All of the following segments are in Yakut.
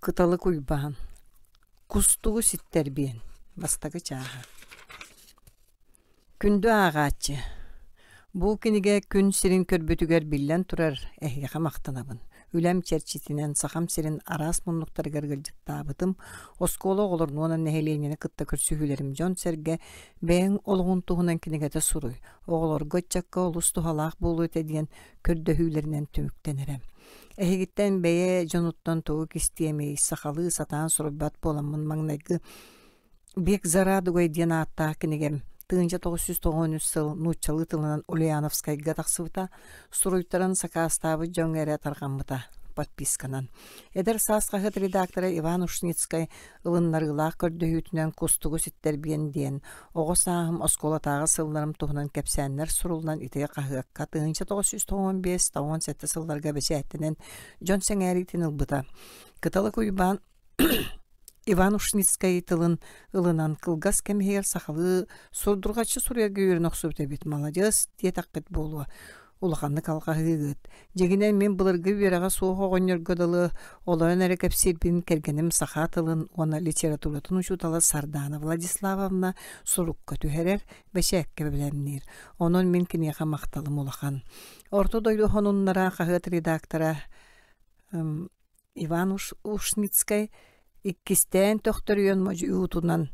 Кыталык Уйбаан Кустугу ситтэрбиэн Бастакы чааһа Күндү ааҕааччы! Бу кинигэ күн сирин көрбүтүгэр биллэн турар эһиэхэ махтанабын. Үлэм чэрчитинэн Сахам сирин араас муннуктарыгар ыалдьыттаабытым, оскуола оҕолорун уонна нэһилиэнньэни кытта көрсүһүүлэрим дьон-сэргэ бэйэҥ олоҕун туһунан кинигэтэ суруй, оҕолорго, ыччакка олус туһалаах буолуо этэ диэн көрдөһүүлэринэн түмүктэнэрэ. Эһигиттэн бэйэ дьонуттан тугу кистиэмий, сахалыы сатаан суруйбат буоламмын маҥнайгы «Бег за радугой» диэн ааттаах кинигэм 1993 сыл нууччалыы тылынан Ульяновскайга тахсыбыта, суруйтаран сакаастаабыт дьоҥҥо эрэ тарҕаммыта подписканан. Эдэр саас хаһыат редактора Иван Ушницкай ылыннарыылаах көрдөһүүтүнэн «Кустугу ситтэрбиэн» диэн оҕо сааһым оскуолатааҕы сылларым туһунан кэпсээннэр суруллан ити хаһыакка 1995-97 сылларга бэчээттэнэн дьон сэҥээриитин ылбыта. Кыталык Уйбаан Иван Ушницкай тылын ылынан кылгас кэм иһигэр сахалыы сурдурҕаччы суруйарга үөрэнэ охсубут эбит маладьыас диэтэххит буолуо Улаханнык алҕаһыыгыт. Дьиҥинэн мин былыргы үөрэҕэ суох оҕонньорго дылы олорон эрэ кэпсиирбин кэргэним саха тылын уонна литературатын учуутала Сардаана Владиславовна сурукка түһэрэр, бэчээккэ бэлэмниир. Онон мин киниэхэ махталым улахан. Орто дойду сонуннара хаһыат редактора Иван Ушницкай иккистээн төхтөрүйэн модьуйуутунан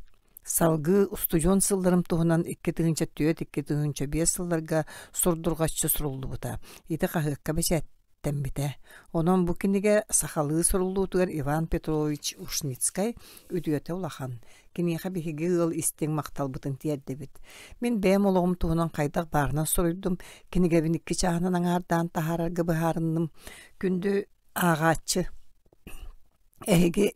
салгыы устудьуон сылларым туһунан 2004-2005 сылларга сурдурҕаччы суруллубута. Ити хаһыакка бэчээттэммитэ. Онон бу кинигэ сахалыы суруллуутугар Иван Петрович Ушницкай үтүөтэ улахан. Киниэхэ биһиги ыал истиҥ махталбытын тиэрдэбит. Мин бэйэм олоҕум туһунан хайдах баарынан суруйдум, кинигэбин икки чааһынан аҥаардаан таһаарарга быһаарынным. Күндү Ааҕааччы, эһиги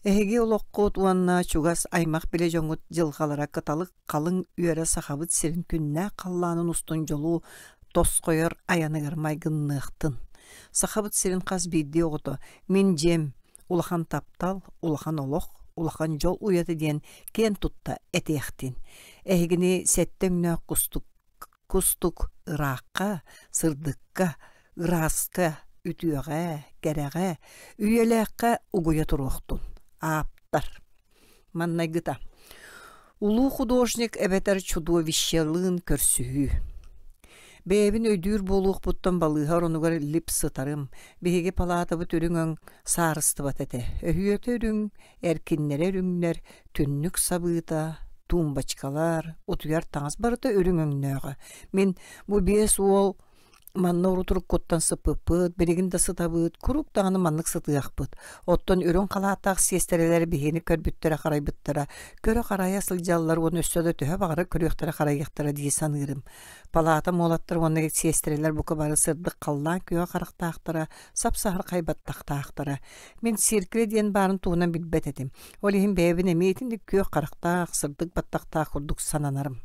эһиги олоххут уонна чугас аймах-билэ дьоҥҥут дьылҕалара кыталык халыҥ үөрэ Сахабыт сирин күннээх халлаанын устун дьолу тосхойор айаныгар майгынныахтын. Сахабыт сирин хас биирдии оҕото «Мин дьиэм, улахан таптал, улахан олох, улахан дьол уйата» диэн киэн тутта этиэхтин. Эһигини сэттэ өҥнөөх кустук Кустук ыраахха, сырдыкка, ырааска, үтүөҕэ, кэрэҕэ, үйэлээххэ угуйа туруохтун. Ааптар. Маннайгыта. Улуу художник эбэтэр чудовищелыын көрсүһүү. Бэйэбин өйдүүр буолуохпуттан балыыһа оронугар лип сытарым. Биһиги палаатабыт үрүҥ өҥ саарыстыбата этэ. Өһүөтэ үрүҥ, эркиннэрэ үрүҥнэр, түннүк сабыыта, туумбачкалар, утуйар таҥас барыта үрүҥ өҥнөөҕө. Мин бу биэс уол манна урут уруккуттан сыппыппыт, билигин да сытабыт, куруук даҕаны маннык сытыахпыт. Оттон үрүҥ халааттаах сиэстэрэлэр биһигини көрбүттэрэ-харайбыттара, көрө-харайа сылдьаллар уонна өссө да төһө баҕарар көрүөхтэрэ-харайыахтара дии саныырым. Палаатам уолаттар уонна сиэстэрэлэр бука бары сырдык халлаан күөҕэ харахтаахтара, сап-саһархай баттахтаахтара. Мин сиэркилэ диэн баарын туһунан билбэт этим. Ол иһин бэйэбин эмиэ итинник күөх харахтаах, сырдык баттахтаах курдук сананарым.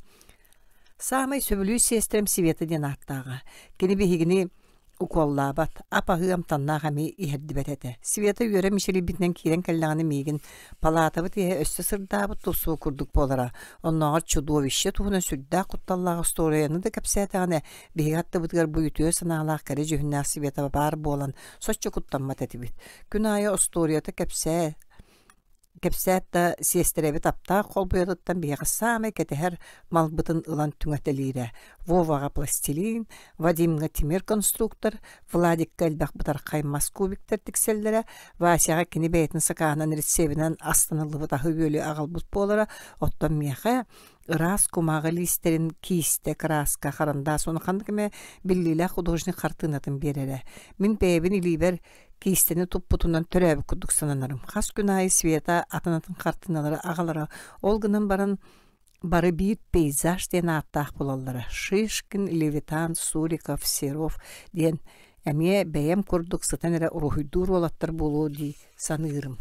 Саамай сөбүлүүр сиэстэрэм Света диэн ааттааҕа. Кини биһигини укуоллаабат, ап-аһыы амтаннаах эмиэ иһэрдибэт этэ. Света үөрэ мичилийбитинэн киирэн кэллэҕинэ миигин палаатабыт иһэ өссө сырдаабыт тупсуу курдук буолара. Оннооҕор чудовище туһунан сүрдээх кутталлаах остуоруйаны да кэпсээтэҕинэ, биһиги аттыбытыгар бу үтүө санаалаах кэрэ дьүһүннээх Света баар буолан, соччо куттаммат этибит. Күн аайы остуоруйата кэпсээ, кэпсээт да сиэстэрэбит аптаах холбуйатыттан биһиэхэ саамай кэтэһэр малбытын ылан түҥэтэлиирэ. Воваҕа пластилин, Вадимҥа тимир конструктор, Владикка элбэх бытархай мас кубиктар тиксэллэрэ, Васяҕа кини бэйэтин сакааһынан рецебинэн астаныллыбыт аһы-үөлү аҕалбыт буолара, оттон миэхэ ыраас кумааҕы лиистэрин киистэ, кырааска, харандаас уонна ханнык эмэ биллиилээх художник хартыынатын биэрэрэ. Мин бэйэбин илиибэр киистэни туппутунан төрөөбүт курдук сананарым. Хас күн аайы Света атын-атын хартыыналары аҕалара. Ол гынан баран бары биир пейзаж диэн ааттаах буолаллара. Шишкин, Левитан, Суриков, Серов диэн эмиэ бэйэм курдук сытан эрэ уруһуйдуур уолаттар буолуо дии саныырым.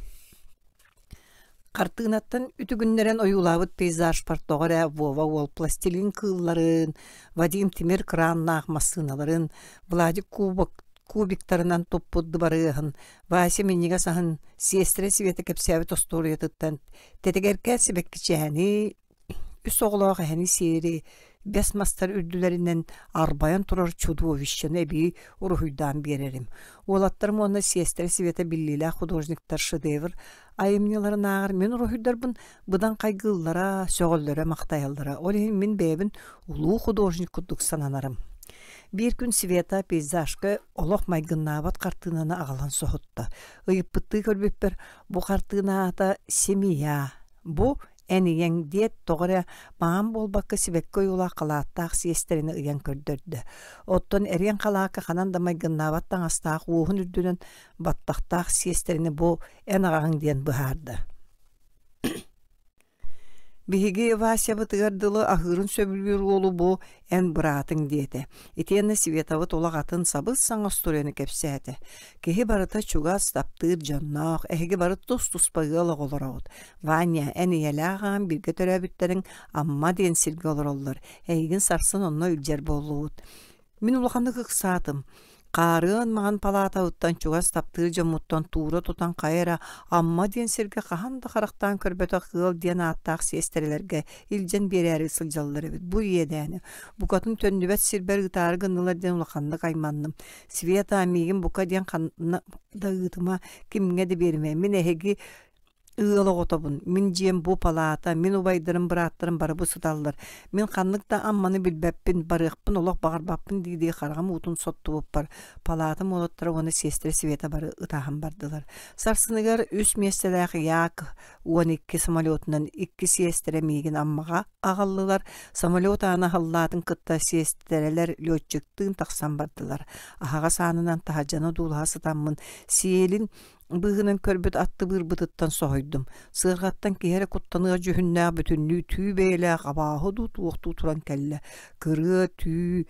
Хартыынаттан үтүгүннэрэн ойуулаабыт пейзажпар тоҕо эрэ Вова уол пластилин кыылларын, Вадим тимир краннаах массыыналарын, Владик кубок кубиктарынан туппут дыбарыаһын, Вася минньигэс аһын, сиэстэрэ Света кэпсээбит остуоруйатыттан тэтигэркэ сибэккичээни, үс оҕолоох эһэни сиэри. Бэс мастар үрдүлэринэн арбайан турар чудовищены эбии уруһуйдаан биэрэрим. Уолаттарым уонна сиэстэрэ Света биллиилээх художниктар шедевр айымньыларынааҕар мин уруһуйдарбын быдан хайгыыллара, сөҕөллөрө-махтайаллара. Ол иһин мин бэйэбин улуу художник курдук сананарым. Биир күн Света пейзажка олох майгыннаабат хартыынаны аҕалан соһутта. Ыйыппыттыы көрбүппэр, бу хартыына аата «Семья». Бу эн ийэҥ диэт тоҕо эрэ маҥан буолбакка сибэкки ойуулаах халааттаах сиэстэрэни ыйан көрдөрдө. Оттон эриэн халаакка ханан да майгыннаабат таҥастаах уоһун үрдүнэн баттахтаах сиэстэрэни бу эн аҕаҕыҥ диэн быһаарда. Биһиги Васябытыгар дылы аһыырын сөбүлүүр уолу бу эн быраатыҥ диэтэ. Итиэннэ Светабыт олох атын сабыс-саҥа остуоруйаны кэпсээтэ. Киһи барыта чугас, таптыыр дьонноох, эһиги бары тус-туспа ыал оҕолороҕут. Ваня, эн ийэлээх аҕаҥ бииргэ төрөөбүттэриҥ Амма диэн сиргэ олороллор. Эйигин сарсын онно илдьэр буоллубут. Мин улаханнык ыксаатым. Хаарыан маҥан палаатабыттан чугас таптыыр дьоммуттан туура тутан хайа эрэ Амма диэн сиргэ хаһан да харахтаан көрбөтөх ыал диэн ааттаах сиэстэрэлэргэ илдьэн биэрээри сылдьаллар эбит. Бу иэдээни букатын төннүбэт сирбэр ыытаары гыннылар диэн улаханнык айманным. Света, миигин бука диэн ханна да ыытыма, кимҥэ да биэримэ. Мин эһиги Ыал оҕотобун, мин дьиэм бу палаата, мин убайдарым, бырааттарым бары бу сыталлар. Мин ханнык да Амманы билбэппин, барыахпын олох баҕарбаппын дии-дии хараҕым уутун соттубуппар, палаатам уолаттара уонна сиэстэрэ Света бары ытаһан бардылар. Сарсыныгар үс миэстэлээх Як 12 самолетунан икки сиэстэрэ миигин Аммаҕа аҕаллылар. Самолет аана аһыллаатын кытта сиэстэрэлэр летчиктыын тахсан бардылар. Аһаҕас аанынан таһырдьаны одуулаһа сытаммын, сиэлин быыһынан көрбүт аттыбыырбытыттан соһуйдум. Сыарҕаттан киһи эрэ куттаныах дьүһүннээх бүтүннүү түү бэйэлээх абааһы дуу туохтуу туран кэллэ. Кырыа түү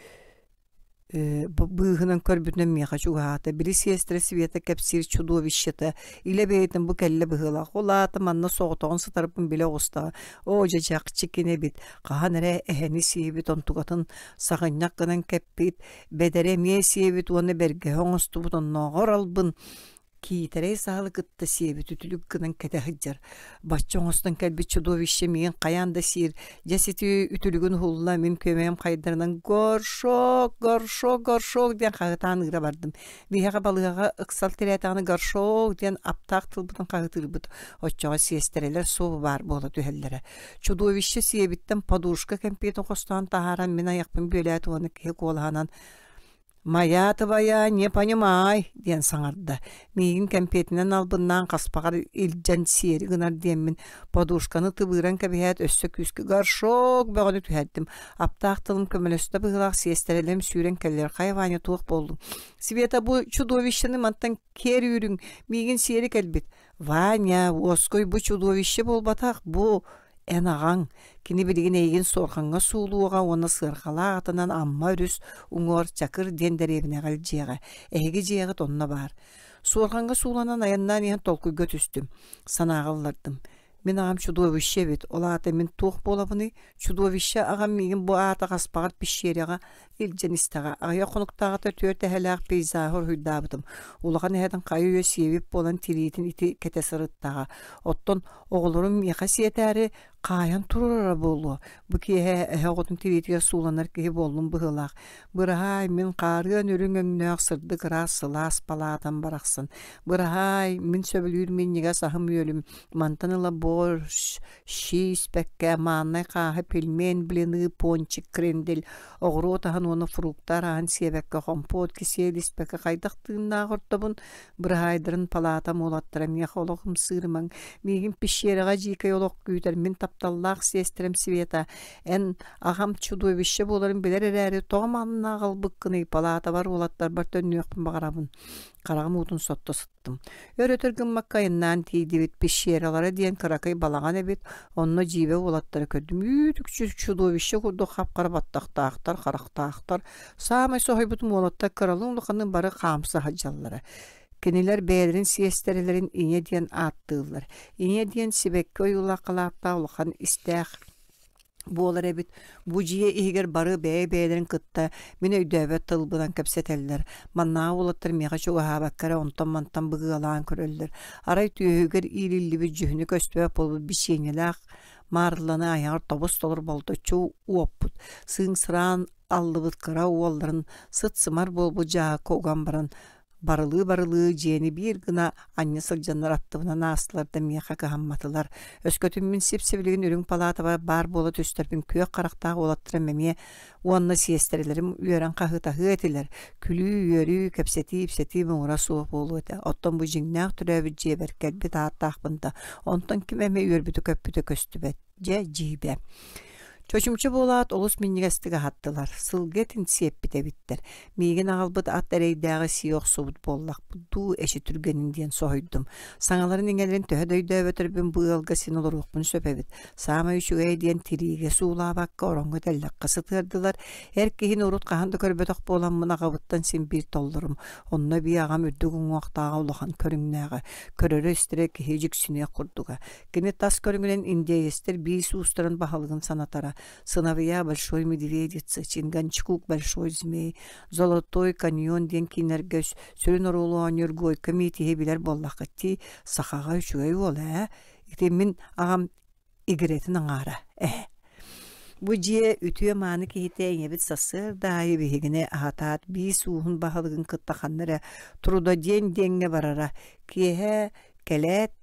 быыһынан көрбүтүнэн миэхэ чугаһаата. Били сиэстэрэ Света кэпсиир чудовищета илэ бэйэтин бу кэллэ быһыылаах. Ол аата манна соҕотоҕун сытарбын билэ оҕустаҕа. Оо, дьэ чахчы кини эбит. Хаһан эрэ эһэни сиэбит, онтукатын саҕынньах гынан кэппит, бэдэрэ эмиэ сиэбит уонна бэргэһэ оҥостубут оннооҕор албын Киитэрэй саалы кытта сиэбит үтүлүк гынан кэтэ сылдьар. Бачча оҥостон кэлбит чудовище миигин хайаан да сиир. Дьэ сити үтүлүгүн уһулла, мин күөмэйим хайдарынан «Горшок! Горшок! Горшок!» диэн хаһытаан ыыра бардым. Биһиэхэ балыыһаҕа ыксал тирээтэҕинэ «Горшок!» диэн аптаах тылбытын хаһытыырбыт. Оччоҕо сиэстэрэлэр суох баар буола түһэллэрэ. Чудовище сиэбиттэн подушка кэмпиэтин хостоон таһааран мин айахпын бүөлээт уонна киһи куолаһынан «Моя твоя не понимай» диэн саҥарда. Миигин кэмпиэтинэн албыннаан хаспаҕар илдьэн сиэри гынар диэммин подушканы тыбыыран кэбиһээт өссө күүскэ горшок бөҕөнү түһэрдим. Аптаах тылым көмөлөстө быһыылаах сиэстэрэлэрим сүүрэн кэллилэр. Хайа Ваня туох буоллуҥ? Света бу чудовищены мантан киэр үүрүҥ, миигин сиэри кэлбит. Ваня, уоскуй бу чудовище буолбатах, бу эн аҕаҥ. Кини билигин эйигин суорҕаҥҥа суулуоҕа уонна сыарҕалаах атынан Амма өрүс уҥуор Чакыр диэн дэриэбинэҕэ илдьиэҕэ. Эһиги дьиэҕит онно баар. Суорҕаҥҥа сууланан айаннаан иһэн толкуйга түстүм. Санааҕа ыллардым. Мин аҕам чудовище эбит. Ол аата мин туох буолабыный? Чудовище аҕам миигин бу аата хаспаҕар пещераҕа илдьэн истэҕэ. Аҕыйах хонуктааҕыта түөрт эһэлээх пейзаһы уруһуйдаабытым. Улахан эһэтин хайы-үйэ сиэбит буолан тириитин ити кэтэ сырыттаҕа. Оттон оҕолорум миэхэ сиэтээри хаайан турарара буолуо. Бу киэһэ эһэ оҕотун тириитигэр сууланар киһи буоллум быһыылаах. Быраһаай, мин хаарыан үрүҥ өҥнөөх сырдык ыраас сылаас палаатам барахсан. Быраһаай, мин сөбүлүүр минньигэс аһым-үөлүм. Мантан ыла борщ, щи испэккэ, мааннай хааһы, пельмень, блины, пончик, крендель, оҕуруот аһын уонна фрукта арааһын сиэбэккэ, хомпуот, кисиэл испэккэ хайдах тыыннаах ортобун? Быраһаайдарын палаатам уолаттара миэхэ олох ымсыырымаҥ. Миигин пещераҕа дьиикэй олох күүтэр мин тапталлаах сиэстэрим Света, эн аҕам чудовище буоларын билэр эрээри, тоҕо манна аҕалбыккыный? Палаатабар уолаттарбар төннүөхпүн баҕарабын. Хараҕым уутун сотто сыттым. Өр-өтөр гыммакка айаннаан тиийдибит. Пещералара диэн кыракый балаҕан эбит. Онно дьиибэ уолаттары көрдүм. Үүт-үкчү чудовище курдук хап-хара баттахтаахтар, харахтаахтар. Саамай соһуйбутум уолаттар кыралыын-улаханныын бары хаамса сылдьаллара. Кинилэр бэйэлэрин сиэстэрэлэрин ийэ диэн ааттыыллар. Ийэ диэн сибэкки ойуулаах халааттаах улахан истээх буолар эбит. Бу дьиэ иһигэр бары бэйэ-бэйэлэрин кытта мин өйдөөбөт тылбынан кэпсэтэллэр. Маннааҕы уолаттар миэхэ чугаһаабакка эрэ онтон-мантан быгыалаан көрөллөр. Арай түөһүгэр иилиллибит дьүһүнү көстүбэт буолбут бичиэнньэлээх Маарылланы айаҕар тобус-толору болточчу уоппут, сыыҥсыраан аллыбыт кыра уолларын сыт-сымар буолбут дьааһыкка уган баран барылыы-барылыы дьиэни биир гына анньа сылдьаннар аттыбынан аастылар да миэхэ кыһамматылар. Өскөтүн мин сип-сибилигин үрүҥ палаатабар баар буола түстэрбин күөх харахтаах уолаттарым эмиэ уонна сиэстэрэлэрим үөрэн хаһыытаһыа этилэр. Күлүү-үөрүү, кэпсэтии-ипсэтии муҥура суох буолуо этэ. Оттон бу дьиҥнээх төрөөбүт дьиэбэр кэлбит ааттаахпын да, онтон ким эмэ үөрбүтэ-көппүтэ көстүбэт. Дьэ, дьиибэ. Чочумча буолаат олус минньигэстик аһаттылар, сылгы этин сиэппит эбиттэр. Миигин аҕалбыт ат эрэйдээҕи сии охсубут буоллахпыт дуу, эчи түргэнин диэн соһуйдум. Саҥаларын-иҥэлэрин төһө да өйдөөбөтөрбүн бу ыалга син олоруохпун сөп эбит. Саамай үчүгэйэ диэн тириигэ суулаабакка ороҥҥо тэллэххэ сытыардылар. Эр киһини урут хаһан да көрбөтөх буоламмын аҕабыттан син биир толлорум. Онно эбии аҕам үрдүк уҥуохтааҕа улахан көрүҥнээҕэ, көрөрө-истэрэ киһи дьиксиниэх курдуга. Кини тас көрүҥүнэн индеецтэр биис уустарын баһылыгын санатара: «Сыновья Большой Медведицы», «Чинганчкук Большой Змей», «Золотой каньон» диэн кииннэргэ сүрүн оруолу оонньуур Гойко Миитиһи билэр буоллаххыт дии, сахаҕа үчүгэй уол ээ. Ити мин аҕам игирэтин аҥаара ээ. Бу дьиэ үтүө-мааны киһитэ ийэбит сарсыарда аайы биһигини аһатаат биис ууһун баһылыгын кытта ханна эрэ Трудодень диэҥҥэ барара. Киэһэ кэлээт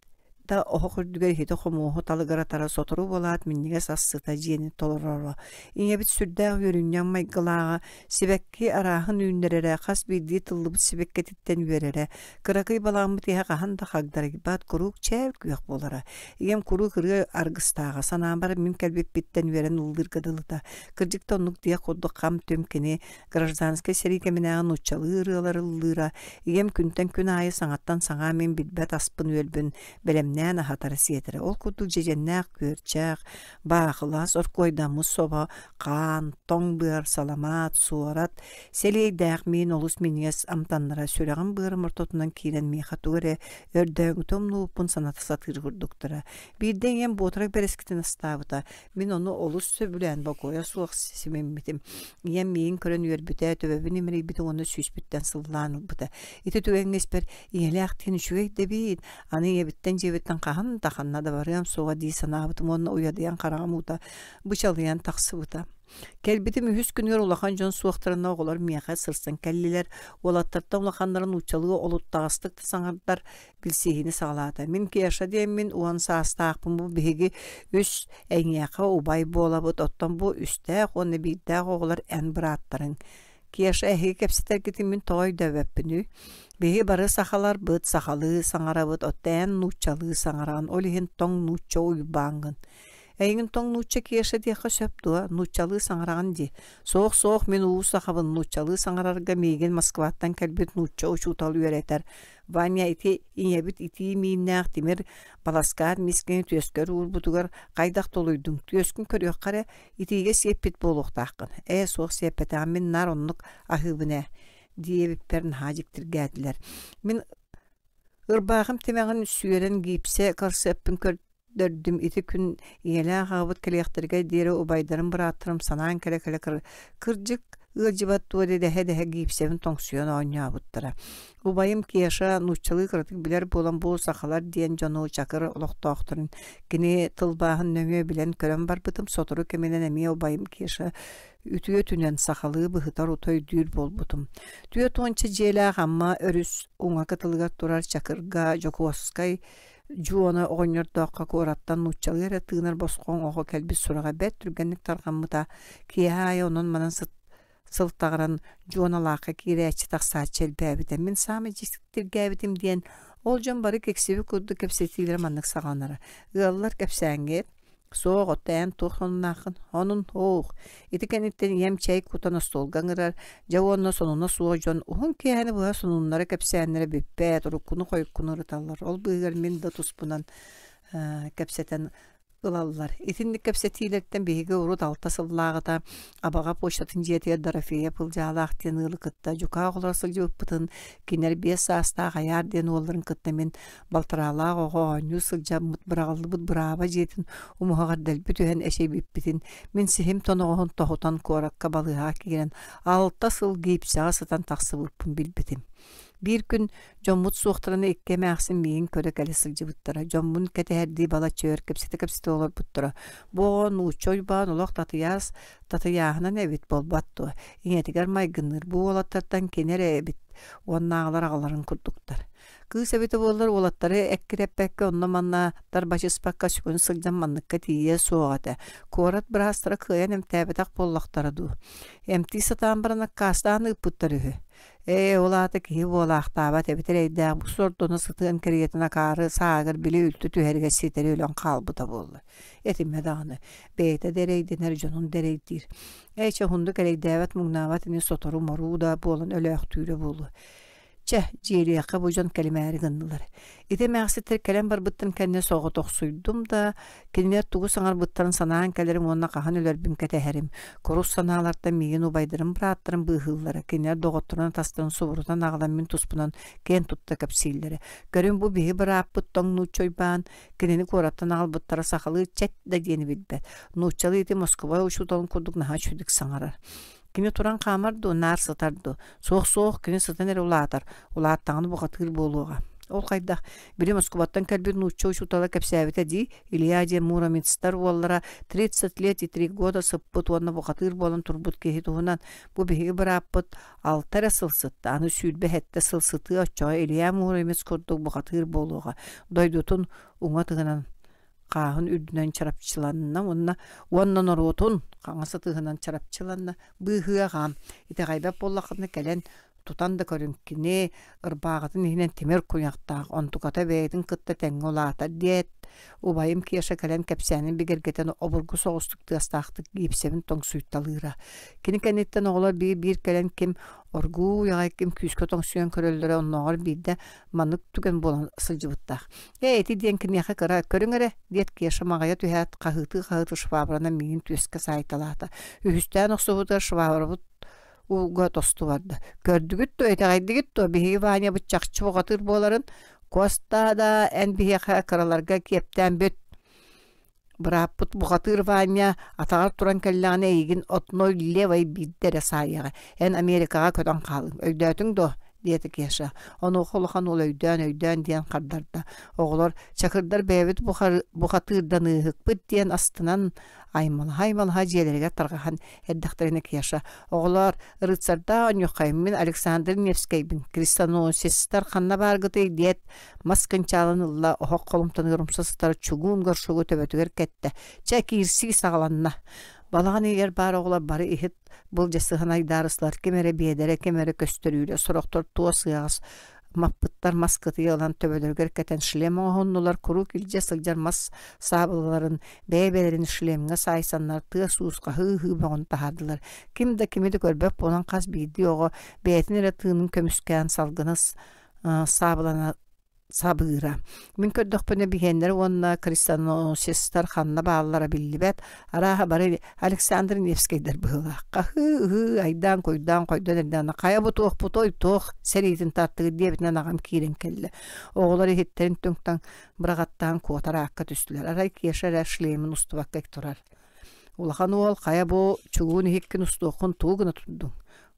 да оһох үрдүгэр иһити-хомуоһу талыгыратара сотору буолаат минньигэс ас сыта дьиэни толороро. Ийэбит сүрдээх үөрүнньэҥ майгылааҕа, сибэкки арааһын үүннэрэрэ, хас биирдии тыллыбыт сибэккититтэн үөрэрэ. Кыракый балаҕаммыт иһэ хаһан да хагдарыйбат, куруук чээл күөх буолара. Ийэм куруук ырыа аргыстааҕа, санаабар мин кэлбиппиттэн үөрэн ыллыырга дылыта. Кырдьык да оннук диэх курдук хам-түм кини Гражданскай сэрии кэминээҕи нууччалыы ырыалары ыллыыра, ийэм күнтэн күн аайы саҥаттан саҥа мин билбэт аспын-үөлбүн бэлэмнээн аһатара-сиэтэрэ. Ол курдук дьэдьэннээх күөрчэх, баахылас, оркуойдаммыт собо, хаан, тоҥ быар, саламаат, суорат, сэлиэйдээх миин олус минньигэс амтаннара сүрэҕим-быарым ортотунан киирэн миэхэ тугу эрэ өрдөөҥүтэ умнубуппун саната сатыыр курдуктара. Биирдэ ийэм буотарак бэрэскитин астаабыта. Мин ону олус сөбүлээн бокуойа суох симиммитим. Ийэм миигин көрөн үөрбүтэ, төбөбүн имэрийбитэ уонна сүүспүттэн сыллаан ылбыта. Ити түгэҥҥэ испэр ийэлээх диэн үчүгэй да эбит, аны ийэбиттэн дьиэбиттэн хаһан да ханна да барыам суоҕа дии санаабытым уонна уйадыйан хараҕым уута бычалыйан тахсыбыта. Кэлбитим үһүс күнүгэр улахан дьон суохтарына оҕолор миэхэ сырсан кэллилэр. Уолаттартан улаханнара нууччалыы олуттаҕастык да саҥардар, билсиһиини саҕалаата. Мин Кеша диэммин уон саастаахпын бу биһиги үс эйиэхэ убай буолабыт, оттон бу үстээх уонна биирдээх оҕолор эн бырааттарыҥ. Кеша эһиги кэпсэтэргитин мин тоҕо өйдөөбөппүнүй? Биһиги бары сахаларбыт, сахалыы саҥарабыт, оттон эн нууччалыы саҥараҕын, ол иһин тоҥ нуучча уйбааҥҥын. Эйигин тоҥ нуучча Кеша диэххэ сөп дуо? Нууччалыы саҥараҕын дии. Суох-суох, мин уу сахабын, нууччалыы саҥарарга миигин Москваттан кэлбит нуучча учуутал үөрэтэр. Ваня ити ийэбит итии мииннээх тимир баласкаат мискини түөскэр уурбутугар хайдах толуйдуҥ, түөскүн көрүөххэ эрэ, итиигэ сиэппит буолуохтааххын. Ээ, суох сиэппэтэҕим, мин наар оннук аһыыбын ээ, диэбиппэр наһаа дьиктиргээтилэр. Мин ырбаахым тимэҕин сүөрэн гипсэ корсеппин көрдөрдүм. Ити күн ийэлээх аҕабыт кэлиэхтэригэр диэри убайдарым бырааттарым санаан кэлэ-кэлэ кырдьык ыалдьыбат дуо дэһэ-дэһэ гипсэбин тоҥсуйан оонньообуттара. Убайым Кеша нууччалыы кыратык билэр буолан бу сахалар диэн дьону Чакыр олохтоохторун кини тылбааһын нөҥүө билэн-көрөн барбытым. Сотору кэминэн эмиэ убайым Кеша үтүө түнэн сахалыы быһытар-ута өйдүүр буолбутум. Түөрт уонча дьиэлээх Амма өрүс уҥа кытылыгар турар Чакырга Дьокуускай Дьуона оҕонньордооххо куораттан нууччалыы эрэ тыынар босхоҥ оҕо кэлбит сураҕа бэрт түргэнник тарҕаммыта. Киэһэ аайы онон-манан сылтаҕыран Дьуоналаахха киирээччи тахсааччы элбээбитэ. Мин саамай дьиктиргээбитим диэн, ол дьон бары киксибит курдук кэпсэтиилэрэ маннык саҕаланара. Ыаллар кэпсээҥҥит Суох, отто эн туох сонуннааххын? Онун, ох, ити кэнниттэн ийэм чэй кутан остуолга ыҥырар, дьэ уонна сонуна суох дьон уһун киэһэни быһа сонуннара кэпсээннэрэ бүппэт, уруккуну-хойуккуну ырыталлар. Ол быыһыгар мин да туспунан кэпсэтэн ылаллар. Итинник кэпсэтиилэртэн биһиги урут алта сыллааҕыта Абаҕа почтатын дьиэтигэр Дорофеев Ылдьаалаах диэн ыалы кытта дьукаах олоро сылдьыбыппытын, кинилэр биэс саастаах Айаар диэн уолларын кытта мин балтараалаах оҕо оонньуу сылдьаммыт быраҕыллыбыт бырааба дьиэтин умуһаҕар дэлби түһэн эчэйбиппитин мин сиһим тоноҕоһун тоһутан куоракка балыыһаҕа киирэн алта сыл гипсэҕэ сытан тахсыбыппын билбитим. Биир күн дьоммут суохтарына икки эмээхсин миигин көрө кэлэ сылдьыбыттара. Дьоммун кэтэһэрдии балачча өр кэпсэтэ-кэпсэтэ олорбуттара. Бу оҕо нуучча Уйбаан олох татыйаас татыйааһынан эбит буолбат дуо? Ийэтигэр майгынныыр бу уолаттартан кини эрэ эбит уоннааҕылар аҕаларын курдуктар. Кыыс эбитэ буоллар уолаттары эккирэппэккэ онно-манна тарбачыспакка сүгүн сылдьан манныкка тиийиэ суоҕа этэ. Куорат быраастара кыайан эмтээбэтэх буоллахтара дуу? Эмтии сатаан баран аккаастаан ыыппыттар үһү. Ээ, ол аата киһи буолаахтаабат эбит эрэйдээх бу сордоно сытыан кэриэтин акаары саагар били үлтү түһэригэр ситэри өлөн хаалбыта буолла. Этимэ даҕаны, бэйэтэ да эрэйдэнэр дьонун да эрэйдиир. Ээ, чэ, уһуннук эрэйдээбэт муҥнаабат ини сотору моруу да буолан өлөөхтүүрэ буолуо. Чэ, дьиэлиэххэ бу дьон кэлимээри гыннылар. Ити эмээхситтэр кэлэн барбыттарын кэннэ соҕотохсуйдум да, кинилэр тугу саҥарбыттарын санаан кэлэрим уонна хаһан өлөрбүн кэтэһэрим. Курус санаалартан миигин убайдарым, бырааттарым быыһыыллара, кинилэр доҕотторун атастарын субурутан аҕалан мин туспунан киэн тутта кэпсииллэрэ. Көрүҥ бу биһи бырааппыт тоҥ нуучча Уйбаан, кинини куораттан аҕалбыттара сахалыы чэт да диэни билбэт. Нууччалыы ити Москуба учууталын курдук наһаа үчүгдүк саҥарар. Кини туран хаамар дуу, наар сытар дуу? Суох-суох, кини сытан эрэ улаатар, улааттаҕына бухатыыр буолуоҕа. Ол хайдах? Били Москубаттан кэлбит нуучча учуутала кэпсээбитэ дии, Илья диэн Муромецтар уоллара тридцать лет и три года сыппыт уонна бухатыыр буолан турбут киһи туһунан бу биһиги бырааппыт алта эрэ сыл сытта, аны 27 сыл сытыа оччоҕо Илья Муромец курдук бухатыыр буолуоҕа, дойдутун уҥа тыгынан хааһын үрдүнэн чарапчыланна уонна уонна норуотун хаҥас ытыһынан чарапчыланна быыһыаҕа итэҕэйбэт буоллаххытына кэлэн тутан да көрүҥ кини ырбааҕытын иһинэн тимир куйахтаах онтуката бэйэтин кытта тэҥҥэ улаатар диэт убайым Кеша кэлэн кэпсээнин бигэргэтэн обургу соҕустук тыастаахтык гиипсэбин тоҥсуйталыыра кини кэнниттэн оҕолор биир-биир кэлэн ким оргууй аҕай ким күүскэ тоҥсуйан көрөллөрө оннооҕор биирдэ маннык түгэн буолан сылдьыбыттаах Ээ, ити диэн киниэхэ кыра, көрүҥ эрэ, диэт Кеша маҕайа түһээт, хаһыытыы-хаһыытыы швабранан миигин түөскэ саайталаата. Үһүстээн охсубутугар швабрабыт ууга тосту барда. Көрдүгүт дуо, итэҕэйдигит дуо, биһиги Ванябыт чахчы бухатыыр буоларын? Куостаа да, эн биһиэхэ кыраларга киэптээн бүт. Бырааппыт бухатыыр Ваня атаҕар туран кэллэҕинэ эйигин одной левой биирдэ эрэ саайыаҕа. Эн Америкаҕа көтөн хаалыҥ. Өйдөөтүҥ дуо? диэтэ Кеша. Онуоха улахан уол өйдөөн-өйдөөн диэн хардарда. Оҕолор чакырдар бэйэбит бухатыырданыыһыкпыт диэн астынан аймалаһа-аймалаһа дьиэлэригэр тарҕаһан эрдэхтэринэ Кеша «Оҕолоор, рыцардаах оонньуоххайын мин Александр Невскэйбин, крестоносецтар ханна бааргытый?» диэт мас кынчаалын ылла, оһох холумтаныгар умса сытар чугуун горшогу төбөтүгэр кэттэ. Чэ, киирсии саҕаланна. Балаҕан иһигэр баар оҕолор бары иһит былдьасыһан айдаарыстылар, ким эрэ биэдэрэ, ким эрэ көстөрүүрэ, сорохтор туос ыаҕас маппыттар мас кытыйа ылан төбөлөрүгэр кэтэн шлем оҥоһуннулар, куруук илдьэ сылдьар мас саабылаларын бэйэ-бэйэлэрин шлемҥэ саайсаннар тыас-уус хаһыы-ыһыы бөҕөнү таһаардылар. Ким да кими да көрбөт буолан хас биирдии оҕо бэйэтин эрэ тыынын көмүскээн салгына саабылана сабыыра. Мин көрдөхпүнэ биһиэннэр уонна крестоносецтар ханна бааллара биллибэт, арааһа бары Александр Невскэйдэр быһыылаах. Хаһыы-ыһыы, айдаан-куйдаан хойдон эрдэҕинэ хайа бу туохпутой, туох сэриитин тартыгыт диэбитинэн аҕам киирэн кэллэ. Оҕолор иһиттэрин түҥ-таҥ быраҕаттаан куотар аакка түстүлэр. Арай Кеша эрэ шлемин устубакка турар. Улахан уол хайа бу чугуун иһиккин устуоххун тугу гына турдуҥ?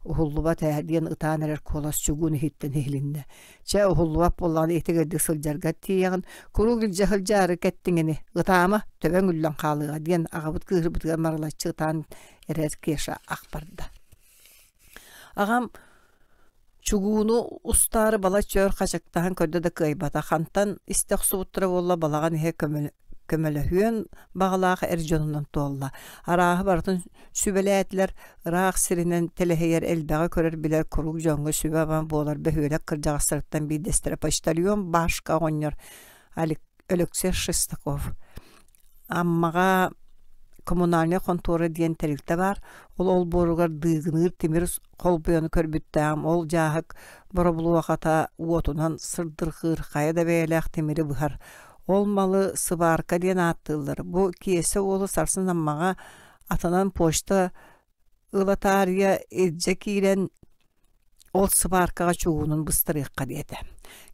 Уһуллубат ээ диэн ытаан эрэр куолас чугуун иһиттэн иһилиннэ. Чэ, уһуллубат буоллаҕына итигирдик сылдьаргар тиийэҕин, куруук илдьэ сылдьаары кэттиҥ ини, ытаама, төбөҥ үллэн хаалыаҕа диэн аҕабыт кыыһырбытыгар марылаччы ытаан эрэр Кеша ах барда. Аҕам Чугууну устаары балачча өр хачыктаһан көрдө да кыайбата, хантан истэ охсубуттара буолла балаҕан иһэ көмөлөһүөн баҕалаах эр дьонунан туолла. Арааһы барытын сүбэлээтилэр, ыраах сиринэн тэлэһийэр элбэҕи көрөр-билэр куруук дьоҥҥо сүбэ-ама буолар бөһүөлэк кырдьаҕастарыттан биирдэстэрэ почтальон Башка оҕонньор Өлөксөй Шестаков Аммаҕа коммунальнай хонтуора диэн тэрилтэ баар. Ол олбуоругар дыыгыныыр тимир холбуйаны көрбүттээҕим. Ол дьааһык боробулуохата уотунан сырдырҕыыр, хайа да бэйэлээх тимири быһар. Ол малы сыбаарка диэн ааттыыллар. Бу Киэсэ уолу сарсын Аммаҕа атынан почта ыла таарыйа илдьэ киирэн. Ол сыбааркаҕа чугуунун быстарыахха диэтэ.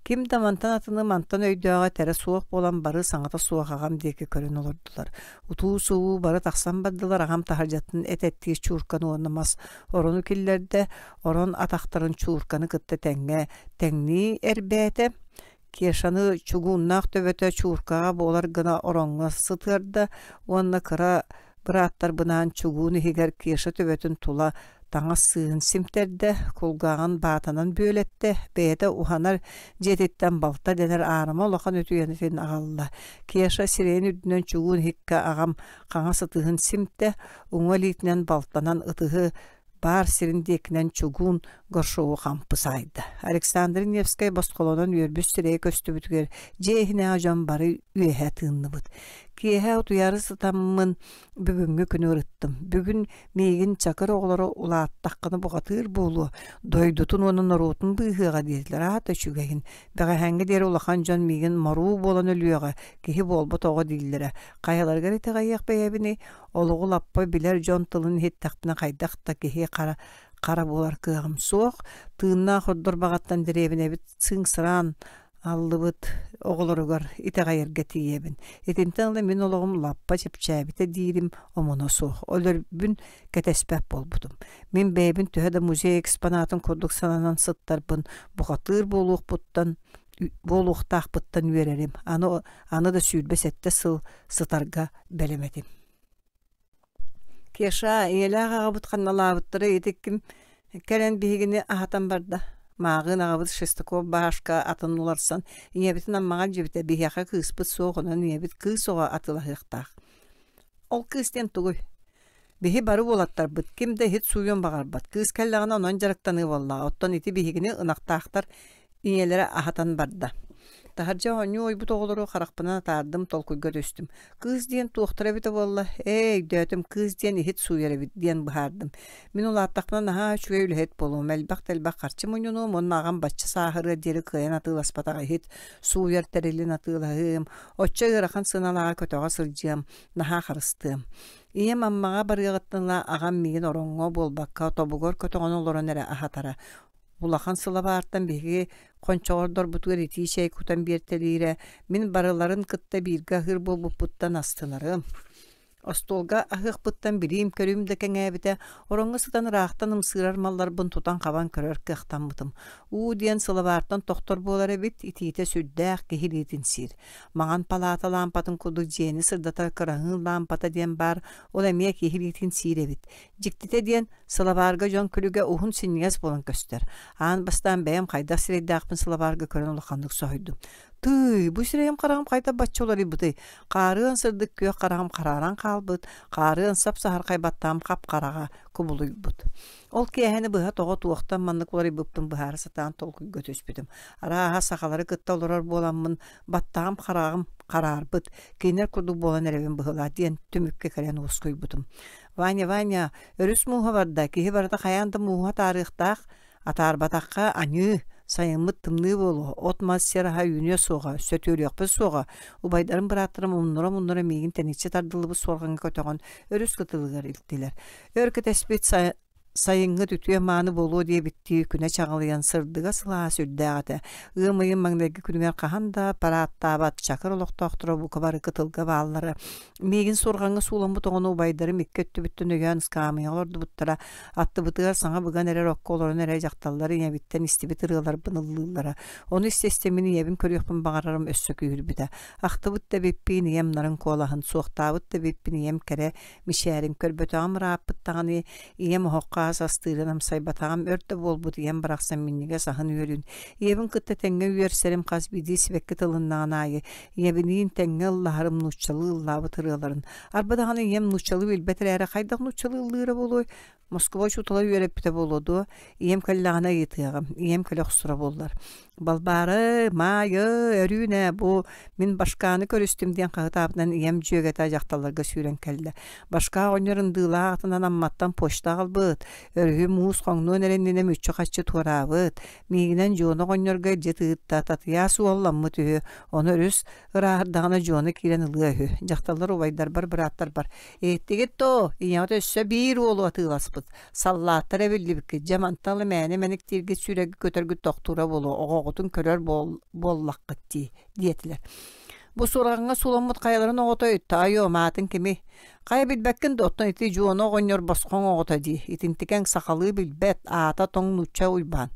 Ким да мантан атыны мантан өйдөөҕө этэрэ суох буолан бары саҥата суох аҕам диэки көрөн олордулар. Утуу-субуу бары тахсан бардылар, аҕам таһырдьаттан эт эттиир чуурканы уонна мас орону киллэрдэ, орон атахтарын чуурканы кытта тэҥҥэ тэҥнии эрбээтэ. Кешаны чугууннаах төбөтө чууркаҕа буолар гына ороҥҥо сытыарда уонна кыра бырааттарбынаан чугуун иһигэр Кеша төбөтүн тула таҥас сыыһын симтэрдэ, кулгааҕын баатанан бүөлэттэ, бэйэтэ уһанар дьиэтиттэн балта дэнэр аарыма улахан үтүөнэтин аҕалла. Кеша сирэйин үрдүнэн чугуун иһиккэ аҕам хаҥас ытыһын симтэ, уҥа илиитинэн балтанан ытыһы баар сирин диэкинэн чугуун Горшову хампы саайда. Александр Невскэй босхолонон үөрбүт сирэйэ көстүбүтүгэр дьиэ иһинээҕи дьон бары үөһэ тыынныбыт. Киэһэ утуйаары сытаммын бүгүҥҥү күнү ырыттым. Бүгүн миигин чакыр оҕолоро улааттаххына бухатыыр буолуо, дойдутун уонна норуотун быыһыаҕа диэтилэр. Аата үчүгэйин. Бэҕэһээҥҥи диэри улахан дьон миигин моруу буолан өлүөҕэ, киһи буолбут оҕо дииллэрэ. Хайаларыгар итэҕэйиэх бэйэбиний? Олоҕу лаппа билэр дьон тылын иһиттэхпинэ хайдах да киһи хара хара буолар кыаҕым суох. Тыыннаах ордор баҕаттан дэриэбинэбит сыҥсыраан аллыбыт оҕолоругар итэҕэйэргэ тиийэбин. Итинтэн ыла мин олоҕум лаппа чэпчээбитэ диирим омуна суох. Өлөрбүн кэтэспэт буолбутум. Мин бэйэбин төһө да музей экспонатын курдук сананан сыттарбын, бухатыыр буолуохпуттан буолуохтаахпыттан үөрэрим. Аны, аны да 27 сыл сытарга бэлэм этим. Кеша, ийэлээх аҕабыт ханналаабыттара ити ким кэлэн биһигини аһатан барда. Мааҕыын аҕабыт Шестаков баһашка атын уларсан, ийэбитин Аммаҕа илдьибитэ, биһиэхэ кыыспыт суох, онон ийэбит кыыс оҕо атыылаһыахтаах. Ол кыыс диэн тугуй? Биһи бары уолаттарбыт, ким да иһит сууйуон баҕарбат. Кыыс кэллэҕинэ онон дьарыктаныы буоллаҕа. Оттон ити биһигини ынахтаахтар Ийэлэрэ аһатан барда. Таһырдьа оонньуу ойбут оҕолору харахпынан атаардым, толкуйга түстүм. Кыыс диэн туохтара эбитэ буолла? Ээ, өйдөөтүм, кыыс диэн иһит сууйар эбит диэн быһаардым. Мин улааттахпына наһаа үчүгэй үлэһит буолуом, элбэх да элбэх харчы мунньунуом уонна аҕам бачча сааһырыар диэри кыайан атыыласпатах иһит сууйар тэрилин атыылаһыым, оччо ыарахан сыаналааҕы көтөҕө сылдьыам, наһаа харыстыам. Ийэм Аммаҕа барыаҕыттан ыла аҕам миигин ороҥҥо буолбакка, тобугар көтөҕөн олорон эрэ аһатара. Улахан сылабаартан биһиги хончоҕордорбутугар итии чэй кутан биэртэлиирэ, мин барыларын кытта бииргэ аһыыр буолбуппуттан астынарым. Остуолга аһыахпыттан билиим-көрүүм да кэҥээбитэ, ороҥҥо сытан ыраахтан ымсыырар малларбын тутан-хабан көрөр кыахтаммытым. Уу диэн сылабаартан тохтор буолар эбит, итиитэ сүрдээх, киһи илиитин сиир. Маҥан палаата лаампатын курдук дьиэни сырдатар кыраһыын лаампата диэн баар, ол эмиэ киһи илиитин сиир эбит. Дьиктитэ диэн, сылабаарга дьон күлүгэ уһун синньигэс буолан көстөр. Аан бастаан бэйэм хайдах сирэйдээхпин сылабаарга көрөн улаханнык соһуйдум. Тыый, бу сирэйим хараҕым хайдах бачча уларыйбытый? Хаарыан сырдык күөх хараҕым харааран хаалбыт, хаарыан сап-саһархай баттаҕым хап-хараҕа кубулуйбут. Ол киэһэни быһа тоҕо туохтан маннык уларыйбыппын быһаара сатаан толкуйга түспүтүм. Арааһа сахалары кытта олорор буоламмын баттаҕым хараҕым хараарбыт, кинилэр курдук буолан эрэбин быһыылаах диэн түмүккэ кэлэн уоскуйбутум. Ваня, Ваня, өрүс мууһа барда, киһи барыта хайаан да мууһу атаарыахтаах, атаарбатахха аньыы, сайыммыт тымныы буолуо, от-мас сир аһа үүнүө суоҕа, сөтүөлүөхпүт суоҕа, убайдарым бырааттарым умнура-умнура миигин тэниччи тардыллыбыт суорҕаҥҥа көтөҕөн өрүс кытылыгар илтилэр. Өр кэтэспит сайыҥҥыт үтүө-мааны буолуо диэбиттии күнэ чаҕылыйан сырдыга сылааһа сүрдээх этэ. Ыам ыйын маҥнайгы күнүгэр хаһан да парааттаабат чакыр олохтоохторо бука бары кытылга бааллара. Миигин суорҕаҥҥа сууламмыт оҕону убайдарым икки өттүбүттэн өйөөн ыскаамыйаҕа олордубуттара. Аттыбытыгар саҥа быган эрэр окко олорон эрэ дьахталлар ийэбиттэн истибит ырыаларбын ыллыыллара. Ону истэ-истэ мин ийэбин көрүөхпүн баҕарарым өссө күүһүрбүтэ. Ахтыбыт да эбиппиин ийэм нарын куолаһын, суохтаабыт да эбиппин ийэм кэрэ мичээрин көрбөтөҕүм ырааппыт даҕаны ийэм оһоххо ас астыырын амсайбатаҕым өр да буолбут ийэм барахсан минньигэс аһын үөрүн ийэбин кытта тэҥҥэ үөрсэрим хас биирдии сибэкки тылыннаҕын аайы ийэбиниин тэҥҥэ ыллаһарым нууччалыы ыллаабыт ырыаларын арба даҕаны ийэм нууччалыы билбэт эрээри хайдах нууччалыы ыллыыра буолуой Москуба учуутала үөрэппитэ буолуо дуо? Ийэм кэллэҕинэ ыйытыаҕым, ийэм кэлэ охсоро буоллар. Балбаары, Маайы, Өрүүнэ, бу мин башкааны көрүстүм диэн хаһытаабытынан ийэм дьүөгэтэ дьахталларга сүүрэн кэллэ. Башка оҕонньор ындыылаах атынан Амматтан почта аҕалбыт. Өрүһү муус хоҥнуон эрэ иннинэ мүччү-хаччы туораабыт. Миигинэн Дьуона оҕонньорго илдьэ тыытта, Татыйаас уолламмыт үһү, ону өрүс ырааһырдаҕына Дьуона киирэн ылыа үһү. Дьахталлар убайдарбар, бырааттарбар «Иһиттигит дуо, ийэҕит өссө биир уолу атыыласпыт, саллааттар эбиллибиккит, дьэ мантан ыла мээнэ мэниктииргит сүүрэргит көтөргүт тохтуура буолуо, оҕоҕутун көрөр буоллаххыт дии» диэтилэр. Бу сураҕыҥҥа сууламмыт хайаларын оҕотой, таайыам, аатын кимий? Хайа билбэккин да, оттон ити Дьуона оҕонньор босхоҥ оҕото дии, итинтикэҥ сахалыы билбэт, аата тоҥ нуучча Уйбаан.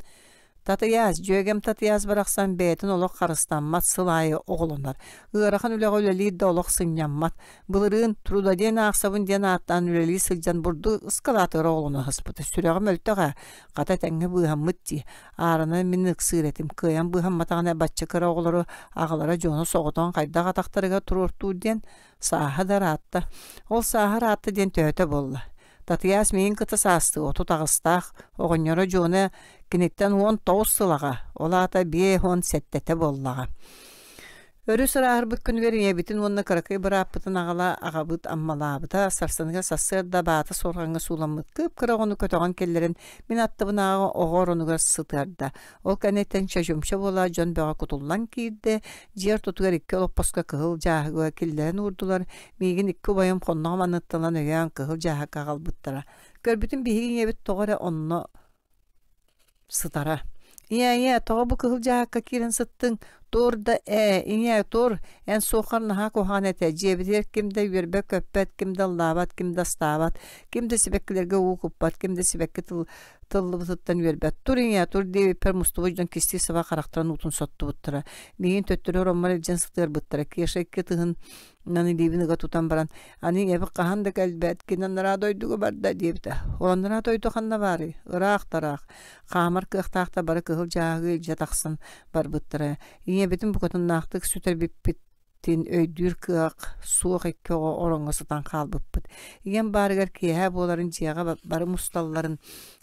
Татыйаас, дьүөгэм Татыйаас барахсан бэйэтин олох харыстаммат сыл аайы оҕолонор. Ыарахан үлэҕэ үлэлиир да олох сынньаммат. Былырыын трудодень аахсабын диэн ааттаан үлэлии сылдьан бурдук ыскалаатыгар оҕолоно сыспыта. Сүрэҕим мөлтөх ээ, хата этэҥҥэ быыһаммыт дии. Ааранан мин ыксыыр этим, кыайан быыһамматаҕына бачча кыра оҕолору аҕалара дьону соҕотоҕун хайдах атахтарыгар туруортуур диэн сааһа да ыраатта. Ол сааһа ыраатта диэн төһөтө буолла. Татыйаас миигин кытта саастыы 38-таах, оҕонньоро Дьуона киниттэн 19 сыл аҕа, ол аата 57-тэ буоллаҕа. Өрүс ырааһырбыт күнүгэр ийэбитин уонна кыракый бырааппытын аҕала аҕабыт Аммалаабыта, сарсыныгар сарсыарда баата суорҕаҥҥа сууламмыт кып-кыра оҕону көтөҕөн киллэрэн мин аттыбынааҕы оҕо оронугар сытыарда. Ол кэнниттэн чочумча буола дьон бөҕө кутуллан киирдэ, дьиэ ортотугар икки олоппоско кыһыл дьааһыга киллэрэн уурдулар, миигин икки убайым хонноҕум анныттан өйөөн кыһыл дьааһыкка аҕалбыттара. Көрбүтүм биһиги ийэбит тоҕо эрэ онно сытара. Ийээ, ийээ, тоҕо бу кыһыл дьааһыкка киирэн сыттыҥ? Тур да ээ, ийээ, тур, эн суоххар наһаа куһаҕан этэ, дьиэбитигэр ким да үөрбэт-көппөт, ким да ыллаабат, ким да астаабат, ким да сибэккилэргэ уу куппат, ким да сибэкки тыл тыллыбытыттан үөрбэт. Тур ийээ, тур диэбиппэр мустубут дьон кистии саба харахтарын уутун соттубуттара. Миигин төттөрү ороммор илдьэн сытыарбыттара. Кеша икки ытыһын Нан илиибин ыга тутан баран, аны ийэбит хаһан да кэлбэт, кини анараа дойдуга барда диэбитэ. Ол анараа дойду ханна баарый? Ыраах-тараах. Хаамар кыахтаахтар бары кыһыл дьааһыгы илдьэ тахсан барбыттара. Ийэбитин букатыннаахтык сүтэрбиппитин өйдүүр кыах суох икки оҕо ороҥҥо сытан хаалбыппыт. Ийэм баарыгар киэһэ буоларын дьиэҕэ бары мусталларын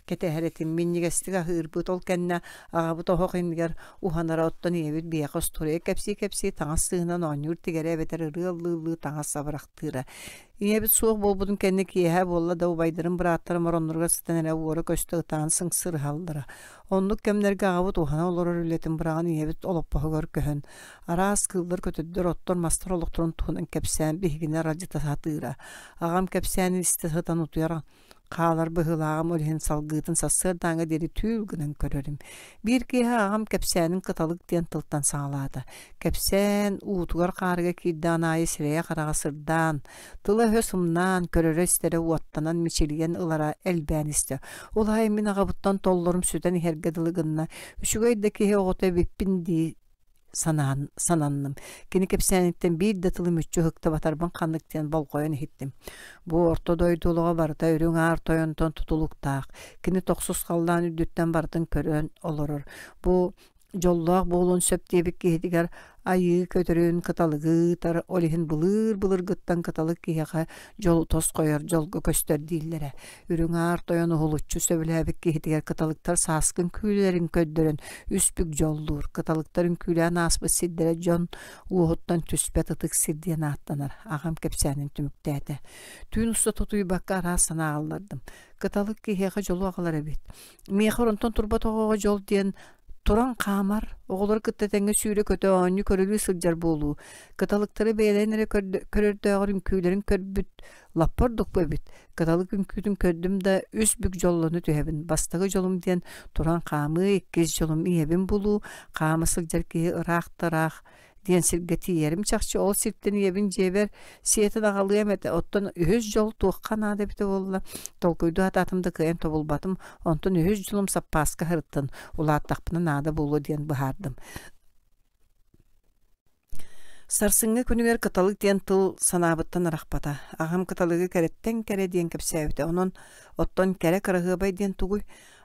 кэтэһэр этим, минньигэстик аһыырбыт, ол кэннэ аҕабыт оһох иннигэр уһанара, оттон ийэбит биһиэхэ остуоруйа кэпсии-кэпсии таҥас сыыһынан оонньуур тигэрэ эбэтэр ырыа ыллыы-ыллыы таҥас абырахтыыра. Ийэбит суох буолбутун кэннэ киэһэ буолла да убайдарым, бырааттарым оронноругар сытан эрэ уора-көстө ытаан сыҥсырыһаллара. Оннук кэмнэргэ аҕабыт уһана олорор үлэтин быраҕан ийэбит олоппоһугар көһөн, араас кыыллар-көтөрдөр, оттор-мастар олохторун туһунан кэпсээн биһигини аралдьыта сатыыра. Аҕам кэпсээнин истэ сытан утуйар Хаалар быһыылааҕым ол иһин салгыытын сарсыардааҥҥа диэри түүл гынан көрөрүм. Биир киэһэ аҕам кэпсээнин кыталык диэн тылтан саҕалаата. Кэпсээн уутугар-хаарыга киирдэҕин аайы сирэйэ-хараҕа сырдаан, тыла-өһө сымнаан, көрөрө-истэрэ уоттанан мичилийэн ылара элбээн истэ. Ол аайы мин аҕабыттан толлорум сүтэн иһэргэ дылы гынна. Үчүгэй да киһи оҕото эбиппин дии санаан сананным. Кини кэпсээниттэн биир да тылы мүччү ыһыктыбатарбын ханнык диэн болҕойон иһиттим. Бу орто дойду олоҕо барыта үрүҥ аар тойонтон тутулуктаах. Кини тохсус халлаан үрдүттэн барытын көрөн олорор. Бу дьоллоох буолуон сөп диэбит киһитигэр айыы көтөрүн кыталыгы ыытар, ол иһин былыр-былыргыттан кыталык киһиэхэ дьолу тосхойор, дьолго көстөр дииллэрэ. Үрүҥ Аар Тойон уһулуччу сөбүлээбит киһитигэр кыталыктар сааскы үҥкүүлэрин көрдөрөн үс бүк дьоллуур. Кыталыктар үҥкүүлээн ааспыт сирдэрэ дьон уоһуттан түспэт ытык сир диэн ааттанар. Аҕам кэпсээнин түмүктээтэ. Түүн устата утуйбакка араас санааҕа ыллардым. Кыталык киһиэхэ дьолу аҕалар эбит. Миэхэ оронтон турбат оҕоҕо дьол диэн туран хаамар, оҕолору кытта тэҥҥэ сүүрэ-көтө оонньуу-көрүлүү сылдьар буолуу. Кыталыктары бэйэлэрин эрэ көрөрдөөҕөр үҥкүүлэрин көрбүт лаппа ордук эбит. Кыталык үҥкүүтүн көрдүм да, үс бүк дьоллоно түһэбин. Бастакы дьолум диэн туран хаамыы, иккис дьолум ийэбин булуу, хаама сылдьар киһи ыраах да ыраах диэн сиргэ тиийэрим чахчы ол сиртэн ийэбин дьиэбэр сиэтин аҕалыам этэ. Оттон үһүс дьол туохха наада эбитэ буолла, толкуйдуу сатаатым да кыайан тобулбатым. Онтон үһүс дьолум саппааска сырыттын, улааттахпына наада буолуо диэн быһаардым. Сарсыҥҥы күнүгэр кыталык диэн тыл санаабыттан арахпата. Аҕам кыталыгы кэрэттэн кэрэ диэн кэпсээбитэ. Онон оттон кэрэ кыраһыабай диэн тугуй?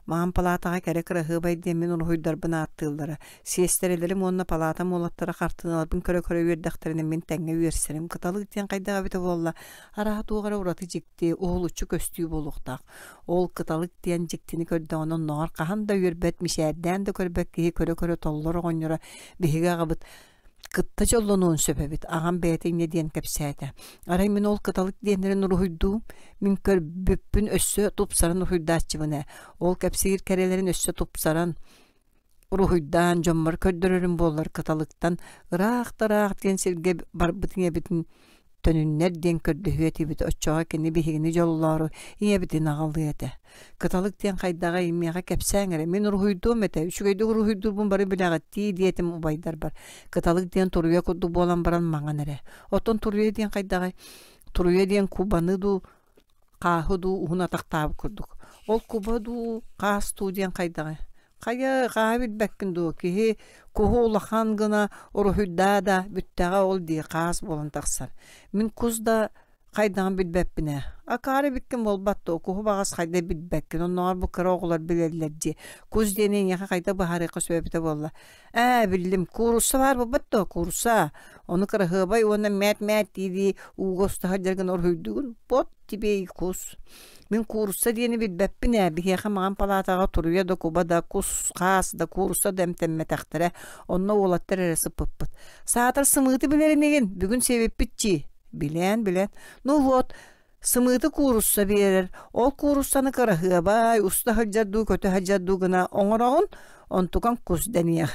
Маҥан палаатаҕа кэрэ кыраһыабай диэн мин уруһуйдарбын ааттыыллара. Сиэстэрэлэрим уонна палаатам уолаттара хартыыналарбын көрө-көрө үөрдэхтэринэ мин тэҥҥэ үөрсэрим. Кыталык диэн хайдах эбитэ буолла, арааһа туох эрэ ураты дьикти, уһулуччу көстүү буолуохтаах. Ол кыталык диэн дьиктини көрдөҕүнэ оннооҕор хаһан да үөрбэт, мичээрдээн да көрбөт киһи көрө-көрө толлор оҕонньоро биһиги аҕабыт. Кытта дьоллонуон сөп эбит, аҕам бэйэтэ инньэ диэн кэпсээтэ. Арай мин ол кыталык диэннэрин уруһуйдуум, мин көрбүппүн өссө тупсаран уруһуйдааччыбын ээ. Ол кэпсиир кэрэлэрин өссө тупсаран, уруһуйдаан дьоммор көрдөрөрүм буоллар кыталыктан ыраах да ыраах диэн сиргэ барбыт ийэбитин төнүннэр диэн көрдөһүө этибит, оччоҕо кини биһигини дьоллоору ийэбитин аҕалыа этэ. Кыталык диэн хайдаҕый, миэхэ кэпсээҥ эрэ, мин уруһуйдуом этэ, үчүгэйдик уруһуйдуурбун бары билэҕит дии диэтим убайдарбар. Кыталык диэн туруйа курдук буолан баран маҥан эрэ. Оттон туруйа диэн хайдаҕый? Туруйа диэн кубаны дуу, хааһы дуу уһун атахтаабыт курдук. Ол куба дуу, хаас дуу диэн хайдаҕый? Хайа, хааһы билбэккин дуу, киһи куһу улахан гына уруһуйдаа да, бүттэҕэ ол дии хаас буолан тахсар. Мин кус да хайдаҕын билбэппин ээ. Акаары эбиккин буолбат дуо, куһу баҕас хайда билбэккин, оннооҕор бу кыра оҕолор билэллэр дии. Кус диэни эйиэхэ хайдах быһаарыахха сөп эбитэ буолла. Ээ, биллим, куурусса баар буолбат дуо, куурусса. Ону кыраһыабай уонна мээт-мээт дии-дии ууга уста сылдьар гына уруһуйдуугун, вот тебе и кус. Мин куурусса диэни билбэппин ээ, биһиэхэ маҥан палаатаҕа туруйа да, куба да, кус, хаас да, куурусса да эмтэммэтэхтэрэ, онно уолаттар эрэ сыппыппыт. Саатар сымыыты билэр инигин, бүгүн сиэбиппит дии. Билэн, билэн. Ну вот, сымыыты куурусса биэрэр, ол кууруссаны кыраһыабай, уста сылдьар дуу, көтө сылдьар дуу гына оҥороҕун, онтукаҥ кус дэниэх.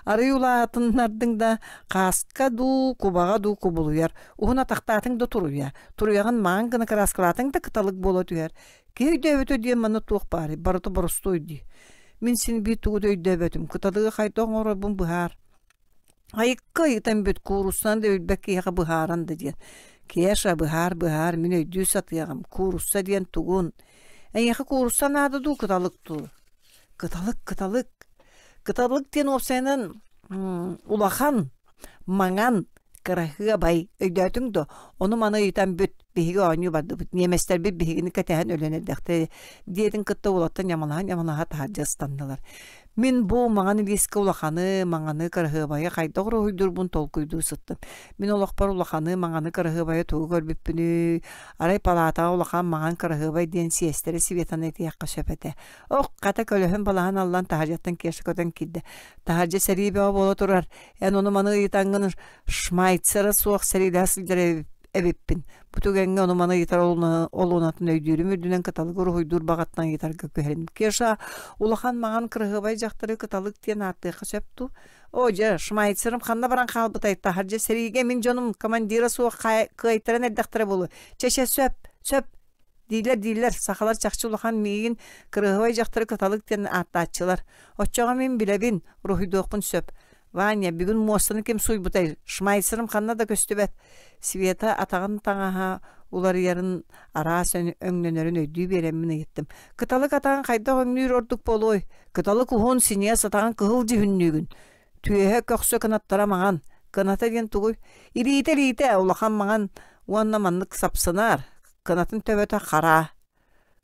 Арый улаатыннардыҥ да, хааска дуу, кубаҕа дуу кубулуйар, уһун атахтаатыҥ да туруйа, туруйаҕын маҥан гына кырааскалаатыҥ да кыталык буола түһэр. Киһи өйдөөбөтө диэн манна туох баарый, барыта боростуой дии. Мин син биир тугу да өйдөөбөтүм, кыталыгы хайдах оҥорорбун быһаар. Айыкка ыйытан бүт, кууруссаны да билбэт киһиэхэ быһааран да диэн. Кеша, быһаар, быһаар, мин өйдүү сатыаҕым, куурусса диэн тугун? Эйиэхэ куурусса наада дуу, кыталык дуу? Кыталык, кыталык. Кыталык диэн уопсайынан улахан, маҥан, кыраһыабай. Өйдөөтүҥ дуо? Ону-маны ыйытан бүт, биһиги оонньуу бардыбыт. Ньиэмэстэрбит биһигини кэтэһэн өлөн эрдэхтэрэ диэтин кытта уолаттар ньамалаһа-ньамалаһа таһырдьа ыстаннылар. Мин бу маҥан илиискэ улаханы, маҥаны, кыраһыабайы хайдах уруһуйдуурбун толкуйдуу сыттым. Мин олохпор улаханы, маҥаны, кыраһыабайы тугу көрбүппүнүй? Арай палаатаҕа улахан маҥан кыраһыабай диэн сиэстэрэ Светаны этиэххэ сөп этэ. Ох, хата көлөһүн балаһан аллан таһырдьаттан Кеша көтөн киирдэ. Таһырдьа сэрии бөҕө буола турар. Эн ону-маны ыйытаҥҥын шмайцера суох сэриилэһэ сылдьар эбиппин. Бу түгэҥҥэ ону-маны ыйытар олуонатын өйдүүрүм үрдүнэн кыталык уруһуйдуур баҕатынан ыйытарга күһэлим. Кеша, улахан маҥан кыраһыабай дьахтары кыталык диэн ааттыахха сөп дуу? Оо дьэ, шмайцерым ханна баран хаалбытай? Таһырдьа сэриигэ мин дьонум командира суох кыайтаран эрдэхтэрэ буолуо. Чэ-чэ, сөп, сөп, дииллэр-дииллэр, сахалар чахчы улахан миигин кыраһыабай дьахтары кыталык диэн ааттааччылар. Оччоҕо мин билэбин, уруһуйдуохпун сөп. Ваня, бүгүн муостаны ким сууйбутай? Шмайцерым ханна да көстүбэт. Света атаҕын таҥаһа уларыйарын араас өҥнөнөрүн өйдүү биэрэммин ыйыттым. Кыталык атаҕын хайдах өҥнүүр ордук буолуой? Кыталык уһун, синьиэс атаҕын кыһыл дьүһүннүүгүн. Түөһэ көхсө кынаттара маҥан. Кыната диэн тугуй? Илиитэ-илиитэ улахан маҥан уонна маннык сапсынаар. Кынатын төбөтө хара.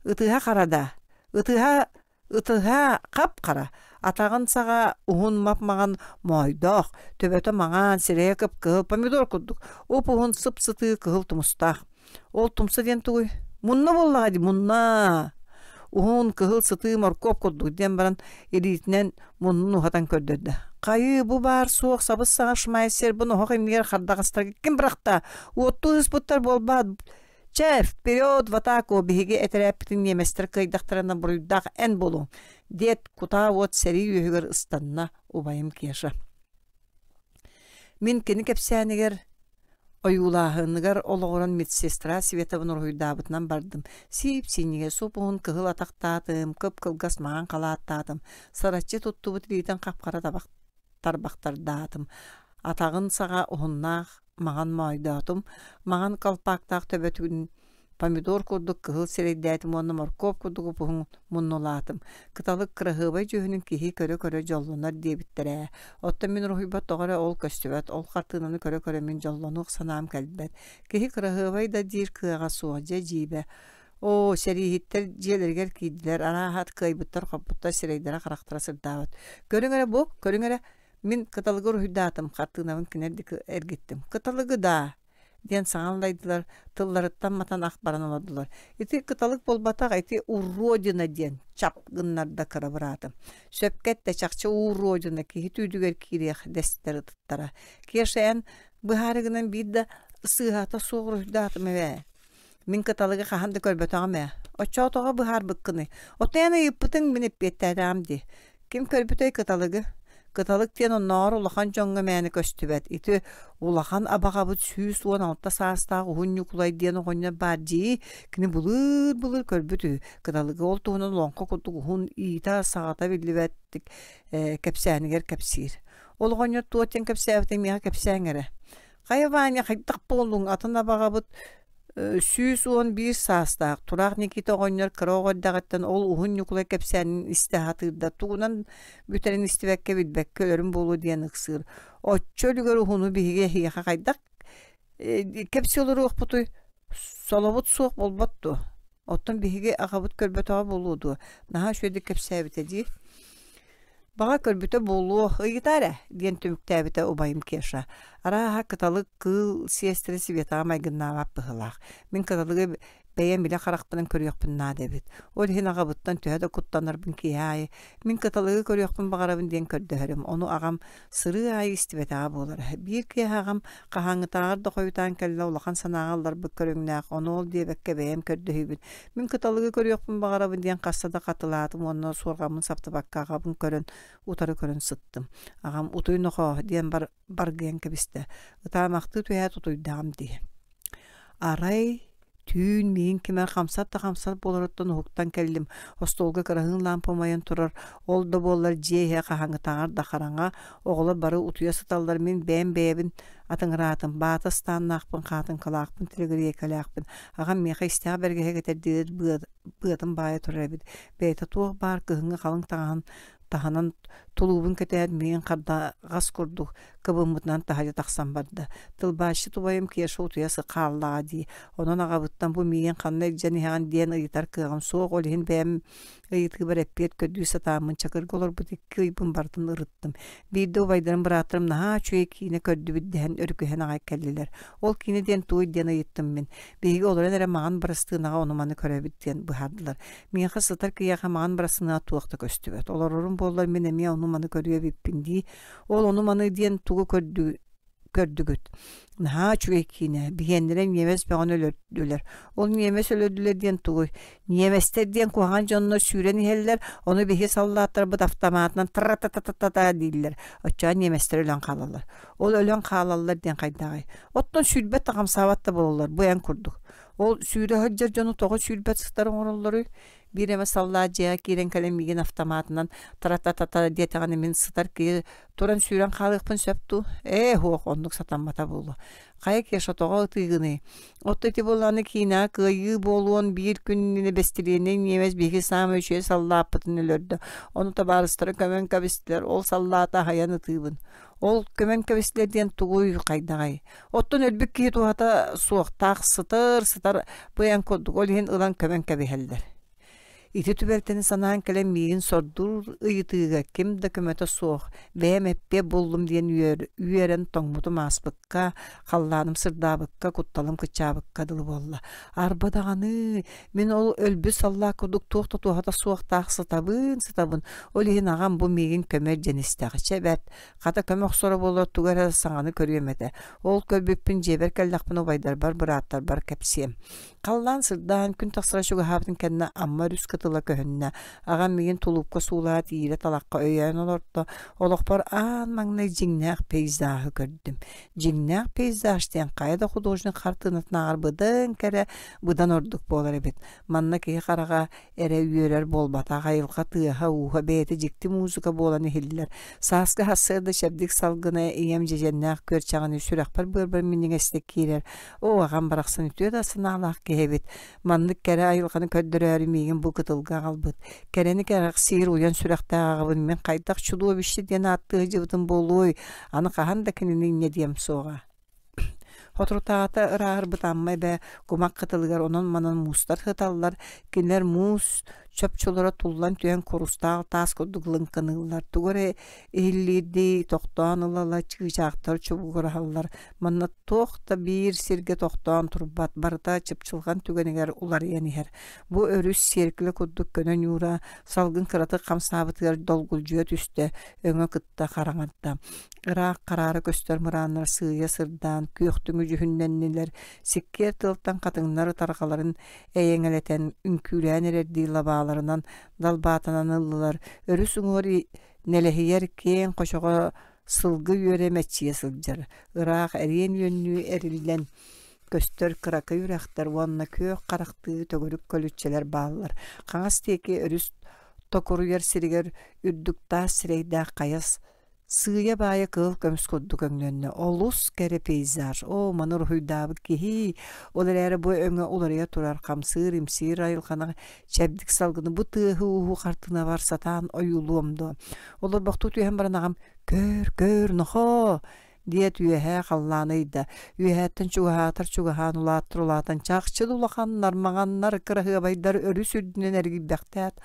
Ытыһа хара да. Ытыһа Ытыһа хап-хара, атаҕын саҕа уһун мап-маҥан моойдоох, төбөтө маҥан, сирэйэ кып-кыһыл помидор курдук, уп-уһун сып-сытыы кыһыл тумустаах. Ол тумса диэн тугуй? Мунна буоллаҕа дии, мунна! Уһун, кыһыл сытыы моркуоп курдук диэн баран илиитинэн муннун уһатан көрдөрдө. Хайыы, бу баар суох сабыс-саҥа шмайсербын оһох иннигэр хардаҕастарга ким бырахта? Уоттуу ыспыттар буолбаат, Чэ, вперед в атаку, биһиги этэрээппитин ньиэмэстэр кыайдахтарына буруйдаах эн буолуоҥ, диэт кутаа уот сэрии үөһүгэр ыстанна убайым Кеша. Мин кини кэпсээнигэр ойуулааһыныгар олоҕуран медсестра Светабын уруһуйдаабытынан бардым. Сиип-синньигэ суп-уһун кыһыл атахтаатым, кып-кылгас маҥан халааттаатым, сараччы туттубут илиитин хап-хара табах тарбахтардаатым. Атаҕын саҕа уһуннаах маҥан моойдоотум, маҥан колпаактаах төбөтүн помидор курдук кыһыл сирэйдээтим уонна моркуоп курдук упуһун муннулаатым. Кыталык кыраһыабай дьүһүнүн киһи көрө-көрө дьоллонор диэбиттэрэ ээ. Оттон мин уруһуйбар тоҕо эрэ ол көстүбэт, ол хартыынаны көрө-көрө мин дьоллонуох санаам кэлбэт. Киһи кыраһыабай да диир кыаҕа суох, дьэ дьиибэ. Оо, сэрииһиттэр дьиэлэригэр киирдилэр, арааһа кыайбыттар-хоппуттар сирэйдэрэ-харахтара сырдаабыт. Көрүҥ эрэ бу, көрүҥ эрэ, Мин кыталыгы уруһуйдаатым, хартыынабын кинилэр диэки эргиттим. Кыталыгы даа? Диэн саҥа аллайдылар, тылларыттан матан ах баран олордулар. Ити кыталык буолбатах, ити уродина диэн чап гыннарда кыра быраатым. Сөпкө эттэ, чахчы уродина киһи түүлүгэр киириэх дэстэр ытыттара. Кеша эн быһаарыгынан биир да сыыһата суох уруһуйдаатым эбээ. Мин кыталыгы хаһан да көрбөтөҕүм ээ. Оччоҕо тоҕо быһаарбыккыный? Оттон эн ыйыппытыҥ мин эппиэттээтэҕим дии. Ким көрбүтэй кыталыгы? Кыталык диэн оннооҕор улахан дьоҥҥо мээнэ көстүбэт. Ити улахан абаҕабыт 116 саастаах Уһун Ньукулай диэн оҕонньор баар дии. Кини былыр-былыр көрбүт үһү. Кыталыгы ол туһунан олоҥхо курдук уһун иитэ-саҕата биллибэттик кэпсээнигэр кэпсиир. Ол оҕонньор туох диэн кэпсээбитин миэхэ кэпсээҥ эрэ. Хайа Ваня хайдах буоллуҥ? Атын абаҕабыт 111 саастаах Тураах Никита оҕонньор кыра оҕо эрдэҕиттэн ол Уһун Ньукулай кэпсээнин истэ сатыыр да, тугунан бүтэрин истибэккэ, билбэккэ өлөрүм буолуо диэн ыксыыр. Оччо үлүгэр уһуну биһиги эһиэхэ хайдах кэпсии олоруохпутуй? Солобут суох буолбат дуо? Оттон биһиги аҕабыт көрбөтөҕө буолуо дуо? Наһаа үчүгэйдик кэпсээбитэ дии. Баҕа көрбүтэ буолуо, ыйытаа эрэ, диэн түмүктээбитэ убайым Кеша. Арааһа, кыталык кыыл сиэстэрэ Светаҕа майгыннаабат быһыылаах. Мин кыталыгы бэйэм илэ харахпынан көрүөхпүн наада эбит. Ол иһин аҕабыттан төһө да куттанарбын киэһэ аайы мин кыталыгы көрүөхпүн баҕарабын диэн көрдөһөрүм. Ону аҕам сырыы аайы истибэтэҕэ буолара. Биир киэһэ аҕам хаһааҥҥытааҕар да хойутаан кэллэ улахан санааҕа ылларбыт көрүҥнээх, ону ол диэбэккэ бэйэм көрдөһүүбүн Мин кыталыгы көрүөхпүн баҕарабын диэн хаста да хатылаатым уонна суорҕаммын саптыбакка аҕабын көрөн, утары көрөн сыттым. Аҕам «Утуй нохоо» диэн бар баргыйан кэбистэ. Ытаамахтыы түһээт утуйдаҕым дии. Арай түүн миигин кимэр хамсат да хамсат буоларыттан уһуктан кэллим. Остуолга кыраһыын лаампа умайан турар. Ол да буоллар дьиэ иһэ хаһааҥҥытааҕар да хараҥа. Оҕолор бары утуйа сыталлар. Мин бэйэм бэйэбин атыҥыраатым. Баата ыстааннаахпын, хаатыҥкалаахпын, тилигириэйкэлээхпин. Аҕам миэхэ истээх бэргэһэ кэтэрдиир быатын баайа турар эбит. Бэйэтэ туох баар кыһыҥҥы халыҥ таҥаһын таһынан тулуубун кэтээт миигин хардаҕас курдук кыбыммытынан таһырдьа тахсан барда. Тылбаасчыт убайым Кеша утуйа хааллаҕа дии. Онон аҕабыттан бу миигин ханна илдьэн иһэҕин диэн ыйытар кыаҕым суох. Ол иһин бэйэм ыйытыыбар эппиэт көрдүү сатааммын чакырга олорбут икки ыйбын барытын ырыттым. Биирдэ убайдарым бырааттарым наһаа үчүгэй киинэ көрдүбүт дэһэн өрүкүһэн аҕай кэллилэр. Ол киинэ диэн туой диэн ыйыттым мин. Биһиги олорон эрэ маҕан бырастыынаҕа ону-маны көрөбүт диэн быһаардылар. Миэхэ сытар киһиэхэ маҕан бырастыына туох да көстүбэт. Олорорум буоллар мин эмиэ ону-маны көрүө эбиппин дии. Ол ону-маны диэн тугу көрдү көрдүгүт? Наһаа үчүгэй киинэ. Биһиэннэрэ ньиэмэс бөҕөнү өлөрдүлэр. Ол ньиэмэс өлөрдүлэр диэн тугуй? Ньиэмэстэр диэн куһаҕан дьоннор сүүрэн иһэллэр, ону биһи саллааттарбыт автоматынан тра-та-та-та-та дииллэр. Оччоҕо ньиэмэстэр өлөн хаалаллар. Ол өлөн хаалаллар диэн хайдаҕый? Оттон сүүрбэт да хамсаабат да буолаллар, бу эн курдук. Ол сүүрэ сылдьар дьону тоҕо сүүрбэт сытар оҥороллоруй? Биир эмэ саллаат дьиэҕэ киирэн кэлэн миигин автоматынан тра-та-та-та диэтэҕинэ мин сытар киһи туран сүүрэн хаалыахпын сөп дуу? Ээ, суох, оннук сатаммата буолуо. Хайа Кеша тоҕо ытыыгыный? Оттон ити буоллаҕына киинэҕэ кыайыы буолуон биир күн иннинэ бэстилиэнэй ньиэмэс биһиги саамай үчүгэй саллааппытын өлөрдө. Ону табаарыстара көмөн кэбистилэр, ол саллааты аһыйан ытыыбын. Ол көмөн кэбистилэр диэн тугуй, хайдаҕай? Оттон өлбүт киһи туһата суохтаах сытар, сытар быйаҥ курдук, ол иһин ылан көмөн кэбиһэллэр. Ити түбэлтэни санаан кэлэн миигин сордуур ыйытыыга ким да көмөтө суох, бэйэм эппиэт буллум диэн үөрэн тоҥмутум ааспыкка, халлааным сырдаабыкка, кутталым кыччаабыкка дылы буолла. Арба даҕаны, мин ол өлбүт саллаат курдук туох да туһата суохтаах сытабын, сытабын. Ол иһин аҕам бу миигин көмө илдьэн истэҕэ. Чэ бэрт, хата көмө охсоро буоллар тугу эрэ саҥаны көрүөм этэ. Ол көрбүппүн дьиэбэр кэллэхпинэ убайдарбар, бырааттарбар кэпсиэм. Халлаан сырдаан, күн тахсара чугаһаабытын кэннэ Амма өрүс кытыла көһүннэ. Аҕам миигин тулуупка суулаат иирэ талахха өйөөн олордо. Олохпор аан маҥнай дьиҥнээх пейзажы көрдүм. Дьиҥнээх пейзаж диэн хайа да художник хартыынатынааҕар быдан кэрэ, быдан ордук буолар эбит. Манна киһи хараҕа эрэ үөрэр буолбатах, айылҕа тыаһа-ууһа бэйэтэ дьикти музыка буолан иһиллэр. Сааскы сарсыарда чэбдик салгына ийэм дьэдьэннээх күөрчэҕинии сүрэхпэр-быарбар минньигэстик киирэр. Оо, аҕам барахсан үтүө да санаалаах киһи эбит. Маннык кэрэ айылҕаны көрдөрөөрү миигин бу кытылга аҕалбыт. Кэрэни кэрэхсиир уйан сүрэхтээх аҕабын мин хайдах чудовище диэн ааттыы сылдьыбытым буолуой, аны хаһан да кинини инньэ диэм суоҕа. Соторутааҕыта ырааһырбыт Амма эбэ кумах кытылыгар онон-манан муустар сыталлар. Кинилэр муус Чопчулара туллан түһэн курустаал таас курдук лыҥкыныыллар. Тугу эрэ иһиллиирдии тохтоон ыла-ыла чыычаахтар чубугураһаллар. Манна туох да биир сиргэ тохтоон турбат, барыта чыпчылҕан түгэнигэр уларыйан иһэр. Бу өрүс сиэркилэ курдук көнө ньуура салгын кыратык хамсаабытыгар долгулдьуйа түстэ, өҥө кытта хараҥарда. Ыраах хараара көстөр мырааннар сыыйа сырдаан, күөхтүҥү дьүһүннэннилэр, сиккиэр тыалтан хатыҥнар ытарҕаларын эйэҥэлэтэн, үҥкүүлээн эрэрдии лабааларынан далбаатанан ыллылар, өрүс уҥуор нэлэһийэр киэҥ хочоҕо сылгы үөрэ мэччийэ сылдьар, ыраах эриэн үөннүү эриллэн көстөр кыракый үрэхтэр уонна күөх харахтыы төгүрүк көлүччэлэр бааллар. Хаҥас диэки өрүс токуруйар сиригэр үрдүк таас сирэйдээх хайа Сыыйа-баайа кыһыл көмүс курдук өҥнөннө. Олус кэрэ пейзаж. Оо, маны уруһуйдаабыт киһи! Ол эрээри бу өҥө уларыйа турар, хамсыыр-имсиир айылҕаны, чэбдик салгыны бу тыаһы-ууһу хартыынабар сатаан ойуулуом дуо? Олорбохтуу түһэн баран аҕам «Көр, көр, нохоо!» диэт үөһээ халлааны ыйда. Үөһээттэн чугаһаатар чугаһаан, улааттар улаатан, чахчы да улаханнар, маҥаннар, кыраһыабайдар өрүс үрдүнэн эргийбэхтээт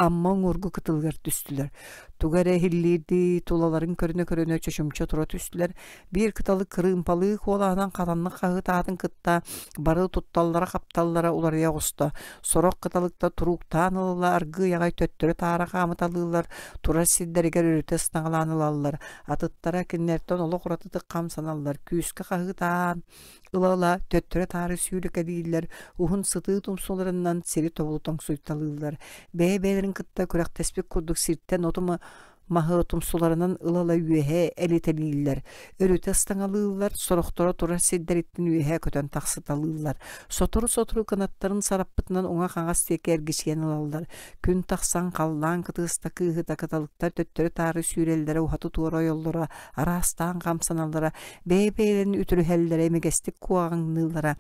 Амма уҥуоргу кытылыгар түстүлэр. Тугу эрэ иһиллиирдии, тулаларын көрүнэ-көрүнэ чочумча тура түстүлэр. Биир кыталык кырыымпалыы куолаһынан хатаннык хаһыытаатын кытта бары тутталлара-хапталлара уларыйа оҕуста. Сорох кыталыктар турууктаан ыла-ыла аргыый аҕай төттөрү-таары хаамыталыыллар, турар сирдэригэр өрүтэ ыстаҥалаан ылаллар. Атыттара кинилэртэн олох уратытык хамсаналлар, күүскэ хаһыытаан Ыла-ыла төттөрү-таары сүүрэкэлииллэр, уһун сытыы тумсуларынан сири тобулу тоҥсуйталыыллар. Бэйэ-бэйэлэрин кытта күрэхтэспит курдук сиртэн оту маһы тумсуларынан ыла-ыла үөһэ элитэлииллэр, өрүтэ ыстаҥалыыллар, сорохторо турар сирдэриттэн үөһэ көтөн тахсыталыыллар. Сотору-сотору кынаттарын сараппытынан уҥа-хаҥас диэки эргичийэн ылаллар. Күн тахсан халлаан кытыаста кыыһыта кыталыктар төттөрү-таары сүүрэллэрэ уһаты-туора ойоллоро, араастаан хамсаналлара, бэйэ-бэйэлэрин үтүрүһэллэрэ, имигэстик куоҕаҥныыллара,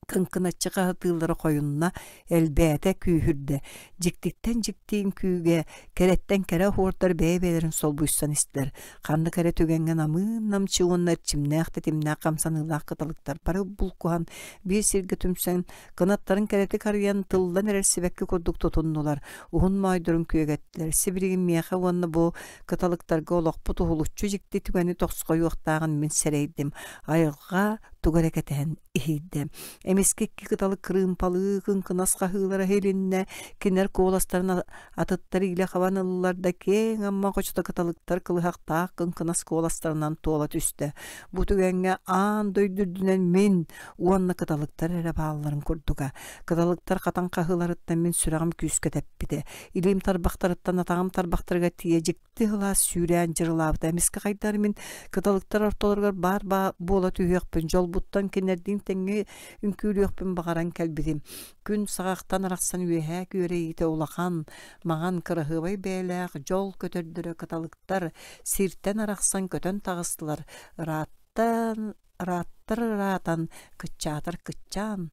кыҥкыначчы хаһытыыллара хойунна, элбээтэ, күүһүрдэ. Дьиктиттэн дьикти үҥкүүгэ, кэрэттэн кэрэ оһуордар бэйэ-бэйэлэрин солбуйсан истилэр. Ханнык эрэ түгэҥҥэ намыын-намчы уонна эрчимнээх тэтимнээх хамсаныылаах кыталыктар бары булкуһан, биир сиргэ түмсэн, кынаттарын кэрэтик арыйан, тыллан эрэр сибэкки курдук тутуннулар, уһун моойдорун күөгэттилэр. Сибилигин миэхэ уонна бу Кыталыктарга олохпут уһулуччу дьикти түгэни тосхойуохтааҕын мин сэрэйдим. Айылҕа тугу эрэ кэтэһэн иһийдэ. Эмискэ икки кыталык кырыымпалыы кыҥкынас хаһыылара иһилиннэ. Кинилэр куоластарын атыттар иилэ хабан ыллылар да киэҥ Амма хочото кыталыктар кылыһахтаах кыҥкынас куоластарынан туола түстэ. Бу түгэҥҥэ аан дойду үрдүнэн мин уонна кыталыктар эрэ баалларын курдуга. Кыталыктар хатан хаһыыларыттан мин сүрэҕим күүскэ тэппитэ. Илиим тарбахтарыттан атаҕым тарбахтарыгар тиийэ дьикти сылаас сүүрээн дьырылаабыта. Эмискэ хайдах мин кыталыктар ортолоругар баар буола түһүөхпүн, дьолбуттан кинилэрдиин тэҥҥэ үҥкүүлүөхпүн баҕаран кэлбитим. Күн саҕахтан арахсан үөһээ күөрэйиитэ улахан, маҥан, кыраһыабай бэйэлээх дьол көтөрдөрө кыталыктар сиртэн арахсан көтөн таҕыстылар. Ырааттан ырааттар ыраатан, кыччаатар кыччаан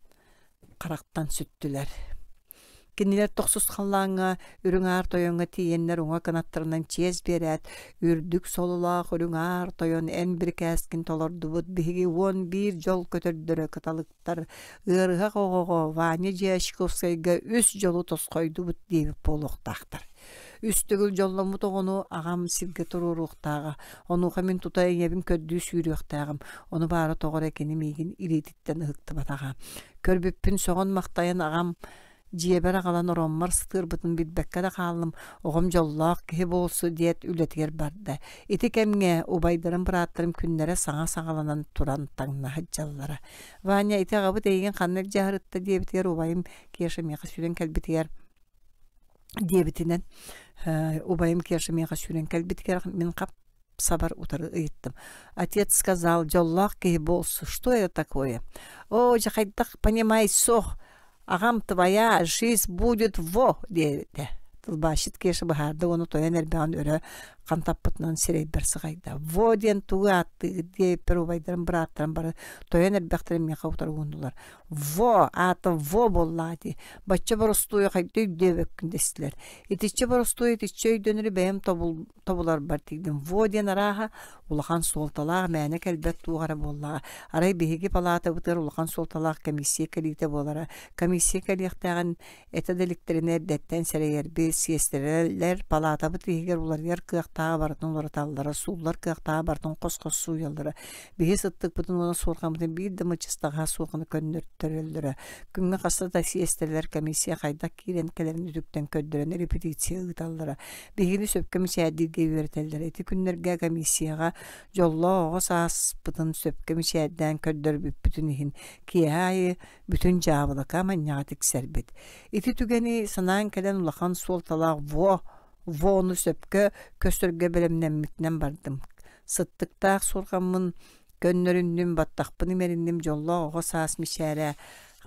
харахтан сүттүлэр. Кинилэр тохсус халлааҥҥа Үрүҥ Аар Тойоҥҥо тиийэннэр уҥа кынаттарынан чиэс биэрээт, үрдүк сололоох Үрүҥ Аар Тойон эн бирикээскин толордубут, биһиги 11 дьол көтөрдөрө кыталыктар, ыарыһах оҕоҕо Ваня Дьячковскайга үс дьолу тосхойдубут диэбит буолуохтаахтар. Үс төгүл дьолломмут оҕону аҕам сиргэ туруоруохтааҕа, онуоха мин тута ийэбин көрдүү сүүрүөхтээҕим, ону баара тоҕо эрэ кини миигин илиититтэн ыһыктыбатаҕа. Көрбүппүн сөҕөн-махтайан аҕам дьиэбэр аҕалан ороммор сытыарбытын билбэккэ да хааллым, оҕом дьоллоох киһи буолсу диэт үлэтигэр барда. Ити кэмҥэ убайдарым бырааттарым күннэрэ саҥа саҕаланан туран таҥна сылдьаллара. Ваня ити аҕабыт эйигин ханна илдьэ сырытта диэбитигэр убайым Кеша миэхэ сүүрэн кэлбитигэр диэбитинэн убайым Кеша миэхэ сүүрэн кэлбитигэр мин хап сабар утары ыйыттым. Отец сказал, дьоллоох киһи буолсу, что это такое? О, дьэ хайдах понимай сох, аҕам твоя жизнь будет во диэбитэ. Тылбаасчыт Кеша быһаарда уонна тойон эрбэҕин өрө Хантаппытынан сирэйбэр сыҕайда. Во диэн тугу ааттыыгыт диэбиппэр убайдарым бырааттарым бары тойон эрбэхтэрин миэхэ утары ууннулар. Во аата во буоллаҕа дии. Бачча боростуойу хайда өйдөөбөккүн дэстилэр. Итиччэ боростуой итиччэ өйдөнөрү бэйэм тобул тобуларбар тиийдим. Во диэн арааһа улахан суолталаах мээнэ кэлбэт туох эрэ буоллаҕа. Арай биһиги палаатабытыгар улахан суолталаах комиссия кэлиитэ буолара. Комиссия кэлиэхтээҕин этэ да иликтэринэ эрдэттэн сэрэйэрбит, сиэстэрэлэр палаатабыт иһигэр уларыйар кыахтааҕы барытын уларыталлара, сууллар кыахтааҕы барытын хос-хос сууйаллара. Биһи сыттыкпытын уонна суорҕаммытын биир да мыччыстаҕаһа суоҕуна көннөртөрөллөрө. Күҥҥэ хаста да сиэстэрэлэр комиссия хайдах киирэн кэлэрин үтүктэн көрдөрөн репетиция ыыталлара. Биһигини сөпкө мичээрдииргэ үөрэтэллэрэ. Ити күннэргэ комиссияҕа дьоллоох оҕо сааспытын сөпкө мичээрдээн көрдөрбүппүтүн иһин киэһэ аайы бүтүн дьаабылака манньаҕа тиксэрбит. Ити түгэни санаан кэлэн улахан суолталаах во вону сөпкө көстөргө бэлэмнэммитинэн бардым. Сыттыктаах суорҕаммын көннөрүннүм, баттахпын имэринним, дьоллоох оҕо саас мичээрэ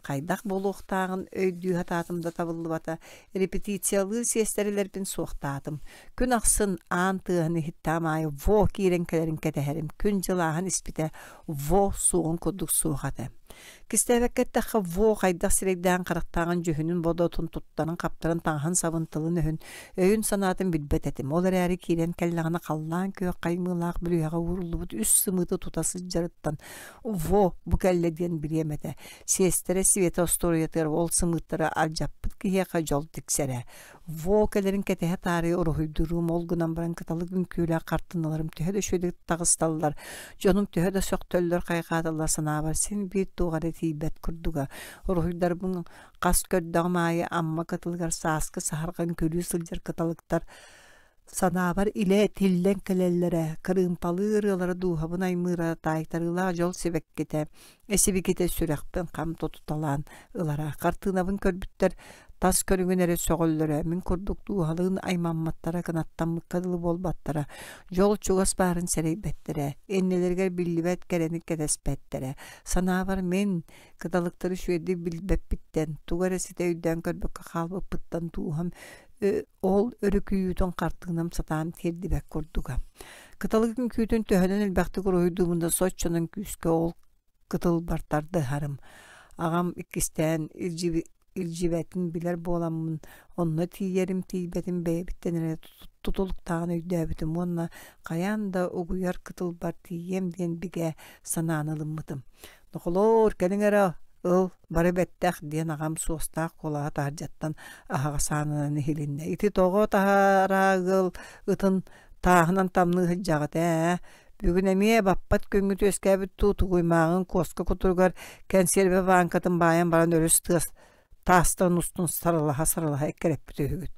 хайдах буолуохтааҕын өйдүү сатаатым да табыллыбата, репетициялыыр сиэстэрэлэрбин суохтаатым. Күн ахсын аан тыаһын иһиттэҕим аайы во киирэн кэлэрин кэтэһэрим. Күн-дьыл ааһан испитэ во суоҕун курдук суох этэ. Кистээбэккэ эттэххэ, во хайдах сирэйдээн-харахтааҕын дьүһүнүн-бодотун, туттарын-хаптарын, таҥаһын-сабын, тылын-өһүн, өйүн-санаатын билбэт этим. Ол эрээри киирэн кэллэҕинэ халлаан күөх хаймыылаах бүлүүһэҕэ ууруллубут үс сымыыты тута сылдьарыттан во бу кэллэ диэн билиэм этэ. Сиэстэрэ Света остуоруйатыгар ол сымыыттары алдьаппыт киһиэхэ дьол тиксэрэ. Во кэлэрин кэтэһэ таарыйа уруһуйдуурум, ол гынан баран кыталык үҥкүүлээх хартыыналарым төһө да үчүгэйдик таҕысталлар, дьонум төһө да сөхтөллөр, хайҕааталлар санаабар син биир туох эрэ тиийбэт курдуга. Уруһуйдарбын хас көрдөҕүм аайы Амма кытылыгар сааскы саһарҕа үҥкүүлүү сылдьар кыталыктар Санаабар илэ тиллэн кэлэллэрэ, кырыымпалыы ырыалара дууһабын аймыыра, таайтарыылаах дьол сибэккитэ, эсибикитэ сүрэхпин хам тутуталаан ылара. Хартыынабын көрбүттэр тас көрүҥүн эрэ сөҕөллөрө, мин курдук дууһалыын аймамматтара, кынаттаммыкка дылы буолбаттара, дьол чугас баарын сэрэйбэттэрэ, иннилэригэр биллибэт кэрэни кэтэспэттэрэ. Санаабар мин кыталыктары үчүгэйдик билбэппиттэн, тугу эрэ ситэ өйдөөн көрбөккө хаалбыппыттан дууһам ол өрүкүйүүтүн хартыынам сатаан тиэрдибэт курдуга. Кыталык үҥкүүтүн төһөнөн элбэхтик уруһуйдуубун да соччонон күүскэ ол кытылбар тардыһарым. Аҕам иккистээн илдьибэтин билэр буоламмын, онно тиийэрим тиийбэтим бэйэбиттэн эрэ тутулуктааҕын өйдөөбүтүм уонна хайаан да угуйар кытылбар тиийиэм диэн бигэ санааны ылыммытым. Нохолоор, кэлиҥ эрэ, ыл, бары бэттэх, диэн аҕам суостаах куолаһа таһырдьаттан аһаҕас аанынан иһилиннэ. Ити тоҕо таһаараа ыал ытын тааһынан тамныы сылдьаҕыт ээ? Бүгүн эмиэ баппат күҥҥүт үөскээбит дуу, тугуймааҕын куоска кутуругар кэнсиэрбэ бааҥкатын баайан баран өрүс тыас таастан устун сарылаһа-сарылаһа эккирэппит үһүгүт.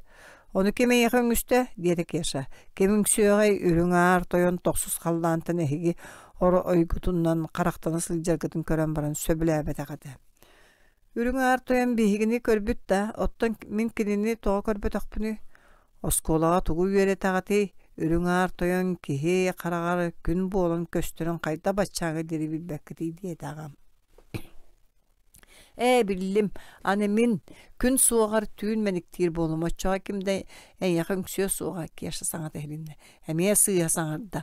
Ону ким эйиэхэ үҥүстэ? диэтэ Кеша. Ким үҥсүөҕэй, үрүҥ аар тойон тохсус халлаантан эһиги оро ойгутунан харахтана сылдьаргытын көрөн баран сөбүлээбэтэх этэ. Үрүҥ аар тойон биһигини көрбүт да, оттон мин кинини тоҕо көрбөтөхпүнүй? Оскуолаҕа тугу үөрэтэҕитий? Үрүҥ аар тойон киһи хараҕар күн буолан көстөрүн хайда баччааҥҥа диэри билбэккитий диэтэ аҕам. Ээ, биллим, аны мин күн суоҕар түүн мэниктиир буолуом, оччоҕо ким да эйиэхэ үҥсүө суоҕа, Кеша саҥата иһилиннэ. Эмиэ сыыһа саҥарда.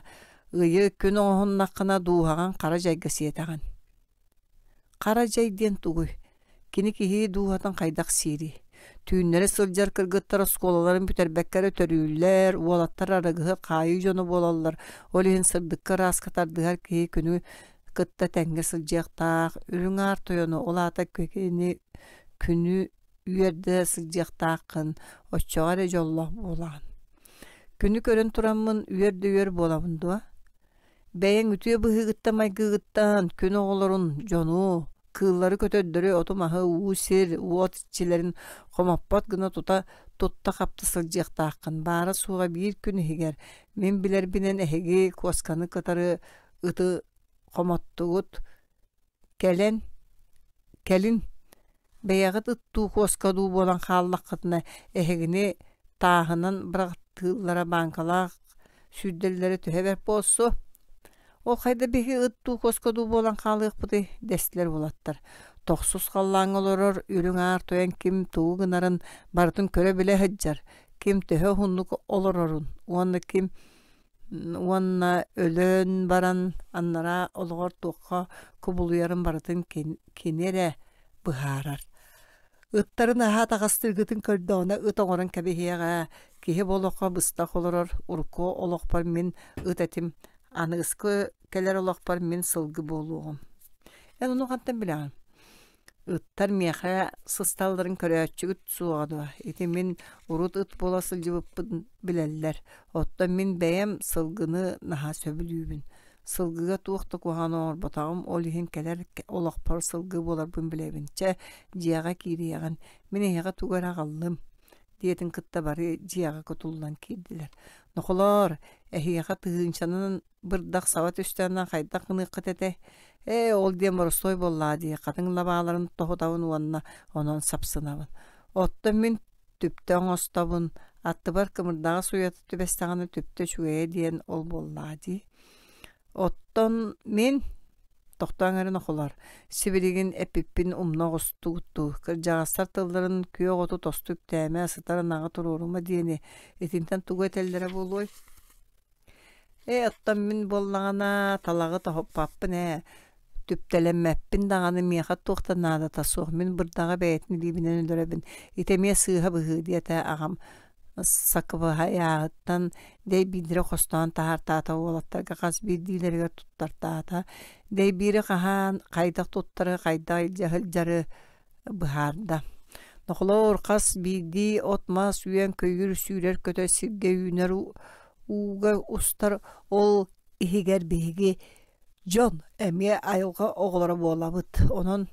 Ыйы күн оҥоһуннаххына дууһаҕын хара дьайга сиэтэҕин. Хара дьай диэн тугуй? Кини киһи дууһатын хайдах сиирий? Түүннэри сылдьар кыргыттар оскуолаларын бүтэрбэккэ эрэ төрүүллэр, уолаттар арыгыһыт хаайыы дьоно буолаллар, ол иһин сырдыкка ырааска тардыһар киһи күнү кытта тэҥҥэ сылдьыахтаах, үрүҥ аар тойону, ол аата кини күнү үөрдэ сылдьыахтааххын, оччоҕо эрэ дьоллоох буолаҕын. Күнү көрөн тураммын үөр да үөр буолабын дуо? Бэйэҥ үтүө быһыыгыттан-майгыгыттан күн оҕолорун, дьону, кыыллары, көтөрдөрү, оту-маһы, уу сир, уот иччилэрин хомоппот гына тута тутта-хапта сылдьыахтааххын. Баара-суоҕа биир күн иһигэр мин билэрбинэн эһиги куосканы кытары ыты хомоттугут кэлэн кэлин бэйэҕит ыттуу куоска дуу буолан хааллаххытына эһигини тааһынан быраҕаттыыллара бааҥкалаах сүүрдэллэрэ төһө бэрт буолсу ол хайда биһиги ыттуу куоска дуу буолан хаалыахпытый дэстилэр уолаттар тохсус халлааҥҥа олорор үрүҥ аар тойон ким тугу гынарын барытын көрө-билэ сылдьар ким төһө уһуннук олорорун уонна ким. Уонна өлөн баран анараа олоҕор туохха кубулуйарын барытын кини эрэ быһаарар. Ыттарын аһаа таҕастыыргытын көрдөҕүнэ ыт оҥорон кэбиһиэҕэ, киһи бу олоххо быстах олорор, урукку олохпор мин ыт этим, аныгыскы кэлэр олохпор мин сылгы буолуоҕум. Эн ону хантан билэҕин? Ыттар миэхэ сысталларын көрөөччүгүт суоҕа дуо? Ити мин урут ыт буола сылдьыбыппын билэллэр. Оттон мин бэйэм сылгыны наһаа сөбүлүүбүн. Сылгыга туох да куһаҕаны оҥорботоҕум, ол иһин кэлэр олохпор сылгы буоларбын билэбин. Чэ, дьиэҕэ киириэҕин, мин эһиэхэ тугу эрэ аҕаллым диэтин кытта бары дьиэҕэ кутуллан киирдилэр. Нохолоор, эһиэхэ тыһыынчанан бырдах саба түстэҕинэ хайдах гыныаххыт этэй? Ээ, ол диэн боростуой буоллаҕа дии, хатыҥ лабааларын тоһутабын уонна онон сапсынабын. Оттон мин түптэ оҥостобун, аттыбар кымырдаҕас уйата түбэстэҕинэ түптэ үчүгэйэ диэн ол буоллаҕа дии. Оттон мин тохтооҥ эрэ нохолоор, сибилигин эппиппин умна оҕустугут дуу, кырдьаҕастар тылларын күөх оту тосту үктээмэ, сытар ынаҕы туруорума диэни итинтэн тугу этэллэрэ буолуой? Ээ, оттон мин буоллаҕына талаҕы тоһуппаппын ээ, түптэлэммэппин даҕаны миэхэ туох да наадата суох, мин бырдаҕы бэйэтин илиибинэн өлөрөбүн, ити эмиэ сыыһа быһыы диэтэ аҕам саквояһыттан дэйбиирдэрэ хостоон таһаартаата уолаттарга хас биирдиилэригэр туттартаата, дэйбиири хаһан, хайдах туттары, хайдах илдьэ сылдьары быһаарда. Нохолоор хас биирдии от-мас үөн-көйүүр сүүрэр-көтөр сиргэ үүнэр ууга устар ол иһигэр биһиги дьон эмиэ айылҕа оҕолоро буолабыт. Онон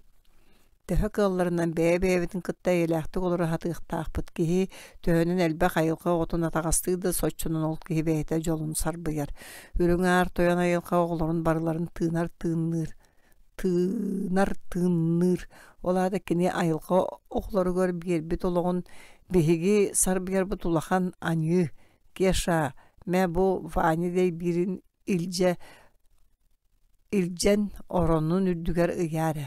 төһө кыалларынан бэйэ-бэйэбитин кытта эйэлээхтик олоро сатыахтаахпыт. Киһи төһөнөн элбэх айылҕа оҕотун атаҕастыыр да соччонон ол киһи бэйэтэ дьолун сарбыйар. Үрүҥ Аар Тойон айылҕа оҕолорун барыларын тыынар тыынныыр тыынар тыынныыр. Ол аата кини айылҕа оҕолоругар биэрбит олоҕун биһиги сарбыйарбыт улахан аньыы. Кеша, мэ бу Ваня дэйбиирин илдьэ илдьэн оронун үрдүгэр ыйаа эрэ.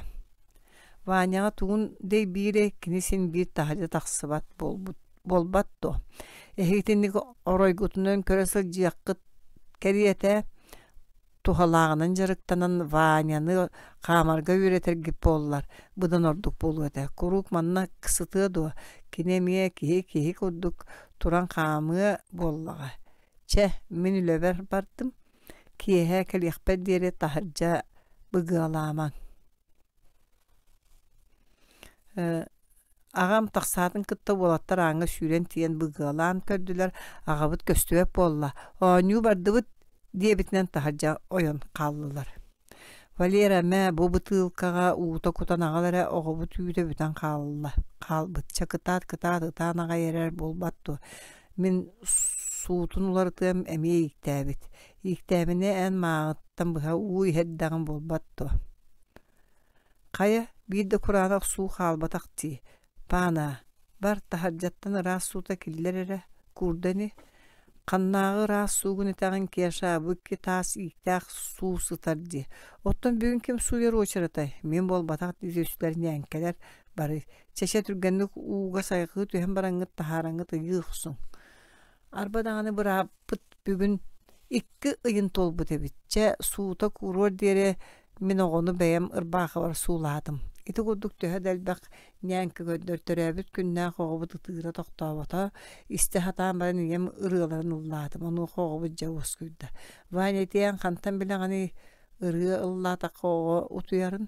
Ваняҕа тугун дэйбиирэй кини син биир таһырдьа тахсыбат буолбут буолбат дуо? Эһиги итинник оройгутунан көрө сылдьыаххыт кэриэтэ туһалааҕынан дьарыктанан Ваняны хаамарга үөрэтэргит буоллар, быдан ордук буолуо этэ. Куруук манна сытыа дуо, кини эмиэ киһи киһи курдук туран хаамыа буоллаҕа. Чэ, мин үлэбэр бардым, киэһэ кэлиэхпэр диэри таһырдьа быгыалаамаҥ. Аҕам тахсаатын кытта уолаттар ааҥҥа сүүрэн тиийэн быгыалаан көрдүлэр, аҕабыт көстүбэт буолла, оонньуу бардыбыт диэбитинэн таһырдьа ойон хааллылар. Валера, мэ, бу бытыылкаҕа уута кутан аҕал эрэ, оҕобут үүтэ бүтэн хаалла, хаалбыт. Чэ, кытаат, кытаат, ытаан аҕай эрэр буолбат дуо? Мин суутун уларытыам эмиэ ииктээбит. Ииктээбинэ эн мааҕыттан быһа уу иһэрдэҕин буолбат дуо? Хайа, биир да кураанах суу хаалбатах дии, Паанаа, бар таһырдьаттан ыраас суута киллэр эрэ, куурда ини. Ханнааҕы ыраас суугун этэҕин Кеша, бу икки таас ииктээх суу сытар дии. Оттон бүгүн ким сууйар уочаратай? Мин буолбатах дии түстүлэр ньээҥкэлэр бары. Чэ-чэ түргэнник ууга сайҕыы түһэн бараҥҥыт таһаараҥҥыт ыйыы охсуҥ. Арба даҕаны бырааппыт бүгүн икки ыйын туолбут эбит. Чэ, суута кууруор диэри мин оҕону бэйэм ырбаахыбар суулаатым. Ити курдук төһө да элбэх ньээҥкэ көрдөр төрөөбүт күннээх оҕобут ытыыра тохтообото. Истэ сатаан баран ийэм ырыаларын ыллаатым. Онуоха оҕобут дьэ уоскуйда. Ваня итиэн хантан билэҕиний ырыа ыллаатахха оҕо утуйарын?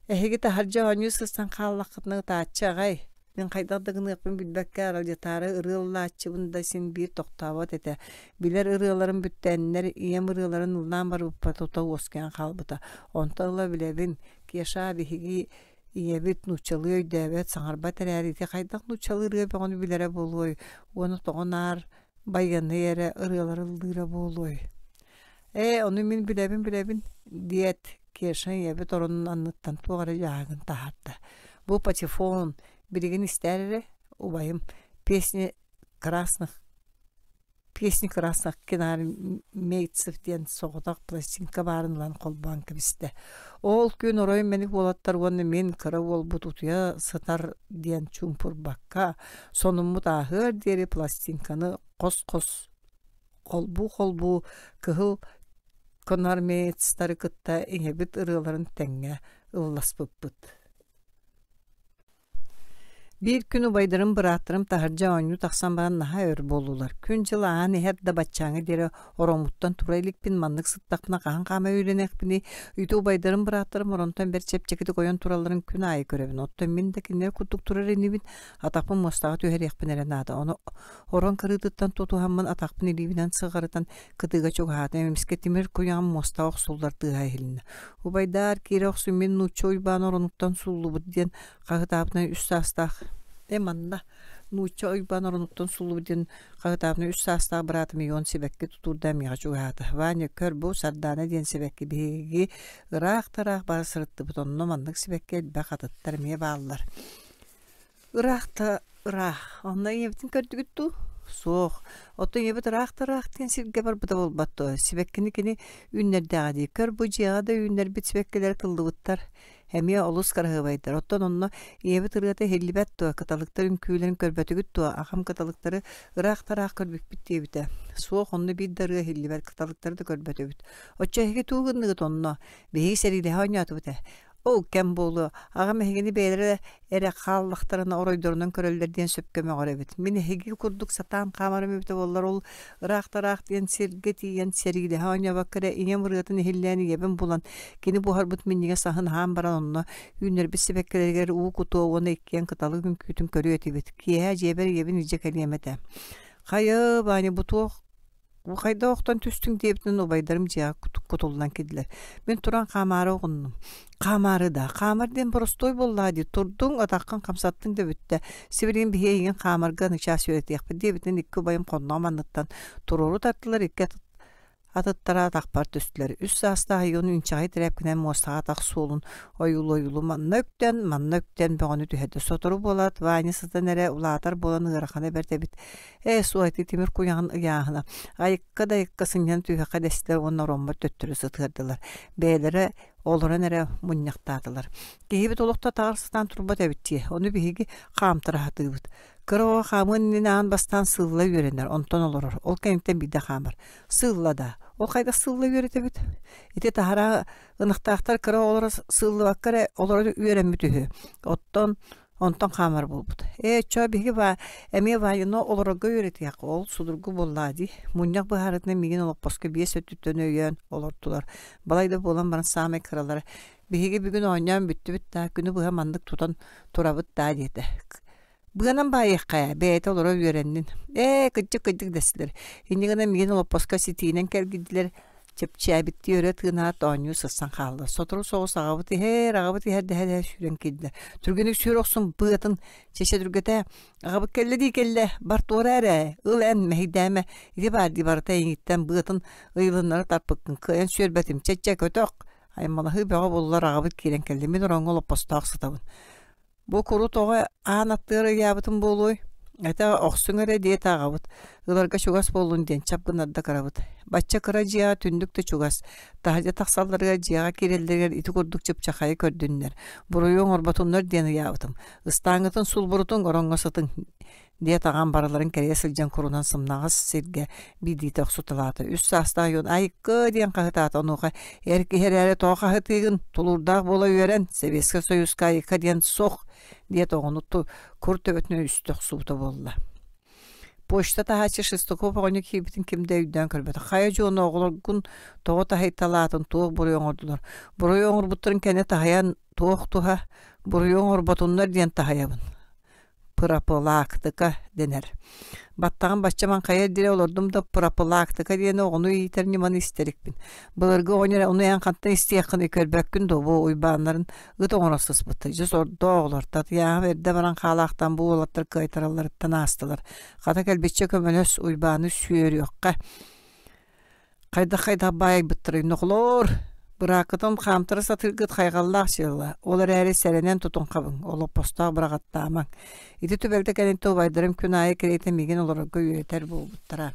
Эһиги таһырдьа оонньуу сыстан хааллаххытына ытааччы аҕай, мин хайдах да гыныахпын билбэккэ аралдьытаары ырыа ыллааччыбын да син биир тохтообот этэ. Билэр ырыаларым бүттээннэр ийэм ырыаларын ыллаан барбыппар тута уоскуйан хаалбыта. Онтон ыла билэбин, Кеша биһиги ийэбит нууччалыы өйдөөбөт, саҥарбат эрээри ити хайдах нууччалыы ырыа бөҕөнү билэрэ буолуой уонна тоҕо наар байыаннай эрэ ырыалары ыллыыра буолуой? Ээ, ону мин билэбин-билэбин, диэт, Кеша ийэбит оронун анныттан туох эрэ дьааһыгын таһаарда. Бу патефон, билигин истээр эрэ, убайым, песни красных песни красных кинармейцев диэн соҕотох пластинка баарын ылан холбоон кэбистэ. Ол күн орой мэник уолаттар уонна мин кыра уолбут утуйа сытар диэн чуумпурбакка, сонуммут ааһыар диэри пластинканы хос-хос. Холбуу-холбуу кыһыл конармеецтары кытта ийэбит ырыаларын тэҥҥэ ылласпыппыт. Биир күн убайдарым бырааттарым таһырдьа оонньуу тахсан баран наһаа өр буоллулар. Күн-дьыл ааһан иһэр да баччааҥҥа диэри ороммуттан тура иликпин, маннык сыттахпына хаһан хаама үөрэниэхпиний? Үтүө убайдарым бырааттарым оронтон бэрт чэпчэкитик ойон туралларын күн аайы көрөбүн. Оттон мин да кинилэр курдук турар инибин, атахпын муостаҕа түһэриэхпин эрэ наада. Ону орон кырыытыттан тутуһаммын атахпын илиибинэн сыҕарытан кытыыга чугаһаатым. Эмискэ тимир куйаҕым муостаҕа охсуллар тыаһа иһилиннэ. Убайдаар, киирэ охсун мин нуучча Уйбаан оронуттан сууллубут диэн хаһытаабытынан үс саастаах э манна нуучча Уйбаан оронуттан суллубут диэн хаһытаабытынан үс саастаах быраатым Ион сибэкки тутуурдаан миэхэ чугаһаата. Ваня, көр бу Сардаана диэн сибэкки биһиги ыраах-тараах бара сырыттыбыт онно маннык сибэкки элбэх атыттар эмиэ бааллар. Ыраах да ыраах. Онно ийэбитин көрдүгүт дуу? Суох. Оттон ийэбит ыраах да ыраах диэн сиргэ барбыта буолбат дуо? Сибэккини кини үүннэрдэҕэ дии. Көр бу дьиэҕэ да үүннэрбит сибэккилэрэ тыллыбыттар. Эмиэ олус кыраһыабайдар. Оттон онно ийэбит ырыата иһиллибэт дуо? Кыталыктар үҥкүүлэрин көрбөтүгүт дуо? Аҕам кыталыктары ыраах-тараах көрбүппүт диэбитэ. Суох, онно биир да ырыа иһиллибэт, кыталыктары да көрбөтүбүт. Оччо эһиги тугу гынныгыт онно? Биһиги сэриилэһэ оонньоотубут ээ. Ол кэм буолуо, аҕам эһигини бэйэлэрэ эрэ хааллахтарына оройдорунан көрөллөр диэн сөпкө мөҕөр эбит. Мин эһиги курдук сатаан хаамарым эбитэ буоллар, ол ыраах-тараах диэн сиргэ тиийэн сэриилэһэ оонньообокко эрэ ийэм ырыатын иһиллээн ийэбин булан, кини буһарбыт минньигэс аһын аһаан баран онно үүннэрбит сибэккилэригэр уу кутуо уонна иккиэн кыталык үҥкүүтүн көрүө этибит. Киэһэ дьиэбэр ийэбин илдьэ кэлиэм этэ. Хайа, Ваня, бу туох Бу хайдах охтон түстүҥ диэбитинэн убайдарым дьиэҕэ кутуллан киирдилэр. Мин туран хаамаары оҕуннум. Хаамаары да, хаамар диэн боростуой буоллаҕа дии, турдуҥ, атаххын хамсаттыҥ да бүттэ. Сибилигин биһи эйигин хаамарга аны чаас үөрэтиэхпит диэбитинэн икки убайым хонноҕум анныттан туруору тартылар, икки атыттара атахпар түстүлэр. Үс саастаах Ион инчэҕэй тирээпкинэн муостаҕа атах суолун ойуулу-ойуулу манна үктэн, манна үктэн бөҕөнү түһэрдэ. Сотору буолаат, Ваня сытан эрэ улаатар буолан ыарахана бэрт эбит. Ээ, суох ити тимир куйаҕын ыйааһына айыкка да айыкка сынньан түһүөххэ дэстилэр уонна ороммор төттөрү сытыардылар. Бэйэлэрэ олорон эрэ мунньахтаатылар. Киһибит олох да атаҕар сатаан турбат эбит дии, ону биһиги хаамтара сатыыбыт. Кыра оҕо хаамыан иннинэ аан бастаан сыылла үөрэнэр, онтон олорор, ол кэнниттэн биирдэ хаамар. Сыылла да, ол хайдах сыылла үөрэтэбит? Ити таһараа ынахтаахтар кыра оҕолоро сыыллыбакка эрэ олоро үөрэммит үһү. Оттон Онтон хаамар буолбут. Ээ, чоо биһиги ба эмиэ Ваняны олорорго үөрэтиэх, ол судургу буоллаа дии. Мунньах быһаарытынан миигин олоппоско биэс өттүттэн өйөөн олортулар. Балай да буолан баран саамай кыралара биһиги бүгүн оонньоон бүттүбүт даа, күнү быһа маннык тутан турабыт даа диэтэ. Быанан баайыахха ээ, бэйэтэ олоро үөрэннин. Ээ, кырдьык-кырдьык дэстилэр. Инньэ гынан миигин олоппоско ситиинэн кэлгийдилэр, Чэпчээбиттии өрө тыынаат оонньуу сырсан хаалла. Сотору соҕус аҕабыт иһэр, аҕабыт иһэр дэһэ-дэһэ сүүрэн киирдэ. Түргэнник сүүр охсун быатын чэчэ түргэтэ. Аҕабыт кэллэ дии кэллэ, бар туора эрэ, ыл эн мэһэйдээмэ, ити баар дии барыта эйигиттэн быатын ыйылыннара тарпыккын, кыайан сүөрбэтим, чэ-чэ көтөх. Аймалаһыы бөҕө буоллар аҕабыт киирэн кэллэ, мин ороҥҥо олоппостоох сытабын. Бу куру тоҕо аан аттыгар ыйаабытым буолуой? Этэ охсуҥ эрэ диэтэ аҕабыт, ыларга чугас буоллун диэн чап гыннарда кырабыт. Бачча кыра дьиэҕэ түннүк да чугас, таһырдьа тахсалларыгар дьиэҕэ киирэллэригэр ити курдук чыпчахайы көрдүннэр, буруйу оҥорботуннар диэн ыйаабытым. Ыстааҥҥытын сулбурутуҥ, ороҥҥо сытыҥ диэт аҕам барыларын кэрийэ сылдьан курунан сымнаҕас сиргэ биирдиитэ охсуталаата. Үс саастаах Ион «Айыкка!» диэн хаһытаата. Онуоха «Эр киһи эрээри тоҕо хаһытыыгын? Тулуурдаах буола үөрэн, Сэбиэскэй Союзка айыкка диэн суох!» диэт оҕону кур төбөтүнэн үстэ охсубута буолла. Почта таһааччы Шестаков оҕонньор киирбитин ким да өйдөөн көрбөтөх. Хайа дьуона оҕолоргун тоҕо таһыйталаатын, туох буруйу оҥордулар? Буруйу оҥорбуттарын кэннэ таһыйан туох туһа? Буруйу оҥорботуннар диэн таһыйабын Пырапылаактыка дэнэр. Баттаҕым бачча маҥхайар диэри олордум да пырапылаактыка диэни оҕону иитэр ньыманы истэ иликпин. Былыргы оҕонньор ону эн хантан истиэххиний көрбөккүн дуо бу Уйбааннарын ыт оҥоро сыспыттар. Дьэ сордоох оҕолор Татыйааһым эрдэ баран хаалаахтаан бу уолаттар кыайтаралларыттан аастылар. Хата кэлбиччэ көмөлөс Уйбааны сүөрүөххэ. Хайдах-хайдах баайбыттарый, нохолоор, бырааккытын хаамтара сатыыргыт хайҕаллаах дьыала, ол эрээри сэрэнэн тутун-хабыҥ, олоппостоох быраҕаттаамаҥ. Ити түбэлтэ кэнниттэн убайдарым күн аайы кэриэтэ миигин олорорго үөрэтэр буолбуттара.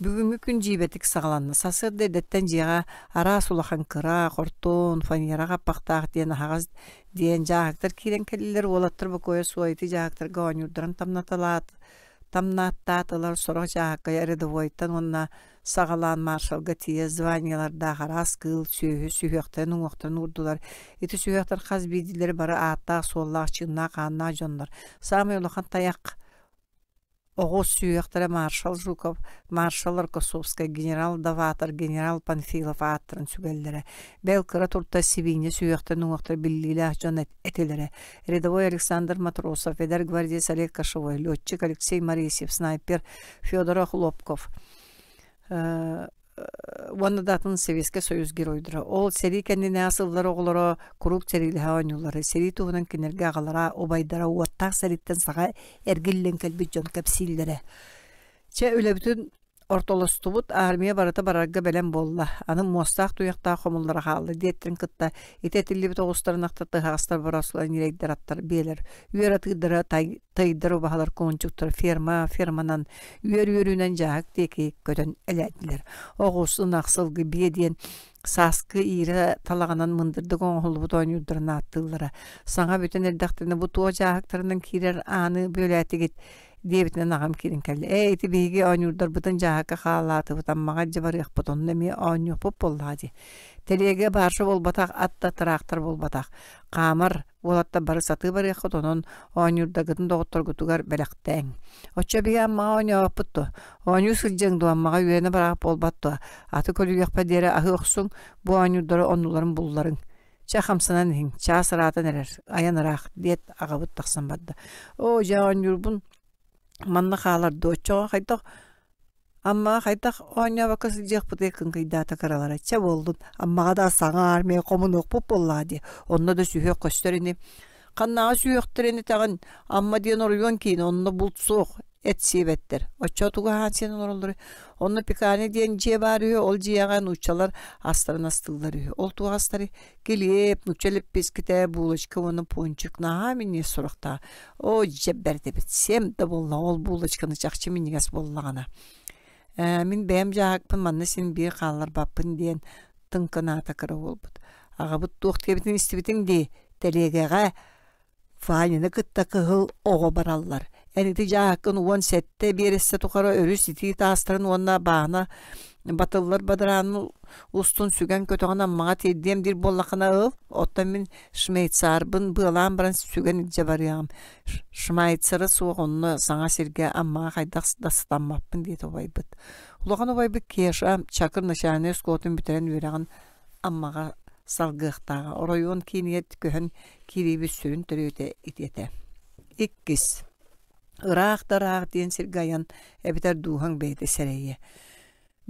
Бүгүҥҥү күн дьиибэтик саҕаланна. Сарсыарда эрдэттэн дьиэҕэ араас улахан кыра, хортуон, фанера хаппахтаах диэн аһаҕас диэн дьааһыктар киирэн кэллилэр. Уолаттар бокуойа суох ити дьааһыктарга оонньуурдарын тамнаталаат. Тамнааттаатылар, сорох дьааһыкка рядовойтан уонна саҕалаан маршалга тиийэ званиелардаах араас кыыл, сүөһү сүһүөхтэрин уҥуохтарын уурдулар. Ити сүһүөхтэр хас биирдиилэрэ бары ааттаах-суоллаах, чыыннаах-хааннаах дьоннор. Саамай улахан тайах Оҕус сүһүөхтэрэ маршал Жуков, маршал Рокоссовскай, генерал Доватор, генерал Панфилов ааттарын сүгэллэрэ. Бэл кыра туртас сибиинньэ сүһүөхтэрин уҥуохтара биллиилээх дьон этилэрэ. Рядовой Александр Матросов, эдэр гвардеец Олег Кошевой, летчик Алексей Моресьев, снайпер Федор Охлопков уонна да атын Советскай Союз геройдара. Ол сэрии кэннинээҕи сыллар оҕолоро куруук сэриилэһэ оонньууллара. Сэрии туһунан кинилэргэ аҕалара, убайдара уоттаах сэрииттэн саҥа эргиллэн кэлбит дьон кэпсииллэрэ. Чэ, үлэбитин ортолостубут, армия барыта барарга бэлэм буолла. Аны муостаах-туйахтаах хомуллара хаалла диэттэрин кытта ити этиллибит оҕустарын ахта тыһаҕастар бороосулар ньирэйдэр аттар биэлэр үөр атыырдара тайдар убаһалар кулунчуктар ферма ферманан үөр үөрүүнэн дьааһык диэки көтөн элээтилэр. Оҕус, ынах, сылгы, биэ диэн сааскы иирэ талаҕынан мындырдык оҥоһуллубут оонньуурдарын ааттыыллара. Саҥа бүтэн эрдэхтэринэ бу туох дьааһыктарынан киирэр ааны бүөлээтигит диэбитинэн аҕам киирэн кэллэ. Ээ, ити биһиги оонньуурдарбытын дьааһыкка хаалаатыбыт, Аммаҕа илдьэ барыахпыт, онно эмиэ оонньуохпут буоллаҕа дии. Тэлиэгэ баарша буолбатах, ат да тыраахтар буолбатах. Хаамар, Уолаттар бары сатыы барыаххыт, онон оонньуурдаргытын доҕотторгутугар бэлэхтээҥ. Оччо биһи Аммаҕа оонньообоппут дуо? Оонньуу сылдьыаҥ дуо, Аммаҕа үөрэнэ бараах буолбат дуо? Аты көлүйүөхпэр диэри аһыы охсуҥ, бу оонньуурдары оннуларын булларыҥ. Чэ, хамсанан иһиҥ, чаас ыраатан эрэр, айан ыраах, диэт аҕабыт тахсан барда. Оо, дьэ оонньуурбун манна хаалар дуо, оччоҕо хайдах Аммаҕа хайдах оонньообокко сылдьыахпытый кыҥкыйдаата кыралара чэ буоллун Аммаҕа да саҥа армия хомунуохпут буоллаҕа дии онно да сүһүөх көстөр ини ханнааҕы сүһүөхтэр ини этэҕин Амма диэн оройуон киинэ онно булт суох эт сиэбэттэр оччо тугу аһаан сиэн олороллоруй онно пекарня диэн дьиэ баар үһү ол дьиэҕэ нууччалар астарын астыыллар үһү ол туох астарый килиэп нуучча лэппиэскитэ булочка уонна пончик наһаа минньигэс сурахтаах Оо, дьэ бэрт эбит, сиэм да буолла, ол булочканы чахчы минньигэс буоллаҕына. Ээ, мин бэйэм дьааһыкпын манна син биир хаалларбаппын диэн тыҥкынаата кыра буолбут. Аҕабыт туох диэбитин истибитиҥ дии, тэлиэгэҕэ Ваняны кытта кыһыл оҕо бараллар. Эн ити дьааһыккын 17 биэрэстэ тухары өрүс итии таастарын уонна баана батыллар бадараанын устун сүгэн-көтөҕөн Аммаҕа тиэрдиэм диир буоллаххына ыл, оттон мин Шмейцарбын быалаан баран сүгэн илдьэ барыаҕым. Шмайцера суох онно саҥа сиргэ Аммаҕа хайдах да сатаммаппын диэтэ убайбыт. Улахан убайбыт Кеша Чакыр начальнай оскуолатын бүтэрэн үөрэҕин Аммаҕа салгыахтааҕа. Оройуон киинигэр көһөн киириибит сүрүн төрүөтэ ити этэ. Иккис. Ыраах да ыраах диэн сиргэ айан эбэтэр дууһаҥ бэйэтэ сэрэйиэ.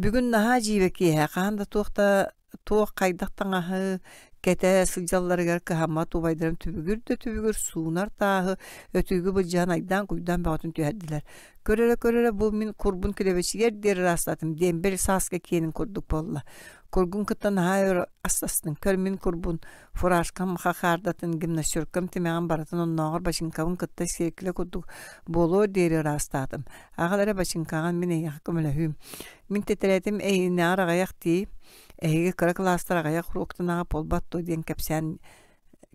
Бүгүн наһаа дьиибэ киэһэ хаһан да туох да туох хайдах таҥаһы кэтэ сылдьалларыгар кыһаммат убайдарым түбүгүр да түбүгүр суунар тааһы өтүүгү былдьаһан айдаан-куйдаан бөҕөтүн түһэрдилэр. Көрөрө-көрөрө бу мин курбун килэбэчигэр диэри ыраастаатым диэмбэл сааска киэнин курдук буолла. Кургун кытта наһаа өр астастым. Көр мин курбун фуражкам хахаардатын, гимнастеркам тимэҕин барытын оннооҕор бачыҥкабын кытта сиэркилэ курдук буолуор диэри ыраастаатым. Аҕал эрэ бачыҥкаҕын мин эйиэхэ көмөлөһүүм. Мин тэтэрээтим эйигиннээҕэр аҕыйах дии, эһиги кыра кылаастар аҕыйах уруоктан аҕа буолбат дуо диэн кэпсээн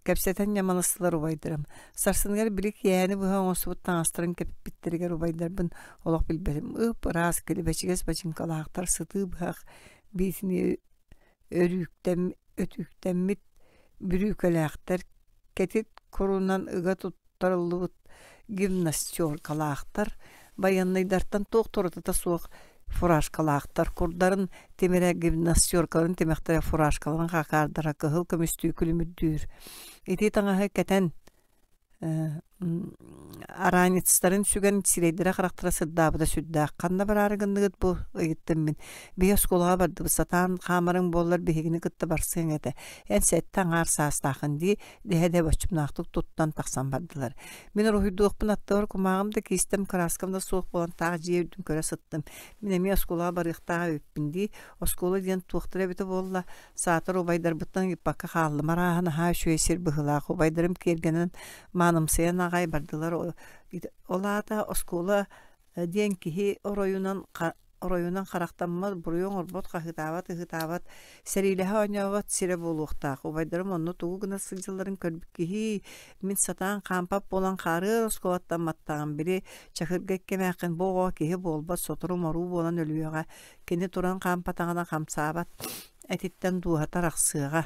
кэпсэтэн ньамаластылар убайдарым. Сарсыныгар били киэһэни быһа оҥостубут таҥастарын кэппиттэригэр убайдарбын олох билбэтим. Ып-ыраас килэбэчигэс бачыҥкалаахтар сытыы быһах биитини өрүүктэм өтүүктэммит бүрүүкэлээхтэр кэтит курунан ыга туттарыллыбыт гимнастеркалаахтар, байыаннайдартан туох туратыта суох фуражкалаахтар, курдарын тимирэ гимнастеркаларын тимэхтэрэ фуражкаларын хакаардара кыһыл көмүстүү күлүмүрдүүр. Ити таҥаһы кэтэн Аранецтарын сүгэн сирэйдэрэ-харахтара сырдаабыта сүрдээх. Ханна бараары гынныгыт бу? ыйыттым мин. Биһи оскуолаҕа бардыбыт, сатаан хаамарыҥ буоллар биһигини кытта барсыаҥ этэ. Эн сэттэ аҥаар саастааххын дии, дэһэ-дэһэ боччумнаахтык туттан тахсан бардылар. Мин уруһуйдуохпун аттыбар кумааҕым да киистэм, кырааскам да суох буолан таах дьиэ үрдүн көрө сыттым. Мин эмиэ оскуолаҕа барыахтаах эбиппин дии. Оскуола диэн туохтара эбитэ буолла? Саатар убайдарбыттан ыйыппакка хааллым. Арааһа наһаа үчүгэй сир быһыылаах. Убайдарым киэргэнэн, маанымсыйан аҕай бардылар. Ол аата оскуола диэн киһи оройунан оройунан харахтаммат, буруйу оҥорбот, хаһыытаабат, ыһыытаабат, сэриилэһэ оонньообот сирэ буолуохтаах. Убайдарым онно тугу гына сылдьалларын көрбүт киһи, мин сатаан хаампат буолан хаарыар оскуолаттан маттаҕым. Били Чакырга икки эмээххин бу оҕо киһи буолбат, сотору моруу буолан өлүөҕэ. Кини туран хаампатаҕына хамсаабат, этиттэн дууһата арахсыаҕа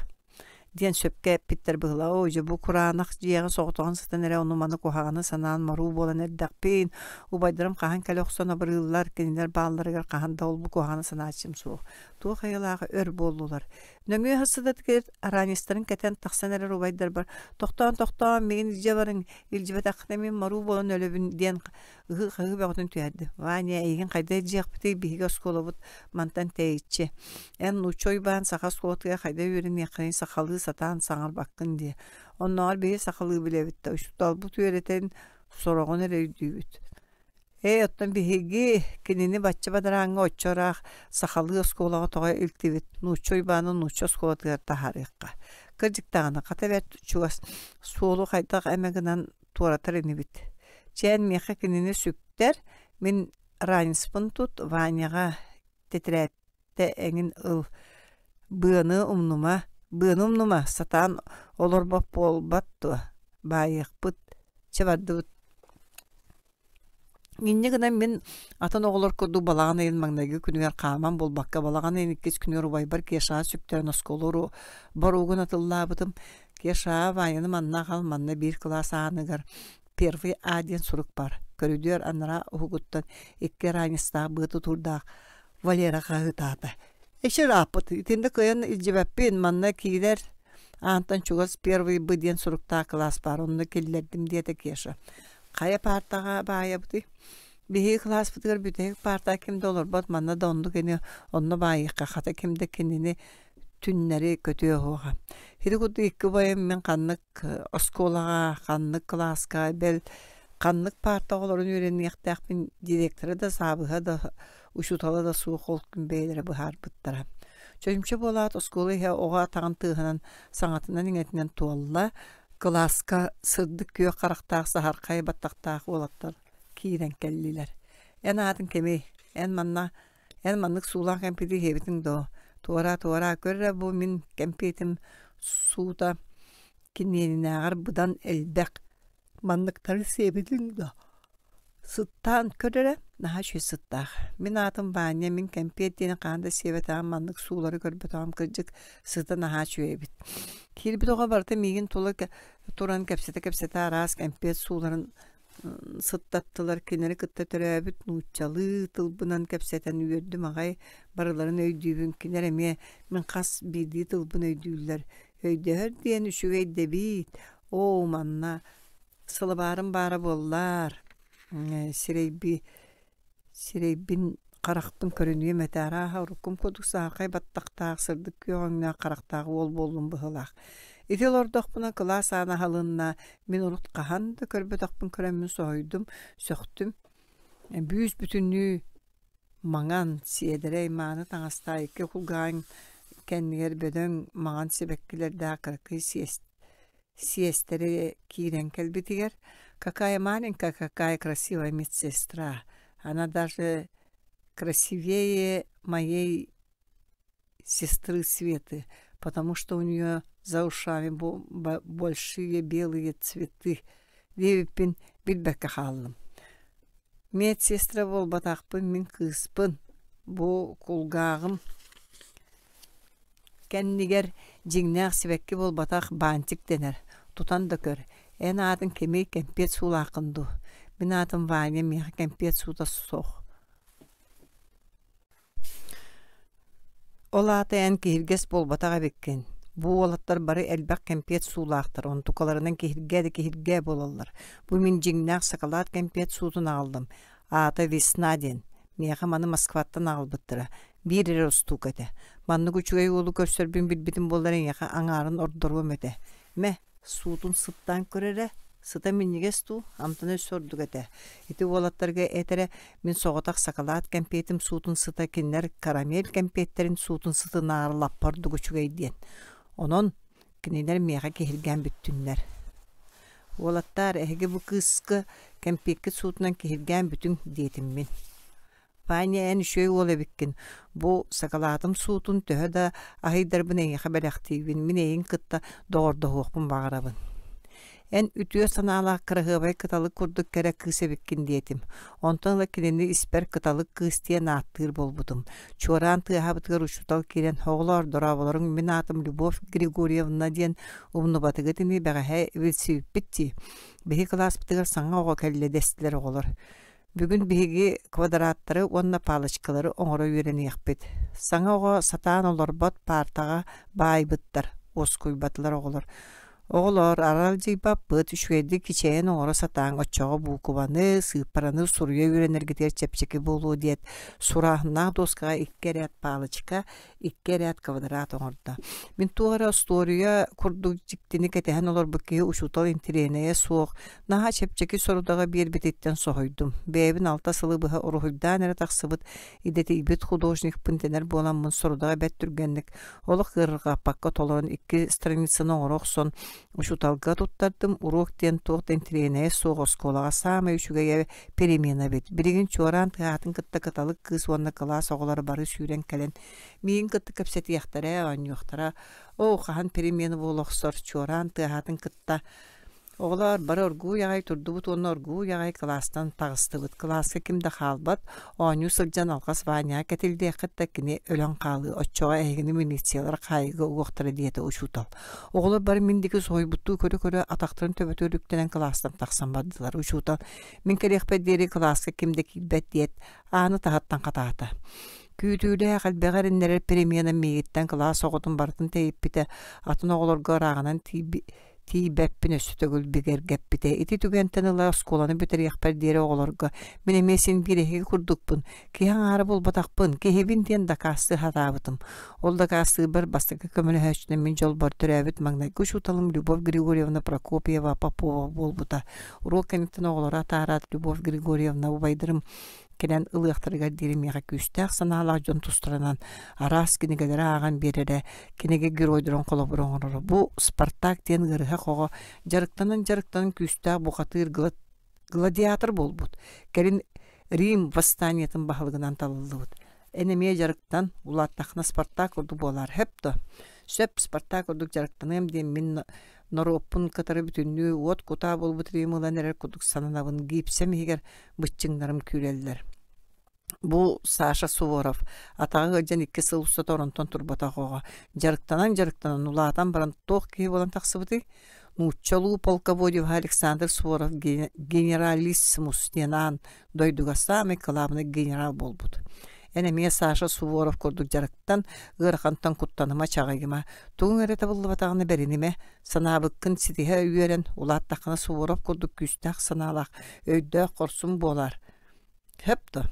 диэн сөпкө эппиттэр быһыылаах. Оо, дьэ бу кураанах дьиэҕэ соҕотоҕун сытан эрэ ону-маны куһаҕаны санаан моруу буолан эрдэхпин. Убайдарым хаһан кэлэ охсон абырыыллар, кинилэр баалларыгар хаһан да ол-бу куһаҕаны санааччым суох. Туох айылаах өр буоллулар. Нөҥүө сырсыдатыгар аранистарын кэтэн тахсан эрэр убайдарбар «Тохтоон, тохтоон, миигин илдьэ барыҥ, илдьибэтэххинэ мин моруу буолан өлөбүн» диэн ыһыы-хаһыы бөҕөтүн түһэрдим. Ваня, эйигин хайдах илдьиэхпитий, биһиги оскуолабыт мантан тэйиччи. Эн нуучча Уйбаан саха оскуолатыгар хайдах үөрэниэххиний, сахалыы сатаан саҥарбаккын дии. Оннооҕор биһиги сахалыы билэбит да, учууталбыт үөрэтэн сороҕун эрэ өйдүүбүт. Ээ, оттон биһиги кинини бачча бадарааҥҥа оччо ыраах сахалыы оскуолаҕа тоҕо илтибит, нуучча Уйбааны нуучча оскуолатыгар таһаарыахха. Кырдьык даҕаны, хата бэрт чугас суолу хайдах эмэ гынан туоратар инибит. Чээн миэхэ кинини сүктэр, мин ранецпын тут, Ваняҕа тэтэрээттэ эҥин ыл. Быаны умнума, быаны умнума, сатаан олорбот буолбат дуо, баайыахпыт, чэ бардыбыт. Инньэ гынан мин атын оҕолор курдук балаҕан ыйын маҥнайгы күнүгэр хааман буолбакка, балаҕан ыйын иккис күнүгэр убайбар Кешаҕа сүктэрэн оскуола боруогун атыллаабытым. Кешаҕа Ваняны манна аҕал, манна биир кылаас ааныгар первый А диэн сурук баар. Көрүдүөр анараа уһугуттан икки ранецтаах быа тутуурдаах Валера хаһыытаата. Эчи ырааппыт, итиннэ кыайан илдьибэппин, манна киирэр аантан чугас первый Б диэн суруктаах кылаас баар, онно киллэрдим диэтэ Кеша. Хайа паартаҕа баайабытый? Биһиги кылааспытыгар бүтэһик паартаҕа ким да олорбот, манна да оннук ини, онно баайыахха, хата ким да кинини түннэри көтүө суоҕа. Ити курдук икки убайым мин ханнык оскуолаҕа, ханнык кылааска, бэл ханнык паартаҕа олорон үөрэниэхтээхпин директора да, саабыһа да, учуутала да суох ол күн бэйэлэрэ быһаарбыттара. Чочумча буолаат оскуола иһэ оҕо атаҕын тыаһынан, саҥатынан-иҥэтинэн туолла. Кылааска сырдык күөх харахтаах саһархай баттахтаах уолаттар киирэн кэллилэр. Эн аатыҥ кимий? Эн манна эн маннык суулаах кэмпиэти иһэбитиҥ дуо? Туора туора көр эрэ бу мин кэмпиэтим суута киниэнинээҕэр быдан элбэх. Манныктары сиэбитиҥ дуо? Сыттаан көр эрэ, наһаа үчүгэй сыттаах. Мин аатым Ваня, мин кэмпиэт диэни хаһан да сиэбэтэҕим, маннык суулары көрбөтөҕүм, кырдьык, сыта наһаа үчүгэй эбит. Киирбит оҕо барыта миигин тула туран кэпсэтэ-кэпсэтэ араас кэмпиэт сууларын сыттаттылар, кинилэри кытта төрөөбүт нууччалыы тылбынан кэпсэтэн үөрдүм аҕай, барыларын өйдүүбүн, кинилэр эмиэ мин хас биирдии тылбын өйдүүллэр. Өйдөһөр диэн үчүгэй да эбит, оо, манна Сылабаарым баара буоллар, сирэйби сирэйбин харахпын көрүнүөм этэ, арааһа уруккум курдук саһархай баттахтаах, сырдык күөх өҥнөөх харахтаах уол буоллум быһыылаах. Ити олордохпуна кылаас аана аһылынна, мин урут хаһан да көрбөтөхпүн көрөммүн соһуйдум, сөхтүм. Бүүс-бүтүннүү маҥан, сиэдэрэй мааны таҥастаах икки кулгааҕын кэннигэр бөдөҥ маҥан сибэккилэрдээх кыракый сиэс сиэстэрэ киирэн кэлбитигэр «Какая маленькая, какая красивая медсестра! Она даже красивее моей сестры Светы, потому что у нее за ушами большие белые цветы» диэбиппин билбэккэ хааллым. Медсестра буолбатахпын, мин кыыспын. Бу кулгааҕым Кэннигэр дьиҥнээх сибэкки буолбатах баантик дэнэр, тутан да көр, эн аатыҥ кимий, кэмпиэт суулааххын дуу? Мин аатым Ваня, миэхэ кэмпиэт суута суох. Ол аата эн киһиргэс буолбатах эбиккин. Бу уолаттар бары элбэх кэмпиэт суулаахтар, онтукаларынан киһиргээ да киһиргээ буолаллар. Бу мин дьиҥнээх сакалаат кэмпиэт суутун аҕаллым. Аата Весна диэн. Миэхэ маны Москваттан аҕалбыттара. Биир эрэ устуука этэ. Маннык үчүгэй уолу көрсөрбүн билбитим буоллар эйиэхэ аҥаарын ордоруом этэ. Мэ, суутун сыттаан көр эрэ, сыта минньигэс дуу, амтана өссө ордук этэ. Ити уолаттарга эт эрэ, мин соҕотох сакалаат кэмпиэтим суутун сыта кинилэр карамель кэмпиэттэрин суутун сытынааҕар лаппа ордук үчүгэй диэн. Онон кинилэр миэхэ киһиргээн бүттүннэр. Уолаттаар, эһиги бу кыыска кэмпиэккит суутунан киһиргээн бүтүҥ диэтим мин. Ваня, эн үчүгэй уол эбиккин. Бу сакалаатым суутун төһө да аһыйдарбын эйиэхэ бэлэхтиибин, мин эйигин кытта доҕордоһуохпун баҕарабын. Эн үтүө санаалаах кыраһыабай кыталык курдук кэрэ кыыс эбиккин диэтим. Онтон ыла кинини испэр кыталык кыыс диэн ааттыыр буолбутум. Чуораан тыаһаабытыгар учуутал киирэн, «Оҕолоор, дорооболоруҥ, мин аатым Любовь Григорьевна диэн умнубатыгыт ини бэҕэһээ билсибиппит дии. Биһи кылааспытыгар саҥа оҕо кэллэ» дэстилэр оҕолор. Бүгүн биһиги квадраттары уонна палочкалары оҥоро үөрэниэхпит. Саҥа оҕо сатаан олорбот паартаҕа баайбыттар, уоскуйбатылар оҕолор. Оҕолоор, аралдьыйбаппыт, үчүгэйдик кичэйэн оҥоро сатааҥ, оччоҕо буукубаны, сыыппараны суруйа үөрэнэргитигэр чэпчэки буолуо диэт, сурааһыннаах дуоскаҕа икки эрээт палочка, икки эрээт квадрат оҥордо. Мин туох эрэ остуоруйа курдук дьиктини кэтэһэн олорбут киһи учуутал интэриэһинэйэ суох, наһаа чэпчэки сорудаҕы биэрбититтэн соһуйдум. Бэйэбин алта сылы быһа уруһуйдаан эрэ тахсыбыт идэтийбит художникпын дэнэр буоламмын сорудаҕы бэрт түргэнник олох ыарырҕаппакка толорон икки страницаны оҥоро охсон учууталга туттардым. Уруок диэн туох да интэриэһинэйэ суох оскуолаҕа саамай үчүгэйэ перемена эбит. Билигин чуораан тыаһаатын кытта кыталык кыыс уонна кылаас оҕолоро бары сүүрэн кэлэн миигин кытта кэпсэтиэхтэрэ, оонньуохтара. Оо, хаһан перемена буола охсор, чуораан тыаһаатын кытта Оҕолоор, бары оргууй аҕай турдубут уонна оргууй аҕай кылаастан таҕыстыбыт. Кылааска ким да хаалбат, оонньуу сылдьан алҕас Ваняҕа кэтиллиэххит да кини өлөн хаалыа, оччоҕо эһигини милициялар хаайыыга угуохтара диэтэ учуутал. Оҕолор бары мин диэки соһуйбуттуу көрө-көрө атахтарын төбөтүгэр үктэнэн кылаастан тахсан бардылар. Учуутал мин кэлиэхпэр диэри кылааска ким да киирбэт диэт, ааны таһыттан хатаата. Күүтүүлээх, элбэҕи эрэннэрэр перемена миигиттэн кылаас оҕотун барытын тэйиппитэ, атын оҕолорго ырааҕынан тиийбэппин өссө төгүл бигэргэппитэ. Ити түгэнтэн ыла оскуоланы бүтэриэхпэр диэри оҕолорго мин эмиэ син биир эһиги курдукпун, киһи аҥаара буолбатахпын, киһибин диэн дакаастыы сатаабытым. Ол дакаастыырбар бастакы көмөлөһөөччүнэн мин дьолбор төрөөбүт маҥнайгы учууталым Любовь Григорьевна Прокопьева Попова буолбута. Уруок кэнниттэн оҕолору атаараат Любовь Григорьевна убайдарым кэлэн ылыахтарыгар диэри миэхэ күүстээх санаалаах дьон тустарынан араас кинигэлэри ааҕан биэрэрэ, кинигэ геройдарын холобур оҥороро. Бу Спартак диэн ыарыһах оҕо дьарыктанан-дьарыктанан күүстээх бухатыыр гладиатор буолбут. Кэлин Рим восстаниетын баһылыгынан талыллыбыт. Эн эмиэ дьарыктан, улааттаххына Спартак курдук буолаар сөп дуо? Сөп, Спартак курдук дьарыктаныам диэн мин норуоппун кытары бүтүннүү уот кутаа буолбут Рим ылан эрэр курдук сананабын. Гипсэм иһигэр быччыҥнарым күүрэллэр. Бу Саша Суворов атаҕа ыалдьан икки сыл устата оронтон турбатах оҕо. Дьарыктанан-дьарыктанан улаатан баран туох киһи буолан тахсыбытый? Нууччалыы полководева Александр Суворов генералиссимус диэн аан дойдуга саамай кылаабынай генерал буолбут. Эн эмиэ Саша Суворов курдук дьарыктан, ыарахантан куттаныма, чаҕыйыма. Тугуҥ эрэ табыллыбатаҕына бэринимэ, санаабыккын ситиһэ үөрэн, улааттаххына Суворов курдук күүстээх санаалаах, өйдөөх, хорсун буолаар. Сөп дуо?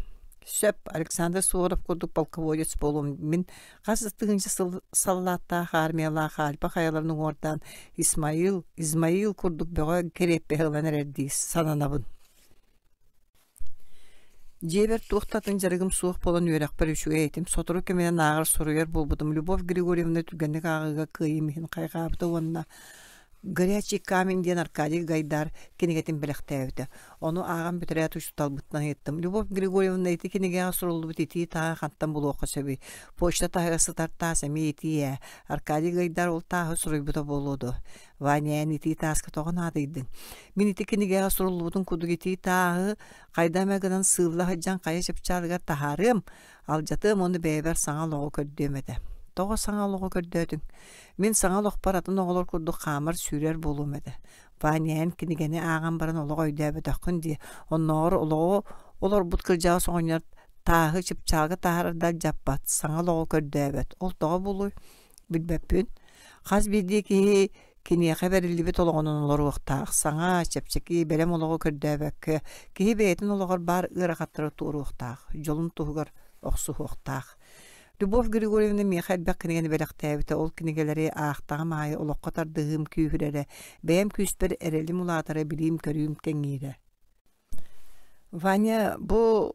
Сөп, Александр Суворов курдук полководец буолуом. Мин хас да тыһыынча сыл саллааттаах армиялаах Альпа хайаларын уҥуордаан Исмаил, Измаил курдук бөҕө кириэппэһи ылан эрэрдии сананабын. Дьиэбэр туох да атын дьарыгым суох буолан үөрэхпэр үчүгэй этим. Сотору кэминэн ааҕар-суруйар буолбутум. Любовь Григорьевна түргэнник ааҕыыга кыайыым иһин хайҕаабыта уонна «Горячий камень» диэн Аркадий Гайдар кинигэтин бэлэхтээбитэ. Ону ааҕан бүтэрээт учууталбыттан ыйыттым: «Любовь Григорьевна, ити кинигэҕэ суруллубут итии тааһы хантан булуохха сөбүй? Почта таһыгар сытар таас эмиэ итии ээ. Аркадий Гайдар ол тааһы суруйбута буолуо дуо?» Ваня, эн итии тааска тоҕо наадыйдыҥ? Мин ити кинигэҕэ суруллубутун курдук итии тааһы хайда эмэ гынан сыылла сылдьан хайа чыпчаалыгар таһаарыам, алдьатыам уонна бэйэбэр саҥа олоҕу көрдүөм этэ. Тоҕо саҥа олоҕу көрдөөтүҥ? Мин саҥа олохпор атын оҕолор курдук хаамар-сүүрэр буолуом этэ. Ваня, эн кинигэни ааҕан баран олох өйдөөбөтөххүн дии. Оннооҕор олоҕу олорбут кырдьаҕас оҕонньор тааһы чыпчаалга таһаарар да алдьаппат, саҥа олоҕу көрдөөбөт. Ол тоҕо буолуой? Билбэппин. Хас биирдии киһи киниэхэ бэриллибит олоҕунан олоруохтаах, саҥа, чэпчэки, бэлэм олоҕу көрдөөбөккө, киһи бэйэтин олоҕор баар ыарахаттары туоруохтаах, дьолун туһугар охсуһуохтаах. Любовь Григорьевна миэхэ элбэх кинигэни бэлэхтээбитэ, ол кинигэлэри аахтаҕым аайы олоххо тардыһыым күүһүрэрэ, бэйэм күүспэр эрэлим улаатара, билиим-көрүүм кэҥиирэ. Ваня, бу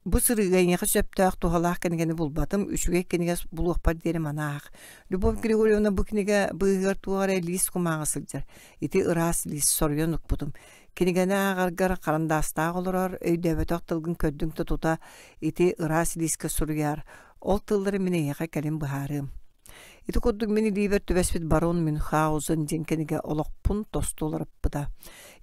бу сырыыга эйиэхэ сөптөөх туһалаах кинигэни булбатым, үчүгэй кинигэ булуохпар диэри манаах. Любовь Григорьевна бу кинигэ быыһыгар туох эрэ лиис кумааҕы сылдьар. Ити ыраас лиис соруйан укпутум. Кинигэни ааҕаргар харандаастаах олорор, өйдөөбөтөх тылгын көрдүҥ да тута ити ыраас илиискэ суруйаар, ол тыллары мин эйиэхэ кэлин быһаарыам. Ити курдук мин илиибэр түбэспит барон Мюнхгаузен диэн кинигэ олохпун тосту уларыппыта.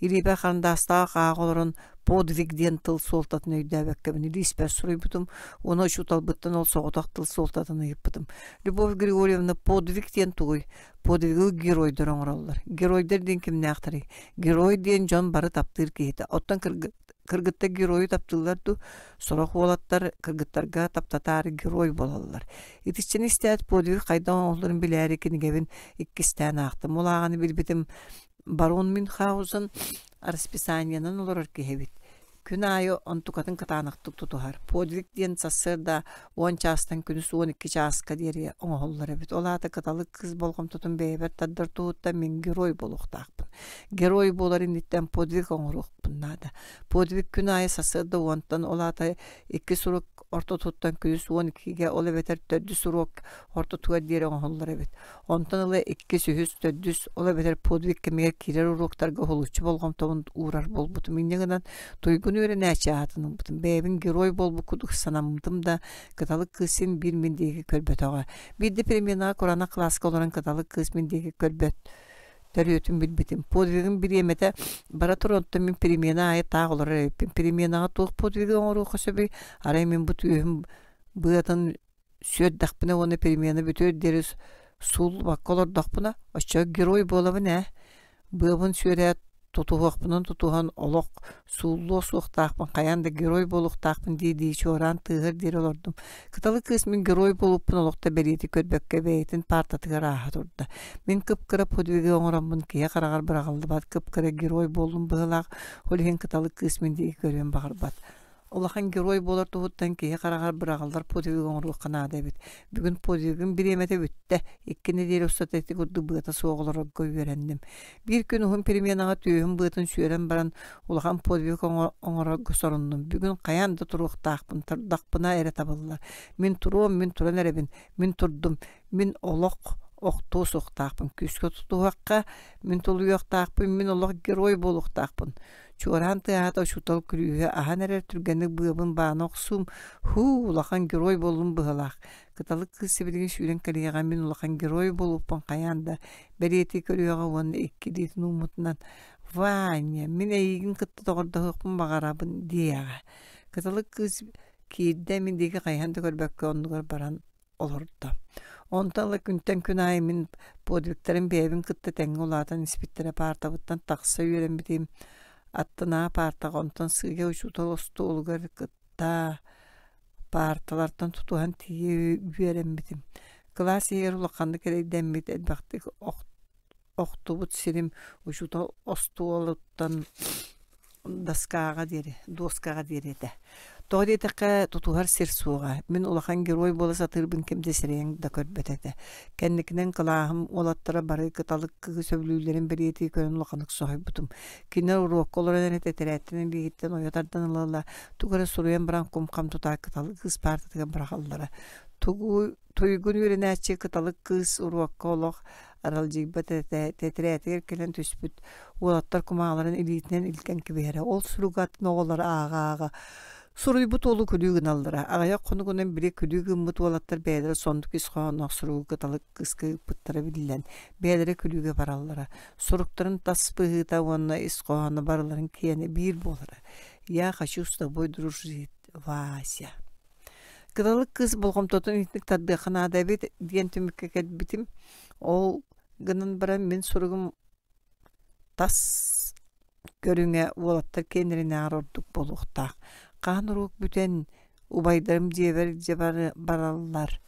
Илиибэр харандаастаах ааҕа олорон подвиг диэн тыл суолтатын өйдөөбөккөбүн илииспэр суруйбутум уонна учууталбыттан ол соҕотох тыл суолтатын ыйыппытым. Любовь Григорьевна подвиг диэн тугуй? Подвигы геройдар оҥороллор. Геройдар диэн кимнээхтэрий? Герой диэн дьон бары таптыыр киһитэ. Оттон кыргыттар геройу таптыыллар дуу? Сорох уолаттар кыргыттарга таптатаары герой буолаллар. Итиччэни истээт подвиг хайдах оҥоһулларын билээри кинигэбин иккистээн аахтым. Ол ааҕаны билбитим барон Мюнхгаузен расписаниенан олорор киһи эбит. Күн аайы онтукатын кытаанахтык тутуһар. Подвиг диэн сарсыарда 10 чаастан күнүс 12 чааска диэри оҥоһуллар эбит. Ол аата кыталык кыыс болҕомтотун бэйэбэр тардар туһуттан мин герой буолуохтаахпын. Герой буолар инниттэн подвиг оҥоруохпун наада. Подвиг күн аайы сарсыарда уонтан, ол аата икки сурук ортотуттан күнүс 12-гэ, ол эбэтэр төрдүс уруок ортотугар диэри оҥоһуллар эбит. Онтон ыла иккис, үһүс, төрдүс, ол эбэтэр подвиг кэмигэр киирэр уруоктарга уһулуччу болҕомтобун уурар буолбутум. Инньэ гынан туйгун үөрэнээччи аатын ылбытым. Бэйэбин герой буолбут курдук санаммытым да, кыталык кыыс син биир мин диэки көрбөтөҕө. Биирдэ переменаҕа кураанах кылааска олорон кыталык кыыс мин диэки көрбөт төрүөтүн билбитим. Подвигым бириэмэтэ бара турар, оттон мин перемена аайы таах олорор эбиппин. Переменаҕа туох подвигы оҥоруохха сөбүй? Арай мин бу түөһүм быатын сүөрдэхпинэ уонна перемена бүтүөр диэри сууллубакка олордохпуна, оччо герой буолабын ээ. Быабын сүөрээт тутуһуохпунан тутуһан олох сууллуо суохтаахпын, хайаан да герой буолуохтаахпын дии-дии чуораан тыаһыар диэри олордум. Кыталы кыыс мин герой буолуппун олох да бэлиэтии көрбөккө бэйэтин паартатыгар ааһа турда. Мин кып-кыра подвигы оҥороммун киһи хараҕар быраҕыллыбат кып-кыра герой буоллум быһыылаах, ол иһин кыталы кыыс мин диэки көрүөн баҕарбат. Улахан герой буолар туһуттан киһи хараҕар быраҕыллар подвигы оҥоруохха наада эбит. Бүгүн подвигым бириэмэтэ бүттэ. Икки нэдиэлэ устата ити курдук быата суох олорорго үөрэнним. Биир күн уһун переменаҕа түөһүм быатын сүөрэн баран улахан подвиг оҥорорго соруннум. Бүгүн хайаан да туруохтаахпын, турдахпына эрэ табыллар. Мин туруом, мин туран эрэбин, мин турдум, мин олох охтуо суохтаахпын. Күүскэ тутуһуохха, мин тулуйуохтаахпын, мин олох герой буолуохтаахпын. Чуораан тыаһаата учуутал күлүүһэ аһан эрэр түргэнник быабын баана охсуум, һуу, улахан герой буоллум быһыылаах. Кыталык кыыс сибилигин сүүрэн кэлиэҕэ мин улахан герой буолуохпун хайаан да бэлиэтии көрүөҕэ уонна икки илиитин ууммутунан «Ваня, мин эйигин кытта доҕордоһуохпун баҕарабын» диэҕэ. Кыталык кыыс киирдэ мин диэки хайыһан да көрбөккө оннугар баран олордо. Онтон ыла күнтэн күн аайы мин подвигтарым бэйэбин кытта тэҥҥэ улаатан испиттэрэ паартабыттан тахса үөрэммитим аттынаа паартаҕа онтон сыыйа учуутал остуолугар кытта паарталартан тутуһан тиийэ үөрэммитим. Кылаас иһигэр улаханнык эрэйдэммит элбэхтик охтубут сирим учуутал остуолуттан доскаҕа диэри дуоскаҕа диэри этэ. Тоҕо диэтэххэ, тутуһар сир суоҕа. Мин улахан герой буола сатыырбын ким да сэрэйэн да көрбөт этэ. Кэнникинэн кылааһым уолаттара бары кыталык кыыһы сөбүлүүллэрин бэлиэтии көрөн улаханнык соһуйбутум. Кинилэр уруокка олорон эрэ тэтэрээттэн илииһиттэн ойо тардан ыла-ыла тугу эрэ суруйан баран кум-хам тутаах кыталык кыыс паартатыгар быраҕаллара. Тугу Туйгун үөрэнээччи кыталык кыыс уруокка олох аралдьыйбат этэ, тэтэрээтигэр кэлэн түспүт уолаттар кумааҕыларын илиитинэн илгэн кэбиһэрэ. Ол суругу атын оҕолор ааҕа-ааҕа суруйбут уолу күлүү гыналлара. Аҕыйах хонугунан били күлүү гыммыт уолаттар бэйэлэрэ соннук ис хоһоонноох суругу кыталык кыыска ыыппыттара биллэн, бэйэлэрэ күлүүгэ бараллара. Суруктарын тас быһыыта уонна ис хоһооно барыларын киэнэ биир буолара. «Я хочу с тобой дружить, Вася». Кыталык кыыс болҕомтотун итинник тардыахха наада эбит диэн түмүккэ кэлбитим. Ол гынан баран мин суругум тас көрүҥэ уолаттар киэннэринээҕэр ордук буолуохтаах. Хаһан уруок бүтэн убайдарым дьиэбэр илдьэ бараллар.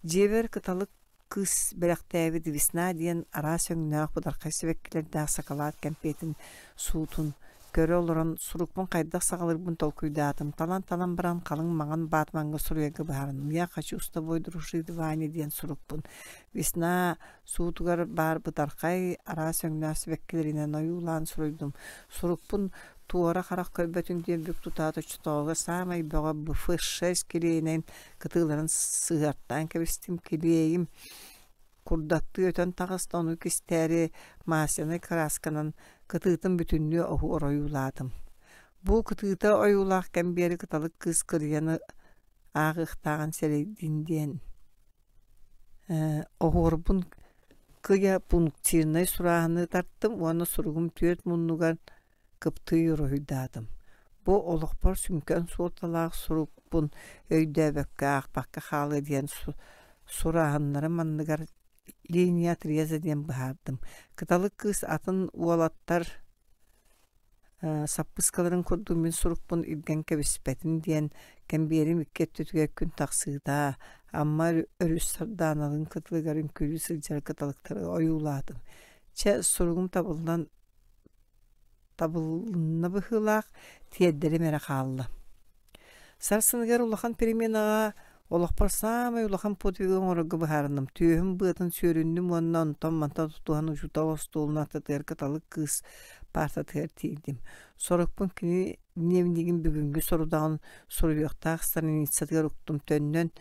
Дьиэбэр кыталык кыыс бэлэхтээбит «Весна» диэн араас өҥнөөх бытархай сибэккилэрдээх сакалаат кэмпиэтин суутун көрө олорон сурукпун хайдах саҕалыырбын толкуйдаатым. Талан-талан баран халыҥ маҥан баатмаҥҥа суруйарга быһаарынным. «Я хочу с тобой дружить, Ваня» диэн сурукпун «Весна» суутугар баар бытархай араас өҥнөөх сибэккилэринэн ойуулаан суруйдум. Сурукпун туора харах көрбөтүн диэн бүк тутаат оччотооҕуга саамай бөҕө БФ-6 килиэйинэн кытыыларын сыһыартаан кэбистим, килиэйим. Курдаттыы өтөн таҕыста, ону кистээри маслянай кыраасканан кытыытын бүтүннүү оһуор ойуулаатым. Бу кытыыта ойуулаах кэмбиэри кыталык кыыс кырыйан ааҕыахтааҕын сэрэйдин диэн оһуорбун кыйа пунктирнай сурааһыны тартым уонна суругум түөрт муннугар кыптыый уруһуйдаатым. Бу олохпор сүҥкэн суолталаах сурукпун өйдөөбөккө аахпакка хаалыа диэн сурааһыннарым анныгар линия отреза диэн быһаардым. Кыталык кыыс атын уолаттар саппыскаларын курдук мин сурукпун илгэн кэбиспэтин диэн кэмбиэрим икки өттүтүгэр күн тахсыыта Амма өрүс сардааналыын кытылыгар үҥкүүлүү сылдьар кыталыктары ойуулаатым. Чэ, суругум табыллан табылынна быһыылаах, тиэрдэрим эрэ хаалла. Сарсыныгар улахан переменаҕа олохпор саамай улахан подвигы оҥорорго быһаарынным. Түөһүм быатын сүөрүннүм уонна онтон-мантан тутуһан учуутал остуолун аттытыгар кыталык кыыс паартатыгар тиийдим. Сорукпун кини дневнигин бүгүҥҥү сорудаҕын суруйуохтаах страницатыгар уктум. Төннөн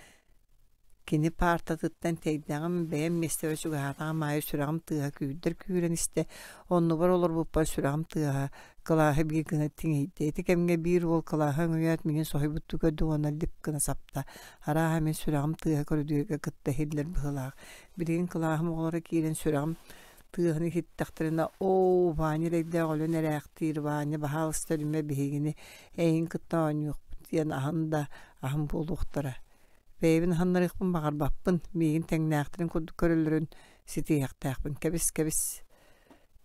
Кини паартатыттан тэйдэҕим, бэйэм миэстэбэр чугаһаатаҕым аайы сүрэҕим тыаһа күүрдэр күүрэн истэ, оннубар олорбуппар сүрэҕим тыаһа кылааһы биир гына тиҥийдэ. Ити кэмҥэ биир уол кылааһы өҥөйөөт миигин соһуйбуттуу көрдө уонна лип гына сапта. Арааһа мин сүрэҕим тыаһа көрүдүөргэ кытта иһиллэр быһыылаах. Билигин кылааһым оҕолоро киирэн сүрэҕим тыаһын иһиттэхтэринэ, «Оо, Ваня эрэйдээх өлөн эрээхтиир, Ваня, баһаалыста өлүмэ биһигини эйигин кытта оонньуохпут» диэн аһын да аһын буолуохтара. Бэйэбин аһыннарыахпын баҕарбаппын, миигин тэҥнээхтэрин курдук көрөллөрүн ситиһиэхтээхпин. Кэбис-кэбис.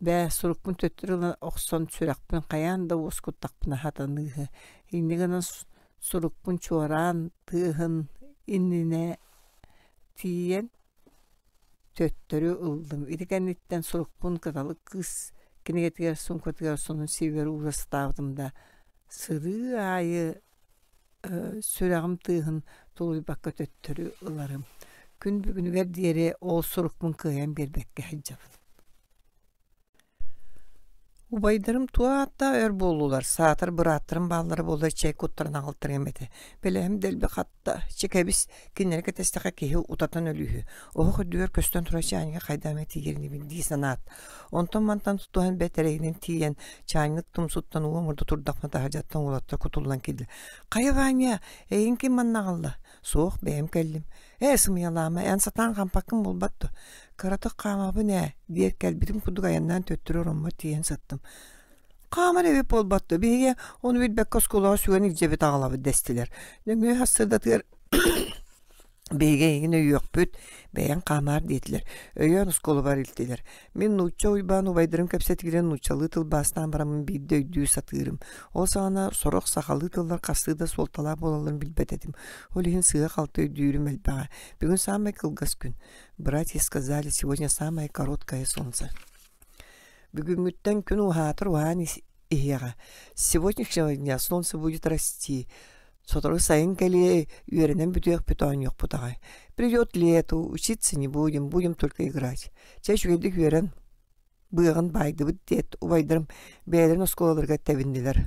Бээ, сурукпун төттөрү ыла охсон сүрэхпин хайаан да уоскуттахпына сатаныыһы. Инньэ гынан сурукпун чуораан тыаһын иннинэ тиийэн төттөрү ыллым. Ити кэнниттэн сурукпун кыталык кыыс кинигэтигэр суумкатыгар сонун сиэбэр уура сатаабытым да, сырыы аайы сүрэҕим тыаһын тулуйбакка төттөрү ыларым. Күн бүгүнүгэр диэри ол сурукпун кыайан биэрбэккэ сылдьабын. Убайдарым туох ааттаах өр буоллулар, саатар бырааттарым бааллара буоллар чэй куттаран аҕалтарыам этэ. Бэлэһим дэлби хатта, чэ кэбис, кинилэри кэтэстэххэ киһи утатан өлүүһү. Оһох үрдүгэр көстөн турар чаанньыга хайдах эмэ тиийэринибин дии санаат. Онтон-мантан тутуһан бэрт эрэйинэн тиийэн, чаанньык тумсуттан уу омурда турдахпына таһырдьаттан уолаттар кутуллан киирдилэр. «Хайа, Ваня, эйигин ким манна аҕалла?» «Суох, бэйэм кэллим». «Ээ, сымыйалаама, эн сатаан хампаккын буолбат дуо?» «Кыратык хаамабын ээ», диэт кэлбитим курдук айаннаан төттөрү ороммор тиийэн сыттым. «Хаамар эбит буолбат дуо, биһиги ону билбэккэ оскуолаҕа сүгэн илдьэбит аҕалабыт» дэстилэр. Нөҥүө сарсыардатыгар Биһиги эйигин өйүөхпүт, бэйэҥ хаамаар диэтилэр. Өйөөн оскуолабар илтилэр. Мин нуучча Уйбаан убайдарым кэпсэтиилэрин нууччалыы тылбаастаан бараммын биирдэ өйдүү сатыырым. Ол саҕана сорох сахалыы тыллар хастыы да суолталаах буолалларын билбэт этим. Ол иһин сыыһа-халты өйдүүрүм элбэҕэ. Бүгүн саамай кылгас күн. Братья сказали, сегодня самое короткое солнце. Бүгүҥҥүттэн күн уһаатар уһаан иһиэҕэ. С сегодняшнего дня солнце будет расти. Сотору сайын кэлиэ, үөрэнэн бүтүөхпүт, оонньуохпут аҕай. Придет лето, учиться не будем, будем только играть. Чэ, үчүгэйдик үөрэн, быаҕын баайдыбыт диэт, убайдарым бэйэлэрин оскуолаларыгар тэбиннилэр.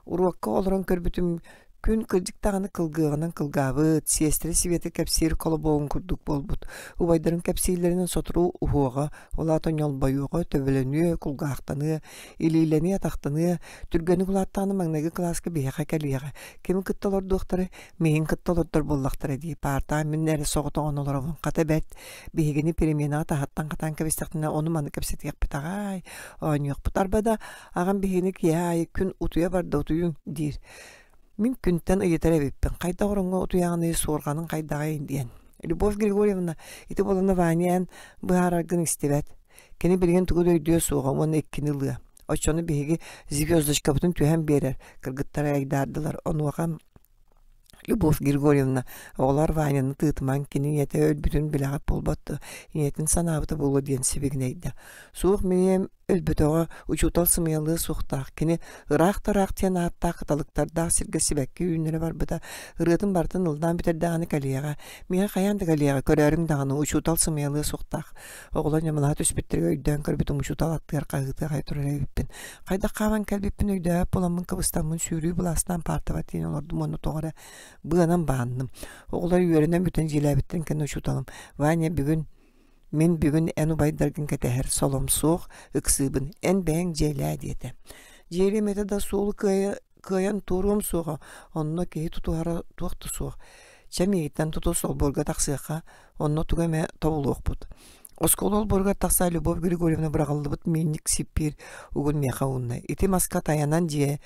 Уруокка олорон көрбүтүм, күн кырдьык даҕаны кылгыаҕынан кылгаабыт, сиэстэрэ Света кэпсиир колобуогун курдук буолбут. Убайдарым кэпсииллэринэн сотору уһуоҕа, ол аата ньолбойуоҕа, төбөлөнүө, кулгаахтаныа, илиилэниэ-атахтаныа, түргэнник улааттаҕына маҥнайгы кылааска биһиэхэ кэлиэҕэ, кими кытта олордуохтара, миигин кытта олордор буоллахтара дии, паартаҕа мин эрэ соҕотоҕун олоробун, хата бэрт, биһигини переменаҕа таһыттан хатаан кэбистэхтэринэ ону-маны кэпсэтиэхпит аҕаай, оонньуохпут арба да, аҕам биһигини киэһэ аайы күн утуйа барда утуйуҥ диир. Мин күнтэн ыйытар эбиппин, хайдах ороҥҥо утуйаҕыный, суорҕаныҥ хайдаҕый диэн. Любовь Григорьевна ити буолана Ваня эн быһаараргын истибэт. Кини билигин тугу да өйдүө суоҕа уонна иккини ылыа. Оччону биһиги звездочкабытын түһэн биэрэр, кыргыттар айдаардылар. Онуоха Любовь Григорьевна оҕолор Ваняны тыытымаҥ, кини ийэтэ өлбүтүн билэҕит буолбат дуо, ийэтин санаабыта буолуо диэн сибигинэйдэ. Суох мин ийэм Өлбөтөҕө учуутал сымыйалыа суохтаах, кини ыраах да ыраах диэн ааттаах кыталыктардаах сиргэ сибэкки үүннэрэ барбыта, ырыатын барытын ыллаан бүтэрдэҕинэ кэлиэҕэ, миэхэ хайаан да кэлиэҕэ, көрөөрүҥ даҕаны, учуутал сымыйалыа суохтаах. Оҕолор ньамалаһа түспүттэригэр өйдөөн көрбүтүм учуутал аттыгар хаһыытыы аҕай турар эбиппин. Хайдах хааман кэлбиппин өйдөөбөт буоламмын кыбыстаммын сүүрүү былаастаан паартабар тиийэн олордум уонна тоҕо эрэ быанан баанным. Оҕолор үөрэнэн бүтэн дьиэлээбиттэрин кэннэ учууталым «Ваня, бүгүн Мин бүгүн эн убайдаргын кэтэһэр солом суох, ыксыыбын, эн бэйэҥ дьиэлээ диэтэ. Дьиэлиэм этэ да суолу кыайа, кыайан туоруом суоҕа, онно киһи тутуһара туох да суох. Чэ миигиттэн тутус олбуорга тахсыахха, онно тугу эмэ тобулуохпут. Оскуола олбуоругар тахса Любовь Григорьевна быраҕыллыбыт миинньик сиппиир угун миэхэ уунна. Ити маска тайанан дьиэ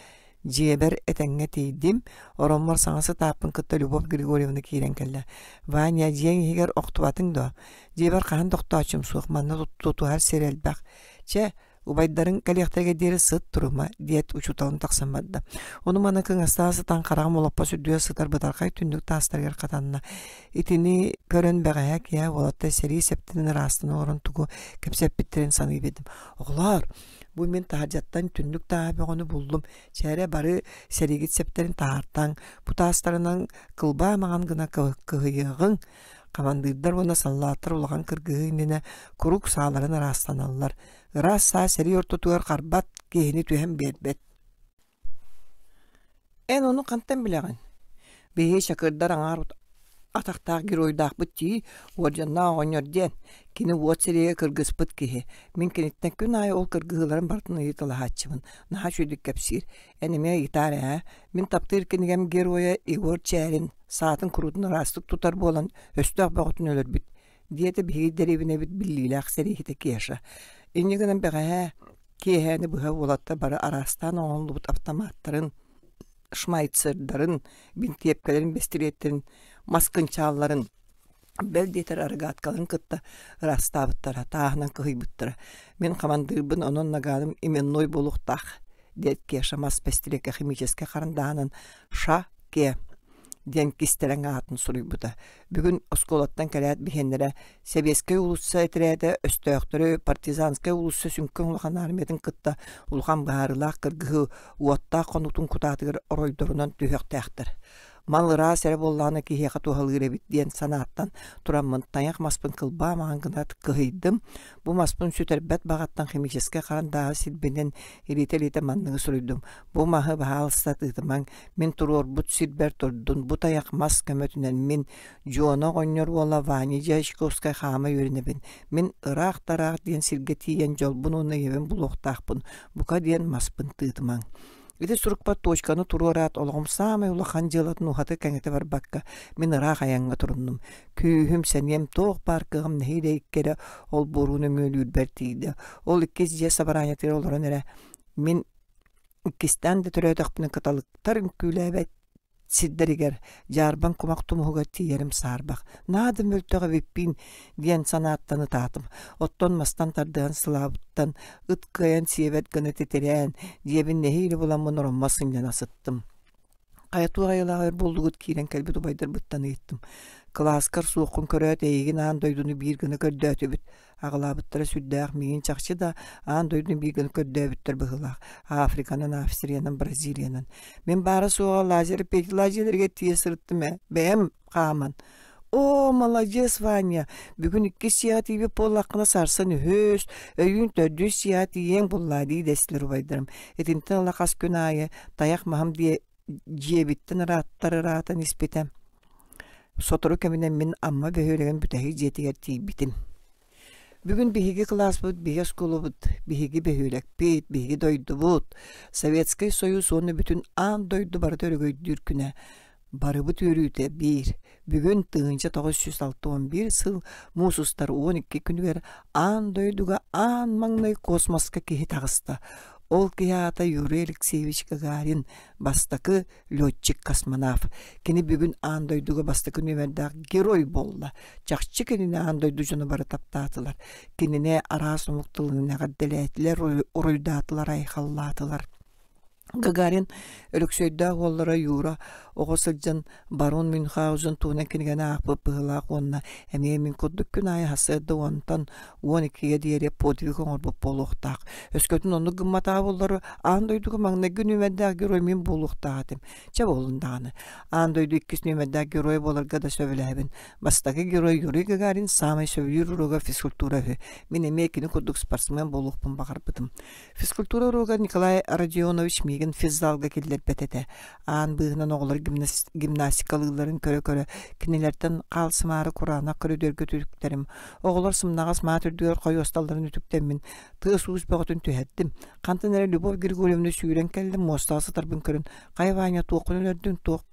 Дьиэбэр этэҥҥэ тиийдим, ороммор саҥа сытааппын кытта Любовь Григорьевна киирэн кэллэ. «Ваня, дьиэҥ иһигэр охтубатыҥ дуо? Дьиэбэр хаһан да охтооччум суох, манна тутуһар сир элбэх. Чэ, убайдарыҥ кэлиэхтэригэр диэри сыт турума» диэт учууталым тахсан барда. Ону-маны кыҥастаһа сытан хараҕым олоппос үрдүгэр сытар бытархай түннүк таастарыгар хатанна. Итини көрөн бэҕэһээ киэһэ уолаттар сэрии сэптэрин ыраастана олорон тугу кэпсэппиттэрин саныы биэрдим. «Оҕолоор, Бу мин таһырдьаттан түннүк тааһа бөҕөнү буллум, чээрэ бары сэриигит сэптэрин таһаартаҥ, бу таастарынан кылбаа маҥан гына кыһыйыаҕыҥ. Хамандыырдар уонна саллааттар улахан кыргыһыы иннинэ куруук сааларын ыраастаналлар. Ыраас саа сэрии ортотугар харбат, киһини түһэн биэрбэт. Эн ону хантан билэҕин? Биһиги чакырдар аҥаар атахтаах геройдаахпыт дии, уордьаннаах оҕонньор диэн. Кини уот сэриигэ кыргыспыт киһи. Мин киниттэн күн аайы ол кыргыһыыларын барытын ыйыталаһааччыбын. Наһаа үчүгэйдик кэпсиир. Эн эмиэ ыйытаар ээ. Мин таптыыр кинигэм геройа Егор Чээрин саатын куруутун ыраастык тутар буолан, өстөөх бөҕөтүн өлөрбүт, диэтэ биһиги дэриэбинэбит биллиилээх сэрииһитэ Кеша. Инньэ гынан бэҕэһээ Киэһээни быһа уолаттар бары араастаан оҥоһуллубут автоматтарын, шмайцердарын, бинтиэпкэлэрин, бэстилиэттэрин, мас кынчаалларын, бэл диэтэр арыгаткаларын кытта ыраастаабыттара, тааһынан кыһыйбыттара. Мин хамандыырбын, онон нагааным именной буолуохтаах, диэт Кеша мас бэстилиэккэ химическэй харандааһынан «Ша-Ке» диэн кистэлэҥ аатын суруйбута. Бүгүн оскуолаттан кэлээт биһиэннэрэ Сэбиэскэй уулусса этэрээтэ өстөөхтөрү Партизанскай уулусса сүҥкэн улахан армиятын кытта улахан быһаарыылаах кыргыһыы уоттаах хонуутун кутаатыгар оройдорунан түһүөхтээхтэр. Мал ыраас эрэ буоллаҕына киһиэхэ туһалыыр эбит диэн санааттан тураммын тайах маспын кылбаа маҥан гына кыһыйдым. Бу маспын сүтэрбэт баҕаттан химическэй харандааһы силбинэн илиитэ-илиитэ манныгы суруйдум. Бу маһы баһаалыста тыытымаҥ, Мин туруорбут сирбэр турдун, бу тайах мас көмөтүнэн мин, Дьуона оҕонньор уола Ваня Дьячковскай хаама үөрэнэбин. Мин ыраах-тараах диэн сиргэ тиийэн дьолбун уонна ийэбин булуохтаахпын, бука диэн маспын тыытымаҥ. Ити сурукпар точканы туруораат, олоҕум саамай улахан дьыалатын уһата-кэҥэтэ барбакка, мин ыраах айаҥҥа туруннум. Күүһүм, сэниэм туох баар кыаҕым нэһиилэ икки эрэ олбуору нөҥүөлүүрбэр тиийдэ. Ол иккис дьиэ сабараанньатыгар олорон эрэ мин Иккистээн да төрөөтөхпүнэ кыталыктар үҥкүүлээбэт сирдэригэр дьаарбаҥ кумах тумуһугар тиийэрим саарбах, наада мөлтөх эбиппин диэн санааттан ытаатым. Оттон мастан тардыһан сылаабыттан ыт кыайан сиэбэт гына титирээн, дьиэбин нэһиилэ буламмын ороммо сынньана сыттым. Хайа туох айылаах өр буоллугут киирэн кэлбит убайдарбыттан ыйыттым. Кылааскар суоххун көрөөт эйигин аан дойдуну биир гына көрдөөтүбүт. Аҕалаабыттара сүрдээх миигин чахчы да аан дойдуну биир гына көрдөөбүттэр быһыылаах. Африканан, Австриянан, Бразилиянан. Мин баара-суоҕа лазер Петя дьиэлэригэр тиийэ сырыттым ээ. Бэйэм хааман. Оо, маладьыас, Ваня! Бүгүн иккис дьиэҕэ тиийбит буоллаххына сарсын үһүс, өйүүн төрдүс дьиэҕэ тиийиэҥ буоллаа дии дэстилэр убайдарым. Итинтэн ыла хас күн аайы тайах маһым диэ дьиэбиттэн ырааттар ыраатан испитэ. Сотору кэминэн мин Амма бөһүөлэгин бүтэһик дьиэтигэр тиийбитим. Бүгүн биһиги кылааспыт, биһиги оскуолабыт, биһиги бөһүөлэкпит, биһиги дойдубут, Советскай Союз уонна бүтүн аан дойду барыта өрөгөйдүүр күнэ. Барыбыт үөрүүтэ биир. Бүгүн 1961 сыл муус устар 12 күнүгэр аан дойдуга аан маҥнай космоска киһи таҕыста. Ол киһи аата Юрий Алексеевич Гагарин, бастакы летчик-космонавт. Кини бүгүн аан дойдуга бастакы нүөмэрдээх герой буолла. Чахчы кинини аан дойду дьоно бары таптаатылар. Кинини араас омук тылынан эҕэрдэлээтилэр, уруйдаатылар, айхаллаатылар. Гагарин Өлөксөйдөөх уоллара Юра оҕо сылдьан Барон Мюнхгаузен туһунан кинигэни аахпыт быһыылаах уонна эмиэ мин курдук күн аайы сарсыарда уонтан 12-гэ диэри подвиг оҥорбут буолуохтаах. Өскөтүн оннук гымматаҕа буоллар, аан дойдуга маҥнайгы нүөмэрдээх герой мин буолуохтаах этим. Чэ буоллун даҕаны. Аан дойду иккис нүөмэрдээх герой буоларга да сөбүлэһэбин. Бастакы герой Юрий Гагарин саамай сөбүлүүр уруога физкультура үһү. Мин эмиэ кини курдук спортсмен буолуохпун баҕарбытым. Физкультура уруогар Николай Родионович миигин миигин физзалга киллэрбэт этэ. Аан быыһынан оҕолор гимнастикалыылларын көрө-көрө, кинилэртэн хаалсымаары кураанах көрүдүөргэ үтүктэрим. Оҕолор сымнаҕас маат үрдүгэр хойуосталларын үтүктэммин, тыас-уус бөҕөтүн түһэрдим. Хантан эрэ Любовь Григорьевна сүүрэн кэллим, муостаҕа сытарбын көрөн, «Хайа, Ваня, туоххун өлөрдүҥ, туох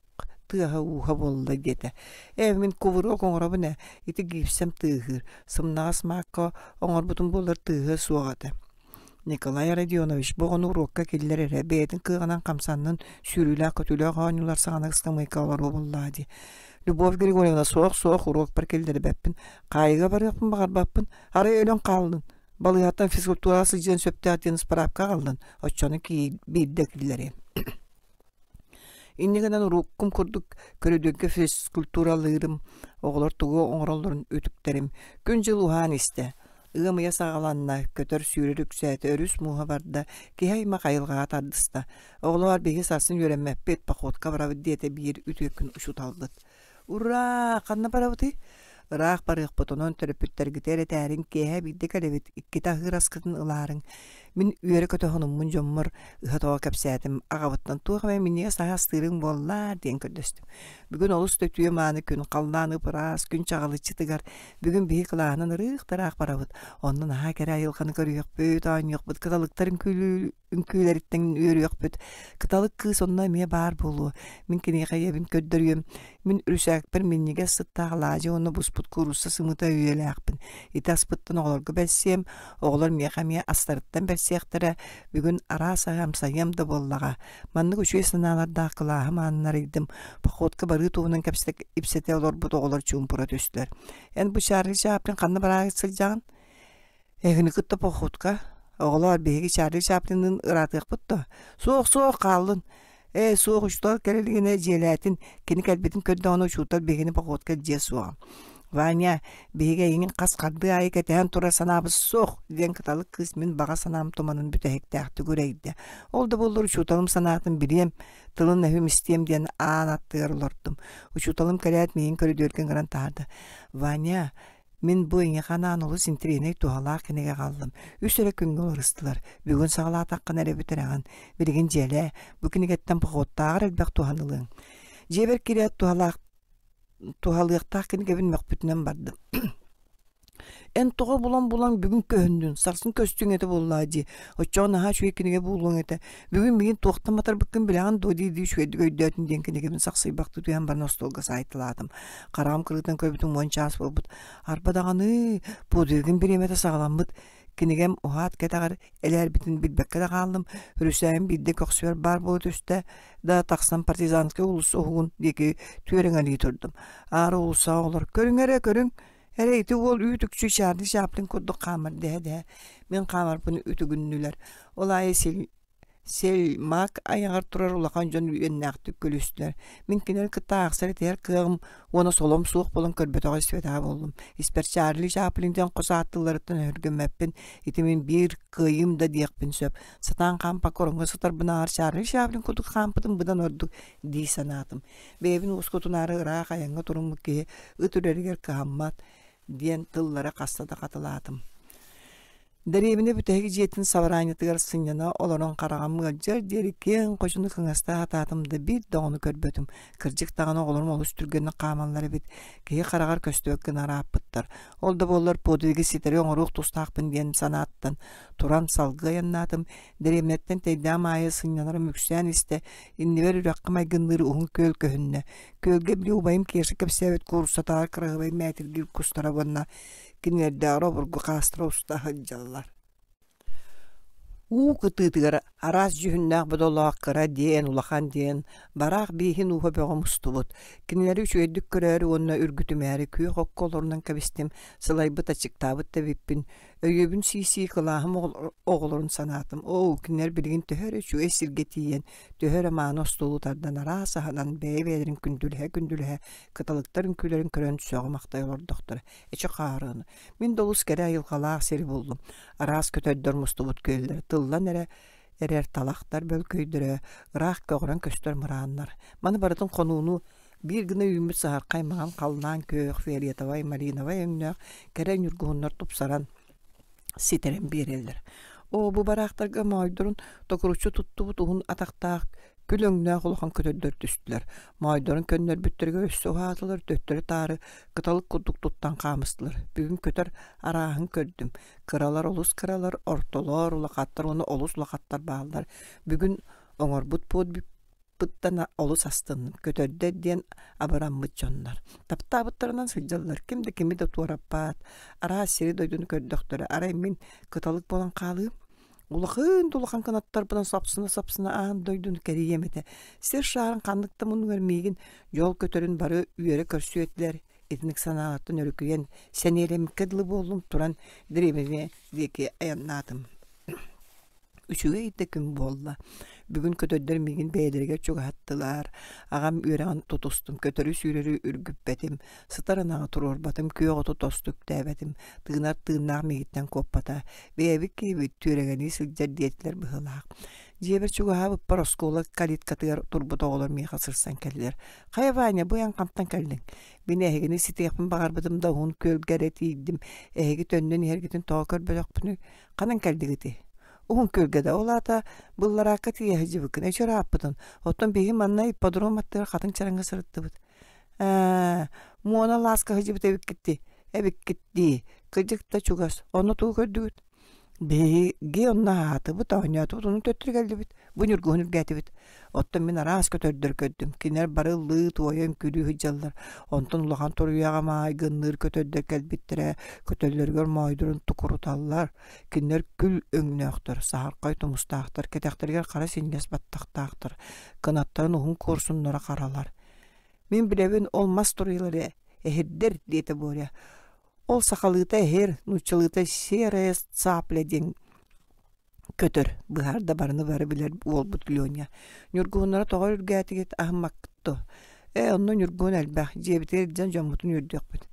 тыаһа-ууһа буолла диэтэ. Ээ, мин кувырок оҥоробун ээ, ити гипсэм тыаһыыр, сымнаҕас маакка оҥорбутум буоллар тыаһыа суох этэ. Николай Родионович бу оҕону уруокка киллэр эрэ, бэйэтин кыаҕынан хамсаннын, сүүрүүлээх-көтүүлээх оонньуулар саҕана ыскамыайка олоруо буоллаҕа дии. Любовь Григорьевна суох-суох уруокпар киллэрбэппин, хаайыыга барыахпын баҕарбаппын, арай өлөн хааллын, балыыһаттан физкультураҕа сылдьыан сөптөөх диэн ыспыраапка аҕаллын, оччону биирдэ киллэриэм. Инньэ гынан уруккум курдук көрүдүөргэ физкультуралыырым, оҕолор тугу оҥороллорун үтүктэрим. Күн-дьыл уһаан истэ. Ыам ыйа саҕаланна, көтөр-сүүрэр үксээтэ, өрүс мууһа барда, киһи аймах айылҕаҕа тардыста. Оҕолоор, биһиги сарсын үөрэммэппит, походка барабыт диэтэ биир үтүө күн учууталбыт. Ураа, ханна барабытый? Ыраах барыахпыт, онон төрөппүттэргитигэр этээриҥ, киэһэ биирдэ кэлэбит, иккитэ аһыыр аскытын ылаарыҥ. Мин үөрэ-көтө хонуммун дьоммор ыһа-тоҕо кэпсээтим, аҕабыттан туох эмэ минньигэс аһы астыырыҥ буоллаа диэн көрдөстүм. Бүгүн олус да үтүө-мааны күн, халлаан ып-ыраас, күн чаҕылыччытыгар. Бүгүн биһи кылааһынан ырыых-тараах барабыт. Онно наһаа кэрэ айылҕаны көрүөхпүт, оонньуохпут, кыталыктар үҥкүүлэриттэн үөрүөхпүт. Кыталык кыыс онно эмиэ баар буолуо. Мин киниэхэ ийэбин көрдөрүөм. Мин үрүсээкпэр минньигэс сыттаах алаадьы уонна буспут куурусса сымыыта үйэлээхпин. Ити аспыттан оҕолорго бэрсиэм, оҕолор миэхэ эмиэ астарыттан бэрсиэхтэрэ. Бүгүн араас аһы амсайыам да буоллаҕа. Маннык үчүгэй санаалардаах кылааһым аанын арыйдым. Походка барыы туһунан кэпсэтэ олорбут оҕолор чуумпура түстүлэр. Эн бу Чарли Чаплин ханна бараары сылдьаҕын? Эһигини кытта походка, оҕолоор, биһиги Чарли Чаплинныын ыраатыахпыт дуо? Суох, суох, хааллын. Ээ, суох, учуутал кэлэ илигинэ дьиэлээтин, кини кэлбитин көрдөҕүнэ учуутал биһигини походка илдьиэ суоҕа. Ваня, биһиги эйигин хас хардыы аайы кэтэһэн турар санаабыт суох, диэн кыталык кыыс мин баҕа санаам туманын бүтэһиктээхтик үрэйдэ. Ол да буоллар учууталым санаатын билиэм, тылын-өһүм истиэм диэн аан аттыгар олордум. Учууталым кэлээт миигин көрүдүөргэ ыҥыран таһаарда. Ваня, Мин бу эйиэхэ анаан олус интэриэһинэй туһалаах кинигэ аҕаллым. Үс эрэ күҥҥэ уларыстылар. Бүгүн саҕалаатаххына эрэ бүтэрэҕин. Билигин дьиэлээ. Бу кинигэттэн походтааҕар элбэх туһаны ылыаҥ. Дьиэбэр киирээт туһалаах туһалыахтаах кинигэбин мөхпүтүнэн бардым. Эн тоҕо булан-булан бүгүн көһүннүн, сарсын көстүҥ этэ буоллаа дии. Оччоҕо наһаа үчүгэй кинигэ буолуоҥ этэ. Бүгүн миигин туохтан матарбыккын билэҕин дуо дии-дии үчүгэйдик өйдөөтүм диэн кинигэбин сахсыйбахтыы түһэн баран остуолга саайталаатым. Хараҕым кырыытын көрбүтүм уон чаас буолбут. Арба даҕаны, подвигым бириэмэтэ саҕаламмыт. Кинигэм уһаат кэтэҕэр элээрбитин билбэккэ да хааллым. Үрүсээгим биирдэ көхсүбэр баар буола түстэ да тахсан Партизанскай уулусса уһугун диэки түөрэҥэлии турдум. Аара уулуссаҕа оҕолор «Көрүҥ эрэ, көрүҥ, эрэ ити уол үүт-үкчү Чарли Чаплин курдук хаамар» дэһэ-дэһэ мин хаамарбын үтүгүннүлэр. Ол аайы Сельмак айаҕар турар улахан дьон үөннээхтик күлүстүлэр. Мин кинилэри кытта аахсар-этиһэр кыаҕым уонна солом суох буолан көрбөтөҕө-истибэтэҕэ буоллум. Испэр Чарли Чаплин диэн хос ааттыылларыттан өһүргэммэппин, ити мин биир кыайыым да диэхпин сөп. Сатаан хаампакка ороҥҥо сытарбынааҕар Чарли Чаплин курдук хаампытым быдан ордук дии санаатым. Бэйэбин уоскутунаары ыраах айаҥҥа туруммут киһи ыт үрэригэр кыһаммат диэн тыллары хаста да хатылаатым. Дэриэбинэ бүтэһик дьиэтин сабараанньатыгар сынньана олорон хараҕым ыалдьыар диэри киэҥ хочону кыҥастаах атаатым да биир да оҕону көрбөтүм. Кырдьык даҕаны оҕолорум олус түргэнник хаамаллар эбит, киһи хараҕар көстүбэт гына ырааппыттар. Ол да буоллар подвигы ситэри оҥоруох тустаахпын диэн санааттан туран салгыы айаннаатым. Дэриэбинэттэн тэйдэҕим аайы сынньанарым үксээн истэ, иннибэр үрэххэ майгынныыр уһун күөл көһүннэ. Күөлгэ били убайым Кеша кэпсээбит кууруссатааҕар кыраһыабай мээтиргиир кустара уонна Кинилэрдээҕэр обургу хаастара уста сылдьаллар. Уу кытыытыгар араас дьүһүннээх бодолоох кыра диэн, улахан диэн бараах бииһин ууһа бөҕө мустубут. Кинилэри үчүгэйдик көрөөрү уонна үргүтүмээри күөх окко олорунан кэбистим, сылайбыт, аччыктаабыт да эбиппин. Өйүөбүн сии-сии кылааһым оҕолорун санаатым. Оо, кинилэр билигин төһө эрэ үчүгэй сиргэ тиийэн, төһө эрэ мааны остуолу тардан араас аһынан бэйэ-бэйэлэрин күндүлэһэ-күндүлэһэ кыталыктар үҥкүүлэрин көрөн сөҕө-махтайа олордохторо. Эчи хаарыаны. Мин да олус кэрэ айылҕалаах сири буллум. Араас көтөрдөр мустубут күөллэрэ тыллан эрэ эрэр талахтар бөлкөйдөрө, ыраах көҕөрөн көстөр мырааннар. Маны барытын хонууну биир гына үүммүт саһархай маҥан халлаан күөх, фиолетовай, малиновай өҥнөөх кэрэ ньургуһуннар тупсаран ситэрэн биэрэллэр. Оо, бу бараахтарга моойдорун токуруччу туттубут уһун атахтаах күл өҥнөөх улахан көтөрдөр түстүлэр. Моойдорун көннөрбүттэригэр өссө уһаатылар, төттөрү-таары кыталык курдук туттан хаамыстылар. Бүгүн көтөр арааһын көрдүм. Кыралар олус кыралар, ортолор, улахаттар уонна олус улахаттар бааллар. Бүгүн оҥорбут подвигпыттан олус астынным. Көтөрдөр диэн абыраммыт дьоннор. Таптаабыттарынан сылдьаллар, ким да кими да туораппат. Араас сири-дойдуну көрдөхтөрө. Арай мин кыталык буолан хаалыым. Улахан да улахан кынаттарбынан сапсына-сапсына аан дойдуну кэрийиэм этэ. Сир шаарын ханнык да муннугар миигин дьол көтөрүн бары үөрэ көрсүө этилэр. Итинник санаалартан өрүкүйэн, сэниэлэммиккэ дылы буоллум, туран дэриэбинэ диэки айаннаатым. Үчүгэй да күн буолла. Бүгүн көтөрдөр миигин бэйэлэригэр чугаһаттылар. Аҕам үөрэҕин тутустум, көтөрү-сүүрэри үргүппэтим, сытар ынаҕы туруорбатым, күөх оту тосту үктээбэтим, тыынар тыыннаах миигиттэн куоппата. Бэйэбит киһибит түөрэҥэлии сылдьар диэтилэр быһыылаах. Дьиэбэр чугаһаабыппар оскуола калиткатыгар турбут оҕолор миэхэ сырсан кэллилэр. «Хайа, Ваня, бу эн хантан кэллиҥ? Мин эһигини ситиэхпин баҕарбытым да уһун күөлгэ эрэ тиийдим. Эһиги төннөн иһэргитин тоҕо көрбөтөхпүнүй? Ханан кэлдигитий? Уһун күөлгэ да, ол аата быллараакка тиийэ сылдьыбыккын, эчи ырааппытын. Оттон биһиги манна ипподром аттыгар хатыҥ чараҥҥа сырыттыбыт. Ээ, муона лааска сылдьыбыт эбиккит дии, эбиккит дии. Кырдьык да чугас. Онно тугу көрдүгүт? Биһиги онно аһаатыбыт, оонньоотубут, онон төттөрү кэллибит. Бу ньургуһун үргээтибит. Оттон мин араас көтөрдөр көрдүм. Кинилэр бары ыллыы-туойа үҥкүүлүү сылдьаллар. Онтон улахан туруйаҕа маайгынныыр көтөрдөр кэлбиттэрэ, көтөллөрүгэр моойдорун тукуруталлар. Кинилэр күл өҥнөөхтөр, саһархай тумустаахтар, кэтэхтэригэр хара синньэс баттахтаахтар, кынаттарын уһун куорсуннара харалар. Мин билэбин, ол мас туруйалары эһирдэр, диэтэ Боря. Ол сахалыыта эһир, нууччалыыта серая цапля диэн көтөр, быһаарда барыны бары билэр уолбут Леня. Ньургуһуннара тоҕо үргээтигит аһыммаккыт дуо? Ээ, онно ньургуһун элбэх, дьиэбитигэр илдьэн дьоммутун үөрдүөхпүт.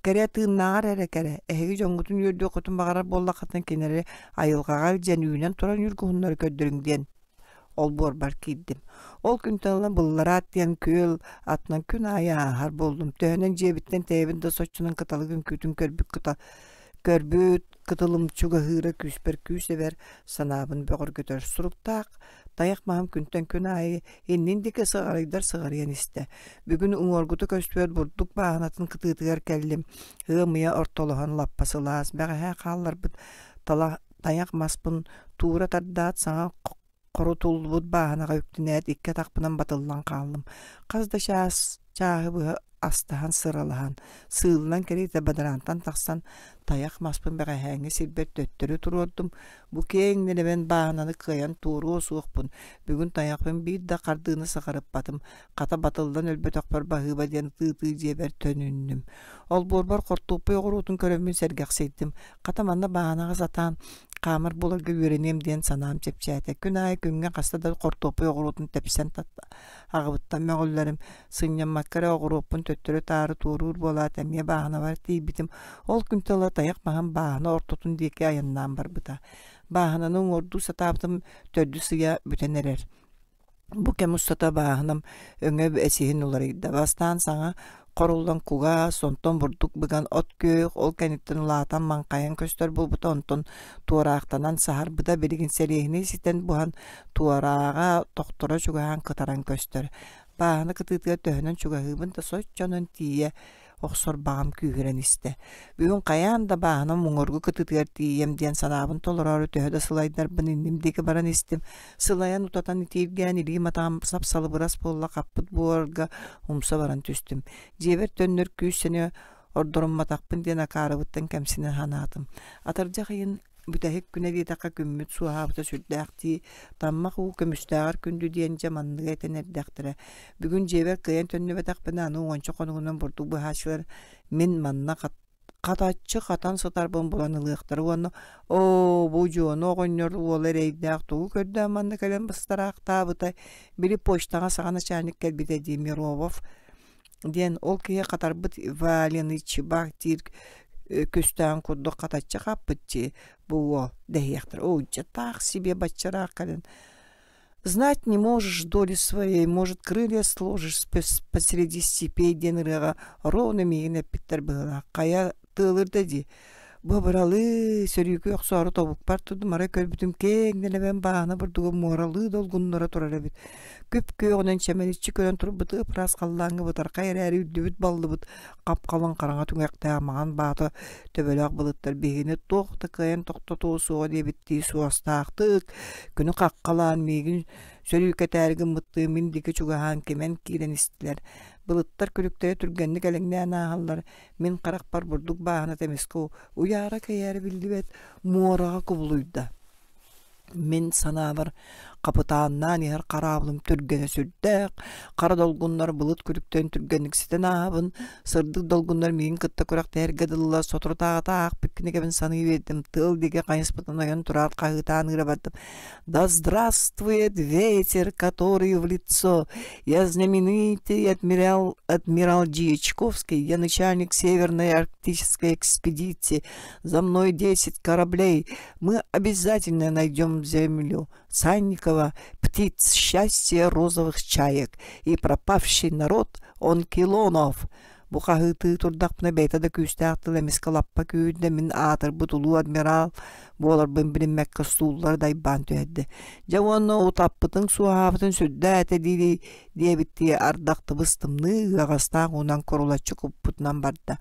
Кэрэ тыыннааҕар эрэ кэрэ, эһиги дьоҥҥутун үөрдүөххүтүн баҕарар буоллаххытына кинилэри айылҕаҕа илдьэн үүнэн турар ньургуһуннары көрдөрүҥ диэн олбуорбар киирдим. Ол күнтэн ыла Быллараат диэн күөл атынан күн аайы ааһар буоллум. Төһөнөн дьиэбиттэн тэйэбин да соччонон кыталык үҥкүүтүн көрбүт кыта көрбүт кытылым чугаһыыра күүспэр күүс эбэр, санаабын бөҕөргөтөр суруктаах тайах маһым күнтэн күн аайы иннин диэки сыҕарыйдар сыҕарыйан истэ. Бүгүн уҥуоргута көстүбэт бурдук бааһынатын кытыытыгар кэллим. Ыам ыйа ортолоһон лаппа сылаас, бэҕэһээ хаалларбыт тала тайах маспын туура тардаат саҥа хорутуллубут бааһынаҕа үктэнээт икки атахпынан батыллан хааллым. Хас да чаас чааһы быһа астаһан сыралаһан, сыылынан кэриэтэ бадараантан тахсан тайах маспын бэҕэһээҥҥи сирбэр төттөрү туруордум. Бу киэҥ нэлэмэн бааһынаны кыайан туоруо суохпун. Бүгүн тайахпын биир да хардыыны сыҕарыппатым. Хата батыллан өлбөтөхпөр баһыыба диэн ытыы-ытыы дьиэбэр төнүннүм. Олбуорбар хортуоппуй оҕуруотун көрөммүн сэргэхсийдим. Хата манна бааһынаҕа сатаан хаамар буоларга үөрэниэм диэн санаам чэпчээтэ. Күн аайы күҥҥэ хаста да хортуоппуй оҕуруотун тэпсэн аҕабыттан мөҕүллэрим. Сынньаммакка эрэ оҕуруоппун төттөрү-таары туоруур буолаат эмиэ бааһынабар тиийбитим. Ол күнтэн ыла тайах маһым бааһына ортотун диэки айаннаан барбыта. Бааһынаны уҥуордуу сатаабытым төрдүс ыйа бүтэн эрэр. Бу кэм устата бааһынам өҥө эсиһин уларыйда. Бастаан саҥа хоруллан кугас, онтон бурдук быган от күөх, ол кэнниттэн улаатан маҥхайан көстөр буолбута, онтон туораахтанан саһарбыта билигин сэлиэһинэй ситэн буһан туорааҕа тохторо чугаһаан кытаран көстөр. Бааһына кытыытыгар төһөнөн чугаһыыбын да соччонон тиийэ охсор баҕам күүһүрэн истэ. Бүгүн хайаан да бааһына муҥургу кытыытыгар тиийиэм диэн санаабын толороору төһө да сылайдарбын инним диэки баран истим. Сылайан утатан итииргээн илиим атаҕым сап-салыбырас буолла хаппыт буорга умса баран түстүм. Дьиэбэр төннөр күүс-сэниэ ордорумматахпын диэн акаарыбыттан кэмсинэ санаатым. Атырдьах ыйын Бүтэһик күнэ диэтэххэ күммүт суоһаабыта сүрдээх дии, таммах уу көмүстээҕэр күндү диэн дьэ манныгы этэн эрдэхтэрэ. Бүгүн дьиэбэр кыайан төннүбэтэхпинэ аны уонча хонугунан бурдук быһааччылар мин манна хатаччы хатан сытарбын булан ылыахтара уонна «Оо, бу Дьуона оҕонньор уола эрэйдээх тугу көрдөөн манна кэлэн быстараахтаабытай, били почтаҕа саҥа начальник кэлбитэ дии Мировов диэн ол киһи хатарбыт Валеный чыбаак диир көстөөн курдук хатаччы хаппыт дии бу уол дэһиэхтэр оо дьэ таах себе баччараах кэлэн знать не можешь доли своей может крылья сложишь посреди степей диэн ырыаҕа ровно миигин эппиттэр быһыылаах хайа тыалырда дии. Бу абыралыы, сөрүүкүү охсоору тобукпар турдум, арай көрбүтүм киэҥ нэлэмэн бааһына бурдуга муоралыы долгуннара турар эбит. Күп-күөҕүнэн чэмэличчи көрөн турбут ып-ыраас халлааҥҥа бытархай эрээри үрдүбүт-баллыбыт хап-халыҥ хараҥа түҥэхтээх маҥан баата төбөлөөх былыттар биһигини туох да кыайан тохтотуо суоҕа диэбиттии суостаахтык күнү хаххалаан миигин сөрүүкэтээри гыммыттыы мин диэки чугаһаан кимэн киирэн истилэр. Былыттар күлүктэрэ түргэнник элэҥнээн ааһаллар, Мин харахпар бурдук бааһыната эмискэ уйаара-кэйээрэ биллибэт муораҕа кубулуйда. Мин санаабар, хапытааннаан иһэр хараабылым түргэнэ сүрдээх, хара долгуннар былыт күлүктэн түргэнник ситэн ааһабын, сырдык долгуннар миигин кытта күрэхтэһэргэ дылылар, соторутааҕыта аахпыт кинигэбин саныы биэрдим, тыал диэки хайыспытын ойон тураат хаһыытаан ыыра бардым. «Да здравствует ветер, который в лицо! Я знаменитый адмирал, адмирал Дьячковский, я начальник Северной Арктической экспедиции, за мной 10 кораблей, мы обязательно найдем землю Санникова, птиц счастья розовых чаек и пропавший народ Онкилонов. Бу хаһыытыы турдахпына бэйэтэ да күүстээх тыл эмискэ лаппа күүһүрдэ мин аатырбыт улуу адмирал буоларбын билиммэккэ сууллары дайбаан түһэрдэ. Дьэ уонна утаппытыҥ суоһаабытын сүрдээх этэ дии диэбиттии ардах тыбыс-тымныы ыаҕастаах уунан курулаччы куппутунан барда.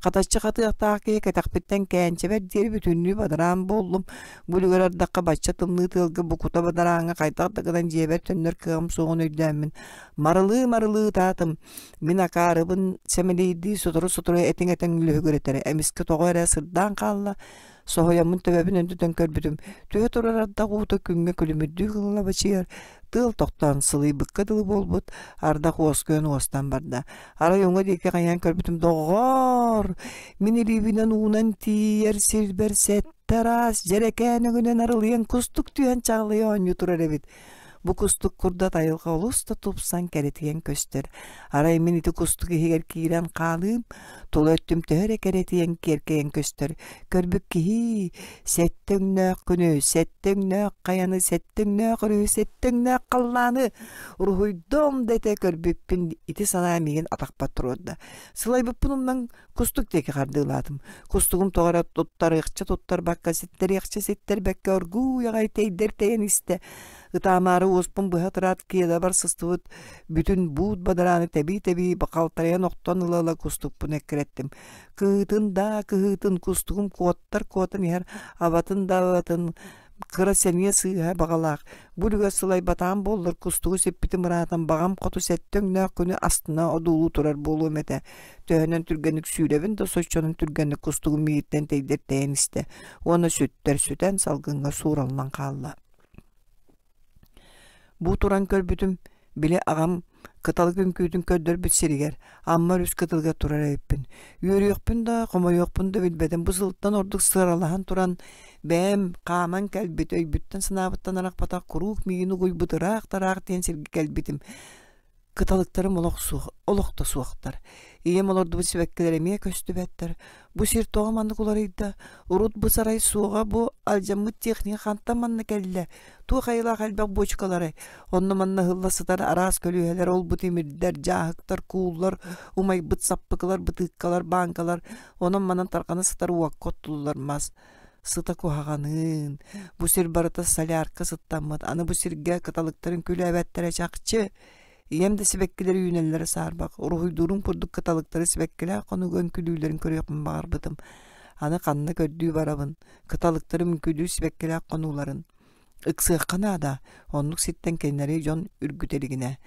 Хатаччы хатыахтаах киһи кэтэхпиттэн кээнчэбэр диэри бүтүннүү бадараан буоллум. Бу үлүгэр ардахха бачча тымныы тыалга букута бадарааҥҥа хайдах да гынан дьиэбэр төннөр кыаҕым суоҕун өйдөөммүн марылыы-марылыы ытаатым. Мин акаарыбын сэмэлиирдии сотору-сотору этиҥ-этиҥ лүһүгүрэтэрэ эмискэ тоҕо эрэ сырдаан хаалла. Соһуйаммын төбөбүн өндөтөн көрбүтүм, түһэ турар ардах уута күҥҥэ күлүмүрдүү кылыла бачыйар, тыал тохтоон сылыйбыкка дылы буолбут, ардах уоскуйан уостан барда. Арай уҥа диэки хайаан көрбүтүм, доҕоор, мин илиибинэн уунан тиийэр сирбэр сэттэ араас дьэрэкээн өҥүнэн арылыйан кустук түһэн чаҕылыйа оонньуу турар эбит. Бу кустук курдат айылҕа олус да тупсан кэрэтийэн көстөр. Арай мин ити кустук иһигэр киирэн хаалыым, тула өттүм төһө эрэ кэрэтийэн киэркэйэн көстөр. Көрбүт киһи сэттэ өҥнөөх күнү, сэттэ өҥнөөх хайаны, сэттэ өҥнөөх өрүһү, сэттэ өҥнөөх халлааны уруһуйдуом да этэ көрбүппүн ити санаа миигин атахпар туруорда. Сылайбыппын умнан Кустук диэки хардыылаатым. Кустугум тоҕо эрэ туттарыахча туттарбакка, ситтэриэхчэ ситтэрбэккэ оргууй аҕай тэйдэр тэйэн истэ. Ытаамаары уоспун быһа тыраат киэлэбэр сыстыбыт бүтүн буут бадарааны тэбии-тэбии бакалтарыйан охтон ыла-ыла кустукпун эккирэттим. Кыһыытын даа кыһыытын кустугум куоттар куотан иһэр абатын да абатын кыра сэниэ сыыһа баҕалаах бу үлүгэр сылайбатаҕым буоллар кустугу сиппитим ыраатан баҕам хоту сэттэ өҥнөөх күнү астына одуулуу турар буолуом этэ Төһөнөн түргэнник сүүрэбин да соччонон түргэнник кустугум миигиттэн тэйдэр тэйэн истэ уонна сүттэр сүтэн салгыҥҥа суураллан хаалла. Бу туран көрбүтүм, били аҕам кыталык үҥкүүтүн көрдөрбүт сиригэр Амма өрүс кытылыгар турар эбиппин. Үөрүөхпүн да, хомойуохпун да билбэтим. Бу сылтан ордук сыралаһан туран бэйэм хааман кэлбит, өйбүттэн-санаабыттан арахпатах куруук миигин угуйбут ыраах-тараах диэн сиргэ кэлбитим. Кыталыктарым олох суох, олох да суохтар. Ийэм олордубут сибэккилэр эмиэ көстүбэттэр. Бу сир тоҕо маннык уларыйда? Урут бу сарай суоҕа, бу алдьаммыт техника хантан манна кэллэ? Туох айылаах элбэх буочукаларай? Онно-манна ыһылла сытар араас көлүөһэлэр, ол-бу тимирдэр, дьааһыктар, кууллар, умайбыт саппыкылар, бытыыккалар, бааҥкалар, онон-манан тарҕана сытар уокка оттуллар мас. Сыта куһаҕаныын, бу сир барыта солярка сыттаммыт, аны бу сиргэ кыталыктарын күлээбэттэрэ чахчы. Ийэм да сибэккилэр үүнэллэрэ саарбах, уруһуйдуурум курдук кыталыктары сибэккилээх хонууга үҥкүүлүүллэрин көрүөхпүн баҕарбытым. Аны ханна көрдүү барабын, кыталыктарым үҥкүүлүүр сибэккилээх хонууларын. Ыксыахха наада, оннук сиртэн кинилэри дьон үргүтэ илигинэ.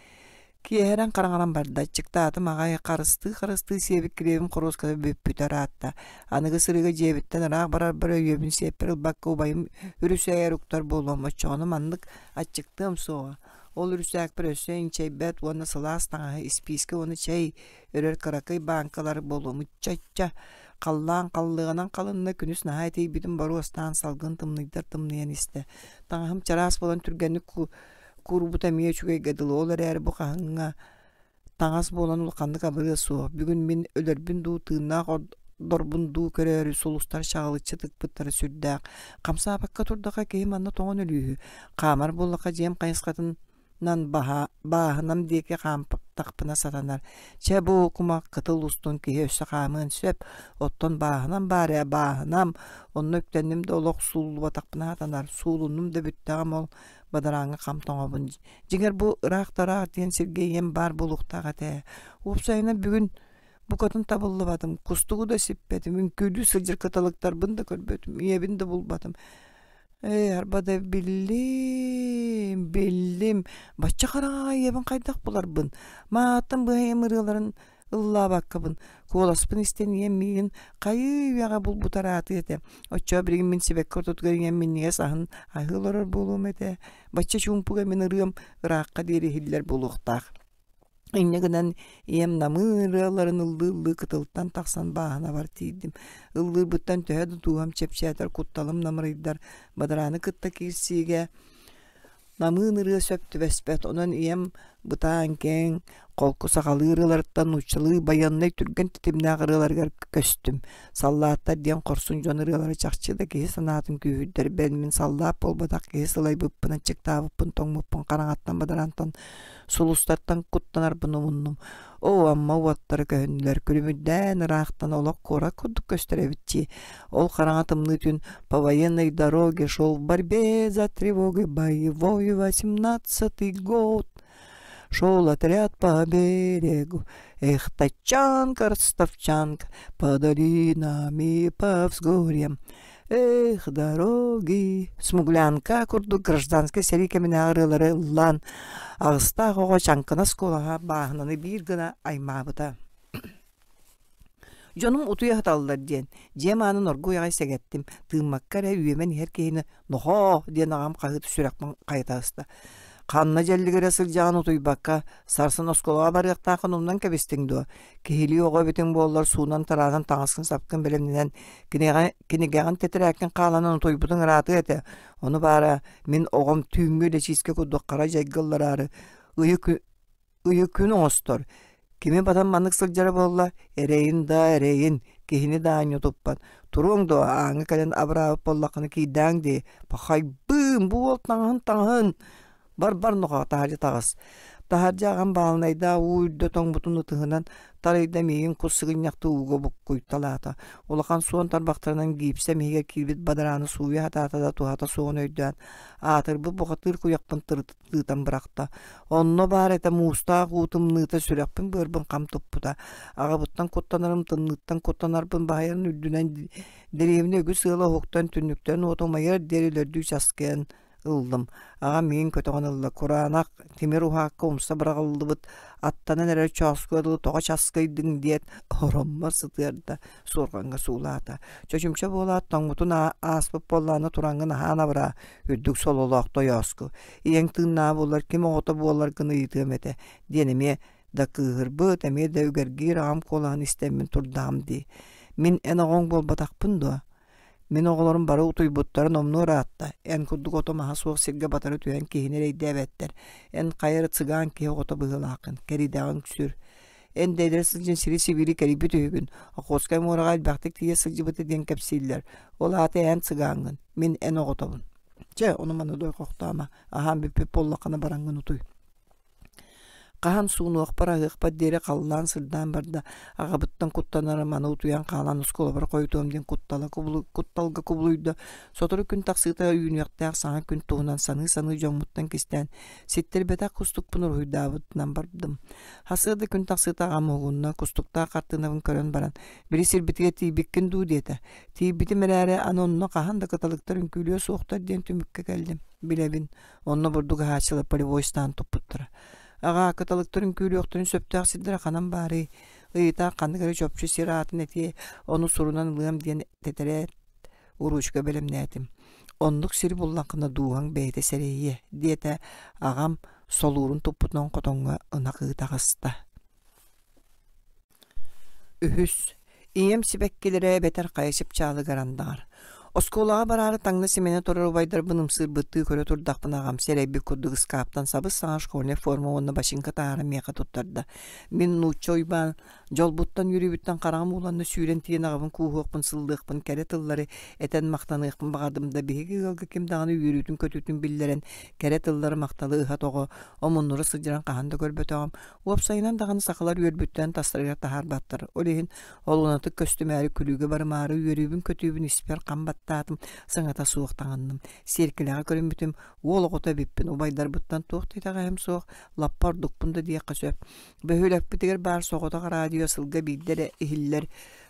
Киэһэрэн хараҥаран барда, аччыктаатым аҕай, харыстыы-харыстыы сиэбит килиэбим хоруоската бүппүтэ ыраатта. Аныгы сырыыга дьиэбиттэн ыраах барарбар өйүөбүн сиэппэр ылбакка убайым үрүсээгэр уктар буолуом, оччоҕуна маннык аччыктыам суоҕа. Ол үрүсээкпэр өссө инчэйбэт уонна сылаас таҥаһы, испиискэ уонна чэй өрөр кыракый бааҥкалар буолуом. Ычча-ычча, халлаан халлыаҕынан халынна, күнүс наһаа итийбитин боруостаан салгын тымныйдар тымныйан истэ. Таҥаһым чараас буолан түргэнник куурбута эмиэ үчүгэйгэ дылы, ол эрээри бу хаһыҥҥа таҥас буолан улаханнык абырыа суох. Бүгүн мин өлөрбүн дуу, тыыннаах ордорбун дуу көрөөрү сулустар чаҕылыччы тыкпыттара сүрдээх. Хамсаабакка турдахха киһи манна тоҥон өлүүһү. Хаамар буоллахха дьиэм хайысхатынан бааһынам диэки хаампыттар. сырыттахпына сатанар. Чэ, бу кумах кытыл устун киһи өссө хаамыан сөп, оттон бааһынам баар ээ, бааһынам, онно үктэнним да олох сууллубатахпына сатанар, суулуннум да бүттэҕим ол, бадарааҥҥа хам тоҥобун. Дьиҥэр бу ыраах да ыраах диэн сиргэ ийэм баар буолуохтаах этэ. Уопсайынан бүгүн букатын табыллыбатым, кустугу да сиппэтим, үҥкүүлүү сылдьар кыталыктарбын да көрбөтүм, ийэбин да булбатым. Ээ, арба да биллим, биллим, бачча хараҥаҕа ийэбин хайдах буларбын, мааттан быһа ийэм ырыаларын ыллаабаккабын, куоласпын истэн ийэм миигин хайыы үйэҕэ булбута ыраатыа этэ. Оччоҕо билигин мин сибэкки ортотугар ийэм минньигэс аһын аһыы олорор буолуом этэ. Бачча чуумпуга мин ырыам ыраахха диэри иһиллэр буолуохтаах. Инньэ гынан ийэм намыын ырыаларын ыллыы-ыллыы кытылтан тахсан бааһынабар тиийдим. Ыллыырбыттан төһө да дууһам чэпчээтэр, кутталым намырыйдар, бадарааны кытта киирсиигэ намыын ырыа сөп түбэспэт. Онон ийэм бытаан киэҥ, холку сахалыы ырыаларыттан нууччалыы байыаннай түргэн тэтимнээх ырыаларыгар көстүм. Саллааттар диэн хорсун дьон ырыалара чахчы да киһи санаатын күүһүрдэр. Бэл мин саллаат буолбатах киһи сылайбыппын, аччыктаабыппын, тоҥмуппун хараҥаттан бадараантан Сулустартан куттанарбын умуннум. Оо, Амма уоттара көһүннүлэр, күлүмүрдээн ыраахтан олох куорат курдук көстөр эбит дии. Ол хараҥа тымныы түүн по военной дороге шел в борьбе за тревогой боевой 18-й год. Шел отряд по берегу, эх, тачанка, ростовчанка, по долинам и по взгорьям. Эх, дороги! Смуглянка курдук гражданскай сэрии кэминээҕи ырыалары ыллаан, аҕыстаах оҕо чаҥкына оскуолаҕа бааһынаны биир гына аймаабыта. Дьонум утуйа сыталлар диэн, дьиэм аанын оргууй аҕай сэгэттим, тыыммакка эрэ үөмэн иһэр киһини «Нохоо!» диэн аҕам хаһыыта сүрэхпин хайыта аста. Ханна дьэллигирэ сылдьаҕын утуйбакка, сарсын оскуолаҕа барыахтааххын умнан кэбистиҥ дуо? Киһилии оҕо эбитиҥ буоллар суунан-тараанан таҥаскын-сапкын бэлэмнэнэн, кинигэҕэ кинигэҕин тэтэрээккин хааланан утуйбутуҥ ыраатыа этэ. Ону баара, мин оҕом түүҥҥү илэчиискэ курдук хара дьайга ыллараары ыйы, ыйы күн оҥостор. Кими батан маннык сылдьара буолла, эрэйин да эрэйин, киһини да аанньа туппат. Туруоҥ дуо, ааҥҥа кэлэн абыраабыт буоллаххына киирдээҥ дии. Пахайбыым, бу уол таҥаһын таҥаһын Бар-бар нохоо таһырдьа таҕыс. Таһырдьа аҕам баалынайдаах уу үрдэ тоҥмутун ытыһынан тарыйда миигин кус сыгынньахтыы ууга буккуйталаата. Улахан суон тарбахтарынан гиипсэ иһигэр киирбит бадарааны сууйа сатаата да туһата суоҕун өйдөөн, аатырбыт бухатыыр куйахпын тырытытыытан бырахта. Онно баар этэ муустаах уу тымныыта сүрэхпин-быарбын хам туппута. Аҕабыттан куттанарым тымныыттан куттанарбын баһыйарын үрдүнэн дэриэбинэ үгүс ыала уһуктан түннүктэн уот умайар диэри өлөрдүү часкыйан ыллым. Аҕам миигин көтөҕөн ылла, кураанах тимир уһаакка умса быраҕыллыбыт аттанан эрэр чооскуга дылы тоҕо часкыйдыҥ диэт ороммор сытыарда, суорҕаҥҥа суулаата. Чочумча буолаат тоҥмутун ааспыт буоллаҕына тураҥҥын аһаан абыраа, үрдүк сололоох тойооску. Ийэҥ тыыннааҕа буоллар ким оҕото буоларгын ыйытыам этэ диэн эмиэ да кыыһырбыт, эмиэ да үгэргиир аҕам куолаһын истэммин турдаҕым дии. Мин эн оҕоҥ буолбатахпын дуо? Мин оҕолорум бары утуйбуттарын номнуо ыраатта. Эн курдук ото-маһа суох сиргэ батары түһэн киһини эрэйдээбэттэр. Эн хайа эрэ цыган киһи оҕото быһыылааххын, кэридэҕиҥ сүр. Эн да эдэр сылдьан сири-сибиири кэрийбит үһүгүн. Охотскай муораҕа элбэхтик тиийэ сылдьыбыта диэн кэпсииллэр. Ол аата эн цыгаҥҥын, мин эн оҕотобун. Чэ, ону-маны дойҕохтоомо. Аһаан бүппүт буоллаххына бараҥҥын утуй. Хаһан суунуохпар, аһыахпар диэри халлаан сырдаан барда, аҕабыттан куттанарым аны утуйан хаалан оскуолабар хойутуом диэн куттала кутталга кубулуйда. Сотору күн тахсыыта үүнүөхтээх саҥа күн туһунан саныы-саныы дьоммуттан кистээн, ситтэрбэтэх кустукпун уруһуйдаабытынан бардым. Хасыа да күн тахсыыта аҕам уһугунна, кустуктаах хартыынабын көрөн баран, «Били сирбитигэр тиийбиккин дуу?» диэтэ. Тиийбитим эрээри, аны онно хаһан да кыталыктар үҥкүүлүө суохтар диэн түмүккэ кэллим. Билэбин, Онно бурдук аһааччылар полевой стан туппуттара. Аҕаа, кыталыктар үҥкүүлүөхтэрин сөптөөх сирдэрэ ханан баарый? Ыйытаах ханнык эрэ чопчу сир аатын этиэ, ону сурунан ылыам диэн тэтэрээт уруучука бэлэмнээтим. Оннук сири буллаххына дууһаҥ бэйэтэ сэрэйиэ, диэтэ аҕам солуурун туппутунан хотоҥҥо ынах ыы таҕыста. Үһүс, ийэм сибэккилэрэ эбэтэр хайа чыпчаалыгар андаҕар. Оскуолаҕа бараары таҥна-симэнэ турар убайдарбын ымсыырбыттыы көрө турдахпына аҕам сэрэйбит курдук ыскааптан сабыс-саҥа школьнай форма уонна бачыыҥка таһааран миэхэ туттарда. Мин нуучча Уйбаан дьолбуттан үөрүүбүттэн хараҕым ууланна сүүрэн тиийэн аҕабын кууһуохпун, сыллыахпын, кэрэ тыллары этэн махтаныахпын баҕардым да биһиги ыалга ким даҕаны үөрүүтүн-көтүүтүн биллэрэн кэрэ тыллары махталы ыһа-тоҕо омуннура сылдьарын хаһан да көрбөтөҕүм. Уопсайынан даҕаны сахалар үөрбүттэрин тастарыгар таһаарбаттар. Ол иһин Олунатык көстүмээри күлүүгэ барымаары үөрүүбүн-көтүүбүн испэр хам баттаатым, саҥата суох таҥынным. Сиэркилэҕэ көрүммүтүм, уол оҕото эбиппин, убайдарбыттан туох да итэҕэһим суох, лаппа ордукпун да диэххэ сөп. Бөһүөлэкпитигэр баар соҕотох радио сылга биирдэ эрэ иһиллэр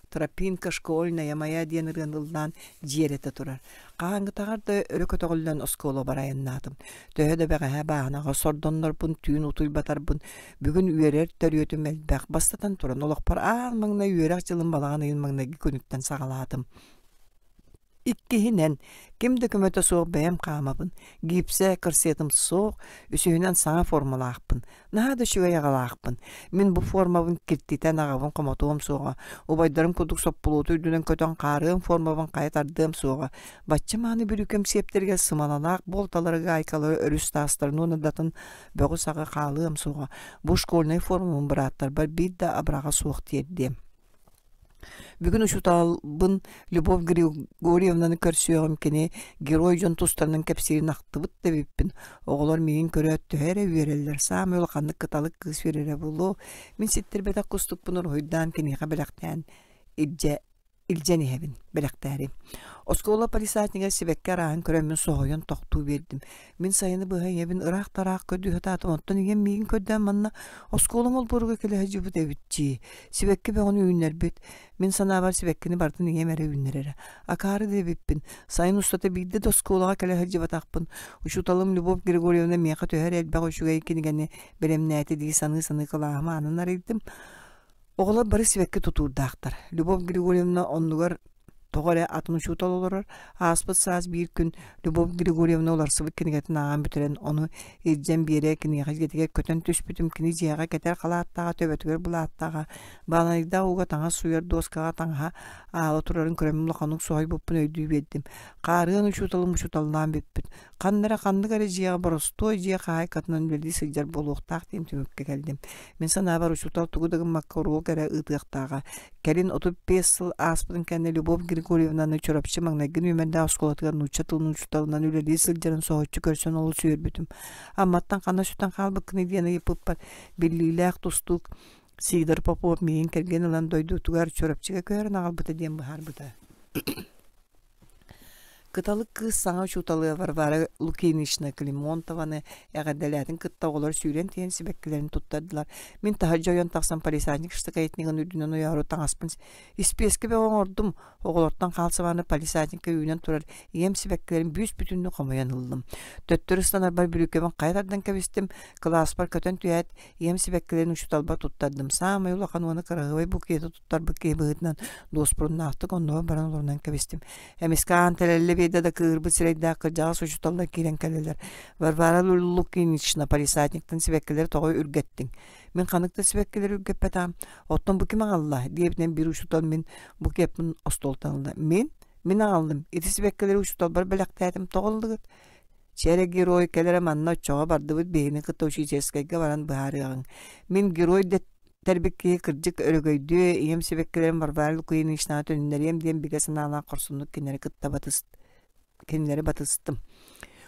«Тропинка школьная моя» диэн ырыаны ыллаан дьиэрэтэ турар. Хаһааҥҥытааҕар да өрө көтөҕүллэн оскуолабар айаннаатым. Төһө да бэҕэһээ бааһынаҕа сордоннорбун, түүн утуйбатарбын, бүгүн үөрэр төрүөтүм элбэх. Бастатан туран, олохпор аан маҥнай үөрэх дьылын балаҕан ыйын маҥнайгы күнүттэн саҕалаатым. Иккиһинэн, ким да көмөтө суох бэйэм хаамабын, гипсэ, корсетым суох, үсүһүнэн саҥа формалаахпын. Наһаа да үчүгэй аҕалаахпын. Мин бу формабын киртитэн аҕабын хомотуом суоҕа. Убайдарым курдук соппулуоту үрдүнэн көтөн хаарыам формабын хайа тардыам суоҕа. Бачча мааны бүрүүкэм сиэптэригэр сымалалаах буолталары гаайкалары өрүс таастарын уонна датын бөҕү-саҕы хаалыам суоҕа. Бу школьнай формабын бырааттарбар биир да абыраҕа суох тиэрдиэм. Бүгүн учууталбын Любовь Григорьевнаны көрсүөҕүм кини герой дьон тустарынан кэпсиирин ахтыбыт да эбиппин. Оҕолор миигин көрөөт төһө эрэ үөрэллэр, саамай улаханнык кыталык кыыс үөрэрэ буолуо. Мин ситтэрбэтэх кустукпун уруһуйдаан киниэхэ бэлэхтээн илдьэ илдьэн иһэбин, бэлэхтээри. Оскуола палисаднигар сибэкки арааһын көрөммүн соһуйан тохтуу биэрдим. Мин сайыны быһа ийэбин ыраах-тараах көрдүү сатаатым, оттон ийэм миигин көрдөөн манна оскуолам олбуоругар кэлэ сылдьыбыт эбит дии. Сибэкки бөҕөнү үүннэрбит. Мин санаабар сибэккини барытын ийэм эрэ үүннэрэрэ. Акаары да эбиппин. Сайын устата биирдэ да оскуолаҕа кэлэ сылдьыбатахпын. Учууталым Любовь Григорьевна миэхэ төһө эрэ элбэх үчүгэй кинигэни бэлэмнээтэ дии саныы-саныы кылааһым аанын арыйдым. Оҕолор бары сибэкки тутуурдаахтар. Любовь Григорьевна оннугар тоҕо эрэ атын учуутал олорор. Ааспыт саас биир күн Любовь Григорьевна уларсыбыт кинигэтин ааҕан бүтэрэн, ону илдьэн биэрэ киниэхэ дьиэтигэр көтөн түспүтүм. Кини дьиэҕэ кэтэр халааттааҕа, төбөтүгэр былааттааҕа, баанайдаах ууга таҥас сууйар дуоскаҕа таҥаһа аала турарын көрөммүн улаханнык соһуйбуппун өйдүү биэрдим. Хаарыан учууталым учууталлаан бүппүт. Ханна эрэ ханнык эрэ дьиэҕэ боростуой дьиэ хаһаайкатынан үлэлии сылдьар буолуохтаах диэн түмүккэ кэллим. Мин санаабар, учуутал тугу да гыммакка уруок эрэ ыытыахтааҕа. Кэлин 35 сыл ааспытын кэннэ Любовь Григорьевнаны Чурапчы маҥнайгы нүөмэрдээх оскуолатыгар нуучча тылын учууталынан үлэлии сылдьарын соһуччу көрсөн олус үөрбүтүм. Амматтан ханна сүтэн хаалбыккыный диэн ыйыппыппар, биллиилээх тустуук Сидор Попов миигин кэргэн ылан дойдутугар Чурапчыга көһөрөн аҕалбыта диэн быһаарбыта. Кыталык кыыс саҥа учууталы Варвара Лукинична Климонтованы эҕэрдэлээтин кытта оҕолор сүүрэн тиийэн сибэккилэрин туттардылар. Мин таһырдьа ойон тахсан палисадник штакетнигын үрдүнэн ойоору таҥаспын испиэскэ бөҕө оҥордум. Оҕолортон хаалсыбааны палисадникка үүнэн турар ийэм сибэккилэрин бүүс-бүтүннүү хомуйан ыллым. Төттөрү ыстанарбар бүрүүкэбин хайа тардан кэбистим. Кылааспар көтөн түһээт, ийэм сибэккилэрин учууталбар туттардым. Саамай улахан уонна кыраһыабай букеты туттарбыт киһи быһыытынан дуоспуруннаахтык оннубар баран олорунан кэбистим. Эмискэ аан тэлэллэ биэрдэ да кыыһырбыт сирэйдээх кырдьаҕас учууталлар киирэн кэллилэр. Варвара Лукинична палисадниктан сибэккилэри тоҕо үргэттиҥ? Мин ханнык да сибэккилэри үргэппэтэҕим. Оттон бу ким аҕалла? диэбитинэн биир учуутал мин букеппын остуолтан ылла. Мин? Мин аҕаллым. Ити сибэккилэри учууталбар бэлэхтээтим. Тоҕо ыллыгыт? Чэ эрэ герой кэлэрэ манна оччоҕо бардыбыт биһигини кытта учительскайга баран быһаарыаҕыҥ. Мин герой дэттэрбит киһи кырдьык өрөгөйдүө, ийэм сибэккилэрин Варвара Лукиничнаҕа төнүннэриэм диэн бигэ санаалаах хорсуннук кинилэри кытта батыс кинилэри батыстым.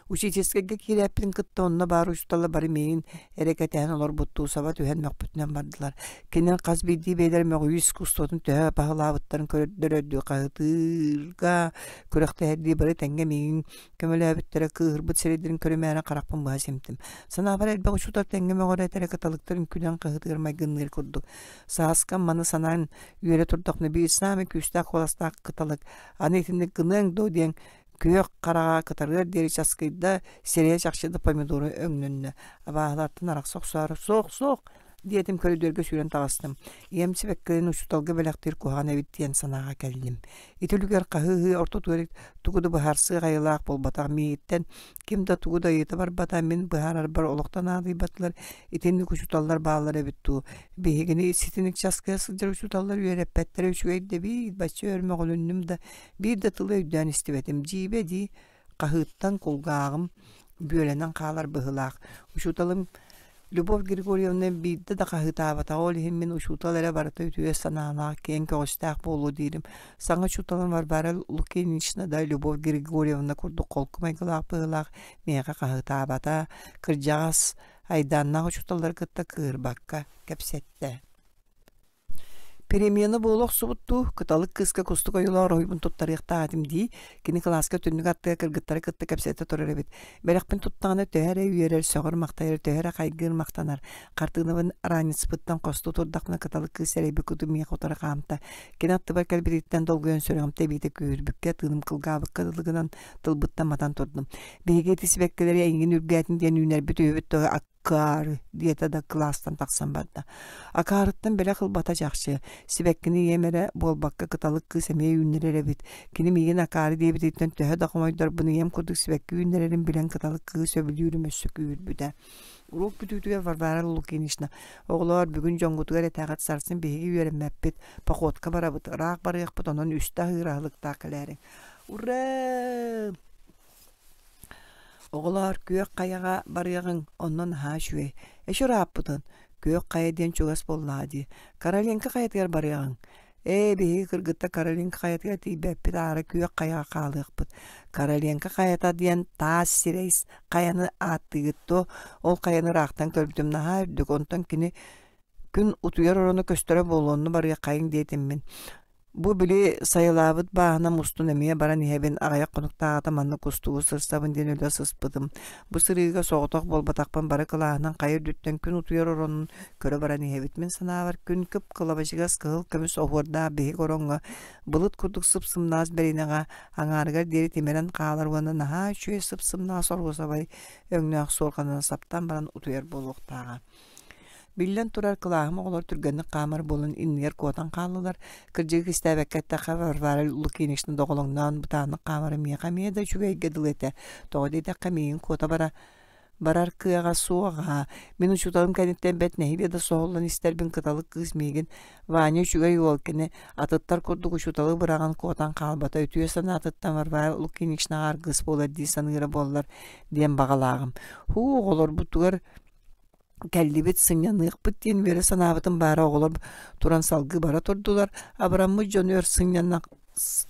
Учительскайга киирээппитин кытта онно баар учууталлар бары миигин эрэ кэтэһэн олорбуттуу саба түһэн мөхпүтүнэн бардылар. Кинилэр хас биирдии бэйэлэрэ мөҕүү искусствотун төһө баһылаабыттарын көрдөрөрдүү хаһытыырга күрэхтэһэрдии бары тэҥҥэ миигин Көмөлөөбүттэрэ кыыһырбыт сирэйдэрин көрүмээрэ харахпын быһа симтим. Санаабар элбэх учуутал тэҥҥэ мөҕөрө этэрэ кыталыктар үҥкүүнэн хаһыытыгар майгынныыр курдук. Сааскам маны санаан үөрэ турдахпына биир саамай күүстээх куоластаах кыталык аны итинник гыныаҥ дуо диэн күөх хараҕа кытарыар диэри часкыйда, сирэйэ чахчы да помидору өҥнөннө. Абааһылартан арахса охсоору суох суох. Диэтим көрүдүөргэ сүүрэн таҕыстым. Ийэм сибэккилэрин учууталга бэлэхтиир куһаҕан эбит диэн санааҕа кэллим. Ити үлүгэр хаһыы-ыһыы ортотугар тугу да быһаарсыах айылаах буолбатах миигиттэн ким да тугу да ыйыта барбата, мин быһаарарбар олохтон наадыйбатылар, итинник учууталлар бааллар эбит дуу. Биһигини ситиник часкыйа сылдьар учууталлар үөрэппэттэрэ үчүгэй да биир бачча өр мөҕүлүннүм да, биир да тылы өйдөөн истибэтим. Дьиибэ дии, хаһыыттан кулгааҕым бүөлэнэн хаалар быһыылаах. Учууталым Любовь Григорьевна биирдэ да хаһыытаабатаҕа, ол иһин мин учуутал эрэ барыта үтүө санаалаах, киэҥ көҕүстээх буолуо диирим. Саҥа учууталым Варвара Лукинична да Любовь Григорьевна курдук холку майгылаах быһыылаах миэхэ хаһыытаабата, кырдьаҕас, айдааннаах учууталлары кытта кыырбакка кэпсэттэ. Перемена буола охсубут дуу, кыталык кыыска кустук ойуулаах ороһуйбун туттарыахтаах этим дии, кини кылааска түннүк аттыгар кыргыттары кытта кэпсэтэ турар эбит. Бэлэхпин туттаҕына төһө эрэ үөрэр, сөҕөр-махтайар, төһө эрэ хайгыыр махтанар. Хартыынабын араанньыспыттан хостуу турдахпына кыталык кыыс сэрэйбит курдук миэхэ утары хаамта. Кини аттыбар кэлбититтэн долгуйан сүрэҕим тэбиитэ күүһүрбүккэ, тыыным кылгаабыкка дылы гынан тылбыттан матан турдум. Биһиги ити сибэккилэри эйигин үргээтин диэн үүнэрбит үһүбүт дуо Акаары, диэтэ да кылаастан тахсан барда. Акаарыттан бэлэх ылбата чахчы. Сибэккини ийэм эрэ буолбакка кыталык кыыс эмиэ үүннэрэр эбит. Кини миигин акаары диэбититтэн төһө да хомойдорбун ийэм курдук сибэкки үүннэрэрин билэн кыталык кыыс сөбүлүүрүм өссө күүһүрбүтэ. Уруок бүтүүтүгэр Варвара Лукинична «Оҕолоор, бүгүн дьоҥҥутугар этэҕит, сарсын биһиги үөрэммэппит, походка барабыт, ыраах барыахпыт, онон үстэ аһыыр аһылыктаах кэлээриҥ». «Ура!» Оҕолоор, күөх хайаҕа барыаҕыҥ, онно наһаа үчүгэй. Эчи ырааппытын, күөх хайа диэн чугас буоллаҕа дии. Каролинка хайатыгар барыаҕыҥ. Ээ, биһиги кыргыттар Каролинка хайатыгар тиийбэппит, аара күөх хайаҕа хаалыахпыт. Кароленко хайата диэн таас сирэй хайаны ааттыыгыт дуо? Ол хайаны ыраахтан көрбүтүм наһаа үрдүк, онтон кини күн утуйар ороно көстөрө буолуо, онно барыаххайыҥ диэтим мин. Бу били сайылаабыт бааһынам устун эмиэ баран иһэбин, аҕыйах хонуктааҕыта манна кустугу сырсабын диэн өлө сыспытым. Бу сырыыга соҕотох буолбатахпын бары кылааһынан хайа үрдүттэн күн утуйар оронун көрө баран иһэбит. Мин санаабар күн кып-кылабачыгас кыһыл көмүс оһуордаах биһик ороҥҥо былыт курдук сып-сымнаҕас бэриинэҕэ аҥаарыгар диэри тимирэн хаалар уонна наһаа үчүгэй сып-сымнаҕас оруосабай өҥнөөх суорҕанынан саптан баран утуйар буолуохтааҕа. Биллэн турар, кылааһым оҕолоро түргэнник хаамар буолан иннигэр куотан хааллылар. Кырдьыгы кистээбэккэ эттэххэ, Варвара Лукинична доҕолоҥноон бытааннык хаамара миэхэ эмиэ да үчүгэйгэ дылы этэ. Тоҕо диэтэххэ, миигин куота бара барар кыаҕа суоҕа. Мин учууталым кэнниттэн бэрт нэһиилэ да соһуллан истэрбин кыталык кыыс миигин Ваня үчүгэй уол кини атыттар курдук учууталы быраҕан куотан хаалбата үтүө санаатыттан Варвара Лукиничнаҕа аргыс буолар дии саныыра буоллар диэн баҕалааҕым. Һуу, оҕолорбутугар Кэллибит, сынньаныахпыт диэн үөрэ санаабытым баара оҕолор туран салгыы бара турдулар, абыраммыт дьон өр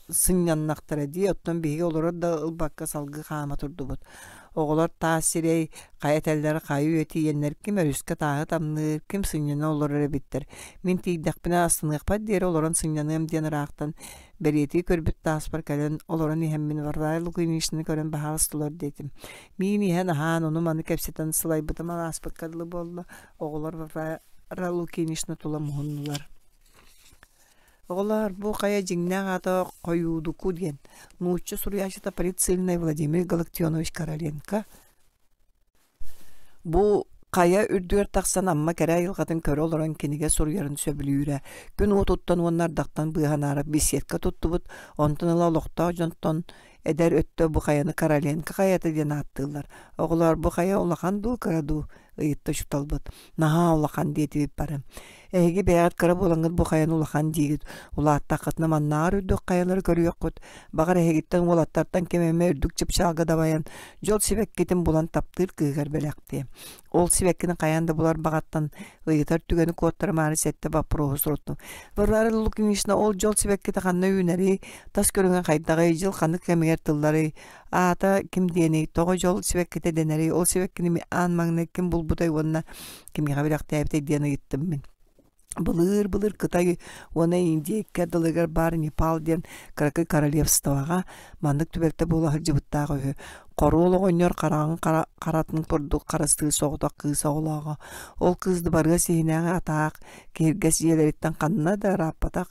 сынньаннахтара дии, оттон биһиги олорор да ылбакка салгыы хаама турдубут. Оҕолор таас сирэй, хайа этэллэр хайа үйэ тиийэннэр ким өрүскэ тааһы тамныыр, ким сынньана олорор эбиттэр. Мин тиийдэхпинэ астыныахпар диэри олорон сынньаныам диэн ыраахтан бэлиэтии көрбүт тааспар кэлэн олорон иһэммин Варвара Лукиничнаны көрөн баһаалыстылар диэтим. Миин иһэн аһаан, ону-маны кэпсэтэн сылайбытым ааспыкка дылы буолла, оҕолор Варвара Лукинична тула муһуннулар. Оҕолоор, бу хайа дьиҥнээх аата Хойуудуку диэн, нуучча суруйааччыта политсыыльнай Владимир Галактионович Короленко Бу хайа үрдүгэр тахсан Амма кэрэ айылҕатын көрө олорон кинигэ суруйарын сөбүлүүрэ. Күн уотуттан уонна ардахтан быыһанаары беседка туттубут, онтон ыла олохтоох дьонтон эдэр өттө бу хайаны Короленко хайата диэн ааттыыллар. Оҕолоор, бу хайа улахан дуу, кыра дуу? ыйытта учууталбыт. Наһаа улахан диэтибит бары. Эһиги бэйэҕит кыра буолаҥҥыт бу хайаны улахан диигит. Улааттаххытына маннааҕар үрдүк хайалары көрүөххүт. Баҕар эһигиттэн уолаттартан ким эмэ үрдүк чыпчаалга дабайан, дьол сибэккитин булан таптыыр кыыһыгар бэлэхтиэ. Ол сибэккини хайаан да булар баҕаттан ыйытар түгэни куоттарымаары сэттэ боппуруоһу суруттум. Варвара Лукинична ол дьол сибэккитэ ханна үүнэрий, тас көрүҥэ хайдаҕый, дьыл ханнык кэмигэр тылларый, аата ким диэний, тоҕо дьол сибэккитэ дэнэрий, ол сибэккини аан маҥнай ким булбутай уонна кимиэхэ бэлэхтээбитэй диэн ыйыттым мин. Былыыр-былыр Кытай уонна Индия икки ардыларыгар баар Непал диэн кыракый королевствоҕа маннык түбэлтэ буола сылдьыбыттаах үһү. Хоруол оҕонньор хараҕын харатын курдук харыстыыр соҕотох кыыс оҕолооҕо. Ол кыыс дыбарыас иһинээҕи атаах, киһиргэс дьиэлэриттэн ханна да ырааппатах,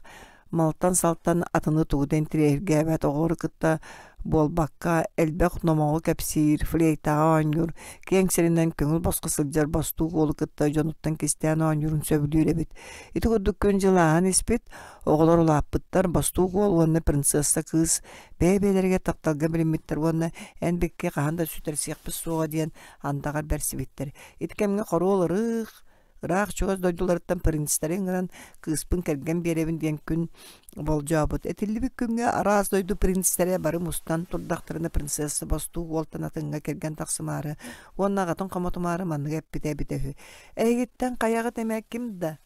малтан-салтан атыны тугу да интэриэһиргээбэт оҕолору кытта буолбакка, элбэх номоҕу кэпсиир, флейтаҕа оонньуур, киэҥ сиринэн көҥүл босхо сылдьар бостуук уолу кытта дьонуттан кистээн оонньуурун сөбүлүүр эбит. Ити курдук күн-дьыл ааһан испит, оҕолор улааппыттар, бостуук уол уонна принцесса кыыс бэйэ-бэйэлэригэр тапталга билиммиттэр уонна эн бикки хаһан да сүтэрсиэхпит суоҕа диэн андаҕар бэрсибиттэр. Ити кэмҥэ хоруол ырыых, ыраах-чугас дойдуларыттан принцтэри ыҥыран кыыспын кэргэн биэрэбин диэн күн болдьообут. Этиллибит күҥҥэ араас дойду принцтэрэ бары мустан турдахтарына принцесса бостуук уолтан атыҥҥа кэргэн тахсымаары уонна аҕатын хомотумаары маннык эппитэ эбитэ үһү. Эһигиттэн хайаҕыт эмэ ким да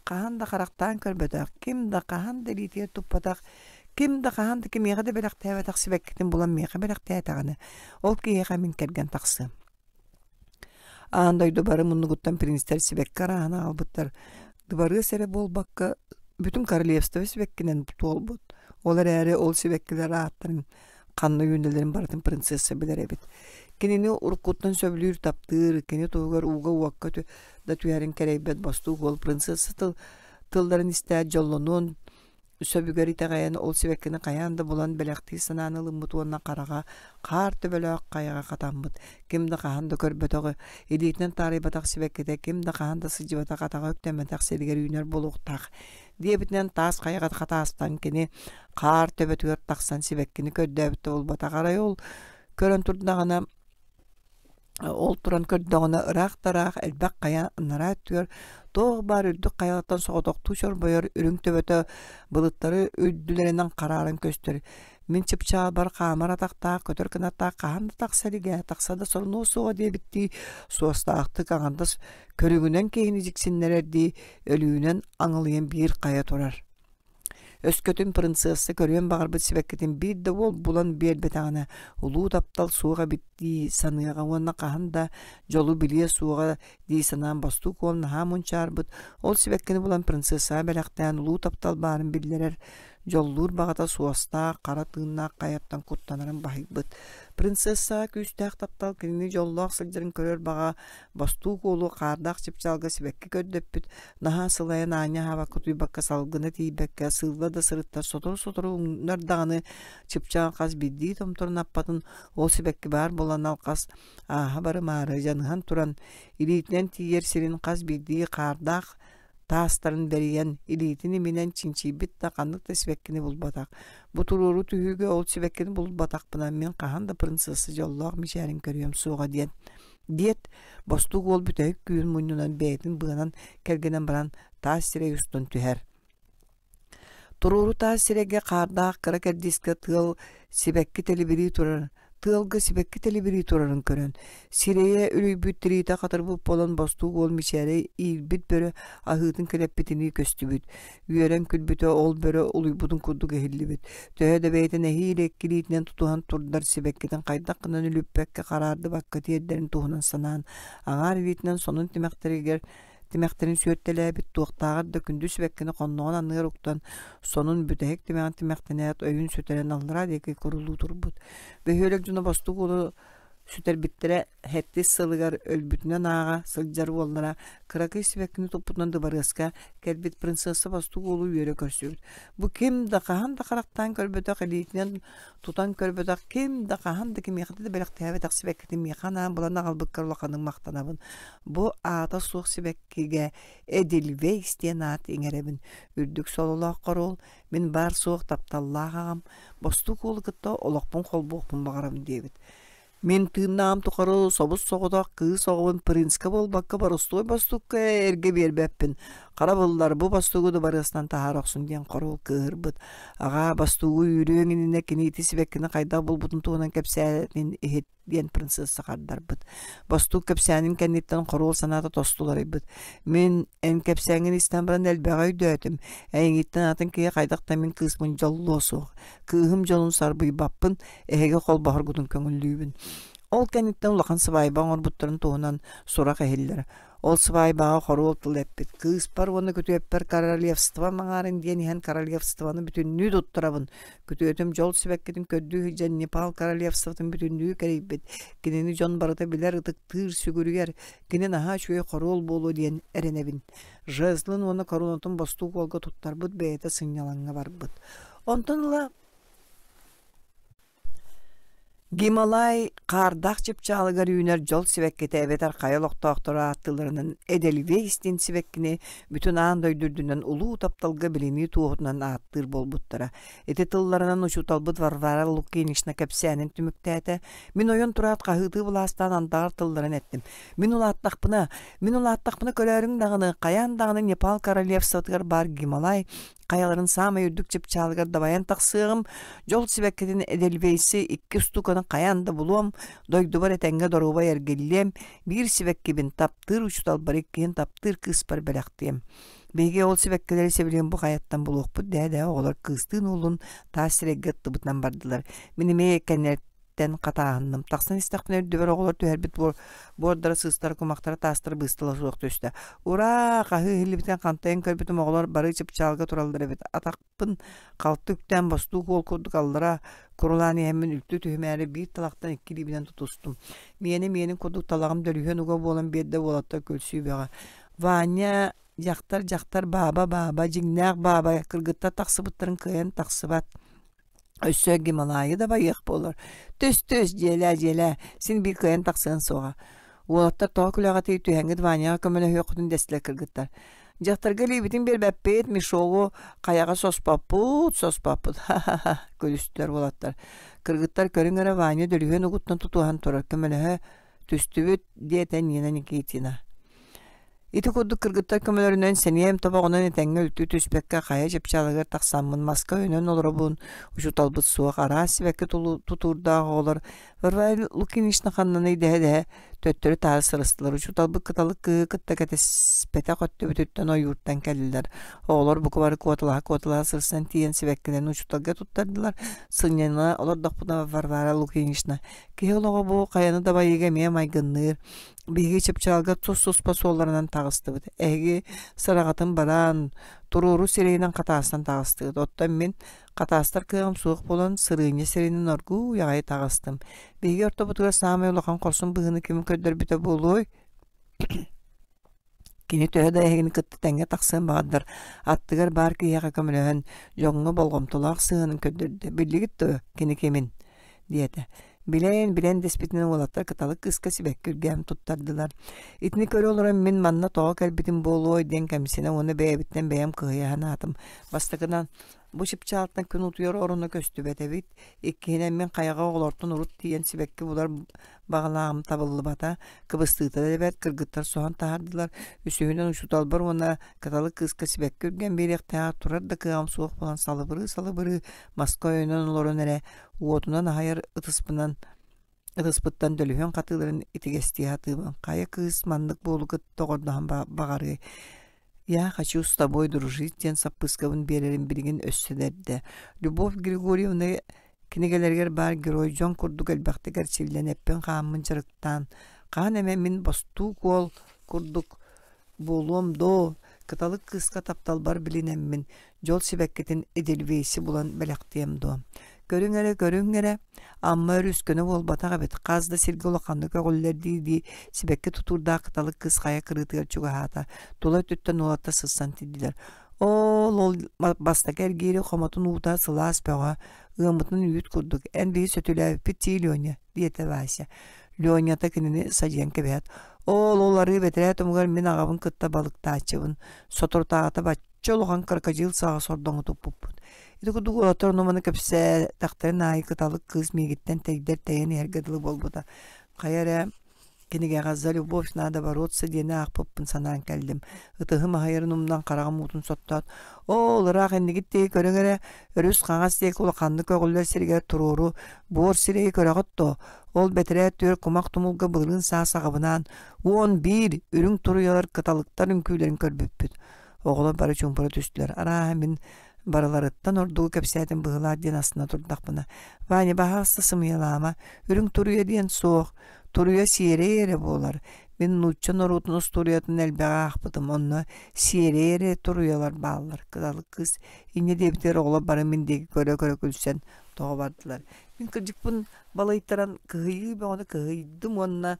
хаһан да харахтаан көрбөтөх, ким да хаһан да илиитигэр туппатах, ким да хаһан да кимиэхэ да бэлэхтээбэтэх сибэккитин булан миэхэ бэлэхтээтэҕинэ, ол киһиэхэ мин кэргэн тахсыам. Аан дойду бары муннугуттан принцтэр сибэкки арааһын аҕалбыттар. Дыбарыас эрэ буолбакка, бүтүн королевство сибэккинэн туолбут. Ол эрээри ол сибэккилэр ааттарын ханна үүнэллэрин барытын принцесса билэр эбит. Кинини уруккуттан сөбүлүүр, таптыыр, кини туһугар ууга-уокка да түһэрин кэрэйбэт бостуук уол принцесса тыл тылларын истээт дьоллонуон сөбүгэр итэҕэйэн ол сибэккини хайаан да булан бэлэхтии санаан ылыммыт уонна хараҕа хаар төбөлөөх хайаҕа хатаммыт, ким да хаһан да көрбөтөҕө, илиитинэн таарыйбатах сибэккитэ ким да хаһан да сылдьыбатах атаҕа үктэммэтэх сиригэр үүнэр буолуохтаах диэбитинэн таас хайаҕа хатаастан кини хаар төбөтүгэр тахсан сибэккини көрдөөбүт да булбатах арай ол көрөн турдаҕына Ол туран көрдөҕүнэ ыраах да ыраах элбэх хайа анараа өттүгэр туох баар үрдүк хайалартан соҕотохтуу чорбойор үрүҥ төбөтө былыттары үрдүлэринэн харааран көстөр. Мин чыпчаалбар хаамар атахтаах, көтөр кынаттаах хаһан да тахса илигэ, тахса да сорунуо суоҕа диэбиттии суостаахтык аҥардас көрүҥүнэн киһини дьиксиннэрэрдии өлүүнэн аҥылыйан биир хайа турар. Өскөтүн принцесса көрүөн баҕарбыт сибэккитин биир да уол булан биэрбэтэҕинэ, улуу таптал суох эбит дии саныаҕа уонна хаһан да дьолу билиэ суоҕа дии санаан бостуук уол наһаа мунчаарбыт, ол сибэккини булан принцессаҕа бэлэхтээн улуу таптал баарын биллэрэр, дьоллуур баҕата суостаах, хара тыыннаах хайаттан куттанарын баһыйбыт. Принцессаҕа күүстээх таптал кинини дьоллоох сылдьарын көрөр баҕа бостуук уолу хаардаах чыпчаалга сибэкки көрдөппүт, Наһаа сылайан аанньа аһаабакка утуйбакка салгына тиийбэккэ сыылла да сырыттар сотору-сотору умнар даҕаны чыпчаан хас биирдии томторун аппатын ол сибэкки баар буолан алҕас ааһа барымаары дьаныһан туран илиитинэн тиийэр сирин хас биирдии хаардаах таастарын бэрийэн илиитин иминэн чинчийбит да ханнык да сибэккини булбатах. Бу туруору түһүүгэ ол сибэккини булбатахпына мин хаһан да принцесса дьоллоох мичээрин көрүөм суоҕа диэн диэт, бостуук уол бүтэһик күүһүн мунньунан бэйэтин быанан кэргэнэн баран таас сирэй устун түһэр. Туруору таас сирэйгэ хаардаах кыра кэрдиискэ тыал сибэкки тэлибирии турар тыалга сибэкки тэлибирии турарын көрөн, сирэйэ үлүйбүт тириитэ хатырбыт буолан бостуук уол мичээрэ иирбит бөрө аһыытын кэлэппитинии көстүбүт. Үөрэн күлбүтэ ол бөрө улуйбутун курдук иһиллибит. Төһө да бэйэтэ нэһиилэ иккилиитинэн тутуһан турдар сибэккитин хайдах гынан үлүппэккэ хараардыбакка тиэрдэрин туһунан санаан, аҥаар илиитинэн сонун тимэхтэригэр тимэхтэрин сүөртэлээбит туохтааҕар да күндү сибэккини хонноҕун анныгар уктан, сонун бүтэһик тимэҕин тимэхтэнээт өйүн сүтэрэн аллараа диэки курулуу турбут. Бөһүөлэк дьоно бостук уолу сүтэрбиттэрэ сэттис сылыгар өлбүтүнэн ааҕа сылдьар уоллара кыракый сибэккини туппутунан дыбарыаска кэлбит принцесса бостук уолу үөрэ көрсүбүт. Бу ким да хаһан да харахтаан көрбөтөх, илиитинэн тутан көрбөтөх, ким да хаһан да кимиэхэ да бэлэхтээбэтэх сибэккитин миэхэ анаан булан аҕалбыккар улаханнык махтанабын. Бу аата суох сибэккигэ Эдельвейс диэн аат иҥэрэбин. Үрдүк сололоох хоруол, мин баар-суох тапталлаах аҕам, бостук уолу кытта олохпун холбуохпун баҕарабын диэбит. Мин тыыннааҕым тухары собус-соҕотох кыыс оҕобун принцка буолбакка боростуой бостукка эргэ биэрбэппин. Харабыллар бу бостугу дыбарыастан таһаара охсун диэн хоруол кыыһырбыт. Аҕаа, бостугу үүрүөҥ иннинэ кини ити сибэккини хайдах булбутун туһунан кэпсээнин иһит диэн принцесса хардарбыт. Бостуук кэпсээнин кэнниттэн хоруол санаата тосту уларыйбыт. Мин эн кэпсээҥҥин истэн баран элбэҕи өйдөөтүм. Эйигиттэн атын киһи хайдах да мин кыыспын дьоллуо суох. Кыыһым дьолун сарбыйбаппын, эһиги холбоһоргутун көҥүллүүбүн. Ол кэнниттэн улахан сыбаайба оҥорбуттарын туһунан сурах иһиллэр. Ол сыбаайбаҕа хоруол тыл эппит: «Кыыспар уонна күтүөппэр королевство маҥаарын диэн иһэн королевствоны бүтүннүү туттарабын. Күтүөтүм дьол сибэккитин көрдүү сылдьан Непал королевствотын бүтүннүү кэрийбит. Кинини дьон барыта билэр, ытыктыыр, сүгүрүйэр. Кини наһаа үчүгэй хоруол буолуо диэн эрэнэбин». Жезлын уонна коронатын бостуук уолга туттарбыт бэйэтэ сынньалаҥҥа барбыт. Онтон ыла. Гималай хаардаах чыпчаалыгар үүнэр дьол сибэккитэ эбэтэр хайа олохтоохторо ааттыылларынан Эдельвейс диэн сибэккини бүтүн аан дойду үрдүнэн улуу тапталга билинии туоһутунан ааттыыр буолбуттара. Ити тылларынан учууталбыт Варвара Лукинична кэпсээнин түмүктээтэ. Мин ойон тураат хаһыытыы былаастаан андаҕар тылларын эттим. Мин улааттахпына, мин улааттахпына көрөөрүҥ даҕаны, хайаан даҕаны Непал королевствотыгар баар Гималай хайаларын саамай үрдүк чыпчаалыгар дабайан тахсыаҕым, дьол сибэккитин Эдельвейси икки устууканы хайаан да булуом, дойдубар этэҥҥэ доруобай эргиллиэм, биир сибэккибин таптыыр учууталбар иккиһин таптыыр кыыспар бэлэхтиэм. Биһиги ол сибэккилэри сөбүлээн бу хайаттан булуохпут дээ-дээ оҕолор кыыстыын уоллун таас сирэйгэ ыттыбытынан бардылар. Мин эмиэ кэнниттэн хатааһынным. Тахсан истэхпинэ үрдүбэр оҕолор түһэрбит буор, буордара, сыыстара, кумахтара, таастара быыстала суох түстэ. Ураа! Хаһыы иһиллибитин хантайан көрбүтүм оҕолор бары чыпчаалга тураллар эбит. Атахпын халты үктээн бостуук уол курдук аллара курулаан иһэммин үлтү түһүмээри биир талахтан икки илиибинэн тутустум. Миэнэ миэнин курдук талаҕым дөлүһүөн уга буолан биэрдэ уолаттар күлсүү бөҕө. Ваня дьахтар дьахтар бааба бааба дьиҥнээх бааба кыргыттар тахсыбыттарын кыайан тахсыбат өссө Гималайы да байыах буолар түс түс дьиэлээ дьиэлээ син биир кыайан тахсыан суоҕа уолаттар тоҕо күлэҕитий түһэҥҥит Ваняҕа көмөлөһүөххүтүн дэстилэр кыргыттар дьахтарга илиибитин биэрбэппит мешогу хайаҕа соспоппут соспоппут ха-ха-ха күлүстүлэр уолаттар кыргыттар көрүҥ эрэ Ваня дөлүһүөн угуттан тутуһан турар көмөлөһө түстүбүт диэтэ Нина Никитина Ити курдук кыргыттар көмөлөрүнэн сэниэм тобоҕунан этэҥҥэ үлтү түспэккэ хайа чыпчаалыгар тахсаммын маска өйөнөн олоробун, учууталбыт суох, араас сибэкки тутуурдаах оҕолор Варвара Лукинична ханнаный дэһэ-дэһэ төттөрү-таары сырыстылар. Учууталбыт кыталык кыыһы кытта кэтэспэтэх өттүбүтүттэн ойууртан кэллилэр. Оҕолор бука бары куоталаһа-куоталаһа сырсан тиийэн сибэккилэрин учууталга туттардылар. Сынньана олордохпуна Варвара Лукинична «Киһи олоҕо бу хайаны дабайыыга эмиэ майгынныыр. Биһиги чыпчаалга тус-туспа суолларынан таҕыстыбыт. Эһиги сыраҕытын баран, туруору сирэйинэн хатаастан таҕыстыгыт. Оттон мин хатаастар кыаҕым суох буолан, сырыынньа сиринэн оргууй аҕай таҕыстым. Биһиги ортобутугар саамай улахан хорсун быһыыны ким көрдөрбүтэ буолуой? Кини төһө да эһигини кытта тэҥҥэ тахсыан баҕардар, аттыгар баар киһиэхэ көмөлөһөн, дьоҥҥо болҕомтолоох сыһыанын көрдөрдө. Биллигит дуо, кини кимин? диэтэ. Билэн, билэн дэспитинэн уолаттар кыталык кыыска сибэкки үргээн туттардылар. Итини көрө олорон мин манна тоҕо кэлбитим буолуой диэн кэмсинэ уонна бэйэбиттэн бэйэм кыһыйа санаатым. Бастакынан, бу чыпчаалтан күн утуйар ороно көстүбэт эбит. Иккиһинэн, мин хайаҕа оҕолортон урут тиийэн сибэкки булар баҕалааҕым табыллыбата, кыбыстыыта да бэрт кыргыттар соһон таһаардылар. Үсүһүнэн учууталбар уонна кыталык кыыска сибэкки үргэн биэриэхтээҕэр турар да кыаҕым суох буолан салыбырыы-салыбырыы маска өйөнөн олорон эрэ уотунан аһайар ытыспынан ытыспыттан дөлүһүөн хатыыларын итигэстии сатыыбын. Хайа кыыс маннык буолу кытта доҕордоһон баҕарыай? «Я хочу с тобой дружить» диэн саппыыскабын биэрэрим билигин өссө да эрдэ. Любовь Григорьевна кинигэлэригэр баар герой дьон курдук элбэхтик эрчиллэн эппин-хааммын дьарыктаан, хаһан эмэ мин бостуук уол курдук буолуом доо, кыталык кыыска тапталбар билинэммин, дьол сибэккитин Эдельвейси булан бэлэхтиэм дуо? Көрүҥ эрэ, көрүҥ эрэ, Амма өрүс көнө буолбатах эбит, хас да сиргэ улаханнык өҕүллэр дии-дии сибэкки тутуурдаах кыталык кыыс хайа кырыытыгар чугаһаата, тула өттүттэн уолаттар сырсан тиийдилэр. Оол, ол бастакы эргиири хомотун уута сылаас бөҕө, ыаммытын үүт курдук, эн биһи сөтүлээбиппит дии, Леня, диэтэ Вася. Ленята кинини садьыйан кэбиһээт, Оол, ол арыы бэтэрээ тумугар мин аҕабын кытта балыктааччыбын, соторутааҕыта бачча улахан крокодил саҕа сордоҥу туппуппут. Ити курдук уолаттар ону-маны кэпсээтэхтэрин аайы кыталык кыыс миигиттэн тэйдэр тэйэн иһэргэ дылы буолбута. Хайа эрэ кинигэҕэ «За любовь надо бороться» диэни аахпыппын санаан кэллим. Ытыһым аһыйарын умнан хараҕым уутун соттоот, «Оол, ыраах иннигит диэки көрүҥ эрэ, өрүс хаҥас диэки улаханнык көҕүллэр сиригэр туруору, буор сирэйи көрөҕүт дуо? Ол бэтэрээ түөр кумах тумулга былырыын саас аҕабынаан 11 үрүҥ туруйалар кыталыктар үҥкүүлэрин көрбүппүт. Оҕолор бары чуумпура түстүлэр. Арааһа мин барыларыттан ордугу кэпсээтим быһыылаах диэн астына турдахпына, Ваня, баһаалыста сымыйалаама, үрүҥ туруйа диэн суох, туруйа сиэрэй эрэ буолар. Мин нуучча норуотун устуоруйатын элбэҕи аахпытым, онно сиэрэй эрэ туруйалар бааллар. Кыталык кыыс инньэ диэбитигэр оҕолор бары мин диэки көрө-көрө күлсэн тоҕо бардылар. Мин кырдьыкпын балыйтаран кыһыйыы бөҕөнү кыһыйдым уонна.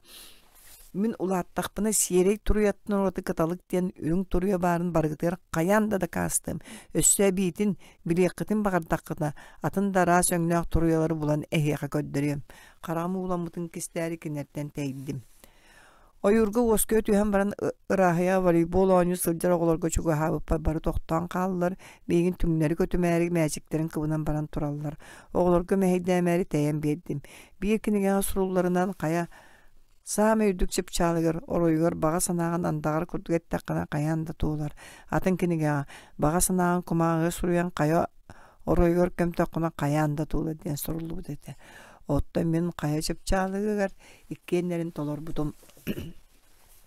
Мин улааттахпына сиэрэй туруйаттан ураты кыталык диэн үрүҥ туруйа баарын барыгытыгар хайаан да дакаастыам. Өссө эбиитин, билиэххитин баҕардаххытына, атын да араас өҥнөөх туруйалары булан эһиэхэ көрдөрүөм. Хараҕым ууламмытын кистээри кинилэртэн тэйдим. Ойуурга уоскуйа түһэн баран ырааһыйа волейбол оонньуу сылдьар оҕолорго чугаһаабыппар бары тохтоон хааллар, миигин түҥнэри көтүмээри мээчиктэрин кыбынан баран тураллар. Оҕолорго мэһэйдээмээри тэйэн биэрдим. Биир кинигэҕэ сурулларынан хайа саамай үрдүк чыпчаалыгар, оройугар баҕа санааҕын андаҕар курдук эттэххинэ хайаан да туолар. Атын кинигэҕэ баҕа санааҕын кумааҕыга суруйан хайа оройугар көмтөххүнэ хайаан да туолар диэн суруллубут этэ. Оттон мин хайа чыпчаалыгар иккиэннэрин толорбутум.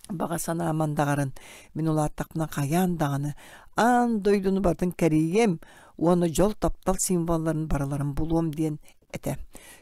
Баҕа санаам андаҕарын мин улааттахпына хайаан даҕаны аан дойдуну барытын кэрийиэм уонна дьол таптал символларын барыларын булуом диэн этэ.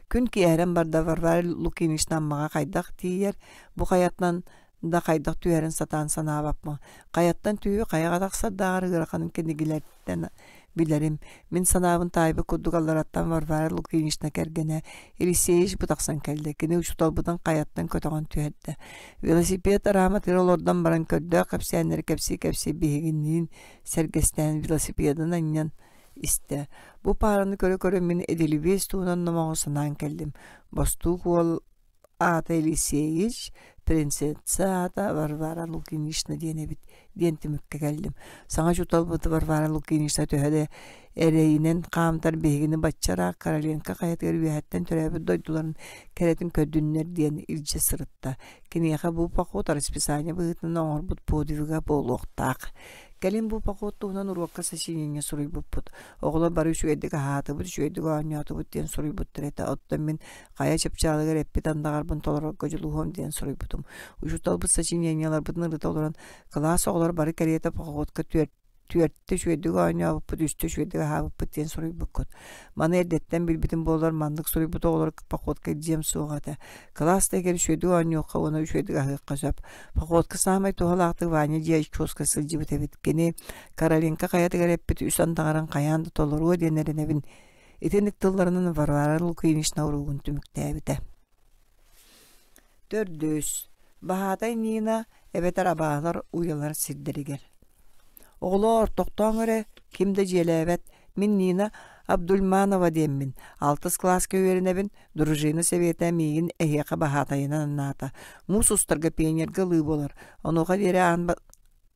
Күн киэһэрэн барда Варвара Лукинична Аммаҕа хайдах тиийэр, бу хайатынан да хайдах түһэрин сатаан санаабаппын. Хайаттан түһүү хайаҕа тахсардааҕар ыараханын кинигэлэртэн билэрим. Мин санаабын таайбыт курдук аллараттан Варвара Лукинична кэргэнэ Елисеевич бу тахсан кэллэ. Кини учууталбытын хайаттан көтөҕөн түһэрдэ. Велосипед арааматыгар олордон баран көрдөөх кэпсээннэри кэпсии-кэпсии биһигинниин сэргэстээн велосипедын анньан истэ. Бу паараны көрө-көрө мин Эдельвейс туһунан номоҕу санаан кэллим. Бостуук уол аата Елисеевич, принцесса аата Варвара Лукинична диэн эбит диэн түмүккэ кэллим. Саҥа учууталбыт Варвара Лукинична төһө да эрэйинэн хаамтар биһигини бачча ыраах Короленко хайатыгар үөһэттэн төрөөбүт дойдуларын кэрэтин көрдүннэр диэн илдьэ сырытта. Киниэхэ бу поход расписание быһыытынан оҥорбут подвига буолуохтаах. Кэлин бу поход туһунан уруокка сочинение суруйбуппут. Оҕолор бары үчүгэйдик аһаатыбыт, үчүгэйдик оонньоотубут диэн суруйбуттар этэ. Оттон мин хайа чыпчаалыгар эппит андаҕарбын толорорго дьулуһуом диэн суруйбутум. Учууталбыт сочинениеларбытын ырыта олорон, кылаас оҕолоро бары кэриэтэ походка түөртэ үчүгэйдик оонньообуппут, үстэ үчүгэйдик аһаабыппыт диэн суруйбуккут. Маны эрдэттэн билбитим буоллар, маннык суруйбут оҕолор походка илдьиэм суоҕа этэ. Кылаас да иһигэр үчүгэйдик оонньуохха уонна үчүгэйдик аһыахха сөп. Походка саамай туһалаахтык Ваня Дьячковскай сылдьыбыт эбит. Кини Каролинка хайатыгар эппит үс андаҕарын хайаан да толоруо диэн эрэнэбин. Итинник тылларынан Варвара Лукинична уруогун түмүктээбитэ. Төрдүс. Баһаатай Нина эбэтэр абаалар уйалар сирдэригэр. Оҕолоор, тохтооҥ эрэ, ким да дьиэлээбэт. Мин Нина Абдульманова диэммин. Алтыс кылааска үөрэнэбин, дружина сэбиэтэ миигин эһиэхэ баһаатайынан анаата. Муус устарга пионерга ылыы буолар. Онуоха диэри аан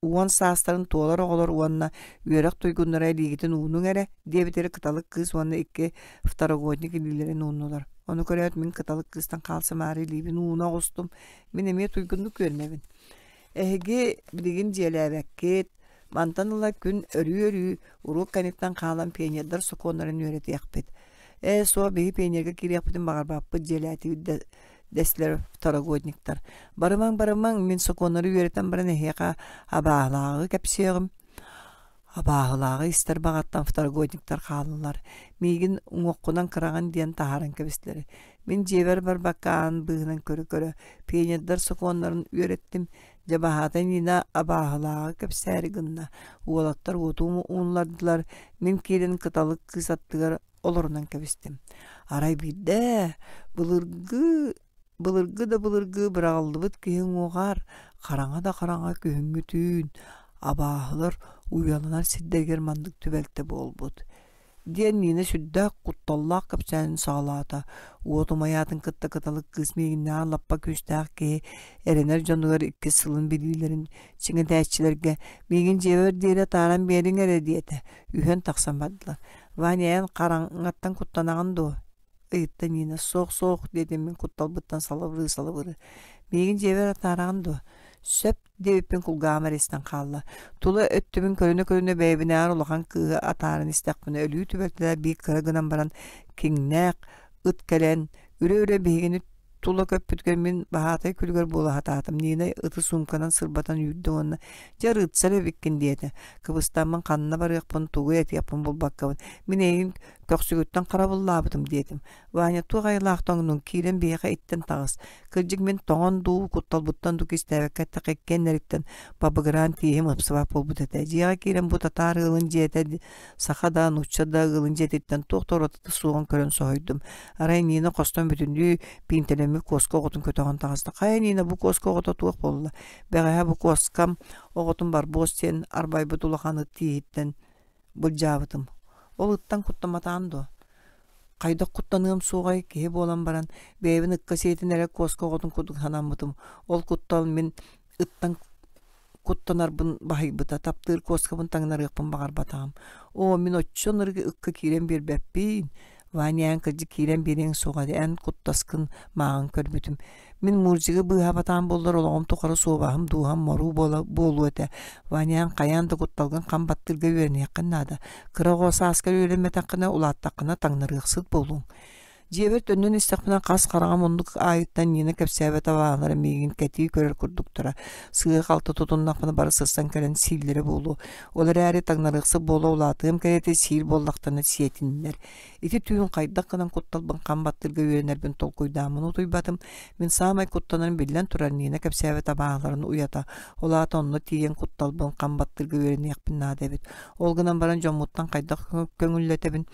уон саастарын туолар оҕолор уонна үөрэх туйгуннара илиигитин уунуҥ эрэ диэбитэри кыталык кыыс уонна икки второгодник илиилэрин ууннулар. Ону көрөөт мин кыталык кыыстан хаалсымаары илиибин ууна оҕустум. Мин эмиэ туйгуннук үөрэнэбин. Эһиги билигин дьиэлээбэккит, мантан ыла күн өрүү-өрүү уруок кэнниттэн хаалан пионердар сокуоннарын үөрэтиэхпит. Ээ, суох биһи пионерга киириэхпитин баҕарбаппыт дьиэлээтибит да дэстилэр второгодниктар. Барымаҥ, барымаҥ, мин сокуоннары үөрэтэн баран эһиэхэ абааһылааҕы кэпсиэҕим. Абааһылааҕы истэр баҕаттан второгодниктар хааллылар. Миигин уҥуоххунан кыраҕын диэн таһааран кэбистилэр. Мин дьиэбэр барбакка аан быыһынан көрө-көрө пионердар сокуоннарын үөрэттим. Дьэ баһаатай Нина абааһылааҕы кэпсээри гынна. Уолаттар уоту ууннардылар. Мин киирэн кыталык кыыс аттыгар олорунан кэбистим. Арай биирдэ былыргы былыргы да былыргы быраҕыллыбыт киһи уҥуоҕар хараҥа да хараҥа күһүҥҥү түүн абааһылар уйаланар сирдэригэр маннык түбэлтэ буолбут диэн Нина сүрдээх кутталлаах кэпсээнин саҕалаата. Уот умайаатын кытта кыталык кыыс миигиннээҕэр лаппа күүстээх киһи эрэнэр дьонугар иккис сылын билиилэрин чиҥэтээччилэргэ миигин дьиэбэр диэри атааран биэриҥ эрэ диэтэ. Үһүөн тахсан бардылар. Ваня, эн хараҥаттан куттанаҕын дуо? ыйытта Нина. Суох, суох, диэтим мин кутталбыттан салыбырыы-салыбырыы. Миигин дьиэбэр атаараҕын дуо? Сөп, диэбиппин кулгааҕым эрэ истэн хаалла. Тула өттүбүн көрүнэ-көрүнэ бэйэбинээҕэр улахан кыыһы атааран истэхпинэ өлүү түбэлтэлээх биир кыра гынан баран киҥнээх ыт кэлэн үрэ-үрэ биһигини тула көппүтүгэр мин баһаатай күлүгэр буола сатаатым. Нина ыты суумканан сырбатан үүрдэ уонна «Дьэ, рыцарь эбиккин» диэтэ. Кыбыстаммын ханна барыахпын, тугу этиэхпин булбаккабын. Мин эйигин көхсүгүттэн харабыллаабытым диэтим. Ваня туох айылаах тоҥнуҥ, киирэн биһиэхэ иттэн таҕыс. Кырдьык мин тоҥон дуу, кутталбыттан дуу кистээбэккэ эттэххэ иккиэннэриттэн бабыгыраан тииһим ыпсыбат буолбут этэ. Дьиэҕэ киирэн бу татаар ыалын дьиэтэ саха да, нуучча да ыалын дьиэтиттэн туох да уратыта суоҕун көрөн соһуйдум. Арай Нина хостон бүтүннүү пиинтэлэммит куоска оҕотун көтөҕөн таҕыста. Хайа Нина, бу куоска оҕото туох буолла? Бэҕэһээ бу куоскам оҕотун барбуос диэн арбайбыт улахан ыт тииһиттэн былдьаабытым. Ол ыттан куттамматаҕым дуо? Хайдах куттаныам суоҕай, киһи буолан баран, бэйэбин ыкка сиэтин эрэ куоска оҕотун курдук санаммытым. Ол куттал мин ыттан куттанарбын баһыйбыта, таптыыр куоскабын таҥнарыахпын баҕарбатаҕым. Оо, мин оччо ынырык ыкка киирэн биэрбэппиин. Ваня, эн кырдьык киирэн биэриэҥ суоҕа этэ, эн куттаскын мааҕын көрбүтүм. Мин Мурзигы быыһаабатаҕым буоллар олоҕум тухары суобаһым, дууһам моруу буола буолуо этэ. Ваня, эн хайаан да кутталгын хам баттыырга үөрэниэххин наада. Кыра оҕо сааскар үөрэммэтэххинэ, улааттаххына таҥнарыахсыт буолуоҥ. Дьиэбэр төннөн истэхпинэ хас хараҕым оннук аайыттан Нина кэпсээбэт абааһылара миигин кэтии көрөр курдуктара. Сыыһа-халты тутуннахпына бары сырсан кэлэн сииллэрэ буолуо. Ол эрээри таҥнарыахсыт буола улаатыам кэриэтэ сиир буоллахтарына сиэтиннэр. Ити түүн хайдах гынан кутталбын хам баттыырга үөрэнэрбин толкуйдааммын утуйбатым. Мин саамай куттанарым биллэн турар Нина кэпсээбит абааһыларын уйата. Ол аата онно тиийэн кутталбын хам баттыырга үөрэниэхпин наада эбит. Ол гынан баран дьоммуттан хайдах көҥүллэтэбин?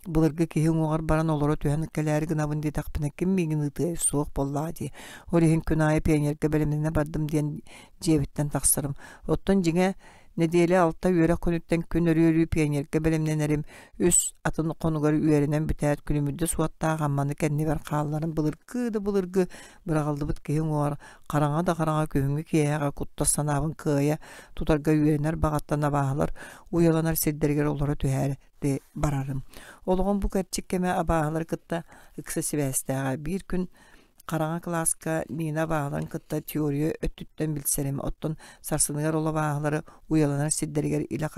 Былыргы киһи уҥуоҕар баран олоро түһэн кэлээри гынабын диэтэхпинэ ким миигин ыытыай суох буоллаҕа дии. Ол иһин күн аайы пионерга бэлэмнэнэ бардым диэн дьиэбиттэн тахсарым. Оттон дьиҥэ нэдиэлэ алта үөрэх күнүттэн күн өрүү-өрүү пионерга бэлэмнэнэрим, үс атын хонугар үөрэнэн бүтээт күлүмүрдэ суоттаах Амманы кэннибэр хаалларан былыргы да былыргы быраҕыллыбыт киһи уҥуоҕар хараҥа да хараҥа күһүҥҥү киэһэҕэ куттас санаабын кыайа тутарга үөрэнэр баҕаттан абааһылар уйаланар сирдэригэр олоро түһээри барарым. Олоҕум бу кэрчик кэмэ абааһылары кытта ыкса сибээстээҕэ. Биир күн хараҥа кылааска Нина абааһыларын кытта теория өттүттэн билсэрим, оттон сарсыныгар ол абааһылары уйаланар сирдэригэр илэ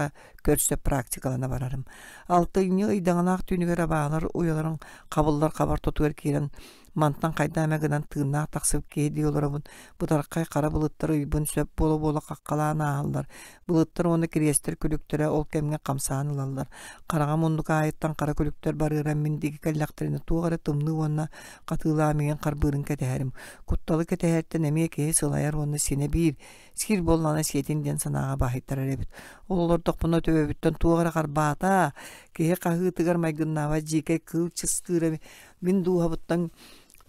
көрсө практикалана барарым. Алтынньы ыйдаҥалаах түүнүгэр абааһылар уйаларын хабыллар хабар тотугар киирэн Мантан хайдах эмэ гынан тыыннаах тахсыбыт киһи дии олоробун. Бытархай хара былыттар ыйбын сөп буола-буола хаххалаан ааһаллар. Былыттар уонна кириэстэр күлүктэрэ ол кэмҥэ хамсаан ылаллар. Хараҥа муннук аайыттан хара күлүктэр барыаран мин диэки кэллэхтэринэ туох эрэ тымныы уонна хатыылаах миигин харбыырын кэтэһэрим. Кутталы кэтэһэртэн эмиэ киһи сылайар уонна синэ биир сиир буоллаҕына сиэтин диэн санааҕа баһыйтарар эбит. Ол олордохпуна төбөбүттэн туох эрэ харбаата, киһи хаһыытыгар майгыннаабат дьиикэй кыыл чыскыыра Мин дууһабыттан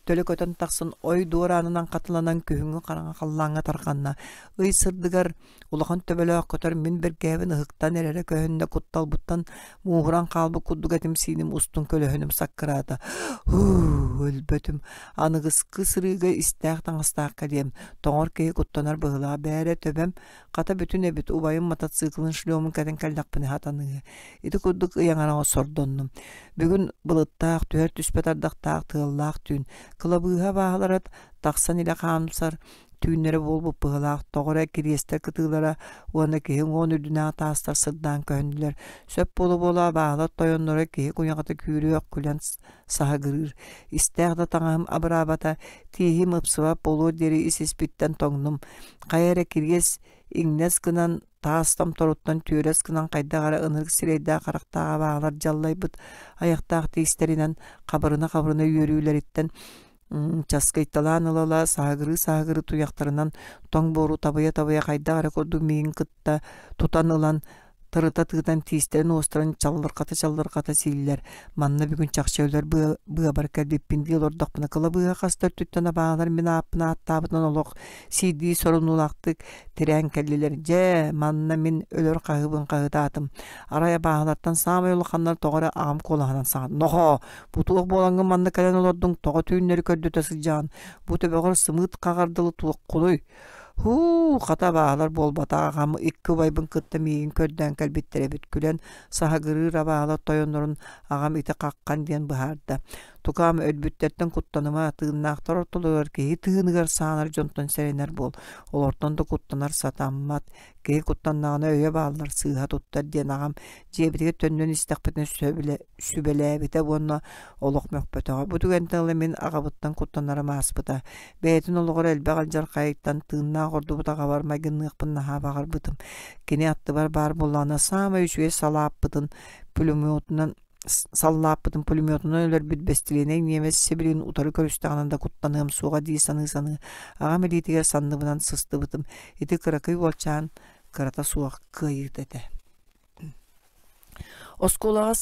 төлө көтөн тахсан ой дуораанынан хатыланан күһүҥҥү хараҥа халлааҥҥа тарҕанна. Ый сырдыгар улахан төбөлөөх көтөр мин бэргээбин ыһыктан эрэрэ көһүннэ кутталбыттан мууһуран хаалбыт курдук этим-сииним устун көлөһүнүм саккыраата. Һуу, өлбөтүм. Аныгыскы сырыыга истээх таҥастаах кэлиэм. Тоҥор киһи куттанар быһыылаах бээрэ төбөм Хата бүтүн эбит, убайым мотоциклын шлемун кэтэн кэллэхпинэ сатаныыһы. Ити курдук ыйаҥараҕа сордоннум. Бүгүн былыттаах, түһэр түспэт ардахтаах тыаллаах түүн. Кылабыыһа абааһылара тахсан илэ хаамсар түүннэрэ буолбут быһыылаах тоҕо эрэ кириэстэр кытыылара уонна киһи уҥуоҕун үрдүнээҕи таастар сырдаан көһүннүлэр. Сөп буола-буола абааһылар тойонноро киһи куйаҕата күүрүөх күлэн саһыгырыыр. Истээх да таҥаһым абыраабата, тииһим ыпсыбат буолуор диэри ис-испиттэн тоҥнум. Хайа эрэ кириэс иҥнэс гынан, таас томторуттан түөрэс гынан хайдах эрэ ынырык сирэйдээх-харахтаах абааһылар дьаллайбыт айахтаах тиистэринэн хабырына-хабырына үөрүүлэриттэн часкыйталаан ыла-ыла саһыгырыы-саһыгырыы туйахтарынан тоҥ буору табыйа-табыйа хайдах эрэ курдук миигин кытта тутан ылан тырыта тыытан тиистэрин-уостарын чаллырҕата-чаллырҕата сииллэр. Манна бүгүн чахчы өлөр быабар кэлбиппин дии олордохпуна кылабыыһа хас да өттүттэн абааһылар мин ааппын ааттаабытынан олох сиирдии сорунуулаахтык тирээн кэллилэр. Дьэ, манна мин өлөр хаһыыбын хаһыытаатым. Арай абааһылартан саамай улаханнар тоҕо эрэ аҕам куолаһынан саҥа «Нохоо, бу туох буолаҥҥын манна кэлэн олордуҥ, тоҕо түүннэри көрдөтө сылдьаҕын, бу төбөҕөр сымыыт хаҕар дылы туоххунуй?» Һуу, хата абааһылар буолбатах аҕам икки убайбын кытта миигин көрдөөн кэлбиттэр эбит күлэн саһыгырыыр абааһылар тойоннорун аҕам ити хаххан диэн быһаарда. Тукаам өлбүттэртэн куттаныма, тыыннаахтар ортолоругар киһи тыыныгар саанар дьонтон сэрэнэр буол, олортон да куттанар сатаммат, киһи куттаннаҕына өйө бааллар, сыыһа туттар диэн аҕам дьиэбитигэр төннөн истэхпитинэ сүбэлээбитэ уонна олох мөхпөтөҕө. Бу түгэнтэн ыла мин аҕабыттан куттанарым ааспыта. Бэйэтин олоҕор элбэх алдьархайыттан тыыннаах ордубут аҕабар майгынныахпын наһаа баҕарбытым. Кини аттыбар баар буоллаҕына саамай үчүгэй салааппытын пулеметунан Саллааппытын пулеметунан өлөрбүт бэстилиэнэй ньиэмэс сибилигин утары көрүстэҕинэ да куттаныам суоҕа дии саныы-саныы аҕам илиитигэр санныбынан сыстыбытым. Ити кыракый уолчаан кырата суох кыайыыта этэ. Оскуолаҕа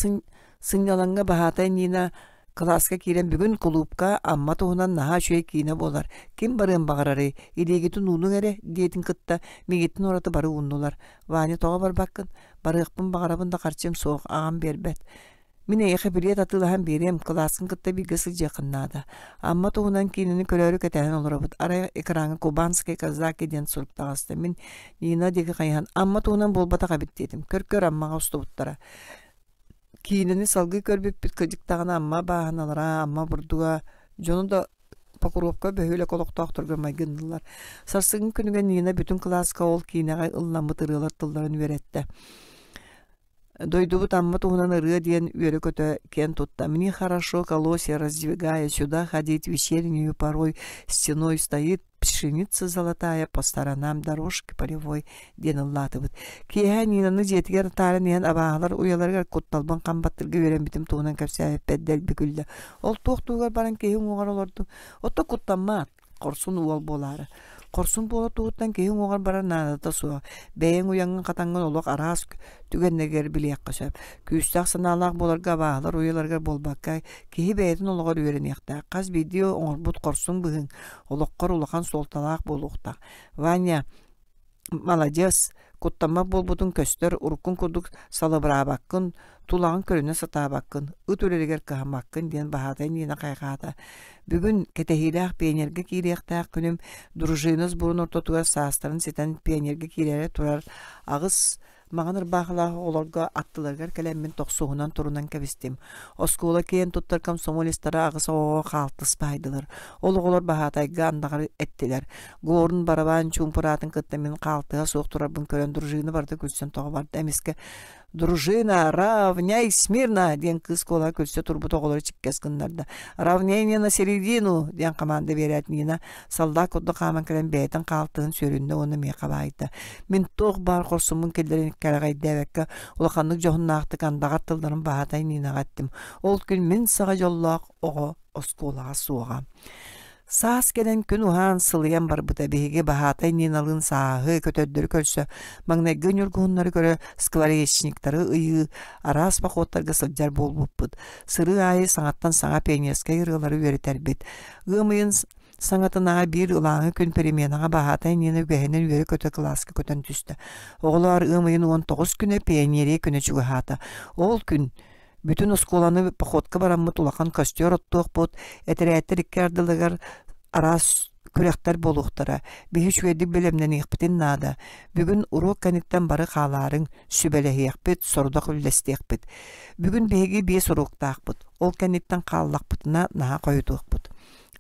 сынньалаҥҥа баһаатай Нина кылааска киирэн бүгүн кулуупка Амма туһунан наһаа үчүгэй киинэ буолар. Ким барыан баҕарарый? Илиигитин уунуҥ эрэ диэтин кытта миигиттэн ураты бары ууннулар. Ваня тоҕо барбаккын? Барыахпын баҕарабын да харчым суох, аҕам биэрбэт. Мин эйиэхэ билиэт атыылаһан биэриэм, кылааскын кытта бииргэ сылдьыаххын наада. Амма туһунан киинэни көрөөрү кэтэһэн олоробут. Арай экраҥҥа «Кубанские казаки» диэн сурук таҕыста. Мин Нина диэки хайыһан «Амма туһунан буолбатах эбит» диэтим. Көр-көр Аммаҕа устубуттара. Киинэни салгыы көрбүппүт кырдьык даҕаны Амма бааһыналара, Амма бурдуга, дьону да Покровка бөһүөлэк олохтоохторугар майгынныыллар. Сарсыҥҥы күнүгэр Нина бүтүн кылааска ол киинэҕэ ылламмыт ырыалар тылларын үөрэттэ. Дойдубут Амма туһунан ырыа диэн үөрэ-көтө киэн тутта. «Мне хорошо колосья раздвигая, сюда ходить вечернюю порой, стеной стоит пшеница золотая, по сторонам дорожки полевой» диэн ыллаатыбыт. Киэһэ Нинаны дьиэтигэр атааран иһэн абааһылар уйаларыгар кутталбын хам баттырга үөрэммитим туһунан кэпсээбиппэр дэлби күллэ. Ол туох туһугар баран киһи уҥуоҕар олордуҥ? Оттон куттаммаат, хорсун уол буолаары. Хорсун буола туһуттан киһи уҥуоҕар барар наадата суох. Бэйэҥ уйаҥҥын-хатаҥҥын олох араас түгэннэригэр билиэххэ сөп. Күүстээх санаалаах буоларга абааһылар уйаларыгар буолбакка, киһи бэйэтин олоҕор үөрэниэхтээх. Хас биирдии оҥорбут хорсун быһыыҥ олоххор улахан суолталаах буолуохтаах. Ваня, Маладьыас, куттаммат буолбутуҥ көстөр, уруккуҥ курдук салыбыраабаккын, тулаҕын көрүнэ сатаабаккын, ыт үрэригэр кыһаммаккын диэн баһаатай Нина хайҕаата. Бүгүн кэтэһиилээх пионерга киириэхтээх күнүм дружина сборун ортотугар саастарын ситэн пионерга киирээри турар аҕыс Маҥан ырбаахылаах оҕолорго аттыларыгар кэлэммин тохсуһунан турунан кэбистим. Оскуола киэн туттар комсомолецтара аҕыс оҕоҕо хаалтыс баайдылар. Ол оҕолор баһаатайга андаҕар эттилэр. Горн барабаан чуумпураатын кытта мин хаалтыһа суох турарбын көрөн дружина барыта күлсэн тоҕо барда. Эмискэ «Дружина, равняй смирно!» диэн кыыс куолаһа күлсэ турбут оҕолору чиккэс гыннарда. «Равнение на середину!» диэн команда биэрээт Нина Саллаат курдук хааман кэлэн бэйэтин хаалтыһын сүөрүннэ уонна миэхэ баайда. Мин туох баар хорсуммун киллэрин кэрэҕэйдээбэккэ улаханнык дьоһуннаахтык андаҕар тылларын баһаатай Нинаҕа эттим. Ол күн мин саҕа дьоллоох оҕо оскуолаҕа суоҕа. Саас кэлэн күн уһаан сылыйан барбыта биһиги баһаатай Ниналыын сааһы көтөрдөрү көрсө маҥнайгы ньургуһуннары көрө скворечниктары ыйыы араас походтарга сылдьар буолбуппут. Сырыы аайы саҥаттан саҥа пионерскай ырыалары үөрэтэрбит. Ыам ыйын саҥатынааҕы биир ылааҥы күн переменаҕа баһаатай Нина үгэһинэн үөрэ-көтө кылааска көтөн түстэ. Оҕолоор ыам ыйын 19 күнэ пионерия күнэ чугаһаата. Ол күн бүтүн оскуоланы походка бараммыт улахан костер оттуохпут, этэрээттэр икки ардыларыгар араас күрэхтэр буолуохтара. Биһи үчүгэйдик бэлэмнэниэхпитин наада. Бүгүн уруок кэнниттэн бары хаалаарыҥ, сүбэлэһиэхпит, сорудах үллэстиэхпит. Бүгүн биһиги биэс уруоктаахпыт. Ол кэнниттэн хааллахпытына наһаа хойутуохпут.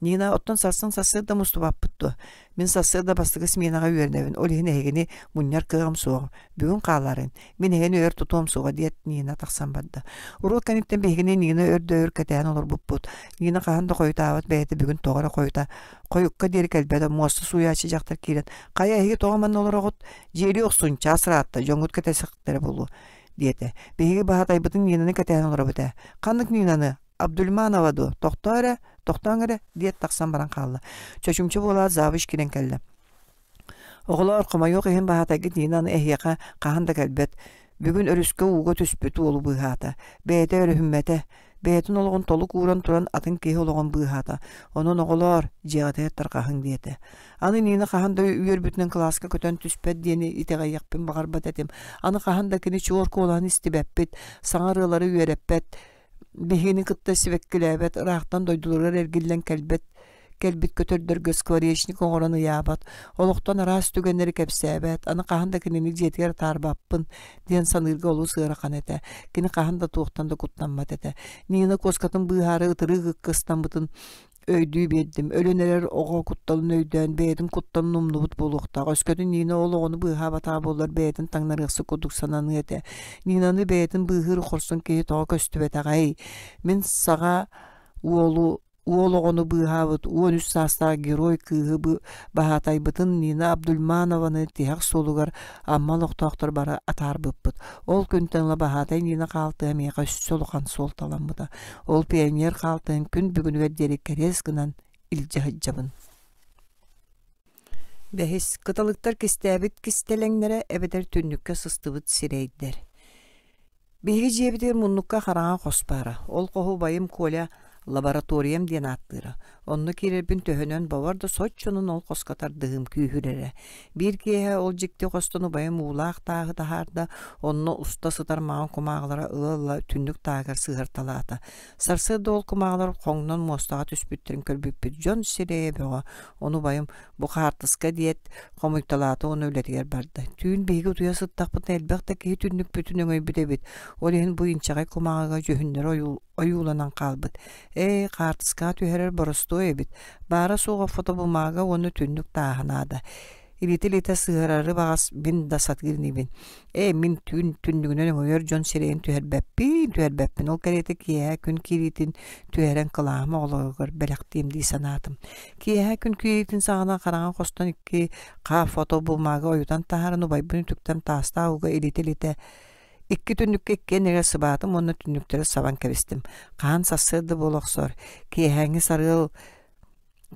Нина, оттон сарсын сарсыарда мустубаппыт дуо? Мин сарсыарда бастакы сменаҕа үөрэнэбин, ол иһин эһигини мунньар кыаҕым суох. Бүгүн хаалаарыҥ, мин эһигини өр тутуом суоҕа, диэт Нина тахсан барда. Уруок кэнниттэн биһигини Нина өр да өр кэтэһэн олорбуппут. Нина хаһан да хойутаабат бэйэтэ бүгүн тоҕо эрэ хойута хойукка диэри кэлбэтэ. Муоста сууйааччы дьахтар киирэн, «Хайа, эһиги тоҕо манна олороҕут? Дьиэлии охсун, чаас ыраатта, дьоҥҥут кэтэсэхтэрэ буолуо» диэтэ. Биһиги баһаатайбытын Нинаны кэтэһэн олоробут ээ. Ханнык Нинаны? Абдульманова дуо? Тохтоо эрэ, тохтооҥ эрэ, диэт тахсан баран хаалла. Чочумча буолаат завуч киирэн кэллэ. Оҕолоор, хомойуох иһин баһаатайгыт Нинаны эһиэхэ хаһан да кэлбэт. Бүгүн өрүскэ ууга түспүт уолу быыһаата. Бэйэтэ өрүһүммэтэ. Бэйэтин олоҕун толук ууран туран атын киһи олоҕун быыһаата. Онон оҕолоор, дьиэҕитигэр тарҕаһыҥ диэтэ. Аны Нина хаһан да үөрбүтүнэн кылааска көтөн түспэт диэни итэҕэйиэхпин баҕарбат этим. Аны хаһан да кини чуор куолаһын истибэппит, саҥа ырыалары үөрэппэт, биһигини кытта сибэккилээбэт, ыраахтан дойдуларыгар эргиллэн кэлбэт кэлбит көтөрдөргө скворечник оҥорон ыйаабат, олохтон араас түгэннэри кэпсээбэт, аны хаһан да кинини дьиэтигэр атаарбаппын диэн саныырга олус ыарахан этэ. Кини хаһан да туохтан да куттаммат этэ. Нина куоскатын быыһаары ытырык ыккыстаммытын өйдүү биэрдим. Өлөн эрэр оҕо кутталын өйдөөн, бэйэтин кутталын умнубут буолуохтаах. Өскөтүн Нина ол оҕону быыһаабатаҕа буоллар, бэйэтин таҥнарыахсыт курдук сананыа этэ. Нинаны бэйэтин быыһыыр хорсун киһи тоҕо көстүбэтэҕэй? Мин саҕа уолу. Уол оҕону быыһаабыт 13 саастаах герой кыыһы баһаатайбытын Нина Абдульманованы тиһэх суолугар Амма олохтоохтор бары атаарбыппыт. Ол күнтэн ыла баһаатай Нина хаалтыһа миэхэ өссө улахан суолталаммыта. Ол пионер хаалтыһын күн бүгүнүгэр диэри кэриэс гынан илдьэ сылдьабын. Бэһис, кыталыктар кистээбит кистэлэҥнэрэ эбэтэр түннүккэ сыстыбыт сирэйдэр. Биһиги дьиэбитигэр муннукка хараҥа хос баара. Ол хоһу убайым Коля лабораториям диэн ааттыыра. Онно киирэрбин төһөнөн бобор да соччонон ол хоско тардыһыым күүһүрэрэ. Биир киэһэ ол дьикти хостон убайым уулаах тааһы таһаарда, онно уста сытар маҥан кумааҕылара ыла-ыла түннүк тааһыгар сыһыарталаата. Сарсыарда ол кумааҕылар хоҥнон муостаҕа түспүттэрин көрбүппүт дьон сирэйэ бөҕө. Ону убайым бу хаартыска диэт хомуйталаата уонна үлэтигэр барда. Түүн биһиги утуйа сыттахпытына элбэх да киһи түннүкпүтүн өҥөйбүт эбит. Ол иһин бу инчэҕэй кумааҕыга дьүһүннэрэ ойууланан хаалбыт. Ээ, хаартыскаҕа түһэрэр боростуой эбит. Баара-суоҕа фотобумаага уонна түннүк тааһа наада. Илитэ-илитэ сыһыарары баҕас мин да сатыыр инибин. Ээ, мин түүн түннүгүнэн өҥөйөр дьон сирэйин түһэрбэппин, түһэрбэппин. Ол кэриэтэ киэһэ күн киириитин түһэрэн кылааһым оҕолоругар бэлэхтиэм дии санаатым. Киэһэ күн киириитин саҕана хараҥа хостон икки хаа фото бумага ойутан таһааран убайбын үтүктэн таастаах ууга илитэ-илитэ икки түннүккэ иккиэн эрэ сыбаатым уонна түннүктэри сабан кэбистим. Хаһан сарсыарда буола охсор, киэһээҥҥи сарыал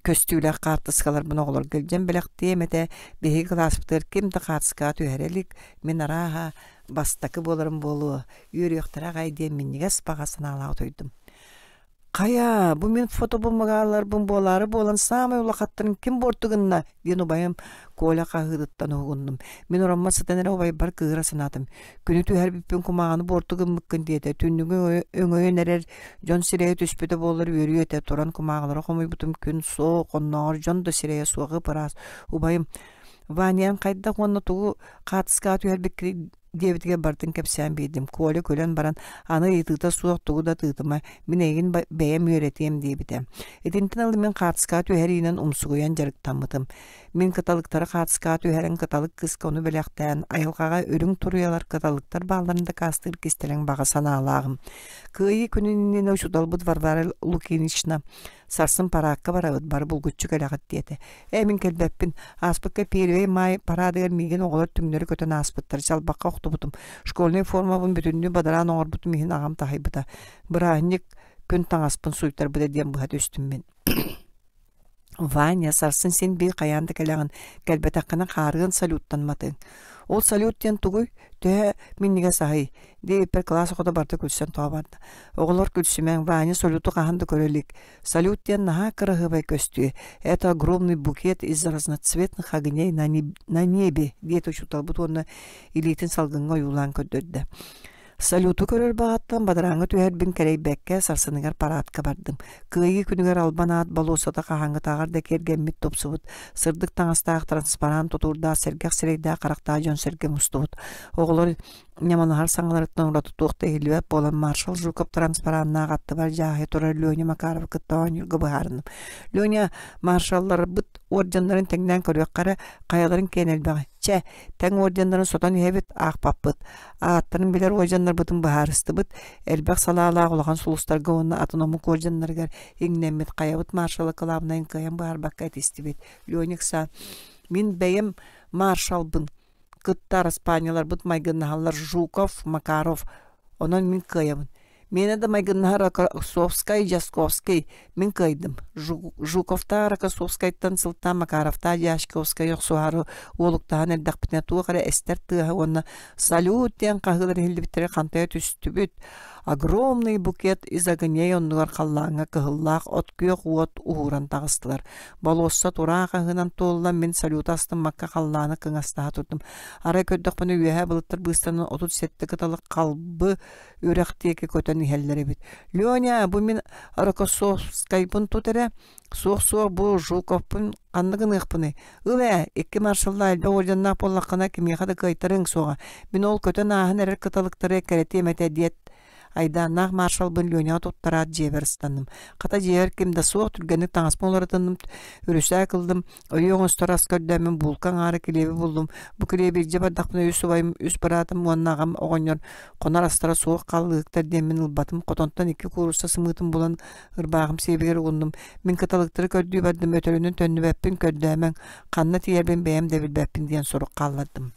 көстүүлээх хаартыскаларбын оҕолорго илдьэн бэлэхтиэм этэ, биһиги кылааспытыгар ким да хаартыскаҕа түһэрэ илик, мин арааһа бастакы буоларым буолуо, үөрүөхтэрэ аҕай диэн минньигэс баҕа санаалаах утуйдум. «Хайа, бу мин фотобумагаларбын буолаары буолан саамай улахаттарын ким буорту гынна?» диэн убайым Коля хаһыытыттан уһугуннум. Мин ороммор сытан эрэ убайбар кыыһыра санаатым. Күнү түһэрбиппин кумааҕыны буорту гыммыккын диэтэ. Түннүгү өҥөйөн эрэр дьон сирэйэ түспүтэ буоллар үөрүү этэ. Туран кумааҕылары хомуйбутум күн суох, оннооҕор дьон да сирэйэ суох ып-ыраас. Убайым Ванян хайдах уонна тугу хаартыскаҕа түһэрбиккиний диэбитигэр барытын кэпсээн биэрдим. Коля күлэн баран, аны ыйытыыта суох тугу да тыытыма, мин эйигин бэйэм үөрэтиэм диэбитэ. Итинтэн ыла мин хаартыскаҕа түһэриинэн умсугуйан дьарыктаммытым. Мин кыталыктары хаартыскаҕа түһэрэн кыталык кыыска ону бэлэхтээн, айылҕаҕа үрүҥ туруйалар кыталыктар баалларын дакаастыыр кистэлэҥ баҕа санаалааҕым. Кыайыы күнүн иннинэ учууталбыт Варвара Лукинична сарсын параакка барабыт, бары булгуччу кэлэҕит диэтэ. Ээ, мин кэлбэппин. Ааспыкка Первый май параадыгар миигин оҕолор түҥнэри көтөн ааспыттар, чалбахха охтубутум. Школьнай формабын бүтүннүү бадараан оҥорбутум иһин аҕам таһыйбыта. Бырааһынньык күн таҥаспын сууйтарбыта диэн быһа түстүм мин. Ваня, сарсын син биир хайаан да кэлэҕин, кэлбэтэххинэ хаарыан салюттан матыҥ. Ол салют диэн тугуй? Төһө минньигэс аһый? диэбиппэр кылаас оҕото барыта күлсэн тоҕо барда. Оҕолор күлсүмэҥ, Ваня салюту хаһан да көрө илик. Салют диэн наһаа кыраһыабай көстүү. Это огромный букет из разноцветных огней на, на небе, диэтэ учууталбыт уонна илиитин салгыҥҥа ойуулаан көрдөрдө. Салюту көрөр баҕаттан бадарааҥҥа түһэрбин кэрэйбэккэ сарсыныгар параадка бардым. Кыайыы күнүгэр албан аат болуоссата хаһааҥҥытааҕар да киэргэммит тупсубут, сырдык таҥастаах транспарант тутуурдаах сэргэх сирэйдээх харахтаах дьон-сэргэ мустубут. Оҕолор ньамалаһар саҥаларыттан ураты туох да иһиллибэт буолан маршал Жуков транспараннаах аттыбар дьааһыйа турар Леня Макаровы кытта оонньуурга быһаарынным. Леня маршалларбыт уордьаннарын тэҥнээн көрүөххэ эрэ, хайаларын киэн элбэҕи. Чэ, тэҥ уордьаннарын сотон иһэбит, аахпаппыт. Ааттарын билэр уордьаннарбытын быһаарыстыбыт, элбэх салаалаах улахан сулустарга уонна атын омук уордьаннарыгар иҥнэммит хайабыт маршала кылаабынайын кыайан быһаарбакка этистибит. Леня ыксаан, мин бэйэм маршалбын кытта араспаанньаларбыт майгыннаһаллар Жуков, Макаров, онон мин кыайабын. Миэнэ да майгыннаһар Рокоссовскай, Дьасковский, мин кыайдым. Жуковтаах Рокоссовскайтан сылтаан Макаровтаах Дьячковскай охсуһаары уолуктаһан эрдэхпитинэ туох эрэ эстэр тыаһа уонна «Салют!» диэн хаһыылар иһиллибиттэрэ хантайа түстүбүт. Огромный букет из огней оннугар халлааҥҥа кыһыллаах от күөх уот уһууран таҕыстылар. Болуоссат ураа хаһыынан туоллан мин салюты астыммакка халлааны кыҥастаһа турдум. Арай көрдөхпүнэ үөһээ былыттар быыстарынан 37 кыталык халбы үрэх диэки көтөн иһэллэр эбит. «Леня, бу мин Рокоссовскайбын тут эрэ, суох-суох бу Жуковпун ханна гыныахпыный? Ыл ээ, икки маршаллаах элбэх орденнаах буоллаххына кимиэхэ да кыайтарыаҥ суоҕа. Мин ол көтөн ааһан эрэр кыталыктары эккирэтиэм этэ» диэт, Айдааннаах маршалбын Леняҕа туттараат дьиэбэр ыстанным. Хата дьиэбэр ким да суох, түргэнник таҥаспын уларытынным, үрүсээк ыллым, ойуу оҥостор ас көрдөөммүн буулка аҥаара килиэби буллум. Бу килиэби илдьэ бардахпына үс убайым, үс быраатым уонна аҕам оҕонньор хонор астара суох хааллыһыктар диэммин ылбатым. Хотонтон икки куурусса сымыытын булан ырбааҕым сиэбигэр угуннум. Мин кыталыктары көрдүү бардым, өтөрүнэн төннүбэппин, көрдөөмөҥ, ханна тиийэрбин бэйэм да билбэппин диэн сурук хааллардым.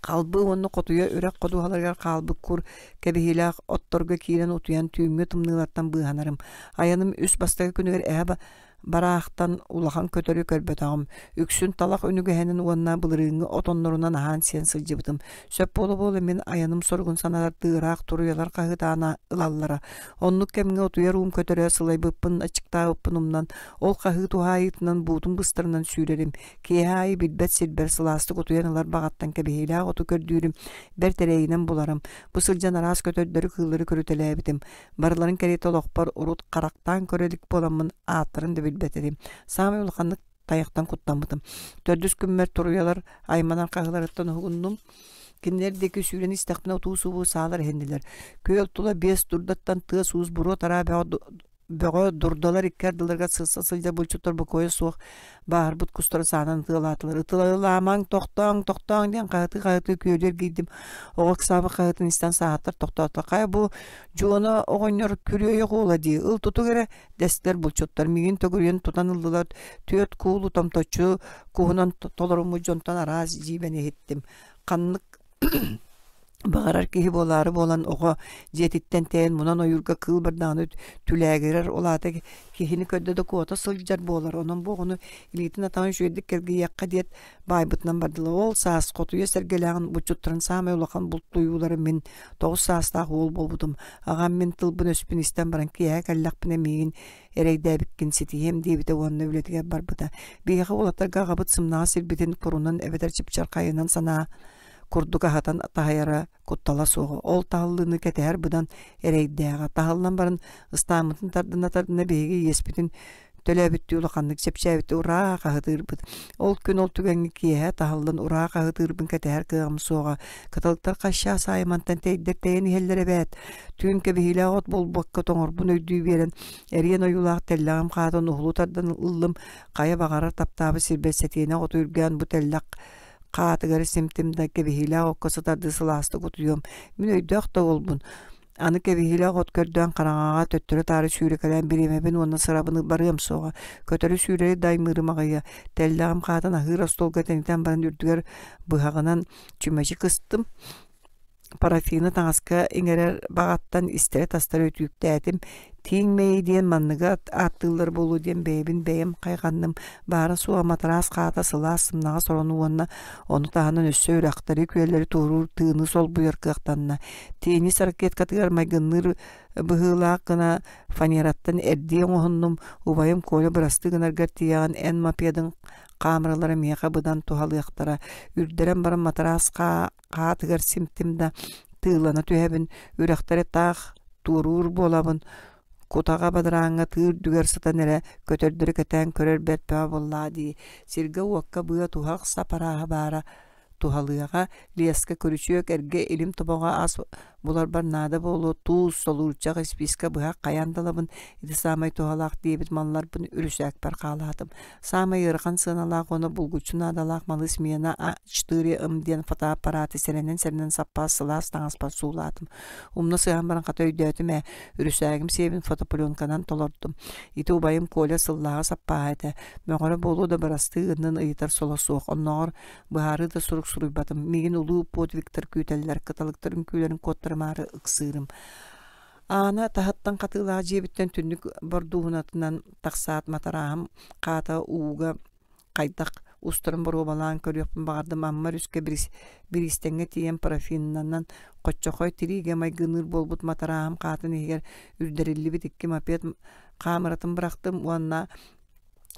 Халбыы уонна хотуйа үрэх ходуһаларыгар хаалбыт кур кэбиһиилээх отторго киирэн утуйан түүҥҥү тымныылартан быыһанарым. Айаным үс бастакы күнүгэр эһэ бараахтан улахан көтөрү көрбөтөҕүм. Үксүн талах үнүгэһинэн уонна былырыыҥҥы отоннорунан аһаан-сиэн сылдьыбытым. Сөп буола-буола мин айаным соругун санатардыы ыраах туруйалар хаһыытаан ылаллара. Оннук кэмҥэ утуйар уум көтөрө сылайбыппын, аччыктаабыппын умнан, ол хаһыы туһаайыытынан буутум быстарынан сүүрэрим. Киэһэ аайы билбэт сирбэр сылаастык утуйан ылар баҕаттан кэбиһиилээх оту көрдүүрүм, бэрт эрэйинэн буларым. Бу сылдьан араас көтөрдөрү-кыыллары көрүтэлээбитим. Барыларын кэриэтэ олохпор урут харахтаан көрө илик буоламмын ааттарын да билбэт этим. Саамай улаханнык тайахтан куттаммытым. Төрдүс күммэр туруйалар айманар хаһыыларыттан уһугуннум. Кинилэр диэки сүүрэн истэхпинэ утуу-субуу саалар иһиннилэр. Күөл тула биэс дурдаттан тыас-уус буруо-тараа бөҕө бөҕө дурдалар икки ардыларыгар сырса сылдьар булчуттар бокуойа суох бааһырбыт кустары саанан ытыалаатылар. Ытыалаамаҥ, тохтооҥ, тохтооҥ диэн хаһытыы-хаһытыы күөлү эргийдим. Оҕо ыксаабыт хаһыытын истэн сааһыттар тохтоото. Хайа бу Дьуона оҕонньор күрүөйэх уола дии, ыл тутук эрэ дэстилэр булчуттар. Миигин төгүрүйэн тутан ыллылар. Түөрт куулу томточчу куһунан толоруммут дьонтон араас дьиибэни иһиттим. Ханнык Баҕарар киһи буолаары буолан оҕо дьиэтиттэн тэйэн мунан ойуурга кыыл бардаҕына түлээгирэр, ол аата киһини көрдө да куота сылдьар буолар, онон бу оҕону илиитин атаҕын үчүгэйдик кэлгийиэххэ диэт баайбытынан бардылар. Ол саас хотуйа сэргэлээҕин булчуттарын саамай улахан бултуйуулара мин 9 саастаах уол буолбутум. Аҕам мин тылбын-өспүн истэн баран киэһэ кэллэхпинэ миигин эрэйдээбиккин ситиһиэм диэбитэ уонна үлэтигэр барбыта. Биһиэхэ уолаттарга аҕабыт сымнаҕас сирбитин курунан эбэтэр чыпчархайынан санаа курдук аһатан таһыйара куттала суоҕа. Ол таһыллыыны кэтэһэр быдан эрэйдээҕэ. Таһыллан баран ыстааммытын тардына-тардына биһиги иэспитин төлөөбүттүү улаханнык чэпчээбиттии ураа хаһытыырбыт. Ол күн ол түгэҥҥэ киэһэ таһыллан ураа хаһытыырбын кэтэһэр кыаҕым суоҕа. Кыталыктар хас аайы мантан тэйдэр тэйэн иһэллэр эбээт. Түүн кэбиһиилээх от буолбакка тоҥорбун өйдүү биэрэн, эриэн ойуулаах тэллэҕим хаатын уһулу тардан ыллым. Хайа баҕарар таптаабыт сирбэр сэтиэнэх оту үргээн бу тэллэх хаатыгар симтим да кэбиһиилээх окко сытардыы сылаастык утуйуом. Мин өйдөөх да уолбун. Аны кэбиһиилээх от көрдөөн хараҥаҕа төттөрү-таары сүүрэкэлээн бириэмэбин уонна сырабын барыам суоҕа. Көтөрү-сүүрэри да аймыырым аҕыйа. Тэллэҕим хаатын аһыыр остуолга тэнитэн баран үрдүгэр быһаҕынан чүмэчи кыстым. Парафины таҥаска иҥэрэр баҕаттан истэрэ-тастара өтүүктээтим, тииҥ мэйии диэн манныгы ааттыыллар буолуо диэн бэйэбин бэйэм хайҕанным, баара-суоҕа матараас хаата сылаас сымнаҕас орону уонна ону таһынан өссө үрэхтэри, күөллэри туоруур тыыны солбуйар кыахтанна. Теннис ракеткатыгар майгынныыр быһыылаах гына фанераттан эрдии оҥоһуннум, убайым Коля бырастыы гынаргар тиийэҕин эн мопедыҥ хаамыралара миэхэ быдан туһалыахтара, үрдэрэн баран матараас хаа хаатыгар симтим да тыылана түһэбин, үрэхтэри таах туоруур буолабын, кутаҕа бадарааҥҥа тыы үрдүгэр сытан эрэ көтөрдөрү кэтээн көрөр бэрт бөҕө буоллаа дии, сиргэ-уокка быа туһах сап арааһа баара туһалыаҕа, лиэскэ күрүчүөк эргэ илим тобоҕо ас буларбар наада буолуо, туус, солуурчах, испиискэ, быһах хайаан да ылабын, ити саамай туһалаах диэбит малларбын үрүсээкпэр хаалаатым. Саамай ыарахан сыаналаах уонна булгуччу наадалаах малы смена А4М диэн фотоаппараты сэрэнэн-сэрэнэн саппаас сылаас таҥаспар суулаатым. Умна сыһан баран хата өйдөөтүм ээ, үрүсээгим сиэбин фотопленканан толордум. Ити убайым Коля сыллааҕы саппааһа этэ. Мөҕөрө буолуо да бырастыы гыннын ыйытар соло суох. Оннооҕор быһаарыы да сурук суруйбатым. Миигин улуу подвигтар күүтэллэр, кыталыктар үҥкүүлэрин куоттарымаары ыксыырым. Аана таһыттан хатыылаах дьиэбиттэн түннүк бордууһунатынан тахсаат матарааһым хаата ууга хайдах устарын боруобалаан көрүөхпүн баҕардым. Амма өрүскэ бириистэҥҥэ тиийэн парафиннанан хоччохой тириигэ майгыныыр буолбут матарааһым хаатын иһигэр үрдэриллибит икки мопед хаамыратын бырахтым уонна.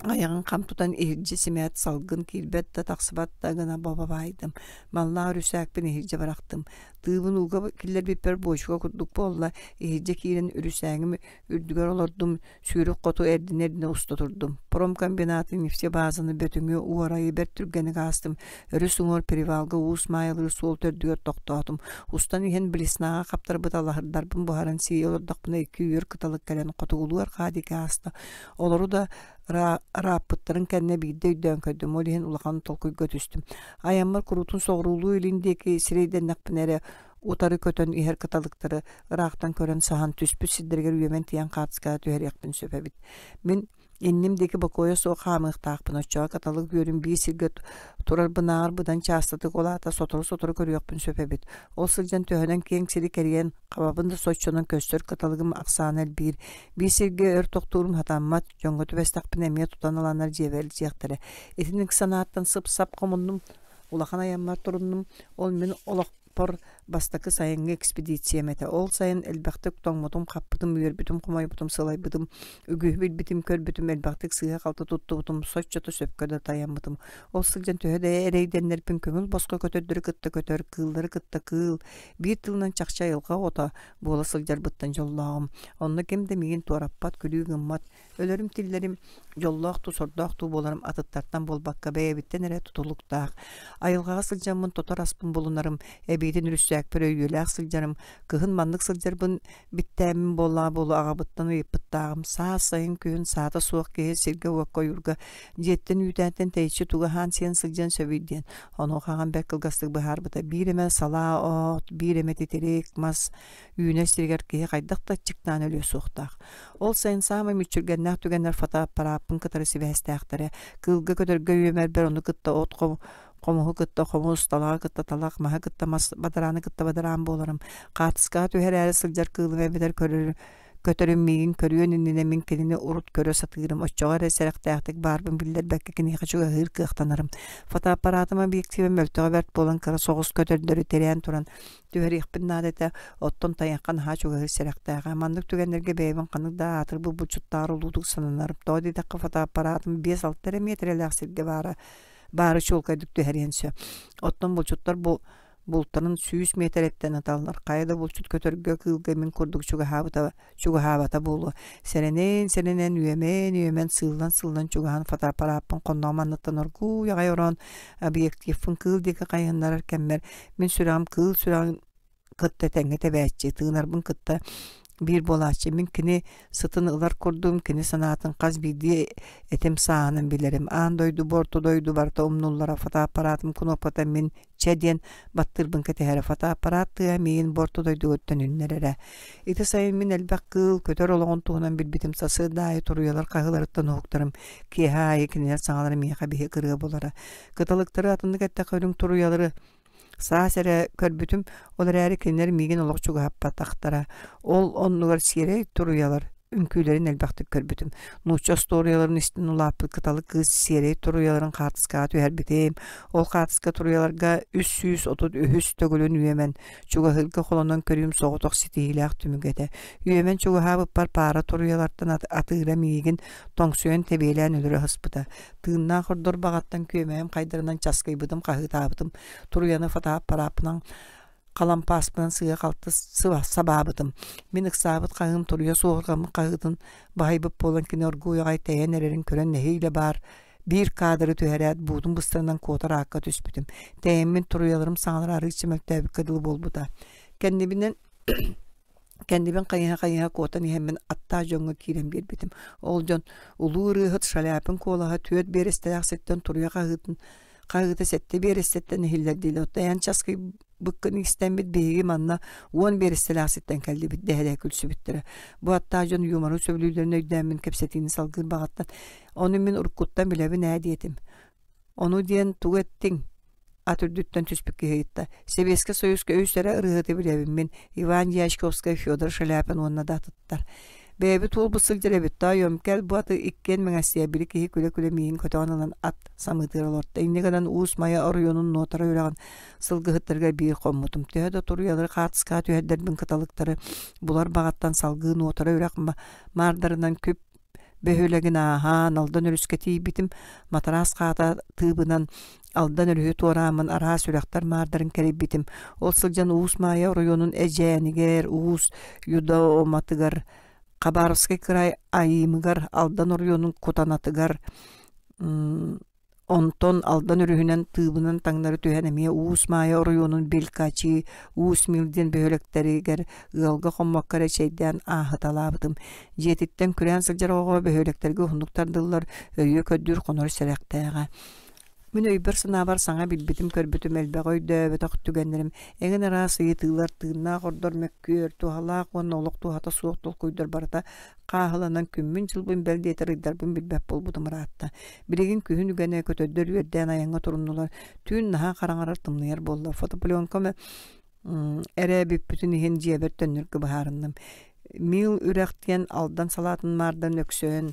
Айаҕын хам тутан иһирдьэ симээт салгын киирбэт да тахсыбат да гына бобо баайдым. Маллаах үрүсээкпин иһирдьэ бырахтым. Тыыбын ууга киллэрбиппэр буочука курдук буолла, иһирдьэ киирэн үрүсээгим үрдүгэр олордум, сүүрүк хоту эрдинэ-эрдинэ уста турдум. Промкомбинаты нефтебазаны Бөтүҥү, Уорайы бэрт түргэнник аастым. Өрүс уҥуор перевалга Уус Маайалыыр суол төрдүгэр тохтоотум. Устан иһэн Блеснаҕа хаптарбыт алаһырдарбын буһаран сии олордохпуна икки үөр кыталык кэлэн хотугулуу арҕаа диэки ааста. Олору да ырааппыттарын кэннэ биирдэ өйдөөн көрдүм, ол иһин улахан толкуйга түстүм. Айаммар куруутун соҕуруулуу-илин диэки сирэйдэннэхпинэ эрэ утары көтөн иһэр кыталыктары ыраахтан көрөн саһан түспүт сирдэригэр үөмэн тиийэн хаартыскаҕа түһэриэхпин сөп эбит. Мин инним диэки бокуойа суох хаамыахтаахпын, оччоҕо кыталык үөрүн биир сиргэ турарбынааҕар быдан чаастатык ол аата сотору-сотору көрүөхпүн сөп эбит. Ол сылдьан төһөнөн киэҥ сири кэрийэн, хабабын да соччонон көстөр кыталыгым ахсаана элбиир. Биир сиргэ өр тохтуурум сатаммат, дьоҥҥо түбэстэхпинэ эмиэ тутан ыланнар дьиэбэр илдьиэхтэрэ. Итинник санааттан сып-сап хомуннум, улахан айаммар туруннум. Ол мин олохпор бастакы сайыҥҥы экспедициям этэ. Ол сайын элбэхтик тоҥмутум-хаппытым, үөрбүтүм-хомойбутум, сылайбытым, үгүһү билбитим-көрбүтүм, элбэхтик сыыһа-халты туттубутум, соччото сөпкө да тайаммытым. Ол сылдьан төһө да эрэйдэннэрбин көҥүл босхо көтөрдөрү кытта көтөр, кыыллары кытта кыыл, биир тылынан чахчы айылҕа оҕото буола сылдьарбыттан дьоллооҕум. Онно ким да миигин туораппат, күлүү гыммат, Өлөрүм-тиллэрим, дьоллоох дуу, сордоох дуу буоларым атыттартан буолбакка бэйэбиттэн эрэ тутулуктаах. Айылҕаҕа сылдьаммын тотор аспын булунарым, эбиитин үрүссээкпэр өйүөлээх сылдьарым, кыһын маннык сылдьарбын биттээммин буоллаҕа буолуо аҕабыттан ыйыппыттааҕым. Саас, сайын, күһүн саата суох киһи сиргэ-уокка ойуурга дьиэттэн үүтээнтэн тэйиччи тугу аһаан сиэн сылдьыан сөбүй диэн. Онуоха аҕам бэрт кылгастык быһаарбыта: биир эмэ салаа от, биир эмэ титирик мас үүнэр сиригэр киһи хайдах да аччыктаан өлүө суохтаах. Ол сайын саамай мүччүргэннээх түгэннэр фотоаппарааппын кытары сибээстээхтэрэ. Кыылга көтөргө үөмэрбэр ону кытта от хомуһу кытта хомус, талаҕы кытта талах, маһы кытта мас, бадарааны кытта бадараан буоларым. Хаартыскаҕа түһэрээри сылдьар кыылым эбэтэр көрөр көтөрүм миигин көрүөн иннинэ мин кинини урут көрө сатыырым, оччоҕо эрэ сэрэхтээхтик баарбын биллэрбэккэ киниэхэ чугаһыыр кыахтанарым. Фотоаппаратым объективэ мөлтөҕө бэрт буолан кыра соҕус көтөрдөрү тирээн туран Түһэриэхпин наада этэ, оттон тайахха наһаа чугаһыыр сэрэхтээҕэ. Маннык түгэннэргэ бэйэбин ханнык да аатырбыт булчуттааҕар улуутук сананарым. Тоҕо диэтэххэ, фотоаппаратым 5-6 эрэ миэтэрэлээх сиргэ баара баары чуолкайдык түһэриэн сөп. Оттон булчуттар бу бултарын 100 миэтэрэттэн ыталлар. Хайа да булчут көтөргө, кыылга мин курдук чугаһаабыта чугаһаабата буолуо. Сэрэнэн-сэрэнэн, үөмэн-үөмэн, сыыллан-сыыллан чугаһаан фотоаппарааппын хонноҕум анныттан оргууй аҕай ороон объективпын кыыл диэки хайыһыннарар кэммэр мин сүрэҕим кыыл сүрэҕин кытта тэҥҥэ тэбээччи, тыынарбын кытта биир буолааччы. Мин кини сытын ылар курдугум, кини санаатын хас биирдии этим сааһынан билэрим. Аан дойду, бу орто дойду барыта умнуллара, фотоаппаратым кнопката мин чэ диэн баттыырбын кэтэһэрэ фотоаппарат тыаһа миигин бу орто дойдуга төнүннэрэрэ. Ити сайын мин элбэх кыыл, көтөр олоҕун туһунан билбитим сарсыарда аайы туруйалар хаһыыларыттан уһуктарым, киэһэ аайы кинилэр саҥалара миэхэ биһик ырыа буолара. Кыталыктары атыннык эттэххэ үрүҥ туруйалары саас эрэ көрбүтүм, ол эрээри кинилэр миигин олох чугаһаппатахтара. Ол оннугар сиэрэй туруйалар үҥкүүлэрин элбэхтик көрбүтүм. Нуучча остуоруйаларын истэн улааппыт кыталык кыыс сиэрэй туруйаларын хаартыскаҕа түһэрбитим. Ол хаартыска туруйаларга 333 төгүлүн үөмэн, чугаһыырга холонон көрүүм соҕотох ситиһиилээх түмүгэ этэ. Үөмэн чугаһаабыппар паара туруйалартан атыыра миигин тоҥсуйан тэбиэлээн өлөрө сыспыта. Тыыннаах ордор баҕаттан күөмэйим хайдарынан часкыйбытым, хаһыытаабытым. Туруйаны фотоаппарааппынан халампааспынан сыыһа-халты сабаабытым. Мин ыксаабыт хаһыым туруйа суоһурҕаммыт хаһыытын баһыйбыт буолан кини оргууй аҕай тэйэн эрэрин көрөн нэһиилэ баар биир кадры түһэрээт буутум быстарынан куотар аакка түспүтүм. Тэйэммин туруйаларым саҥалара арыычча мөлтөөбүккэ дылы буолбута. Кэннибинэн Кэннибин хайыһа-хайыһа куотан иһэммин аттаах дьоҥҥо киирэн биэрбитим. Ол дьон улуу ырыаһыт Шаляпин куолаһа түөрт биэрэстэлээх сиртэн туруйа хаһыытын хаһыыта сэттэ биэрэстэттэн иһиллэр дииллэр. Оттон эн часкыйбыккын истэммит биһиги манна 10 биэрэстэлээх сиртэн кэллибит дэһэлээ күлсүбүттэрэ. Бу аттаах дьон юмору сөбүлүүллэрин өйдөөммүн кэпсэтиини салгыыр баҕаттан ону мин уруккуттан билэбин ээ диэтим. Ону диэн тугу эттиҥ? Ат үрдүттэн түспүт киһи ыйытта. Сэбиэскэй Союзка үс эрэ ырыаһыты билэбин мин: Иван Дьячковскай, Федор Шаляпин уонна да атыттар. Бэйэбит уолбут сылдьар эбит, тоойуом, кэл бу аты иккиэн мэҥэстийэ, били киһи күлэ-күлэ миигин көтөҕөн ылан ат самыытыгар олорто. Инньэ гынан Уус Майа оройуонун Нуотара үрэҕин сылгыһыттарыгар биир хоммутум. Төһө да туруйалары хаартыскаҕа түһэрдэрбин кыталыктары булар баҕаттан салгыы Нуотара үрэх маардарынан күп. бөһүөлэгин ааһан, Алдан өрүскэ тиийбитим. Матараас хаата тыыбынан Алдан өрүһү туорааммын араас үрэхтэр маардарын кэрийбитим. Ол сылдьан Уус Маайа оройуонун Эдьээнигэр, Уус Юдоматыгар, Хабаровскай кыраай Айыымыгар, Алдан оройуонун Кутанатыгар, Онтон Алдан өрүһүнэн тыыбынан таҥнары түһэн эмиэ Уус Маайа оройуонун Белькачи, Уус Мил диэн бөһүөлэктэригэр ыалга хоммокко эрэ чэйдээн ааһыталаабытым. Дьиэтиттэн күрээн сылдьар оҕоҕо бөһүөлэктэргэ уһуннук тардыллар, өйүө көрдүүр хонор сэрэхтээҕэ. Мин өйбөр-санаабар саҥа билбитим-көрбүтүм элбэҕи өйдөөбөтөх түгэннэрим эҥин араас ыйытыылар, тыыннаах ордор мөккүөр, туһалаах уонна олох туһата суох толкуйдар барыта хааһыланан күммүн-дьылбын бэл диэтэр ыйдарбын билбэт буолбутум ыраатта. Билигин күһүн үгэнэ көтөрдөр үөрдээн айаҥҥа туруннулар. Түүн наһаа хараҥарар тымныйар буолла. Фотопленкам эрэ бүппүтүн иһин дьиэбэр төннөргө быһаарынным. Мил үрэх диэн Алдан салаатын маардан өксөйөн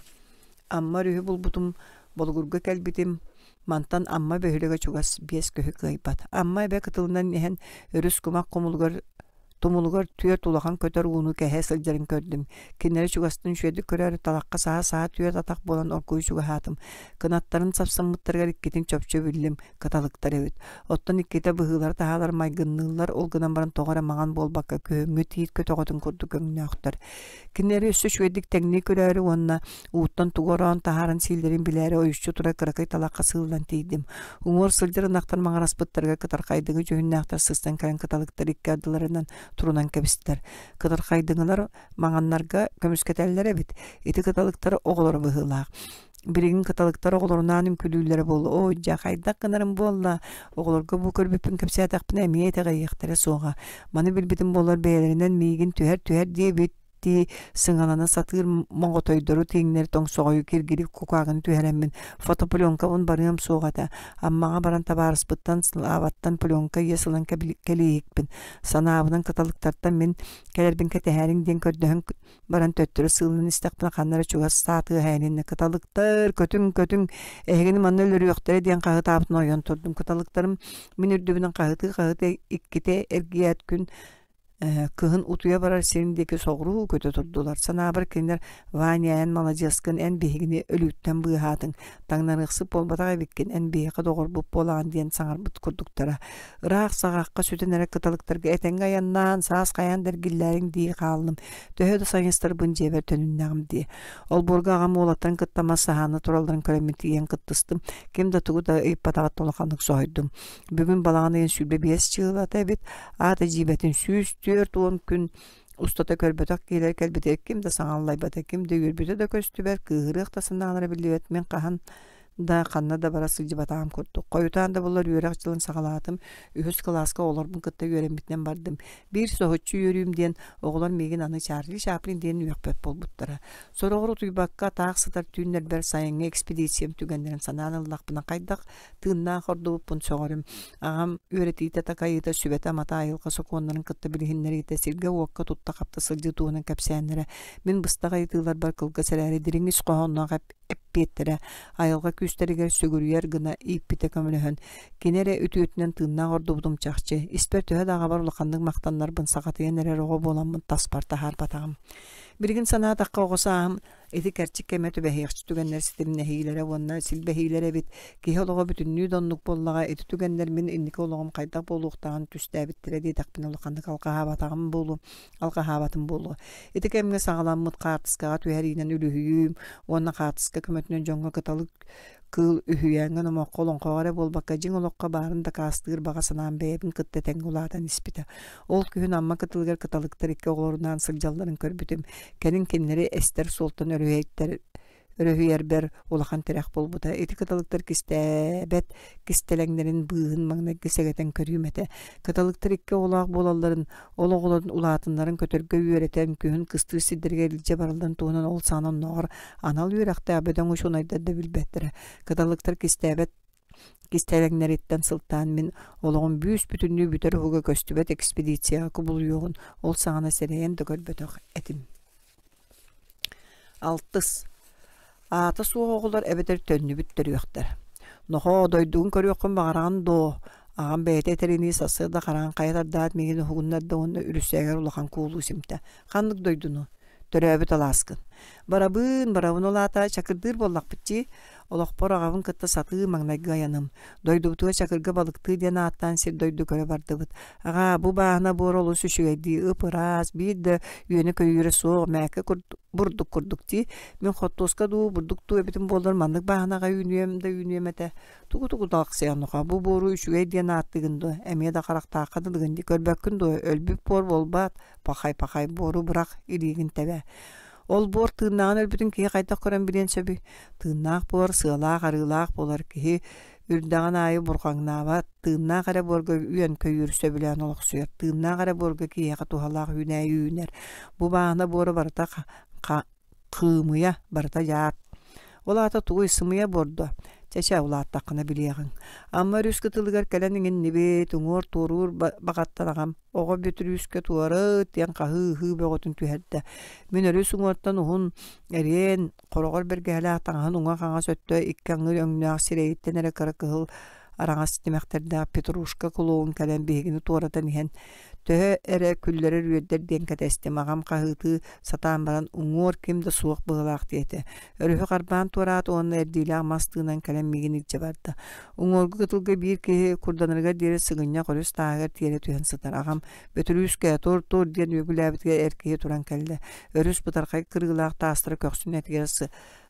Амма өрүһү булбутум, Болугурга кэлбитим. Мантан Амма бөһүөлэгэ чугас 5 көһү кыайбат. Амма эбэ кытылынан иһэн өрүс кумах хомулугар тумулугар түөрт улахан көтөр ууну кэһэ сылдьарын көрдүм. Кинилэри чугастан үчүгэйдик көрөөрү талахха саһа-саһа түөрт атах буолан оргууй чугаһаатым. Кынаттарын сапсаммыттарыгар иккитин чопчу биллим, кыталыктар эбит. Оттон иккитэ быһыылара-таһаалара майгынныыллар, ол гынан баран тоҕо эрэ маҥан буолбакка күһүҥҥү тиит көтөҕөтүн курдук өҥнөөхтөр. Кинилэри өссө үчүгэйдик тэҥнии көрөөрү уонна ууттан тугу ороон таһааран сииллэрин билээри ойуччу турар кыракый талахха сыыллан тиийдим. Уҥуор сылдьар ынахтар маҥыраспыттарыгар кытархайдыҥы дьүһүннээхтэр сыстан кэлэн кыталыктар икки ардыларынан турунан кэбистилэр. Кытархайдыҥылар маҥаннарга көмүскэтэллэр эбит. Ити кыталыктар оҕолоро быһыылаах. Билигин кыталыктар оҕолорунаан үҥкүүлүүллэрэ буолла. Оо, дьэ, хайдах гынарым буолла? Оҕолорго бу көрбүппүн кэпсээтэхпинэ эмиэ итэҕэйиэхтэрэ суоҕа. Маны билбитим буоллар бэйэлэринэн миигин түһэр-түһэр диэбит дии сыҥалана сатыыр моҕотойдору тииҥнэри тоҥсоҕойу киргили кукаагын түһэрэммин фотопленкабын барыам суох этэ. Аммаҕа баран табаарыспыттан Славаттан пленка иэс ылан кэлииһикпин. Санаабынан кыталыктартан мин кэлэрбин кэтэһээриҥ диэн көрдөһөн баран төттөрү сыыллан истэхпинэ ханна эрэ чугас саа тыаһа иннинэ кыталыктар көтүҥ көтүҥ эһигини манна өлөрүөхтэрэ диэн хаһытаабытын ойон турдум кыталыктарым мин үрдүбүнэн хаһытыы хаһытыы иккитэ эргийээт күн кыһын утуйа барар сирин диэки соҕуруу көтө турдулар санаабар кинилэр Ваня эн маладьыаскын эн биһигини өлүүттэн быыһаатыҥ таҥнарыахсыт буолбатах эбиккин эн биһиэхэ доҕорбут буолаҕын диэн саҥарбыт курдуктара Ыраах саҕахха сүтэн эрэ кыталыктарга этэҥҥэ айаннаан, саас хайаан да эргиллээриҥ дии хааллым. Төһө да сайыныстарбын дьиэбэр төнүннэҕим дии. Олбуорга аҕам уолаттарын кытта мас саһаана туралларын көрөммүн тиийэн кыттыстым. Ким да тугу да ыйыппатаҕыттан улаханнык соһуйдум. Бүгүн балаҕан ыйын 25 чыылата эбит. Аата дьиибэтин 140 күн устата көрбөтөх киһилэр кэлбитигэр ким да саҥа аллайбата, ким да үөрбүтэ да көстүбэт, кыыһырыах да санаалара биллибэт. Мин хаһан да ханна да бара сылдьыбатаҕым курдук. Хойутаан да буоллар үөрэх дьылын саҕалаатым, үһүс кылааска оҕолорбун кытта үөрэммитинэн бардым. Биир соһуччу үөрүүм диэн, оҕолор миигин аны Чарли Чаплин диэн үөхпэт буолбуттара. Сороҕор утуйбакка таах сытар түүннэрбэр сайыҥҥы экспедициям түгэннэрин санаан ыллахпына хайдах тыыннаах ордубуппун сөҕөрүм. Аҕам үөрэтиитэ-такайыыта, сүбэтэ-амата айылҕа сокуоннарын кытта билиһиннэриитэ, сиргэ-уокка тутта-хапта сылдьыы туһунан кэпсээннэрэ мин быстах ыйытыыларбар кылгас эрээри дириҥ ис хоһоонноох эппиэттэрэ айылҕа күүстэригэр сүгүрүйэр гына ииппитэ көмөлөһөн, кини эрэ үтүөтүнэн тыыннаах ордубутум чахчы. Испэр төһө да аҕабар улаханнык махтаннарбын сахатыйан эрэр оҕо буоламмын таспар таһаарбатаҕым. Билигин санаатахха оҕо сааһым ити кэрчик кэмэ түбэһиэхчэ түгэннэр ситимнэһиилэрэ уонна силбэһиилэрэ эбит. Киһи олоҕо бүтүннүү да оннук буоллаҕа, ити түгэннэр мин инники олоҕум хайдах буолуохтааҕын түстээбиттэрэ диэтэхпинэ улаханнык алҕаһаабатаҕым буолуо алҕаһаабатым буолуо. Ити кэмҥэ саҕаламмыт хаартыскаҕа түһэриинэн үлүһүйүүм уонна хаартыска көмөтүнэн дьоҥҥо кыталык кыыл үһүйээҥҥэ номоххо олоҥхоҕо эрэ буолбакка дьиҥ олоххо баарын дакаастыыр баҕа санаам бэйэбин кытта тэҥҥэ улаатан испитэ. Ол күһүн Амма кытылыгар кыталыктар икки оҕолорунаан сылдьалларын көрбүтүм. Кэлин кинилэри эстэр суолтан өрүһэйтэр өрөһүйэрбэр улахан тирэх буолбута. Ити кыталыктар кистээбэт кистэлэҥнэрин быыһын маҥнайгы сэгэтэн көрүүм этэ. Кыталыктар икки оҕолоох буолалларын, ол оҕолорун улаатыннаран көтөргө үөрэтэн, күһүн кыстыыр сирдэригэр илдьэ баралларын туһунан ол саҕана оннооҕор анал үөрэхтээх бөдөҥ учуонайдар да билбэттэрэ. Кыталыктар кистээбэт кистэлэҥнэриттэн сылтаан мин олоҕум бүүс-бүтүннүү бүтэр уһуга көстүбэт экспедицияҕа кубулуйуоҕун ол саҕана сэрэйэн да көрбөтөх этим. Алтыс. Аата суох оҕолор эбэтэр төннүбүт төрүөхтэр. Нохоо, дойдугун көрүөххүн баҕараҕын дуо? Аҕам бэйэтэ этэринии сарсыарда хараҥа хайа тардаат миигин уһугуннарда уонна үрүсээгэр улахан куулу симтэ. Ханнык дойдуну? Төрөөбүт алааскын. Барабыын, барабын ол аата чакырдыыр буоллахпыт дии. Олохпор аҕабын кытта сатыы маҥнайгы айаным. Дойдубутугар Чакырга балыктыы диэн ааттаан сир-дойду көрө бардыбыт. Аҕаа, бу бааһына буора олус үчүгэйдии, ып-ыраас, биир да үөнэ-көйүүрэ суох, мээкэ бурдук курдук дии. Мин хортуоска дуу, бурдук дуу эбитим буоллар маннык бааһынаҕа үүнүөм да үүнүөм этэ. Тугу-тугу талахсыйан нохоо, бу буору үчүгэй диэн ааттыыгын дуо? Эмиэ да харахтаахха дылыгын дии, көрбөккүн дуо, өлбүт буор буолбаат, пахай-пахай, буору бырах, илиигин тэбэ. Ол буор тыыннааҕын өлбүтүн киһи хайдах көрөн билиэн сөбүй? Тыыннаах буор сыалаах-арыылаах буолар киһи үрдэҕин аайы бурҕаҥнаабат, тыыннаах эрэ буорга үөн-көйүүр сөбүлээн олохсуйар, тыыннаах эрэ буорга киһиэхэ туһалаах үүнээйи үүнэр. Бу бааһына буора барыта хыымыйа, барыта дьаат. Ол аата тугуй сымыйа буордо? Чэ-чэ, улааттаххына билиэҕиҥ. Амма өрүс кытылыгар кэлэн иҥиннибит, уҥуор туоруур баҕаттан аҕам оҕо Бөтүрүүскэ туора диэн хаһыы-ыһыы бөҕөтүн түһэрдэ. Мин өрүс уҥуортан уһун, эриэн, хороҕор бэргэһэлээх таҥаһын уҥа-хаҥас өттө икки аҥыы өҥнөөх сирэйиттэн эрэ кыра кыһыл араҥас тимэхтэрдээх Петрушка клоун кэлэн биһигини туоратан иһэн төһө эрэ күллэрэр үөрдэр диэн кэтэстим аҕам хаһыытыы сатаан баран уҥуор ким да суох быһыылаах диэтэ өрүһү харбаан туораата уонна эрдиилээх мас тыынан кэлэн миигин илдьэ барда уҥуоргу кытылга биир киһи курданарыгар диэри сыгынньах өрүс тааһыгар тиэрэ түһэн сытар аҕам Бөтүрүүскэ тур тур диэн үөгүлээбитигэр эр киһи туран кэллэ өрүс бытархай кырыылаах таастара көхсүн этигэр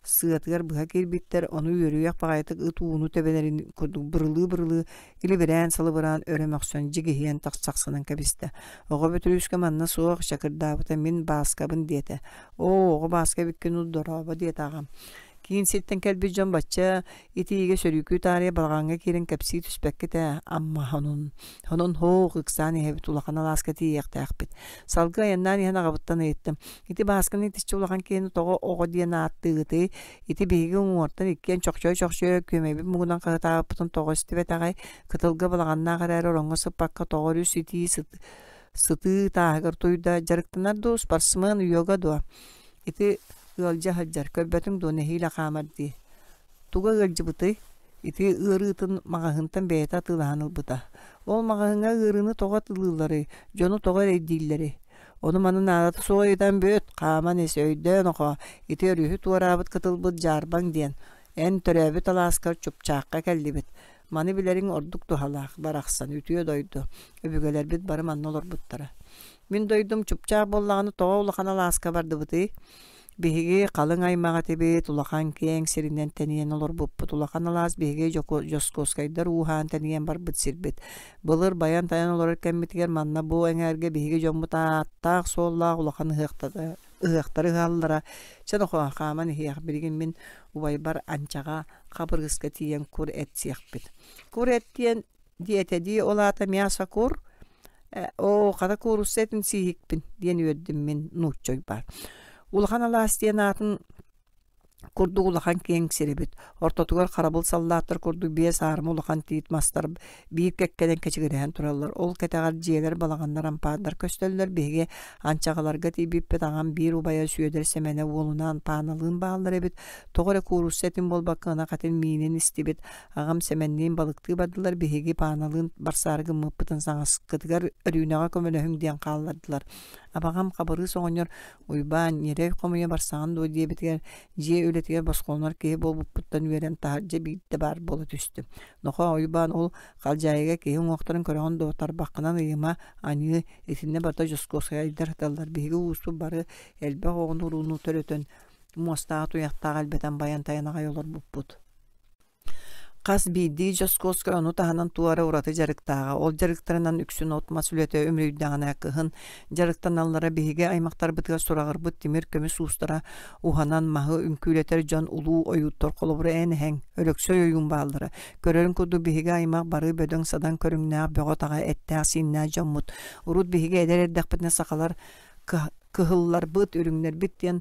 сыатыгар быһа киирбиттэр, ону үөрүйэх баҕайытык ыт ууну тэбэнэрин курдук бырылыы-бырылыы илибирээн-салыбыраан өрө мөхсөн дьигиһийэн тахсахсынан кэбистэ. Оҕо Бөтүрүүскэ манна суох, чакырдаабыта мин Бааскабын диэтэ. Оо, оҕо Бааска эбиккин уу дорообо диэтэ аҕам. Киин сиртэн кэлбит дьон бачча итиигэ сөрүүкүү таарыйа балаҕаҥҥа киирэн кэпсии түспэккит ээ, Амма сонун. Онон һоох ыксаан иһэбит улахан алааска тиийиэхтээхпит. Салгыы айаннаан иһэн аҕабыттан ыйыттым. Ити Баасканы итиччэ улахан киһини тоҕо оҕо диэн ааттыыгытый? Ити биһиги уҥуортан иккиэн чохчойо-чохчойо күөмэйбит муҥунан хаһытаабыппытын тоҕо истибэтэҕэй? Кытылга балаҕаннаах эрээри ороҥҥо сыппакка тоҕо өрүс итии сытыы тааһыгар туйда дьарыктанар дуу, спортсмен йога дуо? Ити ыалдьа сылдьар, көрбөтүҥ дуо нэһиилэ хаамар дии. Туга ыалдьыбытый? Ити ыарыытын маҕаһыынтан бэйэтэ атыылаһан ылбыта. Ол маҕаһыыҥҥа ыарыыны тоҕо атыылыылларый, дьону тоҕо эрэйдииллэрий? Ону-маны наадата суох ыйытан бүт, хааман ис, өйдөөн охоо, ити өрүһү туораабыт кытылбыт дьаарбаҥ диэн. Эн төрөөбүт алааскар Чупчаахха кэллибит. Маны билэриҥ ордук туһалаах, барахсан, үтүө дойду. Өбүгэлэрбит бары манна олорбуттара. Мин дойдум Чупчаах буоллаҕына тоҕо улахан алааска бардыбытый? Биһиги халыҥ аймах этибит, улахан киэҥ сиринэн тэнийэн олорбуппут. Улахан алаас биһиги Дьокуускайдар ууһаан тэнийэн барбыт сирбит. Былыр байан-тайан олорор кэммитигэр манна бу эҥээргэ биһиги дьоммут ааттаах-суоллаах улахан ыһыахтары ыһыахтары ыһаллара. Чэ нохоо, хааман иһиэх, билигин мин убайбар Анчаҕа Хабырыыска тиийэн кур эт сиэхпит. Кур эт диэн диэтэ дии, ол аата мясо кур Оо, хата куурусса этин сииһикпин диэн үөрдүм мин нуучча Уйбаан. Улахан алаас диэн аатын курдук улахан киэҥ сир эбит. Ортотугар харабыл саллааттар курдук биэс аарыма улахан тиит мастар биир кэккэнэн кэчигирэһэн тураллар. Ол кэтэҕэр дьиэлэр, балаҕаннар, ампаардар көстөллөр. Биһиги Анчаҕаларга тиийбиппит аҕам биир убайа Сүөдэр Сэмэнэ уолунаан Пааналыын бааллар эбит. Тоҕо эрэ куурусса этин буолбакка ынах этин миинин истибит. Аҕам Сэмэнниин балыктыы бардылар, биһиги Пааналыын барсаары гыммыппытын саҥаскытыгар Өрүүнэҕэ көмөлөһүҥ диэн хааллардылар. Абаҕам Хабырыыс оҕонньор Уйбаан, ньирэй хомуйа барсаҕын дуо диэбитигэр, дьиэ үлэтигэр босхолонор киһи буолбуппуттан үөрэн таһырдьа биирдэ баар буола түстүм. Нохоо, Уйбаан, ол халдьаайыга киһи уҥуохтарын көрөҕүн дуо, тарбаххынан ыйыма, аньыы, итиннэ барыта дьоскуоскайдар сыталлар, биһиги ууспут бары элбэх оҕону-урууну төрөтөн, муостаах-туйахтаах элбэтэн байан-тайан аҕай олорбуппут. Хас биирдии дьоскуоска ону таһынан туора ураты дьарыктааҕа. Ол дьарыктарынан үксүн от-мас үлэтэ үмүрүйдэҕинэ кыһын дьарыктаналлара биһиги аймахтарбытыгар сураҕырбыт тимир көмүс уустара уһанан маһы үҥкүүлэтэр дьон улуу ойууттар холобура эн эһэҥ Өлөксөй ойуун бааллара. Көрөрүҥ курдук биһиги аймах бары бөдөҥ-садаҥ көрүҥнээх бөҕө-таҕа эттээх-сииннээх дьоммут. Урут биһиги эдэр эрдэхпитинэ сахалар кыһылларбыт, үрүҥнэрбит диэн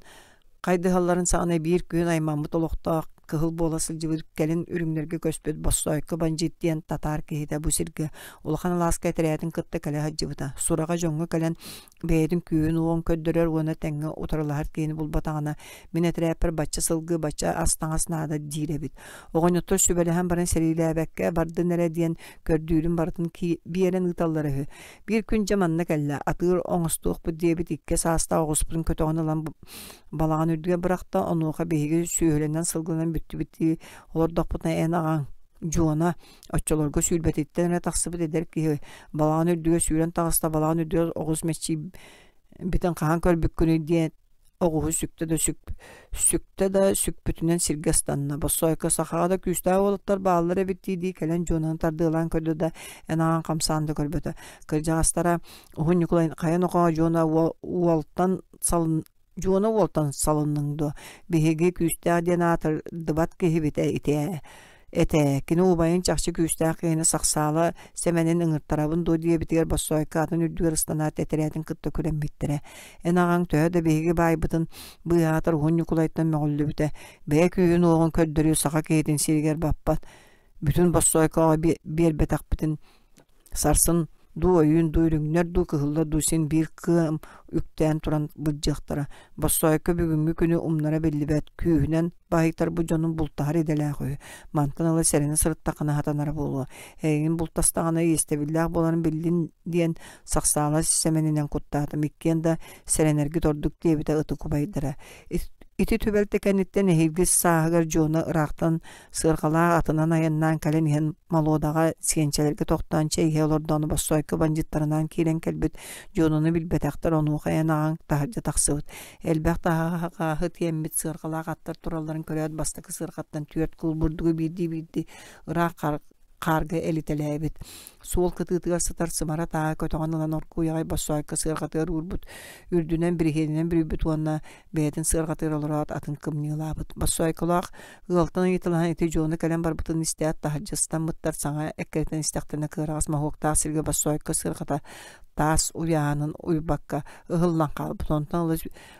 хайдыһалларын саҕана биир күн аймаммыт олохтоох. кыһыл буола сылдьыбыт кэлин үрүҥнэргэ көспүт Боссоойко бандьыыт диэн татаар киһитэ бу сиргэ улахан алааска этэрээтин кытта кэлэ сылдьыбыта. Сураҕа дьоҥҥо кэлэн бэйэтин күүһүн-уоҕун көрдөрөр уонна тэҥҥэ утарылаһар киһини булбатаҕына, мин этэрээппэр бачча сылгы, бачча ас-таҥас наада диир эбит. Оҕонньоттор сүбэлэһэн баран сэриилээбэккэ бардын эрэ диэн көрдүүрүн барытын биэрэн ыыталлара үһү. Биир күн дьэ манна кэллэ, атыыр оҥостуохпут диэбит икки саастаах оҕуспутун көтөҕөн ылан балаҕан үрдүгэр бырахта, онуоха биһиги сүөһүлэнэн сылгыланан бүттүбүт дии олордохпутуна эн аҕаҥ Дьуона оччолорго сүүрбэтиттэн эрэ тахсыбыт эдэр киһи балаҕан үрдүгэр сүүрэн таҕыста, балаҕан үрдүгэр оҕус мэччийбитин хаһан көрбүккүнүй диэн оҕуһу сүктэ да сүк сүктэ да сүкпүтүнэн сиргэ ыстанна. Боссоойко сахаҕа да күүстээх уолаттар бааллар эбит дии-дии кэлэн Дьуонаны тардыалаан көрдө да эн аҕаҥ хамсаан да көрбөтө. Кырдьаҕастара Уһун Ньукулай хайа нохоо Дьуона уолтан салын Дьуона уолтан салынныҥ дуо? Биһиги күүстээх диэн аатырдыбат киһибит ити ээ этэ. Кини убайын чахчы күүстээх киһини Сахсаала Сэмэнин ыҥыртарабын дуо диэбитигэр Боссоойко атын үрдүгэр ыстанаат этэрээтин кытта күрэммиттэрэ. Эн аҕаҥ төһө да биһиги баайбытын быыһаатар Уһун Ньукулайтан мөҕүллүбүтэ. Бэйэ күүһүн-уоҕун көрдөрүү саха киһитин сиригэр баппат. Бүтүн Боссоойкоҕо биэрбэтэхпитин Сарсын дуу, өйүүн дуу, үрүҥнэр дуу, кыһыллар дуу син биир кыам үктээн туран былдьыахтара. Боссоойко бүгүҥҥү күнү умнара биллибэт, күүһүнэн баһыйтарбыт дьонун бултаһар идэлээх үһү. Мантан ыла сэрэнэ сырыттаххына сатанара буолуо. Эйигин бултастаҕына иэстэбиллээх буоларын биллин диэн Сахсаала Сэмэнинэн куттаатым. Иккиэн да сэрэнэргит ордук диэбитэ ытык убайдара. Ити түбэлтэ кэнниттэн эһиилги сааһыгар Дьуона ыраахтан Сыарҕалаах атынан айаннаан кэлэн иһэн Молуодаҕа сиэнчэлэргэ тохтоон чэй иһэ олордоҕуна Боссоойко бандьыыттарынаан киирэн кэлбит Дьуонаны билбэтэхтэр, онуоха эн аҕаҥ таһырдьа тахсыбыт. Элбэх таһаҕаһы тиэммит сыарҕалаах аттар туралларын көрөөт бастакы сыарҕаттан түөрт куул бурдугу биирдии-биирдии ыраах хаарга элитэлээбит. Суол кытыытыгар сытар сымара тааһы көтөҕөн ылан оргууй аҕай Боссоойко сыарҕатыгар уурбут, үрдүнэн бириһиэнинэн бүрүйбүт уонна бэйэтин сыарҕатыгар олороот атын кымньыылаабыт. Боссоойколоох Ыалтан ыйыталаһан ити Дьуона кэлэн барбытын истээт таһырдьа ыстаммыттар саҥа эккирэтэн истэхтэринэ кыараҕас моһуоктаах сиргэ Боссоойко сыарҕата таас уйаһанын уйбакка ыһыллан хаалбыт. Онтон ыла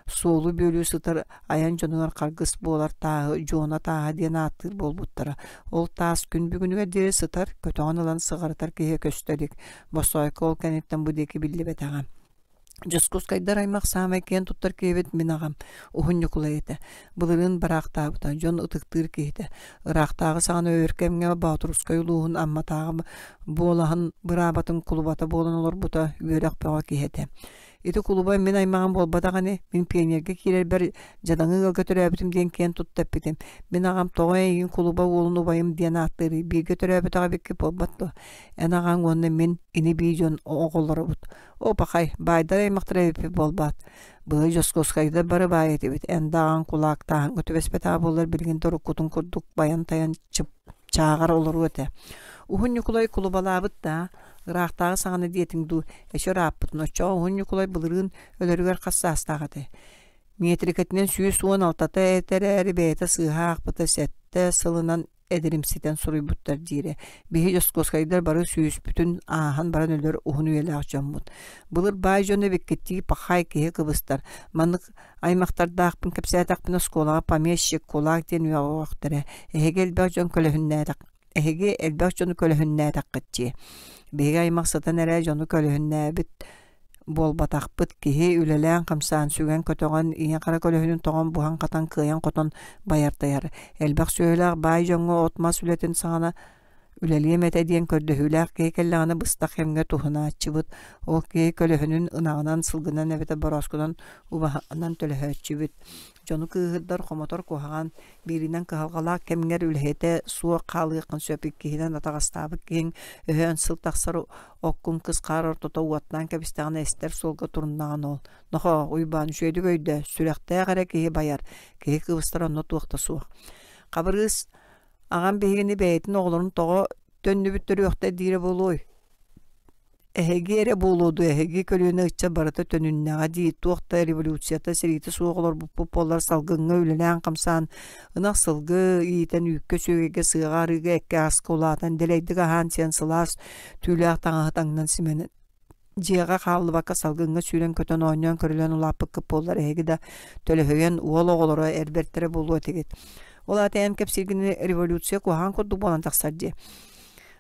суолу бүөлүү сытар айан дьонугар харгыс буолар тааһы Дьуона тааһа диэн ааттыыр буолбуттара. Ол таас күн бүгүнүгэр диэри сытар, көтөҕөн ылан сыҕарытар киһи көстө илик. Боссоойко ол кэнниттэн бу диэки биллибэтэҕэ. Дьоскускайдар аймах саамай киэн туттар киһибит мин аҕам, Уһун Ньукулай этэ. Былырыын бараахтаабыта, дьон ытыктыыр киһитэ. Ыраахтааҕы саҕана өр кэмҥэ Боотурускай улууһун Амматааҕы буолаһын быраабатын кулубата буолан олорбута, үөрэх бөҕө киһи этэ. Ити кулуба мин аймаҕым буолбатах ини, мин пионерга киирэрбэр дьадаҥы ыалга төрөөбүтүм диэн киэн тутта эппитим. Мин аҕам тоҕо эйигин кулуба уолун убайым диэн ааттыырый, бииргэ төрөөбөтөх эбиккит буолбат дуо? Эн аҕаҥ уонна мин ини-бии дьон оҕолоробут. Оо, пахай, баайдар аймахтара эбиппит буолбаат. Былыр Дьоскуоскайдар бары баай этибит, эн даҕан кулаактааһыҥҥа түбэспэтэҕэ буоллар билигин да уруккутун курдук байан-тайан чып-чааҕар олоруо этэ. Уһун Ньукулай кулубалаабыт да, ыраахтааҕы саҕана диэтиҥ дуу, эчи ырааппытын, оччоҕо Уһун Ньукулай былырыын өлөрүгэр хас саастаах этэй? Миэтирикэтинэн 116-та этэ эрээри бэйэтэ сыыһа аахпыта сэттэ сылынан эдэримситэн суруйбуттар диирэ. Биһи Дьоскуоскайдар бары сүүспүтүн ааһан баран өлөр уһун үйэлээх дьоммут. Былыр баай дьон эбиккиттии пахай киһи кыбыстар. Маннык аймахтардаахпын кэпсээтэхпинэ оскуолаҕа помещик, кулак диэн үөҕүөхтэрэ. Эһиги элбэх дьон көлөһүннээтэх эһиги элбэх дьону көлөһүннээтэххит дии. Биһиги аймах сытан эрэ дьону көлөһүннээбит буолбатахпыт киһи үлэлээн-хамсаан, сүгэн-көтөҕөн, ийэ-хара көлөһүнүн тоҕон, буһан-хатан, кыайан-хотон байар-тайар. Элбэх сүөһүлээх баай дьоҥҥо от-мас үлэтин саҕана үлэлиэм этэ диэн көрдөһүүлээх киһи кэллэҕинэ быстах кэмҥэ туһанааччыбыт. Ол киһи көлөһүнүн ынаҕынан, сылгынан эбэтэр борооскунан убаһанан төлөһөөччүбүт. Дьону кыыһырдар, хомотор куһаҕан, бииринэн кыһалҕалаах кэмҥэр үлэһитэ суох хаалыаххын сөп, иккиһинэн атаҕастаабыт киһиҥ өһөөн сыл тахсар Оккун кыс хаар ортото уоттаан кэбистэҕинэ эстэр суолга туруннаҕын ол. Нохоо, Уйбаан, үчүгэйдик өйдөө, сүрэхтээх эрэ киһи байар, киһи кыбыстар онно туох да суох. Хабырыыс, аҕам биһигини бэйэтин оҕолорун тоҕо төннүбүт төрүөхтэр диирэ буолуой? Эһиги эрэ буолуо дуо, эһиги көлүөнэ ыччат барыта төнүннэҕэ дии, туох да революцията, сэриитэ суох олорбуппут буоллар салгыҥҥа үлэлээн-хамсаан, ынах сылгы иитэн, үүккэ-сүөгэйгэ, сыаҕа-арыыга, эккэ-аска улаатан, дэлэйдик аһаан-сиэн сылаас түүлээх таҥаһы таҥнан симэнэн дьиэҕэ хааллыбакка салгыҥҥа сүүрэн-көтөн оонньоон-көрүлээн улааппыккыт буоллар эһиги да төлөһүйэн уол оҕолоро эр бэртэрэ буолуо этигит. Ол аата эн кэпсииргин революция куһаҕан курдук буолан тахсар дии.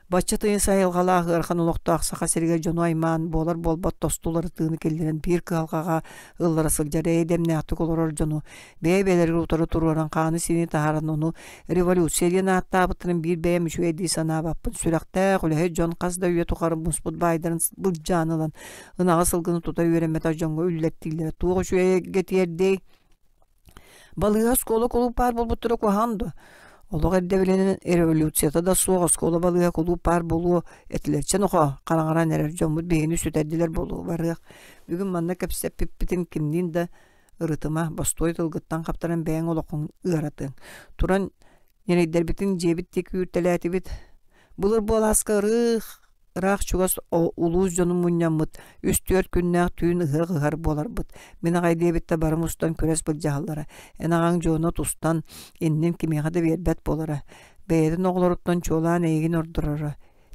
Бачча тыйыс айылҕалаах ыарахан олохтоох Саха сиригэр дьону аймаан буолар-буолбат тосту уларытыыны киллэрэн биир кыһалҕаҕа ыллара сылдьар эйэ-дэмнээхтик олорор дьону бэйэ-бэйэлэригэр утары туруоран хааны-сиини таһааран ону революция диэн ааттаабыттарын биир бэйэм үчүгэй дии санаабаппын. Сүрэхтээх, үлэһит дьон хас да үйэ тухары муспут баайдарын былдьаан ылан ынаҕы-сылгыны тута үөрэммэтэх дьоҥҥо үллэртииллэрэ туох үчүгэйгэ тиэрдиэй? Балыыһа, оскуола, кулууп баар буолбуттара куһаҕан дуо? Олох ирдэбилинэн революцията да суох оскуола, балыыһа, кулууп баар буолуо этилэр. Чэ нохоо, хараҥаран эрэр дьоммут биһигини сүтэрдилэр буолуо, барыах. Бүгүн манна кэпсэппиппитин кимниин да ырытыма, бостуой тылгыттан хаптаран бэйэҥ олоххун ыаратыаҥ. Туран ньирэйдэрбитин дьиэбит диэки үүртэлээтибит. Былыр буолааска ырыых Ыраах-чугас улуус дьонун мунньаммыт, үс-түөрт күннээх түүн ыһыах ыһар буоларбыт. Мин аҕай диэбиттэ бары мустан күрэс былдьаһаллара. Эн аҕаҥ дьуона тустан, иннин кимиэхэ да биэрбэт буолара. Бэйэтин оҕолоруттан чуолаан эйигин ордороро.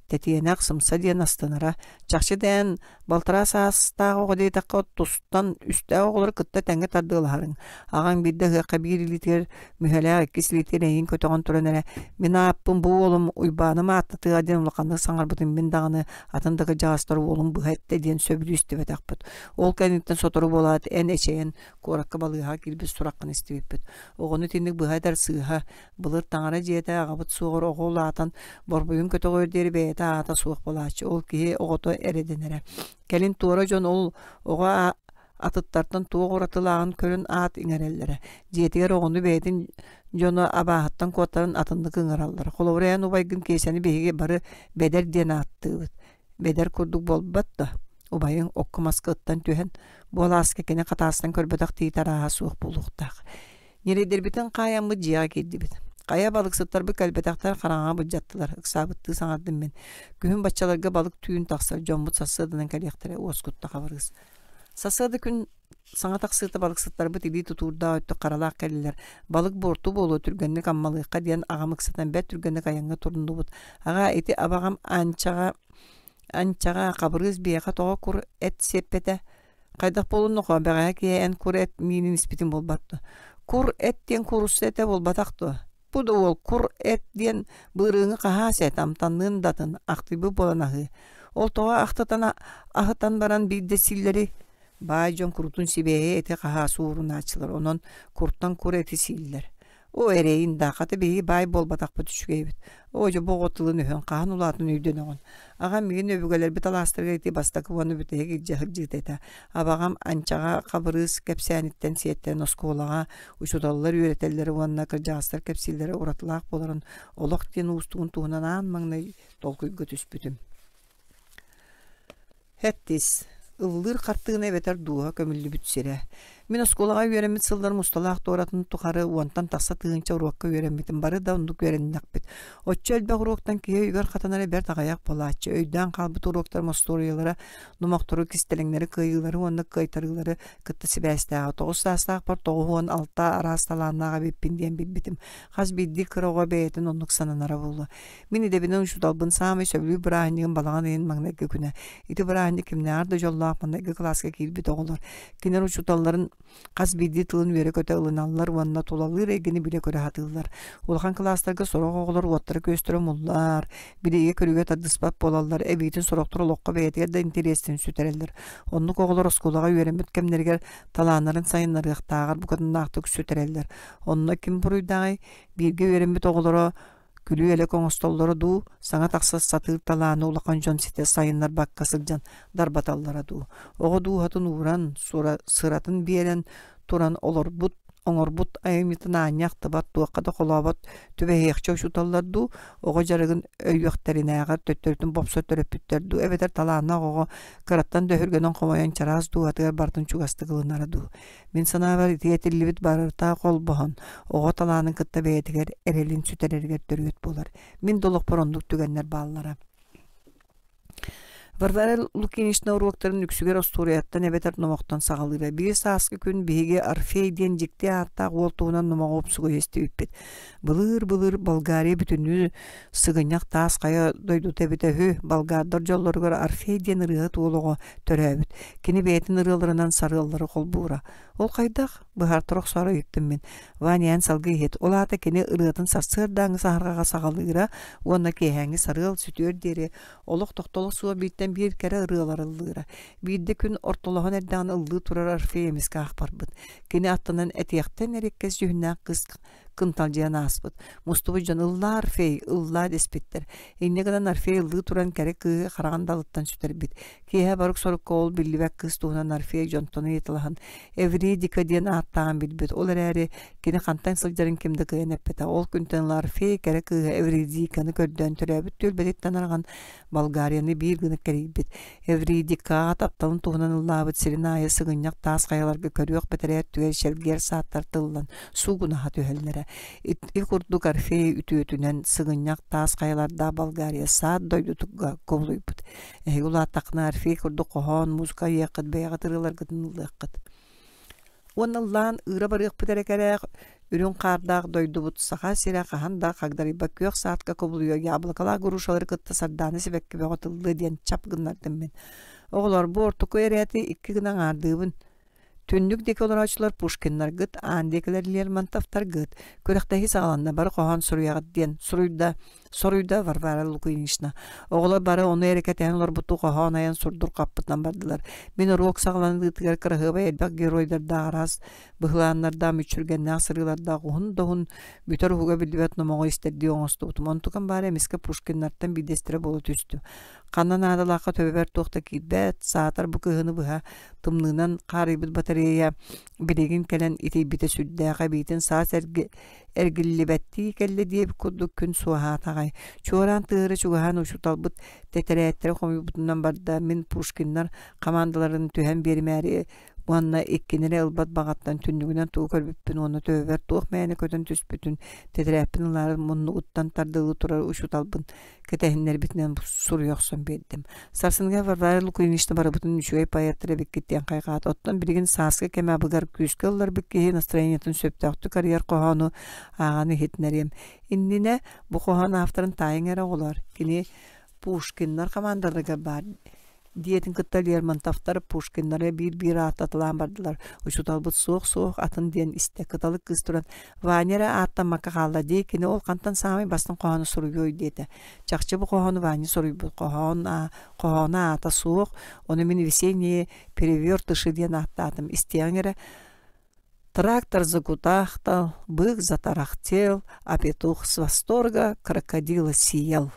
Тэтиэнэх, сымса диэн астынара. Чахчы да эн балтараа саастаах оҕо диэтэххэ тустан, үстээх оҕолору кытта тэҥҥэ тардыалаһарыҥ. Аҕаҥ биирдэ ыһыахха биир илиитигэр мүһэлээх иккис илиитигэр эйигин көтөҕөн туран эрэ «Мин ааппын бу уолум Уйбааным ааттатыаҕа» диэн улаханнык саҥарбытын мин даҕаны атын да кырдьаҕастар уолум быһа эттэ диэн сөбүлүү истибэтэхпит. Ол кэнниттэн сотору буолаат эн эчэйэн куоракка балыыһаҕа киирбит сураххын истибиппит. Оҕону итинник быһа этэр сыыһа. Былыр таҥара дьиэтэ аҕабыт суоҕар оҕо улаатан борбуйун көтөҕүөр диэри бэйэтэ аата суох буолааччы. Ол киһи оҕото эрэ дэнэрэ. Кэлин туора дьон ол оҕо атыттартан туох уратылааҕын көрөн аат иҥэрэллэрэ. Дьиэтигэр оҕону бэйэтин дьоно абааһыттан куоттаран атыннык ыҥыраллара. Холобура, эн убайгын Киэсэни биһиги бары Бэдэр диэн ааттыыбыт. Бэдэр курдук буолбат да, убайыҥ окко-маска ыттан түһэн, буолааска кини хатаастан көрбөтөх тиит арааһа суох буолуохтаах. Ньирэйдэрбитин хаайаммыт дьиэҕэ киирдибит. Хайа балыксыттарбыт кэлбэтэхтэр хараҥаҕа былдьаттылар, ыксаабыттыы саҥардым мин. Күһүн баччаларга балык түүн тахсар, дьоммут сарсыарданан кэлиэхтэрэ, уоскутта Хабырыыс. Сарсыарда күн саҥа тахсыыта балыксыттарбыт илии тутуурдаах өттүк харалаах кэллилэр. Балык буорту буолуо түргэнник аммалыахха диэн аҕам ыксатан бэрт түргэнник айаҥҥа туруннубут. Аҕаа ити абаҕам Анчаҕа Анчаҕа Хабырыыс биһиэхэ тоҕо кур эт сиэппэтэ? Хайдах буолун нохоо бэҕэһээ киһи эн кур эт миинин испитин буолбат дуо? Кур эт диэн куурусса этэ буолбатах дуо? Бу да уол кур эт диэн былырыыҥҥы хаһаас эт амтанныын да атын, ахтыйбыт буолан аһыы. Ол тоҕо ахтытан аһытан баран биирдэ сииллэрий? Баай дьон курутун сибиэһэй эти хаһаас уурунааччылар, онон куртан кур эти сииллэр. Оо, эрэйин да, хата биһиги баай буолбатахпыт үчүгэйбит. Оо, дьэ бу оҕо тылын өһөн хаһан улаатан өйдөнөҕүн? Аҕам миигин өбүгэлэрбит алаастарыгар ити бастакы уонна бүтэһик илдьэ сылдьыыта этэ. Абаҕам Анчаҕа Хабырыыс кэпсээниттэн сиэттэрэн оскуолаҕа учууталлар үөрэтэллэрэ уонна кырдьаҕастар кэпсииллэрэ уратылаах буоларын олох диэн уустугун туһунан аан маҥнай толкуйга түспүтүм. Хэттис ыллыыр хартыына эбэтэр дууһа көмүллүбүт сирэ. Мин оскуолаҕа үөрэммит сылларым усталаах туоратын тухары уонтан тахса тыһыынча уруокка үөрэммитим. Бары да оннук үөрэннэхпит. Оччо элбэх уруоктан киһи өйүгэр хатанара бэрт аҕыйах буолааччы. Өйдөөн хаалбыт уруоктарым остуоруйалара, номохтору, кистэлэҥнэри, кыайыылары уонна кыайтарыылары кытта сибээстээҕэ. Тоҕус саастаахпар 96 араас талааннаах эбиппин диэн билбитим. Хас биирдии кыра оҕо бэйэтин оннук сананара буолуо. Мин идэбинэн учууталбын саамай сөбүлүүр бырааһынньыгым балаҕан ыйын маҥнайгы күнэ. Ити бырааһынньык кимнээҕэр да дьоллоох маҥнайгы кылааска киирбит оҕолор. Кинилэр учууталларын хас биирдии тылын үөрэ-көтө ылыналлар уонна тулалыыр эйгэни билэ-көрө сатыыллар. Улахан кылаастарга сорох оҕолор уоттара-күөстэрэ умуллар, билиигэ-көрүүгэ тардыспат буолаллар, эбиитин сорохтор олоххо бэйэтигэр да интэриэстэрин сүтэрэллэр. Оннук оҕолор оскуолаҕа үөрэммит кэмнэригэр талааннарын сайыннарыахтааҕар букатыннаахтык сүтэрэллэр. Онно ким буруйдааҕый? Бииргэ үөрэммит оҕолоро күлүү-элэк оҥостоллоро дуу, саҥа тахса сатыыр талааны улахан дьон ситэ сайыннарбакка сылдьан дарбаталлара дуу, оҕо дууһатын ууран, сыратын биэрэн туран олорбут, оҥорбут айымньытын аанньа ахтыбат, туохха да холообот түбэһиэхчэ учууталлар дуу, оҕо дьарыгын өйүөхтэринээҕэр төттөрүтүн бопсор төрөппүттэр дуу, эбэтэр талааннаах оҕо кыраттан да өһүргэнэн хомойон чараас дууһатыгар барытын чугастык ылынара дуу. Мин санаабар ити этиллибит барыта холбоһон, оҕо талаанын кытта бэйэтигэр эрэлин сүтэрэригэр төрүөт буолар. Мин да олохпор оннук түгэннэр бааллара. Варвара Лукинична уруоктарын үксүгэр остуоруйаттан эбэтэр номохтон саҕалыыра. Биир сааскы күн биһиги Орфей диэн дьикти ааттаах уол туһунан номоҕу умсугуйа истибиппит. Былыыр-былыр Болгария бүтүннүү сыгынньах таас хайа дойдута эбитэ үһү. Болгардар дьоллоругар Орфей диэн ырыаһыт уол оҕо төрөөбүт. Кини бэйэтин ырыаларынан сарыаллары холбуура. Ол хайдах? Быһаартара охсоору ыйыттым мин. Ваня эн салгыы иһит. Ол аата кини ырыатын сарсыардааҥҥы саһарҕаҕа саҕалыыра уонна киэһээҥҥи сарыал сүтүөр диэри олох тохтоло суох бииртэн биир кэрэ ырыалар ыллыыра. Биирдэ күн ортолоһон эрдэҕинэ ыллыы турар Орфей эмискэ аахпарбыт. Кини аттынан этиэхтэн эриэккэс дьүһүннээх кыыс кынталдьыйан ааспыт. Мустубут дьон «Ыллаа, Орфей, ыллаа» дэспиттэр. Инньэ гынан Орфей ыллыы туран кэрэ кыыһы хараҕын далыттан сүтэрбит. Киэһэ борук-сорукка ол биллибэт кыыс туһунан Орфей дьонтон ыйыталаһан Эвридика диэн ааттааҕын билбит. Ол эрээри кини хантан сылдьарын ким да кыайан эппэтэ. Ол күнтэн ыла Орфей кэрэ кыыһа Эвридиканы көрдөөн төрөөбүт түөлбэтиттэн араҕан Болгарияны биир гына кэрийбит. Эвридикаҕа тапталын туһунан ыллаабыт сирин аайы сыгынньах таас хайаларга көрүөх бэтэрээ өттүгэр чэлгиэр сааттар тыллан суугунаһа түһэллэрэ. Ити курдук Орфей үтүөтүнэн сыгынньах таас хайалардаах Болгария саат дойдутугар кубулуйбут. Эһиги улааттаххына Орфей курдук хоһоон, музыка айыаххыт, бэйэҕит ырыаларгытын ыллыаххыт. Уонна ыллаан ыыра барыахпыт эрэ кэрээх, үрүҥ хаардаах дойдубут Саха сирэ хаһан да хагдарыйбат күөх саадка кубулуйуо яблокалаах грушалары кытта сардаана сибэкки бөҕө тыллыа диэн чап гыннардым мин. Оҕолор бу ортоку эрээти икки гына аҥаардыыбын. Түннүк диэки олорооччулар Пушкиннаргыт, аан диэкилэр Лермонтовтаргыт. Күрэхтэһии саҕаланна, бары хоһоон суруйаҕыт диэн суруйда, соруйда Варвара Лукинична. Оҕолор бары ону эрэ кэтэһэн олорбуттуу хоһоон айан сурдурҕаппытынан бардылар. Мин уруок саҕаланыытыгар кыраһыабай элбэх геройдардаах араас быһылааннардаах мүччүргэннээх сырыылардаах уһун да уһун бүтэр уһуга биллибэт номоҕу истэрдии оҥостубутум. Онтукам баара эмискэ Пушкиннартан биирдэстэрэ буола түстүм. Ханна наадалаахха төбөбөр туох да киирбэт, саатар бу кыһыны быһа тымныынан хаарыйбыт батарея билигин кэлэн итийбитэ сүрдээх эбиитин саас эргиллибэттии кэллэ диэбит курдук күн суоһаатаҕай. Чуораан тыаһыра чугаһаан учууталбыт тэтэрээттэри хомуйбутунан барда, мин Пушкиннар хамаандаларын түһэн биэримээри уонна иккини эрэ ылбат баҕаттан түннүгүнэн тугу көрбүппүн уонна төбөбөр туох мээнэ көтөн түспүтүн тэтэрээппин ылаары муннугуттан тардылыы турар учууталбын кэтэһиннэрбитинэн суруйа охсон биэрдим. Сарсыныгар Варвара Лукинична барыбытын үчүгэй поэттар эбиккит диэн хайҕаата. Оттон билигин сааскы кэм абыгар күүскэ ылларбыт киһи настроениетын сөптөөхтүк арыйар хоһоону ааҕан иһитинэриэм. Иннинэ бу хоһоон авторын таайыҥ эрэ оҕолоор. Кини Пушкиннар хамаандаларыгар баар диэтин кытта Лермонтовтар Пушкиннары биир-биир ааттаталаан бардылар. Учууталбыт суох-суох атын диэн истэ. Кыталык кыыс туран «Ваня эрэ ааттаммакка хаалла дии, кини ол хантан саамай бастыҥ хоһоону суруйуой» диэтэ. Чахчы бу хоһоону Ваня суруйбут. Хоһоон хоһооно аата суох, ону мин «Весенние перевертыши» диэн ааттаатым. Истиэҕиҥ эрэ Трактор закутахтал, бык затарахтел, а петух с восторга крокодила съел.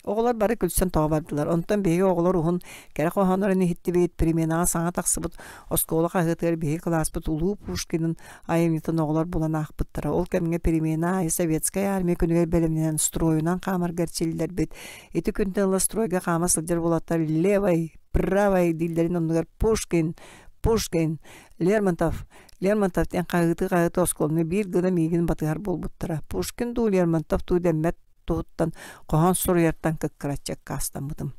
Оҕолор бары күлсэн тоҕо бардылар. Онтон биһиги оҕолор уһун кэрэ хоһооннорун иһиттибит, переменаҕа саҥа тахсыбыт оскуола хаһыатыгар биһиги кылааспыт Улуу Пушкинын айымньытын оҕолор булан аахпыттара. Ол кэмҥэ перемена аайы Советскай армия күнүгэр бэлэмнэнэн стройунан хаамарга эрчиллэрбит. Ити күнтэн ыла стройга хаама сылдьар уолаттар левой, правой дииллэрин оннугар Пушкин, Пушкин, Лермонтов, Лермонтов диэн хаһыытыы-хаһыытыы оскуоланы биир гына миигин батыһар буолбуттара. Пушкин дуу, Лермонтов дуу дэммэт туһуттан хоһоон суруйартан кыккыраччы аккаастаммытым.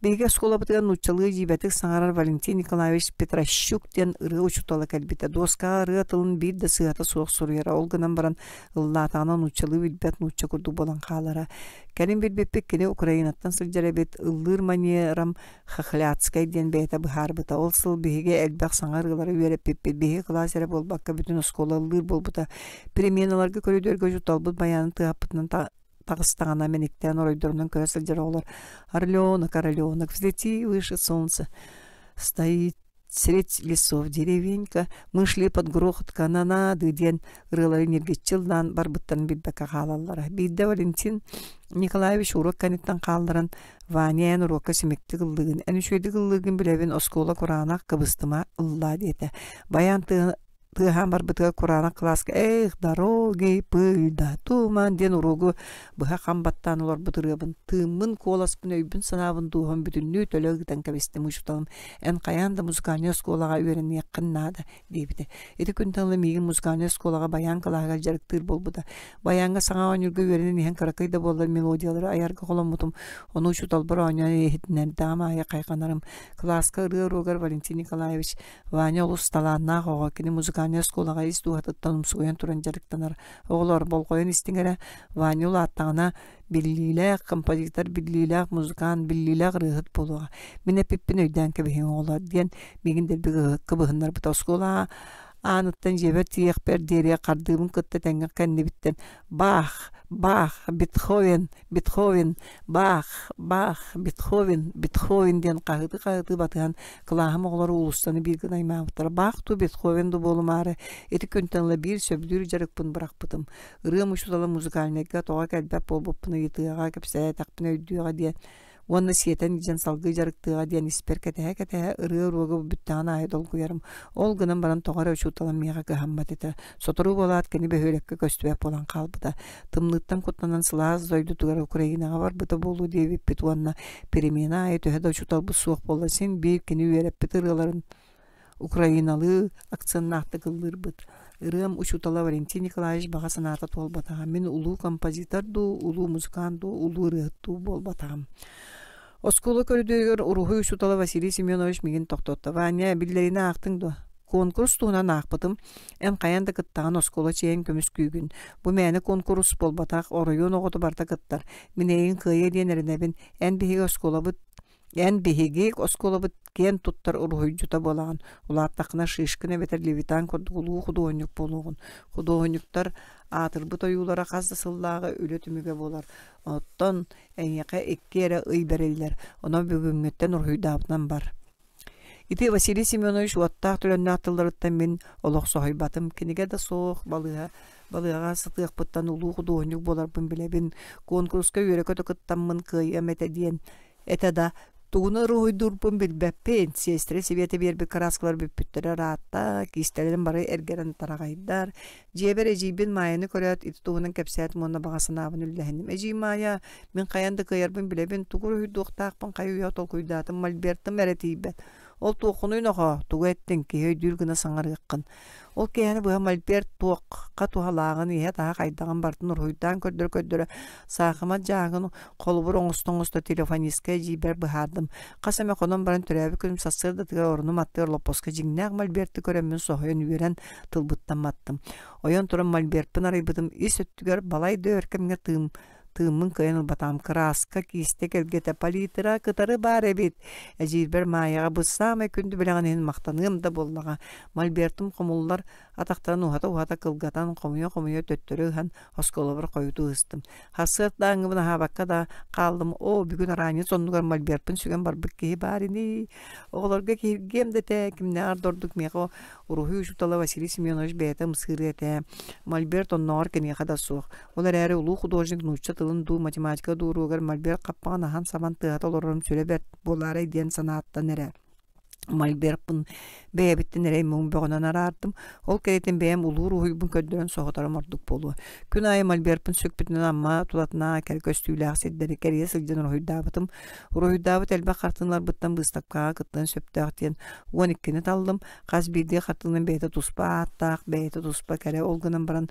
Биһиги оскуолабытыгар нууччалыы дьиибэтик саҥарар Валентин Николаевич Петрощук диэн ырыа учуутала кэлбитэ. Дуоскаҕа ырыа тылын биир да сыыһата суох суруйара. Ол гынан баран ыллаатаҕына нууччалыы билбэт нуучча курдук буолан хаалара. Кэлин билбиппит кини Украинаттан сылдьар эбит, ыллыыр манерам Хохлядскай диэн бэйэтэ быһаарбыта. Ол сыл биһиги элбэх саҥа ырыалары үөрэппиппит. Биһиги кылаас эрэ буолбакка бүтүн оскуола ыллыыр буолбута. Переменаларга көрүдүөргэ учууталбыт байаанын тыаһаппытынан таҕыстаҕына мэниктээн оройдорунан көрө сылдьар оҕолор «Орленок, орленок, взлети выше солнца, стоит средь лесов деревенька, мы шли под грохот канонады» диэн ырыалары ньиргиччи ыллаан барбыттарын билбэккэ хаалаллара. Биирдэ Валентин Николаевич уруок кэнниттэн хаалларан «Ваня, эн уруокка симиктик ыллыгын, эн үчүгэйдик ыллыыргын билэбин, оскуола кураанах, кыбыстыма, ыллаа» диэтэ. Байаан тыаһа тыаһаан барбытыгар кураанах кылааска «Эх, дороги, пыль да туман» диэн уруогу быһа хам баттаан олорбут ырыабын, тыыммын, куоласпын, өйбүн-санаабын дууһам бүтүннүү төлө ыытан кэбистим. Учууталым «Эн хайаан да музыкальнай оскуолаҕа үөрэниэххин наада» диэбитэ. Ити күнтэн ыла миигин музыкальнай оскуолаҕа баян кылааһыгар дьарыктыыр буолбута. Баяҥҥа саҥа оонньуурга үөрэнэн иһэн кыракый да буоллар мелодиялары айарга холоммутум. Ону учууталбар оонньоон иһитиннэрдэҕим аайы хайҕанарым. Кылааска ырыа уруогар Валентин Николаевич Ваня олус талааннаах оҕо, кини музыкальнай оскуолаҕа ис дууһатыттан умсугуйан туран дьарыктанар. Оҕолор болҕойон истиҥ эрэ, Ваня улааттаҕына биллиилээх композитор, биллиилээх музыкант, биллиилээх ырыаһыт буолуоҕа. Мин эппиппин өйдөөн кэбиһиҥ оҕолор диэн миигин дэлби кыбыһыннарбыта. Оскуола ааныттан дьиэбэр тиийиэхпэр диэри хардыыбын кытта тэҥҥэ кэннибиттэн «Бах! Бах! Бетховен! Бетховен, Бах, Бах, Бетховен, Бетховен диэн хаһыытыы-хаһыытыы батыһан кылааһым оҕолоро уулуссаны биир гына аймаабыттара. Бах дуу, Бетховен дуу буолумаары ити күнтэн ыла биир сөбүлүүр дьарыкпын бырахпытым. Ырыам учуутала музыкальнайга тоҕо кэлбэт буолбуппун ыйытыаҕа, кэпсээтэхпинэ өйдүөҕэ диэн уонна сиэтэн илдьэн салгыы дьарыктыаҕа диэн испэр кэтэһэ-кэтэһэ ырыа уруога бүттэҕин аайы долгуйарым. Ол гынан баран тоҕо эрэ учууталым миэхэ кыһаммат этэ. Сотору буолаат кини бөһүөлэккэ көстүбэт буолан хаалбыта. Тымныыттан куттанан сылаас дойдутугар Украинаҕа барбыта буолуо диэбиппит уонна перемена аайы төһө да учууталбыт суох буолла син биир кини үөрэппит ырыаларын украиналыы акценнаахтык ыллыырбыт. Ырыам учуутала Валентин Николаевич баҕа санаата туолбатаҕа. Мин улуу композитор дуу, улуу музыкант дуу, улуу ырыаһыт дуу буолбатаҕым. Оскуола көрүдүөрүгэр уруһуй учуутала Василий Семенович миигин тохтотто. «Ваня, биллэриини аахтыҥ дуо?» Куонкурус туһунан аахпытым. Эн хайаан да кыттаҕын оскуола чиэһин көмүскүүгүн. Бу мээнэ куонкурус буолбатах, оройуон оҕото барыта кыттар. Мин эйигин кыайыа диэн эрэнэбин. Эн биһиги оскуолабыт Эн биһиги оскуолабыт киэн туттар уруһуйдьута буолаҕын, улааттаххына Шишкин эбэтэр Левитан курдук улуу худуоһунньук буолуоҕун. Худуоһунньуктар аатырбыт ойуулара хас да сыллааҕы үлэ түмүгэ буолар. Оттон эйиэхэ икки эрэ ый бэриллэр, онон бүгүҥҥүттэн уруһуйдаабытынан бар. Ити Василий Семенович уоттаах-төлөннөөх тылларыттан мин олох соһуйбатым. Кинигэ да суох, балыыһа балыыһаҕа сытыахпыттан улуу худуоһунньук буоларбын билэбин. Куонкуруска үөрэ-көтө кыттаммын кыайыам этэ диэн этэ да, тугуну уруһуйдуурбун билбэппин. Сиэстэрэ Сибиэтэ биэрбит кырааскалар бүппүттэрэ ыраатта, киистэлэрим бары эргэрэн тараҕайдар. Дьиэбэр эдьиийбин Маайаны көрөөт, ити туһунан кэпсээтим уонна баҕа санаабын үллэһинним. Эдьиий Маайа, мин хайаан да кыайарбын билэбин, тугу уруһуйдуохтаахпын хайы-үйэ толкуйдаатым, мольбертым эрэ тиийбэт. Ол туоххунуй нохоо, тугу эттиҥ, киһи өйдүүр гына саҥарыаххын. Ол киэһэни быһа мольберт туохха туһалааҕын, иһэ-таһа хайдаҕын барытын уруһуйдаан көрдөрө-көрдөрө саахымат дьааһыгын холобур оҥосто-оҥосто телефонистка эдьиийбэр быһаардым. Хас эмэ хонон баран төрөөбүт күнүм сарсыардатыгар орунум аттыгар лоппоска дьиҥнээх мольберты көрөммүн соһуйан үөрэн тылбыттан маттым. Ойон туран мольберпын арыйбытым ис өттүгэр балай да өр кэмҥэ тыым Тыыммын кыайан ылбатаҕым кырааска, киистэ кэлгэтэ, палитра кытары баар эбит. Эдьиийбэр Маайаҕа бу саамай күндү бэлэҕин иһин махтаныам да буоллаҕа. Мольбертым хомуллар атахтарын уһата-уһата кылгатан, хомуйа-хомуйа төттөрү ыһан, оскуолабар хойутуу ыыстым. Сарсыардааҥҥыбын аһаабакка да хааллым. Оо, бүгүн араанньыс оннугар мольберпын сүгэн барбыт киһи баар ини. Оҕолорго киһиргиэм да этэ, кимнээҕэр да ордук миэхэ уруһуй учуутала Василий Семенович бэйэтэ ымсыырыа этэ. Мольберт оннооҕор киниэхэ да суох. Ол эрээри улуу художник нуучча тылын дуу, математика дуу уруогар мольберт хаппаҕын аһан-сабан тыаһата олорорум сүрэ бэрт буолаарай диэн санааттан эрэ мольберпын бэйэбиттэн эрэй муҥ бөҕөнөн араардым. Ол кэриэтин бэйэм улуу уруһуйбун көрдөрөн соһуторум ордук буолуо. Күн аайы мольберпын сүкпүтүнэн Амма тулатынааҕы кэрэ көстүүлээх сирдэри кэрийэ сылдьан уруһуйдаабытым. Уруһуйдаабыт элбэх хартыыналарбыттан быыстапкаҕа кыттыан сөптөөх диэн 12-ни таллым. Хас биирдии хартыынам бэйэтэ туспа ааттаах, бэйэтэ туспа кэрэ. Ол гынан баран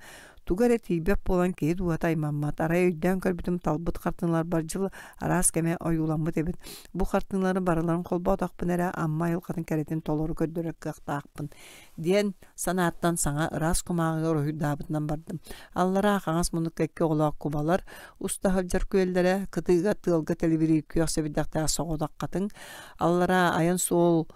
Туга эрэ тиийбэт буолан киһи дууһата аймаммат. Арай өйдөөн көрбүтүм талбыт хартыыналарбар дьыл араас кэмэ ойууламмыт эбит. Бу хартыыналары барыларын холбоотохпуна эрэ Амма айылҕатын кэрэтин толору көрдөрөр кыахтаахпын диэн санааттан саҥа ыраас кумааҕыга уруһуйдаабытынан бардым. Аллараа хаҥас муннукка икки оҕолоох кубалар уста сылдьар күөллэрэ, кытыыга тыалга тэлибириир күөх сэбирдэхтээх соҕотох хатыҥ, аллараа айан суол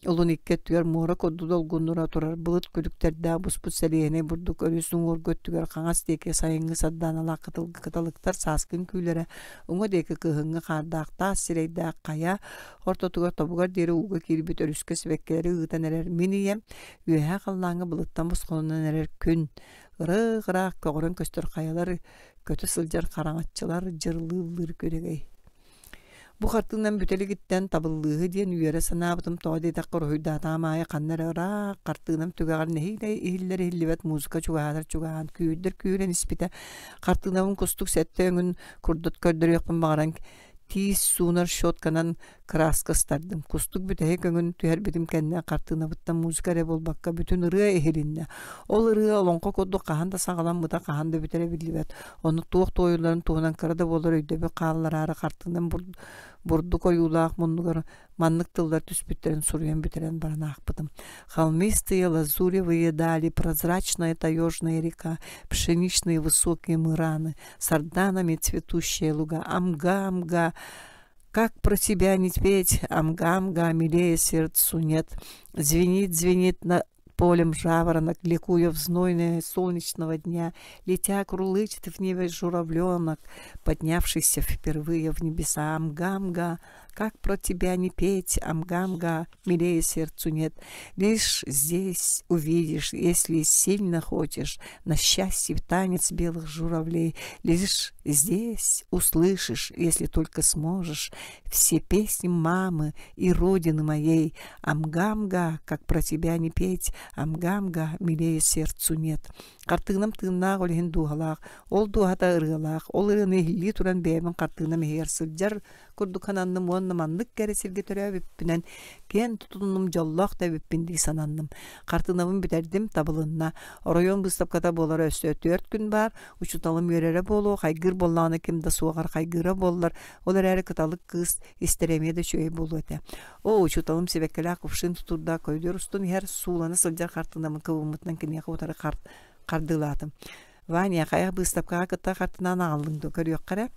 Олун икки өттүгэр муора курдук долгуннура турар былыт күлүктэрдээх буспут сэлиэһинэй бурдук өрүс уҥуоргу өттүгэр хаҥас диэки сайыҥҥы сардааналаах кыталыктар сааскы үҥкүүлэрэ, уҥа диэки кыһыҥҥы хаардаах таас сирэйдээх хайа ортотугар тобугар диэри ууга киирбит өрүскэ сибэккилэри ыытан эрэр мин ийэм, үөһээ халлааҥҥа былыттан босхолонон эрэр күн, ыраах-ыраах көҕөрөн көстөр хайалар, көтө сылдьар хараҥаччылар дьырылыыллыыр күрэгэй. Бу хартыынан бүтэ илигиттэн табыллыыһы диэн үөрэ санаабытым тоҕо диэтэххэ уруһуйдаатаҕым аайы ханна эрэ ыраах хартыынам түгэҕэр нэһиилэ иһиллэр иһиллибэт музыка чугаһаатар чугаһаан күүһүрдэр күүһүрэн испитэ. Хартыынабын кустук сэттэ өҥүн курдат көрдөрүөхпүн баҕаран тиис суунар щетканан кырааска ыстардым. Кустук бүтэһик өҥүн түһэрбитим кэннэ хартыынабыттан музыка эрэ буолбакка бүтүн ырыа иһилиннэ. Ол ырыа олоҥхо курдук хаһан да саҕаламмыта, хаһан да бүтэрэ биллибэт. Ону туох туойулларын туһунан кыра да буоллар өйдөбүл хааллараары хартыынам бурдук ойуулаах муннугар маннык тыллар түспүттэрин суруйан бүтэрэн баран аахпытым. Холмистые лазуревые дали, прозрачная таежная река, пшеничные высокие мыраны, сарданами цветущая луга, амга-амга, как про тебя не петь, амга-амга, милее сердцу нет. Звенит, звенит на полем жаворонок, ликуя в знойное солнечного дня, летя крулычет в небе журавленок, поднявшийся впервые в небеса. Амга-амга, как про тебя не петь, амга-амга, милее сердцу нет. Лишь здесь увидишь, если сильно хочешь, на счастье танец белых журавлей. Лишь здесь услышишь, если только сможешь, все песни мамы и родины моей. Амга-амга, как про тебя не петь, амга-амга, милее сердцу нет. Хартыынам тыыннаах ол иһин дууһалаах, ол дууһата ырыалаах, ол ырыаны иһиллии туран бэйэбин хартыынам иһигэр сылдьар курдук сананным уонна маннык кэрэ сиргэ төрөөбүппүнэн киэн тутуннум дьоллоох да эбиппин дии сананным. Хартыынабын бүтэрдим, табылынна. Оройуон быыстапката буолара өссө түөрт күн баар, учууталым үөрэрэ буолуо, хайгыыр буоллаҕына ким да суоҕар хайгыыра буоллар, ол эрээри кыталык кыыс истэрэ эмиэ да үчүгэй буолуо этэ. Оо, учууталым сибэккилээх кувшин тутуурдаах көйдүөр устун иһэр суулана сылдьар хартыынабын кыбыммытынан киниэхэ утары хардыылаатым. Ваня, хайа быыстапкаҕа кытта хартынаан аҕаллыҥ дуо, көрүөххэ эрэ.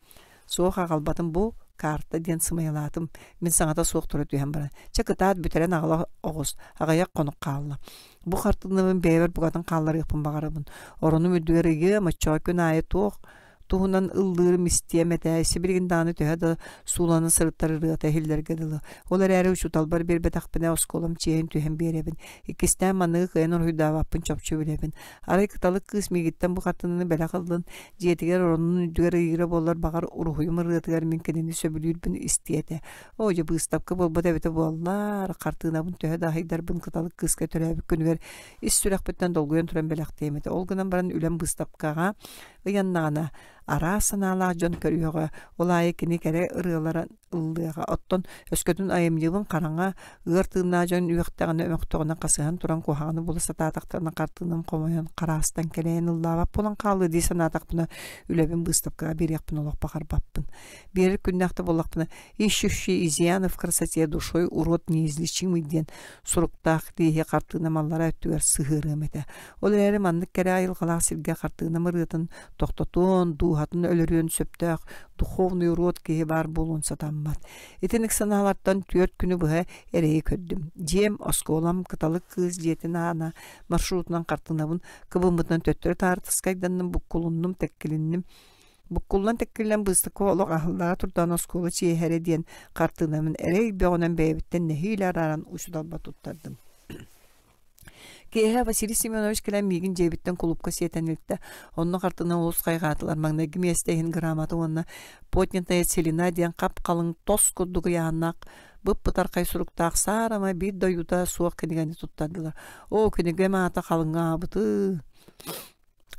Суох аҕалбатым бу, карта диэн сымыйалаатым. Мин саҥата суох тура түһэн баран, чэ кытаат бүтэрэн аҕала оҕус, аҕыйах хонук хаалла. Бу хартыынабын бэйэбэр букатын хаалларыахпын баҕарабын. Оронум үрдүгэр ыйыам, оччоҕо күн аайы туох туһунан ыллыырым истиэм этэ, сибилигин даҕаны төһө да суулана сырыттар ырыата иһиллэргэ дылы. Ол эрээри учууталбар биэрбэтэхпинэ оскуолам чиэһин түһэн биэрэбин. Иккистээн манныгы кыайан уруһуйдаабаппын чопчу билэбин. Арай кыталык кыыс миигиттэн бу хартыынаны бэлэх ыллын, дьиэтигэр оронун үрдүгэр ыйыыра буоллар баҕар уруһуйум ырыатыгар мин кинини сөбүлүүрбүн истиэ этэ. Оо дьэ быыстапка буолбат эбитэ буоллар, хартыынабын төһө да аһыйдарбын кыталык кыыска төрөөбүт күнүгэр ис сүрэхпиттэн долгуйан туран бэлэхтиэм этэ. Ол гынан баран үлэм быыстапкаҕа ыйаннаҕына араас санаалаах дьон көрүөҕэ, ол аайы кини кэрэ ырыалара ыллыаҕа. Оттон өскөтүн айымньыбын хараҥа, ыар тыыннаах дьон үөхтэҕинэ, мөхтөҕүнэ хасыһан туран куһаҕаны була сатаатахтарына хартыынам хомойон, хараастан кэлэйэн ыллаабат буолан хаалыа дии санаатахпына, үлэбин быыстапкаҕа биэриэхпин олох баҕарбаппын. Биэрэр күннээх да буоллахпына «Ищущий изъяны в красоте душой урод неизлечимый» диэн суруктаах лииһи хартыынам аллараа өттүгэр сыһыарыам этэ. Ол эрээри маннык кэрэ айылҕалаах сиргэ хартыынам ырыатын тохтотуон, дууһатын өлөрүөн сөптөөх духовный урод киһи баар буолуон сатаммат. Итинник санаалартан түөрт күнү быһа эрэйи көрдүм. Дьиэм, оскуолам, кыталык кыыс дьиэтин аана маршрутунан хартыынабын кыбыммытынан төттөрү таары таскайданным, буккулуннум, тэккилинним. Буккуллан тэккиллэн быыстапка олох аһыллаара турдаҕына оскуола чиэһэрэ диэн хартыынабын эрэй бөҕөнөн бэйэбиттэн нэһиилэ арааран учууталбар туттардым. Киэһэ Василий Семенович кэлэн миигин дьиэбиттэн кулуупка сиэтэн илтэ. Онно хартыына олус хайҕаатылар. Маҥнайгы миэстэ иһин грамота уонна «Поднятая целина» диэн хап-халыҥ тос курдук ыйааннаах бып-бытархай суруктаах саарама биир да ойуута суох кинигэни туттардылар. Оо, кинигэм аата халыҥаабытыы!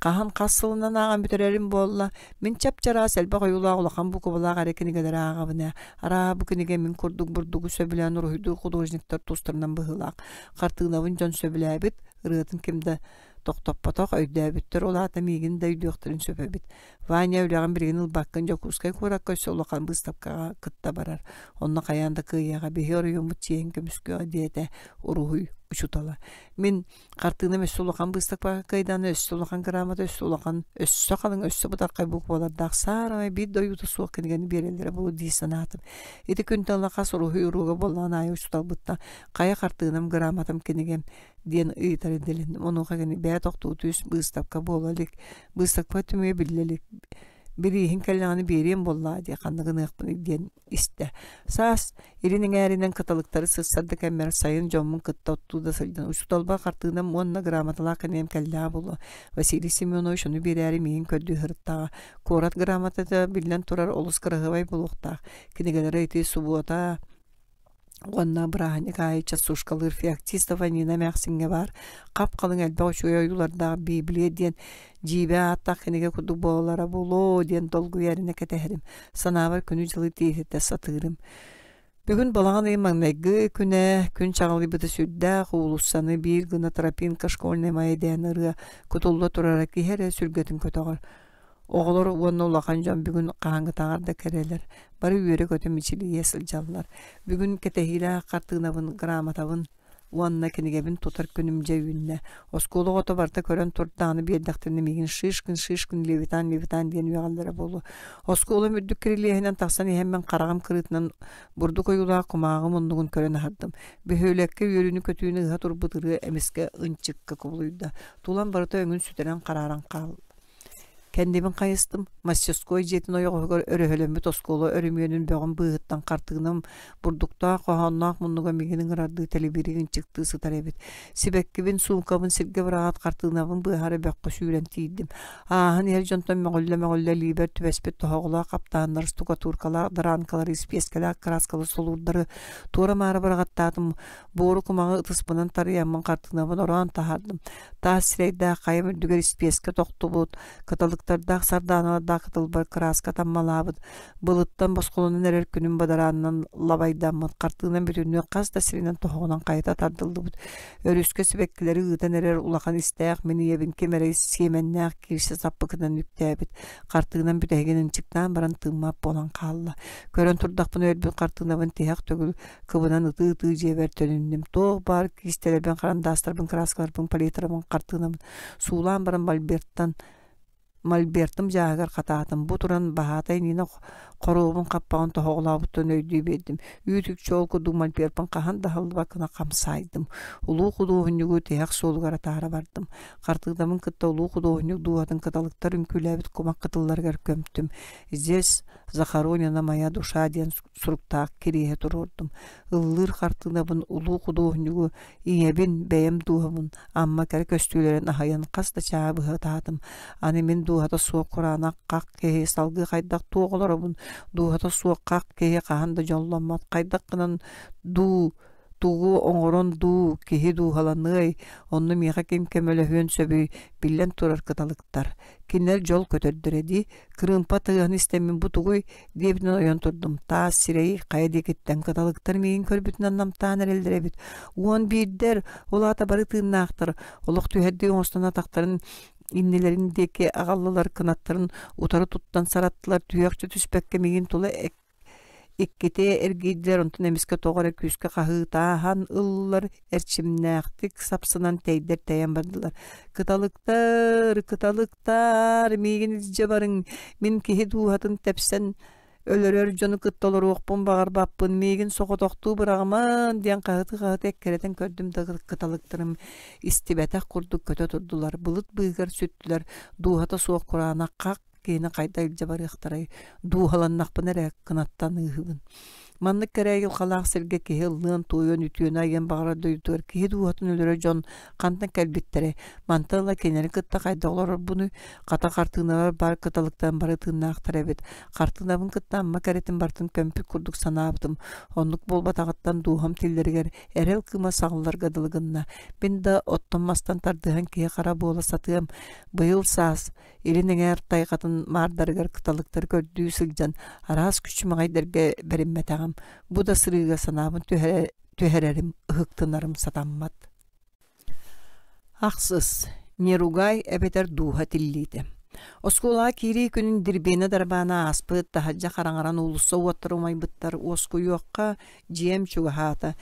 Хаһан хас сылынан ааҕан бүтэрэрим буолла, мин чап-чараас элбэх ойуулаах улахан букубалаах эрэ кинигэлэри ааҕабын ээ. Арааһа бу кинигэ мин курдук бурдугу сөбүлээн уруһуйдуур художниктар тустарынан быһыылаах. Хартыынабын дьон сөбүлээбит, ырыатын ким да тохтоппотох, өйдөөбүттэр, ол аата миигин да өйдүөхтэрин сөп эбит. Ваня үлэҕин билигин ылбаккын Дьокуускай куоракка өссө улахан быыстапкаҕа кытта барар. Онно хайаан да кыайыаҕа биһи оройуоммут чиэһин көмүскүөҕэ диэтэ уруһуй учуутала. Мин Хартыынам өссө улахан быыстапкаҕа кыайдаана, өссө улахан грамота, өссө улахан, өссө халыҥ, өссө бытархай буквалардаах саарамай биир да ойуута суох кинигэни биэрэллэрэ буолуо дии санаатым. Ити күнтэн ыла хас уруһуй уруога буоллаҕын аайы учууталбыттан «Хайа хартыынам, грамотам, кинигэм?» диэн ыйытар идэлэнним. Онуоха кини бэйэ тохтуу түс, быыстапка буола илик, быыстапка түмүгэ биллэ илик. Бирииһин кэллэҕинэ биэриэм буоллаҕа дии, ханна гыныахпыный диэн истэ. Саас илин эҥээринэн кыталыктары сырсар да кэммэр сайын дьоммун кытта оттуу да сылдьан учууталбар хартыынам уонна грамоталаах кинигэм кэллэҕэ буолуо. Василий Семенович ону биэрээри миигин көрдүү сырыттаҕа. Куорат грамотата биллэн турар олус кыраһыабай буолуохтаах. Кинигэлэрэ ити субуота уонна бырааһынньык аайы частушкалыыр Феоктистова Нина эмээхсиҥҥэ баар хап-халыҥ элбэх үчүгэй ойуулардаах Библия диэн дьиибэ ааттаах кинигэ курдук буолара буолуо диэн долгуйа эрэнэ кэтэһэрим, санаабар күнү-дьылы тиэхитэ сатыырым. Бүгүн балаҕан ыйын маҥнайгы күнэ, күн чаҕылыйбыта сүрдээх, уулуссаны биир гына тропинка школьная моя диэн ырыа кутулла турара киһи эрэ сүргэтин көтөҕөр. Оҕолор уонна улахан дьон бүгүн хаһааҥҥытааҕар да кэрэлэр, бары үөрэ-көтө мичилийэ сылдьаллар. Бүгүн кэтэһиилээх хартыынабын, грамотабын уонна кинигэбин тутар күнүм дьэ үүннэ. Оскуола оҕото барыта көрөн турдаҕына биэрдэхтэринэ миигин Шишкин, Шишкин, Левитан, Левитан диэн үөҕэллэрэ буолуо. Оскуолам үрдүк кирилиэһинэн тахсан иһэммин хараҕым кырыытынан бурдук ойуулаах кумааҕы муннугун көрөн аһардым. Бөһүөлэккэ үөрүүнү-көтүүнү ыһа турбут ырыа эмискэ ынчыкка кубулуйда. Тулам барыта өҥүн сүтэрэн харааран хаалла. Кэннибин хайыстым, мастерской дьиэтин ойоҕоһугар өрөһөлөммүт оскуола өрөмүөнүн бөҕүн быыһыттан хартыынам бурдуктаах хоһоонноох муннуга миигин ыҥырардыы тэлибирии ынчыктыы сытар эбит. Сибэккибин, суумкабын сиргэ быраҕаат хартыынабын быыһаары бөххө сүүрэн тиийдим. Ааһан иһэр дьонтон мөҕүллэ-мөҕүллэ илиибэр түбэспит тоһоҕолоох хаптаһыннар, штукатуркалаах дранкалары, испиэскэлээх кырааскалы солуурдары туора-маары быраҕаттаатым, буору кумаҕы ытыспынан тарыйаммын хартыынабын ороон таһаардым. Таас сирэйдээх хайам үрдүгэр испиэскэ тохтубут, кыталыктардаах сардааналардаах кытылбар кырааска таммалаабыт, былыттан босхолонон эрэр күнүм бадараанынан лабайдаммыт, хартыынан бүтүннүү хас да сиринэн тоһоҕонон хайыта тардыллыбыт, өрүскэ сибэккилэри ыытан эрэр улахан истээх мин ийэбин ким эрэ сиэмэннээх киирсэ саппыкынан үктээбит, хартыынан бүтэһигин ынчыктаан баран тыыммат буолан хаалла. Көрөн турдахпына өлбүт хартыынабын тиһэх төгүл кыбынан ытыы-ытыы дьиэбэр төнүннүм. Туох баар киистэлэрбин, харандаастарбын, кырааскаларбын, палитрабын, хартыынабын суулаан баран мольберттан мольбертым дьааһыгар хатаатым. Бу туран баһаатай Нина хоруобун хаппаҕын тоһоҕолообуттан өйдүү биэрдим. Үүт-үкчү ол курдук мольберпын хаһан да аһыллыбат гына хамсаайдым. Улуу худуоһунньугу тиһэх суолугар атаара бардым. Хартыынабын кытта улуу худуоһунньук дууһатын кыталыктар үҥкүүлээбит кумах кытылларыгар көмтүм. Здесь захоронена моя душа диэн суруктаах кириэһи туруордум. Ыллыыр хартыынабын улуу худуоһунньугу ийэбин, бэйэм дууһабын Амма кэрэ көстүүлэрин аһыйан хас да чааһы быһа ытаатым. Аны мин дууһата суох кураанах хах киһи салгыы хайдах туох олоробун, дууһата суох хах киһи хаһан да дьолломмот, хайдах гынан дуу тугу оҥорон дуу киһи дууһаланыай, онно миэхэ ким көмөлөһүөн сөбүй, биллэн турар кыталыктар. Кинилэр дьол көтөрдөрө дии, кырыымпа тыаһын истэммин бу тугуй диэбитинэн ойон турдум. Таас сирэй хайа диэкиттэн кыталыктар миигин көрбүтүнэн намтаан эрэллэр эбит. 11-дэр, ол аата бары тыыннаахтар, олох түһэрдии оҥостон атахтарын иннилэрин диэки аҕаллылар, кынаттарын утары туттан сараттылар, түһүөхчэ түспэккэ миигин тула Иккитэ эргийдилэр, онтон эмискэ тоҕо эрэ күүскэ хаһыытааһан ыллылар, эрчимнээхтик сапсынан тэйдэр тэйэн бардылар: «Кыталыктар, кыталыктар, миигин илдьэ барыҥ, мин киһи дууһатын тэпсэн өлөрөр дьону кытта олоруохпун баҕарбаппын, миигин соҕотохтуу быраҕымаҥ» диэн хаһыты-хаһыты эккирэтэн көрдүм да кыталыктарым истибэтэх курдук көтө турдулар, былыт быыһыгар сүттүлэр, дууһата суох кураанах хах киһини хайда илдьэ барыахтарай, дууһаланнахпына эрэ кынаттан ыыһыбын. Маннык кэрэ айылҕалаах сиргэ киһи ыллыан-туойуон, үтүөнү айыан баҕарар дойдутугар киһи дууһатын өлөрөр дьон хантан кэлбиттэрэй? Мантан ыла кинилэри кытта хайдах олорорбунуй? Хата хартыыналар баар кыталыктан бары тыыннаахтар эбит. Хартыынабын кытта Амма кэрэтин барытын көмпүт курдук санаабытым. Оннук буолбатаҕыттан дууһам тиллэригэр эрэл кыыма саҕылларга дылы гынна. Мин да оттон-мастан тардыһан киһи-хара буола сатыам. Быйыл саас Илин эҥээр тайҕатын маардарыгар кыталыктары көрдүү сылдьан араас күчүмэҕэйдэргэ бэриммэтэҕим, бу да сырыыга санаабын түһэрэрим, ыһыктынарым сатаммат. Ахсыс, Неругай эбэтэр дууһа тиллиитэ. Оскуолаҕа киирии күнүн дирбиэнэ дарбаана ааспыт, таһырдьа хараҥаран уулусса уоттара умайбыттар, уоскуйуохха дьиэм чугаһаата.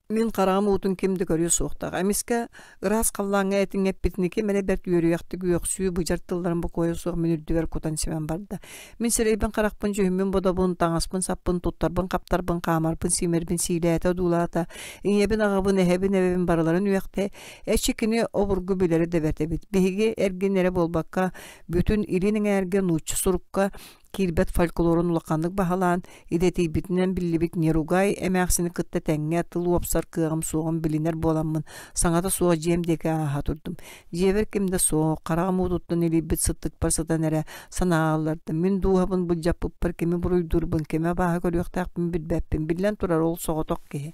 Мин хараҕым уутун ким да көрүө суохтаах. Эмискэ ыраас халлааҥҥа этиҥ эппитини ким эрэ бэрт үөрүйэхтик үөхсүү, быдьар тылларын бокуойа суох мин үрдүбэр кутан симэн барда. Мин сирэйбин-харахпын, дьүһүммүн-бодобун, таҥаспын-саппын, туттарбын-хаптарбын, хаамарбын-сиимэрбин сиилээтэ-одуулаата, ийэбин-аҕабын, эһэбин-эбэбин барыларын үөхтэ. Эчи кини обургу билэрэ да бэрт эбит. Биһиги эргин эрэ буолбакка, бүтүн илин эҥээргэ нуучча сурукка киирбэт фольклорун улаханнык баһылаан, идэтийбитинэн биллибит Неругай эмээхсини кытта тэҥҥэ тыл уопсар кыаҕым суоҕун билинэр буоламмын, саҥата суох дьиэм диэки ааһа турдум. Дьиэбэр ким да суох, хараҕым уутуттан илийбит сыттыкпар сытан эрэ санаа ыллардым. Мин дууһабын былдьаппыппар кими буруйдуурбун, кими абааһы көрүөхтээхпин билбэппин. Биллэн турар, ол соҕотох киһи.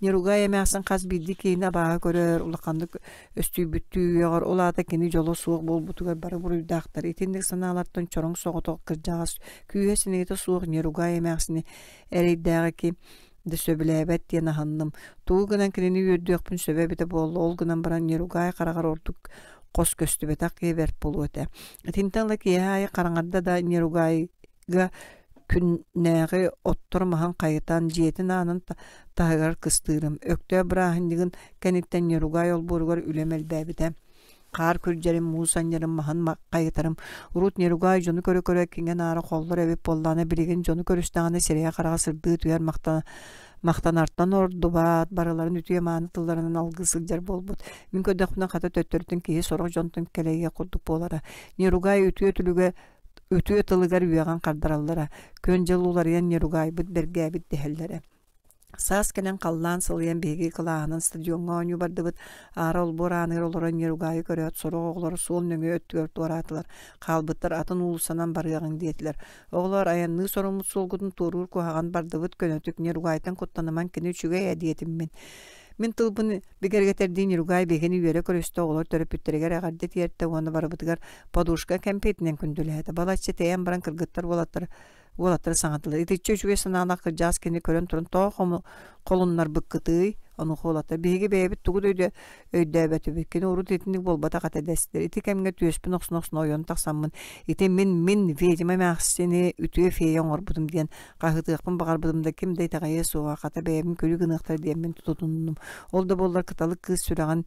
Неругай эмээхсин хас биирдии киһини абааһы көрөр, улаханнык өстүйбүттүү үөҕэр, ол аата кини дьоло суох буолбутугар бары буруйдаахтар. Итинник санаалартан чороҥ соҕотох кырдьаҕас күүһэ-синигэтэ суох Неругай эмээхсини эрэйдээҕи ким да сөбүлээбэт диэн аһынным. Тугу гынан кинини үөрдүөхпүн сөбө эбитэ буолла, ол гынан баран Неругай хараҕар ордук хос көстүбэтэх киһи бэрт буолуо этэ. Итинтэн ыла киэһэ аайы хараҥарда да Неругай га күннээҕи оттор маһын хайытан дьиэтин аанын таһыгар кыстыырым. Өктөөп бырааһынньыгын кэнниттэн Неругай олбуоругар үлэм элбээбитэ. Хаар күрдьэрим, муус анньарым, маһын хайытарым. Урут Неругай дьону көрө-көрө киҥэ-наара холлор эбит буоллаҕына, билигин дьону көрүстэҕинэ сирэйэ-хараҕа сырдыы түһэр махтанартан ордубат, барыларын үтүө-мааны тылларынан алгыы сылдьар буолбут. Мин көрдөхпүнэ хата төттөрүтүн киһи сорох дьонтон кэлэйиэх курдук буолара. Неругай үтүө түлүгэ үтүө тылыгар үөҕэн хардараллара, күн-дьыл уларыйан неругайбыт, бэргээбит дэһэллэрэ. Саас кэлэн халлаан сылыйан биһиги кылааһынан стадиоҥҥа оонньуу бардыбыт. Аара олбуор ааныгар олорон неругайы көрөөт, сорох оҕолор суол нөҥүө өттүгэр туораатылар. Хаалбыттар атын уулуссанан барыаҕыҥ диэтилэр. Оҕолоор, айанныы соруммут суолгутун туоруур куһаҕан бардыбыт көнөтүк неругайтан куттанымаҥ кини үчүгэй ээ диэтим мин. Мин тылбын бигэргэтэрдии Неругай биһигини үөрэ көрүстэ, оҕолор төрөппүттэригэр эҕэрдэ тиэртэ уонна барыбытыгар подушка кэмпиэтинэн күндүлээтэ. Балачча тэйэн баран кыргыттар уолаттар уолаттары саҥатылар. Итиччэ үчүгэй санаалаах кырдьаҕас кини көрөн туран тоҕо холуннарбыккытый? Онуоха уолаттар биһиги бэйэбит тугу да өйдө өйдөөбөтүбүт. Кини урут итинник буолбатах этэ дэстилэр. Ити кэмҥэ түөспүн охсуна-охсуна ойон тахсаммын ити мин мин ведьма эмээхсини үтүө фея оҥорбутум диэн Хаһыытыахпын баҕарбытым да ким да итэҕэйиэ суоҕа, хата бэйэбин күлүк гыныахтара диэммин тутуннум. Ол да буоллар кыталык кыыс сүрэҕин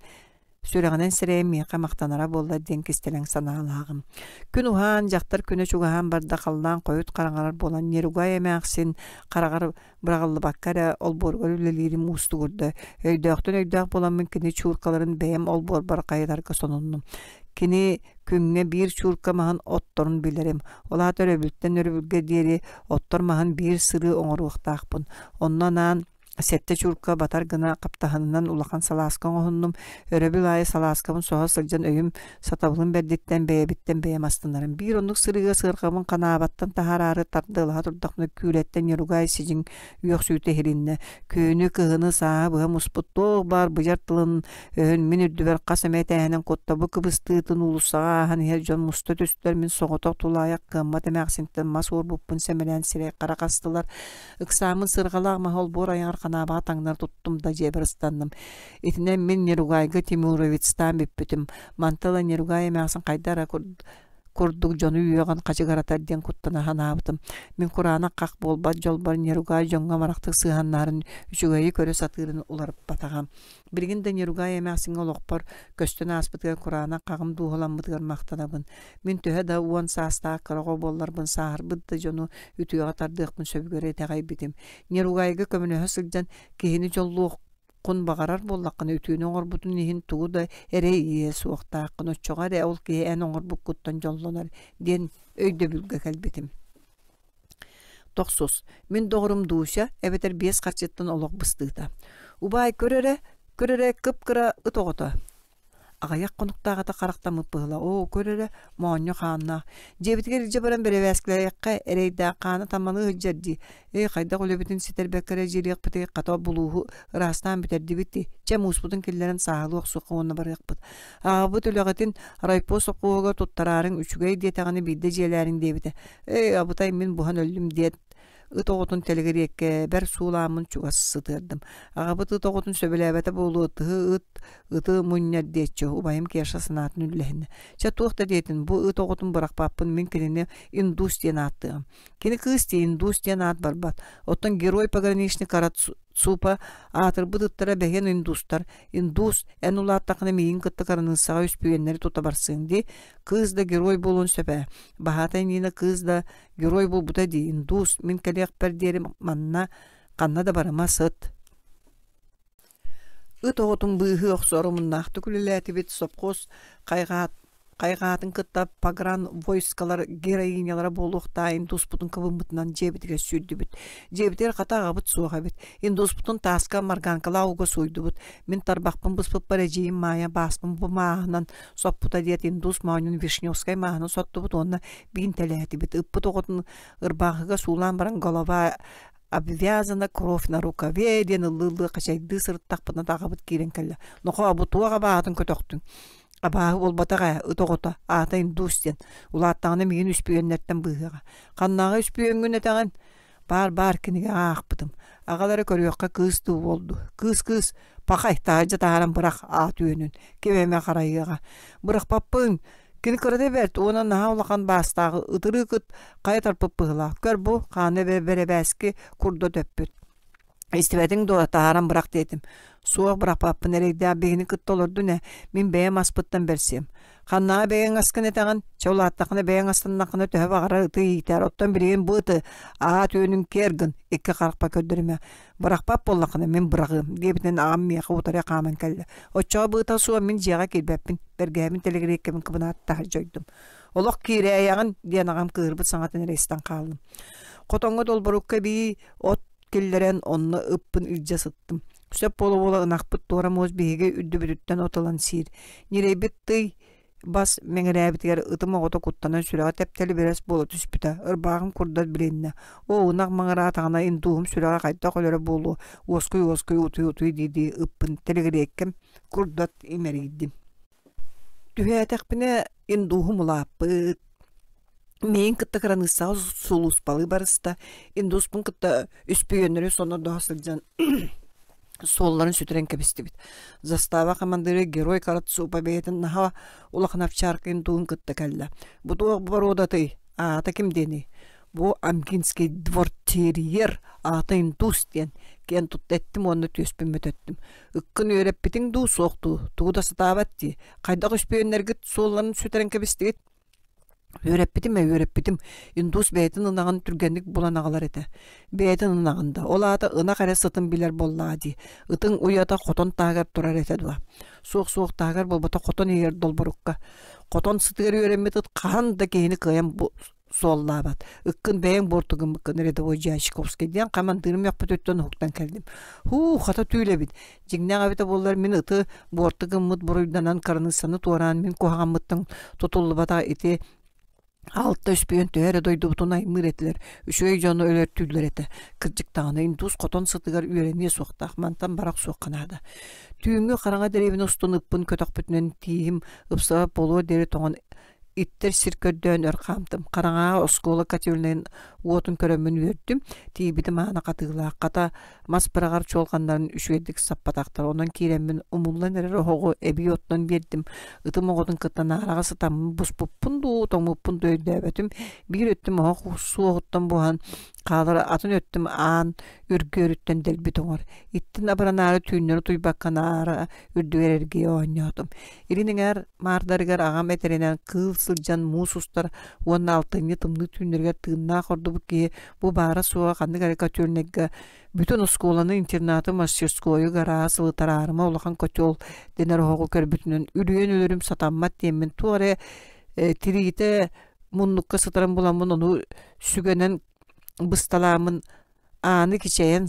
сүрэҕинэн сэрэйэн миэхэ махтанара буоллар диэн кистэлэҥ санаалааҕым. Күн уһаан, дьахтар күнэ чугаһаан барда, халлаан хойут хараҥарар буолан Неругай эмээхсин хараҕар быраҕыллыбакка эрэ олбуоругар үлэлиирим уустугурда. Өйдөөхтөн өйдөөх буоламмын кини чууркаларын бэйэм олбуорбар хайытарга сонуннум. Кини күҥҥэ биир чуурка маһын отторун билэрим. Ол аата өрөбүлтэн өрөбүлгэ диэри оттор маһын биир сырыы оҥоруохтаахпын. Онно анаан сэттэ чуурка батар гына хаптаһынынан улахан салааска оҥоһуннум. Өрөбүл аайы салааскабын соһо сылдьан өйүм сатабылым бэрдиттэн бэйэбиттэн бэйэм астынарым. Биир оннук сырыыга сыарҕабын ханаабаттан таһаараары тардыалаһа турдахпына күүлэттэн Неругай сидьиҥ үөхсүүтэ иһилиннэ. Күһүнү, кыһыны, сааһы быһа муспут туох баар быдьар тылын өһүн мин үрдүбэр хас эмэ этээһинэн куттабы кыбыстыытын уулуссаҕа ааһан иһэр дьон муста түстэр мин соҕотох тулаайах кыаммат эмээхсинтэн мас уорбуппун сэмэлээн сирэй харах астылар. Ыксааммын сырҕалаах маһы олбуор айаҕар ханаабаҕа таҥнары туттум да дьиэбэр ыстанным. Итинэн мин Неругайга Тимуровецтаан бүппүтүм. Мантан ыла Неругай эмээхсин хайда эрэ курдук дьону үөҕэн хачыгаратар диэн куттана санаабытым. Мин кураанах хах буолбат дьолбор Неругай дьоҥҥо амарахтык сыһыаннаһарын, үчүгэйи көрө сатыырын уларыппатаҕым. Билигин да Неругай эмээхсиҥҥэ олохпор көстөн ааспытыгар кураанах хаҕым дууһаламмытыгар махтанабын. Мин төһө да уон саастаах кыра оҕо буолларбын сааһырбыт да дьону үтүөҕэ тардыахпын сөбүгэр итэҕэйбитим. Неругайга көмөлөһө сылдьан киһини дьоллуох хун баҕарар буоллаххына үтүөнү оҥорбутун иһин тугу да эрэй иэһэ суохтааххын оччоҕо эрэ ол киһи эн оҥорбуккуттан дьоллонор диэн өйдөбүлгэ кэлбитим. Тохсус. Мин доҕорум Дуся эбэтэр биэс харчыттан олох быстыыта. Убаай көр эрэ, көр эрэ кып-кыра ыт оҕото. Аҕыйах хонуктааҕыта харахтаммыт быһыылаах, оо, көр эрэ, моонньо хааннаах. Дьиэбитигэр илдьэ баран бэрэбээскилэриэххэ, эрэйдээх хаана таммалыы сылдьар дии. Ээ, хайдах үлэбитин ситэрбэккэ эрэ дьиэлиэхпитий, хата булууһу ыраастаан бүтэрдибит дии. Чэ, мууспутун киллэрэн сааһылыы охсуохха уонна барыахпыт. Аҕабыт үлэҕитин райпо сопхуоһугар туттараарыҥ үчүгэй диэтэҕинэ биирдэ дьиэлээриҥ диэбитэ. Ээ, абытай мин буһан өллүм диэт Ыт оҕотун тэлэгириэккэбэр суулааммын чугас сытыардым. Аҕабыт ыт оҕотун сөбүлээбэтэ буолуо, тыһы ыт ыты мунньар диэччи, убайым Кеша санаатын үллэһиннэ. Чэ, туох да диэтин, бу ыт оҕотун бырахпаппын, мин кинини Индус диэн ааттыаҕым. Кини кыыс дии, Индус диэн аат барбат. Оттон герой пограничник Карацупа аатырбыт ыттара бэһиэн индустар. Индус, эн улааттаххына миигин кытта кыраныыссаҕа үспүйүөннэри тута барсыаҥ дии. Кыыс да герой буолуон сөп ээ. Баһаатай Нина кыыс да герой буолбута дии. Индус, мин кэлиэхпэр диэри манна ханна да барыма сыт. Ыт оҕотун быыһыы охсор омуннаахтык үлэлээтибит сопхуос хайҕаат хайҕаатын кытта погран войскалар героинялара буолуохтаах индуспутун кыбыммытынан дьиэбитигэр сүүрдүбүт. Дьиэбитигэр хата аҕабыт суох эбит. Индуспутун тааска марганкалаах ууга сууйдубут. Мин тарбахпын быспыппар эдьиийим Маайа бааспын бу мааһынан соппута диэт индус моонньун Вишневскай мааһынан соттубут уонна биинтэлээтибит. Ыппыт оҕотун ырбаахыга суулаан баран голова обвязана кровь на рукаве диэн ыллыы-ыллыы хачайдыы сырыттахпытына аҕабыт киирэн кэллэ. Нохоо бу туох абааһытын көтөхтүҥ? Абааһы буолбатах ээ, ыт оҕото, аата индус диэн. Улааттаҕына миигин үспүйүөннэртэн быыһыаҕа. Ханнааҕы үспүйүөҥҥүн этэҕин? Баар-баар кинигэҕэ аахпытым. Аҕалара көрүөххэ кыыс дуу буолду. Кыыс-кыыс, пахай, таһырдьа таһааран бырах аат үөнүн, ким эмэ харайыаҕа. Бырахпаппын, кини кырата бэрт уонна наһаа улахан баастааҕы ытырыык ыт хайа тарпыт быһыылаах. Көр бу, хаана бэрэбээски курда төппүт. Истибэтиҥ дуо, таһааран бырах диэтим. Суох бырахпаппын эрэйдээх биһини кытта олордун ээ, мин бэйэм аспыттан бэрсиэм. Ханнаҕа бэйэҥ аскын этэҕин, чэ улааттаххына бэйэҥ астаннаххына төһө баҕарар ыты иитээр, оттон билигин бу ыты аат үөнүн киэр гын, икки харахпа көрдөрүмэ. Бырахпат буоллаххына мин быраҕыам, диэбитинэн аҕам миэхэ утары хааман кэллэ. Оччоҕо быыта суох мин дьиэҕэ киирбэппин, бэргэһэбин тэлэгириэккэбин кыбынаат таһырдьа ойдум. Олох киирээйэҕин, диэн аҕам кыыһырбыт саҥатын эрэ истэн хааллым. Хотоҥҥо долборукка эбии от киллэрэн онно ыппын илдьэ сыттым. Сөп буола-буола ынахпыт туора муос биһиги үрдүбүтүттэн от ылан сиир. Ньирэйбит тый бас мэҥирээбитигэр ытым оҕото куттанан сүрэҕэ тэптэлибирэс буола түспүтэ. Ырбааҕым курдат билиннэ. Оо, ынах маҥыраатаҕына индууһум сүрэҕэ хайдах өлөрө буолуо, уоскуй-уоскуй утуй-утуй дии-дии ыппын тэлигириэккэм курдат имэрийдим. Түһээтэхпинэ индууһум улааппыт, миигин кытта кыраныыссаҕа сулууспалыы барыста, индуспун кытта үспүйүөннэри сонордоһо сылдьан суолларын сүтэрэн кэбистибит. Застава хамандыыра Герой Карацупа бэйэтин наһаа улахан овчарка индуһун кытта кэллэ. Бу туох боруодатый? Аата ким диэний? Бу Амгинский двортерьер аата индус диэн киэн тутта эттим уонна түөспүн мөтөттүм. Ыккын үөрэппитиҥ дуу, суох дуу, тугу да сатаабат дии. Хайдах үспүйүөннэргит суолларын сүтэрэн кэбистигит? Үөрэппитим ээ, үөрэппитим. Индус бэйэтин ынаҕын түргэнник булан аҕалар этэ. Бэйэтин ынаҕын да, ол аата ынах эрэ сытын билэр буоллаҕа дии. Ытыҥ уйата хотон таһыгар турар этэ дуо? Суох-суох таһыгар буолбатах хотон иһигэр долборукка. Хотон сытыгар үөрэммит ыт хаһан да киһини кыайан суоллаабат. Ыккын бэйэҥ буорту гыммыккын рядовой Дьячковский диэн хамандыырым мөхпүтүттэн уһуктан кэллим. Һуу, хата түүл эбит. Дьиҥнээх эбитэ буоллар мин ыты буорту гыммыт буруйданан кыраныыссаны туораан мин куһаҕаммыттан тутуллубатах ити алта үспүйэн төһө эрэ дойдубутун аймыыр этилэр, үчүгэй дьону өлөртүүллэр этэ. Кырдьык даҕаны индус хотон сытыгар үөрэниэ суохтаах, мантан барах суохха наада. Түүҥҥү хараҥа дэриэбинэ устун ыппын көтөхпүтүнэн тииһим ыпсыбат буолуор диэри тоҥон иттэр сир көрдөөн өр хаамтым. Хараҥаҕа оскуола котельнайын уотун көрөммүн үөрдүм. Тиийбитим аана хатыылаах. Хата мас быраҕар чуолҕаннарын үчүгэйдик саппатахтар. Онон киирэммин умуллан эрэр оһоҕу эбии оттон биэрдим. Ытым оҕотун кытта наараҕа сытаммын буспуппун дуу, тоҥмуппун дуу өйдөөбөтүм. Биир өттүм оһох суоһуттан буһан хаалар, атын өттүм аан үргүөрүттэн дэлби тоҥор. Иттин абыранаары түүннэри утуйбакка наара үрдүгэр эргийэ оонньоотум. Илин эҥээр маардарыгар аҕам этэринэн кыыл сылдьан муус устар уонна алтынньы тымныы түүннэригэр тыыннаах ордубут киһи бу баара-суоҕа ханнык эрэ котельнайга бүтүн оскуоланы, интернаты, мастерскойу, гарааһы сылытар аарыма улахан котел дэнэр оһоҕу көрбүтүнэн үлүйэн өлөрүм сатаммат диэммин туох эрэ тириитэ муннукка сытарын буламмын ону сүгэнэн бысталааммын Ааны кичэйэн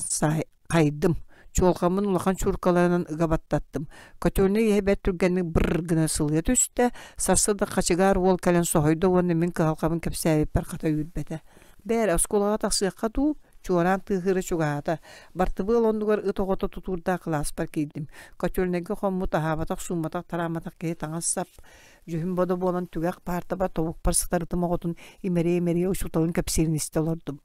хайдым, чуолҕаммын улахан чууркаларынан ыга баттаттым. Котельнай иһэ бэрт түргэнник бырр гына сылыйа түстэ, сарсыарда хачыгаар уол кэлэн соһуйда уонна мин кыһалҕабын кэпсээбиппэр хата үүрбэтэ. Бээрэ, оскуолаҕа тахсыахха дуу, чуораан тыаһыыра чугаһаата. Бартыбыал оннугар ыт оҕото тутуурдаах кылааспар киирдим. Котельнайга хоммут, аһаабатах, суумматах, тараамматах киһи таҥас-сап, дьүһүн-бодо буолан түгэх паартаба тобукпар сытар ытым оҕотун имэрийэ-имэрийэ учууталын кэпсиирин истэ олордум.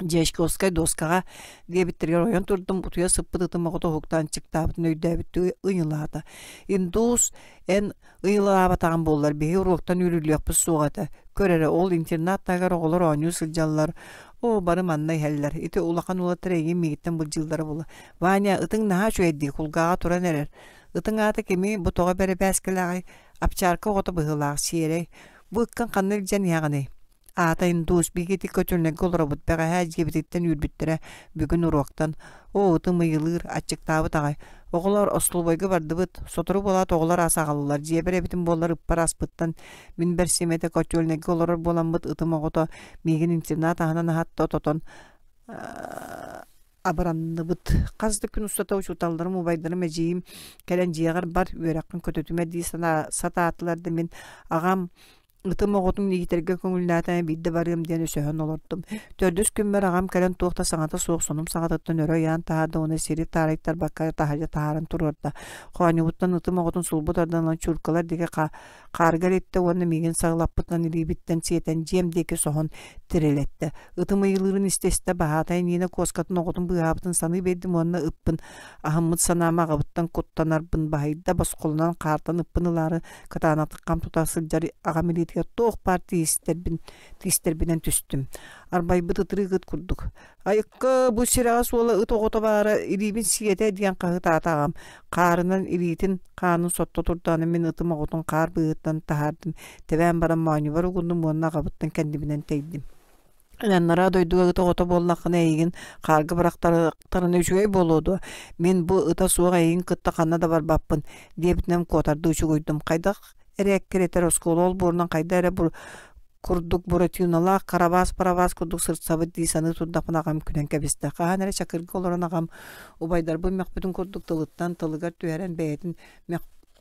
Дьячковскай дуоскаҕа диэбиттэригэр ойон турдум, утуйа сыппыт ытым оҕото уһуктаан ынчыктаабытын өйдөөбүттүү ыйылаата. Индус, эн ыйылаабатаҕын буоллар, биһи уруоктан үүрүллүөхпүт суоҕа этэ. Көр эрэ, ол интернат таһыгар оҕолор оонньуу сылдьаллар. Оо, бары манна иһэллэр. Ити улахан уолаттар эйигин миигиттэн былдьыыллара буолла. Ваня, ытыҥ наһаа үчүгэй дии, кулгааҕа туран эрэр. Ытыҥ аата кимий, бу тоҕо бэрэбээскэлээҕий? Апчаарка оҕото быһыылаах, сиэрэй. Бу ыккын ханна илдьэн иһэҕиний? Аата индус, биһиги ити көтүллэргэ олоробут, бэҕэһээ дьиэбититтэн үүрбүттэрэ, бүгүн уруоктан. Оо, ытым ыйылыыр, аччыктаабыт аҕай. Оҕолоор, остолобуойга бардыбыт. Сотору буолаат оҕолор ас аҕаллылар. Дьиэбэр эбитим буоллар ыппар аспыттан мин бэрсиэм этэ котельнайга олорор буоламмыт ытым оҕото миигин интернат аһынан аһатта ототон абыранныбыт. Хас да күн устата учууталларым, убайдарым, эдьиийим кэлэн дьиэҕэр бар, үөрэххин көтүтүмэ дии сатаатылар да мин аҕам Ытым оҕотун иитэргэ көҥүллээтэ биирдэ барыам диэн өсөһөн олордум. Төрдүс күммэр аҕам кэлэн туох да саҥата суох сонум саҕатыттан өрө ыйаан таһаарда уонна сири таарыйтарбакка таһырдьа таһааран туруорда. Хоонньубуттан ытым оҕотун сулбу тардан ылан чууркалар диэки хаарга илиттэ уонна миигин саҕалаппытынан илиибиттэн сиэтэн дьиэм диэки соһон тирилэттэ. Ытым ыйылыырын истэ-истэ баһаатай Нина куоскатын оҕотун быыһаабытын саныы биэрдим уонна ыппын аһыммыт санаам аҕабыттан куттанарбын баһыйда босхолонон хаартан ыппын ылаары кытаанахтык хам тута сылдьар аҕам илиитигэр туох баар тиистэрбин тиистэрбинэн түстүм. Арбайбыт ытырыык ыт курдук. Айыкка бу сирэҕэ суола ыт оҕото баара илиибин сиэтэ диэн хаһыытаата аҕам. Хаарынан илиитин хаанын сотто турдаҕына мин ытым оҕотун хаар быыһыттан таһаардым. Тэбээн баран моонньубар угуннум уонна аҕабыттан кэннибинэн тэйдим. Анараа дойдуга ыт оҕото буоллаххына эйигин хаарга бырахтарына үчүгэй буолуо дуо? Мин бу ыта суох эйигин кытта ханна да барбаппын диэбитинэн куотардыы учугуйдум. Хайдах эрэ эккирэтэр оскуола олбуорунан хайда эрэ курдук Буратиналаах Карабас-Барабас курдук сырсабыт дии саныы турдахпына аҕам күлэн кэбистэ. Хаһан эрэ Чакырга олорон аҕам убайдарбын мөхпүтүн курдук тылыттан тылыгар түһэрэн бэйэтин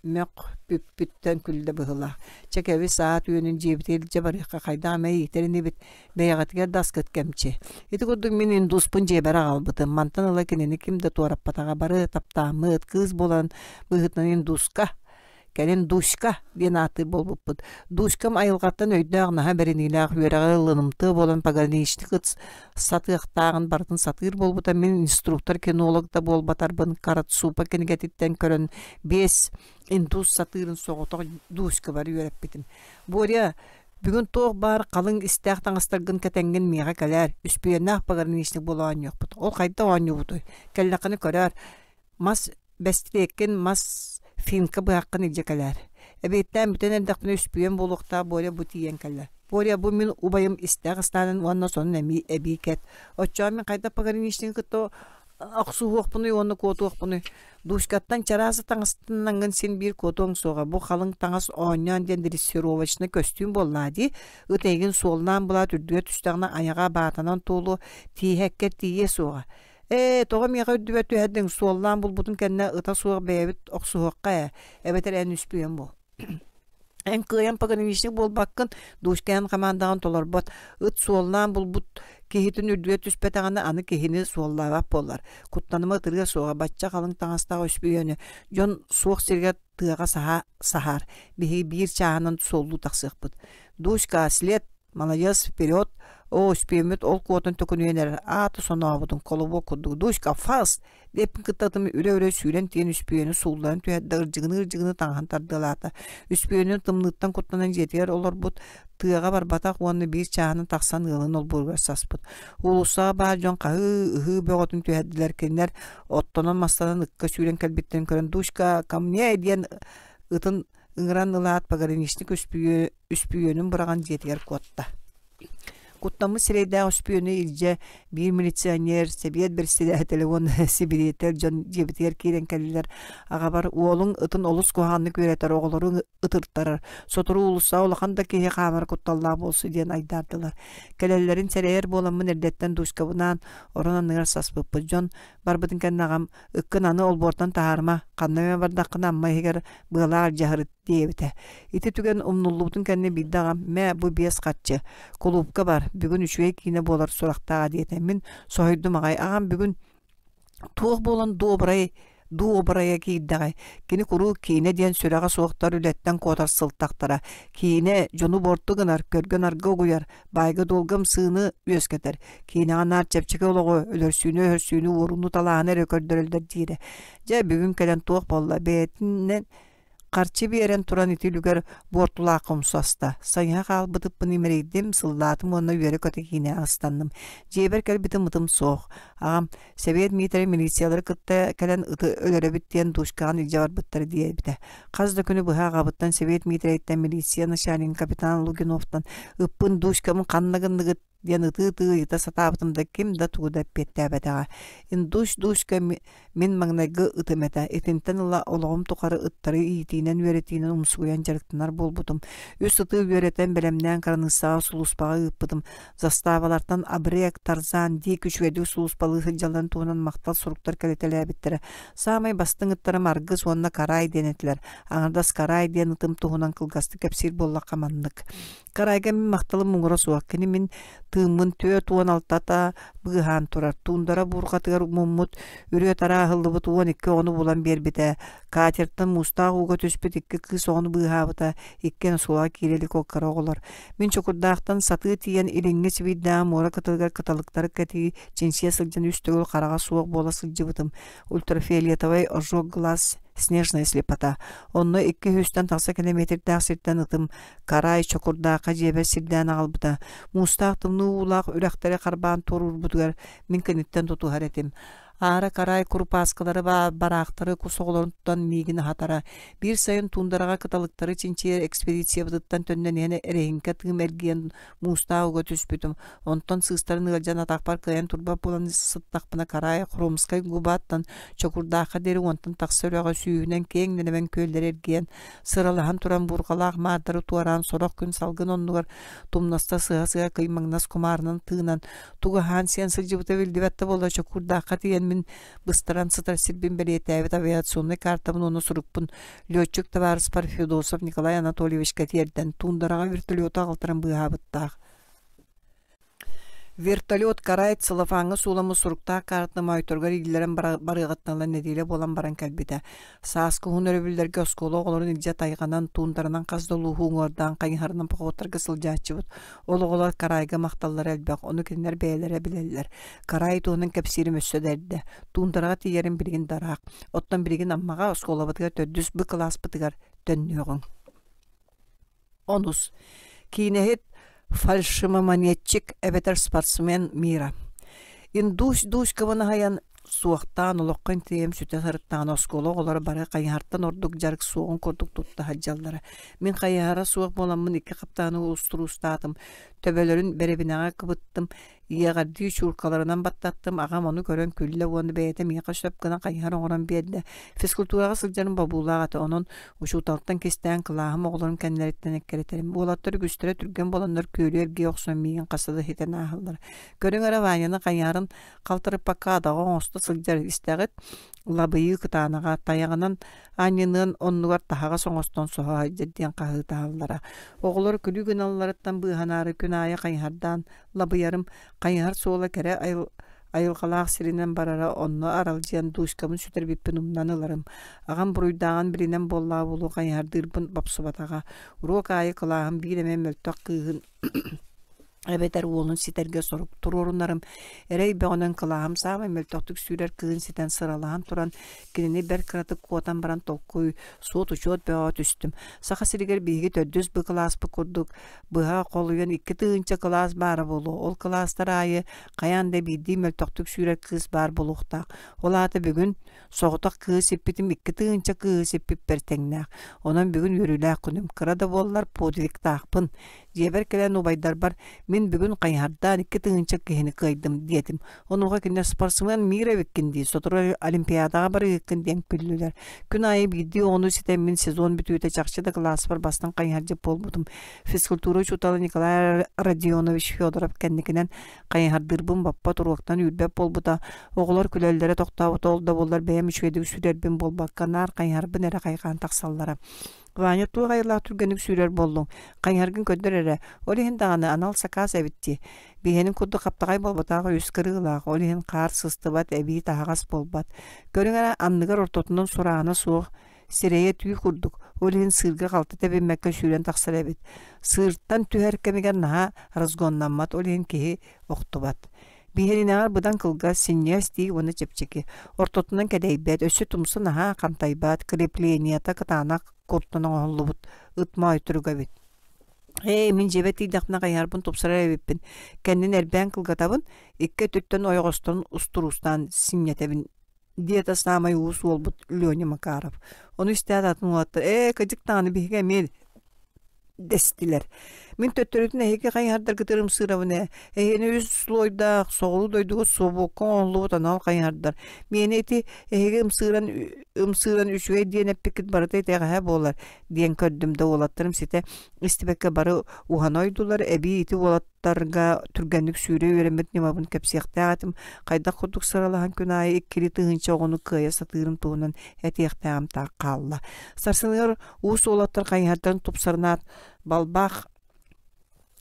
мөхпүппүттэн күллэ быһыылаах. Чэ кэбис аат үөнүн дьиэбитигэр илдьэ барыахха хайдах эмэ иитэр инибит, бэйэҕитигэр да аскыт кэмчи. Ити курдук мин индуспун дьиэбэр аҕалбытым. Мантан ыла кинини ким да туораппатаҕа бары таптааммыт, кыыс буолан быһыытынан индуска кэлин Дуська диэн ааттыыр буолбуппут. Дуськам айылҕаттан өйдөөх, наһаа бэриниилээх, үөрэҕи ылынымтыа буолан пограничник ыт сатыахтааҕын барытын сатыыр буолбута. Мин инструктор-кинолог да буолбатарбын Карацупа кинигэтиттэн көрөн биэс индус сатыырын соҕотох Дуськабар үөрэппитим. Боря, бүгүн туох баар халыҥ истээх таҥастаргын кэтэҥҥин миэхэ кэлээр, үспүйүөннээх пограничник буола оонньуохпут. Ол хайдах оонньуубутуй? Кэллэххинэ көрөөр, мас бэстилиэккин, мас финка быһаххын илдьэ кэлээр. Эбиэттээн бүтэн эрдэхпинэ үспүйүөн буолуохтаах Боря бу тиийэн кэллэ. Боря, бу мин убайым истээх ыстаанын уонна сонун эмиэ эбии кэт. Оччоҕо мин хайдах пограничнигы кытта охсуһуохпунуй уонна куотуохпунуй? Дуськаттан чараас таҥастанаҥҥын син биир куотуоҥ суоҕа. Бу халыҥ таҥас оонньоон диэн дрессировочнай көстүүм буоллаа дии. Ыт эйигин суоллаан булаат үрдүгэр түстэҕинэ айаҕа баатанан туолуо, тииһэккэр тиийиэ суоҕа. Ээ, тоҕо миэхэ үрдүбэр түһэрдиҥ, суоллаан булбутун кэннэ ыта суох бэйэбит охсуһуохха ээ, эбэтэр эн үспүйэн буол. Эн кыайан пограничник буолбаккын, Дуська эн хамаандаҕын толорбот, ыт суоллаан булбут киһитин үрдүгэр түспэтэҕинэ аны киһини суоллаабат буоллар. Куттаныма ытырыа суоҕа, бачча халыҥ таҥастаах үспүйүөнү дьон суох сиригэр тыаҕа саһа саһаар, биһиги биир чааһынан суоллуу тахсыахпыт. Дуська, след Маладьыас, вперед! Оо, үспүөммүт ол куотан төкүнүйэн эрэр, аата сонообутун колобуок курдук Дуська, фас! диэппин кытта ытым үрэ-үрэ сүүрэн тиийэн үспүөнү суулларан түһэрдэ, ырдьыгыныы-ырдьыгыныы таҥаһын тардыалаата. Үспүөнүн тымныыттан куттанан дьиэтигэр олорбут, тыаҕа барбатах уонна биир чааһынан тахсан ыалын олбуоругар саспыт. Уулуссаҕа баар дьон хаһыы, ыһыы бөҕөтүн түһэрдилэр, кинилэр оттонон-мастанан ыкка сүүрэн кэлбиттэрин көрөн «Дуська, ко мне!» диэн ытын ыҥыран ылаат пограничник үспүйүөнүн быраҕан дьиэтигэр куотта. Куттаммыт сирэйдээх үспүйүөнү илдьэ биир милиционер, сэбиэт бэрэссэдээтэлэ уонна сибириэтэл дьон дьиэбитигэр киирэн кэллилэр. Аҕабар уолуҥ ытын олус куһаҕаннык үөрэтэр, оҕолору ытыртарар. Сотору уулуссаҕа улахан да киһи хаамара кутталлаах буолсу диэн айдаардылар. Кэлэллэрин сэрэйэр буоламмын эрдэттэн дуськабынаан орон анныгар саспыппыт. Дьон барбытын кэннэ аҕам Ыккын аны олбуортан таһаарыма, ханна эмэ бардаххына Амма иһигэр быалаах алдьаһарыт диэбитэ. Ити түгэн умнуллубутун кэннэ биирдэ аҕам «Мэ, бу биэс харчы, кулуупка бар, бүгүн үчүгэй киинэ буолар сурахтааҕа» диэтэ. Мин соһуйдум аҕай, аҕам бүгүн туох буолан добрай, Дуу-обурайа киирдэҕэй. Кини куруук киинэ диэн сүрэҕэ суохтар үлэттэн куотар сылтахтара. Киинэ дьону буорту гынар, көргө-нарга угуйар, баайга-дуолга ымсыыны үөскэтэр. Киинэҕэ наар чэпчэки олоҕу, өлөрсүүнү-өһөрсүүнү, уорууну-талааһыны эрэ көрдөрөллөр диирэ. Дьэ, бүгүн кэлэн туох буолла, бэйэтинэн Харчы биэрэн туран ити үлүгэр буортулаахха умса аста. Сайыһа хаалбытыппын имэрийдим, сыллаатым уонна үөрэ-көтө киинэ астанным. Дьиэбэр кэлбитим ытым суох. Аҕам, Сэбиэт Миитэрэй милициялары кытта кэлэн ыты өлөрөбүт диэн дуушкаҕын илдьэ барбыттар диэбитэ. Хас да күнү быһа аҕабыттан Сэбиэт Миитэрэйтэн милиция начальнигын капитан Лугиновтан ыппын дуушкабын ханна гынныгыт диэн ытыы-ытыы ыйыта сатаабытым да ким да тугу да эппиэттээбэтэҕэ. Индуш-душка мин маҥнайгы ытым этэ. Итинтэн ыла олоҕум тухары ыттары иитиинэн үөрэтиинэн умсугуйан дьарыктанар буолбутум. Үс ыты үөрэтэн бэлэмнээн кыраныыссаҕа сулууспаҕа ыыппытым. Заставалартан Абрек, Тарзан, Дик үчүгэйдик сулууспалыы сылдьалларын туһунан махтал суруктар кэлитэлээбиттэрэ. Саамай бастыҥ ыттарым Аргыс уонна Карай диэн этилэр. Аҥардас Карай диэн ытым туһунан кылгастык кэпсиир буоллахха маннык. Карайга мин махталым муҥура суох. Кини мин тыыммын 46-та быыһаан турар. Туундара буурҕатыгар муммут, үрүө-тараа аһыллыбыт 12 оҕону булан биэрбитэ. Катертан муустаах ууга түспүт икки кыыс оҕону быыһаабыта. Иккиэн оскуолаҕа киирэ илик кыра оҕолор. Мин Чокурдаахтан сатыы тиийэн Илиҥҥи Сибиирдээҕи муора кытылыгар кыталыктары кэтии чинчийэ сылдьан үс төгүл хараҕа суох буола сылдьыбытым. Ультрафиолетовай ожог глаз, снежная слепота. Онно 200-тэн тахса километрдаах сиртэн ытым Карай Чокурдаахха дьиэбэр сирдээн аҕалбыта. Муустаах тымныы уулаах үрэхтэри харбаан туоруурбутугар мин киниттэн тутуһар этим. Аара Карай курупааскалары бараахтары кус оҕолорун тутан миигин аһатара. Биир сайын туундараҕа кыталыктары чинчийэр экспедициябытыттан төннөн иһэн эрэһиҥкэ тыым эргийэн муустаах уга түспүтүм. Онтон сыыстарын ыалдьан атахпар кыайан турбат буолан сыттахпына Карай Хромскай губаттан Чокурдаахха диэри уонтан тахса үрэҕи сүүһүнэн киэҥ нэлэмэн күөллэри эргийэн Сыралаһан туран буурҕалаах маардары туораан сорох күн салгын оннугар тумнаста сыһа-сыһа кыймаҥнас кумаарынан тыынан тугу аһаан-сиэн сылдьыбыта биллибэт да буолла Чокуурдаахха тиийэн мин быстаран сытар сирбин бэлиэтээбит авиационнай картабын уонна сурукпун летчик табаарыспар Федосов Николай Анатольевичка тиэрдэн туундараҕа вертолету аҕалтаран быыһаабыттаах. Вертолет Карайт целлофаҥҥа сууламмыт суруктаах каартаны моойторугар ииллэрэн барыаҕыттан ыла нэдиэлэ буолан баран кэлбитэ. Сааскы уһун өрөбүллэргэ оскуола оҕолорун илдьэ тайҕанан, туундаранан хас да улууһу уҥуордаан хайыһарынан походтарга сылдьааччыбыт. Ол оҕолор Карайга махталлара элбэх, ону кинилэр бэйэлэрэ билэллэр. Карай туһунан кэпсиирим өссө да эрдэ. Туундараҕа тиийэрим билигин да ыраах. Оттон билигин Аммаҕа оскуолабытыгар төрдүс Б кылааспытыгар төннүөҕүҥ. Онус. Киинэһит фальшивомонетчик эбэтэр спортсмен мира. Индусь Дуськабын аһайан суохтаан олоххо интириэм сүтэ сырыттаҕына оскуола оҕолоро бары хайыһартан ордук дьарык суоҕун курдук тутта сылдьаллара. Мин хайыһара суох буоламмын икки хаптааны устуруустаатым, төбөлөрүн бэрэбинэҕэ кыбыттым, Иэҕэрдии чууркаларынан баттаттым, аҕам ону көрөн күллэ уонна бэйэтэ миэхэ сөп гына хайыһар оҥорон биэрдэ. Физкультураҕа сылдьарым бобуулаах этэ, онон учууталтан кистээн кылааһым оҕолорун кэннилэриттэн эккирэтэрим. Уолаттар үгүстэрэ түргэн буоланнар күөлү эргийэ охсон миигин хаста да ситэн ааһаллара. Көрүҥ эрэ Ваняны хайыһарын халтарыппакка адаҕа оҥосто сылдьар истэҕит, лабыйыы кытаанаҕа тайаҕынан анньыныан оннугар таһаҕас оҥостон соһо сылдьар диэн хаһыытаһаллара. Оҕолор күлүү гыналларыттан быыһанаары күн аайы хайыһардаан Лабыйарым хайыһар суола кэрэ айылҕалаах сиринэн барара, онно аралдьыйан дуускабын сүтэрбиппин умнан ыларым. Аҕам буруйдааҕын билинэн буоллаҕа буолуо хайыһардыырбын бопсубатаҕа. Уруок аайы кылааһым биир эмэ мөлтөх кыыһын эбэтэр уолун ситэргэ сорук туруорунарым. Эрэй бөҕөнөн кылааһым саамай мөлтөхтүк сүүрэр кыыһын ситэн сыралаһан туран кинини бэрт кыратык куотан баран толкуй, суот-учуот бөҕөҕө түстүм. Саха сиригэр биһиги төрдүс Б кылааспыт курдук Быһа холуйан 2000 кылаас баара буолуо. Ол кылаастар аайы хайаан да биирдии мөлтөхтүк сүүрэр кыыс баар буолуохтаах. Ол аата бүгүн соҕотох кыыһы сиппитим 2000 кыыһы сиппиппэр тэҥнээх. Онон бүгүн үөрүүлээх күнүм. Кыра да буоллар подвигтаахпын. Дьиэбэр кэлэн убайдарбар мин бүгүн хайыһардаан 2000 киһини кыайдым диэтим. Онуоха кинилэр спортсмен мир эбиккин дии, сотору Олимпиадаҕа барыыһыккын диэн күллүлэр. Күн аайы биирдии оҕону ситэммин сезон бүтүүтэ чахчы да кылааспар бастыҥ хайыһардьыт буолбутум. Физкультура учуутала Николай Родионович Федоров кэнникинэн хайыһардыырбын боппот уруоктан үүрбэт буолбута. Оҕолор күлэллэрэ тохтообута ол да буоллар бэйэм үчүгэйдик сүтэрбин буолбакка наар хайыһарбын эрэ хайҕаан тахсаллара. Ваня, туох айылаах түргэнник сүүрэр буоллуҥ? Хайыһаргын көрдөр эрэ. Ол иһин даҕаны анал сакаас эбит дии. Биһиэнин курдук хаптаҕай буолбатах үс кырыылаах, ол иһин хаар сыстыбат, эбии таһаҕас буолбат. Көрүҥ эрэ, анныгар ортотунан сураана суох, сирэйэ түү курдук, ол иһин сыырга халты тэбиммэккэ сүүрэн тахсар эбит. Сыыртан түһэр кэмигэр наһаа разгоннаммат, ол иһин киһи охтубат. Биһиэнинээҕэр быдан кылгас, синньигэс тии уонна чэпчэки. Ортотунан кэдэйбэт, өссө тумса наһаа хантайбат, креплениета кытаанах куртан оҥоһуллубут ыт моойторуга эбит. Ээ, мин дьиэбэр тиийдэхпинэ хайыһарбын тупсарар эбиппин. Кэннин эрбээн кылгатабын, икки өттүттэн ойоҕостон устуруустаан синньэтэбин, диэтэ саамай уус уолбут Леня Макаров. Ону истээт атын уолаттар ээ, кырдьык даҕаны биһиги эмиэ дэстилэр. Мин төттөрүтүн эһиги хайыһардаргытыгар ымсыырабын ээ. Эһигини үс слойдаах соҕуруу дойдуга собуокка оҥоһуллубут анал хайыһардар. Миэнэ ити эһиги ымсыыран ымсыыран үчүгэй диэн эппиккит барыта итэҕэһэ буолар диэн көрдүм да уолаттарым ситэ истибэккэ бары уһана ойдулар. Эбии ити уолаттарга түргэнник сүүрэ үөрэммит ньымабын кэпсиэхтээх этим. Хайдах курдук сыралаһан күн аайы иккилии тыһыынча оҕону кыайа сатыырым туһунан этиэхтээҕим таах хаалла. Сарсыныгар Уус уолаттар хайыһардарын тупсарынаат, балбаах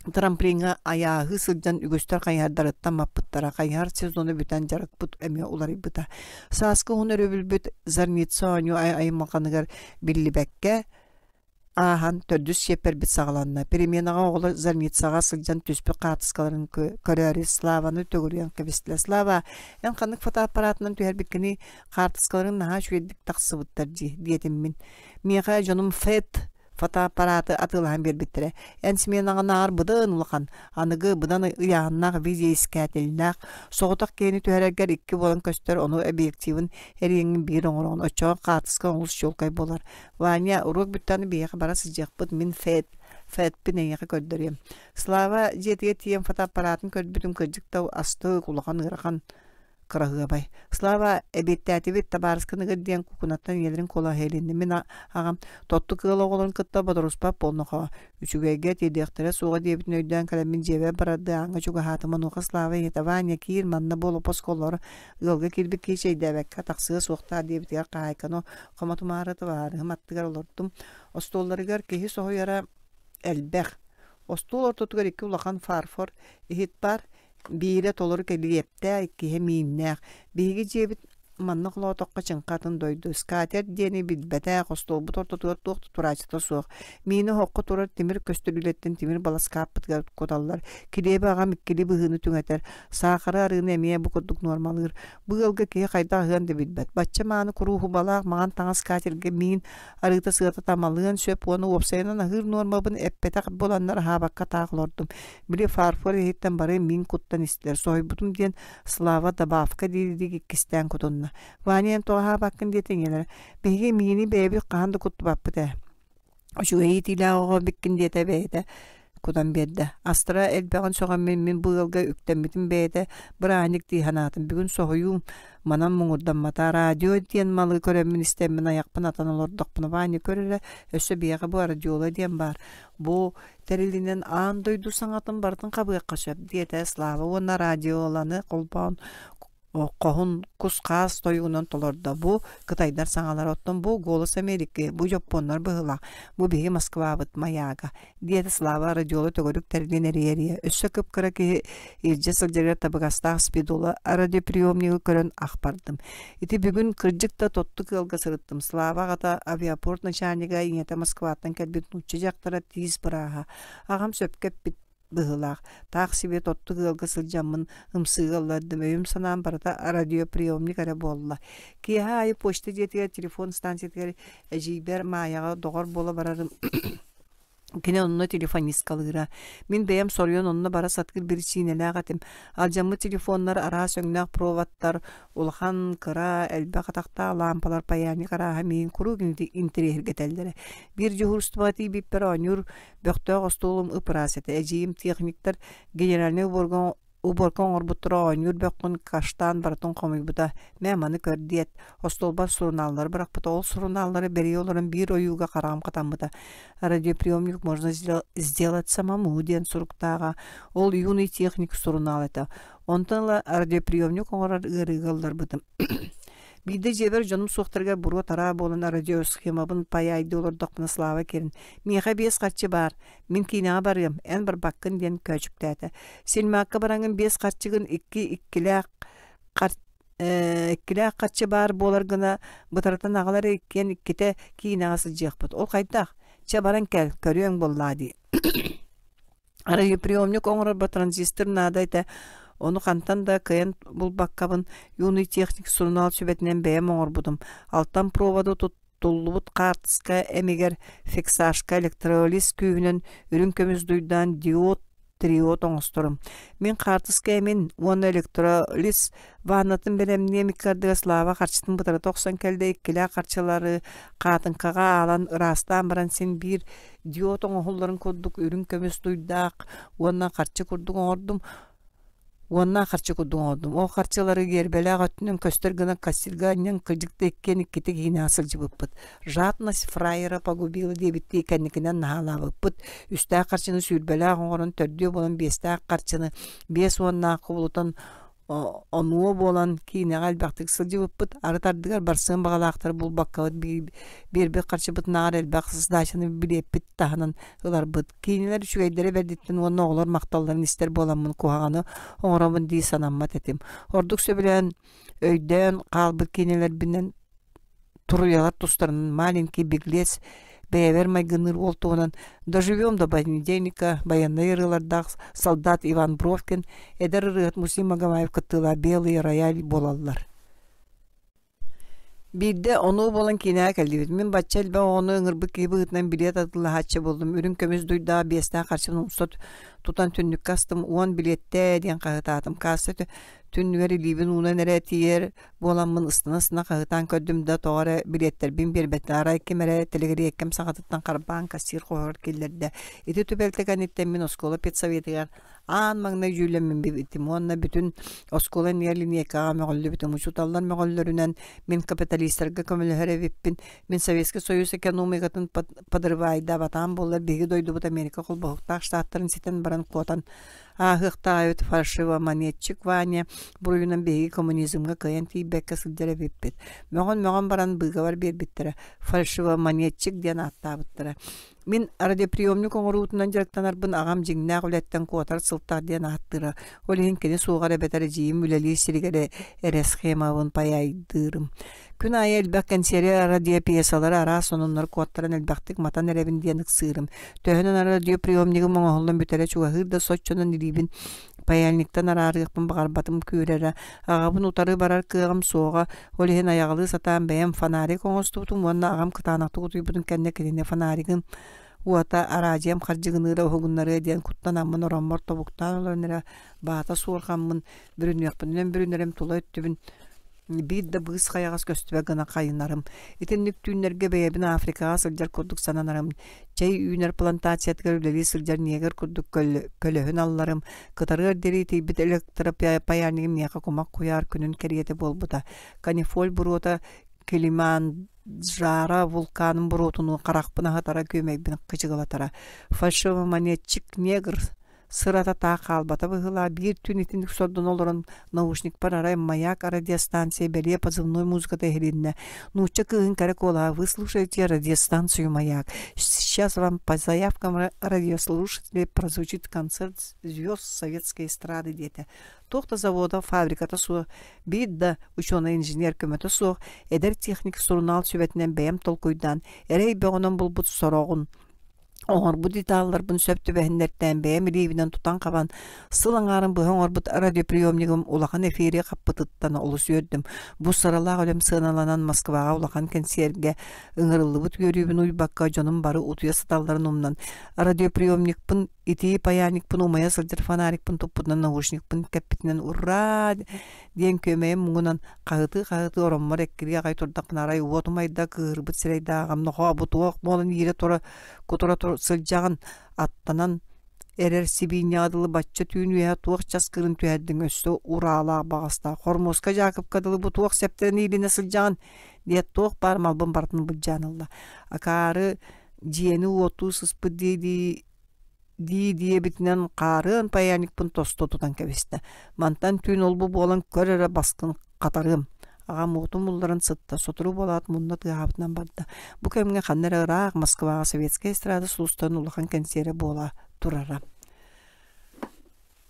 трамплиҥҥа айааһыы сылдьан үгүстэр хайыһардарыттан маппыттара. Хайыһар сезона бүтэн дьарыкпыт эмиэ уларыйбыта. Сааскы уһун өрөбүлбүт Зарница оонньуу аймалҕаныгар биллибэккэ ааһан төрдүс чиэппэрбит саҕаланна. Переменаҕа оҕолор Зарницаҕа сылдьан түспүт хаартыскаларын көрөөрү Славаны төгүрүйэн кэбистилэр. «Слава, эн ханнык фотоаппаратынан түһэрбиккиний? Хаартыскаларыҥ наһаа үчүгэйдик тахсыбыттар дии», диэтим мин. Миэхэ дьонум ФЭТ фотоаппараты атыылаһан биэрбиттэрэ. Эн сменаҕынааҕар быдан улахан, аныгы быдан ыйааһыннаах видеоискателлээх, соҕотох киһини түһэрэргэр икки буолан көстөр, ону объективын эриэҥҥин биир оҥороҕун, оччоҕо хаартыска олус чуолкай буолар. Ваня, уруок бүттэҕинэ биһиэхэ бара сылдьыахпыт, мин ФЭТ, ФЭТпин эйиэхэ көрдөрүөм. Слава дьиэтигэр тиийэн фотоаппаратын көрбүтүм кырдьык да астык, улахан ыарахан Кыраһыабай. Слава, эбиэттээтибит, табаарыскын ыгыр диэн куукунаттан ийэлэрин куолаһа иһилиннэ. Мин аҕам тоттук ыал оҕолорун кытта бодоруспат буолнохоо, үчүгэйгэ тиэрдиэхтэрэ суоҕа диэбитин өйдөөн кэлэммин дьиэбэр барардыы ааҥҥа чугаһаатым. Онуоха Слава ийэтэ Ваня киир, манна бу олоппоско олоор, ыалга киирбит киһи чэйдээбэккэ тахсыа суохтаах диэбитигэр хаһаайканы хомотумаары табаарыһым аттыгар олордум. Остуолларыгар киһи соһуйара элбэх. Остуол ортотугар икки улахан фарфор иһит баар, Биирэ толору кэлиэптээх, иккиһэ мииннээх. Биһиги дьиэбит манна холоотоххо чыҥха атын дойду. Скатерть диэни билбэтэх, остуолбут ортотугар туох да турааччыта суох. Миини оһоххо турар тимир көстөрүүлэттэн тимир баласкааппытыгар куталлар. Килиэби аҕам иккилии быһыыны түҥэтэр. Саахары арыыны эмиэ бу курдук нуормалыыр. Бу ыалга киһи хайдах аһыан да билбэт. Бачча мааны куруһубалаах маҥан таҥас скатергэ миин арыыта сыата тамалыан сөп уонна уопсайынан аһыыр нуормабын эппэтэх буоланнар аһаабакка таах олордум. Били фарфор иһиттэн бары мин куттан истилэр. Соһуйбутум диэн Слава добавка дии-дии иккистээн кутунна. Ваня эн тоҕо аһаабаккын диэтиҥ ийэлэрэ. Биһиги миини бэйэбит хаһан да куттубаппыт ээ. Үчүгэй иитиилээх оҕо эбиккин диэтэ бэйэтэ кутан биэрдэ. Астара элбэҕин сөҕөммүн мин бу ыалга үктэммитим бэйэтэ бырааһынньык дии санаатым. Бүгүн соһуйуум манан муҥурдаммата. Радио диэн малы көрөммүн истэммин айахпын атан олордохпуна Ваня көр эрэ өссө биһиэхэ бу радиола диэн баар. Бу тэрилинэн аан дойду саҥатын барытын хабыахха сөп диэтэ Слава уонна радиоланы холбоон хоһун кус-хаас тойугунан толордо. Бу кытайдар саҥалара, оттон бу «Голос Америки», бу дьоппуоннар быһыылаах, бу биһиги Москвабыт маяга, диэтэ Слава радиола төгүрүк тэрилин эрийэ-эрийэ. Өссө кып-кыра киһи илдьэ сылдьарыгар табыгастаах спидола радиоприемнигы көрөн ах бардым. Ити бүгүн кырдьык да тоттук ыалга сырыттым. Слава аҕата авиапорт начальнига ийэтэ Москваттан кэлбит нуучча дьахтара тиис бырааһа. Аҕам сөпкө эппит быһыылаах. Таах сибиэ тоттук ыалга сылдьаммын ымсыыга ыллардым. Өйүм-санаам барыта радиоприемник эрэ буолла. Киэһэ аайы почта дьиэтигэр телефон станциятыгар эдьиийбэр Маайаҕа доҕор буола барарым Кини онно телефонисткалыыра. Мин бэйэм соруйан онно бара сатыыр биричиинэлээх этим. Алдьаммыт телефоннар, араас өҥнөөх проводтар, улахан, кыра, элбэх атахтаах лаампалар, паяльник арааһа миигин куруук интэриэһиргэтэллэрэ. Биир дьуһуурустубаҕа тиийбиппэр оонньуур бөхтөөх остуолум ып-ыраас этэ. Эдьиийим техниктэр генеральнай уборга Уборка оҥорбуттара оонньуур бөххүн каштан барытын хомуйбута. Мэ маны көр диэт, остуолбар сурунааллары бырахпыта. Ол сурунааллары бэрийэ олорон биир ойууга хараҕым хатаммыта. Радиоприемник можно сделать самому диэн суруктааҕа. Ол юный техник сурунаал этэ. Онтон ыла радиоприемник оҥорор ыарыыга ылларбытым. Биирдэ дьиэбэр дьонум суохтарыгар буруо-тараа буолан радиосхемабын паяйдыы олордохпуна Слава кэлин «Миэхэ биэс харчы баар, мин киинэҕэ барыам, эн барбаккын» диэн көөчүктээтэ. Сельмакка бараҥҥын биэс харчыгын икки иккилээх хар иккилээх харчы баар буолар гына бытарытан аҕал эрэ иккиэн иккитэ киинэҕэ сылдьыахпыт. Ол хайдах? Чэ баран кэл, көрүөҥ буоллаа дии. Радиоприемник оҥорорбор транзистор наада этэ, ону хантан да кыайан булбаккабын «Юный техник» сурунаал сүбэтинэн бэйэм оҥорбутум. Алтан проводы туттуллубут хаартыска эмигэр фиксажка электролиз күүһүнэн үрүҥ көмүс дуйдаан диод триод оҥосторум. Мин хаартыска эмин уонна электролиз ваннатын бэлэмниэм икки ардыгар Слава харчытын бытарыта охсон кэллэ иккилээх харчылары хаатыҥкаҕа аалан ыраастаан баран син биир диод оҥоһулларын курдук үрүҥ көмүс дуйдаах уонна харчы курдук оҥордум уонна харчы курдук оҥордум. Ол харчылары гиэрбэлээх өттүнэн көстөр гына кассирга анньан кырдьык да иккиэн иккитэ киинэҕэ сылдьыбыппыт. Жадность фраера погубила диэбиттии кэнникинэн наһаалаабыппыт. Үстээх харчыны сүүрбэлээх оҥорон төрдүө буолан биэстээх харчыны биэс уоннаах кубулутан онуо буолан киинэҕэ элбэхтик сылдьыбыппыт. Арыт ардыгар барсыан баҕалаахтары булбаккабыт биэрбит харчыбытынааҕар элбэх сдачаны билиэппит таһынан ыларбыт. Киинэлэр үчүгэйдэрэ бэрдиттэн уонна оҕолор махталларын истэр буоламмын куһаҕаны оҥоробун дии санаммат этим. Ордук сөбүлээн өйдөөн хаалбыт киинэлэрбинэн туруйалар тустарынан «Маленький беглец», бэйэбэр майгынныыр уол туһунан «Доживем до понедельника» байыаннай ырыалардаах солдат Иван Бровкин, эдэр ырыаһыт Муслим Магомаев кыттыылаах «Белый рояль» буолаллар. Биирдэ онуо буолан киинэҕэ кэллибит. Мин бачча элбэх оҕону ыҥырбыт киһи быһыытынан билиэт атыылаһааччы буоллум. Үрүҥ көмүс дуйдаах биэстээх харчыбын умса тутан түннүккэ астым. Уон билиэттээ диэн хаһыытаатым. Касса түннүгэр илиибин уунан эрэ тиийэр буоламмын ыстана-ыстана хаһыытаан көрдүм да, тоҕо эрэ билиэттэрбин биэрбэтилэр. Арай ким эрэ тэлэгириэккэм саҕатыттан харбаан кассир хоһугар киллэрдэ. Ити түбэлтэ кэнниттэн мин оскуола педсоветыгар Аан маҥнай дьүүллэммитим уонна бүтүн оскуола иннигэр линейкаҕа мөҕүллүбүтүм. Учууталлар мөҕөллөрүнэн мин капиталистарга көмөлөһөр эбиппин. Мин Советский Союз экономикатын подрывайдаабатаҕым буоллар, биһиги дойдубут Америка холбоһуктаах штаттарын ситэн баран куотан ааһыахтаах эбит фальшивомонетчик Ваня буруйунан биһиги коммунизмҥа кыайан тиийбэккэ сылдьар эбиппит. Мөҕөн-мөҕөн баран быыгабар биэрбиттэрэ. Фальшивомонетчик диэн ааттаабыттара. Мин радиоприемник оҥоруутунан дьарыктанарбын аҕам дьиҥнээх үлэттэн куотар сылтах диэн ааттыыра. Ол иһин кини суоҕар эбэтэр эдьиийим үлэлиир сиригэр эрэ схемабын паяйдыырым. Күн аайы элбэх кэнсиэри радиопьесалары араас сонуннары куоттаран элбэхтик матан эрэбин диэн ыксыырым. Төһөнөн радиоприемнигым оҥоһуллан бүтэрэ чугаһыыр да соччонон илиибин паяльниктан араарыахпын баҕарбатым күүрэрэ. Аҕабын утары барар кыаҕым суоҕа, ол иһин айаҕалыы сатаан бэйэм фонарик оҥостубутум уонна аҕам кытаанахтык утуйбутун кэннэ кинини фонаригын уота араадьыйам хардьыгыныыра уһугуннарыа диэн куттанаммын ороммор тобуктаан олорон эрэ баата суорҕаммын бүрүнүөхпүнэн бүрүнэрим тула өттүбүн биир да быыс хайаҕас көстүбэт гына хайынарым. Итинник түүннэргэ бэйэбин Африкаҕа сылдьар курдук сананарым. Чэй үүнэр плантациятыгар үлэлии сылдьар негр курдук көлөһүн алларым. Кытарыар диэри итийбит электропаяльнигым миэхэ кумах куйаар күнүн кэриэтэ буолбута. Канифоль буруота Килиманджаро вулканын буруотунуу харахпын аһатара, күөмэйбин кычыгылатара. Фальшивомонетчик негр сырата таах хаалбата быһыылаах биир түүн итинник сордоно олорон наушникпар арай маяк радиостанция бэлиэ позывной музыката иһилиннэ нуучча кыыһын кэрэ куолаһа вы слушаете радиостанцию маяк сейчас вам по заявкам радиослушателей прозвучит концерт звезд советской эстрады диэтэ туох да завода фабриката суох биир да учуонай инженер көмөтө суох эдэр техник сурунаал сүбэтинэн бэйэм толкуйдаан эрэй бөҕөнөн булбут сороҕун Оҥорбут деталларбын сөп түбэһиннэртээн бэйэм илиибинэн тутан-хабан, сыл аҥаарын быһа оҥорбут радиоприемнигым улахан эфири хаппытыттан олус үөрдүм. Бу сыралаах үлэм сыаналанан Москваҕа улахан кэнсиэргэ ыҥырыллыбыт үөрүүбүн уйбакка дьонум бары утуйа сыталларын умнан, радиоприемникпын, итии паяльникпын умайа сылдьар фонарикпын туппутунан наушникпын кэппитинэн «Ураа!» диэн күөмэйим муҥунан хаһытыы-хаһытыы ороммор эккирии аҕай турдахпына арай уот умайда кыыһырбыт сирэйдээҕим нохоо бу туох буолан иирэ тура кутура сылдьаҕын аттанан эрэр сибиинньэҕэ дылы бачча түүн үөһэ туох часкыырын түһэрдиҥ өссө ураалаах баҕастаах хормуоска Дьаакыпка дылы бу туох сэптэрин иилинэ сылдьаҕын диэт туох баар малбын барытын былдьаан ылла акаары дьиэни уоттуу сыспыт дии-дии дии диэбитинэн хаарыан паяльникпын тосту тутан кэбистэ. Мантан түүн ол-бу буолан көр эрэ баскын хатарыам. Аҕам уотун булларан сытта, сотору буолаат мунна тыаһаабытынан барда. Бу кэмҥэ ханна эрэ ыраах Москваҕа советскай эстрада сулустарын улахан кэнсиэрэ буола турара.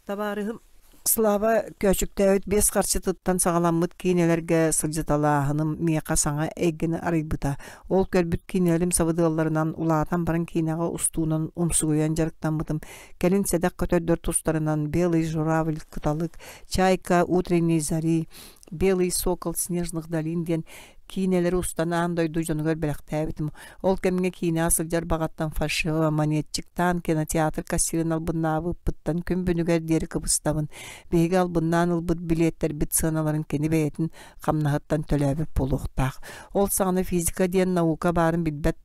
Табаарыһым Слава көөчүктээбит биэс харчытыттан саҕаламмыт киинэлэргэ сылдьыталааһыным миэхэ саҥа эйгэни арыйбыта. Ол көрбүт киинэлэрим сабыдыалларынан улаатан баран киинэҕэ устуунан умсугуйан дьарыктаммытым. Кэлин сэдэх көтөрдөр тустарынан «Белый журавль», «Кыталык», «Чайка», «Утренней зари», «Белый сокол снежных долин» диэн киинэлэри устан аан дойду дьонугар бэлэхтээбитим. Ол кэмҥэ киинэҕэ сылдьар баҕаттан фальшивомонетчиктаан кинотеатр кассирын албыннаабыппыттан күн бүгүнүгэр диэри кыбыстабын. Биһиги албыннаан ылбыт билиэттэрбит сыаналарын кини бэйэтин хамнаһыттан төлөөбүт буолуохтаах. Ол саҕана физика диэн наука баарын билбэт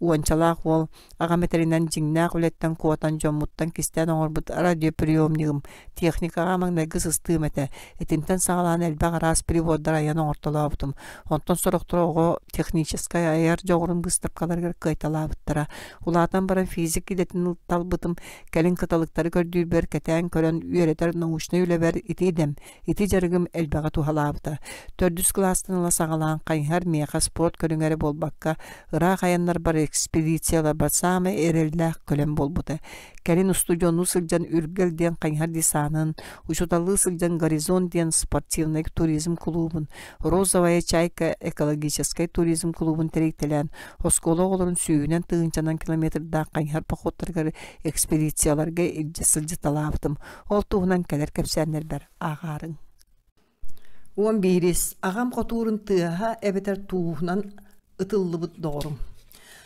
Уончалаах уол аҕам этэринэн дьиҥнээх үлэттэн куотан дьоммуттан кистээн оҥорбут радиоприемнигым техникаҕа маҥнайгы сыстыым этэ. Итинтэн саҕалаан элбэх араас прибордары айан оҥортолообутум. Онтон сорохторо оҕо техническай айар дьоҕурун быыстапкаларыгар кыайталаабыттара. Улаатан баран физик идэтин талбытым. Кэлин кыталыктары көрдүүрбэр кэтээн көрөн үөрэтэр научнай үлэбэр ити идэм, Ити дьарыгым элбэҕи туһалаабыта. Төрдүс кылаастан ыла саҕалаан хайыһар миэхэ спорт көрүҥэ эрэ буолбакка, ыраах айаннарбар, экспедицияларбар саамай эрэллээх көлөм буолбута. Кэлин устудьуоннуу сылдьан Үргэл диэн хайыһар десанын, учууталлыы сылдьан Горизонт диэн спортивнай туризм кулуубун, Розовая чайка экологическай туризм кулуубун тэрийтэлээн, оскуола оҕолорун сүүһүнэн тыһыынчанан километрдаах хайыһар походтарыгар экспедицияларга илдьэ сылдьыталаабытым. Ол туһунан кэлэр кэпсээннэрбэр ааҕаарыҥ. 11-ис Аҕам хотуурун тыаһа эбэтэр тууһунан ытыллыбыт доҕорум.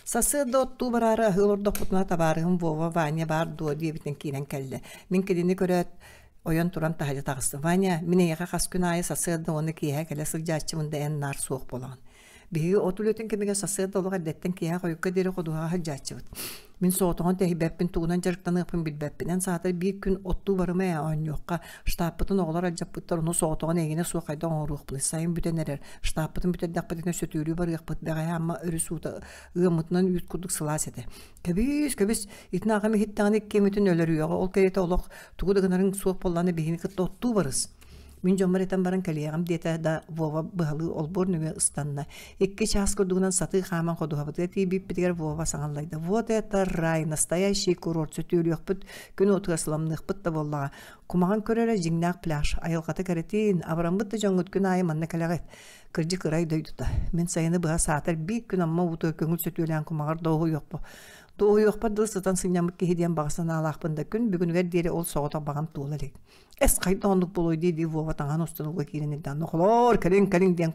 Сарсыарда оттуу бараары аһыы олордохпутуна табаарыһым Вова Ваня баар дуо диэбитин киирэн кэллэ. Мин кинини көрөөт ойон туран таһырдьа таҕыстым. Ваня, мин эйиэхэ хас күн аайы сарсыарда уонна киэһэ кэлэ сылдьааччыбын да эн наар суох буолаҕын. Биһиги от үлэтин кэмигэр сарсыарда олох эрдэттэн киэһэ хойукка диэри ходуһаҕа сылдьааччыбыт. Мин соҕотоҕун тэһийбэппин, тугунан дьарыктаныахпын билбэппинэн саатар биир күн оттуу барыма ээ оонньуохха. Штабпытын оҕолор алдьаппыттар, ону соҕотоҕун эйигинэ суох хайдах оҥоруохпунуй? Сайын бүтэн эрэр. Штабпытын бүтэрдэхпитинэ сөтүөлүү барыахпыт. Бэҕэһээ Амма өрүс уута ыаммытынан үүт курдук сылаас этэ. Кэбис, кэбис, итини аҕам иһиттэҕинэ иккиэммитин өлөрүөҕэ. Ол кэриэтэ олох тугу да гынарыҥ суох буоллаҕына биһигини кытта оттуу барыс. Мин дьоммор этэн баран кэлиэҕим диэтэ да, Вова быһалыы олбуор нөҥүө ыстанна. Икки чаас курдугунан сатыы хааман ходуһабытыгар тиийбиппитигэр Вова саҥаллайда: «Вот это рай, настоящий курорт, сөтүөлүөхпүт, күн уотугар сыламныахпыт да буоллаҕа. Кумаҕан көрөрө дьиҥнээх пляж, айылҕата кэрэтин, абыраммыт да дьоҥҥут күн аайы манна кэлэҕит. Кырдьык ырай дойдута. Мин сайыны быһа саатар биир күн Амма уутугар көҥүл сөтүөлээн кумаҕар дуоһуйуохпун дуоһуйуохпар дылы сытан сынньаммыт киһи диэн баҕа санаалаахпын да күн бүгүнүгэр диэри ол соҕотох баҕам туола илик. Эс хайдах оннук буолуой дии-дии Вова таҥаһын устун ууга киирэн ирдээн «Нохолоор, кэлиҥ-кэлиҥ» диэн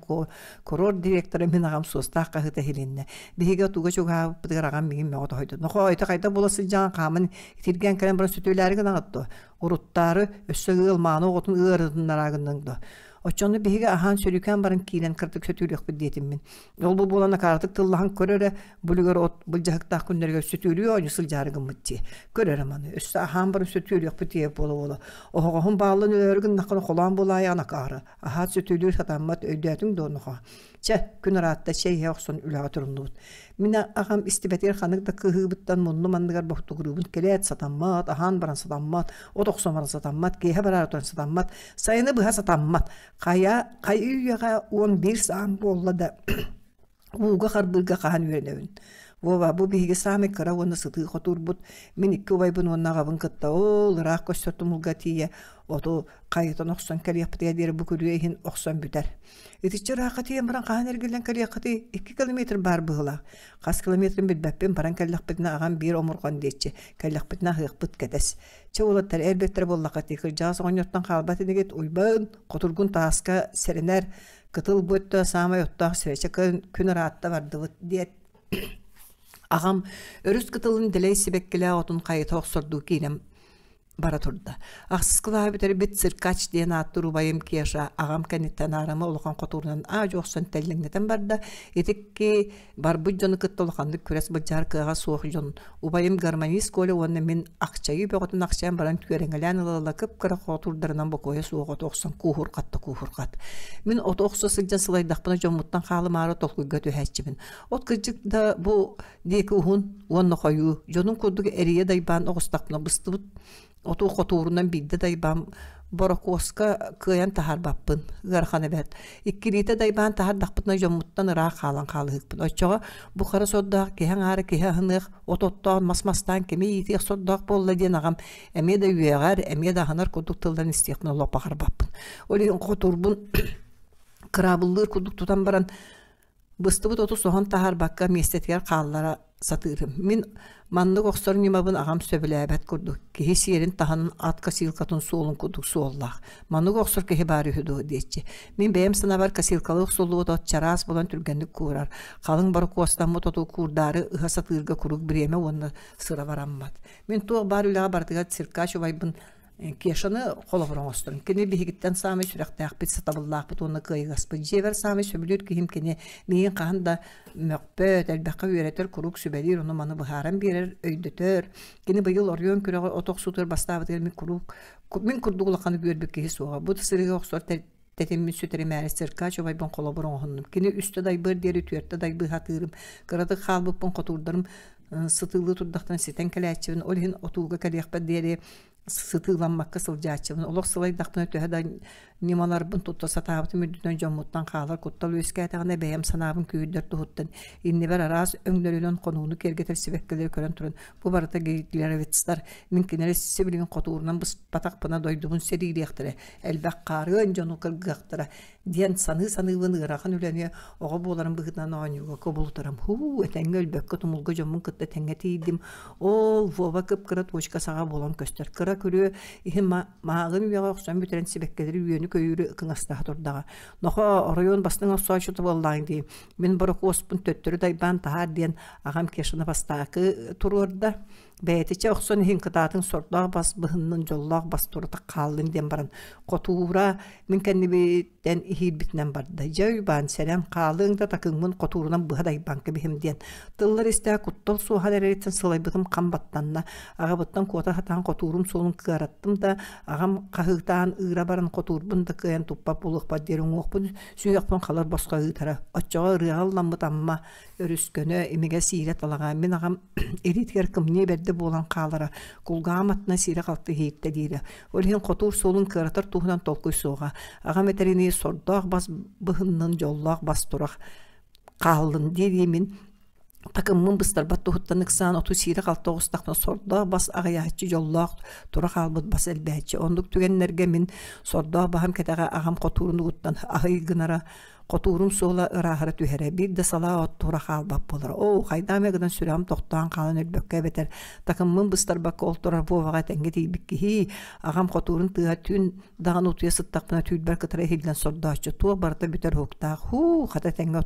курорт директора мин аҕам суостаах хаһыыта иһилиннэ. Биһиги отууга чугаһаабыппытыгар аҕам миигин мөҕө тоһуйда. «Нохоо, ити хайдах буола сылдьаҕын хааман итиргээн кэлэн баран сөтүөлээри гынаҕыт дуо? Уруттаары, өссө ыал мааны оҕотун ыарытыннараары гынныҥ дуо? Оччону биһиги аһаан сөрүүкээн баран киирэн кыратык сөтүөлүөхпүт диэтим мин. Ол бу буолан акаарытык тыллаһан көр эрэ, бу үлүгэр от былдьаһыктаах күннэригэр сөтүөлүү оонньуу сылдьаары гыммыт дии. Көр эрэ маны, өссө аһаан баран сөтүөлүөхпүт диэ буола-буола. Оһоҕоһун бааллан өлөөрү гыннаххына холоон буолаайаҕын акаары. Аһаат сөтүөлүүр сатаммат, өйдөөтүҥ дуо нохоо? Чэ, күн ыраатта, чэй иһэ охсон үлэҕэ туруннубут. Мин аҕам истибэтигэр ханнык да кыһыыбыттан муннум анныгар бохтугуруубун кэлээт сатаммат, аһаан баран сатаммат, от охсон баран сатаммат, киэһэ бараары туран сатаммат, сайыны быһа сатаммат. Хайа, хайыы үйэҕэ 11 саам буолла да ууга харбыырга хаһан үөрэнэбин. Вова, бу биһиги саамай кыра уонна сытыы хотуурбут. Мин икки убайбын уонна аҕабын кытта ол ыраах көстөр тумулга тиийэ оту хайытан охсон кэлиэхпитигэр диэри бу күрүө иһин охсон бүтэр. Итиччэ ыраахха тиийэн баран хаһан эргиллэн кэлиэххитий? 2 километр баар быһыылаах. Хас километрын билбэппин, баран кэллэхпитинэ аҕам биир омурҕан диэччи. Кэллэхпитинэ аһыахпыт кэтэс. Чэ уолаттар эр-бэртэрэ буоллаххыт дии, кырдьаҕас оҕонньортон хаалбат инигит, Уйбаан, хотургун тааска сэрэнэр, кытыл бу өттө саамай оттоох сирэ, чэ күн ыраатта бардыбыт диэт аҕам өрүс кытылын дэлэй сибэккилээх отун хайыта охсордуу киирэн бара турда. Ахсыс кылааһы бүтэрбит циркач диэн ааттыыр убайым Кеша аҕам кэнниттэн аарама улахан хотуурунан аа-дьуо охсон тэллэҥнэтэн барда. Итикки барбыт дьону кытта улаханнык күрэс былдьаһар кыаҕа суох дьон убайым гармонист Коля уонна мин ахчайыы бөҕөтүн ахчайан баран түөрэҥэлээн ыла-ыла кып-кыра хотуурдарынан бокуойа суох оту охсон кууһурҕатта кууһурҕат. Мин оту охсо сылдьан сылайдахпына дьоммуттан хаалымаары толкуйга түһээччибин. От кырдьык да бу диэки уһун уонна хойуу, дьонум курдук эрийэ дайбаан оҕустахпына быстыбыт. Оту хотуурунан биирдэ дайбаан борокуоска кыайан таһаарбаппын, ыарахан эбээт. Иккилиитэ дайбаан таһаардахпытына дьоммуттан ыраах хаалан хаалыһыкпын. Оччоҕо бу хара сордоох киһи аҥаара киһи аһыныах, от оттоон, мас мастаан кими иитиэх сордоох буолла диэн аҕам эмиэ да үөҕэр, эмиэ да аһынар курдук тылларын истиэхпин олох баҕарбаппын. Ол иһин хотуурбун кыраабыллыыр курдук тутан баран Быстыбыт оту соһон таһаарбакка миэстэтигэр хааллара сатыырым. Мин маннык охсор ньымабын аҕам сөбүлээбэт курдук, киһи сиэрин таһынан ат косилкатын суолун курдук суоллаах. Маннык охсор киһи баар үһү дуо диэччи. Мин бэйэм санаабар косилкалыы охсуллубут от чараас буолан түргэнник куурар. Халыҥ борокуостаммыт оту куурдаары ыһа сатыырга куруук бириэмэ уонна сыра бараммат. Мин туох баар үлэҕэ барытыгар циркач убайбын Кешаны холобур оҥосторум. Кини биһигиттэн саамай сүрэхтээхпит, сатабыллаахпыт уонна кыайыгаспыт. Дьиэбэр саамай сөбүлүүр киһим кини. Миигин хаһан да мөхпөт, элбэххэ үөрэтэр, куруук сүбэлиир, ону-маны быһааран биэрэр, өйдөтөр. Кини быйыл оройуон күрэҕэр от охсуутугар бастаабытыгар мин куруук мин курдук улаханнык үөрбүт киһи суоҕа. Бу да сырыыга охсор тэтиммин сүтэримээри циркач убайбын холобур оҥоһуннум. Кини үстэ дайбыар диэри түөртэ дайбыы сатыырым. Кыратык хаалбыппын хотуурдарым сытыылыы турдахтарына ситэн кэлээччибин. Ол иһин отууга кэлиэхпэр диэри сытыыламмакка сылдьааччыбын. Олох сылайдахпына төһө да ньымаларбын тутта сатаабытым үрдүнэн дьоммуттан хаалар куттал үөскээтэҕинэ бэйэм санаабын күүһүрдэр туһуттан иннибэр араас өҥнөрүнэн хонууну киэргэтэр сибэккилэри көрөн туран бу барыта гитлеровецтар мин кинилэри сибилигин хотуурунан быспатахпына дойдубун сэриилиэхтэрэ элбэх хаарыан дьону кыргыахтара диэн саныы-саныыбын ыарахан үлэни оҕо буоларым быһыытынан оонньууга кубулутарым. Һуу, этэҥҥэ өлбөккө тумулга дьоммун кытта тэҥҥэ тиийдим. Ол Вова кып-кыра туочка саҕа буолан көстөр. Кыра күрүө иһин мааҕын үйэҕэ охсон бүтэрэн сибэккилэри үөнү-көйүүрү ыкыҥастаһа турдаҕа. Нохоо, оройуон бастыҥ охсооччута буоллаҕыҥ дии. Мин борокуоспун төттөрү дайбаан таһаар диэн аҕам Кешаны бастакы туруорда. Бэйэтичэ охсон иһин кытаатын сордоох бас быһыннын дьоллоох бас турата хааллын диэн баран хотуура мин кэннибиттэн иһиирбитинэн барда. Дьэ Уйбаан сэрэн хаалыаҥ да такыҥмын хотуурунан быһа дайбаан кэбиһим диэн тыллар истээ куттал суоһан эрэриттэн сылайбытым хам баттанна. Аҕабыттан куота сатаан хотуурум суолун кыараттым да аҕам хаһыытаан ыыра баран хотуурбун да кыайан туппат буолуохпар диэри уҥуохпун сүһүөхпүн халар босхо ыытара. Оччоҕо ырыаҕа ылламмыт Амма өрүскөнө, имигэ сиирэ талаҕа. Мин аҕам илиитигэр кымньыы бэрдэ буолан хаалара, кулгааҕым аттына сиирэ-халты иһииртэ диирэ. Ол иһин хотуур суолун кыаратар туһунан толкуй суоҕа. Аҕам этэринии сордоох бас быһыннын, дьоллоох бас турах хааллын дии-дии мин такыммын быстарбат туһуттан ыксаан оту сиирэ-халты оҕустахпына сордоох бас аҕыйааччы дьоллоох тура хаалбыт бас элбээччи. Оннук түгэннэргэ мин сордоох баһым кэтэҕэ аҕам хотуурун угуттан аһый гынара Хотуурум суола ырааһыра түһэрэ, биир да салаа от тура хаалбат буолара. Оо, хайдах эмэ гынан сүрэҕим тохтоон хаалан өлбөккө эбэтэр такыммын быстарбакка ол турар Воваҕа этэҥҥэ тиийбит киһи, аҕам хотуурун тыаһа түүн даҕаны утуйа сыттахпына түүрбэр кытары иһиллэн сордооччу, туох барыта бүтэр уһуктаах, һуу, хата этэҥҥэ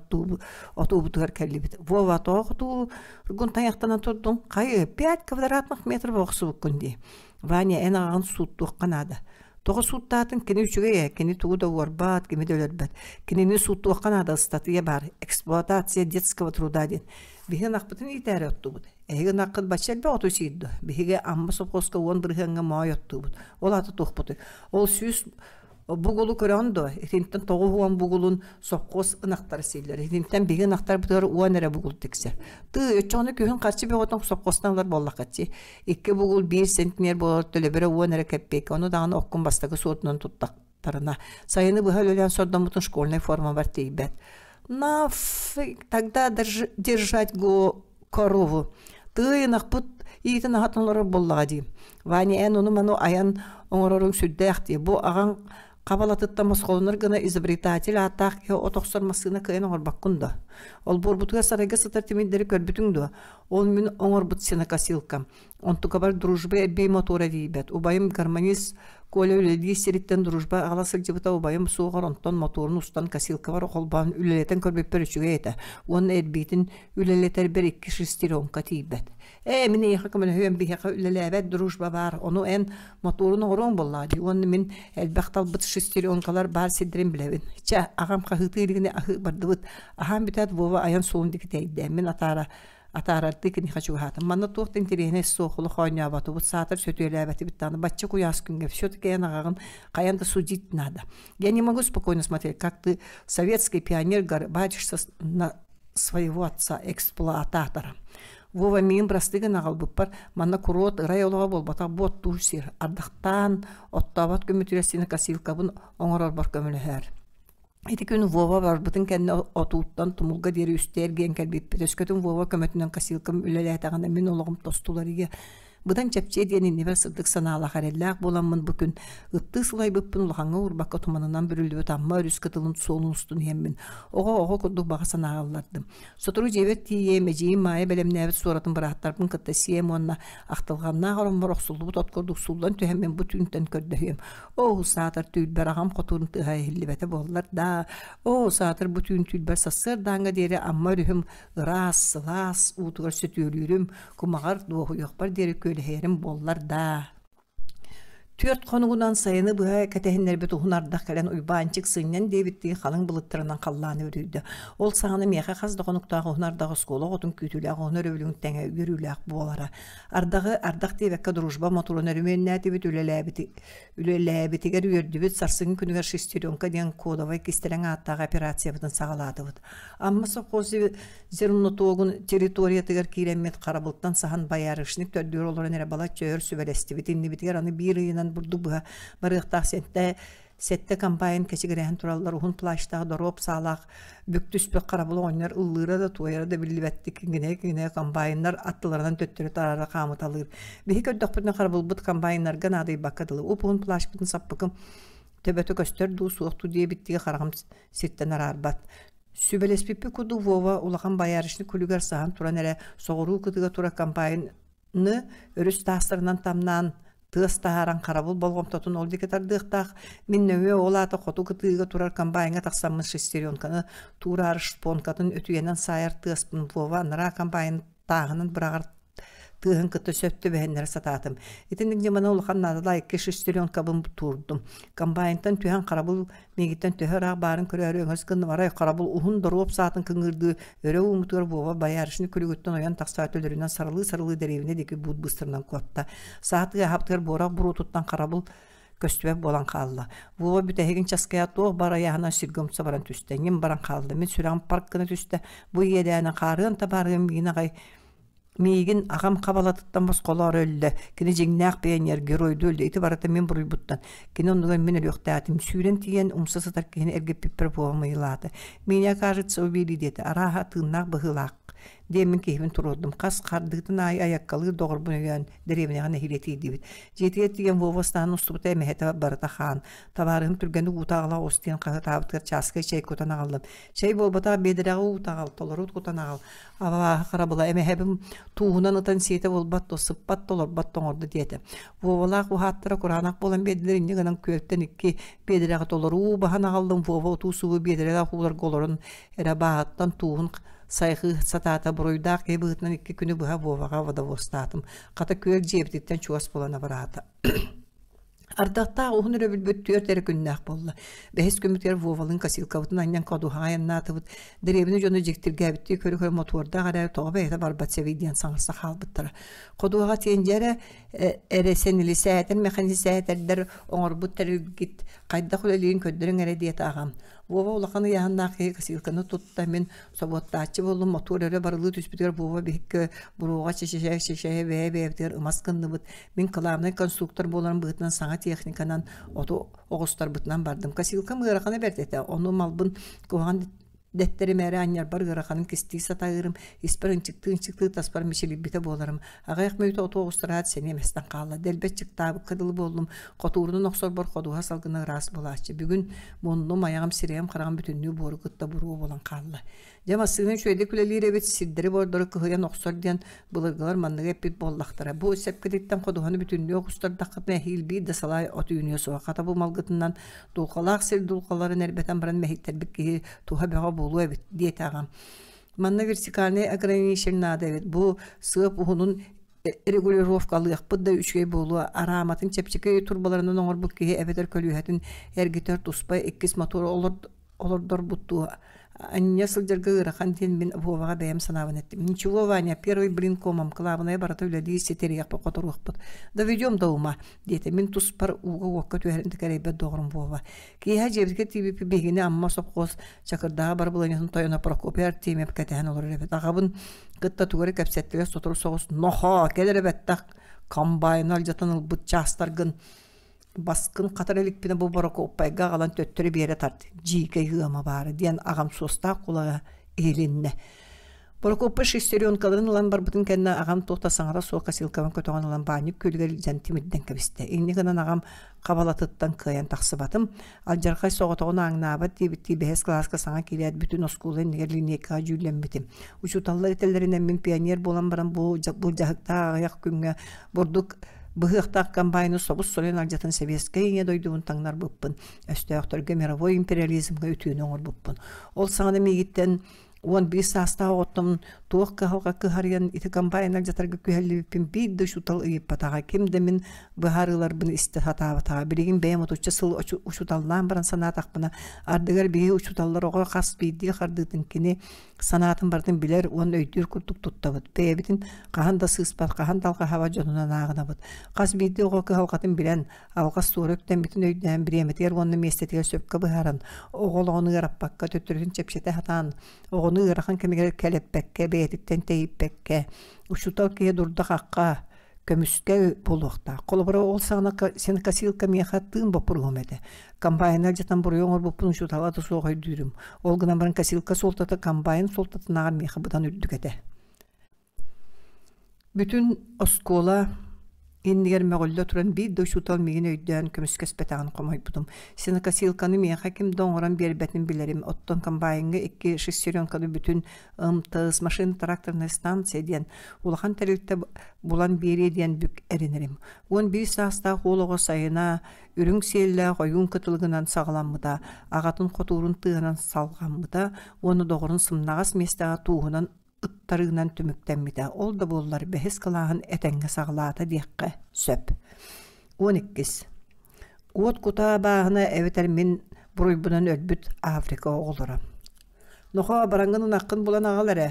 отуубутугар кэллибит. Вова, тоҕо хотуургун тайахтанан турдуҥ? Хайы, пять квадратных метров охсубуккун дии. Ваня, эн аҕаҕын сууттуохха наада. Тоҕо сууттаатын кини үчүгэй ээ, кини тугу да уорбат, кими да өлөрбөт. Кинини сууттуохха наада ыстатыйа баар, эксплуатация детского труда диэн. Биһиги ынахпытын иитээри оттуубут. Эһиги ынаххыт бачча элбэх оту сиир дуо? Биһиги Амма сопхуоска 10 бырыһыаҥҥа моой оттуубут. Ол аата туохпутуй? Ол 100 бугулу көрөҕүн дуо? Итинтэн 90 бугулун сопхуос ынахтара сииллэр. Итинтэн биһиги ынахтарбытыгар 10 эрэ бугул тиксэр. Тыы, оччоҕуна күһүн харчы бөҕөтүн сопхуостан ылар буоллаххыт дии. Икки бугул биир сентнер буолар төлөбүрэ 10 эрэ кэппиэйкэ, ону даҕаны оккун бастакы суотунан туттахтарына. Сайыны быһа үлэлээн сордоммутун школьнай формабар тиийбэт. Нафиг тогда держать корову. Тыый ынахпыт иитин аһатан олорор буоллаҕа дии. Ваня эн ону-маны айан оҥороруҥ сүрдээх дии. Бу аҕаҥ хабалатыттан босхолонор гына изобретатель ааттаах киһи от охсор массыына кыайан оҥорбоккун дуо? Олбуорбутугар сарайга сытар тимирдэри көрбүтүҥ дуо? Ол мин оҥорбут сенокосилкам. Онтукабар дружба эрбии мотуора тиийбэт. Убайым гармонист Коля үлэлиир сириттэн дружба аҕала сылдьыбыта убайым суоҕар онтон мотуорун устан косилкабар холбоон үлэлэтэн көрбүппэр үчүгэй этэ. Уонна эрбиитин үлэлэтэрбэр икки шестеренка тиийбэт. Ээ, мин эйиэхэ көмөлөһүөм, биһиэхэ үлэлээбэт дружба баар, ону эн мотуорун оҥоруоҥ буоллаҕа дии уонна мин элбэх талбыт шестеренкалар баар сирдэрин билэбин. Чэ, аҕам хаһыытыы илигинэ аһыы бардыбыт. Аһаан бүтээт Вова айан суолун диэки тэйдэ. Мин атаара атаарардыы киниэхэ чугаһаатым. Манна туох да интэриэһинэй суох, олох оонньооботубут, саатар сөтүөлээбэтибит даҕаны. Бачча куйаас күҥҥэ все-таки эн аҕаҕын хайаан да судить надо. Я не могу спокойно смотреть, как ты, советский пионер, горбатишься на своего отца, эксплуататора. Вова миигин бырастыы гына аҕалбыппар манна куруот ырай олоҕо буолбатах буоттуур сир, ардахтаан, оттообот күммүтүгэр син косилкабын оҥорорбор көмөлөһөөр. Ити күн Вова барбытын кэннэ отууттан тумулга диэри үстэ эргийэн кэлбиппит. Өскөтүн Вова көмөтүнэн косилкам үлэлээтэҕинэ мин олоҕум тостуларыйа быдан чэпчиэ диэн иннибэр сырдык санаалаах эрэллээх буоламмын бу күн ыттыы сылайбыппын улахаҥҥа уурбакка туманынан бүрүллүбүт Амма өрүс кытылын суолун устун иһэммин оҕо-оҕо курдук баҕа санааҕа ыллардым. Сотору дьиэбэр тиийиэм, эдьиийим Маайа бэлэмнээбит суоратын бырааттарбын кытта сиэм уонна ахтылҕаннаах ороммор охсуллубут от курдук сууллан түһэммин бу түүнтэн көрдөһүөм. Оо, саатар түүлбэр аҕам хотуурун тыаһа иһиллибэтэ буоллар даа, оо, саатар бу түүн түүлбэр сарсыардааҥҥа диэри Амма өрүһүм ыраас, сылаас уутугар сөтүөлүүрүм, кумаҕар дуоһуйуохпар диэри күөлэһийэрим буоллар даа. Түөрт хонугунан сайыны быһа кэтэһиннэрбит уһун ардах кэлэн Уйбаанчык сынньан диэбиттии халыҥ былыттарынан халлааны бүрүйдэ. Ол саҕана миэхэ хас да хонуктаах уһун ардах оскуола оҕотун күүтүүлээх уһун өрөбүлүн тэҥэ үөрүүлээх буолара. Ардаҕы ардах диэбэккэ дружба мотуорун өрөмүөннээтибит, үлэлээбит, үлэлээбитигэр үөрдүбүт, сарсыҥҥы күнүгэр шестеренка диэн кодовай кистэлэҥ ааттаах операциябытын саҕалаатыбыт. Амма совхоз зернотуогун территориятыгар киирэммит харабылтан саһан боярышник төрдүгэр олорон эрэ балачча өр сүбэлэстибит. Иннибитигэр аны биир ыйынан бурдук быһа барыахтаах сэттэ сэттэ комбайн кэчигирэһэн тураллар уһун плащтаах доруоп саалаах бүк түспүт харабыл оҕонньор ыллыыра да туойара да биллибэттик киҥинэйэ-киҥинэйэ комбайннар аттыларынан төттөрү тараара хаамыталыыр. Биһи көрдөхпүтүнэ харабылбыт комбайннарга наадыйбакка дылы уп-уһун плащпытын саппыкым төбөтө көстөр дуу суох дуу диэбиттии хараҕым сиртэн араарбат. Сүбэлэспиппит курдук Вова улахан боярышник күлүгэр саһан туран эрэ соҕуруу кытыга турар комбайны өрүс таастарынан тамнаан тыас таһааран харабыл болҕомтотун ол диэки тардыахтаах. Мин нөҥүө ол аата хоту кытыыга турар комбайҥа тахсаммын шестеренканы туураары шпонкатын өтүйэнэн саайар тыаспын Вова анараа комбайн тааһынан быраҕар тыаһын кытта сөп түбэһиннэрэ сатаатым. Итинник ньыманы улахан наадалаах икки шестеренкабын туурдум. Комбайнтан түһэн харабыл миигиттэн төһө ыраах баарын көрөөрү өҥөс гынным. Арай харабыл уһун доруоп саатын кыҥыырдыы өрө ууммутугар Вова боярышник күлүгүттэн ойон тахсаат өлөрүнэн сарылыы-сарылыы дэриэбинэ диэки буут быстарынан куотта. Саа тыаһаабытыгар буорах буруотуттан харабыл көстүбэт буолан хаалла. Вова бүтэһигин часкыйа туох баар айаһынан сиргэ умса баран түстэ. Ньим баран хаалла. Мин сүрэҕим парк гына түстэ. Бу иэдээнэ хаарыан табаарыам миигин аҕай Миигин аҕам хабалатыттан босхолоору өллө. Кини дьиҥнээх пионер, геройдуу өллө. Ити барыта мин буруйбуттан. Кини оннугар мин өлүөхтээтим. Сүүрэн тиийэн умса сытар киһини эргиппиппэр буолан ыйылаата. Меня, кажется, убили диэтэ. Арааһа, тыыннаах быһыылаах диэммин киһибин туруордум. Хас хардыытын аайы айаккалыыр доҕорбун өйөөн дэриэбинэҕэ нэһиилэ тиийдибит. Дьиэтигэр тиийэн Вова ыстаан устубута эмэһэтэ барыта хаан. Табаарыһым түргэнник уута аҕала оҕус диэн хаһытаабытыгар чааскай чэй кутан аҕаллым. Чэй буолбатах биэдэрэҕэ уута аҕал, толору кутан аҕал. Абааһы харабыла эмэһэбин тууһунан ытан сиэтэ буолбат дуо, сыппат да олорбот да оҥордо диэтэ. Вовалаах уһааттара кураанах буолан биэрдилэр инньэ гынан күөлтэн икки биэдэрэҕэ толору уу баһан аҕаллым. Вова утуу-субуу биэдэрэлээх ууларга олорон эрэ бааһыттан тууһун сайҕыы сатаата буруйдаах киһи быһыытынан икки күнү быһа Воваҕа водовозтаатым. Хата күөл дьиэбититтэн чугас буолан абыраата. Ардахтаах уһун өрөбүлбүт түөрт эрэ күннээх буолла. Бэһис күммүтүгэр Вовалыын косилкабытын анньан ходуһаҕа айаннаатыбыт. Дэриэбинэ дьоно дьиктиргээбиттии көрө-көрө мотуордаах эрээри тоҕо бэйэтэ барбат сэбий диэн саҥарса хаалбыттара. Ходуһаҕа тиийэн дьэ эрэ эрэсэнилисээтэр мэхэньисээтэрдэр оҥорбут тэрилгит хайдах үлэлиирин көрдөрүҥ эрэ диэтэ аҕам. Вова улахан ыйааһыннаах киһи косилканы тутта, мин собуоттааччы буоллум, мотуор өрө барылыы түспүтүгэр Вова биһикки буруоҕа чэчэчэ-чэчэһэ бэйэ-бэйэбитигэр ымас гынныбыт. Мин кылаабынай конструктор буоларым быһыытынан саҥа техниканан оту оҕустарбытынан бардым. Косилкам ыарахана бэрт этэ, ону малбын куһаҕан дэттэримээри анньарбар ыараханын кистии сатаырым, испэр ынчыктыы-ынчыктыы таспар мичилийбитэ буоларым. Аҕыйах мүнүүтэ оту оҕустараат сэниэм эстэн хаалла. Дэлбэт чыктаабыкка дылы буоллум. Хотуурунан охсорбор ходуһа салгына ыраас буолааччы. Бүгүн муннум, айаҕым, сирэйим, хараҕым бүтүннүү буору кытта буруо буолан хаалла. Дьэ массыына үчүгэйдик үлэлиир эбит, сирдэри-буордары кыһыйан охсор диэн былыргылар манныгы эппит буоллахтара. Бу сэпкититтэн ходуһаны бүтүннүү оҕустардаххытына эһиил биир да салаа от үүнүө суоҕа. Хата бу малгытынан дулҕалаах сир дулҕаларын эрбэтэн баран мэһийтэрбит киһи туһа бөҕө буолуо эбит, диэтэ аҕам. Манна вертикальный ограничитель наада эбит. Бу сыап уһунун регулировкалыахпыт да үчүгэй буолуо. Арааматын чэпчэки турбаларынан оҥорбут киһи эбэтэр көлүөһэтин эргитэр туспа иккис мотуор олорд. олордорбут дуо? Анньа сылдьарга ыарахан диэн мин Воваҕа бэйэм санаабын эттим. Ничего, Ваня, первый блин комом, кылаабынайа барыта үлэлии ситэриэхпит-хоторуохпут. Доведем до ума, диэтэ. Мин туспар ууга-уокка түһэрин да кэрэйбэт доҕорум Вова. Киэһэ дьиэбитигэр тиийбиппит биһигини Амма сопхуос Чакырдааҕы барабылыанньатын тойоно Прокопий Артемьев кэтэһэн олорор эбит. Аҕабын кытта тугу эрэ кэпсэттилэр сотору соҕус «Нохоо, кэл эрэ бэттэх, комбайны алдьатан ылбыт чаастаргын баскын хатара иликпинэ бу Борокуоппайга аҕалан төттөрү биэрэ тарт, дьиикэй ыама баара» диэн аҕам суостаах кулаҕа иһилиннэ. Борокуоппай шестеренкаларын ылан барбытын кэннэ аҕам туох да саҥата суох косилкабын көтөҕөн ылан баанньык күөлүгэр илдьэн тимирдэн кэбистэ. Инньэ гынан аҕам хабалатыттан кыайан тахсыбатым. Алдьархай соҕотоҕун ааҥнаабат диэбиттии бэһис кылааска саҥа киирээт бүтүн оскуола иннигэр линейкаҕа дьүүллэммитим. Учууталлар этэллэринэн мин пионер буолан баран бу былдьаһыктаах аҕыйах күҥҥэ бурдук быһыахтаах комбайны собус-соруйан алдьатан сэбиэскэй ийэ дойдубун таҥнарбыппын, өстөөхтөргө мировой империализмҥа үтүөнү оҥорбуппун. Ол саҕана миигиттэн 11 саастаах оҕоттон туох кыһалҕа кыһарыйан ити комбайнар дьатарга күһэллибиппин биир да учуутал ыйыппатаҕа, ким да мин быһаарыыларбын истэ сатаабатаҕа. Билигин бэйэм отучча сыл учууталлаан баран санаатахпына, ардыгар биһиги учууталлар оҕо хас биирдии хардыытын кини санаатын барытын билэр уонна өйдүүр курдук туттабыт. Бэйэбитин хаһан да сыыспат, хаһан да алҕаһаабат дьонунан ааҕынабыт. Хас биирдии оҕо кыһалҕатын билэн, алҕас туора үктэммитин өйдөөн, бириэмэтигэр уонна миэстэтигэр сөпкө быһааран, оҕо олоҕун ыараппакка, төттөрүтүн чэпчэтэ сатаан, оҕону ыарахан кэмигэр кэлэппэккэ, бэйэтиттэн тэйиппэккэ, учуутал киһи дурда-хахха, көмүскэл буолуохтаах. Холобура, ол саҕана сенокосилка миэхэ тыын боппуруоһум этэ. Комбайнар дьатан буруйу оҥорбуппун учуутала да суох өйдүүрүм. Ол гынан баран косилка суолтата комбайн суолтатынааҕар миэхэ быдан үрдүк этэ. Бүтүн оскуола иннигэр мөҕүллэ туран биир да учуутал миигин өйдөөн көмүскэспэтэҕин хомойбутум. Сенокосилканы миэхэ ким да оҥорон биэрбэтин билэрим. Оттон комбайҥҥа икки шестеренканы бүтүн МТС машино-тракторная станция диэн улахан тэрилтэ булан биэриэ диэн бүк эрэнэрим. 11 саастаах уол оҕо сайына үрүҥ сиэллээх ойуун кытылыгынан саҕаламмыта, аҕатын хотуурун тыаһынан салҕаммыта уонна доҕорун сымнаҕас миэстэҕэ тууһунан ыттарыынан түмүктэммитэ. Ол да буоллар бэһис кылааһын этэҥҥэ саҕалаата диэххэ сөп. 12. Уот кутаа бааһына эбэтэр мин буруйбунан өлбүт Африка оҕолоро. Нохоо, бараҥҥын ынаххын булан аҕал эрэ,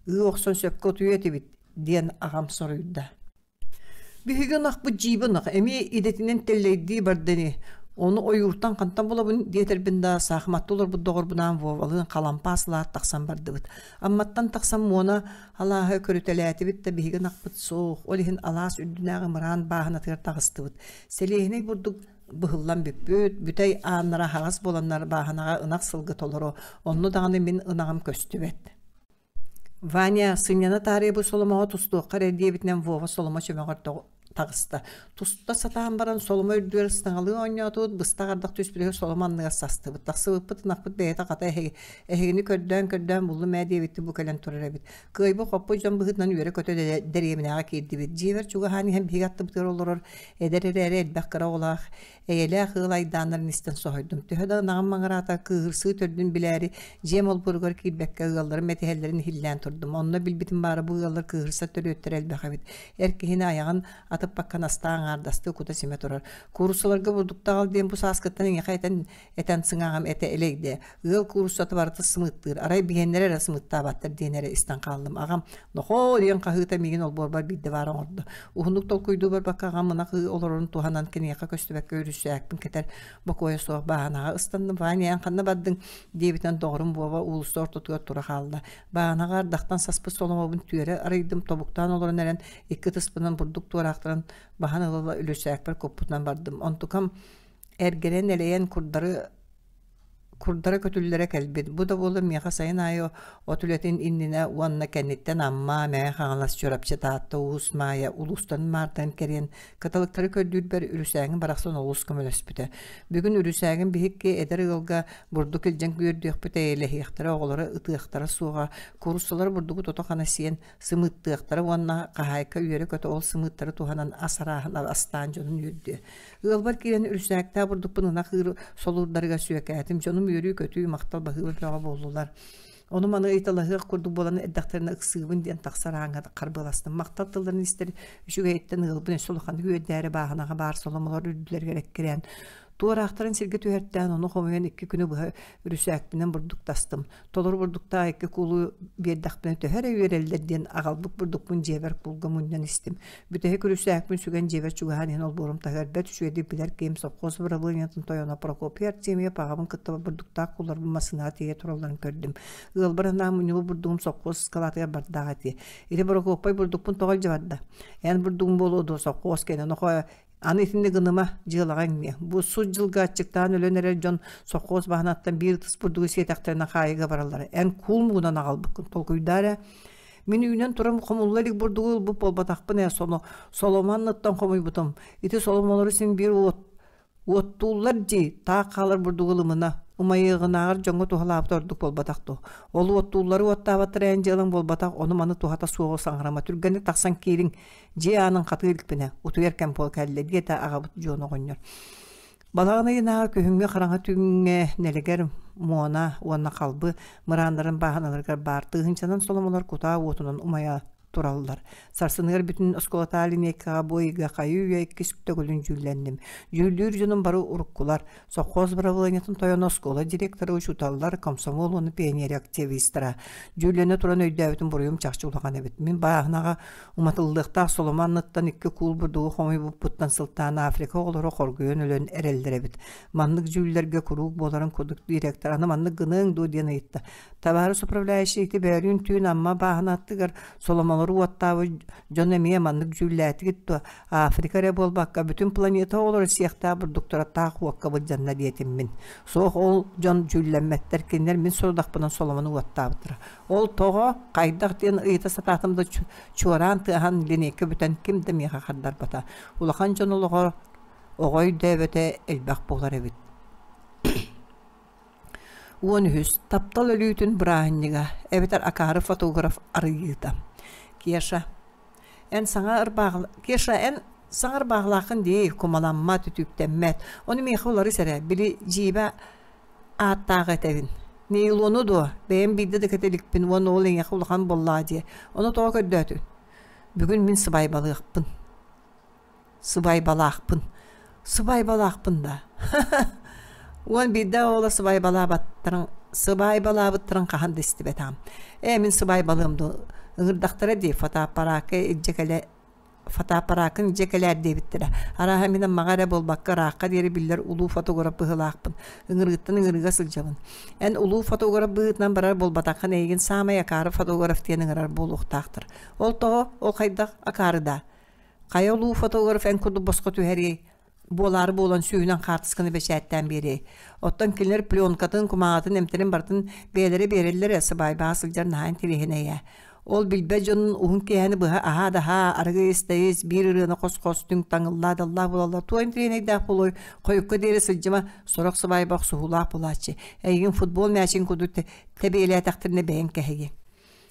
ыы охсон сөпкө утуйуо этибит, диэн аҕам соруйда. Биһиги ынахпыт дьиибэ ынах, эмиэ идэтинэн тэллэйдии барда ини. Ону ойууртан хантан булабын диэтэрбин да, саахыматта олорбут доҕорбунаан Вовалыын халампаас ылаат тахсан бардыбыт. Амматтан тахсан Муона алааһы көрүтэлээтибит да биһиги ынахпыт суох, ол иһин алаас үрдүнээҕи мыраан бааһынатыгар таҕыстыбыт. Сэлиэһинэй бурдук быһыллан бүппүт, бүтэй ааннара аһаҕас буоланнар бааһынаҕа ынах сылгы толору, онно даҕаны мин ынаҕым көстүбэт. Ваня, сынньана таарыйа бу соломоҕо тустуохха эрэ диэбитинэн Вова соломо чөмөҕөр таҕыста. Туста сатаан баран соломо үрдүгэр ыстаҥалыы оонньоотубут, быстах ардах түспүтүгэр соломо анныгар састыбыт. Тахсыбыппыт ынахпыт бэйэтэ хата эһиги, эһигини көрдөөн-көрдөөн буллум ээ диэбиттии бу кэлэн турар эбит. Кыайбыт-хоппут дьон быһыытынан үөрэ-көтө дэриэбинэҕэ киирдибит. Дьиэбэр чугаһаан иһэн биһиги аттыбытыгар олорор эдэр эрээри элбэх кыра оҕолоох Эйэлээх ыал айдааннарын истэн соһуйдум. Төһө да ынаҕым маҥыраата кыыһырсыы төрдүн билээри, дьиэм олбуоругар киирбэккэ ыалларым этиһэллэрин иһиллээн турдум. Онно билбитим баара бу ыаллар кыыһырсар төрүөттэрэ элбэх эбит. Эр киһини айаҕын атыппакка настаа аҥаардастыы кута-симэ турар. Кууруссаларга бурдукта аҕал диэн бу сааскыттан эйиэхэ этэн этэн сыҥааҕым этэ элэйдэ. Ыал кууруссата барыта сымыыттыыр, арай биһиэннэрэ эрэ сымыыттаабаттар диэн эрэ истэн хааллым. Аҕам «Нохоо!» диэн хаһыыта миигин олбуорбар биирдэ баар оҥордо. Уһуннук толкуйдуу барбакка аҕам ынах ыы олорорун туһанан киниэхэ көстүбэккэ үрүсээкпин кэтэр бокуойа суох бааһынаҕа ыстанным. «Ваня, эн ханна бардыҥ?» диэбитинэн доҕорум Вова уулусса ортотугар тура хаалла. Бааһынаҕа ардахтан саспыт соломобун түөрэ арыйдым, тобуктаан олорон эрэн икки ытыспынан бурдук туораахтарын баһан ыла-ыла үрүсээкпэр куппутунан бардым. Онтукам эргэрэн элэйэн курдары курдара көтүллэрэ кэлбит. Бу да буоллар миэхэ сайын аайы от үлэтин иннинэ уонна кэнниттэн Амма, Мэҥэ Хаҥалас, Чурапчы, Таатта, Уус Маайа улуустарын маартан кэриэн кыталыктары көрдүүрбэр үрүсээгим барахсан олус көмөлөспүтэ. Бүгүн үрүсээгим биһикки эдэр ыалга бурдук илдьэн күөрдүөхпүт, эйэлэһиэхтэрэ, оҕолоро ытыахтара суоҕа, кууруссалар бурдугу тото-хана сиэн сымыыттыахтара уонна хаһаайка үөрэ-көтө ол сымыыттары туһанан ас арааһын астаан дьонун үөрдүө. Ыалбар киирэн үрүсээктээх бурдукпун ынах ыыр солуурдарыгар сүөкээтим. Дьонум үөрүү-көтүү, махтал баһыыба бөҕө буоллулар. Ону-маны ыйыталаһыах курдук буолан эрдэхтэринэ ыксыыбын диэн тахсар ааҥҥа харбыаластым. Махтал тылларын истэр үчүгэйиттэн ыалбын өссө улаханнык үөрдээри бааһынаҕа баар соломолор үрдүлэригэр эккирээн. Туораахтарын сиргэ түһэртээн, ону хомуйан икки күнү быһа үрүсээкпинэн бурдук тастым. Толору бурдуктаах икки куулу биэрдэхпинэ төһө эрэ үөрэллэр диэн аҕалбыт бурдукпун дьиэбэр куулга мунньан истим. Бүтэһик үрүсээкпин сүгэн дьиэбэр чугаһаан иһэн олбуорум таһыгар бэрт үчүгэйдик билэр киһим совхоз бырабылыанньатын тойоно Прокопий Артемьев аҕабын кытта бурдуктаах куулларбын массыынаҕа тиэйэ туралларын көрдүм. Ыалбар анаан мунньубут бурдугум совхоз ыскалаатыгар бардаах этэ. Ити Борокуоппай бурдукпун тоҕо илдьэ барда? Эн бурдугуҥ буолуо дуо совхоз кэнэ нохоо Аны итинник гыныма, дьыалаҕа иҥниэ. Бу сут дьылга аччыктаан өлөн эрэр дьон сопхуос баһынаттан биир ытыс бурдугу сиэтэхтэринэ хаайыыга бараллара. Эн куул муҥунан аҕалбыккын, толкуйдаа эрэ. Мин үүнэн туран хомулла илик бурдугу ылбыт буолбатахпын ээ, соно соломо анныттан хомуйбутум. Ити соломолору син биир уот уоттууллар дии, таах хаалар бурдугу ылымына. Умайыаҕынааҕар дьоҥҥо туһалаабыта ордук буолбатах дуо? Ол уоттууллары уоттаабаттара эн дьыалаҥ буолбатах, ону-маны туһата суоҕу саҥарыма. Түргэнник тахсан киириҥ, Дьиэ аанын хатыы иликпинэ, утуйар кэм буол кэллэ, диэтэ аҕабыт Дьуон оҕонньор. Балаҕан ыйынааҕы күһүҥҥү хараҥа түүҥҥэ нэлэгэр Муона уонна Халбы мырааннарын бааһыналарыгар баар тыһыынчанан соломолор кутаа уотунан умайа тураллар. Сарсыныгар бүтүн оскуолатааҕы линейкаҕа бу ыйга хайыы-үйэ иккис төгүлүн дьүүллэнним. Дьүүллүүр дьонум бары уруккулар, Совхоз бырабылыанньатын тойоно оскуола директора, учууталлар, комсомол уонна пионер активистара. Дьүүллэнэ туран өйдөөбүтүм буруйум чахчы улахан эбит. Мин бааһынаҕа уматыллыахтаах соломо анныттан икки куул бурдугу хомуйбуппуттан сылтаан Африка оҕолоро хоргуйан өлөн эрэллэр эбит. Маннык дьүүллэргэ куруук буоларын курдук директор аны маннык гыныаҥ дуо диэн ыйытта. Табаарыс управляющий ити бөөлүүн түүн Амма бааһына аттыгар соломолору уоттаабыт дьон эмиэ маннык дьүүллээтигит дуо? Африка эрэ буолбакка, бүтүн планета оҕолоро сиэхтээх бурдуктара таах уокка былдьанна диэтим мин. Суох ол дьон дьүүллэммэттэр, кинилэр мин сорудахпынан соломону уоттаабыттара. Ол тоҕо, хайдах диэн ыйыта сатаатым да чуораан тыаһаан линейка бүтэн ким да миэхэ хардарбата. Улахан дьон олоҕор оҕо өйдөөбөтө элбэх буолар эбит. 13. Таптал өлүүтүн бырааһынньыга эбэтэр акаары фотограф арыйыыта. Кеша Эн саҥа ырбаахы Кеша, эн саҥа ырбаахылааххын дии, кумаламмат, үтүктэммэт. Ону миэхэ уларыс эрэ, били дьиибэ ааттааҕы этэбин. Нейлону дуо? Бэйэм биирдэ да кэтэ иликпин уонна ол эйиэхэ улахан буоллаҕа дии. Ону тоҕо көрдөөтүҥ? Бүгүн мин сыбаайбалыахпын. Сыбаайбалаахпын. Сыбаайбалаахпын да? Уон биирдэ оҕолор сыбаайбалаабаттарын сыбаайбалаабыттарын хаһан да истибэтэҕим. Ээ, мин сыбаайбалыам дуу, ыҥырдахтара дии, фотоаппараакка илдьэ кэлэ фотоаппарааккын илдьэ кэлээр диэбиттэрэ. Арааһа мин Аммаҕа эрэ буолбакка, ыраахха диэри биллэр улуу фотограф быһыылаахпын. Ыҥырыыттан ыҥырыыга сылдьабын. Эн улуу фотограф быһыытынан барар буолбатаххын, эйигин саамай акаары фотограф диэн ыҥырар буолуохтаахтар. Ол тоҕо? Ол хайдах акаары даа? Хайа улуу фотограф эн курдук босхо түһэриэй, буолаары буолан сүүһүнэн хаартысканы бэчээттээн биэриэй. Оттон кинилэр пленкатын, кумааҕытын, эмтэрин барытын бэйэлэрэ биэрэллэр ээ, сыбаайбаҕа сылдьар наһаа интэриэһинэй ээ. Ол билбэт дьонун уһун киэһэни быһа аһаа да аһаа, арыгы ис да ис, биир ырыаны хос-хос түҥ-таҥ ыллаа да ыллаа буолаллар. Туох интэриэһинэйдээх буолуой, хойукка диэри сылдьыма, сорох сыбаайба охсуһуулаах буолааччы. Эйигин футбол мээчигин курдук тэбиэлээтэхтэринэ бэйэҥ кэһэйиэҥ.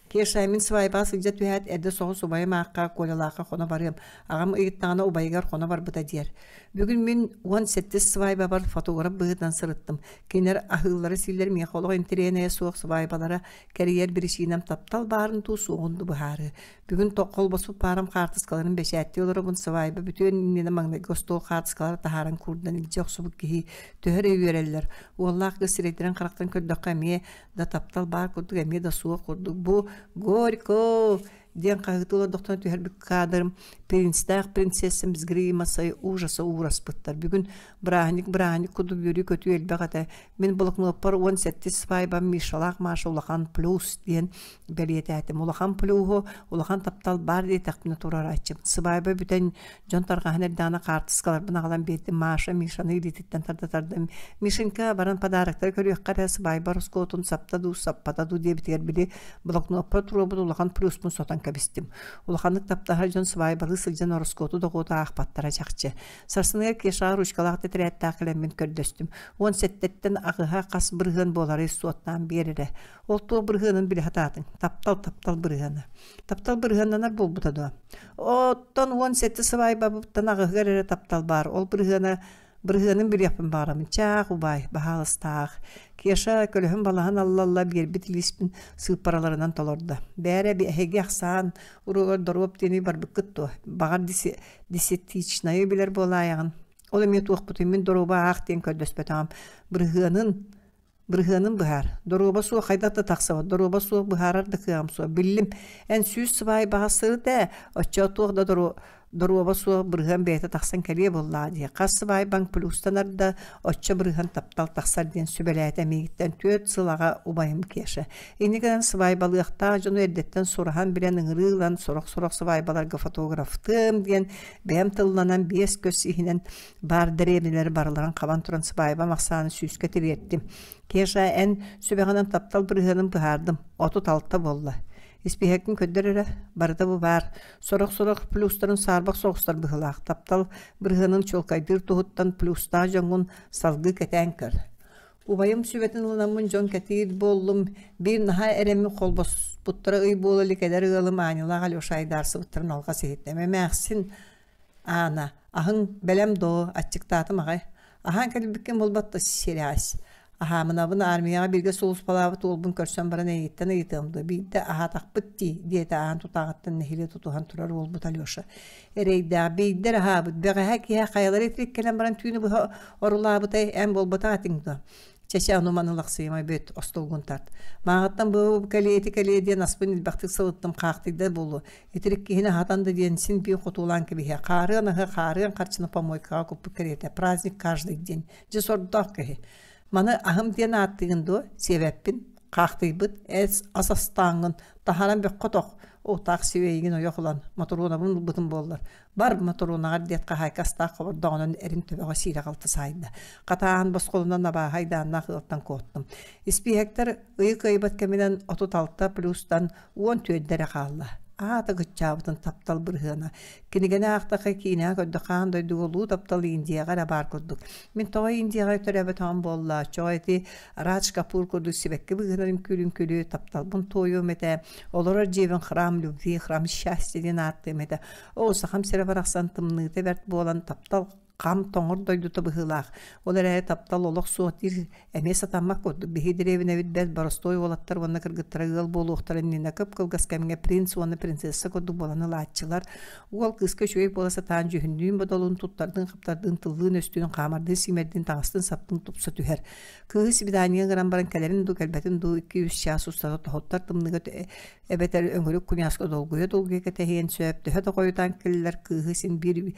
Кеша, мин свайбаҕа сылдьа түһээт, эрдэ соҕус убайым аахха Колялаахха хоно барыам, аҕам ыйыттаҕына убайыгар хоно барбыта диэр. Бүгүн мин 17 свайбабар фотограф быһыытынан сырыттым. Кинилэр аһыыллара-сииллэрэ миэхэ олох интэриэһинэйэ суох свайбалара кэрийэр биричиинэм таптал баарын дуу, суоҕун дуу быһаарыы. Бүгүн холбоспут паарам хаартыскаларын бэчээттии олоробун свайба бүтүөн иннинэ маҥнайгы остуол хаартыскалара таһааран куурдан илдьэ охсубут киһи төһө эрэ үөрэллэр. Уоллаах кыыс сирэйдэрин-харахтарын көрдөххө эмиэ да таптал баар курдук эмиэ да суох курдук бу горько диэн хаһыытыы олордохторуна түһэрбит кадрым принцтээх принцессам с гримасой ужаса уураспыттар бүгүн бырааһынньык бырааһынньык курдук үөрүү-көтүү элбэх этэ мин блокноппар 17 свайбам Мишалаах Маша улахан плюс диэн бэлиэтээтим улахан плюһу улахан таптал баар диэтэхпинэ турарааччым сыбаайба бүтэн Дьон тарҕаһан эрдэҕинэ хаартыскаларбын аҕалан биэрдим. Маша Мишаны илиититтэн тарда тарда «Мишенька, баран подароктары көрүөххэ эрэ, сыбаайба ороскуотун сапта дуу, саппата дуу» диэбитигэр били блокноппар туруорбут улахан плюспун сотон кэбистим. Улаханнык таптаһар дьон сыбаайбалыы сылдьан ороскуоту дохуоту аахпаттара чахчы. Сарсыныгар Кешаҕа ручкалаах тэтэрээттээх кэлэммин көрдөстүм. 17-ттэн аҕыһа хас бырыһыан буоларый суоттаан биэр эрэ. Ол туох бырыһыанын билэ сатаатыҥ? Таптал, таптал бырыһыана. Таптал бырыһыаннанар буолбута дуо? Оттон 17 сыбаайбабыттан аҕыһыгар эрэ таптал баар. Ол бырыһыана бырыһыанын билиэхпин баҕарабын. Чаах, убаай, баһаалыстаах. Кеша көлөһүн балаһан алла-алла биэрбит илииспин сыыппараларынан толордо. Бээрэ, эһиги ахсаан уруогар доруоп диэни барбыккыт дуо? Баҕар десятичнайы билэр буолаайаҕын. Ол эмиэ туохпутуй мин доруоба аах диэн көрдөспөтөҕүм. Бырыһыанын Бырыһыанын быһаар. Доруоба суох хайдах да тахсыбат. Доруоба суох быһаарар да кыаҕым суох. Биллим, эн сүүс сыбаайбаҕа сырыт ээ, оччоҕо туох да доруоба суох бырыһыан бэйэтэ тахсан кэлиэ буоллаҕа дии. Хас сыбаайбаҥ плюстанар да, оччо бырыһыан таптал тахсар диэн сүбэлээтэ миигиттэн түөрт сыл аҕа убайым Кеша. Инньэ гынан сыбаайбалыахтаах дьону эрдэттэн сураһан билэн ыҥырыы ылан сорох-сорох сыбаайбаларга фотографтыам диэн бэйэм тылланан биэс көс иһинэн Баар дэриэбинэлэри барыларын хабан туран сыбаайбам ахсаанын сүүскэ тириэртим. Кеша, эн сүбэҕинэн таптал бырыһыанын быһаардым. 36 буолла. Испииһэккин көрдөр эрэ, барыта бу баар. Сорох-сорох плюстарын саарбах соҕустар быһыылаах. Таптал бырыһыанын чуолкайдыыр туһуттан плюстаах дьоҥҥун салгыы кэтээн көр. Убайым сүбэтин ылынаммын дьон кэтиир буоллум. Биир наһаа эрэммин холбоспуттара ый буола илик эдэр ыалым Анялаах Алеша айдаарсыбыттарын алҕас иһиттим. Эмээхсин Аана, аһыҥ бэлэм дуо, аччыктаатым аҕай. Аһаан кэлбиккин буолбат да сирээс. Аһаамынабын армияҕа бииргэ сулууспалаабыт уолбун көрсөн баран эйигиттэн ыйытыам дуо, биирдэ аһаатахпыт дии, диэтэ аан тутааҕыттан нэһиилэ тутуһан турар уолбут Алеша. Эрэйдээх биирдэ эрэ аһаабыт, бэҕэһээ киэһэ хайалара итирик кэлэн баран түүнү быһа орулаабытай, эн буолбатах этиҥ дуо? Чэ-чэ, ону-маны лахсыйымай бүт, остуолгун тарт. Мааҕыттан бу кэлиэ ити кэлиэ диэн аспын элбэхтик сылыттым, хаахтыйда буолуо. Итирик киһини аһатан да диэн син биир хотуолаан кэбиһиэ. Хаарыан аһы, хаарыан харчыны помойкаҕа куппут кэриэтэ. Праздник каждый день. Дьэ сордоох киһи. Маны аһым диэн ааттыыгын дуо? Сиэбэппин. Хаахтыйбыт, эс ас астааҥҥын, таһааран бөххө тох. Оо, таах сибиэйигин ойох ылан, Мотуруонабын ылбытым буоллар. Бар, Мотуруонаҕар диэт хаһаайка астаах хобордооҕунан эрин төбөҕө сиирэ-халты саайда. Хатааһын босхолунан абааһы айдааннаах ыалтан куоттум. Испииһэктэр ыйы кыайбат кэминэн 36 плюстан 14 эрэ хаалла. Аата кыччаабытын таптал бырыһыана. Кинигэни аахтахха киинэҕэ көрдөххө аан дойдуга улуу таптал Индияҕа эрэ баар курдук. Мин тоҕо Индияҕа төрөөбөтөҕүм буолла, чоҕо ити Радж Капур курдук сибэкки быыһынан үҥкүүлүҥкүлүү тапталбын туойуом этэ, олорор дьиэбин храм любви, храм счастья диэн ааттыам этэ. Оо, сахам сирэ барахсан тымныыта бэрт буолан таптал хам тоҥор дойдута быһыылаах. Ол эрээри таптал олох суох диир эмиэ сатаммат курдук. Биһиги дэриэбинэбит бэрт боростуой уолаттар уонна кыргыттара ыал буолуохтарын иннинэ кып-кылгас кэмҥэ принц уонна принцесса курдук буолан ылааччылар. Уол кыыска үчүгэй буола сатаан дьүһүннүүн-бодолуун, туттардыын-хаптардыын, тыллыын-өстүүн, хаамардыын-сиимэрдиин, таҥастыын-саптыын тупса түһэр. Кыыһы свиданиеҕа ыҥыран баран кэлэрин дуу, кэлбэтин дуу икки-үс чаас устата тоһуттар тымныыга эбэтэр өҥүрүк куйааска долгуйа-долгуйа кэтэһиэн сөп. Төһө да хойутаан кэллэр кыыһы син биир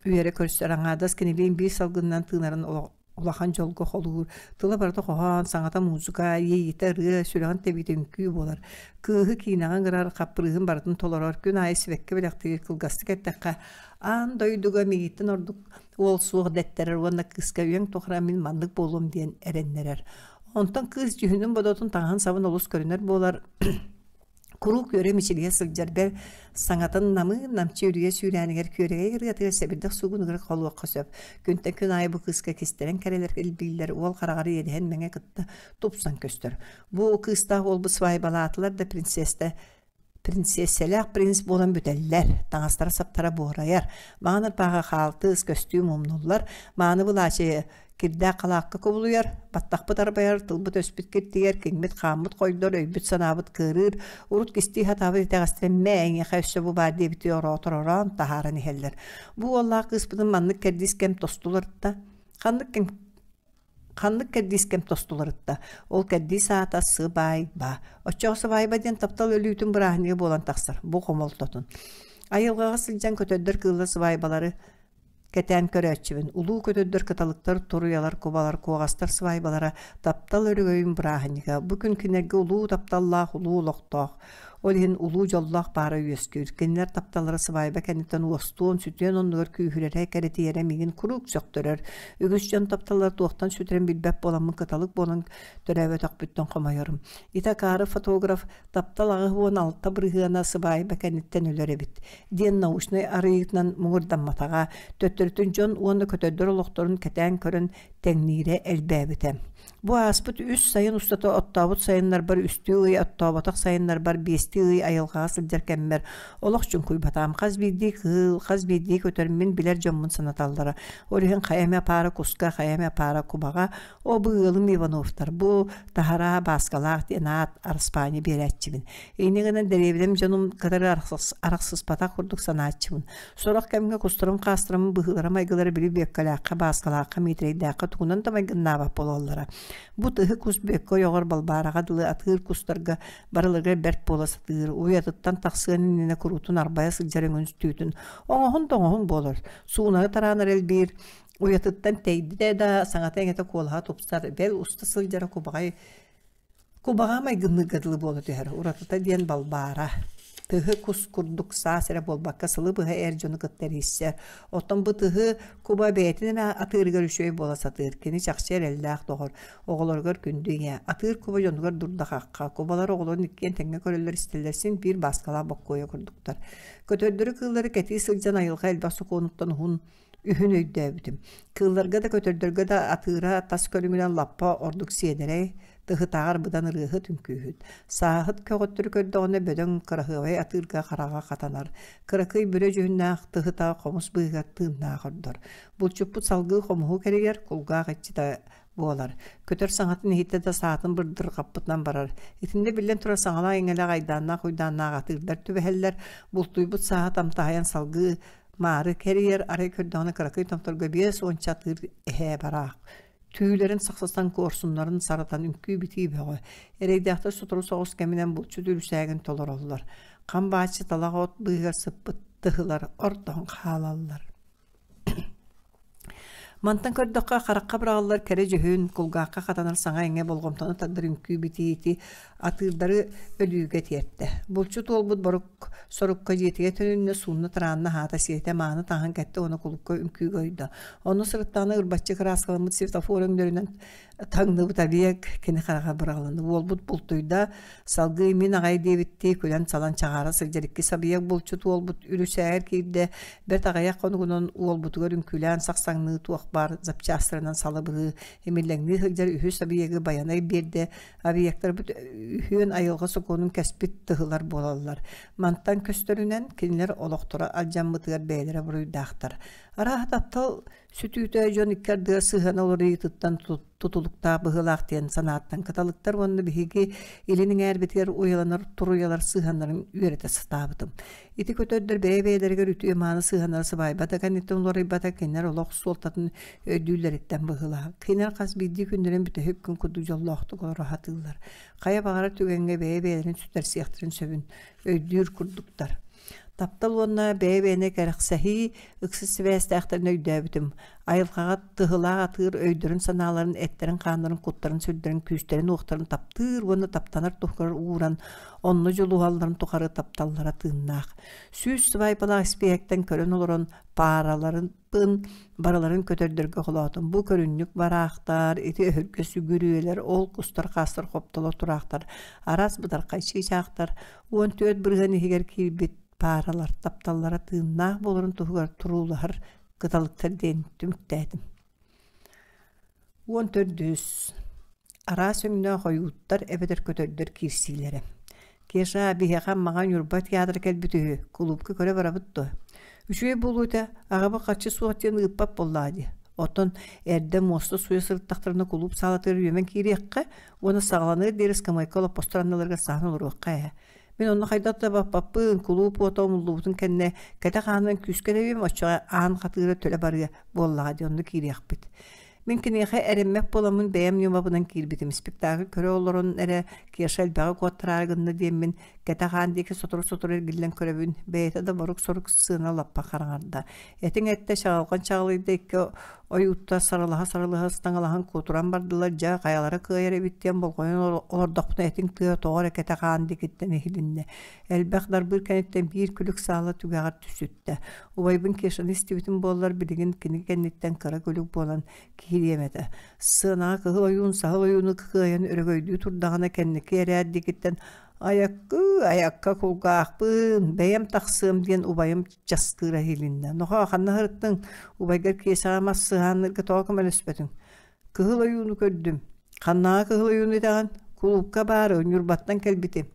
үөрэ көрсөр аҥаардас кинилиин биир салгынынан тыынарын улахан дьолго холуур тыла барыта хоһоон саҥата музыка иэйиитэ ырыа сүрэҕин тэбиитэ үҥкүү буолар кыыһы киинэҕэ ыҥырар хаппырыыһын барытын толорор күн аайы сибэкки бэлэхтиир кылгастык эттэххэ аан дойдуга миигиттэн ордук уол суох дэттэрэр уонна кыыска үйэҥ тухары мин маннык буолуом диэн эрэннэрэр онтон кыыс дьүһүнүн-бодотун таҥаһын-сабын олус көрүнэр буолар Куруук үөрэ мичилийэ сылдьар бэл саҥатын намыын намчы үрүйэ сүүрээнигэр күөрэгэй ырыатыгар сэбирдэх суугунугар холуохха сөп. Күнтэн күн аайы бу кыыска кистэлэҥ кэрэлэр илбииллэр, уол хараҕар иэдэһэн мэҥэ кытта тупсан көстөр. Бу кыыстаах уолбут свайбалаатылар да принцесса принцессэлээх принц буолан бүтэллэр, таҥастара-саптара буорайар, маҥан ырбааҕы хаалтыс, көстүүм умнуллар, мааны былаачыйа Кирдээх халаакка кубулуйар, баттахпыт арбайар, тылбыт-өспүт киртийэр, киҥмит-хааммыт хойдор, өйбүт-санаабыт кыарыыр, урут кистии сатаабыт итэҕэстэрин мэ эйиэхэ өссө бу баар диэбитии ороотор ороон таһааран иһэллэр. Бу уоллаах кыыспытын маннык кэрдиис кэм тостуларытта. Ханнык кэм Ханнык кэрдиис кэм тостуларытта, ол кэрдиис аата сыбаайба. Оччоҕо сыбаайба диэн таптал өлүүтүн бырааһынньыга буолан тахсар, бу хомолтотун. Айылҕаҕа сылдьан көтөрдөр кыыллар сыбаайбалары Кэтээн көрөөччүбүн, улуу көтөрдөр кыталыктар, туруйалар, кубалар, куоҕастар свайбалара, таптал өрөгөйүн бырааһынньыга. Бу күн кинилэргэ улуу тапталлаах, улуу олохтоох, ол иһин улуу дьоллоох паара үөскүүр. Кинилэр тапталлара свайба кэнниттэн уостуон, сүтүөн оннугар күүһүрэрэ, кэрэтийэрэ миигин куруук сөхтөрөр. Үгүс дьон тапталлара туохтан сүтэрин билбэт буоламмын кыталык буолан төрөөбөтөхпүттэн хомойорум. Ити акаары фотограф Таптал 86 бырыһыана сыбаайба кэнниттэн өлөр эбит диэн научнай арыйыытынан муҥурдамматаҕа, төттөрүтүн дьон уонна көтөрдөр олохторун кэтээн көрөн тэҥниирэ элбээбитэ. Бу ааспыт үс сайын устата оттообут сайыннарбар үстүү ый, оттооботох сайыннарбар биэстии ый айылҕаҕа сылдьар кэммэр олох чуҥкуйбатаҕым. Хас биирдии кыыл, хас биирдии көтөр мин билэр дьоммун санаталлара. Ол иһин хайа эмэ паара куска, хайа эмэ паара кубаҕа, о бу ыалым Ивановтар, бу таһараа Бааскалаах диэн аат араспаанньа биэрээччибин. Инньэ гынан дэриэбинэм дьонум кытары арахсыспатах курдук санааччыбын. Сорох кэмҥэ кустарым-хаастарым быһыылара-майгылара били Бүөккэлээххэ, Бааскалаахха, Миитэрэйдээххэ тугунан да майгыннаабат буолаллара. Бу тыһы кус Бүөккэ ойоҕор Балбаараҕа дылы атыыр кустарга барыларыгар бэрт буола сатыыр, уйатыттан тахсыан иннинэ куруутун арбайа сылдьар өҥүн түүтүн оҥоһун да оҥоһун буолар. Суунары тараанар элбиир, уйатыттан тэйдэ да саҥата-иҥэтэ куолаһа тупсар, бэл уста сылдьара кубаҕай Кубаҕа майгынныырга дылы буола түһэр, уратыта диэн Балбаара. Тыһы кус курдук саас эрэ буолбакка сылы быһа эр дьону кытта эрийсэр. Оттон бу тыһы куба бэйэтин эрэ атыырыгар үчүгэй буола сатыыр. Кини чахчы эрэллээх доҕор, оҕолоругар күндү ийэ. Атыыр куба дьонугар дурда-хахха, кубалар оҕолорун иккиэн тэҥҥэ көрөллөр-истэллэр син биир бааскалаах боккуойа курдуктар. Көтөрдөрү-кыыллары кэтии сылдьан айылҕа элбэх сокуонуттан уһун үһүн өйдөөбүтүм. Кыылларга да, көтөрдөргө да атыыра тас көрүҥүнэн лаппа ордук сиэдэрэй, тыһытааҕар быдан ырыаһыт үҥкүүһүт. Сааһыт көҕөттөрү көрдөҕүнэ бөдөҥ кыраһыабай атыырга хараҕа хатанар. Кыракый бүрэ дьүһүннээх тыһыта хомус быыһыгар тыыннаах ордор. Булчуппут салгыы хомуһу кэрийэр, кулгаах иччитэ буолар. Көтөр саҥатын иһиттэ да саатын бырдырҕаппытынан барар. Итиннэ биллэн турар саҥалаах-иҥэлээх айдааннаах-уйдааннаах атыырдар түбэһэллэр. Бултуйбут сааһа тамтаһайан салгыы Маары кэрийэр, арай көрдөҕүнэ кыракый томторго 50 атыыр эһээ бараах. Түүлэрин сахсатан куорсуннарын саратан үҥкүү-битии бөҕө. Эрэйдээхтэр сотору соҕус кэминэн булчут үрүсээгин толороллор. Хам бааччы талах от быыһыгар сыппыт тыһылар ордон хаалаллар. Мантан көрдөххө, харахха быраҕыллар кэрэ дьүһүн, кулгаахха хатанар саҥа-иҥэ болҕомтону тардар үҥкүү-битиити атыырдары өлүүгэ тиэртэ. Булчут уолбут борук сорукка дьиэтигэр төнүннэ, суунна-тараанна аһаата, сиэтэ, мааны таҥаһын кэттэ уонна кулукка үҥкүүгэ ойдо. Онно сырыттаҕына ырбаччы кырааскаламмыт светофор өҥнөрүнэн таҥныбыт объект кини хараҕа быраҕылынна. Уолбут бултуйда, салгыы мин аҕай диэбиттии күлэн-салан чаҕаара сылдьар иккис объект булчут уолбут үрүсээгэр киирдэ, бэрт аҕыйах хонугунан уолбутугар үҥкүүлээн сахсаҥныы туох баар запчаастарынан салыбырыы, имиллэҥнии сылдьар үһүс объегы Байанай биэрдэ, Объектарбыт үһүөн айылҕа сокуонун кэспит тыһылар буолаллар. Мантан көстөрүнэн, кинилэр олохторо алдьаммытыгар бэйэлэрэ буруйдаахтар. Арааһа таптал сүтүүтэ дьон икки ардыгар сыһыана уларыйыытыттан тутулуктаах быһыылаах диэн санааттан кыталыктар уонна биһиги илин эҥээрбитигэр уйаланар туруйалар сыһыаннарын үөрэтэ сатаабытым. Ити көтөрдөр бэйэ-бэйэлэригэр үтүө-мааны сыһыаннара сыбаайбата кэнниттэн уларыйбата кинилэр олох суолтатын өйдүүллэриттэн быһыылаах. Кинилэр хас биирдии күннэрин бүтэһик күн курдук дьоллоохтук олоро сатыыллар. Хайа баҕарар түгэҥҥэ бэйэ-бэйэлэрин сүтэрсиэхтэрин сөбүн өйдүүр курдуктар. Таптал уонна бэйэ-бэйэни кэрэхсэһии ыкса сибээстээхтэрин өйдөөбүтүм. Айылҕаҕа тыһылаах атыыр өйдөрүн-санааларын, эттэрин-хааннарын, куттарын-сүрдэрин, күүстэрин-уохтарын таптыыр уонна таптанар туһугар ууран, онно дьулуһалларын тухары тапталлара тыыннаах. Сүүс сыбаайбалаах испииһэктэн көрөн олорон паараларын барыларын көтөрдөргө холоотум. Бу көрүнньүк бараахтар, ити өһүргэ сүгүрүөлэр, ол кустар хаастар хоптолор тураахтар, араас бытархай чыычаахтар, 14% иһигэр киирбит пааралар тапталлара тыыннаах буоларын туһугар туруулаһар кыталыктар диэн түмүктээтим. 14 Араас өҥнөөх ойууттар эбэтэр көтөрдөр киирсиилэрэ. Кеша биһиэхэ Аммаҕа Ньурба театра кэлбит үһү, кулуупка көрө барабыт дуо? Үчүгэй буолуо этэ, аҕабыт харчы суох диэн ыыппат буоллаҕа дии. Оттон эрдэ муоста сууйа сырыттахтарына кулууп саалатыгар үөмэн киириэххэ уонна саҕаланыар диэри ыскамыайка олоппостор анныларыгар саһан олоруохха ээ. Мин онно хайдах да баппаппын, кулууп уота умуллубутун кэннэ кэтэх аанынан күүскэ тэбиэм, оччоҕо аан хатыыра төлө барыа буоллаҕа дии, онно киириэхпит. Мин киниэхэ эрэммэт буоламмын бэйэм ньымабынан киирбитим. Спектакль көрө олорон эрэ Кеша элбэҕи куоттараары гынна диэммин, кэтэх аан диэки сотору-сотору эргиллэн көрөбүн. Бэйэтэ да борук-сорук сыана лаппа хараҥарда. Этиҥ эттэ, чаҕылҕан чаҕылыйда икки ойууттар сарылаһа-сарылаһа ыстаҥалаһан куотуран бардылар, дьэ хайалара кыайар эбит диэн болҕойон олордохпуна этиҥ тыа тоҕо эрэ кэтэх аан диэкиттэн иһилиннэ. Элбэх дарбыыр кэнниттэн биир күлүк саала түгэҕэр түсүттэ. Убайбын Кешаны истибитим буоллар, билигин кини кэнниттэн кыра күлүк буолан киириэм этэ. Сыанаҕа кыһыл ойуун саһыл ойууну кыайан өрөгөйдүү турдаҕына кэнники эрээт диэкиттэн «Айаккыы, айакка кулгаахпын, бэйэм тахсыам» диэн убайым часкыыра иһилиннэ. «Нохоо, ханна сырыттыҥ? Убайгар Киэсэҕэ мас сыһааннарга тоҕо көмөлөспөтүҥ?» «Кыһыл ойууну көрдүм. Ханнааҕы кыһыл ойууну итэҕин? Кулуупка баар, Ньурбаттан кэлбитим.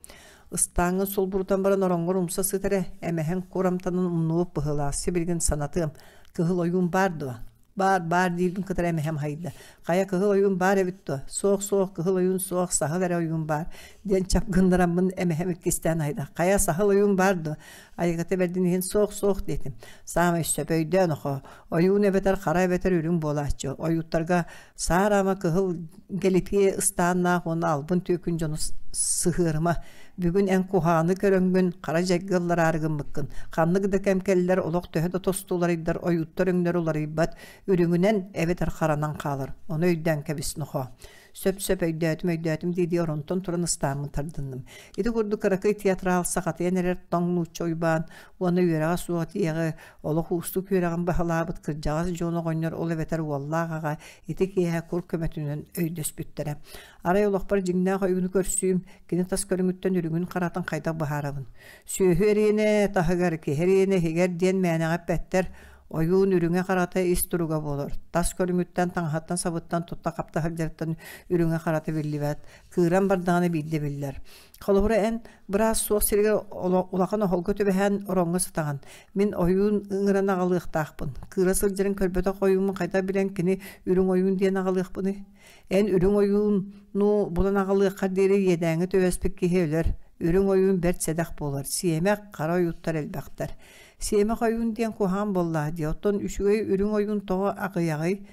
Ыстааҥҥын сулбурутан баран ороҥҥор умса сыт эрэ, эмэһэҥ кур амтанын умнубут быһыылаах, сибилигин санатыам. Кыһыл ойуун баар дуо? Баар, баар диирбин кытары эмэһэм аһыйда. Хайа кыһыл ойуун баар эбит дуо? Суох, суох, кыһыл ойуун суох, саһыл эрэ ойуун баар, диэн чап гыннараммын эмэһэм иккистээн аһыйда. Хайа саһыл ойуун баар дуо? Айыгата бэрдин иһин суох, суох диэтим. Саамай сөп өйдөөн охоо. Ойуун эбэтэр хара эбэтэр үрүҥ буолааччы. Ойууттарга Саараама кыһыл гэлипиэ ыстааннаах уонна албын түөкүн дьону сыһыарыма. Бүгүн эн куһаҕаны көрөҥҥүн, хара дьайга ыллараары гыммыккын. Ханнык да кэм кэллэр, олох төһө да тосту уларыйдар, ойууттар өҥнөрө уларыйбат, үрүҥүнэн эбэтэр харанан хаалар. Ону өйдөөн кэбис, нохоо. Сөп-сөп өйдөөтүм, өйдөөтүм дии-дии оронтон туран ыстааммын тардынным. Ити курдук кыракый театрал сахатыйан эрэр тоҥ нуучча Уйбаан уонна үөрэҕэ суох тиэҕи Олох уустук үөрэҕин баһылаабыт кырдьаҕас дьон оҕонньор ол эбэтэр уоллаах аҕа ити киэһэ кур көмөтүнэн өйдөспүттэрэ. Арай олохпор дьиҥнээх ойууну көрсүүм, кини тас көрүҥүттэн үрүҥүн-харатын хайдах быһаарабын? Сүөһү эриэнэ таһыгар, киһи эриэнэ иһигэр диэн мээнэҕэ эппэттэр. Ойуун үрүҥэ-харата ис туруга буолар. Тас көрүҥүттэн, таҥаһыттан-сабыттан тутта-хапта сылдьарыттан үрүҥэ-харата биллибэт. Кыыран бардаҕына биирдэ биллэр. Холобура, эн быраас суох сиригэр улахан оһолго түбэһэн ороҥҥо сытаҕын. Мин ойуун ыҥыран аҕалыахтаахпын. Кыыра сылдьарын көрбөтөх ойууммун хайдах билэн кини үрүҥ ойуун диэн аҕалыахпыный? Эн үрүҥ ойууну булан аҕалыаххар диэри иэдээҥҥэ түбэспит киһи өлөр. Үрүҥ ойуун бэрт сэдэх буолар. Сиэмэх, хара ойууттар элбэхтэр. Сиэмэх ойуун диэн куһаҕан буоллаҕа дии. Оттон үчүгэй үрүҥ ойуун тоҕо аҕыйаҕый?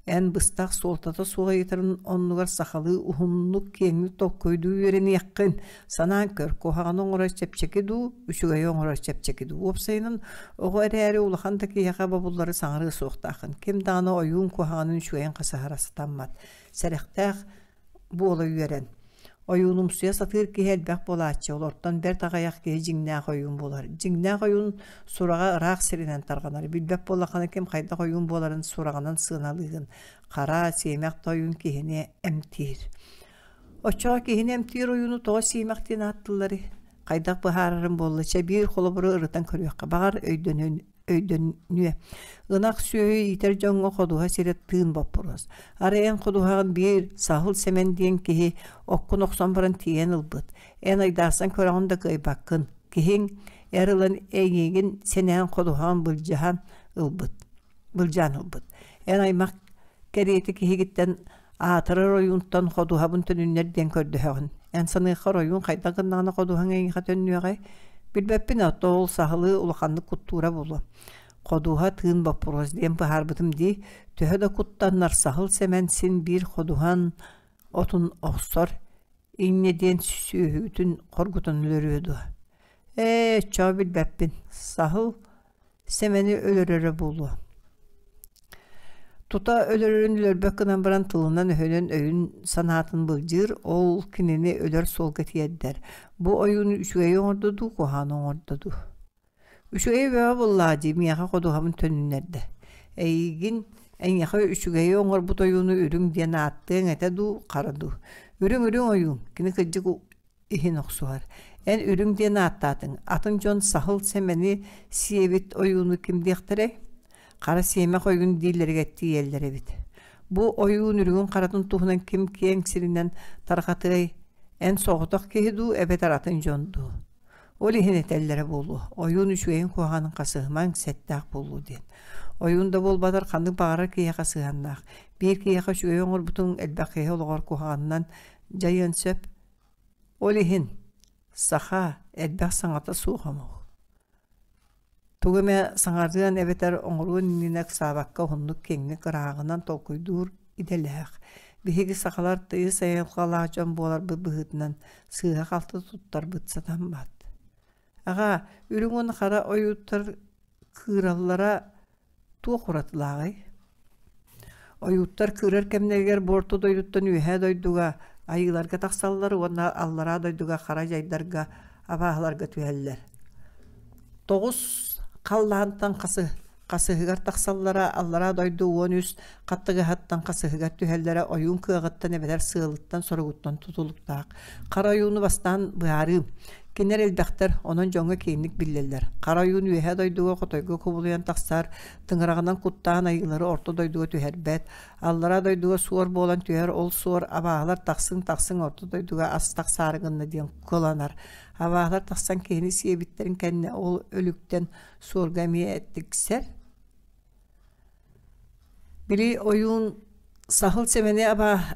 Эн быстах суолтата суох ыйытарын оннугар сахалыы уһуннук, киэҥник толкуйдуу үөрэниэххин, санаан көр, куһаҕаны оҥорор чэпчэки дуу, үчүгэйи оҥорор чэпчэки дуу. Уопсайынан, оҕо эрээри улахан да киһиэхэ бобуллары саҥарыа суохтааххын. Ким даҕаны ойуун куһаҕанын үчүгэйин хасыһара сатаммат. Сэрэхтээх буола үөрэн. Ойуунумсуйа сатыыр киһи элбэх буолааччы, олортон бэрт аҕыйах киһи дьиҥнээх ойуун буолар. Дьиҥнээх ойуун сураҕа ыраах сиринэн тарҕанар. Билбэт буоллаххына ким хайдах ойуун буоларын сураҕынан сыаналыыгын. Хара, сиэмэх да ойуун киһини эмтиир. Оччоҕо киһини эмтиир ойууну тоҕо сиэмэх диэн ааттыылларый? Хайдах быһаарарым буолла? Чэ, биир холобуру ырытан көрүөххэ. Баҕар, өйдөнүөн өйдөнүө. Ынах сүөһү иитэр дьоҥҥо ходуһа сирэ тыын боппуруос. Арай эн ходуһаҕын биир Саһыл Сэмэн диэн киһи оккун охсон баран тиийэн ылбыт. Эн айдаарсан көрөҕүн да кыайбаккын. Киһиҥ эр ылан эйиигин сэнээн ходуһаҕын былдьаһан ылбыт. Былдьаан ылбыт. Эн аймах кэриэтэ киһигиттэн аатырар ойуунтан ходуһабын төнүннэр диэн көрдөһөҕүн. Эн саныаххар ойуун хайдах гыннаҕына ходуһаҥ эйиэхэ төннүөҕэй? Билбэппин ото ол саһылы улаханнык куттуура буолуо. Ходуһа тыын боппуруос диэн быһаарбытым дии. Төһө да куттаннар саһыл Сэмэн син биир ходуһан отун охсор, инньэ диэн сүөһүтүн хоргутан өлөрүө дуо? Ээ, оччоҕо билбэппин. Саһыл Сэмэни өлөрөрө буолуо. Тута өлөрөрүн өлөрбөт гынан баран тылынан-өһүнэн өйүн-санаатын былдьыыр, ол кинини өлөр суолга тиэрдэр. Бу ойууну үчүгэйи оҥордо дуу, куһаҕаны оҥордо дуу? Үчүгэйи бөҕө буоллаҕа дии, миэхэ ходуһабын төнүннэрдэ. Эйигин, эйиэхэ үчүгэйи оҥорбут ойууну үрүҥ диэн ааттыаҥ этэ дуу, хара дуу? Үрүҥ-үрүҥ ойуун, кини кырдьык иһин охсуһар. Эн үрүҥ диэн ааттаатыҥ, атын дьон саһыл сэмэни сиэбит ойууну ким диэхтэрэй? Хара сиэмэх ойуун дииллэригэр тиийэллэр эбит. Бу ойуун үрүҥүн-харатын туһунан ким киэҥ сиринэн тарҕатыай? Эн соҕотох киһи дуу эбэтэр атын дьон дуу? Ол иһин этэллэрэ буолуо, ойуун үчүгэйин куһаҕанын хасыһымаҥ, сэттээх буолуо диэн. Ойуун да буолбатар ханнык баҕарар киһиэхэ сыһыаннаах. Биир киһиэхэ үчүгэйи оҥорбутуҥ элбэх киһи олоҕор куһаҕанынан дьайыан сөп. Ол иһин саха элбэх саҥата суох омук. Тугу эмэ саҥарыан эбэтэр оҥоруон иннинэ ыксаабакка уһуннук киэҥник ырааҕынан толкуйдуур идэлээх. Биһиги сахалар тыйыс айылҕалаах дьон буоларбыт быһыытынан сыыһа-халты туттарбыт сатаммат. Аҕаа, үрүҥ уонна хара ойууттар кыыраллара туох уратылааҕый? Ойууттар кыырар кэмнэригэр буорту дойдуттан үөһээ дойдуга айыыларга тахсаллар уонна аллараа дойдуга хара дьайдарга, абааһыларга түһэллэр. Тоҕус халлаантан хасыһыгар тахсаллара, аллараа дойду 13 хаттыгаһыттан хасыһыгар түһэллэрэ ойуун кыаҕыттан эбэтэр сыалыттан-соругуттан тутулуктаах. Хара ойууну бастаан быһаарыым. Кинилэр элбэхтэр, онон дьоҥҥо киэҥник биллэллэр. Хара ойуун үөһээ дойдуга хотойго кубулуйан тахсар, тыҥыраҕынан куттаан айыылары орто дойдуга түһэрбэт, аллараа дойдуга суор буолан түһэр, ол суор абааһылар тахсыҥ-тахсыҥ орто дойдуга ас тахсаары гынна диэн кыланар. Абааһылар тахсан киһини сиэбиттэрин кэннэ ол өлүктэн суорга эмиэ тиксэр. Били ойуун саһыл сэмэни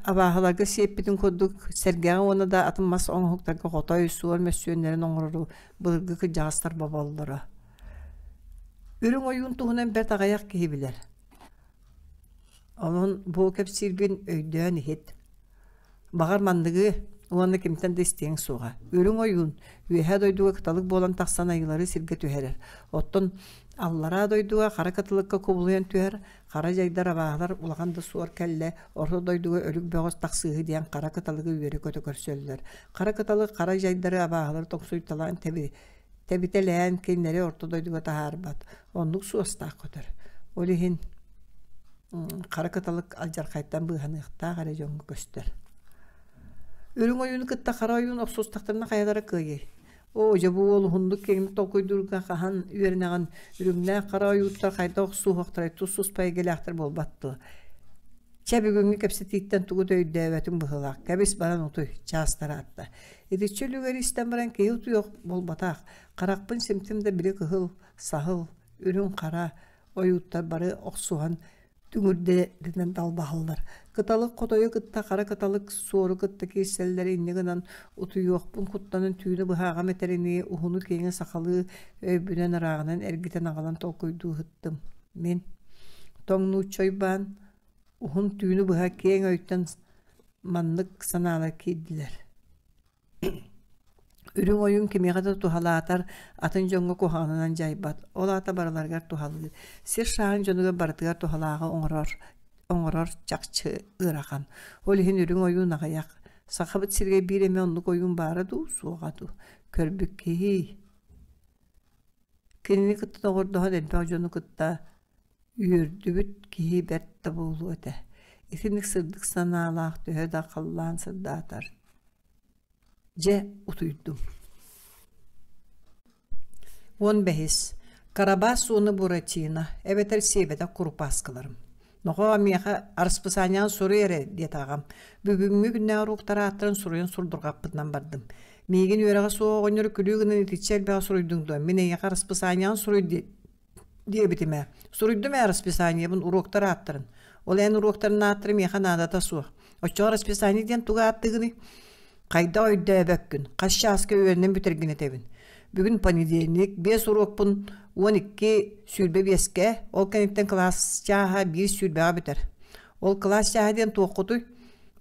абааһыларга сиэппитин курдук сэргэҕэ уонна да атын мас оҥоһуктарга хотой, суор мөссүөннэрин оҥорору былыргы кырдьаҕастар боболлоро. Үрүҥ ойуун туһунан бэрт аҕыйах киһи билэр. Онон бу кэпсиирбин өйдөөн иһит. Баҕар манныгы уонна кимтэн да истиэҥ суоҕа. Үрүҥ ойуун үөһээ дойдуга кыталык буолан тахсан айыылары сиргэ түһэрэр. Оттон аллараа дойдуга хара кыталыкка кубулуйан түһэр, хара дьайдар абааһылар улахан да суор кэллэ, орто дойдуга өлүк бөҕөс тахсыыһы диэн хара кыталыгы үөрэ-көтө көрсөллөр. Хара кыталык хара дьайдары абааһылары тоҥсуйталаан тэбитэлээн кинилэри орто дойдуга таһаарбат. Оннук суостаах көтөр. Ол иһин хара кыталык алдьархайтан быыһаныахтаах эрэ дьоҥҥо көстөр. Үрүҥ ойууну кытта хара ойуун охсустахтарына хайалара кыайыай? Оо, дьэ бу уол уһуннук киэҥник толкуйдуурга хаһан үөрэнэҕин, үрүҥнээх хара ойууттар хайдах охсуһуохтарай, тус-туспа эйгэлээхтэр буолбат дуо? Чэ, бүгүҥҥү кэпсэтииттэн тугу да өйдөөбөтүҥ быһыылаах, кэбис баран утуй, чаастара атта. Итиччэ үлүгэри истэн баран киһи утуйуох буолбатах, харахпын симтим да били кыһыл, саһыл, үрүҥ-хара ойууттар бары охсуһан түҥүрдэринэн далбаһаллар. Кыталык хотойу кытта хара кыталык суору кытта киирсэллэр инньэ гынан утуйуохпун куттанан түүнү быһа аҕам этэринии уһуну-киэҥи сахалыы өйбүнэн ырааҕынан эргитэн аҕалан толкуйдуу сыттым. Мин тоҥ нуучча Уйбаан уһун түүнү быһа киэҥ өйтөн маннык санаалар киирдилэр. Үрүҥ ойуун кимиэхэ да туһалаатар, атын дьоҥҥо куһаҕанынан дьайбат, ол аата барыларыгар туһалыыр, сир сааһын дьонугар барытыгар туһалааҕы оҥорор, оҥорор чахчы ыарахан. Ол иһин үрүҥ ойуун аҕыйах. Сахабыт сиригэр биир эмэ оннук ойуун баара дуу, суоҕа дуу? Көрбүт киһи. Кинини кытта доҕордоһон элбэх дьону кытта үөрдүбүт киһи бэрт да буолуо этэ. Итинник сырдык санаалаах төһө да халлаан сырдаатар Дьэ, утуйдум. 15. Карабас уонна Буратино эбэтэр сиэбэтэх курупааскыларым. Нохоо, миэхэ араспысаанньаҕын суруй эрэ, диэтэ аҕам. Бүгүҥҥү күннээҕи уруоктар ааттарын суруйан сурдурҕаппытынан бардым. Миигин үөрэҕэ суох оҕонньору күлүү гынан итиччэ элбэҕи суруйдуҥ дуо? Мин эйиэхэ араспысаанньаҕын суруй диэбитим ээ. Суруйдум ээ расписаниебын, уруоктар ааттарын. Ол эн уруоктарын ааттара миэхэ наадата суох. Оччоҕо расписание диэн тугу ааттыыгыный? Хайдах өйдөөбөккүн, хас чааска үөрэнэн бүтэргин этэбин. Бүгүн понедельник, биэс уруокпун 12.25-кэ, ол кэнниттэн кылаас чааһа 1.20-ҕэ бүтэр. Ол кылаас чааһа диэн туоххутуй?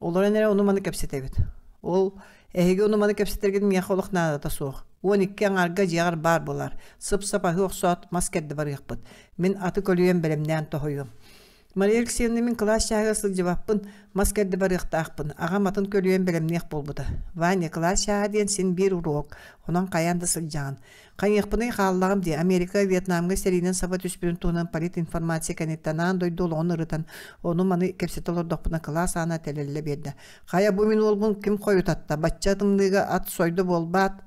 Олорон эрэ ону-маны кэпсэтэбит. Ол Эһиги ону-маны кэпсэтэргит миэхэ олох наадата суох. 12 аҥаарга дьиэҕэр баар буолаар. Сып-сап аһыы охсоот, мас кэрдэ барыахпыт. Мин аты көлүйэн бэлэмнээн тоһуйуом. Мария Алексеевна мин кылаас чааһыгар сылдьыбаппын, мас кэрдэ барыахтаахпын. Аҕам атын көлүйэн бэлэмниэх буолбута. Ваня, кылаас чааһа диэн син биир уруок, онон хайаан да сылдьаҕын. Хайыахпыный хааллаҕым дии, Америка Вьетнамҥа сэриинэн саба түспүтүн туһунан политинформация кэнниттэн аан дойду олоҕун ырытан, ону-маны кэпсэтэ олордохпуна кылаас аана тэлэллэ биэрдэ. Хайа бу мин уолбун ким хойутатта, бачча тымныыга ат сойдо буолбаат?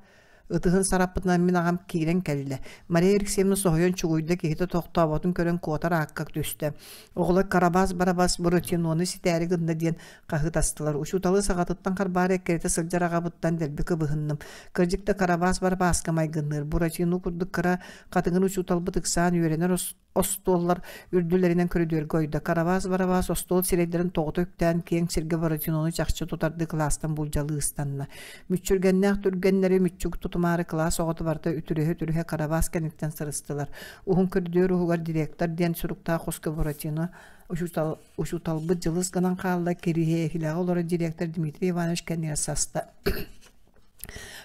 Ытыһын сараппытынан мин аҕам киирэн кэллэ. Мария Алексеевна соһуйан чугуйда, киһитэ тохтооботун көрөн куотар аакка түстэ. Оҕолор Карабас-Барабас Буратиноны ситээри гынна диэн хаһыытастылар. Учууталы саҕатыттан харбаары эккирэтэ сылдьар аҕабыттан дэлби кыбыһынным. Кырдьык да Карабас-Барабаска майгынныыр. Буратино курдук кыра хатыҥыр учууталбыт ыксаан үөрэнэр остуоллар үрдүлэринэн көрүдүөргэ ойдо. Карабас-Барабас остуол сирэйдэрин тоҕута үктээн киэҥ сиргэ Буратинону чахчы тутардыы кылаастан булдьалыы ыстанна. Мүччүргэннээх түргэннэри мүччүк тутумаары кылаас оҕото барыта үтүрүһэ-үтүрүһэ Карабас кэнниттэн сырыстылар. Уһун көрүдүөр уһугар директор диэн суруктаах хоско Буратино учуутал, учууталбыт дьылыс гынан хаалла, кириэһилэҕэ олорор директор Дмитрий Иванович кэннигэр саста.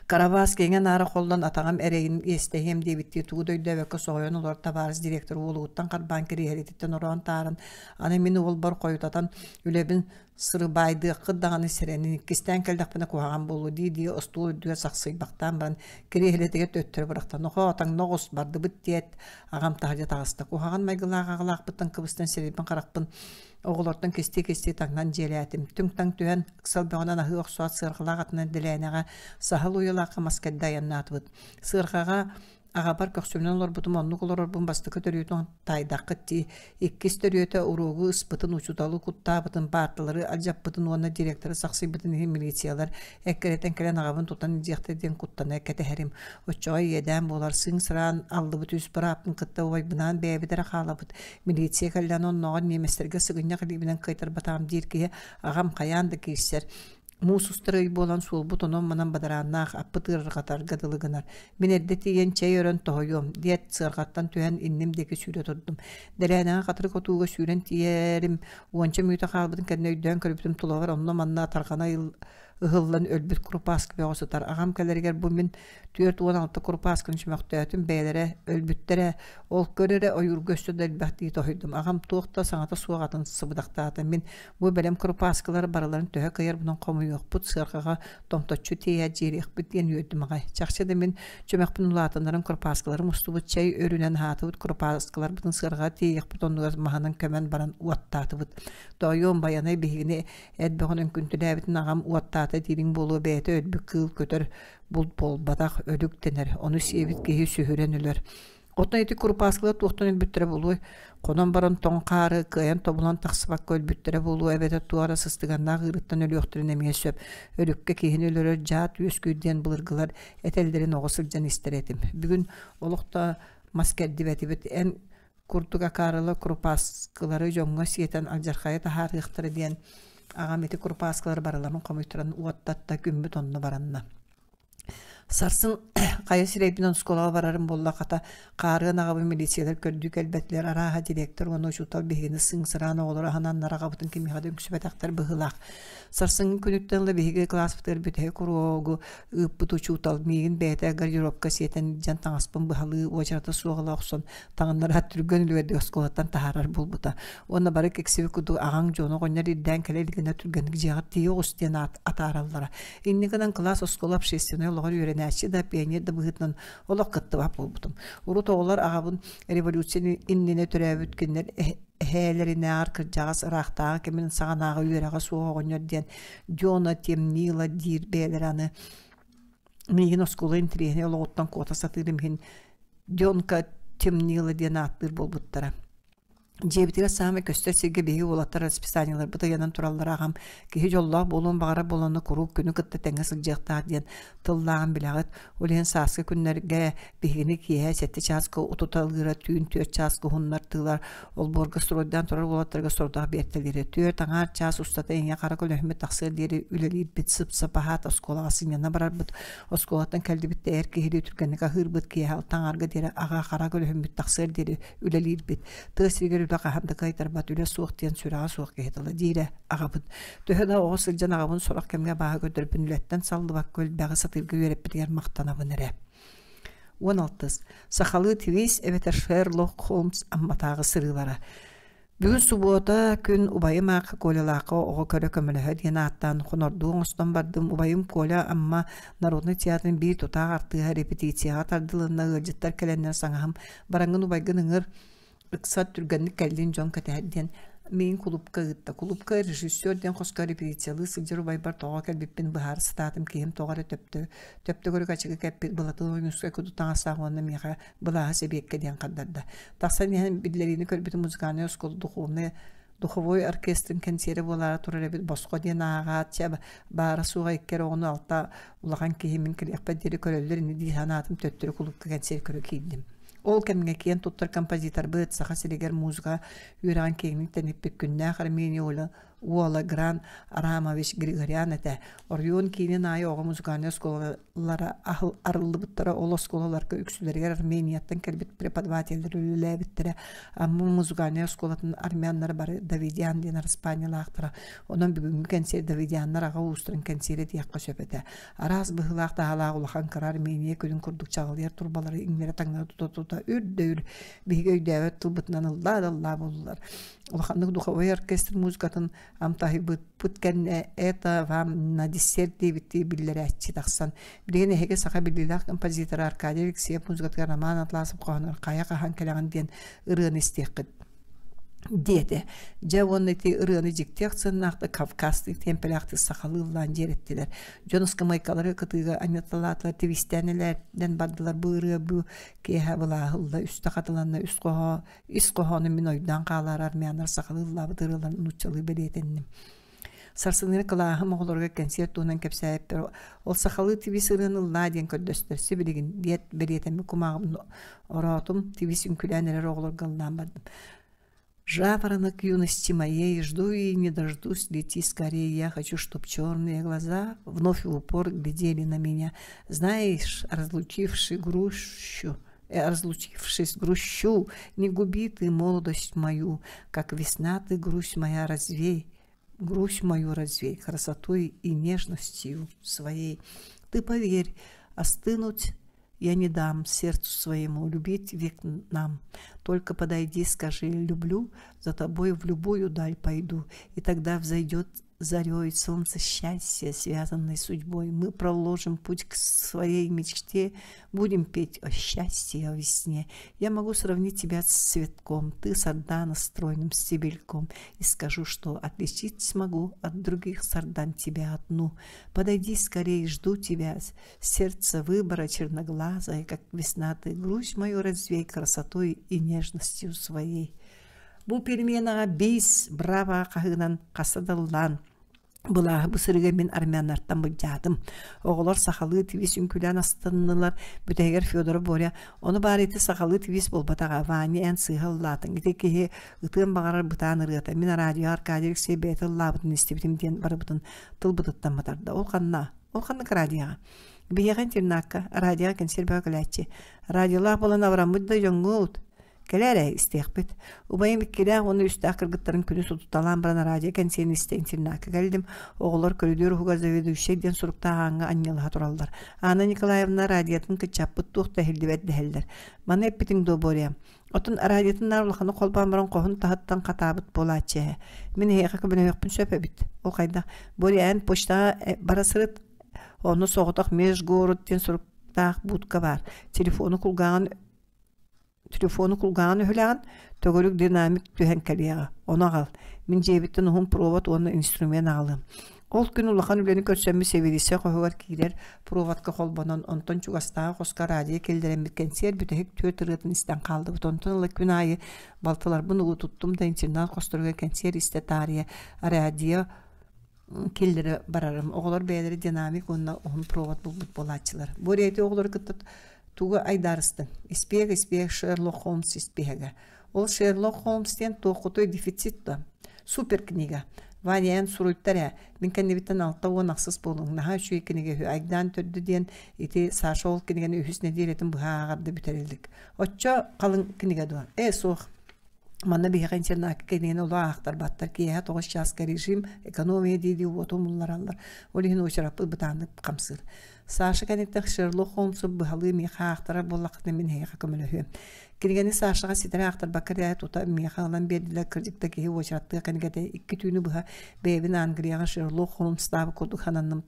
Карабас киэҥэ-наара холлон атаҕым эрэйин иэстэһиэм диэбиттии тугу да өйдөөбөккө соһуйан олорор табаарыс директор уолугуттан харбаан кириэһилэтиттэн ороон таарын, аны мин уолбар хойутатан үлэбин сырыбаайдыаххыт даҕаны сэрэнин, иккистээн кэллэхпинэ куһаҕан буолуо дии-дии остуол үрдүгэр сахсыйбахтаан баран кириэһилэтигэр төттөрү бырахта. Нохоо, таҥна оҕус, бардыбыт диэт, аҕам таһырдьа таҕыста. Куһаҕан майгылаах аҕалаахпыттан кыбыстан сирэйбин-харахпын. Оҕолортон кистии-кистии таҥнан дьиэлээтим. Түҥ-таҥ түһэн, ыксал бөҕөнөн аһыы охсоот сыарҕалаах атынан дэлээнэҕэ саһыл уйалаахха мас кэрдэ айаннаатыбыт. Сыарҕаҕа Аҕабар көхсүбүнэн олорбутум оннук олорорбун бастакы төрүөтүн таайдаххыт дии, иккис төрүөтэ уруогу ыспытын, учууталы куттаабытын, паарталары алдьаппытын уонна директоры сахсыйбытын иһин милициялар эккирэтэн кэлэн аҕабын тутан илдьиэхтэрэ диэн куттана кэтэһэрим. Оччоҕо иэдээн буолар, сыыҥ-сыраан аллыбыт үс бырааппын кытта убайбынаан бэйэбит эрэ хаалабыт. Милиция кэллэҕинэ оннооҕор немецтэргэ сыгынньах илиибинэн кыайтарбатаҕым диир киһи аҕам хайаан да киирсэр. Муус устар ый буолан суолбут онон-манан бадарааннаах, аппыт ыарырҕатарга дылы гынар. Мин эрдэ тиийэн чэй өрөн тоһуйуом, диэт сыарҕаттан түһэн инним диэки сүүрэ турдум. Дэлээнэҕэ хатырык отууга сүүрэн тиийэрим уонча мүнүүтэ хаалбытын кэннэ өйдөөн көрбүтүм тулабар онно-манна тарҕана ыһыллан өлбүт курупааскы бөҕө сытар. Аҕам кэлэригэр бу мин 46 курупаасканы чөмөхтөөтүм, бэйэлэрэ өлбүттэрэ, ол көр эрэ ойуурга өссө да элбэх дии тоһуйдум. Аҕам туох да саҥата суох атын сыбыдахтаата. Мин бу бэлэм курупааскылары барыларын төһө кыайарбынан хомуйуохпут, сыарҕаҕа томточчу тиэйээт дьиэлиэхпит диэн үөрдүм аҕай. Чахчы да мин чөмөхпүн улаатыннаран курупааскыларым устубут чэй өрүнэн аһаатыбыт курупааскыларбытын сыарҕаҕа тиэйиэхпит оннугар маһынан көмөн баран уоттаатыбыт. Тоойуом Байанай биһигини эт бөҕөнөн күндүлээбитин аҕам уоттаата диириҥ буолуо бэйэтэ өлбүт кыыл көтөр булт буолбатах, өлүк дэнэр, ону сиэбит киһи сүһүрэн өлөр. Оттон ити курупааскылар туохтан өлбүттэрэ буолуой? Хонон баран тоҥ хаары кыайан тобулан тахсыбакка өлбүттэрэ буолуо эбэтэр туох эрэ сыстыганнаах ыарыыттан өлүөхтэрин эмиэ сөп. Өлүккэ киһини өлөрөр дьаат үөскүүр диэн былыргылар этэллэрин оҕо сылдьан истэр этим. Бүгүн олох да мас кэрдибэтибит. Эн курдук акаарылар курупааскылары дьоҥҥо сиэтэн алдьархайы таһаарыахтара диэн аҕам ити курупааскылары барыларын хомуйтаран уоттатта күммүт онно баранна. Сарсын хайа сирэйбинэн оскуолаҕа барарым буолла хата хаарыан аҕабын милициялар көрдүү кэлбэтилэр арааһа директор уонна учуутал биһигини сыҥсыраан оҕолору аһынаннар аҕабытын кимиэхэ да үҥсүбэтэхтэр быһыылаах. Сарсыҥҥы күнүттэн ыла биһиги кылааспытыгар бүтэһик уруогу ыыппыт учуутал миигин бэйэтэ гардеробка сиэтэн илдьэн таҥаспын быһалыы уочарата суох ыла охсон таҥыннараат түргэн үлүгэрдик оскуолаттан таһаарар буолбута. Уонна бары киксибит курдук аҕаҥ дьону оҕонньор ирдээн кэлэ илигинэ түргэнник дьиэҕэр тиийэ оҕус диэн атаараллара. Инньэ гынан кылаас оскуола общественнай олоҕор үөрэнээччи да, пионер да быһыытынан олох кыттыбат буолбутум. Урут оҕолор аҕабын революция иннинэ төрөөбүт кинилэр эһээлэринээҕэр кырдьаҕас ыраахтааҕы кэмин саҕанааҕы үөрэҕэ суох оҕонньор диэн Дьуона Темнила диир бэйэлэрэ аны миигин оскуола интэриэһинэй олоҕуттан куота сатыырым иһин Дёнка Темнила диэн ааттыыр буолбуттара. Дьиэбитигэр саамай көстөр сиргэ биһиги уолаттар расписаниеларбыт ыйанан тураллара аҕам киһи дьоллоох буолуон баҕарар буоланна куруук күнү кытта тэҥҥэ сылдьыахтаах диэн тыллааҕын билэҕит. Ол иһин сааскы күннэргэ биһигини киэһэ сэттэ чааска утуталыыра, түүн түөрт чааска уһуннартыылар, олбуорга стройдаан турар уолаттарга сорудах биэртэлиирэ. Түөрт аҥаар чаас устата ийэ-хара көлөһүммүт тахсыар диэри үлэлиирбит, сып-сап аһаат оскуолаҕа сынньана барарбыт. Оскуолаттан кэллибит да эр киһилии түргэнник аһыырбыт, киэһэ алта аҥаарга диэри аҕа-хара көлөһүммүт тахсыар диэри үлэлиирбит. Тыа сиригэр үлэ хаһан да кыайтарбат, үлэ суох диэн сүрэҕэ суох киһи тыла диирэ аҕабыт. Төһө да оҕо сылдьан аҕабын сорох кэмҥэ абааһы көрдөрбүн үлэттэн саллыбакка элбэҕи сатыырга үөрэппитигэр махтанабын эрэ. 16. Сахалыы твист эбэтэр Шерлок Холмс Амматааҕы сырыылара. Бүгүн субуота күн убайым аахха Колялаахха оҕо көрө көмөлөһө диэн ааттаан хонордуу оҥостон бардым. Убайым Коля Амма народнай театрын биир тутаах артыыһа репетицияҕа тардылынна ыалдьыттар кэлэннэр саҥаһым бараҥҥын убайгын ыҥыр ыксат түргэнник кэллин дьон кэтэһэр диэн миигин кулуупка ыытта. Кулуупка режиссер диэн хоско репетициялыы сылдьар убайбар тоҕо кэлбиппин быһаара сатаатым киһим тоҕо эрэ төптө төптөгөрүк ачыкы кэппит былатын ойуунускай курдук таҥастаах уонна миэхэ былааһы сэбиэккэ диэн хардарда. Тахсан иһэн биллэриини көрбүтүм музыкальнай оскуола духовный духовой оркестрын кэнсиэрэ буолаары турар эбит босхо диэн ааҕаат чэ баара суоҕа икки эрэ оҕону алта улахан киһи мин кэлиэхпэр диэри көрөллөр ини дии санаатым төттөрү кулуупка кэнсиэр көрө киирдим. Ол кэмҥэ киэн туттар композиторбыт Саха сиригэр музыка үөрэҕин киэҥник тэниппит күннээх Армения уола Гран Арамович Григорян этэ. Оройуон киинин аайы оҕо музыкальнай оскуолалара арыллыбыттара. Ол оскуолаларга үксүлэригэр Арменияттан кэлбит преподавателлэр үлэлээбиттэрэ. Амма музыкальнай оскуолатын армяннара бары Давидян диэн араспаанньалаахтара. Онон бүгүҥҥү кэнсиэр Давидяннар аҕа уустарын кэнсиэрэ диэххэ сөп этэ. Араас быһыылаах таһаалаах улахан кыра Армения күнүн курдук чаҕылыйар турбалары иҥнэрэ-таҥнары тута-тута үр да үр биһиги өйдөөбөт тылбытынан ыллаа да ыллаа буоллулар. Улаханнык духовой оркестр музыкатын амтаһыйбыппыт кэннэ «Это вам на десерт» диэбиттии биллэрээччи тахсан, билигин эһиги саха биллиилээх композитора Аркадий Алексеев музыкатыгар Роман Атласов хоһоонугар «Хайа хаһан кэлэҕин» диэн ырыаны истиэххит. Диэтэ. Дьэ уонна ити ырыаны дьикти ахсыннаахтык кавказтыы тиэмпэлээхтик сахалыы ыллаан дьиэрэттилэр. Дьон ыскамыайкалары кытыыга анньыталаатылар, тибистээн элээрдэн бардылар. Бу ырыа бу киэһэ былааһылла үстэ хатыланна үс хоһоо ис хоһоону мин ойдоон хаалаары армяннар сахалыы ыллаабыт ырыаларын нууччалыы бэлиэтэнним. Сарсыныгар кылааһым оҕолоругар кэнсиэр туһунан кэпсээбиппэр ол сахалыы тибис ырыаны ыллаа диэн көрдөстөр сибилигин диэт бэлиэтэммит кумааҕыбын ороотум тибис үҥкүүлээн эрэр оҕолорго ыллаан бардым. Жаворонок юности моей, жду и не дождусь, лети скорее, я хочу, чтоб черные глаза вновь в упор глядели на меня. Знаешь, разлучивши грущу, разлучившись грущу, не губи ты молодость мою, как весна ты грусть моя развей, грусть мою развей красотой и нежностью своей. Ты поверь, остынуть я не дам сердцу своему любить век нам. Только подойди, скажи «люблю», за тобой в любую даль пойду, и тогда взойдет зарей солнце счастья, связанной судьбой. Мы проложим путь к своей мечте, будем петь о счастье, о весне. Я могу сравнить тебя с цветком, ты сардана стройным стебельком, и скажу, что отличить смогу от других сардан тебя одну. Подойди скорей, жду тебя, сердце выбора черноглазое, как весна ты, грусть мою развей красотой и нежностью своей. Бу переменаҕа бис, браво хаһыынан хаса да ыллаан былааһы бу сырыыга мин армяннартан былдьаатым. Оҕолор сахалыы тивис үҥкүүлээн астыннылар. Бүтэһигэр Федоров Боря ону баар ити сахалыы тивис буолбатаҕа Ваня эн сыыһа ыллаатыҥ. Ити киһи ытыан баҕарар бытаан ырыата. Мин радио Аркадий Алексей бэйэтэ ыллаабытын истибитим диэн барыбытын тылбытыттан матарда. Ол ханна? Ол ханнык радиоҕа? Биһиэхэ интернакка радиоҕа кэнсиэр бөҕө кэлээччи. Радиолаах буолан абыраммыт да дьоҥҥут. Кэлээр истиэхпит. Убайым иккилээх уонна үстээх кыргыттарын күнүс утуталаан баран радио кэнсиэн истэ интернакка кэллим. Оҕолор көрүдүөр уһугар заведующай диэн суруктаах ааҥҥа анньыалаһа тураллар. Анна Николаевна радиотын кыччаппыт туох да иһиллибэт дэһэллэр. Маны эппитиҥ дуо, Боря? Оттон радиотын наар улаханы холбоон баран хоһун таһыттан хатаабыт буолааччы ээ. Мин эһиэхэ көмөлөһүөхпүн сөп эбит. Ол хайдах? Боря, эн почтаҕа бара сырыт. Онно соҕотох межгород диэн суруктаах будка баар. Телефону кулгааҕын Телефону кулгааҕын өһүлэҕин, төгүрүк динамик түһэн кэлиэҕэ, ону аҕал. Мин дьиэбиттэн уһун провод уонна инструмент аҕалыам. Ол күн улахан үлэни көрсөммүт сэбиэдиссэй хоһугар киирэр проводка холбонон, онтон чугастааҕы хоско радио киллэрэммит кэнсиэр бүтэһик түөрт ырыатын истэн хааллыбыт. Онтон ыла күн аайы балтыларбын угутуттум да интернат хосторугар кэнсиэр истэ таарыйа радио киллэрэ барарым. Оҕолор бэйэлэрэ динамик уонна уһун провод булбут буолааччылар. Бу эти оҕолору кытта тугу айдаарыстыҥ? Испиэк, испиэк Шерлок Холмс испиэһэгэ. Ол Шерлок Холмс диэн туоххутуй дефицит да? Супер книга. Ваня эн суруйтар ээ. Мин кэннибиттэн 68 буолуҥ. Наһаа үчүгэй кинигэ үһү. Айдаан төрдө диэн ити Саша ол кинигэни үһүс нэдиэлэтин быһа ааҕар да бүтэр илик. Оччо халыҥ кинигэ дуо? Ээ суох. Манна биһиэхэ интернакка кинигэни олох аахтарбаттар. Киэһэ 9 чааска режим, экономия дии-дии уоту умуллараллар. Ол иһин уочараппыт бытааннык хамсыыр. Саша кэнниттэн Шерлок Холмсу быһалыы миэхэ аахтарар буоллаххытына мин эһиэхэ көмөлөһүөм. Кинигэни Сашаҕа ситэри аахтарбакка эрэ тута миэхэ ылан биэрдилэр. Кырдьык да киһи уочараттыах кинигэтэ икки түүнү быһа бэйэбин Англияҕа Шерлок Холмстаабыт курдук сананным.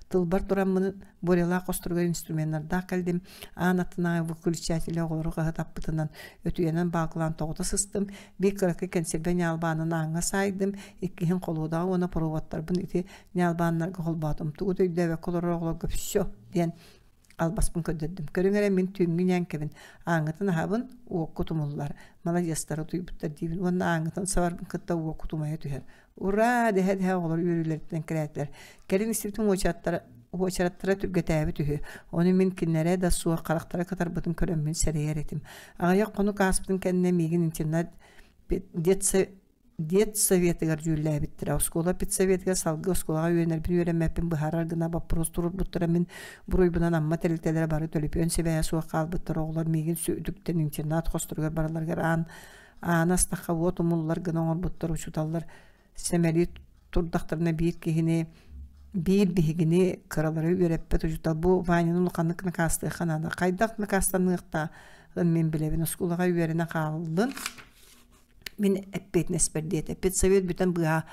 Тылбар тураммын Борялаах хосторугар инструменнардаах кэллим. Аан аттынааҕы выключателэ оҕолору хаһытаппытынан өтүйэнэн баалкылаан тоҕута сыстым. Биир кыракый кэнсиэрбэ ньаалбаанын ааҥҥа саайдым. Иккиһин холуодаҕа уонна проводтарбын ити ньаалбааннарга холбоотум. Тугу да өйдөөбөккө олорор оҕолорго «всё» диэн албаспын көрдөрдүм. Көрүҥ эрэ мин түүҥҥү ньээҥкэбин. Ааҥҥытын аһабын, уоккут умуллар. Маладьыастар утуйбуттар диибин уонна ааҥҥытын сабарбын кытта уоккут умайа түһэр. Ураа! дэһэ-дэһэ оҕолор үөрүүлэриттэн кэрээтилэр. Кэлин истибитим уочараттара, уочараттара түргэтээбит үһү. Ону мин кинилэрэ да суох харахтара кытарбытын көрөммүн сэрэйэр этим. Аҕыйах хонук ааспытын кэннэ миигин интернат детсоветыгар дьүүллээбиттэрэ. Оскуола педсоветыгар салгыы оскуолаҕа үөрэнэрбин үөрэммэппин быһаарар гына боппуруос туруорбуттара. Мин буруйбунан Амма тэрилтэлэрэ бары төлөпүөн сибээһэ суох хаалбыттар. Оҕолор миигин үтүктэн интернат хосторугар баралларыгар аан Ааны астахха уот умуллар гына оҥорбуттар учууталлар сэмэлии турдахтарына биир киһини биир биһигини кыралары үөрэппэт учуутал бу Ваняны улаханнык накаастыахха наада. Хайдах накаастаныахтааҕын мин билэбин. Оскуолаҕа үөрэнэ хааллын. Мин эппиэтинэспэр диэтэ. Педсовет бүтэн быыһа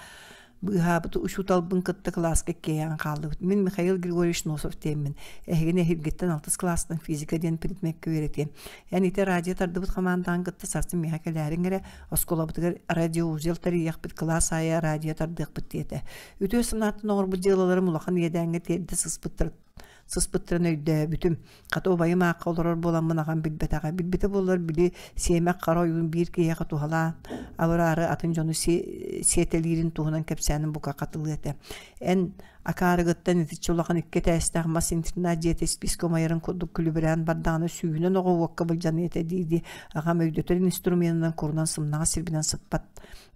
Быыһаабыт учууталбын кытта кылааска иккиэйэҕин хааллыбыт. Мин Михаил Григорьевич Носов диэммин. Эһигини эһиилгиттэн алтыс кылаастан физика диэн предмеккэ үөрэтиэм. Эн ити радио тардыбыт хамаандаҕын кытта сарсын миэхэ кэлээриҥ эрэ, оскуолабытыгар радиоузел тэрийиэхпит, кылаас аайы радио тардыахпыт диэтэ. Үтүө санааттан оҥорбут дьыалаларым улахан иэдээҥҥэ тиэрдэ сыспыттар сыспыттарын өйдөөбүтүм. Хата убайым аахха олорор буоламмын аҕам билбэтэҕэ. Билбитэ буоллар били сиэмэх хара ойуун биир киһиэхэ туһалаан абыраары атын дьону сиэтэлиирин туһунан кэпсээнин бука хатылыа этэ. Эн акаарыгыттан итиччэ улахан икки этээстээх мас интернат дьиэтэ испиискэ умайарын курдук күлүбүрээн бардаҕына сүүһүнэн оҕо уокка былдьаныа этэ дии-дии аҕам өйдөтөр инструменынан курунан сымнаҕас сирбинэн сыппат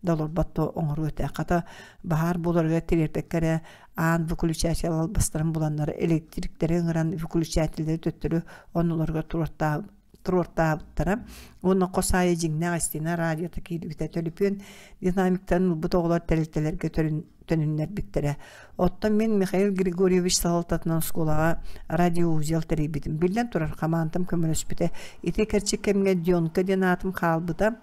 да олорбот да оҥоруо этэ. Хата баһаар буоларыгар тириэрпэккэ эрэ аан выключатель албастарын буланнар электриктэри ыҥыран выключателлэри төттөрү оннуларыгар туруортаабыттара уонна хос аайы дьиҥнээх истина радиота киирбитэ төлөпүөн динамиктарын ылбыт оҕолор тэрилтэлэргэ төнүннэрбиттэрэ. Оттон мин Михаил Григорьевич салалтатынан оскуолаҕа радиоузел тэрийбитим. Биллэн турар, хамаандам көмөлөспүтэ. Ити кэрчик кэмҥэ Дёнка диэн аатым хаалбыта.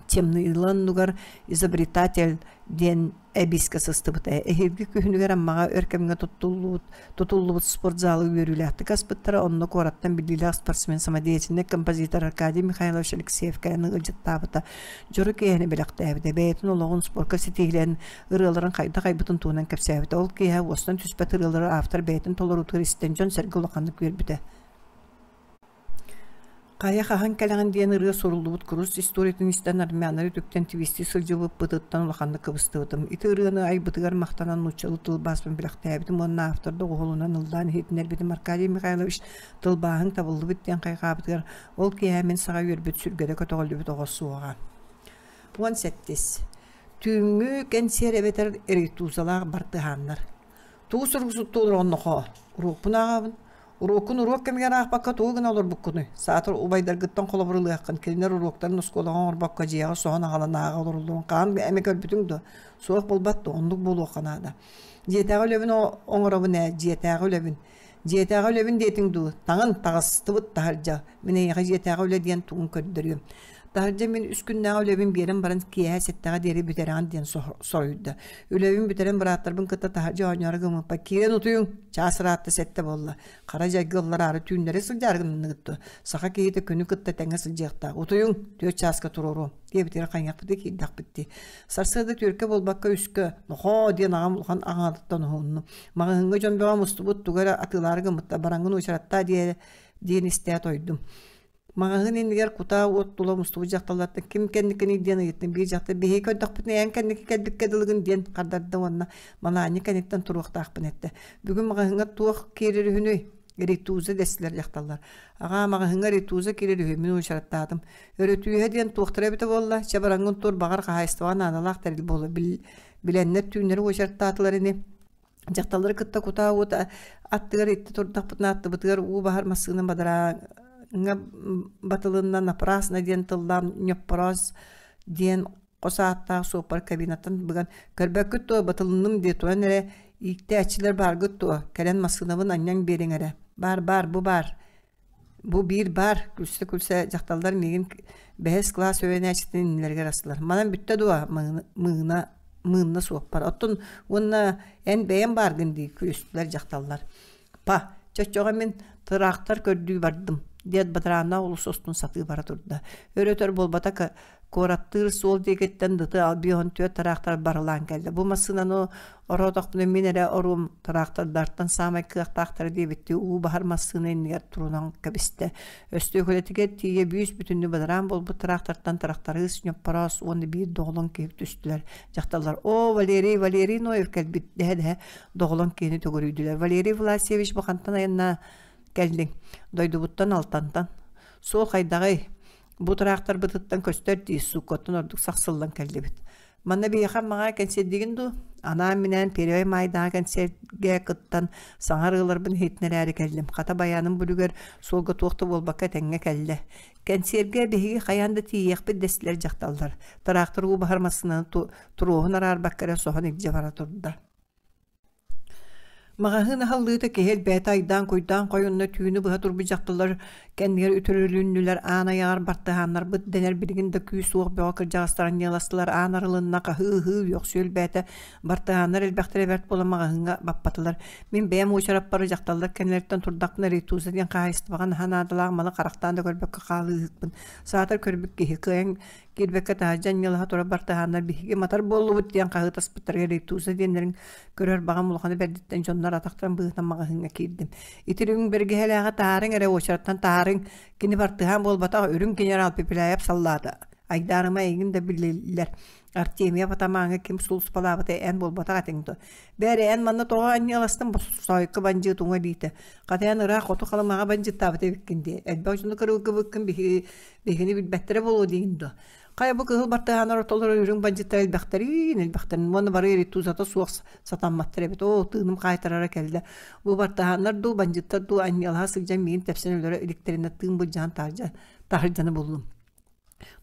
Темныйла оннугар изобретатель диэн эбиискэ сыстыбыта. Эһиилги күһүнүгэр Аммаҕа өр кэмҥэ туттуллубут, тутуллубут спортзалы үөрүүлээхтик аспыттара. Онно куораттан биллиилээх спортсмен, самодеятельнай композитор Аркадий Михайлович Алексеев кэлэн ыалдьыттаабыта. Дьоро киэһэни бэлэхтээбитэ. Бэйэтин олоҕун спорка ситиһиилэрин, ырыаларын хайдах айбытын туһунан кэпсээбитэ. Ол киэһэ уостан түспэт ырыалары автор бэйэтин толоруутугар истэн дьон-сэргэ улаханнык үөрбүтэ. Хайа хаһан кэлэҕин диэн ырыа суруллубут курус историятын истэн армяннары үтүктэн тибистии сылдьыбыппытыттан улаханнык кыбыстыбытым. Ити ырыаны айбытыгар махтанан нууччалыы тылбааспын бэлэхтээбитим уонна автор доҕуһуолунан ыллаан иһитиннэрбитим Аркадий Михайлович тылбааһыҥ табыллыбыт диэн хайҕаабытыгар ол киэһэ мин саҕа үөрбүт сүргэтэ көтөҕүллүбүт оҕо суоҕа. 18. Түүҥҥү кэнсиэр эбэтэр ритузалаах бартыһааннар. Тугу суругсуттуулар оннохоо? Уруокпун ааҕабын. Уруоккун уруок кэмигэр аахпакка тугу гына олорбуккунуй? Саатар убайдаргыттан холобур ылыаххын, кинилэр уруоктарын оскуолаҕа оҥорбокко дьиэҕэ соһон аҕалан ааҕа олороллорун хаһан эмэ көрбүтүҥ дуо? Суох буолбат дуо? Оннук буолуохха наада. Дьиэтээҕи үлэбин оҥоробун ээ, дьиэтээҕи үлэбин. Дьиэтээҕи үлэбин диэтиҥ дуу? Таҥын, таҕыстыбыт таһырдьа. Мин эйиэхэ дьиэтээҕи үлэ диэн тугун көрдөрүөм. Таһырдьа мин үс күннээҕи үлэбин биэрэн баран киэһэ сэттэҕэ диэри бүтэрэҕин диэн соруйда. Үлэбин бүтэрэн бырааттарбын кытта таһырдьа оонньоору гыммыппар киирэн утуйуҥ, чаас ыраатта сэттэ буолла. Хара дьайгы ыллараары түүннэри сылдьаары гынныгыт дуо? Саха киһитэ күнү кытта тэҥҥэ сылдьыахтаах. Утуйуҥ, түөрт чааска туруоруом диэбитигэр хайыахпытый киирдэхпит дии. Сарсыарда түөркэ буолбакка үскэ нохоо диэн аҕам улахан аҕаатыттан уһунну. Маҕаһыыҥҥа дьон бөҕө мустубут тугу эрэ атыылаары гыммыттар бараҥҥын уочараттаа диэ диэн истээт ойдум. Маҕаһыын иннигэр кутаа уот тула мустубут дьахталлартан ким кэнникиний диэн ыйыттым. Биир дьахтар биһиги көрдөхпүтүнэ эн кэнники кэлбиккэ дылыгын диэн хардарда уонна малаанньа кэнниттэн туруохтаахпын эттэ. Бүгүн маҕаһыыҥҥа туох киирэр үһүнүй? Ритуза дэстилэр дьахталлар. Аҕаа маҕаһыыҥҥа ритуза киирэр үһү мин уочараттаатым. Өрөтүүһэ диэн туохтара эбитэ буолла? Чэ бараҥҥын тур баҕар хаһаайыстыбаҕа наадалаах тэрил буолуо. Билэннэр түүннэри уочараттаатылар ини. Дьахталлары кытта кутаа уот аттыгар итти турдахпытына аттыбытыгар уу баһар массыына бадарааҥҥа батылынна напрасно диэн тыллаан ньоппороос диэн хос ааттаах суоппар кабинаттан быган көрбөккүт дуо батылынным дии туран эрэ ииктээччилэр бааргыт дуо кэлэн массыынабын анньан биэриҥ эрэ баар баар бу баар Бу биир баар, күлсэ-күлсэ дьахталлар миигин бэһис кылаас үөрэнээччитин иннилэригэр астылар. Манан бүттэ дуо, мыына, мыынна суоппар. Оттон уонна эн бэйэм бааргын дии, күлүстүлэр дьахталлар. Па, чоччоҕо мин тыраахтар көрдүү бардым, диэт бадарааннаах улус устун сатыы бара турда. Өр-өтөр буолбата Куораттыыр суол диэкиттэн дыты албион түөрт тыраахтар барылаан кэллэ. Бу массыынаны ороотохпуна мин эрэ оруум тыраахтардартан саамай кыахтаахтара диэбиттии уу баһар массыына иннигэр турунан кэбистэ. Өстүөкүлэтигэр тиийэ бүүс бүтүннүү бадараан буолбут тыраахтартан тырахтарыыс, ньоппороос уонна биир доҕолоҥ киһи түстүлэр. Дьахталлар «Оо, Валерий, Валерий Ноев кэлбит» дэһэ-дэһэ доҕолоҥ киһини төгүрүйдүлэр. Валерий Власьевич бу хантан айанна кэллиҥ? Дойдубуттан Алтантан. Суол хайдаҕый? Бу тыраахтарбытыттан көстөр дии, сууккаттан ордук сахсыллан кэллибит. Манна биһиэхэ Аммаҕа кэнсиэрдиигин дуу? Анаан-минээн Первэй Маайдааҕы кэнсиэргэ кыттан саҥа ырыаларбын иһитиннэрээри кэллим. Хата байааным бүлүгэр суолга туох да буолбакка этэҥҥэ кэллэ. Кэнсиэргэ биһиги хайаан да тиийиэхпит дэстилэр дьахталлар. Тыраахтар уу баһар массыынаны туруоһун араарбакка эрэ соһон илдьэ бара турда. Маҕаһыын аһыллыыта киһи элбээтэ айдаан-куйдаан хойунна, түүнү быһа турбут дьахталлар кэннигэр үтүрүлүннүлэр, аан айаҕар бартыһааннарбыт дэнэр билигин да күүс-уох бөҕө кырдьаҕастар анньыаластылар, аан арылынна, хаһыы-ыһыы, үөхсүү элбээтэ, бартыһааннар элбэхтэрэ бэрт буолан маҕаһыыҥҥа баппатылар. Мин бэйэм уочараппар дьахталлар кэннилэриттэн турдахпына Ритуза диэн хаһаайыстыбаҕа наһаа наадалаах малы харахтаан да көрбөккө хаалыыһыкпын. Саатар көрбүт киһи кыайан киирбэккэ таһырдьа анньыалаһа турар бартыһааннар биһиги матар буоллубут диэн хаһыытаспыттарыгар Ритуза диэннэрин Көрөр баҕам улахана бэрдиттэн дьоннор атахтарын быыһынан маҕаһыыҥҥа киирдим. Итирүҥ бэргэһэлээҕи таарыҥ эрэ уочараттан таарыҥ, кини бартыһаан буолбатах, үрүҥ генерал Пепеляев саллаата. Айдаарыма эйигин да билэллэр. Артемьев атамааҥҥа ким сулууспалаабыта эн буолбатах этиҥ дуо? Бээрэ, эн манна тоҕо анньыаластыҥ сойко бандьыыт уҥа илиитэ. Хата эн ыраах хоту Халымаҕа бандьыыттаабыт эбиккин дии. Элбэх дьону кырылгыбыккын биһиги биһигини билбэттэрэ буолуо диигин дуо? Хайа бу кыһыл бартыһааннар ортолоро үрүҥ бандьыттар элбэхтэриин, элбэхтэрин уонна бары ритузата суох сатамматтар эбит. Оо, тыыным хаайтарара кэллэ. Бу бартыһааннар дуу, бандьыттар дуу анньыалаһа сылдьан миигин тэпсэн өлөрө иликтэринэ тыын былдьаан таһырдьа, таһырдьаны буллум.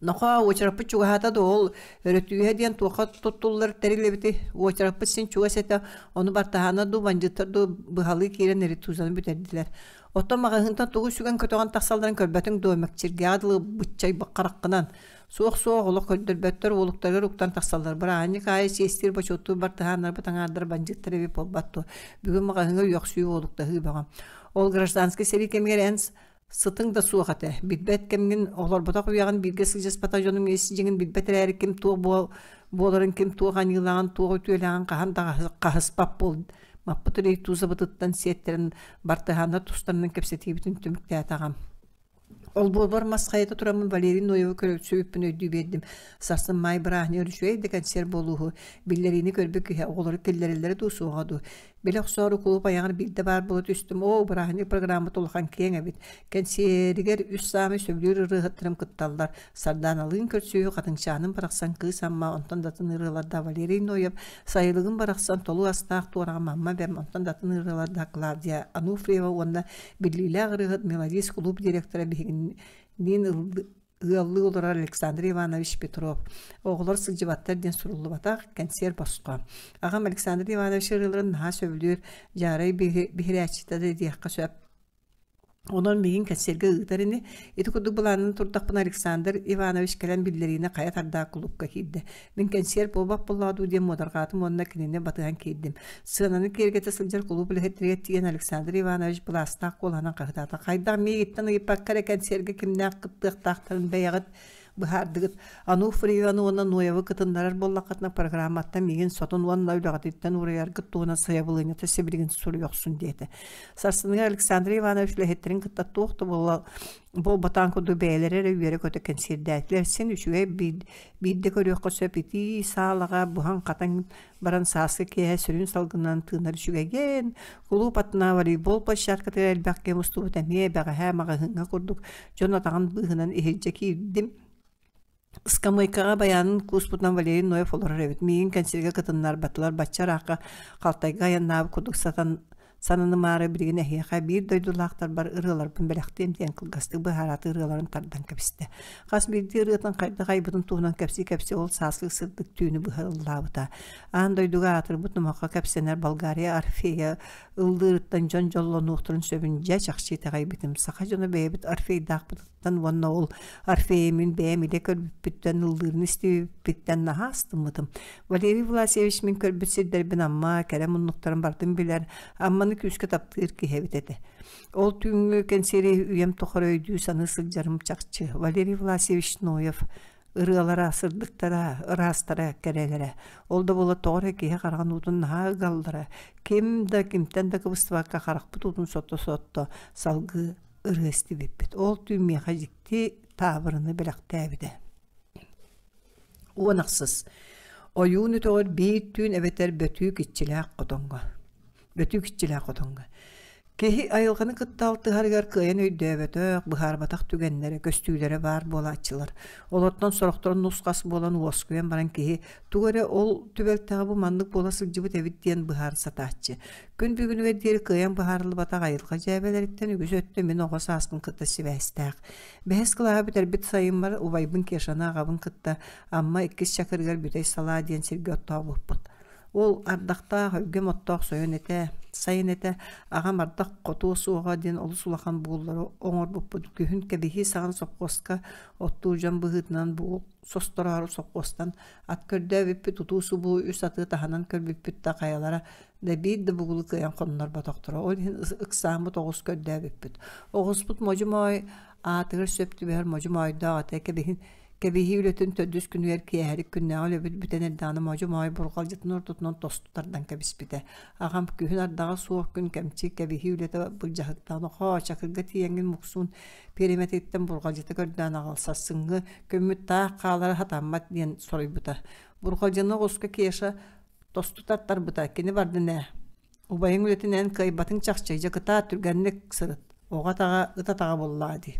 Нохоо, уочараппыт чугаһаата да ол өрөтүүһэ диэн туохха туттуллар тэрил эбитий? Уочараппыт син чугас этэ, ону бартыһааннар дуу, бандьыттар дуу быһалыы киирэн ритузаны бүтэрдилэр. Оттон маҕаһыынтан тугу сүгэн көтөҕөн тахсалларын көрбөтүҥ дуо, мэкчиргэҕэ дылы быччайбыт хараххынан. Суох-суох, олох көрдөрбөттөр, уолуктарыгар уктан тахсаллар. Бырааһынньык аайы чиэстиир бочуоттуур бартыһааннарбыт аҥаардара бандьыыттар эбит буолбат дуо? Бүгүн маҕаһыыҥҥа үөхсүү уолуктаһыы бөҕө. Ол гражданскай сэрии кэмигэр эн сытыҥ да суох этэ. Билбэт кэмҥин, олорботох үйэҕин бииргэ сылдьыспатах дьонуҥ ис дьиҥин билбэт эрээри ким туох буоларын, ким туох аньыылааҕын, туох үтүөлээҕин хаһан да хаһыспат буол Маппыт Рейтузабытыттан сиэттэрэн бартыһааннар тустарынан кэпсэтиибитин түмүктээтэ аҕам. Олбуорбар мас хайата тураммын Валерий Ноевы көрсүбүппүн өйдүү биэрдим. Сарсын маай бырааһынньыгар үчүгэй да кэнсиэр буолууһу, биллэриини көрбүт киһи оҕолору киллэрэллэрэ дуу, суоҕа дуу. Билэ охсоору кулууп айаҕар биирдэ баар буола түстүм. Оо, бырааһынньык программата улахан киэҥ эбит. Кэнсиэригэр үс саамай сөбүлүүр ырыаһыттарым кытталлар. Сардааналыын көрсүһүү Хатыҥчааным барахсан Кыыс Амма, онтон да атын ырыалардаах Валерий Ноев, Сайылыгым барахсан толуу астаах туораҕым Амма эбэм, онтон да атын ырыалардаах Клавдия Ануфриева уонна биллиилээх ырыаһыт, мелодист, кулууп директора биһигиниин ыаллыы олорор Александр Иванович Петров. Оҕолор сылдьыбаттар диэн суруллубатах, кэнсиэр босхо. Аҕам Александр Иванович ырыаларын наһаа сөбүлүүр, дьаарай биһирээччитэ да диэххэ сөп. Онон миигин кэнсиэргэ ыытар ини. Ити курдук былаанынан турдахпына Александр Иванович кэлэн биллэриини хайа тардаах кулуупка киирдэ. Мин кэнсиэр буолбат буоллаҕа дуу диэн муодарҕаатым уонна кинини батыһан киирдим. Сыананы киэргэтэ сылдьар кулууп үлэһиттэригэр тиийэн Александр Иванович былаастаах куолаһынан хаһытаата. Хайдах миигиттэн ыйыппакка эрэ кэнсиэргэ кимнээх кыттыахтаахтарын бэйэҕит быһаардыгыт. Ануфриеваны уонна Ноевы кытыннарар буоллаххытына программаттан миигин сотун уонна үлэҕититтэн уурайаргыт туһунан сайабылыанньата сибилигин суруйуохсун диэтэ. Сарсыныгар Александр Иванович үлэһиттэрин кытта туох да буола буолбатаан курдук бэйэлэрэ эрэ үөрэ-көтө кэнсиэрдээтилэр. Син үчүгэй биирдэ көрүөххэ сөп итии саалаҕа буһан-хатан баран сааскы киэһэ сүрүн салгынынан тыынар үчүгэйин. Кулууп аттына волейбол площадкатыгар элбэх киһи мустубут эмиэ бэҕэһээ маҕаһыыҥҥа курдук дьон атаҕын быыһынан иһирдьэ киирдим. Ыскамыайкаҕа байаанын кууспутунан Валерий Ноев олорор эбит. Миигин кэнсиэргэ кытыннарбатылар, бачча ыраахха халтайга айаннаабыт курдук сатан сананымаары билигин эһиэхэ биир дойдулаахтарбар ырыаларбын бэлэхтиэм диэн кылгастык быһаараат ырыаларын тардан кэбистэ. Хас биирдии ырыатын хайдах айбытын туһунан кэпсии-кэпсии ол сааскы сырдык түүнү быһа ыллаабыта. Аан дойдуга аатырбыт номоххо кэпсэнэр Болгария Орфея ыллыырыттан дьон дьоллонуохтарын сөбүн дьэ чахчы итэҕэйбитим. Саха дьоно бэйэбит Орфейдаахпытыттан уонна ол Орфейы мин бэйэм илэ көрбүппүттэн ыллыырын истибиппиттэн наһаа астыммытым. Валерий Власьевич мин көрбүт сирдэрбин Амма кэрэ муннуктарын барытын билэр, Амманы күүскэ таптыыр киһи эбит этэ. Ол түүҥҥү кэнсиэри үйэм тухары өйдүү-саныы сылдьарым чахчы. Валерий Власьевич Ноев ырыалара сырдыктара, ыраастара, кэрэлэрэ. Ол да буоллар тоҕо эрэ киһи хараҕын уутун наһаа ыгаллара. Ким да кимтэн да кыбыстыбакка харахпыт уутун сотто-сотто салгыы ырыа истибиппит. Ол түүн миэхэ дьикти таабырыны бэлэхтээбитэ. 10 ахсыс. Ойуун өтөҕөр биир түүн эбэтэр бөтүүк иччилээх хотоҥҥо. Бөтүүк иччилээх хотоҥҥо. Киһи айылҕаны кытта алтыһарыгар кыайан өйдөөбөтөх, быһаарбатах түгэннэрэ, көстүүлэрэ баар буолааччылар. Олортон сорохторо нус-хас буолан уоскуйан баран киһи тугу эрэ ол түбэлтэҕэ бу маннык буола сылдьыбыт эбит диэн быһаара сатааччы. Күн бүгүнүгэр диэри кыайан быһаарыллыбатах айылҕа дьээбэлэриттэн үгүс өттө мин оҕо сааспын кытта сибээстээх. Бэһис кылааһы бүтэрбит сайыммар убайбын Кешаны аҕабын кытта Амма иккис чакырыгар Бүтэй Салаа диэн сиргэ оттообуппут. Ол ардахтаах өлгөм оттоох сойон этэ, сайын этэ, аҕам ардах хотуо суоҕа диэн олус улахан бугуллары оҥорбуппут. Күһүн кэбиһии саҕана сопхуоска оттуур дьон быһыытынан бугул состороору сопхуостан ат көрдөөбүппүт, утуу-субуу үс аты таһынан көрбүппүт да хайалара да биир да бугулу кыайан хоннорботохторо. Ол иһин ыксааммыт оҕус көрдөөбүппүт. Оҕуспут модьу-моой аатыгар сөп түбэһэр модьу-моойдоох этэ кэбиһин Кэбиһии үлэтин төрдүс күнүгэр киэһэлик күннээҕи үлэбит бүтэн эрдэҕинэ модьу-моой бурҕалдьытын ортотунан тосту тардан кэбиспитэ. Аҕам күһүн ардаҕа суох күн кэмчи кэбиһии үлэтэ былдьаһыктаан «Охоо, Чакырга тиийэҥҥин муксуун пиэримэтиттэн бурҕалдьыта көрдөөн аҕал, сарсыҥҥы күммүт таах хаалара сатаммат» диэн соруйбута. Бурҕалдьыны оҕуска Кеша тосту тартарбыта, кини бардын ээ Убайыҥ үлэтин эн кыайбатыҥ чахчы, дьэ кытаат түргэнник сырыт, оҕо атаҕа, ыт атаҕа буоллаҕа дии.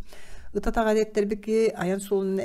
Ыт атаҕа диэттэрбит киһи айан суолунан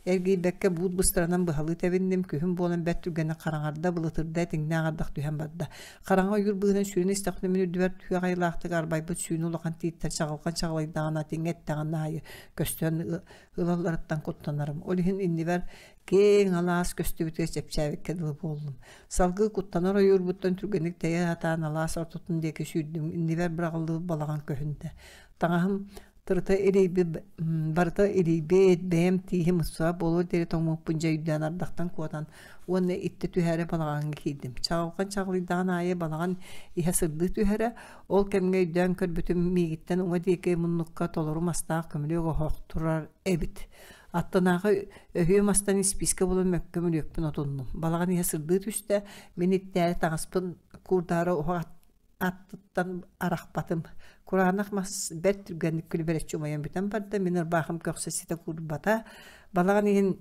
эргийбэккэ буут быстарынан быһалыы тэбинним, күһүн буолан бэрт түргэнник хараҥарда, былытырда, этиҥнээх ардах түһэн барда. Хараҥа ойуур быыһынан сүүрэн истэхпинэ мин үрдүбэр түһүөх айылаахтык арбайбыт сүүнэ улахан тииттэр чаҕылҕан чаҕылыйдаҕына этиҥҥэ эттэҕин аайы көстөн ылалларыттан куттанарым. Ол иһин иннибэр киэҥ алаас көстүбүтүгэр чэпчээбиккэ дылы буоллум. Салгыы куттанар ойуурбуттан түргэнник тэйэ сатаан алаас ортотун диэки сүүрдүм, иннибэр быраҕыллыбыт балаҕан көһүннэ. Таҥаһым тырыта илийбит, барыта илийбит, бэйэм тииһим ыссыга буолуор диэри тоҥмуппун дьэ өйдөөн ардахтан куотан уонна иттэ түһээри балаҕаҥҥа киирдим. Чаҕылҕан чаҕылыйдаҕын аайы балаҕан иһэ сырдыы түһэрэ, ол кэмҥэ өйдөөн көрбүтүм миигиттэн уҥа диэки муннукка толору мастаах көмүлүөк оһох турар эбит. Аттынааҕы өһүө мастан испиискэ булан мөккө-мүлүөкпүн отуннум. Балаҕан иһэ сырдыы түстэ, мин иттээри таҥаспын куурдаары оһох аттыттан арахпатым. Кураанах мас бэрт түргэнник күлүбэрэччи умайан бүтэн барда, мин ырбаахым көхсө ситэ куурбата. Балаҕан иһин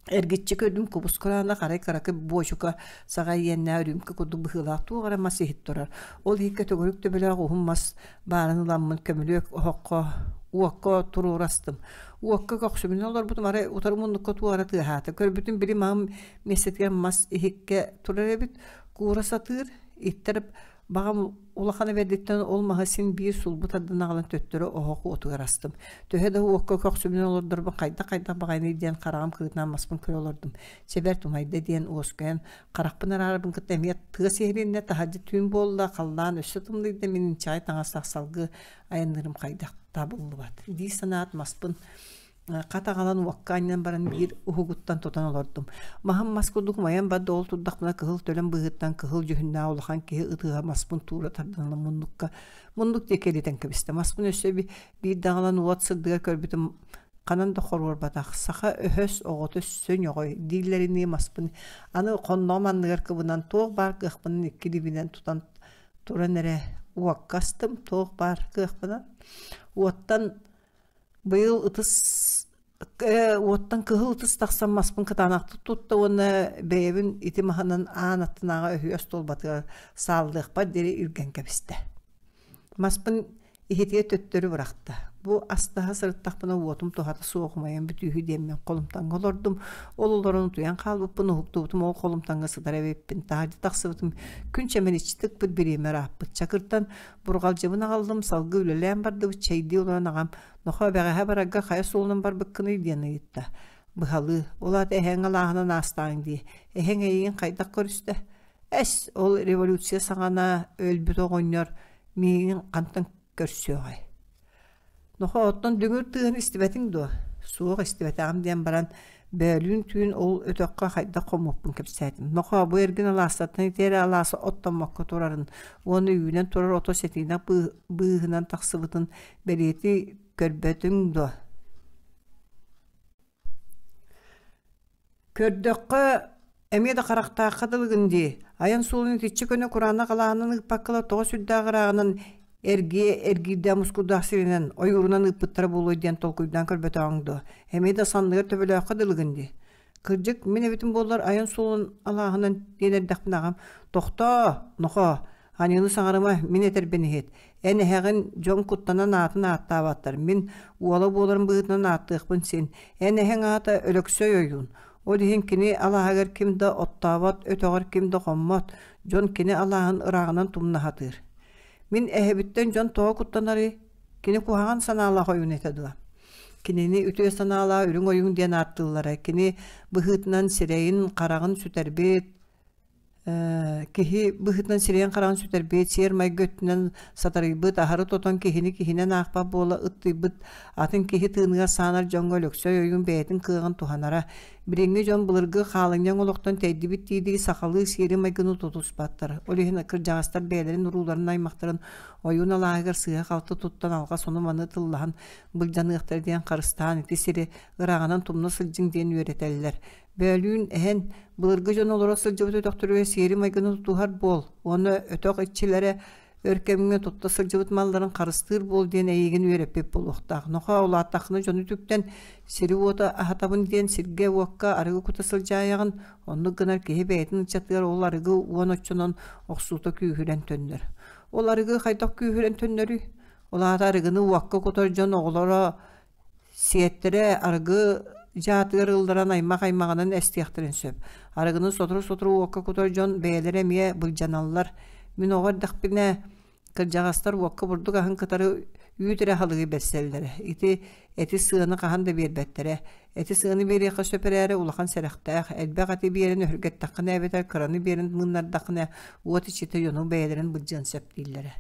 эргиччи көрдүм, кубус кураанах арай кыракый буочука саҕа иэннээх үрүүмкэ курдук быһыылаах туох эрэ мас иһит турар. Ол иһиккэ төгүрүк төбөлөөх уһун мас баарын ыламмын көмүлүөк оһоххо уокка туруорастым. Уокка көхсүбүнэн олорбутум арай утары муннукка туора тыаһаата. Көрбүтүм били маһым миэстэтигэр мас иһиккэ турар эбит. Куура сатыыр, иттэр Баҕам улахана бэрдиттэн ол маһы син биир сулбу тардан аҕалан төттөрү оһох уотугар астым. Төһө да уокка көхсүбүнэн олордорбун хайдах-хайдах баҕайыный диэн хараҕым кырыытынан маспын көрө олордум. Чэ бэрт умайда диэн уоскуйан харахпын араарарбын кытта эмиэ тыа сиһилиннэ, таһырдьа түүн буолла, халлаан өссө тымныйда, мин инчэҕэй таҥастаах салгыы айанныырым хайдах табыллыбат дии санаат маспын Хат аҕалан уокка анньан баран биир уһугуттан тутан олордум. Маһым мас курдук умайан барда, ол турдахпына кыһыл төлөн быыһыттан кыһыл дьүһүннээх улахан киһи ытыһа маспын туура тардан ылан муннукка муннук диэки элитэн кэбистэ. Маспын өссө биирдэ аҕалан уот сырдыгар көрбүтүм ханан да хоруорбатах. Саха өһөс оҕото өссө ньоҕой дииллэринии маспын аны хонноҕум анныгар кыбынан туох баар кыахпынан икки илиибинэн тутан туран эрэ уокка астым туох баар кыахпынан. Уоттан Быйыл ытыс уоттан кыһыл ытыс тахсан маспын кытаанахтык тутта уонна бэйэбин ити маһынан аан аттынааҕы өһүө остуолбатыгар сааллыахпар диэри үргэн кэбистэ. Маспын иһитигэр төттөрү бырахта. Бу астаһа сырыттахпына уотум туһата суох умайан бүтүүһү диэммин холумтаҥҥа олордум. Ол олорон утуйан хаалбыппын, уһуктубутум ол холумтаҥҥа сытар эбиппин. Таһырдьа тахсыбытым күн чэмэличчи тыкпыт бириэмэ ырааппыт. Чакыртан Бурҕалдьыбын аҕаллым, салгыы үлэлээн бардыбыт, чэйдии олорон аҕам «Нохоо, бэҕэһээ барарга хайа суолунан барбыккыный?» диэн ыйытта. Быһалыы, ол аата эһээҥ алааһынан аастаҕыҥ дии. Эһэҥ эйигин хайдах көрүстэ? Эс, ол революция саҕана өлбүт оҕонньор миигин хантан көрсүөҕэй? Нохоо, оттон дүҥүр тыаһын истибэтиҥ дуо? Суох, истибэтэҕим диэн баран, бөөлүүн түүн ол өтөххө хайдах хоммуппун кэпсээтим. Нохоо, бу эргин алаастартан ити эрэ алаас оттоммокко турарын уонна үүнэн турар ото сэтиинэх быыһынан тахсыбытын бэлиэтии көрбөтүҥ дуо? Көрдөххө, эмиэ да харахтаахха дылыгын дии, айан суолун итиччэ көнө кураанах алааһынан ыыппаккалар тоҕо сүрдээх ырааҕынан эргиэ эргиирдээх мускурдаах сиринэн, ойуурунан ыыппыттара буолуо диэн толкуйдаан көрбөтөҕүҥ дуо? Эмиэ да санныгар төбөлөөххө дылыгын дии. Кырдьык, мин эбитим буоллар айан суолун алааһынан диэн эрдэхпинэ аҕам «Тохтоо, нохоо, Аньыыны саҥарыма, мин этэрбин иһит. Эн эһэҕин дьон куттанан аатын ааттаабаттар. Мин уола буоларым быһыытынан ааттыахпын син. Эн эһэҥ аата Өлөксөй ойуун. Ол иһин кини алааһыгар ким да оттообот, өтөҕөр ким да хоммот. Дьон кини алааһын ырааҕынан тумна сатыыр. Мин эһэбиттэн дьон тоҕо куттанарый? Кини куһаҕан санаалаах ойуун этэ дуо? Кинини үтүө санаалаах үрүҥ ойуун диэн ааттыыллара. Кини быһыытынан сирэйин, хараҕын сүтэрбит. Киһи быһыытынан сирэйин-хараҕын сүтэрбит, сиэр-майгы өттүнэн сатарыйбыт, аһары тотон киһини киһинэн аахпат буола ыттыйбыт атын киһи тыыныгар саанар дьоҥҥо Өлөксөй ойуун бэйэтин кыаҕын туһанара. Билиҥҥи дьон былыргы хаалынньаҥ олохтон тэйдибит дии-дии сахалыы сиэри-майгыны тутуспаттар. Ол иһин кырдьаҕастар бэйэлэрин урууларын аймахтарын ойуун алааһыгар сыыһа-халты туттан алҕас ону-маны тыллаһан былдьаныахтара диэн харыстаан ити сири ырааҕынан тумна сылдьыҥ диэн үөрэтэллэр. Бөөлүүн эһэн, былыргы дьон олоро сылдьыбыт өтөхтөрүгэр сиэри-майгыны тутуһар буол уонна өтөх иччилэрэ өр кэмҥэ тутта сылдьыбыт малларын харыстыыр буол диэн эйигин үөрэппит буолуохтаах. Нохоо улааттаххына дьону үтүктэн сири-уоту аһатабын диэн сиргэ-уокка арыгы кута сылдьаайаҕын, оннук гынар киһи бэйэтин ыччатыгар ол арыгы уон оччонон охсуута күүһүрэн төннөр. Ол арыгы хайдах күүһүрэн төннөрүй? Ол аата арыгыны уокка кутар дьон оҕолоро Сиэттэрэ арыгы дьаатыгар ылларан аймах аймаҕынан эстиэхтэрин сөп. Арыгыны сотору-сотору уокка кутар дьон бэйэлэрэ эмиэ былдьаналлар. Мин оҕо эрдэхпинэ кырдьаҕастар уокка бурдук аһын кытары үүт эрэ аһылыгы бэрсэллэрэ. Ити эти сыаны хаһан да биэрбэттэрэ. Эти сыаны биэриэххэ сөп эрээри улахан сэрэхтээх. Элбэх эти биэрэн өһүргэттэххинэ эбэтэр кыраны биэрэн мыыннардаххына уот иччитэ дьону бэйэлэрин былдьыан сөп дииллэрэ.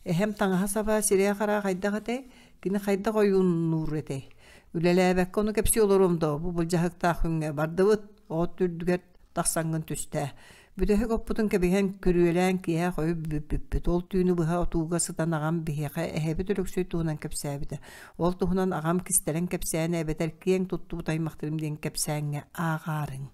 Эһэм таҥаһа-саба сирэйэ-хараҕа хайдах этэй? Кини хайдах ойууннуур этэй? Үлэлээбэккэ ону кэпсии олоруом дуо? Бу былдьаһыктаах күҥҥэ бардыбыт, от үрдүгэр тахсаҥҥын түстээ. Бүтэһик оппутун кэбиһэн, күрүөлээн киэһэ хойут бүппүппүт. Ол түүнү быһа отууга сытан аҕам биһиэхэ эһэбит Өлөксөй туһунан кэпсээбитэ. Ол туһунан аҕам кистэлэҥ кэпсээнэ эбэтэр киэҥ туттубут аймахтарым диэн кэпсээҥҥэ ааҕаарыҥ.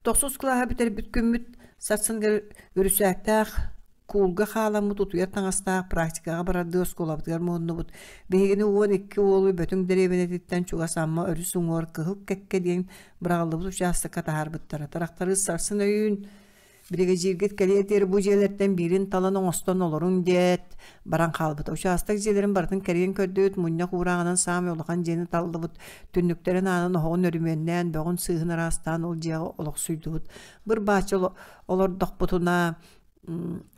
Тохсус кылааһы бүтэрбит күммүт сарсыныгар үрүсээктээх куулга хааламмыт утуйар таҥастаах практикаҕа барардыы оскуолабытыгар муһуннубут. Биһигини 12 уолу Бөтүҥ дэриэбинэтиттэн чугас Амма өрүс уҥуор Кыһыл Кэккэ диэн быраҕыллыбыт учаастакка таһаарбыттара. Тырахтарыыс сарсын өйүүн Биригэдьииргит кэлиэр диэри бу дьиэлэртэн биирин талан оҥостон олоруҥ диэт, баран хаалбыта. Учаастак дьиэлэрин барытын кэрийэн көрдүбүт, мунньах уурааҕынан саамай улахан дьиэни таллыбыт, түннүктэрин аанын оһоҕун өрөмүөннээн, бөҕүн-сыыһын ыраастаан ол дьиэҕэ олохсуйдубут. Быр-бааччы олордохпутуна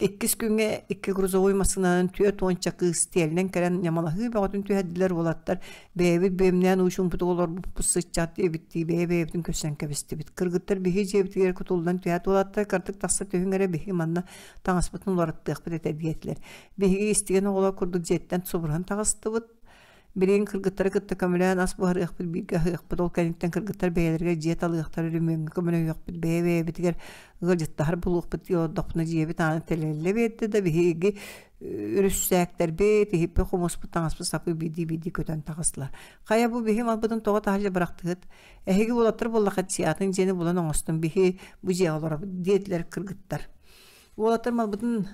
иккис күҥҥэ икки грузовой массыынанан түөрт уонча кыыс тиэлинэн кэлэн ньамалаһыы бөҕөтүн түһэрдилэр уолаттар Бэйэбит бүөмнээн уу чуумпутук олорбуппут сыччах диэбиттии бэйэ-бэйэбитин көрсөн кэбистибит. Кыргыттар биһи дьиэбитигэр кутуллан түһээт уолаттар кырдык тахса түһүҥ эрэ биһи манна таҥаспытын уларыттыахпыт этэ диэтилэр. Биһиги истигэн оҕолор курдук дьиэттэн субуруһан таҕыстыбыт. Билигин кыргыттары кытта көмөлөөн ас буһарыахпыт, бииргэ аһыахпыт. Ол кэнниттэн кыргыттар бэйэлэригэр дьиэ талыахтара, өрөмүөҥҥэ көмөлөһүөхпүт, бэйэ-бэйэбитигэр ыалдьыттаһар буолуохпут дии олордохпутуна дьиэбит аана тэлэллэ биэрдэ да биһиги Үрүссээктэрбит, иһиппит, хомуспут, таҥаспыт сапыы биирдии-биирдии көтөн таҕыстылар. Хайа бу биһи малбытын тоҕо таһырдьа бырахтыгыт? Эһиги уолаттар буоллаххыт атын дьиэни булан оҥостун, биһи бу дьиэҕэ олоробут, диэтилэр кыргыттар. Уолаттар малбытын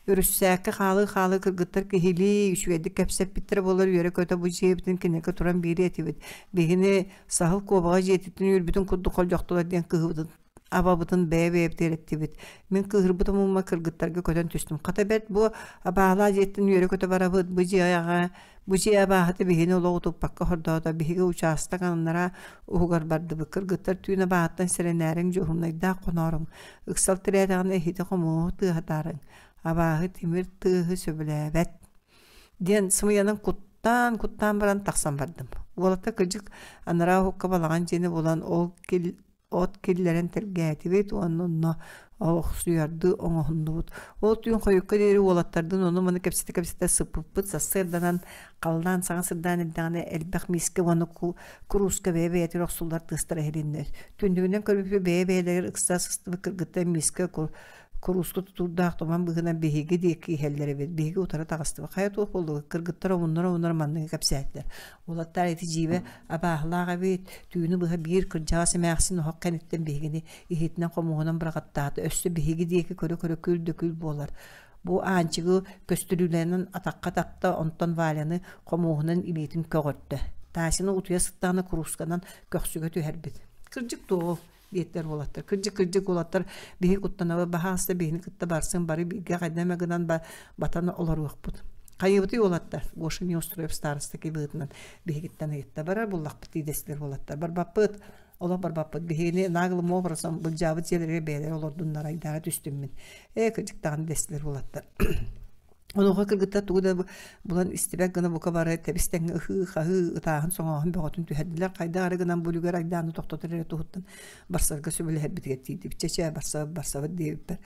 үрүссээккэ хаалыы-хаалыы кыргыттар киһилии үчүгэйдик кэпсэппиттэрэ буоллар үөрэ-көтө бу дьиэбитин кинилэргэ туран биэриэ этибит. Биһини саһыл куобаҕа дьиэтиттэн үүрбүтүн курдук холдьохтулар диэн кыһыбытын абабытын бэйэ-бэйэбитигэр эттибит. Мин кыыһырбытым ума кыргыттарга көтөн түстүм. Хата бэрт бу абаалаах дьиэттэн үөрэ-көтө барабыт, бу дьиэҕэ бу дьиэ абааһыта биһини олох утуппакка хордоото. Биһиги учаастак аннараа уһугар бардыбыт. Кыргыттар түүн абааһыттан сэрэнээриҥ, дьуһуннайдаах хонооруҥ. Ыксал тирээтэҕинэ иһити хомуоһу тыаһатаарыҥ. Абааһы тимир тыаһы сөбүлээбэт диэн сымыйанан куттаан куттаан баран тахсан бардым. Уолаттар кырдьык анараа уһукка балаҕан дьиэни булан ол кил от киллэрэн тэлгээтибит уонна онно олохсуйардыы оҥоһуннубут. Ол түүн хойукка диэри уолаттардыын ону-маны кэпсэтэ-кэпсэтэ сыппыппыт. Сарсыарданан халлаан саҥа сырдаан эрдэҕинэ элбэх миискэ уонна курууска бэйэ-бэйэтигэр охсуллар тыастара иһилиннэ. Түннүгүнэн көрбүппүт бэйэ-бэйэлэригэр ыкса сыстыбыт кыргыттар миискэ курууска тутуурдаах туман быһыынан биһиги диэки иһэллэр эбит. Биһиги утары таҕыстыбыт. Хайа туох буоллугут? Кыргыттар омуннара-омуннара манныгы кэпсээтилэр. Уолаттар ити дьиибэ абааһылаах эбит, түүнү быһа биир кырдьаҕас эмээхсин оһох кэнниттэн биһигини иһитинэн-хомуоһунан быраҕаттаата, өссө биһиги диэки көрө-көрө күл да күл буолар. Бу Аанчыгы көстүрүүлэнэн атахха тапта, онтон Валяны хомуоһунан илиитин көҕөртө. Тасины утуйа сыттаҕына куруусканан көхсүгэ түһэрбит. Кырдьык дуо диэтилэр уолаттар. Кырдьык, кырдьык уолаттар биһи куттанабыт, баһаалыста биһини кытта барсын, бары бииргэ хайда эмэ гынан батан олоруохпут. Хайыыбытый уолаттар? Гоша Неустроев староста быһыытынан биһигиттэн ыйытта. Барар буллахпыт дии дэстилэр уолаттар. Барбаппыт, олох барбаппыт. Биһигини наглым образом былдьаабыт дьиэлэригэр бэйэлэрэ олордуннар айдаара түстүм мин. Ээ, кырдьык даҕаны дэстилэр уолаттар. Онуоха кыргыттар тугу да булан истибэт гына бука бары тэбис-тэҥҥэ ыһыы-хаһыы, ытааһын-соҥооһун бөҕөтүн түһэрдилэр. Хайдах эрэ гынан бу үлүгэр айдааны тохтотор эрэ туһуттан барсарга сөбүлэһэрбитигэр тиийдибит. Чэ-чэ, барсабыт, барсабыт диэбиппэр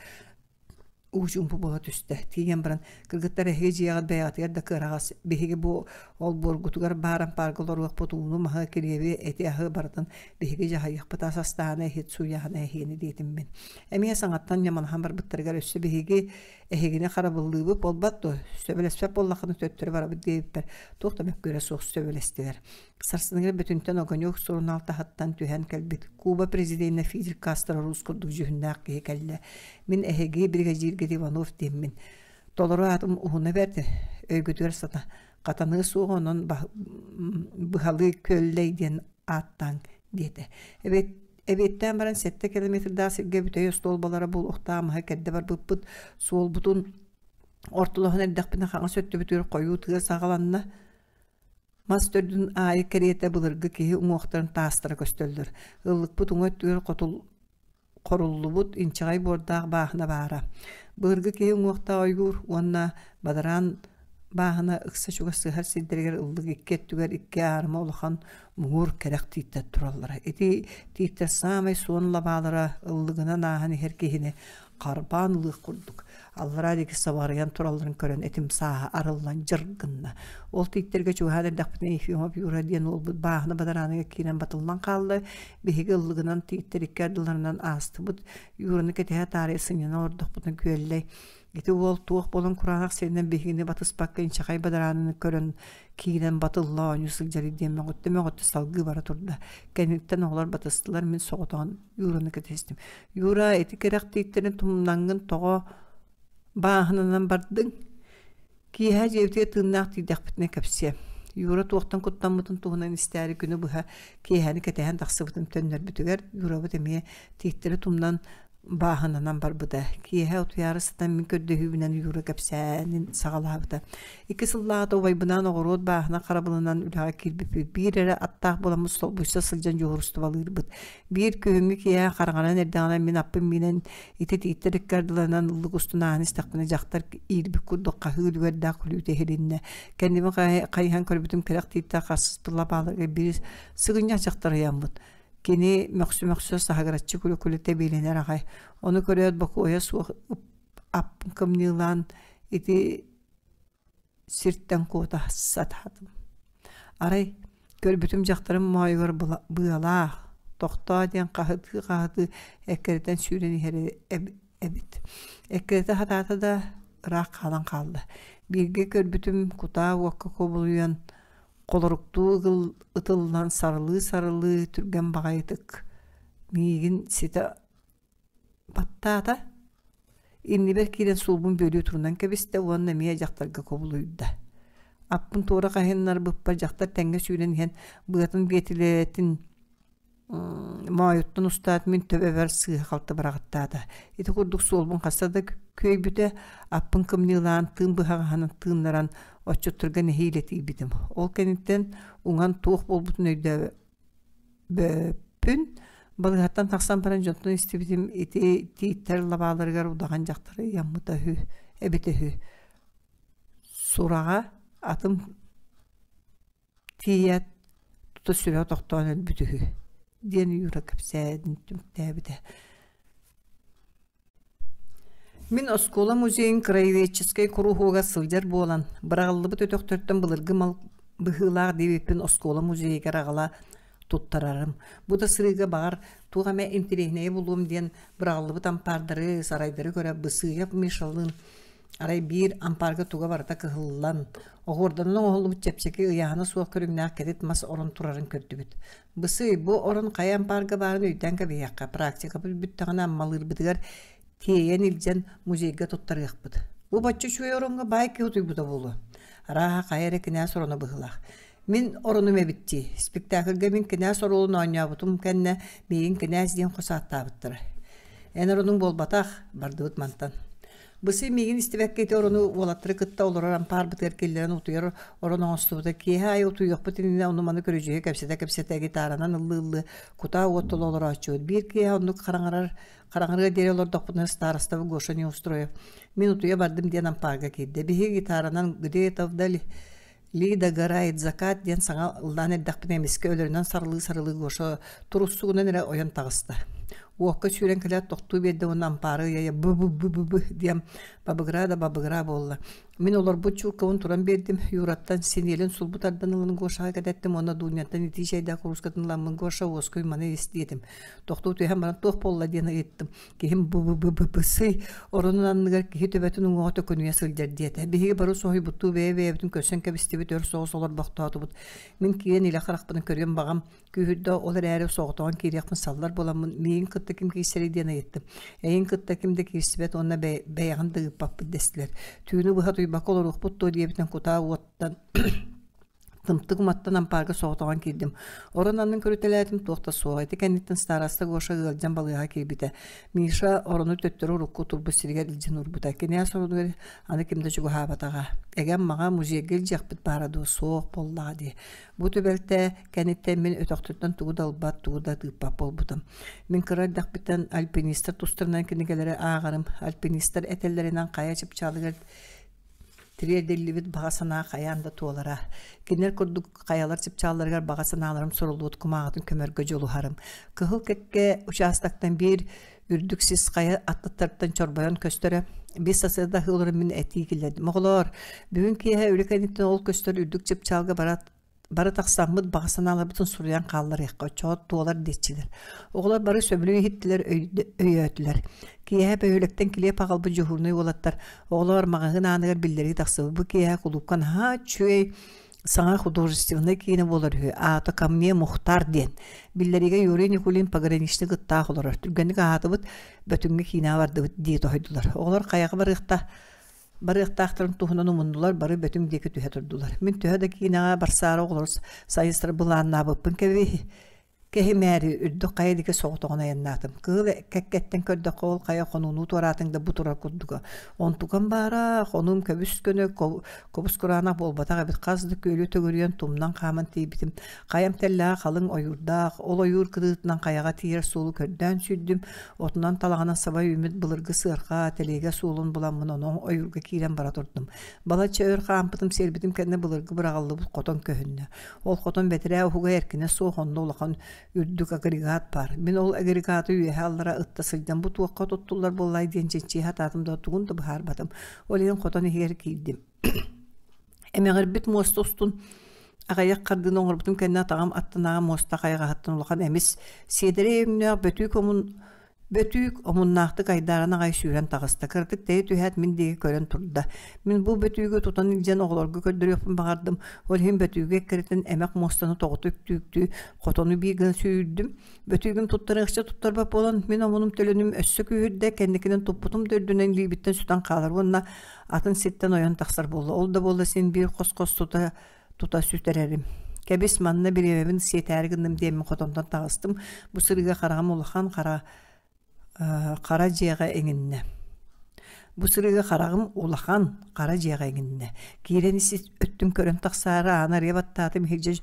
уу чуумпу буола түстэ. Тиийэн баран, кыргыттар эһиги дьиэҕит бэйэҕитигэр да кыараҕас, биһиги бу олбуоргутугар баар ампаарга олоруохпут, ууну, маһы, килиэби, эти-аһы барытын биһиги дьаһайыахпыт, ас астааны, иһит сууйаһына эһиэни диэтим мин. Эмиэ саҥаттан ньамалаһан барбыттарыгар өссө биһиги эһигини харабыллыыбыт буолбат дуо? Сөбүлэспэт буоллаххына төттөрү барабыт диэбиппэр туох да мөккүөрэ суох сөбүлэстилэр. Сарсыныгар бүтүнтэн Огонек сурунаал таһыттан түһэн кэлбит Куба президенэ Фидель Кастро Рус курдук дьүһүннээх киһи кэллэ. Мин эһиги биригэдьииргит Иванов диэммин. Толору аатым уһуна бэрт, өйгүтүгэр сата хатаныа суоҕа онон быһалыы Көллэй диэн ааттааҥ диэтэ. Эбиэт Эбиэттээн баран 7 километрдаах сиргэ бүтэй остуолбалара буолуохтаах маһы кэрдэ барбыппыт. Суолбутун ортолоһон эрдэхпинэ хаҥас өттүбүтүгэр хойуу тыа саҕаланна. Мас төрдүн аайы кэриэтэ былыргы киһи уҥуохтарын таастара көстөллөр. Ыллыкпыт уҥа өттүгэр хотул хоруллубут инчэҕэй буордаах бааһына баара. Былыргы киһи уҥуохтаах ойуур уонна бадараан бааһына ыкса чугас сыһар сирдэригэр ыллык икки өттүгэр икки аарыма улахан муҥур кэрэх тииттэр тураллара. Ити тииттэр саамай суон лабаалара ыллыгынан ааһан иһэр киһини харбаан ылыах курдук аллараа диэки сабарыйан туралларын көрөн этим сааһа арыллан дьыр гынна. Ол тииттэргэ чугаһаан эрдэхпитинэ Ефимов Юра диэн уолбут бааһына бадарааныга киирэн батыллан хаалла. Биһиги ыллыгынан тииттэр икки ардыларынан аастыбыт. Юраны кэтэһэ таарыйа сынньана олордохпутуна күөллэй Ити уол туох буолан кураанах сиринэн биһигини батыспакка инчэҕэй бадарааныны көрөн киирэн батылла оонньуу сылдьарый диэн мөҕүттэ-мөҕүттэ салгыы бара турда. Кэнниттэн оҕолор батыстылар, мин соҕотоҕун Юраны кэтэстим. Юра, ити кэрэх тииттэрин тумнаҥҥын тоҕо бааһынанан бардыҥ? Киэһэ дьиэбитигэр тыыннаах тиийдэхпитинэ кэпсиэм. Юра туохтан куттаммытын туһунан истээри күнү быһа киэһэни кэтэһэн тахсыбытын төннөрбүтүгэр Юрабыт эмиэ тииттэри тумнан бааһынанан барбыта. Киэһэ утуйаары сытан мин көрдөһүүбүнэн Юра кэпсээнин саҕалаабыта. Икки сыллааҕыта убайбынаан оҕуруот бааһына харабылынан үлэҕэ киирбиппит. Биир эрэ аттаах буоламмыт солбуйса сылдьан дьуһуурустубалыырбыт. Биир күһүҥҥү киэһэ хараҥанан эрдэҕинэ мин аппын миинэн ити тииттэр икки ардыларынан ыллык устун ааһан истэхпинэ дьахтар иирбит курдук хаһыы үлүгэрдээх күлүүтэ иһилиннэ. Кэннибин хайыһан көрбүтүм кэрэх тииттээх харсыспыт лабааларга биир сыгынньах дьахтар ыйаммыт. Кини мөхсө-мөхсө саһыгыраччы күлэ-күлэ тэбиэлэнэр аҕай. Ону көрөөт бокуойа суох аппын кымньыылаан ити сиртэн куота сатаатым. Арай көрбүтүм дьахтарым моойугар быалаах, тохтоо диэн хаһытыы-хаһытыы эккирэтэн сүүрэн иһэр эбит. Эккирэтэ сатаата да ыраах хаалан хаалла. Бииргэ көрбүтүм кутаа уокка кубулуйан Холоруктуу ытыллан сарылыы-сарылыы түргэн баҕайытык миигин ситэ баттаата, иннибэр киирэн суолбун бүөлүү турунан кэбистэ уонна эмиэ дьахтарга кубулуйда. Аппын туора хаһыннарбыппар дьахтар тэҥҥэ сүүрэн иһэн быатын биэтилэтин Моойуттан устаат мин төбөбөр сыыһа-халты быраҕаттаата. Ити курдук суолбун хаста да күөйбүтэ, аппын кымньыылаан, тыын быһаҕаһынан тыыннаран отчуттарга нэһиилэ тиийбитим. Ол кэнниттэн уҥан туох буолбутун өйдөөбөппүн. Балыыһаттан тахсан баран дьонтон истибитим ити тииттэр лабааларыгар удаҕан дьахтар ыйаммыта үһү, эбитэ үһү. Сураҕа атым Тиийээт тута сүрэҕэ тохтоон өлбүт үһү диэн Юра кэпсээнин түмүктээбитэ. Мин оскуола музейын краеведческай куруһуогар сылдьар буолан, быраҕыллыбыт өтөхтөртөн былыргы мал быһыылаах диэбиппин оскуола музейыгар аҕала туттарарым. Бу да сырыыга баҕар туох эмэ интэриэһинэйи булуом диэн быраҕыллыбыт ампаардары, сарайдары көрө Бысыев Мишалыын Арай биир ампаарга туга барыта кыһыллан, оһуорданан оҥоһуллубут чэпчэки ыйааһына суох көрүҥнээх кэтит мас орон турарын көрдүбүт. Бысый, бу орон хайа ампаарга баарын өйдөөн кэбиһиэххэ, практикабыт бүттэҕинэ Аммалыырбытыгар тиэйэн илдьэн музейга туттарыахпыт. Бу бачча үчүгэй ороҥҥо баай киһи утуйбута буолуо. Арааһа хайа эрэ кинээс ороно быһыылаах. Мин оронум эбит дии. Спектакльга мин кинээс оруолун оонньообутум кэннэ миигин кинээс диэн хос ааттаабыттара. Эн оронуҥ буолбатах, бардыбыт мантан. Бысы миигин истибэккэ ити орону уолаттары кытта олорор ампаарбытыгар киллэрэн утуйар орон оҥостубута. Киэһэ аайы утуйуохпут иннинэ ону-маны көрүдьүөһү кэпсэтэ-кэпсэтэ гитаранан ыллыы-ыллыы кутаа уот тула олорооччубут. Биир киэһэ оннук хараҥарар хараҥарыар диэри олордохпутуна старостабы Гоша Неустроев мин утуйа бардым диэн ампаарга киирдэ. Биһиги гитаранан «Где-то вдали Лида догорает закат» диэн саҥа ыллаан эрдэхпинэ эмискэ өлөрүнэн сарылыы-сарылыы Гоша туруссугунан эрэ ойон таҕыста. Уокка сүүрэн кэлээт тохтуу биэрдэ уонна ампаары ыйа бы-бы-бы-бы диэн бабыгыраа да бабыгыраа буолла. Мин олорбут чууккабын туран биэрдим, Юраттан синиэлин сулбу тардан ылан Гошаҕа кэтэттим уонна Дуняттан итии чэйдээх куруускатын ыламмын Гоша уоскуй маны ис диэтим. Тохтуу түһэн баран туох буолла диэн ыйыттым. Киһим бу-бу-бу-бысый оронун анныгар киһи төбөтүн уҥуоҕа төкүнүйэ сылдьар диэтэ. Биһиги бары соһуйбуттуу бэйэ-бэйэбитин көрсөн кэбистибит, өр соҕус олорбохтоотубут. Мин киирэн илэ харахпынан көрүөм баҕам күүһүрдэ, ол эрээри соҕотоҕун киириэхпин саллар буоламмын, миигин кытта ким киирсэрий диэн ыйыттым. Эйигин кытта ким да киирсибэт уонна бэйэҕин да ыыппаппыт дэстилэр. Түүнү быһа утуйбакка олоруохпут дуо диэбитин кутаа уоттан Тымтык уматтан ампаарга соҕотоҕун киирдим. Орон аннын көрүтэлээтим, туох да суоҕа. Ити кэнниттэн староста Гоша ыалдьан балыыһаҕа киирбитэ. Миша орону төттөрү урукку турбут сиригэр илдьэн уурбута. Кинээс оронугар аны ким да чугаһаабатаҕа. Эгэм маҕа музейга илдьиэхпит баара дуо, суох буоллаҕа дии. Бу түбэлтэ кэнниттэн мин өтөхтөртөн тугу да ылбат, тугу да тыыппат буолбутум. Мин кыра эрдэхпиттэн альпинистар тустарынан кинигэлэри ааҕарым. Альпинистар этэллэринэн хайа чыпчаалыгар Тириэрдиллибит баҕа санаа хайаан да туолара. Кинилэр курдук хайалар чыпчаалларыгар баҕа санааларым суруллубут кумааҕытын көмөргө дьулуһарым. Кыһыл кэккэ учаастактан биир үрдүк сис хайа аттыттарыттан чорбойон көстөрө. Биир сарсыарда аһыы олорон мин этии киллэрдим. Оҕолоор, бүгүн киэһэ үлэ кэнниттэн ол көстөр үрдүк чыпчаалга бара бары тахсаммыт баҕа санааларбытын суруйан хаалларыахха, оччоҕо туолар диэччилэр. Оҕолор бары сөбүлүү иһиттилэр, өйөөтүлэр. Киэһэ бөһүөлэктэн килиэп аҕалбыт дьуһуурунай уолаттар оҕолоор маҕаһыын ааныгар биллэрии тахсыбыт. Бу киэһэ кулуупка наһаа үчүгэй саҥа художественнай киинэ буолар үһү. Аата «Ко мне Мухтар» диэн. Биллэриигэ Юрий Никулин пограничник ыттаах олорор. Түргэнник аһаатыбыт, Бөтүҥҥэ киинэҕэ бардыбыт дии тоһуйдулар. Оҕолор хайаҕа барыахта барыахтаахтарын туһунан умуннулар, бары Бөтүҥ диэки түһэ турдулар. Мин төһө да киинэҕэ барсаары оҕолору сайыстар былааннаабыппын кэби кэһимээри үрдүк хайа диэки соҕотоҕун айаннаатым. Кыһыл кэккэттэн көрдөххө ол хайа хонууну туораатыҥ да бу турар курдуга. Онтукам баара, хонуум көбүс көнө, кобус кураанах буолбатах эбит. Хас да күөлү төгүрүйэн тумнан хааман тиийбитим. Хайам тэллэҕэ халыҥ ойуурдаах, ол ойуур кытыытынан хайаҕа тиийэр суолу көрдөөн сүүрдүм. Отунан талаҕынан саба үүммүт былыргы сыарҕа, тэлиэгэ суолун буламмын онон ойуурга киирэн бара турдум. Балачча өр хаампытым, сиэрбитим кэннэ былыргы быраҕыллыбыт хотон көһүннэ. Ол хотон бэтэрээ уһуга эркинэ суох, онно улахан үрдүк агрегат баар. Мин ол агрегаты үөһэ-аллара ытта сылдьан бу туохха туттуллар буоллай диэн чинчийэ сатаатым да тугун да быһаарбатым. Ол иһин хотон иһигэр киирдим. Эмэҕирбит муоста устун аҕыйах хардыыны оҥорбутум кэннэ атаҕым аттынааҕы муоста хайаҕаһыттан улахан эмис сиэдэрэй өҥнөөх бөтүүк омун бөтүүк омуннаахтык айдааран аҕай сүүрэн таҕыста. Кыратык тэйэ түһээт мин диэки көрөн турда. Мин бу бөтүүгү тутан илдьэн оҕолорго көрдөрүөхпүн баҕардым. Ол иһин бөтүүгү эккирэтэн эмэх муостаны тоҕута үктүү-үктүү хотону биир гына сүүрдүм. Бөтүүгүм туттарыахча туттарбат буолан, мин омунум төлөнүм өссө күүһүрдэ, кэнникинэн туппутум да үрдүнэн илиибиттэн сүтэн хаалар уонна атын сиртэн ойон тахсар буолла. Ол да буолла син биир хос-хос тута тута сүтэрэрим. Кэбис, манна бириэмэбин сиэтээри гынным диэммин хотонтон таҕыстым. Бу сырыыга хараҕым улахан хара хара дьиэҕэ иҥиннэ. Бу сырыыга хараҕым улахан хара дьиэҕэ иҥиннэ. Киирэн ис өттүн көрөн тахсаары ааны арыйа баттаатым иһирдьэ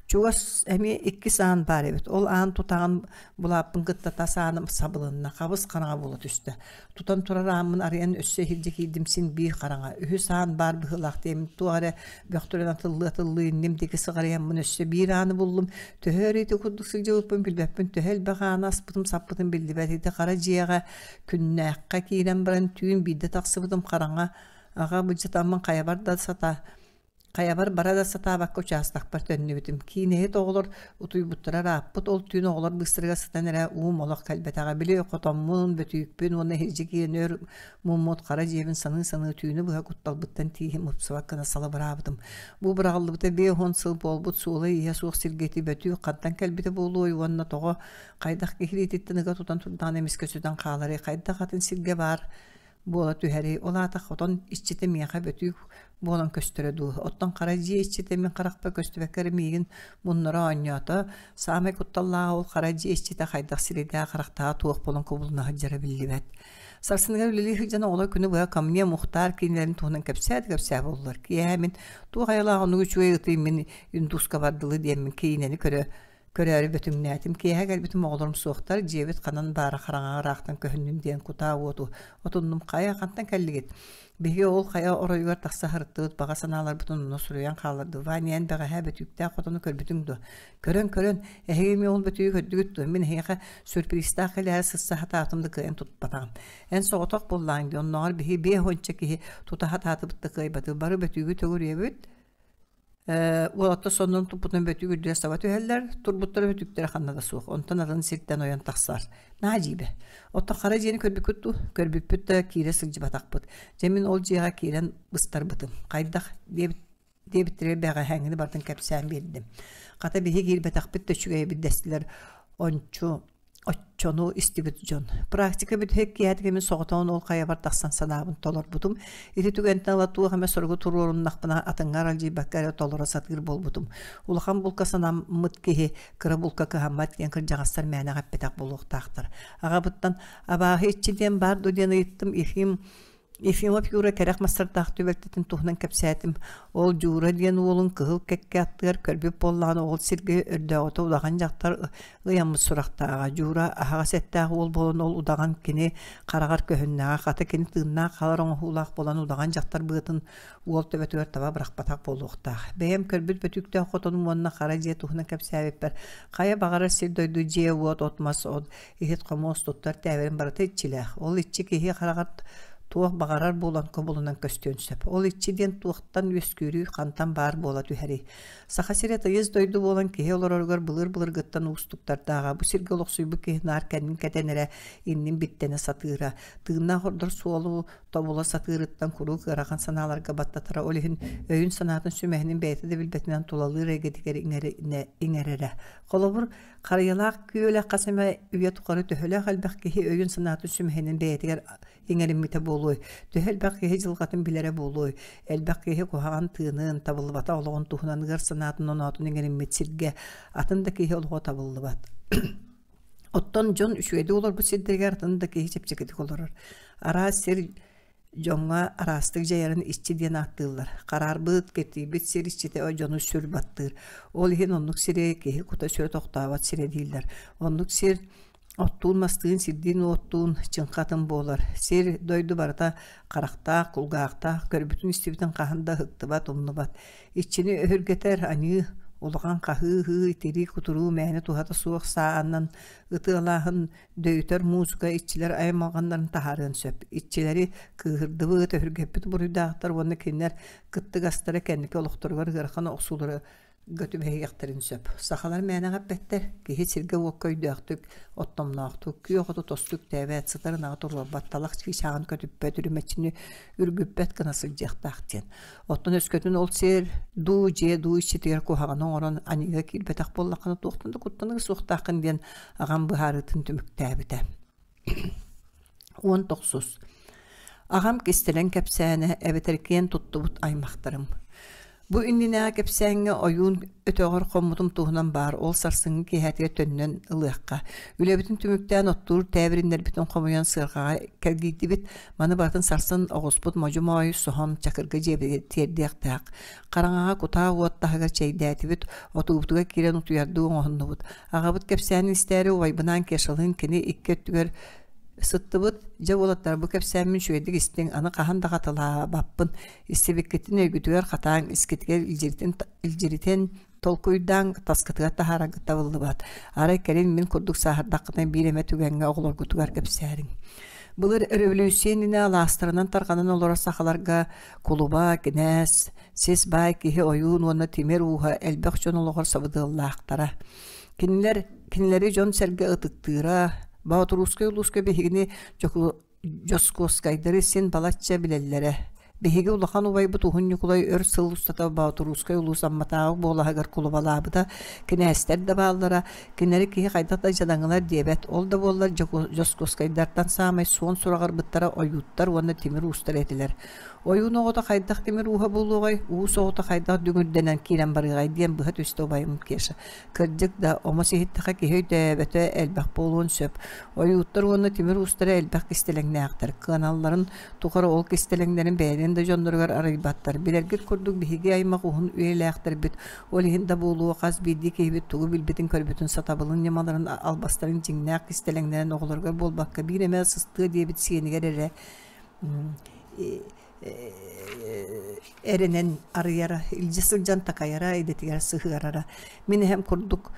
чугас эмиэ иккис аан баар эбит. Ол аан тутаҕын булааппын кытта тас ааным сабылынна, хабыс хараҥа буола түстэ. Тутан турар ааммын арыйан өссө иһирдьэ киирдим син биир хараҥа. Үһүс аан баар быһыылаах диэммин туох эрэ бөхтөрүн атыллыы-атыллыы инним диэки сыҕарыйаммын өссө биир ааны буллум. Төһө өр ити курдук сылдьыбыппын билбэппин, төһө элбэх ааны аспытым саппытым биллибэт. Ити хара дьиэҕэ күннээххэ киирэн баран түүн биирдэ тахсыбытым хараҥа аҕа былдьатаммын хайабар да сата Хайабар бара да сатаабакка учаастакпар төннүбүтүм. Киинэһит оҕолор утуйбуттара ырааппыт, ол түүн оҕолор быыстарыгар сытан эрэ уум олох кэлбэтэҕэ. Били хотоммун, бөтүүкпүн уонна иһирдьэ киирэн өр муммут хара дьиэбин саныы-саныы түүнү быһа кутталбыттан тииһим ыпсыбат гына салыбыраабытым. Бу быраҕыллыбыта 50 сыл буолбут суола-ииһэ суох сиргэ ити бөтүүк хантан кэлбитэ буолуой уонна тоҕо хайдах киһи илиититтэн ыга тутан турдаҕына эмискэ сүтэн хааларый, хайдах атын сиргэ баар буола түһэрий, ол аата хотон иччитэ миэхэ бөтүүк буолан көстөрө дуу, оттон хара дьиэ иччитэ мин харахпар көстүбэккэ эрэ миигин муннара оонньоото, саамай кутталлааҕа ол хара дьиэ иччитэ хайдах сирэйдээх харахтааҕа туох буолан кубулуна сылдьара биллибэт. Сарсыныгар үлэлии сылдьан оҕолор күнү быһа ко мне Мухтаар киинэлэрин туһунан кэпсээ да кэпсээ буоллулар. Киэһэ мин туох айылаах оннук үчүгэй ытый мин индуска бардылы диэммин киинэни көрө көрөөрү бөтүҥнээтим. Киэһэ кэлбитим оҕолорум суохтар, дьиэбит ханан баара хараҥаҕа ыраахтан көһүннүм диэн кутаа уоту отуннум. Хайа, хантан кэллигит? Биһиги ол хайа оройугар тахса сырыттыбыт, баҕа санааларбытын онно суруйан хааллардыбыт. Ваня, эн бэҕэһээ бөтүүктээх хотону көрбүтүҥ дуо? Көрөн-көрөн, эһиги эмиэ ол бөтүүгү көрдүгүт дуо? Мин эһиэхэ сюрпризтаах кэлээри сырса сатаатым да кыайан туппатаҕым. Эн соҕотох буоллааҥ дии, оннооҕор биһиги биэс уонча киһи тута сатаатыбыт да кыайбатыбыт. Бары бөтүүгү төгүрүйэбит, Уолаттар соннун туппутунан бөтүүк үрдүгэр саба түһэллэр, турбуттара бөтүүктэрэ ханна да суох, онтон атын сиртэн ойон тахсар. Наһаа дьиибэ. Оттон хара дьиэни көрбүккүт дуу? Көрбүппүт да киирэ сылдьыбатахпыт. Дьэ мин ол дьиэҕэ киирэн быстарбытым. Хайдах диэбит диэбиттэригэр бэҕэһээҥҥини барытын кэпсээн биэрдим. Хата биһи киирбэтэхпит да үчүгэй эбит дэстилэр. Ончу Оччону истибит дьон. Практика бүтэһик киэһэтигэр мин соҕотоҕун ол хайабар тахсан санаабын толорбутум. Ити түгэнтэн ыла туох эмэ соругу туруоруннахпына атыҥҥа аралдьыйбакка эрэ толоро сатыыр буолбутум. Улахан булка санаммыт киһи кыра булка кыһаммат диэн кырдьаҕастар мээнэҕэ эппэтэх буолуохтаахтар. Аҕабыттан абааһы иччи диэн баар дуо диэн ыйыттым. Ефим Ефимов Юра кэрэх мастардаах түбэлтэтин туһунан кэпсээтим. Ол Дьуура диэн уолун кыһыл кэккэ аттыгар көрбүт буоллаҕына ол сиргэ өрдөөҕүтэ удаҕан дьахтар ыйаммыт сурахтааҕа. Дьуура аһаҕас эттээх уол буолан ол удаҕан кини хараҕар көһүннэҕэ. Хата кини тыыннаах хаалар оҥоһуулаах буолан удаҕан дьахтар быатын уол төбөтүгэр таба бырахпатах буолуохтаах. Бэйэм көрбүт бөтүүктээх хотонум уонна хара дьиэ туһунан кэпсээбиппэр хайа баҕарар сир-дойду дьиэ-уот, от-мас, от иһит-хомуос туттар тээбирин барыта иччилээх. Ол иччи киһи хараҕар туох баҕарар буолан кубулунан көстүөн сөп. Ол иччи диэн туохтан үөскүүрүй, хантан баар буола түһэрий? Саха сирэ тыйыс дойду буолан киһи олороругар былыр-былыргыттан уустуктардааҕа. Бу сиргэ олохсуйбут киһи наар кэннин кэтэн эрэ иннин биттэнэ сатыыра. Тыыннаах ордор суолу тобула сатыырыттан куруук ыарахан санааларга баттатара. Ол иһин өйүн-санаатын сүмэһинин бэйэтэ да билбэтинэн тулалыыр эйгэтигэр иҥэрэрэ. Холобур, Харыйалаах күөлэ хас эмэ үйэ тухары төһөлөөх элбэх киһи өйүн-санаатын сүмэһинин бэйэтигэр иҥэриммитэ буолуой, төһө элбэх киһи дьылҕатын билэрэ буолуой, элбэх киһи куһаҕан тыынын, табыллыбатах олоҕун туһунан ыар санаатын-оноотун иҥэриммит сиргэ атын да киһи олоҕо табыллыбат. Оттон дьон үчүгэйдик олорбут сирдэригэр атын да киһи чэпчэкитик олорор. Араас сир Дьоҥҥо араастык дьайарын иччи диэн ааттыыллар. Хараарбыт, киртийбит сир иччитэ дьону сүр баттыыр. Ол иһин оннук сири киһи кута-сүрэ тохтообот сирэ дииллэр. Оннук сир оттуун-мастыын, сирдиин-уоттуун чыҥха атын буолар. Сир, дойду барыта харахтаах, кулгаахтаах, көрбүтүн-истибитин хаһан да ыһыктыбат, умнубат. Иччини өһүргэтэр аньыы, улахан хаһыы-ыһыы, итирии-кутуруу мээнэ туһата суох саанан ытыалааһын Дөйүтэр муусука иччилэр аймалҕаннарын таһаарыан сөп. Иччилэри кыыһырдыбыт, өһүргэппит буруйдаахтар уонна кинилэр кыттыгастара кэнники олохторугар ыарахан охсуулары түбэһиэхтэрин сөп. Сахалар мээнэҕэ эппэттэр, киһи сиргэ-уокка өйдөөхтүк, оттомноохтук, күөх оту тосту үктээбэт, сытар ынаҕы туруорбат, талах чыычааҕын көтүппэт, үрүмэччини үргүппэт гына сылдьыахтаах диэн. Оттон өскөтүн ол сир дуу, дьиэ дуу иччитигэр куһаҕаны оҥорон аньыыга киирбэтэх буоллаххына туохтан да куттаныа суохтааххын диэн аҕам быһаарыытын түмүктээбитэ. 19. Аҕам кистэлэҥ кэпсээнэ эбэтэр киэн туттубут аймахтарым. Бу иннинээҕи кэпсээҥҥэ ойуун өтөҕөр хоммутум туһунан баар ол сарсыҥҥы киэһэтигэр төннөн ылыахха. Үлэбитин түмүктээн оттуур тээбириннэрбитин хомуйан сыарҕаҕа кэлгийдибит. Маны барытын сарсын оҕуспут модьу-моойу соһон Чакырга дьиэбитигэр тиэрдиэхтээх. Хараҥаҕа кутаа уот таһыгар чэйдээтибит, отуубутугар киирэн утуйардыы оҥоһуннубут. Аҕабыт кэпсээнин истээри убайбынаан Кешалыын кини икки өттүгэр сыттыбыт. Дьэ уолаттар бу кэпсээммин үчүгэйдик истиҥ, аны хаһан да хатылаабаппын. Истибиккитин өйгүтүгэр хатааҥ, искитигэр илдьиритин, илдьиритэн толкуйдааҥ, таскытыгар таһаараргыт табыллыбат. Арай кэлин мин курдук сааһырдаххытына биир эмэ түгэҥҥэ оҕолоргутугар кэпсээриҥ. Былыр өрөбөлүүссүйэ иннинэ алаастарынан тарҕанан олорор сахаларга кулуба, кинээс, сис баай киһи ойуун уонна тимир ууһа элбэх дьон олоҕор сабыдыаллаахтара. Кинилэр кинилэри дьон-сэргэ ытыктыыра, Боотуруускай улууска биһигини Дьоскуоскайдары син балачча билэллэрэ. Биһиги улахан убайбыт Уһун Ньукулай өр сыл устата Боотуруускай улуус Амматааҕы буолаһыгар кулубалаабыта, кинээстэр да бааллара, кинилэри киһи хайдах да дьадаҥылар диэбэт, ол да буоллар Дьокуускайдартан саамай суон сураҕырбыттара ойууттар уонна тимир уустар этилэр. Ойуун оҕото хайдах тимир ууһа буолуоҕай, уус оҕото хайдах дүҥүрдэнэн киирэн барыаҕай диэн быһа түстэ убайым Кеша. Кырдьык да, омос иһиттэххэ киһи өйдөөбөтө элбэх буолуон сөп. Ойууттар уонна тимир уустара элбэх кистэлэҥнээхтэр, кыаналларын тухары ол кистэлэҥнэрин бэйэлэрин да дьонноругар арыйбаттар. Билэргит курдук биһиги аймах уһун үйэлээхтэрбит, ол иһин да буолуо хас биирдии киһибит тугу билбитин-көрбүтүн, сатабылын, ньымаларын, албастарын дьиҥнээх кистэлэҥнэрин оҕолоругар буолбакка биир эмэ сыстыа диэбит сиэнигэр эрэ эрэнэн арыйара, илдьэ сылдьан такайара, идэтигэр сыһыарара. Мин эһэм курдук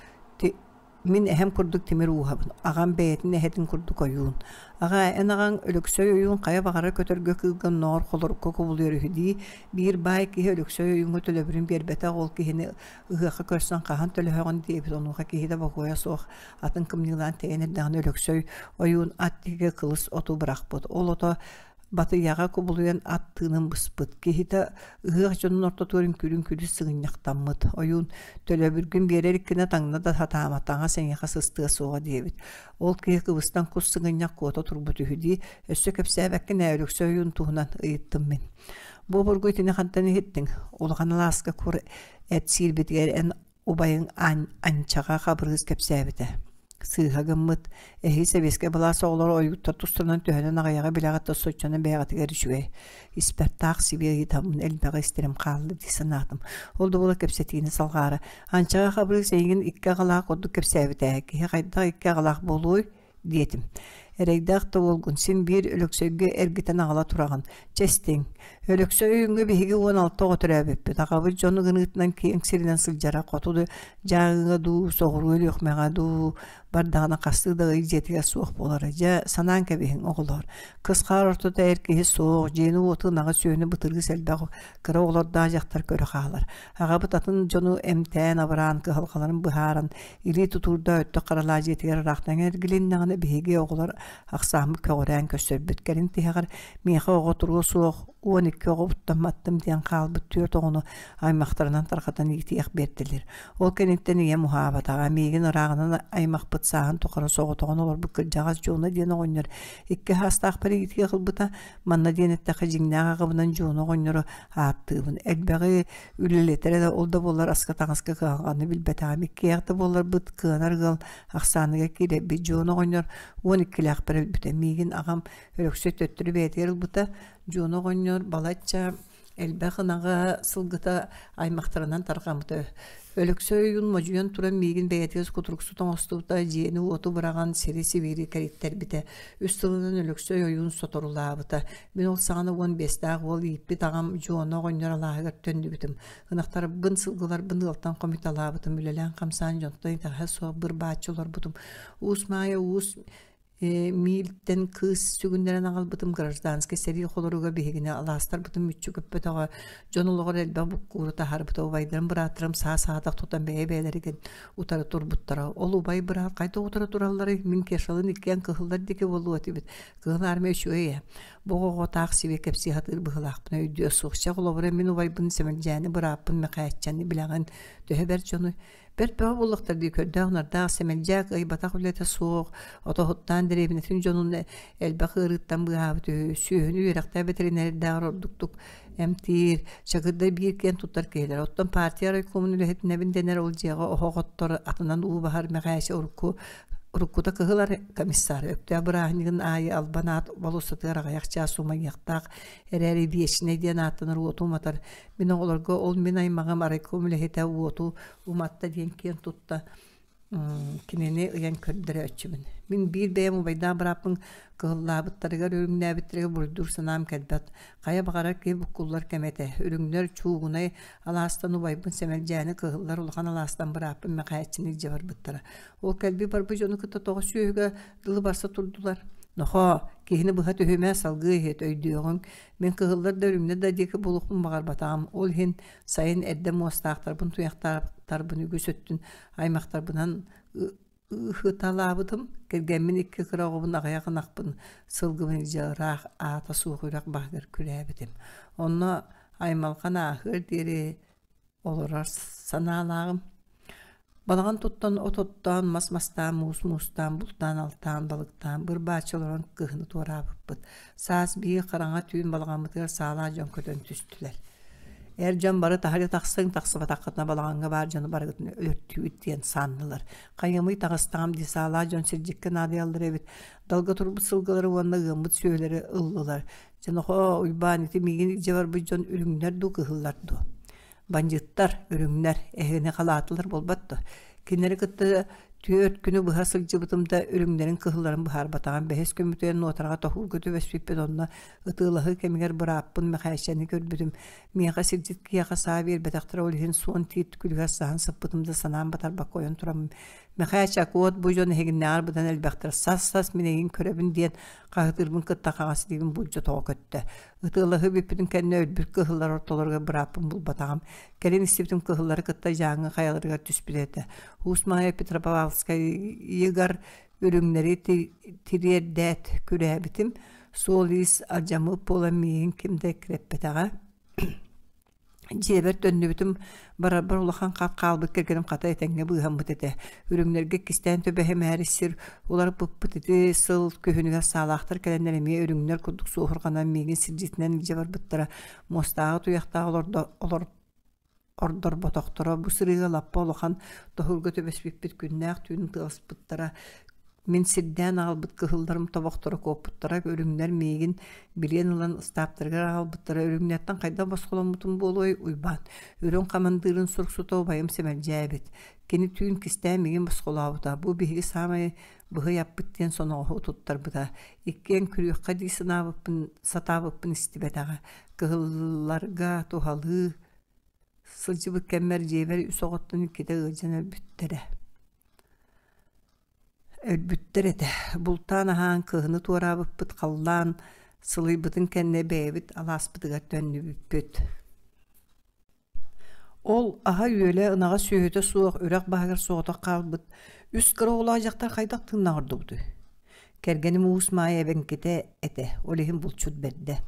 мин эһэм курдук тимир ууһабын, аҕам бэйэтин эһэтин курдук ойуун. Аҕаа, эн аҕаҥ Өлөксөй ойуун хайа баҕарар көтөргө кыылга оннооҕор холорукка кубулуйар үһү дии, биир баай киһи Өлөксөй ойууҥҥа төлөбүрүн биэрбэтэх ол киһини ыһыахха көрсөн хаһан төлөһөҕүн диэбит, онуоха киһитэ бокуойа суох атын кымньыылаан тэйэн эрдэҕинэ Өлөксөй ойуун ат диэки кылыс оту бырахпыт. Ол ото батыйаҕа кубулуйан ат тыынын быспыт. Киһитэ ыһыах дьонун ортотугар үҥкүүрүн-күлүс сыгынньахтаммыт. Ойуун төлөбүргүн биэрэ иликкинэ таҥна да сатаама, таҥас эйиэхэ сыстыа суоҕа диэбит. Ол киһи кыбыстан кус сыгынньах куота турбут үһү дии, өссө кэпсээбэккин ээ Өлөксөй ойуун туһунан ыйыттым мин. Бу обургу итини хантан иһиттиҥ? Улахан алааска кур эт сиирбитигэр эн убайыҥ Анчаҕа Хабырыыс кэпсээбитэ. Сыыһа гыммыт, эһиги сэбиэскэй былаас оҕолоро ойууттар тустарынан төһөнөн аҕыйаҕы билэҕит да соччонон бэйэҕитигэр үчүгэй. Испэр таах сибиэ ыйытаммын элбэҕи истэрим хаалла дии санаатым. Ол да буоллар кэпсэтиини салҕаара. Анчаҕа Хабырыыс эйигин икки аҕалаах курдук кэпсээбитэ ээ, киһи хайдах икки аҕалаах буолуой? диэтим. Эрэйдээх да уолгун син биир Өлөксөйгө эргитэн аҕала тураҕын. Чэ истиҥ. Өлөксөй ойууҥҥа биһиги 16 оҕо төрөөбүппүт. Аҕабыт дьон ыгыныытынан киэҥ сиринэн сылдьара. Хоту да Дьааҥыга дуу, соҕуруу Өлүөхүмэҕэ дуу бардаҕына хастыы да ый дьиэтигэр суох буолара. Дьэ, санаан кэбиһиҥ, оҕолоор. Кыс хаар ортото эр киһи суох, дьиэни-уоту, ынаҕы сүөһүнү бытырыыс элбэх кыра оҕолордоох дьахтар көрө хаалар. Аҕабыт атын дьону эмтээн, абыраан, кыһалҕаларын быһааран, илии тутуурдаах өттө харалаа дьиэтигэр ыраахтан эргилиннэҕинэ биһиги оҕолор ахсааммыт көҕүрээн көрсөрбүт. Кэлин тиһэҕэр миэхэ оҕо туруо суох 12 оҕобуттан маттым диэн хаалбыт түөрт оҕону аймахтарынан тарҕатан иитиэх биэрдилэр. Ол кэнниттэн ийэм уһаабатаҕа. Миигин ырааҕынан аймахпыт сааһын тухары соҕотоҕун олорбут кырдьаҕас Дьуона диэн оҕонньор икки саастаахпар иитиэх ылбыта. Манна диэн эттэххэ дьиҥнээх аҕабынан Дьуона оҕонньору ааттыыбын. Элбэҕи үлэлэтэрэ да ол да буоллар аска-таҥаска кыһалҕаны билбэтэҕим. Иккиэйэх да буолларбыт кыанар ыал ахсааныгар киирэрбит. Дьуона оҕонньор 12-лээхпэр өлбүтэ. Миигин аҕам Өлөксөй төттөрү бэйэтигэр ылбыта. Дьуона оҕонньор балачча элбэх ынаҕа, сылгыта аймахтарынан тарҕаммыта. Өлөксөй ойуун модьуйан туран миигин бэйэтигэр кутуруксут оҥостубута, дьиэни-уоту быраҕан сири-сибиири кэриттэрбитэ. Үс сылынан Өлөксөй ойуун соторулаабыта. Мин ол саҕана 15-тээх уол ииппит аҕам Дьуона оҕонньор алааһыгар төннүбүтүм. Ынахтарбын, сылгыларбын ыалтан хомуйталаабытым, үлэлээн-хамсаан дьонтон итэҕэһэ суох быр-бааччы олорбутум. Уус Маайа уус Миилтэн кыыс сүгүннэрэн аҕалбытым гражданскай сэрии холоруга биһигини алаастарбытын мүччү көппөтөҕө, дьон олоҕор элбэх буккууру таһаарбыта, убайдарым бырааттарым саа-саатах тутан бэйэ-бэйэлэригэр утары турбуттара. Ол убай быраат хайдах утары туралларый? Мин Кешалыын иккиэн кыһыллар диэки буолуо этибит. Кыһыл армия үчүгэй ээ. Бу оҕоҕо таах сибиэ кэпсии сатыыр быһыылаахпын өйдүө суох. Чэ, холобура, мин убайбын Сэмэлдьээни бырааппын Мэхээччэни билэҕин, төһө бэрт дьонуй? Бэрт бөҕө буоллахтар дии көрдөөх-нардаах сэмэлдьээк ыйбатах үлэтэ суох, отоһуттаан дэриэбинэтин дьонун элбэх ыарыыттан быыһаабыт үһү, сүөһүнү үөрэхтээх бэтэринээрдээҕэр ордуктук эмтиир, Чакырда биир киэн туттар киһилэр. Оттон партия райкомун үлэһитинэбин дэнэр ол дьиэҕэ оһох оттор, атынан уу баһар Мэхээчэ урукку уруккута кыһыл комиссар Өктөөх бырааһынньыгын аайы албан аат болуоссатыгар аҕыйах чаас умайыахтаах эрээри Вечнэй диэн ааттанар уоту уматар Мин оҕолорго ол мин аймаҕым райком үлэһитэ уоту уматта диэн киэн тутта кинини ыйан көрдөрөөччүбүн. Мин биир бэйэм убайдаах бырааппын кыһыллаабыттарыгар, үрүҥнээбиттэригэр буруйдуур санаам кэлбэт. Хайа баҕарар киһи буккуллар кэмэ этэ. Үрүҥнэр Чуугунай алаастан убайбын Сэмэлдьээни кыһыллар Улахан алаастан бырааппын Мэхээччини илдьэ барбыттара. Ол кэлбит-барбыт дьону кытта тоҕо сүөһүгэ дылы барса турдулар. Нохоо, киһини быһа түһүмэ, салгыы иһит, өйдүөҕүҥ. Мин кыһыллар да үрүҥнэр да диэки буолуохпун баҕарбатаҕым. Ол иһин сайын эрдэ муостаахтарбын, туйахтаахтарбын үгүс өттүн аймахтарбынан Ыһыталаабытым, кэргэммин икки кыра оҕобун аҕыйах ынахпын, сылгыбын илдьэ ыраах аата суох үрэх баһыгар күрээбитим. Онно аймалҕан ааһыар диэри олорор санаалааҕым. Балаҕан туттан от оттоон, мас мастаан, муус муустаан, бултаан-алтаан, балыктаан, быр-бааччы олорон кыһыны туораабыппыт. Саас биир хараҥа түүн балаҕаммытыгар саалаах дьон көтөн түстүлэр. Эр дьон бары таһырдьа тахсыҥ, тахсыбатаххытына балаҕаҥҥа баар дьону барыгытын өлөртүүбүт диэн сааннылар. Хайыамый таҕыстаҕым дии саалаах дьон сирдьиккэ наадыйаллар эбит. Далга турбут сылгылары уонна ыаммыт сүөһүлэри ыллылар. Дьэ нохоо, Уйбаан, ити миигин илдьэ барбыт дьон үрүҥнэр дуу, кыһыллар дуу? Бандьыыттар, үрүҥнэр, эһигини халаатылар буолбат дуо? Кинилэри кытта түөрт күнү быһа сылдьыбытым да үрүҥнэрин кыһылларын быһаарбатаҕым. Бэһис күммүтүгэр нуотараҕа тоһуурга түбэспиппит онно ытыалаһыы кэмигэр бырааппын Мэхээчэни көрбүтүм. Миэхэ сирдьит киһиэхэ саа биэрбэтэхтэрэ, ол иһин суон тиит күлүгэр саһан сыппытым да санаам батарбакка ойон тураммын Мэхээчэ, куот бу дьон эһигиннээҕэр быдан элбэхтэр, сас-сас мин эйигин көрөбүн диэн хаһытыырбын кытта хаҥас илиибин булдьу тоҕо көттө. Ытыалаһыы бүппүтүн кэннэ өлбүт кыһыллар ортолоругар бырааппын булбатаҕым. Кэлин истибитим кыһыллары кытта Дьааҥы хайаларыгар түспүт этэ. Уус Маайа Петропавловскайыгар үрүҥнэри тириэрдээт күрээбитим. Суол-иис алдьаммыт буолан миигин ким да эккирэппэтэҕэ. Дьиэбэр төннүбүтүм, барарбар улахан хат хаалбыт кэргэним хата этэҥҥэ быыһаммыт этэ. Үрүҥнэргэ иккистээн түбэһимээри сир уларыппыппыт ити сыл күһүнүгэр саалаахтар кэлэннэр эмиэ үрүҥнэр курдук суоһурҕанан миигин сирдьитинэн илдьэ барбыттара. Муостааҕы туйахтаах олордо олор ордорботохторо. Бу сырыыга лаппа улахан тоһуурга түбэспиппит күннээх түүн тыаспыттара. Мин сирдээн аҕалбыт кыһылларым тобохторо куоппуттара, үрүҥнэр миигин билиэн ылан ыстааптарыгар аҕалбыттара. Үрүҥнэртэн хайдах босхоломмутум буолуой, Уйбаан? Үрүҥ хамандыырын суруксута убайым сэмэлдьээбит. Кини түүн кистээн миигин босхолообута. Бу биһиги саамай быһый аппыт диэн соноҕоһу туттарбыта. Иккиэн күрүөххэ дии санаабыппын, сатаабыппын истибэтэҕэ. Кыһылларга туһалыы сылдьыбыт кэммэр дьиэбэр үс оҕоттон иккитэ ыалдьан өлбүттэрэ. Өлбүттэр этэ. Бултаан аһаан кыһыны туораабыппыт халлаан сылыйбытын кэннэ бэйэбит алааспытыгар төннүбүппүт. Ол аһа-үөлэ, ынаҕа сүөһүтэ суох үрэх баһыгар соҕотох хаалбыт үс кыра оҕолоох дьахтар хайдах тыыннаах ордубутуй? Кэргэним Уус Маайа эбэҥкитэ этэ, ол иһин булчут бэрдэ.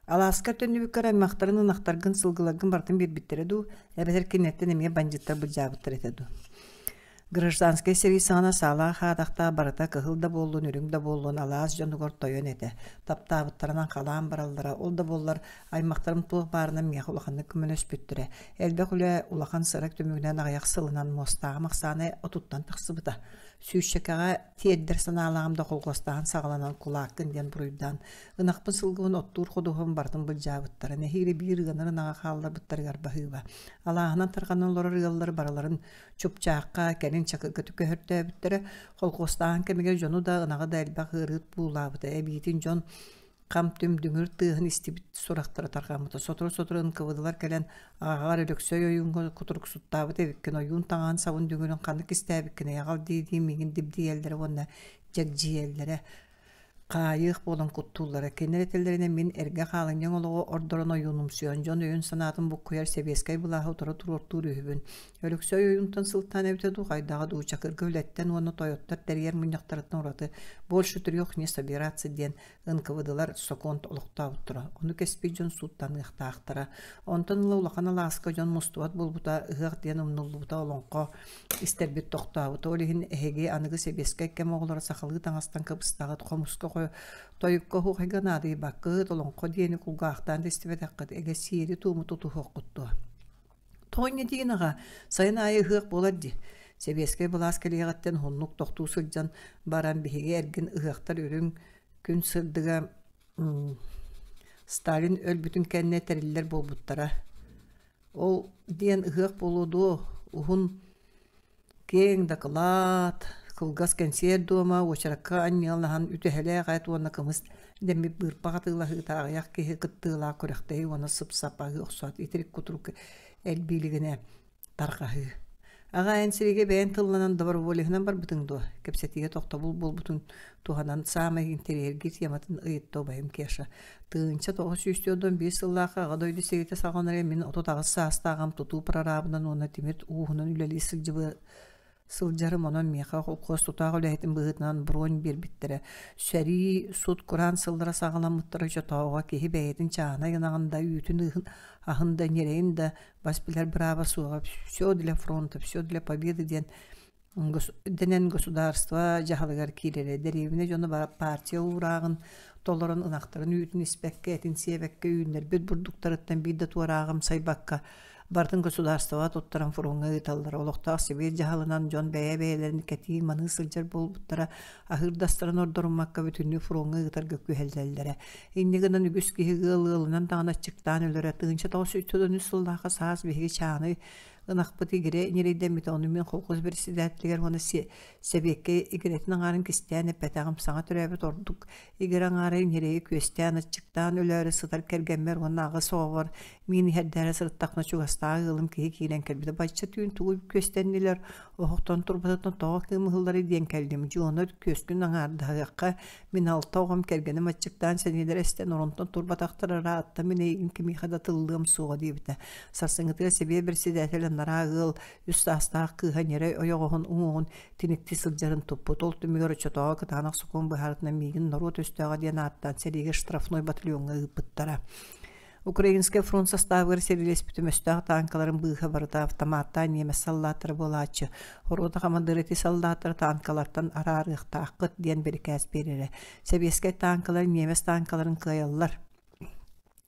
Алааскар төннүбүккэр аймахтарын, ынахтаргын, сылгыларгын барытын биэрбиттэрэ дуу, эбэтэр кинилэртэн эмиэ бандьыыттар былдьаабыттар этэ дуу? Гражданскай сэрии саҕана саалаах аатахтаах барыта кыһыл да буоллун, үрүҥ да буоллун алаас дьонугар тойон этэ. Таптаабыттарынан халаан бараллара, ол да буоллар аймахтарым туох баарынан миэхэ улаханнык көмөлөспүттэрэ. Элбэх үлэ улахан сырак түмүгүнэн аҕыйах сылынан муостааҕым ахсаана отуттан тахсыбыта. Сүүсчэкэҕэ тиэрдэр санаалааҕым да холхуостааһын саҕаланан кулааккын диэн буруйдаан, ынахпын сылгыбын оттуур ходуһум барытын былдьаабыттара. Нэһиилэ биир ыанар ынаҕа хаалларбыттарыгар баһыыба. Алааһынан тарҕанан олорор ыаллар барыларын Чупчаахха, кэлин Чакырга көһөртөөбүттэрэ. Холхуостааһын кэмигэр дьону да, ынаҕы да элбэх ыарыы буулаабыта. Эбиитин дьон хам-түм дүҥүр тыаһын истибит сурахтара тарҕаммыта. Сотору-сотору ынкыбыдылар кэлэн аҕаҕар Өлөксөй ойууҥҥа кутуруксуттаабыт эбиккин, ойуун таҥаһын сабын дүҥүрүн ханнык кистээбиккиний аҕал дии-дии миигин дибдийэллэрэ уонна дьэгдьийэллэрэ. Хаайыах буолан куттууллара. Кинилэр этэллэринэн мин эргэ хаалынньаҥ олоҕу ордорон ойуунумсуйан, дьон өйүн-санаатын буккуйар сэбиэскэй былааһы утары туруортуур үһүбүн. Өлөксөй ойуунтан сылтаан эбитэ дуу, хайдаҕа дуу, Чакырга үлэттэн уонна тойоттор тэрийэр мунньахтарыттан ураты «больше трех не собираться» диэн НКВД-лар сокуон олохтообуттара. Ону кэспит дьон сууттаныахтаахтара. Онтон ыла улахан алааска дьон мустубат буолбута, ыһыах диэн умнуллубута, олоҥхо истэрбит тохтообута. Ол иһин эһиги аныгы сэбиэскэй кэм оҕолоро сахалыы таҥастан кыбыстаҕыт, хомуска тойукка оһуохайга наадыйбаккыт, олоҥхо диэни кулгаахтаан да истибэтэххит, эгэ сиэри-туому тутуһуоххут дуо? Тоҕо инньэ диигин аҕа, сайын аайы ыһыах буолар дии. Сэбиэскэй былаас кэлиэҕиттэн уһуннук тохтуу сылдьан баран биһиги эргин ыһыахтар үрүҥ күн сырдыга Сталин өлбүтүн кэннэ тэриллэр буолбуттара. Ол диэн ыһыах буолуо дуо, уһун киэҥ дакылаат, кылгас кэнсиэр дуома, уочаракка анньыалаһан үтэһэлээх эт уонна кымыс дэммит быырпах атыылаһыыта аҕыйах киһи кыттыылаах күрэхтэһии уонна сып-сап аһыы охсоот итирик-кутурук элбиилигинэ тарҕаһыы. Аҕаа, эн сиригэ бэйэҥ тылланан доброволеһынан барбытыҥ дуо? Кэпсэтиигэ тохтобул буолбутун туһанан саамай интэриэһиргиир тематын ыйытта убайым Кеша. 1941 сыллаахха Аҕа дойду сэриитэ саҕаланарыгар мин 38 саастааҕым тутуу прорабынан уонна тимир ууһунан үлэлии сылдьыбытым. сылдьарым, онон миэхэ холкуос тутаах үлэһитин быһыытынан бронь биэрбиттэрэ. Сэрии, сут-кураан сыллара саҕаламмыттара оччотооҕуга киһи бэйэтин чааһынай ынаҕын да, үүтүн ыһын, аһын да, ньирэйин да бас билэр бырааба суоҕа. Все для фронта, все для победы диэн дэнэн государство дьаһалыгар киирэрэ. Дэриэбинэ дьоно партия уурааҕын толорон ынахтарын үүтүн испэккэ, этин сиэбэккэ үүннэрбит бурдуктарыттан биир да туорааҕы амсайбакка барытын государствоҕа туттаран фроҥҥа ыыталлара. Олохтоох сэбиэт дьаһалынан дьон бэйэ-бэйэлэрин кэтии-маныы сылдьар буолбуттара, аһыыр да астарын ордоруммакка бүтүннүү фроҥҥа ыытарга күһэллэллэрэ. Инньэ гынан үгүс киһи ыал ыалынан даҕаны аччыктаан өлөрө. 1993 сыллаахха саас биһиги чаанай ынахпыт игирэ ньирэйдэммитэ, ону мин колхоз председателигэр уонна сэбиэккэ игирэтин аҥаарын кистээн эппэтэҕим. Саҥа төрөөбүт ордук игирэ аҥаара ньирэйи күөстээн, аччыктаан өлөөрү сытар кэргэммэр уонна аҕыс оҕобор миин иһэрдээри сырыттахпына чугастааҕы ыалым киһи киирэн кэлбитэ. Бачча түүн тугу күөстэннилэр, оһохтон турбатыттан тоҕо кыым ыһылларый диэн кэллим. Дьуона күөскүн аҥаардаһыахха, мин алта оҕом кэргэним аччыктаан сэниэлэрэ эстэн оронтон турбатахтар ыраатта, мин эйигин кимиэхэ да тыллыам суоҕа диэбитэ. Сарсыҥҥытыгар сэбиэ председателэ анараа ыал үс саастаах кыыһа ньирэй ойоҕоһун уҥуоҕун тиниктии сылдьарын туппут. Ол түмүгэр оччотооҕу кытаанах сокуон быһаарытынан миигин норуот өстөөҕө диэн ааттаан сэриигэ штрафной батальоҥҥа ыыппыттара. Украинскай фронт састаабыгар сэриилэспитим өстөөх таанкаларын быыһа барыта автоматтаан ньиэмэс саллааттара буолааччы. Рота хамандыыра ити саллааттары таанкалартан араарыахтааххыт диэн бирикээс биэрэрэ. Сэбиэскэй таанкалар ньиэмэс таанкаларын кыайаллар.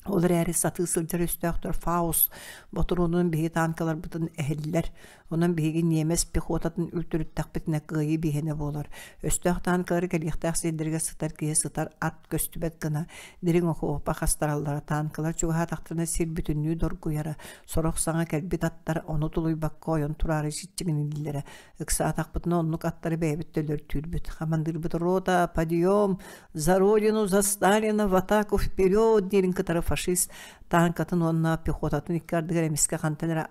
Ол эрээри сатыы сылдьар өстөөхтөр Фауст ботуруонунан биһиги таанкаларбытын эһэллэр. Онон биһиги ньиэмэс пехотатын үлтүрүттэхпитинэ кыайыы биһиэнэ буолар. Өстөөх таанкалары кэлиэхтээх сирдэригэр сытар киһи сытар ат көстүбэт гына дириҥ окуопа хастараллара. Таанкалар чугаһаатахтарына сир бүтүннүү доргуйара. Сорох саҥа кэлбит аттар ону тулуйбакка ойон тураары чиччигинииллэрэ. Ыксаатахпытына оннук аттары бэйэбит төлөртүүрбүт. Хамандыырбыт «Рота, подъем! За родину, за Сталина, в атаку вперед!» диирин кытары фашист таанкатын уонна пехотатын икки ардыгар эмискэ хантан эрэ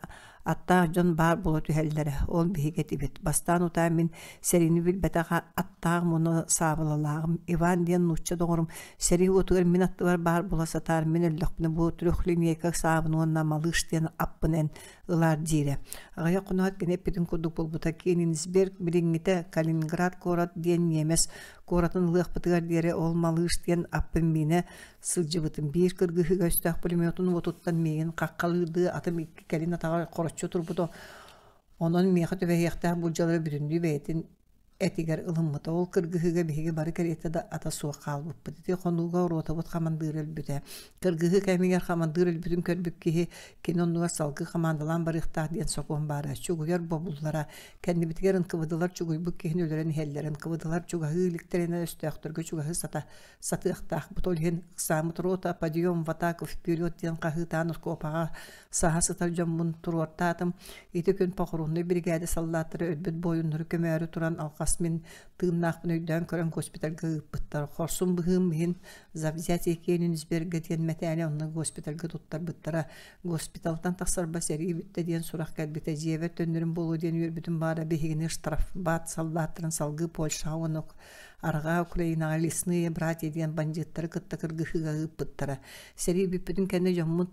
аттаах дьон баар буола түһэллэрэ. Ол биһиги этибит. Бастаан утаа мин сэриини билбэтэх аттаах муну саабылалааҕым. Иван диэн нуучча доҕорум сэрии уотугар мин аттыбар баар буола сатаар мин өллөхпүнэ бу трехлинейка саабын уонна малыш диэн аппын эн ылаар диирэ. Аҕыйах хоноот кини эппитин курдук буолбута. Кенигсберг билиҥҥитэ Калининград куорат диэн ньиэмэс куоратын ылыахпытыгар диэри ол малыш диэн аппын миинэ сылдьыбытым. Биир кыргыһыыга өстөөх пулеметун уотуттан миигин хаххалыырдыы атым икки кэлин атаҕар хороччу турбута. Онон миэхэ түбэһиэхтээх булдьалары бүтүннүү бэйэтин этигэр ылыммыта. Ол кыргыһыыга биһиги бары кэриэтэ да ата суох хаалбыппыт. Ити хонууга ротабыт хамандыыра өлбүтэ. Кыргыһыы кэмигэр хамандыыр өлбүтүн көрбүт киһи кини оннугар салгыы хамаандалаан барыахтаах диэн сокуон баара. Чугуйар бобуллара. Кэннибитигэр ынкыбыдылар чугуйбут киһини өлөрөн иһэллэр. Ынкыбыдылар чугаһыы иликтэринэ өстөөхтөргө чугаһыы сата сатыахтаахпыт. Ол иһин ыксааммыт рота подъем в атаку вперед диэн хаһыытаан окуопаҕа саһа сытар дьоммун туруортаатым. Ити күн похороннай биригээдэ саллааттара өлбүт буойуннары көмөөрү туран алҕас мин тыыннаахпын өйдөөн көрөн госпитальга ыыппыттар. Хорсун быһыым иһин за взятие Кенигсберга диэн мэтээли онно госпитальга туттарбыттара. Госпиталтан тахсарба сэрии бүттэ диэн сурах кэлбитэ. Дьиэбэр төннөрүм буолуо диэн үөрбүтүм баара биһигини штрафбат саллааттарын салгыы Польшаҕа уонна Арҕаа Украинаҕа лесные братья диэн бандьыыттары кытта кыргыһыыга ыыппыттара. Сэрии бүппүтүн кэннэ дьоммут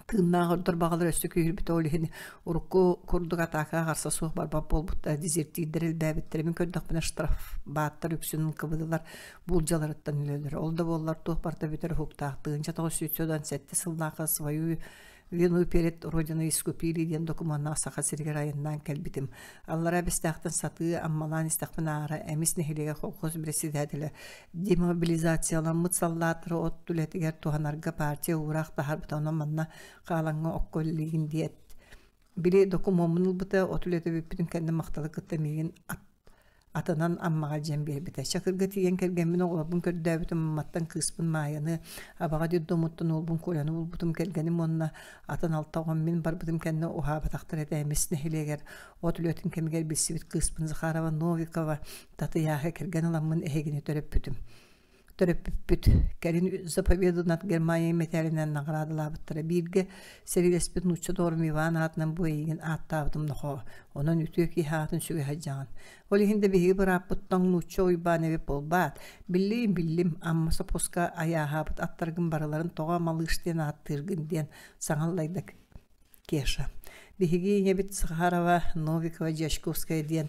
тыыннаах ордор баҕалар өссө күүһүрбүтэ ол иһин урукку курдук атаакаҕа харса суох барбат буолбуттара дезертирдэр элбээбиттэрэ мин көрдөхпүнэ штрафбааттар үксүн кыбыдылар буулдьаларыттан өлөллөр ол да буоллар туох барыта бүтэр уһуктаах 1997 сыллаахха свою Вину перед Родиной искупили диэн докумуоннаах Саха сиригэр айаннаан кэлбитим. Аллараа Бэстээхтэн сатыы Аммалаан истэхпин аара Эмис нэһилиэгэ колхоз председателэ демобилизацияламмыт саллааттары от үлэтигэр туһанарга партия уураах таһаарбыта онон манна хаалаҥҥа окко үлэлиигин диэт били докумуоммун ылбыта от үлэтэ бүппүтүн кэннэ махталы кытта миигин атынан Аммаҕа дьэн биэрбитэ. Чакырга тиийэн кэргэммин оҕолорбун көрдөөбүтүм, Амматтан кыыспын Маайаны, абаҕа детдомуттан уолбун Коляны булбутум, кэргэним уонна атын алта оҕом мин барбытым кэннэ уһаабатахтар этэ Эмис нэһилиэгэр от үлэтин кэмигэр билсибит кыыспын Захарова Новикова Татыйааһы кэргэн ыламмын эһигини төрөппүтүм төрөппүппүт. Кэлин «За победу над Германией» мэтээлинэн наҕараадалаабыттара. Бииргэ сэриилэспит нуучча доҕорум Иван аатынан бу эйигин ааттаабытым нохоо. Онон үтүө киһи аатын сүгэ сылдьаҕын. Ол иһин да биһиги бырааппыт тоҥ нуучча Уйбаан эбит буолбаат. Биллиим, биллим, Амма сопхуоска айааһаабыт аттаргын барыларын тоҕо Малыш диэн ааттыыргын диэн саҥа аллайда Кеша. Биһиги ийэбит Захарова, Новикова, Дьячковская диэн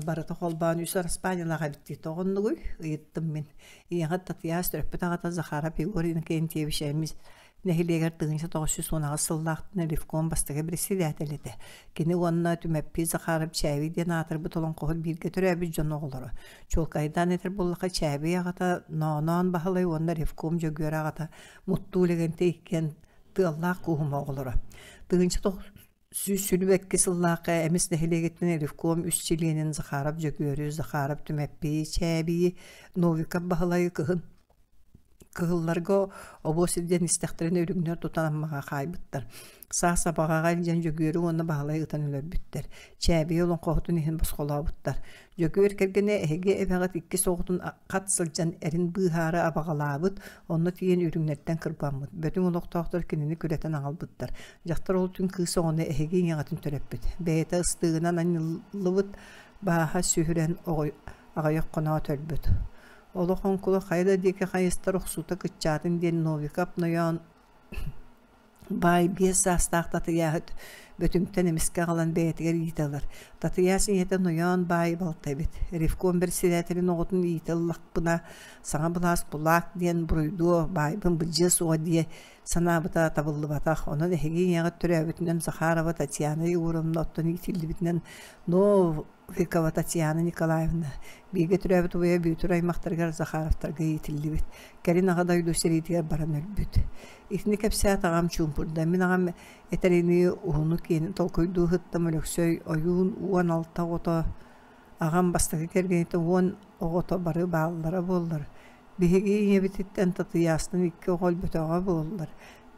барыта холбоон үс араспаанньалаах эбит дии. Тоҕо оннугуй? ыйыттым мин. Ийэҕит Татыйаас төрөппүт аҕата Захаров Егор Иннокентьевич эмис нэһилиэгэр 1918 сыллаахтан ревком бастакы председателэ этэ. Кини уонна Түмэппий Захаров Чээбий диэн аатырбыт олоҥхоһут бииргэ төрөөбүт дьон оҕолоро. Чуолкайдаан этэр буоллахха, Чээбий аҕата Нооноон Баһылай уонна ревком Дьөгүөр аҕата Муттуу Лэгэнтэй иккиэн тыаллаах кууһума оҕолоро. 1922 сыллаахха Эмис нэһилиэгиттэн ревком үс чилиэнин Захаров Дьөгүөрү, Захаров Түмэппийи, Чээбийи, Новиков Баһылайы кыһын Кыһылларга обуос илдьэн истэхтэринэ үрүҥнэр тутан Аммаҕа хаайбыттар. Саас Абаҕаҕа илдьэн Дьөгүөрү уонна Баһылайы ытан өлөрбүттэр. Чээбийи олоҥхоһутун иһин босхолообуттар. Дьөгүөр кэргэнэ эһиги эбэҕит иккис оҕотун хат сылдьан эрин быыһаары абаҕалаабыт, онно тиийэн үрүҥнэртэн кырбаммыт. Бөтүҥ олохтоохтор кинини күрэтэн аҕалбыттар. Дьахтар ол түн кыыс оҕону эһиги ийэҕитин төрөппүт. Бэйэтэ ыстыыгынан анньыллыбыт бааһа сүһүрэн аҕыйах хоноот өлбүт. Олох оҥкула хайа да диэки хайыстар охсуута кыччаатын диэн Новиков нойоон баай биэс саастаах Татыйааһы Бөтүҥтэн эмискэ аҕалан бэйэтигэр иитэ ылар. Татыйаас ийэтэ нойоон баай балта эбит. Ревком бэрэссэдээтэлин оҕотун иитэ ыллахпына, саҥа былаас кулаак диэн буруйдуо, баайбын былдьыа суоҕа диэ санаабыта табыллыбатах. Онон эһиги ийэҕит төрөөбүтүнэн Захарова Татьяна Егоровна оттон иитиллибитинэн Нов Векова Татьяна Николаевна бииргэ төрөөбүт убайа Бүөтүр аймахтарыгар Захаровтарга иитиллибит. Кэлин Аҕа дойду сэриитигэр баран өлбүт. Итини кэпсээт аҕам чуумпурда. Мин аҕам этэринии уһуну-киэни толкуйдуу сыттым Өлөксөй ойуун 16 оҕото, аҕам бастакы кэргэнитэ уон оҕото бары бааллара буоллар, Биһиги ийэбититтэн Татыйаастан икки оҕо өлбөтөҕө буоллар,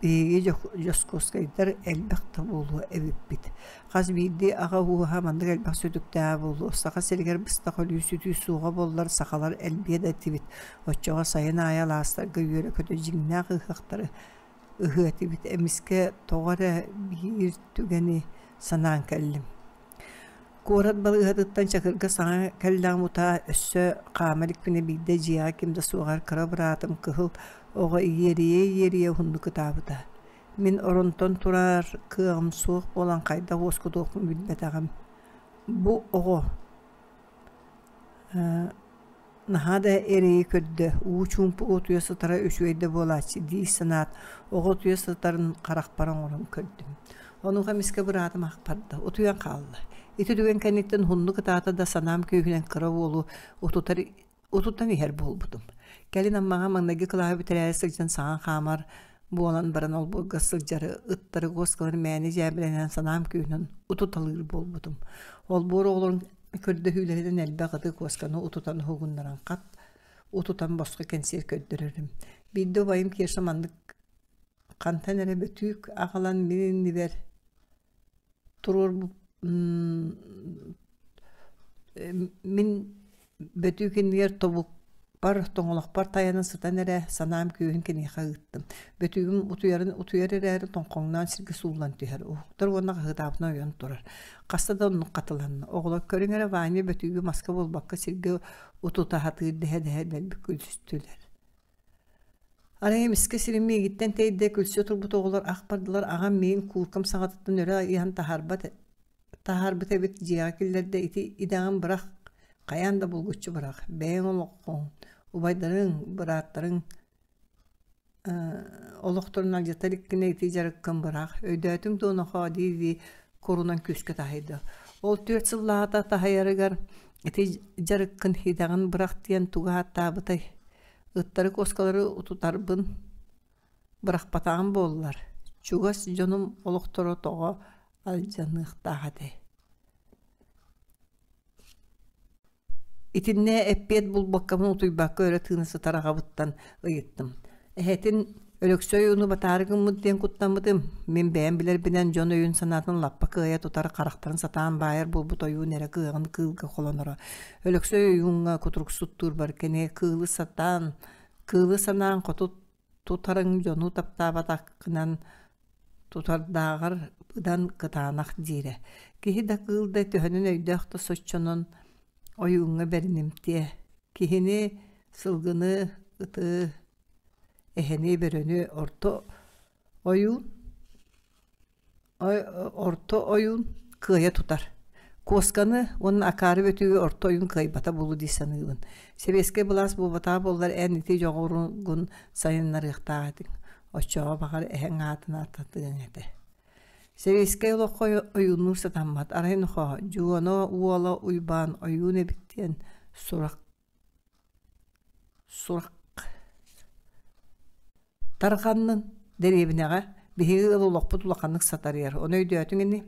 биһиги Дьоскуоскайдар элбэх да буолуо эбиппит. Хас биирдии аҕа ууһа маннык элбэх сүтүктээҕэ буолуо. Саха сиригэр быстах өлүү-сүтүү суоҕа буоллар, сахалар элбиэ да этибит. Оччоҕо сайын аайы алаастарга үөрэ-көтө дьиҥнээх ыһыахтары ыһыа этибит. Эмискэ тоҕо эрэ биир түгэни санаан кэллим. Куорат балыыһатыттан Чакырга саҥа кэллэҕим утаа өссө хаама иликпинэ биирдэ дьиэҕэ ким да суоҕар кыра быраатым кыһыл оҕо иэрийэ-иэрийэ уһуннук ытаабыта. Мин оронтон турар кыаҕым суох буолан хайдах уоскутуохпун билбэтэҕим. Бу оҕо Наһаа да эрэйи көрдө, уу чуумпу утуйа сытара үчүгэй да буолааччы дии санаат, оҕо утуйа сытарын харахпар оҥорон көрдүм. Онуоха эмискэ быраатым ахпарда, утуйан хаалла. Ити түгэн кэнниттэн уһуннук ытаата да санаам күүһүнэн кыра уолу утутар утутан иһэр буолбутум. Кэлин Аммаҕа маҥнайгы кылааһы бүтэрээри сылдьан саҥа хаамар буолан баран олбуорга сылдьары, ыттары, куоскалары мээнэ дьээбэлэнэн санаам күүһүнэн утуталыыр буолбутум. Олбуор оҕолорун Көрдөһүүлэринэн элбэх ыты куосканы утутан уһугуннаран хат утутан босхо кэнсиэр көрдөрөрүм. Биирдэ убайым Кеша маннык хантан эрэ бөтүүк аҕалан мин иннибэр туруорбут мин Бөтүүк иннигэр тобукпар, тоҥолохпор тайанан сытан эрэ, санаам күүһүн киниэхэ ыыттым. Бөтүүгүм утуйарын утуйар эрээри тоҥхоҥноон сиргэ сууллан түһэр, уһуктар уонна хаһыытаабытынан ойон турар. Хаста да оннук хатыланна. Оҕолор көрүҥ эрэ Ваня бөтүүгү маска буолбакка сиргэ утута сатыыр дэһэ-дэһэ дэлби күлүстүлэр. Арай эмискэ сирим миигиттэн тэйдэ, күлсэ турбут оҕолор ах бардылар, аҕам миигин кууркам саҕатыттан өрө ыйан таһаарбат таһаарбыт эбит дьиэҕэ киллэрдэ ити идэҕин бырах хайаан да булгуччу бырах бэйэҥ олоххуҥ убайдарыҥ бырааттарыҥ олохторун алдьата иликкинэ ити дьарыккын бырах өйдөөтүҥ дуо нохоо дии-дии курунан күүскэ таһыйда ол түөрт сыллааҕыта таһыйарыгар ити дьарыккын идэҕин бырах диэн тугу ааттаабытай ыттары куоскалары утутарбын бырахпатаҕым буоллар чугас дьонум олохторо тоҕо алдьаныахтаах этэй Итиннэ эппиэт булбаккабын утуйбакка өрө тыына сытар аҕабыттан ыйыттым. Эһэтин Өлөксөй ууну батаары гыммыт диэн куттаммытым. Мин бэйэм билэрбинэн дьон өйүн-санаатын лаппа кыайа тутар харахтарын сатаан баайар буолбут ойуун эрэ кыаҕын кыылга холоноро. Өлөксөй ойууҥҥа кутуруксуттуурбар кини кыылы сатаан, кыылы санаан хоту тутарыҥ дьону таптаабатаххынан тутардааҕар быдан кытаанах диирэ. Киһи да кыыл да төһөнөн өйдөөх да соччонон ойууҥҥа бэринимтиэ. Киһини, сылгыны, ыты, эһэни, бөрөнү орто ойуун. Орто ойуун кыайа тутар. Куосканы уонна акаары бөтүүгү орто ойуун кыайбата буолуо дии саныыбын. Сэбиэскэй былаас буолбатаҕа буоллар эн ити дьоҕуругун сайыннарыахтаах этиҥ. Оччоҕо баҕар эһэҥ аатын ааттатыаҥ этэ. Сэбиэскэй олоххо ойууннуур сатаммат. Арай нохоо, Дьуона уола Уйбаан ойуун эбит диэн сурах сурах Тарҕаннын, дэриэбинэҕэ биһиги ыал олохпут улаханнык сатарыйар, ону өйдөөтүҥ ини?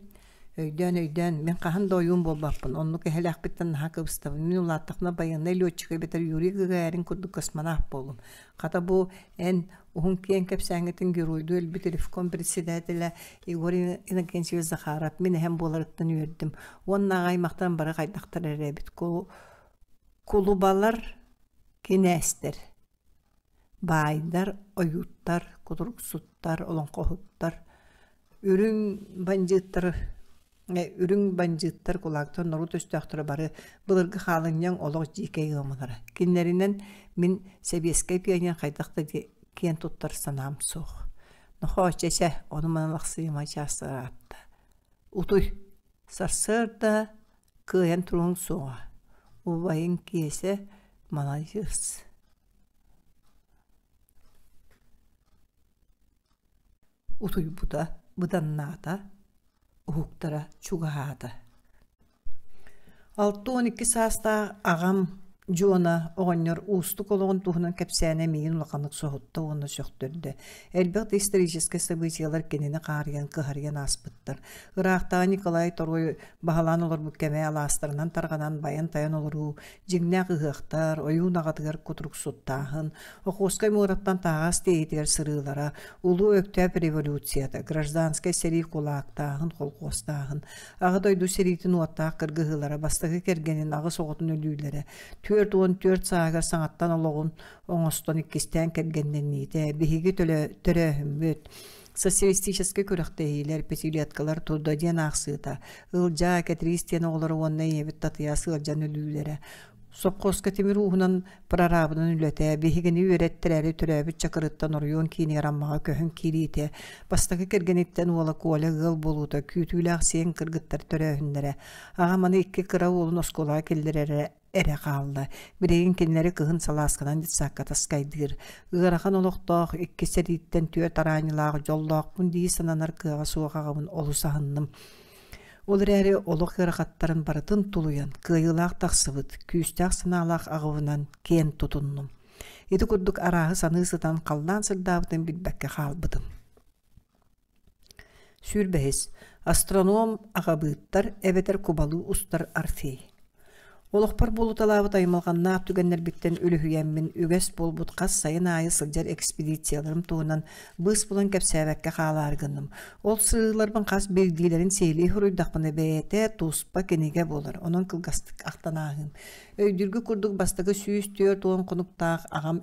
Өйдөөн-өйдөөн, мин хаһан да ойуун буолбаппын, оннук эһэлээхпиттэн наһаа кыбыстабын. Мин улааттахпына байыаннай летчик эбэтэр Юрий Гагарин курдук космонавт буолуом. Хата бу эн уһун киэҥ кэпсээҥҥитин геройдуу өлбүт ревком председателэ Егор Иннокентьевич Захаров мин эһэм буоларыттан үөрдүм. Уонна аҕа аймахтарым бары хайдахтар эрэ эбит. Кулубалар, кинээстэр Баайдар, ойууттар, кутуруксуттар, олоҥхоһуттар, үрүҥ бандьыыттар үрүҥ бандьыыттар кулаактар норуот өстөөхтөрө бары былыргы хаалынньаҥ олох дьиикэй ыамалара. Кинилэринэн мин сэбиэскэй пионер хайдах да киэн туттар санаам суох. Нохоо чэ-чэ, ону-маны лахсыйыма чаас ыраатта. Утуй, сарсыарда кыайан туруоҥ суоҕа. Убайыҥ Киэсэ маладьыас. Утуйбута быданнаата, уһуктара чугаһаата. 62 саастаах аҕам Дьуона оҕонньор уустук олоҕун туһунан кэпсээнэ миигин улаханнык соһутта уонна сөхтөрдө. Элбэх да историческай событиелар кинини хаарыйан, кыһарыйан ааспыттар. Ыраахтааҕы Николай Торуой баһылаан олорбут кэмэ алаастарынан тарҕанан байан-тайан олоруу, дьиҥнээх ыһыахтар, ойуун аҕатыгар кутуруксуттааһын, Охуоскай муораттан таһаҕас тиэйиитигэр сырыылара, Улуу Өктөөп революцията, гражданскай сэрии кулаактааһын, холхуостааһын, Аҕа дойду сэриитин уоттаах кыргыһыылара, бастакы кэргэнин аҕыс оҕотун өлүүлэрэ, 44 сааһыгар саҥаттан олоҕун оҥостон иккистээн кэргэннэниитэ, биһиги төрөөһүммүт, социалистическай күрэхтэһиилэр, пятилеткалар труда диэн аахсыыта, Ылдьаа, Кэтириис диэн оҕолоро уонна ийэбит Татыйаас ыалдьан өлүүлэрэ, сопхуоска тимир ууһунан прорабынан үлэтэ, биһигини үөрэттэрээри төрөөбүт Чакырыттан оройуон киинигэр Аммаҕа көһөн киириитэ, бастакы кэргэниттэн уола Коля ыал буолуута, күүтүүлээх сиэн кыргыттар төрөөһүннэрэ, аҕам аны икки кыра уолун оскуолаҕа киллэрэрэ эрэ хаалла. Билигин кинилэри кыһын салаасканан детсадка таскайдыыр. Ыарахан олохтоох, икки сэрииттэн түөрт араанньылаах дьоллоохпун дии сананар кыаҕа суох аҕабын олус аһынным. Ол эрээри олох ыарахаттарын барытын тулуйан, кыайыылаах тахсыбыт, күүстээх санаалаах аҕабынан киэн тутуннум. Ити курдук арааһы саныы сытан халлаан сырдаабытын билбэккэ хаалбытым. Сүүрбэһис. Астроном аҕабыыттар эбэтэр кубалыы устар Орфей. Олохпор буолуталаабыт аймалҕаннаах түгэннэрбиттэн үлүһүйэммин үгэс буолбут хас сайын аайы сылдьар экспедицияларым туһунан быыс булан кэпсээбэккэ хаалаары гынным. Ол сырыыларбын хас биирдиилэрин сиһилии суруйдахпына бэйэтэ туспа кинигэ буолар, онон кылгастык ахтан ааһыым. Өйдүүргүт курдук бастакы 140 хонуктаах аҕам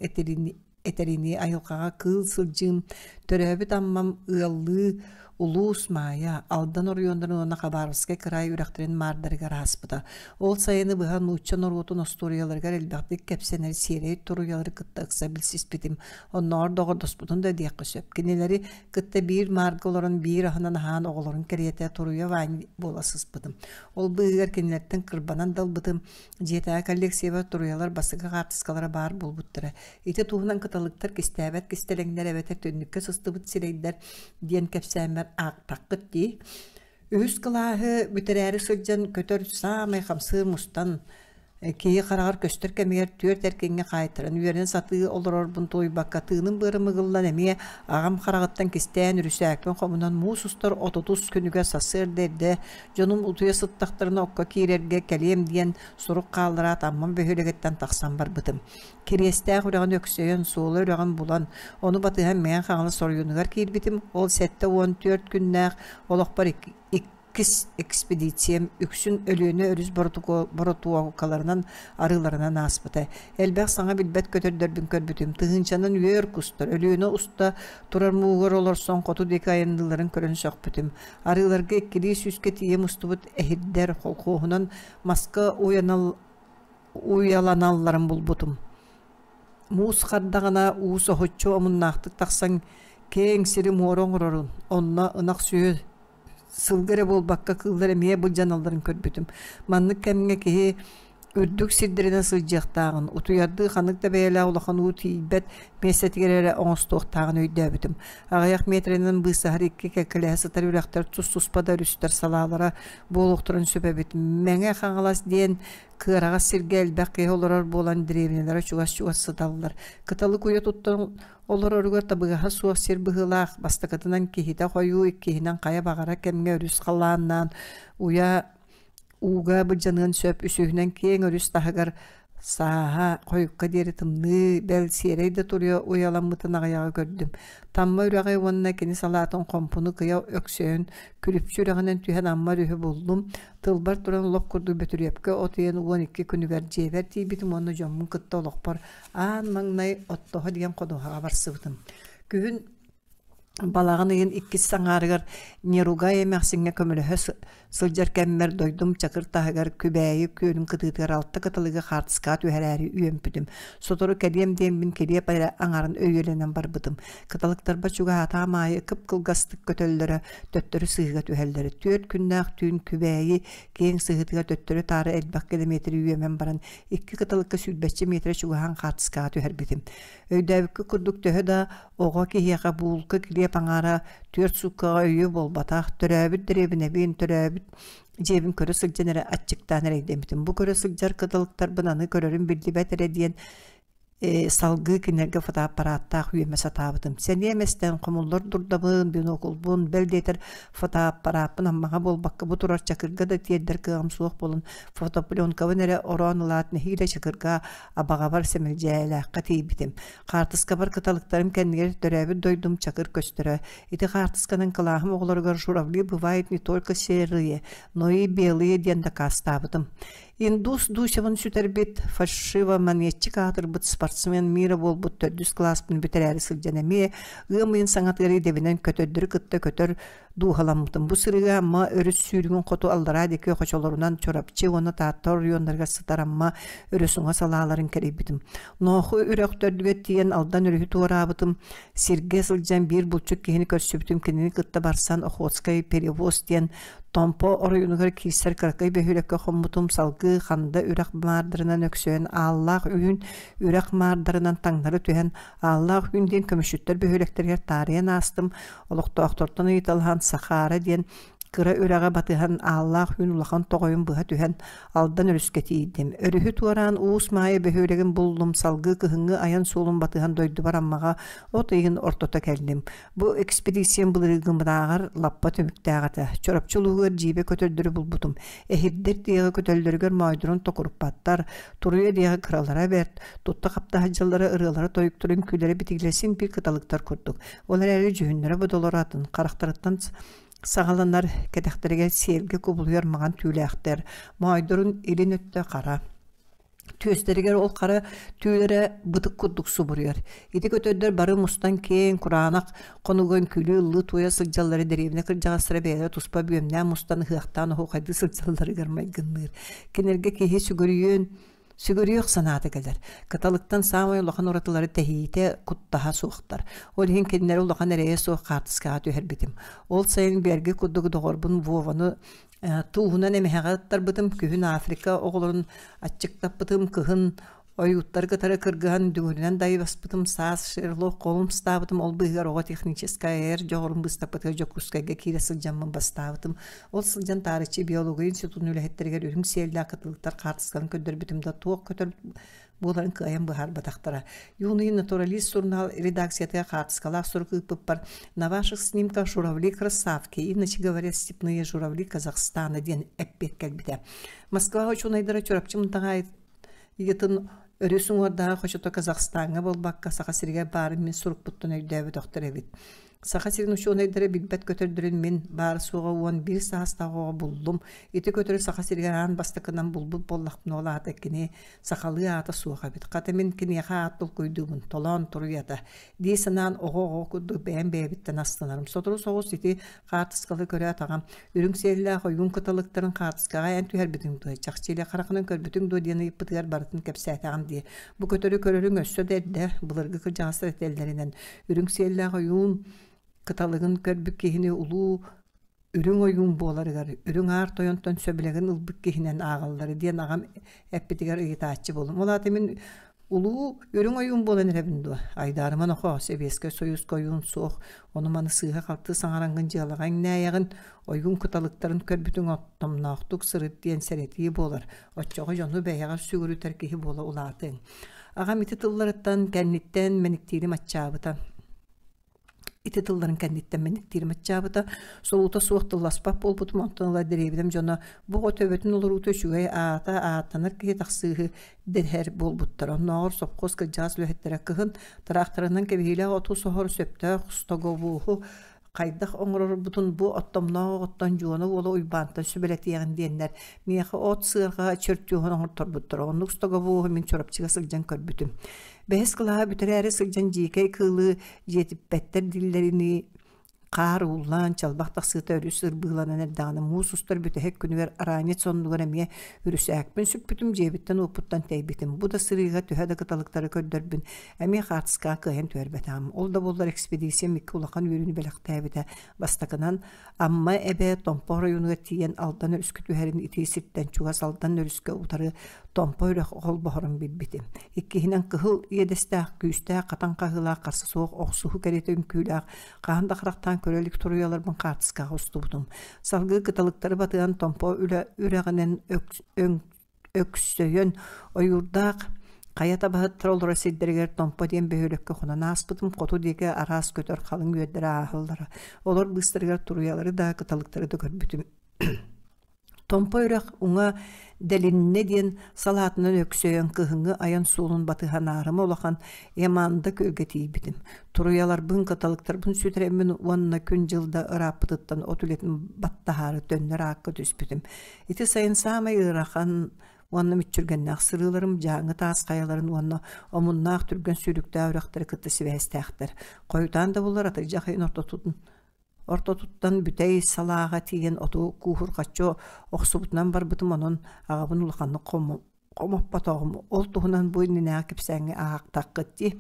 этэринии айылҕаҕа кыыл сылдьыым, төрөөбүт Аммам ыаллыы улуус Маайа, Алдан оройуоннарын уонна Хабаровскай кыраай үрэхтэрин маардарыгар ааспыта. Ол сайыны быһа нуучча норуотун остуоруйаларыгар элбэхтик кэпсэнэр сиэрэй туруйалары кытта ыкса билсиспитим. Оннооҕор доҕордоспутун да диэххэ сөп. Кинилэри кытта биир маарга олорон биир аһынан аһаан оҕолорун кэриэтэ туруйа Ваня буола сыспытым. Ол быыһыгар кинилэртэн кырбанан да ылбытым, Дьиэтээҕи коллекцияба туруйалар бастакы хаартыскалара баар буолбуттара. Ити туһунан кыталыктар кистээбэт кистэлэҥнэр эбэтэр түннүккэ сыстыбыт сирэйдэр диэн кэпсээммэр аахтаххыт дии. Үһүс кылааһы бүтэрээри сылдьан көтөр саамай хамсыыр мустан киһи хараҕар көстөр кэмигэр түөрт эркиҥҥэ хаайтаран үөрэнэ сатыы олорорбун тулуйбакка тыыным-быарым ыгыллан эмиэ аҕам хараҕыттан кистээн үрүсээкпин хомунан муус устар отутус күнүгэр сарсыарда эрдэ Дьонум утуйа сыттахтарына окко киирэргэ кэлиэм диэн сурук хааллараат Аммам бөһүөлэгиттэн тахсан барбытым. Кириэстээх үрэҕин өксөйөн, Суола үрэҕин булан, ону батыһан Мэҥэ Хаҥалас оройуонугар киирбитим. Ол 74 күннээх олохпор иккис экспедициям үксүн Өлүөнэ өрүс боротуокаларынан арыыларынан ааспыта. Элбэх саҥа билбэт көтөрдөрбүн көрбүтүм. Тыһыынчанан үөр кустар Өлүөнэ уста турар муугар олорсон хоту диэки айанныылларын көрөн сөхпүтүм. Арыыларга иккилии сүүскэ тиийэ мустубут эһирдэр колхуоһунан маска уйаланалларын булбутум. Муус хардаҕына уу соһуччу омуннаахтык тахсан киэҥ сири муора оҥорорун, онно ынах сүөһү Сылгы эрэ буолбакка кыыллар эмиэ былдьаналларын көрбүтүм. Маннык кэмҥэ киһи үрдүк сирдэринэн сылдьыахтааҕын, утуйардыы ханнык да бэйэлээх улахан уу тиийбэт миэстэтигэр эрэ оҥостуохтааҕын өйдөөбүтүм. Аҕыйах миэтэрэнэн быысаһар икки кэккэлэһэ сытар үрэхтэр тус-туспа да өрүстэр салаалара буолуохтарын сөп эбит. Мэҥэ Хаҥалас диэн кыараҕас сиргэ элбэх киһи олорор буолан дэриэбинэлэрэ чугас-чугас сыталлар. Кыталык уйа туттан олороругар табыгаһа суох сир быһыылаах, бастакытынан киһитэ хойуу, иккиһинэн хайа баҕарар кэмҥэ өрүс халааннаан уйа ууга былдьаныан сөп, үсүһүнэн киэҥ өрүс таһыгар сааһа хойукка диэри тымныы, бэл сиэрэй да туруйа уйаламмытын аҕыйаҕы көрдүм. Тамма үрэҕи уонна кини салаатын хомпуну кыйа өксөйөн, Күлүпчү үрэҕинэн түһэн Амма өрүһү буллум. Тылбар туран лоп курдук Бөтүрүөпкэ от ыйын 12 күнүгэр дьиэбэр тиийбитим уонна дьоммун кытта олохпор аан маҥнай оттоһо диэн ходуһаҕа барсыбытым. Күһүн балаҕан ыйын иккис саҥаарыгар Неругай эмээхсиҥҥэ көмөлөһө сылдьар кэммэр дойдум Чакыр таһыгар Күбээйи күөлүн кытыытыгар алта кыталыгы хаартыскаҕа түһэрээри үөмпүтүм. Сотору кэлиэм диэммин килиэп эрэ аҥарын өйүөлэнэн барбытым. Кыталыктарбар чугаһаатаҕым аайы кып-кылгастык көтөллөрө, төттөрү сыһыыга түһэллэрэ. Түөрт күннээх түүн Күбээйи киэҥ сыһыытыгар төттөрү-таары элбэх километры үөмэн баран икки кыталыкка сүүрбэччэ миэтэрэ чугаһаан хаартыскаҕа түһэрбитим. Өйдөөбүккэ курдук төһө да оҕо киһиэхэ буулка килиэп аҥаара түөрт сууккаҕа өйүө буолбатах, төрөөбүт дэриэбинэбин, төрөөбүт дьиэбин көрө сылдьан эрэ аччыктаан эрэйдэммитим. Бу көрө сылдьар кыталыктарбын аны көрөрүм биллибэт эрэ диэн салгыы кинилэргэ фотоаппараттаах үөмэ сатаабытым. Сэниэм эстэн хомуллар дурдабын, бинокулбун, бэл диэтэр фотоаппарааппын Аммаҕа буолбакка бу турар Чакырга да тиэрдэр кыаҕым суох буолан фотопленкабын эрэ ороон ылаат нэһиилэ Чакырга абаҕабар Сэмэлдьээлээххэ тиийбитим. Хаартыскабар кыталыктарым кэннигэр төрөөбүт дойдум Чакыр көстөрө. Ити хаартысканан кылааһым оҕолоругар «Журавли бывают не только серые, но и белые» диэн дакаастаабытым. Индус Дусевын сүтэрбит, фальшивомонетчик аатырбыт спортсмен мира буолбут төрдүс кылааспын бүтэрээри сылдьан эмиэ ыам ыйын саҥатыгар идэбинэн көтөрдөрү кытта көтөр дууһаламмытым. Бу сырыыга Амма өрүс сүүрүгүн хоту аллараа диэки хочолорунан Чурапчы уонна Таатта оройуоннарыгар сытар Амма өрүс уҥа салааларын кэрийбитим. Нооху үрэх төрдүгэр тиийэн Алдан өрүһү туораабытым. Сиргэ сылдьан биир булчут киһини көрсүбүтүм. Кинини кытта барсан Охотскай перевоз диэн Томпо оройуонугар киирсэр кыракый бөһүөлэккэ хоммутум, салгыы Ханда үрэх маардарынан өксөйөн, Ааллаах Үүн үрэх маардарынан таҥнары түһэн, Ааллаах Үүн диэн көмүсчүттэр бөһүөлэктэригэр таарыйан аастым, олохтоохтортон ыйыталаһан Сахаара диэн кыра үрэҕи батыһан Ааллаах Үүн улахан тоҕойун быһа түһэн Алдан өрүскэ тиийдим. Өрүһү туораан Уус Маайа бөһүөлэгин буллум, салгыы кыһыҥҥы айан суолун батыһан дойдубар Аммаҕа от ыйын ортото кэллим. Бу экспедициям былырыыҥҥыбынааҕар лаппа түмүктээх этэ. Чурапчы улууһугар дьиибэ көтөрдөрү булбутум. Эһирдэр диэҕи көтөллөрүгэр моойдорун токуруппаттар, туруйа диэҕи кыралара бэрт, тутта-хапта сылдьаллара ырыалара-тойуктара, үҥкүүлэрэ-битиилэрэ син биир кыталыктар курдук. Ол эрээри дьүһүннэрэ-бодолоро атын, харахтарыттан саҕаланар, кэтэхтэригэр сиэлгэ кубулуйар маҥан түүлээхтэр, моойдорун илин өттө хара. Түөстэригэр ол хара түүлэрэ бытык курдук субуруйар. Ити көтөрдөр бары мустан киэҥ, кураанах хонууга үҥкүүлүү ыллыы-туойа сылдьаллара дэриэбинэ кырдьаҕастара бэйэлэрэ туспа бүөмнээн мустан ыһыахтаан оһуохайдыы сылдьалларыгар майгынныыр. Кинилэргэ киһи сүгүрүйүөн сүгүрүйүөх санаата кэлэр. Кыталыктан саамай улахан уратылары тэһиитэ, куттаһа суохтар. Ол иһин кинилэри улахан эрэйэ суох хаартыскаҕа түһэрбитим. Ол сайын бэрги курдук доҕорбун Вованы Тууһунан эмэһэҕэ ыттарбытым, күһүн Африка оҕолорун аччыктаппытым, кыһын ойууттары кытары кыргыһан дүҥүрүнэн дайбаспытым, саас Шерлок Холмстаабытым, ол быыһыгар оҕо техническай айар дьоҕурун быыстапкатыгар Дьокуускайга киирэ сылдьаммын бастаабытым. Ол сылдьан таарыччы биология институтун үлэһиттэригэр үрүҥ сиэллээх кытылыктар хаартыскаларын көрдөрбүтүм да туох көтөр буоларын кыайан быһаарбатахтара. «Юный натуралист» сурунаал редакциятыгар хаартыскалаах сурук ыыппыппар «На ваших снимках журавли красавки, иначе говоря, степные журавли Казахстана» диэн эппиэт кэлбитэ. Москваҕа учуонайдара Чурапчы Мынтаҕаайытын өрүс уҥуордааҕы хочото Казахстаҥҥа буолбакка, Саха сиригэр баарын мин сурукпуттан өйдөөбөтөхтөр эбит. Саха сирин учуонайдара билбэт көтөрдөрүн мин баар-суоҕа 11 саастаах оҕо буллум. Ити көтөрү Саха сиригэр аан бастакынан булбут буоллахпына, ол аата кини сахалыы аата суох эбит. Хата мин киниэхэ аат толкуйдуубун, толоон туруйата дии санаан оҕо-оҕо курдук бэйэм бэйэбиттэн астынарым. Сотору соҕус ити хаартыскалы көрөөт аҕам үрүҥ сиэллээх ойуун кыталыктарын хаартыскаҕа эн түһэрбитиҥ дуо, чахчы илэ харахынан көрбүтүҥ дуо диэн ыйыппытыгар барытын кэпсээтэҕим дии. Бу көтөрү көрөрүҥ өссө да эрдэ, былыргы кырдьаҕастар этэллэринэн, үрүҥ сиэллээх ойуун кыталыгын көрбүт киһини улуу Үрүҥ ойуун буоларыгар Үрүҥ Аар Тойонтон сөбүлэҥин ылбыт киһинэн ааҕаллара диэн аҕам эппитигэр ыйытааччы буоллум. Ол аата мин улуу үрүҥ ойуун буолан эрэбин дуо? Айдаарыман охоо, Сэбиэскэй Сойууска ойуун суох, ону-маны сыыһа-халты саҥараҥҥын дьыалаҕа иҥнээйэҕин, ойуун кыталыктарын көрбүтүҥ оттомноохтук сырыт диэн сэрэтии буолар, оччоҕо дьону бэйэҕэр сүгүрүтэр киһи буола улаатыаҥ. Аҕам ити тылларыттан кэнниттэн мэниктиирим аччаабыта. Ити тылларын кэнниттэн мэниктиирим аччаабыта, солуута суох тылласпат буолбутум, онтон ыла дэриэбинэм дьоно бу оҕо төбөтүн олоруута үчүгэй аата ааттанар киһи тахсыыһы дэһэр буолбуттара. Оннооҕор сопхуос кырдьаҕас үлэһиттэрэ кыһын тыраахтарынан кэбиһиилээх оту соһор сөптөөх стоговуоһу хайдах оҥорорбутун бу оттомноох оҕоттон Дьуона уола Уйбаантан сүбэлэтиэҕин диэннэр миэхэ от сыарҕа чертеһун оҥорторбуттара. Оннук стоговуоһу мин Чурапчыга сылдьан көрбүтүм. Бэһис кылааһы бүтэрээри сылдьан дьиикэй кыылы дьиэтиппэттэр дииллэринии хаар ууллаан, чалбах тахсыыта өрүс ырбыыланан эрдэҕинэ муус устар бүтэһик күнүгэр араанньыт соннугар эмиэ үрүсээкпин сүкпүтүм, дьиэбиттэн-уоппуттан тэйбитим. Бу да сырыыга төһө да кыталыктары көрдөрбүн, эмиэ хаартыскаҕа кыайан түһэрбэтэҕим. Ол да буоллар экспедициям икки улахан үөрүүнү бэлэхтээбитэ. Бастакынан, Амма эбэ Томпо оройуонугар тиийэн Алдан өрүскэ түһэрин итии сиртэн чугас Алдан өрүскэ утары Томпо үрэх холбоһорун билбитим. Иккиһинэн кыһыл иэдэстээх, күүстээх хатан хаһыылаах харса суох охсуһуу кэриэтэ үҥкүүлээх, хаһан да харахтаан көрө илик туруйаларбын хаартыскаҕа устубутум. Салгыы кыталыктары батыһан Томпо үлэ үрэҕинэн өксөйөн ойуурдаах хайа табаһыттара олорор сирдэригэр Томпо диэн бөһүөлэккэ хонон ааспытым. Хоту диэки араас көтөр халыҥ үөрдэрэ ааһаллара. Олор быыстарыгар туруйалары да, кыталыктары да көрбүтүм. Томпо үрэх уҥа Дэлиннэ диэн салаатынан өксөйөн кыһыҥҥы айан суолун батыһан аарыма улахан Яманда күөлгэ тиийбитим. Туруйаларбын, кыталыктарбын сүтэрэммин уонна күн-дьыл да ырааппытыттан от үлэтин баттаһаары төннөр аакка түспүтүм. Ити сайын саамай ыарахан уонна мүччүргэннээх сырыыларым Дьааҥы таас хайаларын уонна омуннаах түргэн сүүрүктээх үрэхтэри кытта сибээстээхтэр. Хойутаан да буллар атырдьах ыйын ортотун Ортотуттан бүтэй салааҕа тиийэн оту кууһурҕаччы охсубутунан барбытым, онон аҕабын улаханнык хомоппотоҕум. Ол туһунан бу иннинээҕи кэпсээҥҥэ аахтаххыт дии.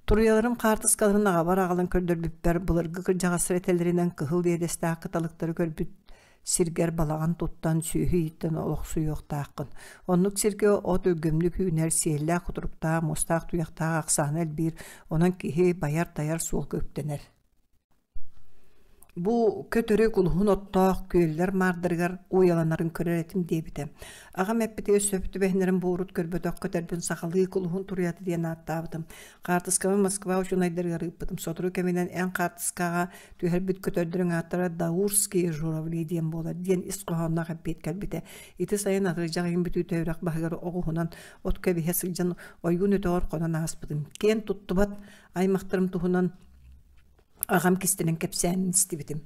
Туруйаларым хаартыскаларын аҕабар аҕалан көрдөрбүппэр былыргы кырдьаҕастар этэллэринэн кыһыл иэдэстээх кыталыктары көрбүт сиргэр балаҕан туттан, сүөһү ииттэн олохсуйуохтааххын. Оннук сиргэ от өлгөмнүк үүнэр, сиэллээх, кутуруктаах, муостаах, туйахтаах ахсаана элбиир, онон киһи байар-тайар суолга үктэнэр. Бу көтөрү кулуһун оттоох күөллэр маардарыгар уйаланарын көрөр этим диэбитэ. Аҕам эппитигэр сөп түбэһиннэрэн бу урут көрбөтөх көтөрбүн сахалыы кулуһун туруйата диэн ааттаабытым. Хаартыскабын Москва учуонайдарыгар ыыппытым. Сотору кэминэн эн хаартыскаҕа түһэрбит көтөрдөрүҥ ааттара Даурские журавли диэн буолар диэн ис хоһоонноох эппиэт кэлбитэ. Ити сайын атырдьах ыйын бүтүүтэ үрэх баһыгар оҕуһунан от кэбиһэ сылдьан ойуун өтөҕөр хонон ааспытым. Киэн туттубат аймахтарым туһунан Аҕам кистэнэн кэпсээнин истибитим.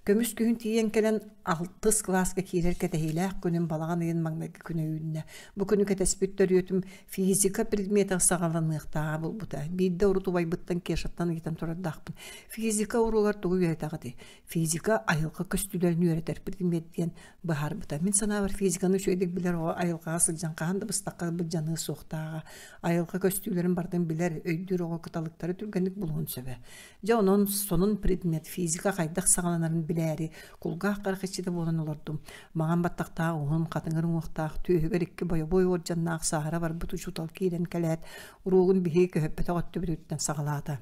Көмүс күһүн тиийэн кэлэн алтыс кылааска киирэр кэтэһиилээх күнүм балаҕан ыйын маҥнайгы күнэ үүннэ. Бу күнү кэтэспит төрүөтүм физика предметэ саҕаланыахтааҕа буолбута. Биирдэ урут убайбыттан Кешаттан ыйытан турардаахпын. Физика уруогар тугу үөрэтэҕитий? Физика айылҕа көстүүлэрин үөрэтэр предмет диэн быһаарбыта. Мин санаабар физиканы үчүгэйдик билэр оҕо айылҕаҕа сылдьан хаһан да быстахха былдьаныа суохтааҕа. Айылҕа көстүүлэрин барытын билэр, өйдүүр оҕо кыталыктары түргэнник булуон сөбө. Дьэ онон сонун предмет физика хайдах саҕаланарын билээри кулгаах харах иччитэ буолан олордум. Маҥан баттахтаах уһун, хатыҥыр уҥуохтаах, түөһүгэр икки бойобуой уордьаннаах сааһыра барбыт учуутал киирэн кэлээт, уруогун биһиги көһөппөтөх өттүбүтүттэн саҕалаата.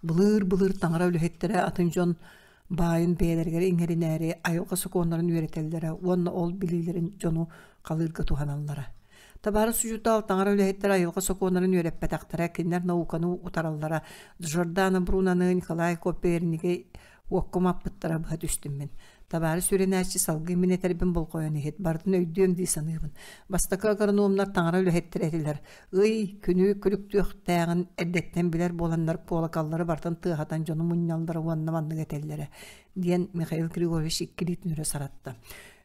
Былыыр-былыр таҥара үлэһиттэрэ атын дьон баайын бэйэлэригэр иҥэринээри айылҕа сокуоннарын үөрэтэллэрэ уонна ол билиилэрин дьону халыырга туһаналлара. Табаарыс учуутал таҥара үлэһиттэрэ айылҕа сокуоннарын үөрэппэтэхтэрэ, кинилэр науканы утараллара. Джордано Бруноны, Николай Коперниги Уокка умаппыттара быһа түстүм мин. Табаарыс үөрэнээччи салгыы мин этэрбин болҕойон иһит, барытын өйдүөм дии саныыбын. Бастакы агрономнар таҥара үлэһиттэрэ этилэр. Ый, күнү күлүктүөхтээҕин эрдэттэн билэр буоланнар куолакаллары барытын тыаһатан дьону мунньаллара уонна маннык этэллэрэ, диэн Михаил Григорьевич икки илиитин өрө саратта.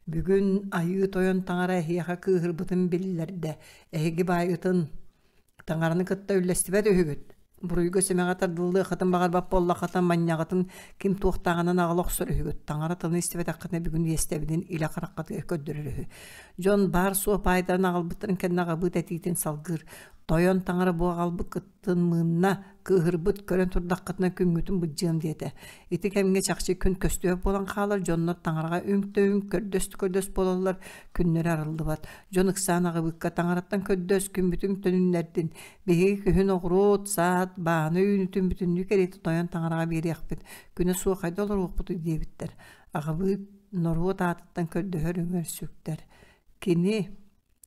Бүгүн Айыы Тойон таҥара эһиэхэ кыыһырбытын биллэрдэ. Эһиги баайгытын Таҥараны кытта үллэстибэт үһүгүт. Буруйга-сэмэҕэ тардыллыаххытын баҕарбат буоллаххытына манньаҕытын ким туохтааҕынан аҕала охсор үһүгүт. Таҥара тылын истибэтэххитинэ бүгүн иэстэбилин илэ хараххытыгар көрдөрөр үһү. Дьон баар-суох баайдарын аҕалбыттарын кэннэ аҕабыыт этиитин салгыыр. Тойон таҥара бу аҕалбыккытын мыынна, Кыыһырбыт, көрөн турдаххытына күҥҥүтүн былдьыам диэтэ. Ити кэмҥэ чахчы күн көстүбэт буолан хаалар, дьоннор таҥараҕа үҥ да үҥ, көрдөс да көрдөс буолаллар, күннэрэ арыллыбат. Дьон ыксаан аҕабыыкка таҥараттан көрдөс, күммүтүн төнүннэрдин. Биһиги күһүн оҕуруот, саад, бааны үүнүүтүн бүтүннүү кэриэтэ тойон таҥараҕа биэриэхпит, күнэ суох хайда олоруохпутуй диэбиттэр. Аҕабыыт норуот аатыттан көрдөһөр үҥэр-сүктэр. Кини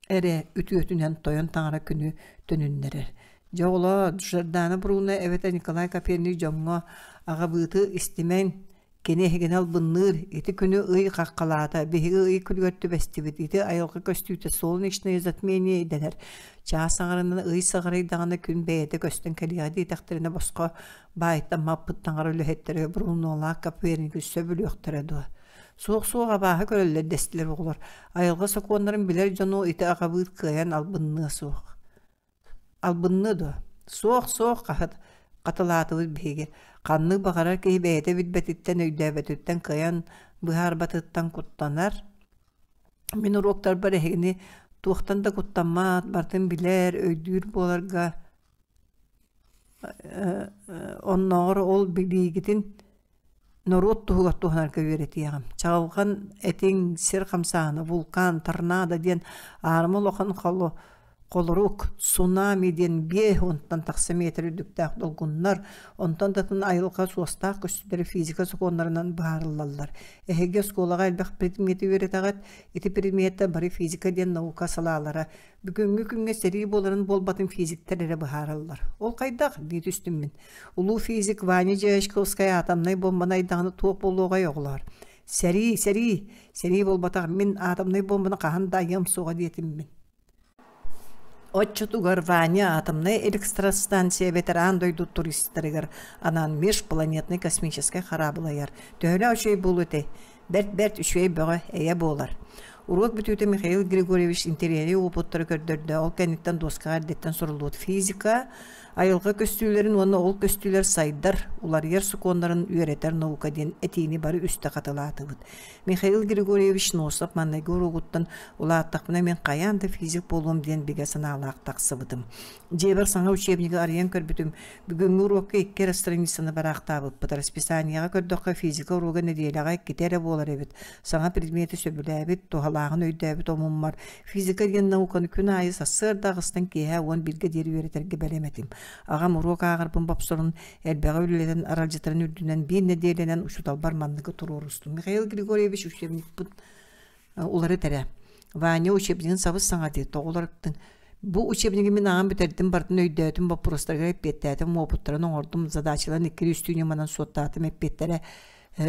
эрэ үтүөтүнэн тойон таҥара күнү төнүннэрэр. Дьэ оҕолоор, Жордана Бруно эбэтэр Николай Коперник дьоҥҥо аҕабыыты истимэҥ, кини эһигини албынныыр, ити күнү ый хаххалаата, биһиги ый күнүгэр түбэстибит, ити айылҕа көстүүтэ солнечное затмение дэнэр. Чаас аҥарынан ый саҕарыйдаҕына күн бэйэтэ көстөн кэлиэҕэ диэтэхтэринэ босхо баайтан маппыт таҥара үлэһиттэрэ Брунолаах Копернигы сөбүлүөхтэрэ дуо? Суох-суох абааһы көрөллөр дэстилэр оҕолор. Айылҕа сокуоннарын билэр дьону ити аҕабыыт кыайан албынныа суох. Албынныа дуо? Суох-суох хаһыт хатылаатыбыт биһиги. Ханнык баҕарар киһи бэйэтэ билбэтиттэн, өйдөөбөтүттэн кыайан быһаарбатыттан куттанар. Мин уруоктарбар эһигини туохтан да куттаммат, барытын билэр, өйдүүр буоларга оннооҕор ол билиигитин норуот туһугар туһанарга үөрэтиэҕим. Чаҕылҕан этиҥ, сир хамсааһына, вулкан, торнадо диэн аарыма улахан холорук, цунами диэн 50-тан тахса миэтэрэ үрдүктээх долгуннар, онтон да атын айылҕа суостаах көстүүлэрэ физика сокуоннарынан быһаарыллаллар. Эһиги оскуолаҕа элбэх предмети үөрэтэҕит, ити предметтэр бары физика диэн наука салаалара. Бүгүҥҥү күҥҥэ сэрии буоларын буолбатын физиктэр эрэ быһаараллар. Ол хайдах? дии түстүм мин. Улуу физик Ваня Дьячковскай атомнай буомбаны айдаҕына туох буолуоҕай оҕолоор? Сэрии, сэрии! Сэрии буолбатах, мин атомнай буомбаны хаһан да айыам суоҕа диэтим мин. Оччотугар Ваня атомнай электростанция эбэтэр аан дойду туристарыгар анаан межпланетный космическай хараабыл айар. Төһөлөөх үчүгэй буолуо этэй? Бэрт-бэрт үчүгэй бөҕө эйэ буолар. Уруок бүтүүтэ Михаил Григорьевич интэриэһинэй уопуттары көрдөрдө, ол кэнниттэн дуоскаҕа эрдэттэн суруллубут физика, айылҕа көстүүлэрин уонна ол көстүүлэр сайдар, уларыйар сокуоннарын үөрэтэр наука диэн этиини бары үстэ хатылаатыбыт. Михаил Григорьевич Носов маҥнайгы уруогуттан улааттахпына мин хайаан да физик буолуом диэн бигэ санаалаах тахсыбытым. Дьиэбэр саҥа учебнигы арыйан көрбүтүм, бүгүҥҥү уруокка икки эрэ страницаны бараахтаабыппыт. Расписаниеҕа көрдөххө, физика уруога нэдиэлэҕэ иккитэ эрэ буолар эбит. Саҥа предмети сөбүлээбит, туһалааҕын өйдөөбүт омуммар физика диэн науканы күн аайы сарсыарда аҕыстан киэһэ 11-гэ диэри үөрэтэргэ бэлэм этим. Аҕам уруок ааҕарбын бопсорун, элбэҕи үлэлэтэн аралдьытарын үрдүнэн биир нэдиэлэнэн учууталбар манныгы туруорустум. Михаил Григорьевич учебникпын уларыт эрэ. Ваня учебнигын сабыс-саҥа дии, тоҕо уларыттыҥ? Бу учебнигы мин аҕам бүтэрдим, барытын өйдөөтүм, боппуруостарга эппиэттээтим, уопуттарын оҥордум, задачаларын иккили үстүү ньыманан суоттаатым, эппиэттэрэ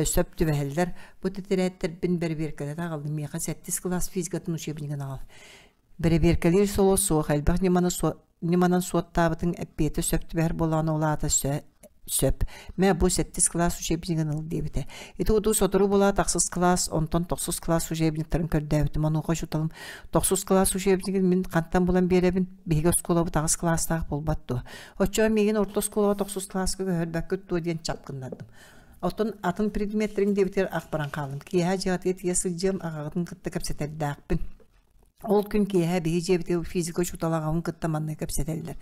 сөп түбэһэллэр. Бу тэтэрээттэрбин бэрэбиэркэлэтэ аҕаллым. Миэхэ сэттис кылаас физикатын учебнигын аҕал. Бэрэбиэркэлиир соло суох, элбэх ньыманы ньыманан суоттаабытыҥ эппиэтэ сөп түбэһэр буоллаҕына ол аата сөп. Мэ бу сэттис кылаас учебнигын ыл диэбитэ. Ити курдук сотору буолаат ахсыс кылаас, онтон тохсус кылаас учебниктарын көрдөөбүтүм. Онуоха учууталым тохсус кылаас учебнигин мин хантан булан биэрэбин? Биһиги оскуолабыт аҕыс кылаастаах буолбат дуо? Оччоҕо миигин орто оскуолаҕа тохсус кылааска көһөрбөккүт дуо диэн чапкыннардым. Оттон атын предметтэриҥ диэбитигэр ах баран хааллым. Киэһэ дьиэҕитигэр тиийэ сылдьыам, аҕаҕытын кытта кэпсэтэрдээхпин. Ол күн киэһэ биһи дьиэбитигэр физика учуутала аҕабын кытта маннык кэпсэтэллэр.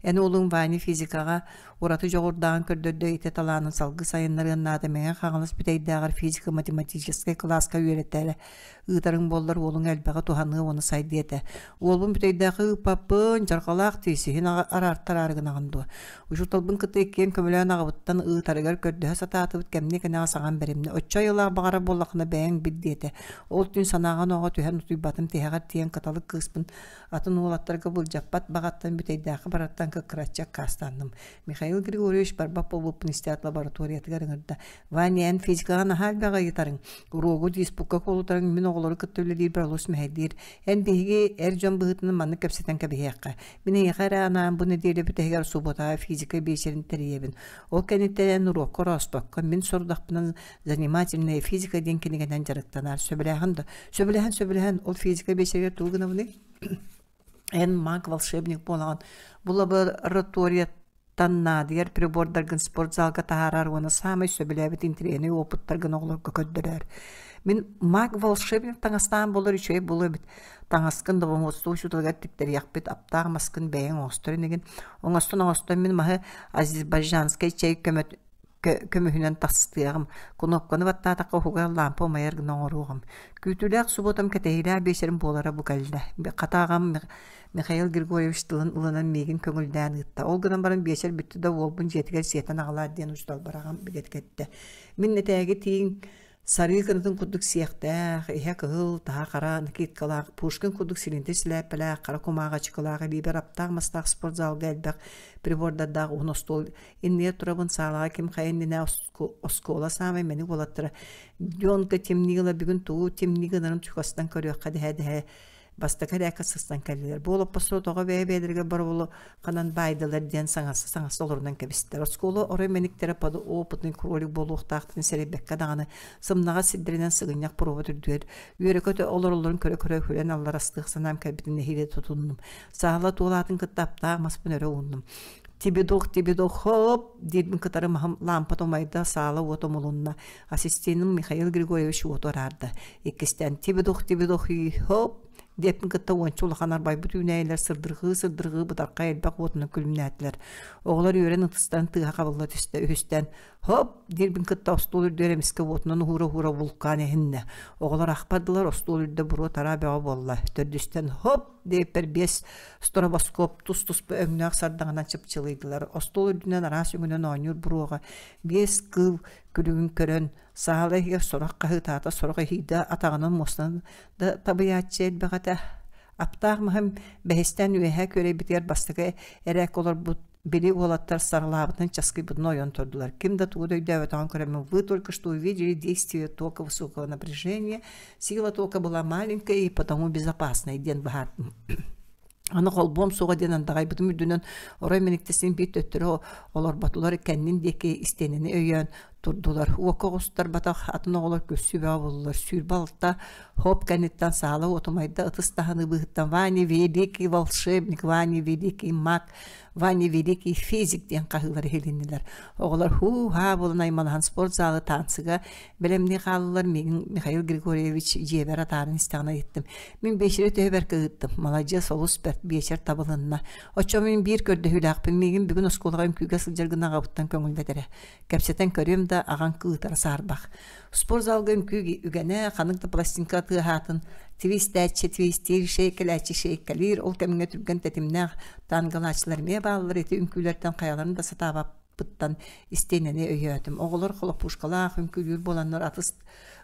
Эн уолуҥ Ваня физикаҕа ураты дьоҕурдааҕын көрдөрдө ити талаанын салгыы сайыннарыан наада Мэҥэ Хаҥалас Бүтэйдээҕэр физико-математическай кылааска үөрэтэрэ ыытарыҥ буоллар уолуҥ элбэҕи туһаныа уонна сайдыа этэ. Уолбун Бүтэйдээххэ ыыппаппын, дьарҕалаах дии, сиһин араартараары гынаҕын дуо? Учууталбын кытта иккиэн көмөлөөн аҕабыттан ыытарыгар көрдөһө сатаатыбыт, кэмниэ кэнэҕэс аҕам бэримнэ. Оччо айылаах баҕарар буоллаххына бэйэҥ бил диэтэ. Ол түүн санааҕа-онооҕо түһэн утуйбатым, тиһэҕэр тиийэн кыталык кыыспын атын уолаттарга былдьаппат баҕаттан Бүтэйдээххэ барартан кыккыраччы аккаастанным. Михаил Григорьевич барбат буолбуппун истээт лабораториятыгар ыҥырда. Ваня, эн физикаҕа наһаа элбэҕи ыйытарыҥ. Уруогу диспукка куолутарыҥ мин оҕолору кытта үлэлиирбэр олус мэһэйдиир. Эн биһиги эр дьон быһыытынан маннык кэпсэтэн кэбиһиэххэ. Мин эйиэхэ эрэ анаан бу нэдиэлэ бүтэһигэр субуотаҕа физика биэчэрин тэрийэбин. Ол кэнниттэн эн уруокка орооспокко, мин сорудахпынан «Занимательная физика» диэн кинигэнэн дьарыктанаар. Сөбүлээхин да? Сөбүлэһэн, сөбүлэһэн, ол физика биэчэригэр тугу гынабыный? Эн маг волшебник буолаҕын. Бу лаборатория Тан наадыйар прибордаргын спортзалга таһаарар уонна саамай сөбүлээбит интэриэһинэй уопуттаргын оҕолорго көрдөрөөр. Мин маг-волшебник таҥастаан буолар үчүгэй буолуо эбит. Таҥаскын добоҥуостуу учууталыгар тиктэриэхпит, аптаах маскын бэйэҥ оҥостор инигин. Оҥостон-оҥостон мин маһы азербайджанскай чэй көмөт көмүһүнэн тастыаҕым, кунуопканы баттаатахха уһугар лаампа умайар гына оҥоруоҕум. Күүтүүлээх субуотам кэтэһиилээх биэчэрим буолара бу кэллэ. Хата аҕам Михаил Григорьевич тылын ылынан миигин көҥүллээн ыытта. Ол гынан баран биэчэр бүттэ да уолбун дьиэтигэр сиэтэн аҕалаар диэн учууталбар аҕам бигэргэттэ. Мин этээги тииҥ сарыы кынатын курдук сиэхтээх, иһэ кыһыл, таһа хара накидкалаах, Пушкин курдук силинтир силээппэлээх, хара кумааҕы ачыкылаах, илиибэр аптаах мастаах спортзалга элбэх прибордардаах уһун остуол иннигэр турабын саалаҕа ким хайа иннинэ оскуола саамай мэник уолаттара Дёнка темнила бүгүн тугу темни гынарын чугастан көрүөххэ дэһэ-дэһэ бастакы эрээккэ сыстан кэллилэр. Бу олоппостору тоҕо бэйэ-бэйэлэригэр боробулу ханан баайдылар диэн саҥарса-саҥарса олорунан кэбистилэр. Оскуола орой мэниктэрэ подопытный кролик буолуохтаахтарын сэрэйбэккэ даҕаны сымнаҕас сирдэринэн сыгынньах боруоба үрдүгэр үөрэ-көтө олороллорун көрө-көрө күлэн алларастыах санаам кэлбитин нэһиилэ тутуннум. Саала туолаатын кытта аптаах маспын өрө ууннум. Тибидох, тибидох, хоп! диирбин кытары маһым лаампата умайда, саала уота умулунна. Ассистеным Михаил Григорьевич уоту араарда. Иккистээн тибидох, тибидох, хоп! диэппин кытта уонча улахан арбайбыт үүнээйилэр сырдырҕыы-сырдырҕыы бытархай элбэх уотунан күлүмнээтилэр. Оҕолор үөрэн ытыстарын тыаһа хабылла түстэ. Үһүстээн хоп! диирбин кытта остуол үрдүгэр эмискэ уотунан уһуура-уһуура вулкан эһиннэ. Оҕолор ах бардылар, остуол үрдэ буруо-тараа бөҕө буолла. Төрдүстэн хоп! диэбиппэр биэс стробоскоп тус-туспа өҥнөөх сардаҥанан чыпчылыйдылар. Остуол үрдүнэн араас өҥүнэн оонньуур буруоҕа биэс кыыл күлүгүн көрөн, саала иһигэр сорох хаһыытаата, сорох иһийдэ, атаҕынан муостанан да табыйааччы элбэх этэ. Аптаах маһым бэһистээн үөһэ күөрэйбитигэр бастакы эрээк олорбут били уолаттар саралаабытын часкыйбытын ойон турдулар. Ким да тугу да өйдөөбөтөҕүн көрөммүн вы только что увидели действие тока высокого напряжения, сила тока была маленькая и потому безопасная диэн быһаардым. Аны холбуом суоҕа диэн андаҕайбытым үрдүнэн орой мэниктэсин биир төттөрү олорботулар кэннин диэки истиэнэни өйөөн турдулар. Уокка оҕустарбатах атын оҕолор күлсүү бөҕө буоллулар. 26 хоп кэнниттэн саала уотумайда ытыс таһыныы быыһыттан Ваня великий волшебник, Ваня великий маг, Ваня великий физик диэн хаһыылар иһилиннилэр. Оҕолор һуу-һаа буолан аймалаһан спортзалы танцыга бэлэмнии хааллылар. Миигин Михаил Григорьевич дьиэбэр атааран истэҕинэ ыйыттым. Мин биэчэри төһө бэркэ ыыттым. Маладьыас, олус бэрт, биэчэр табылынна. Оччо мин биир көрдөһүүлээхпин. Миигин бүгүн оскуолаҕа үҥкүүгэ сылдьар гына аҕабыттан көҥүллэтэрэ. Кэпсэтэн көрүөм да, аҕаҥ кыытара саарбах. Спортзалга үҥкүү үгэнэ, ханнык да пластинка тыаһаатын, твистээччи твистиир, шейкэлээччи шейкэлиир, ол кэмҥэ түргэн тэтимнээх тангалааччылар эмиэ бааллар, ити үҥкүүлэртэн хайаларын да сатаабаппыттан истиэнэни өйөөтүм. Оҕолор хлопушкалаах үҥкүүлүүр буоланнар атыс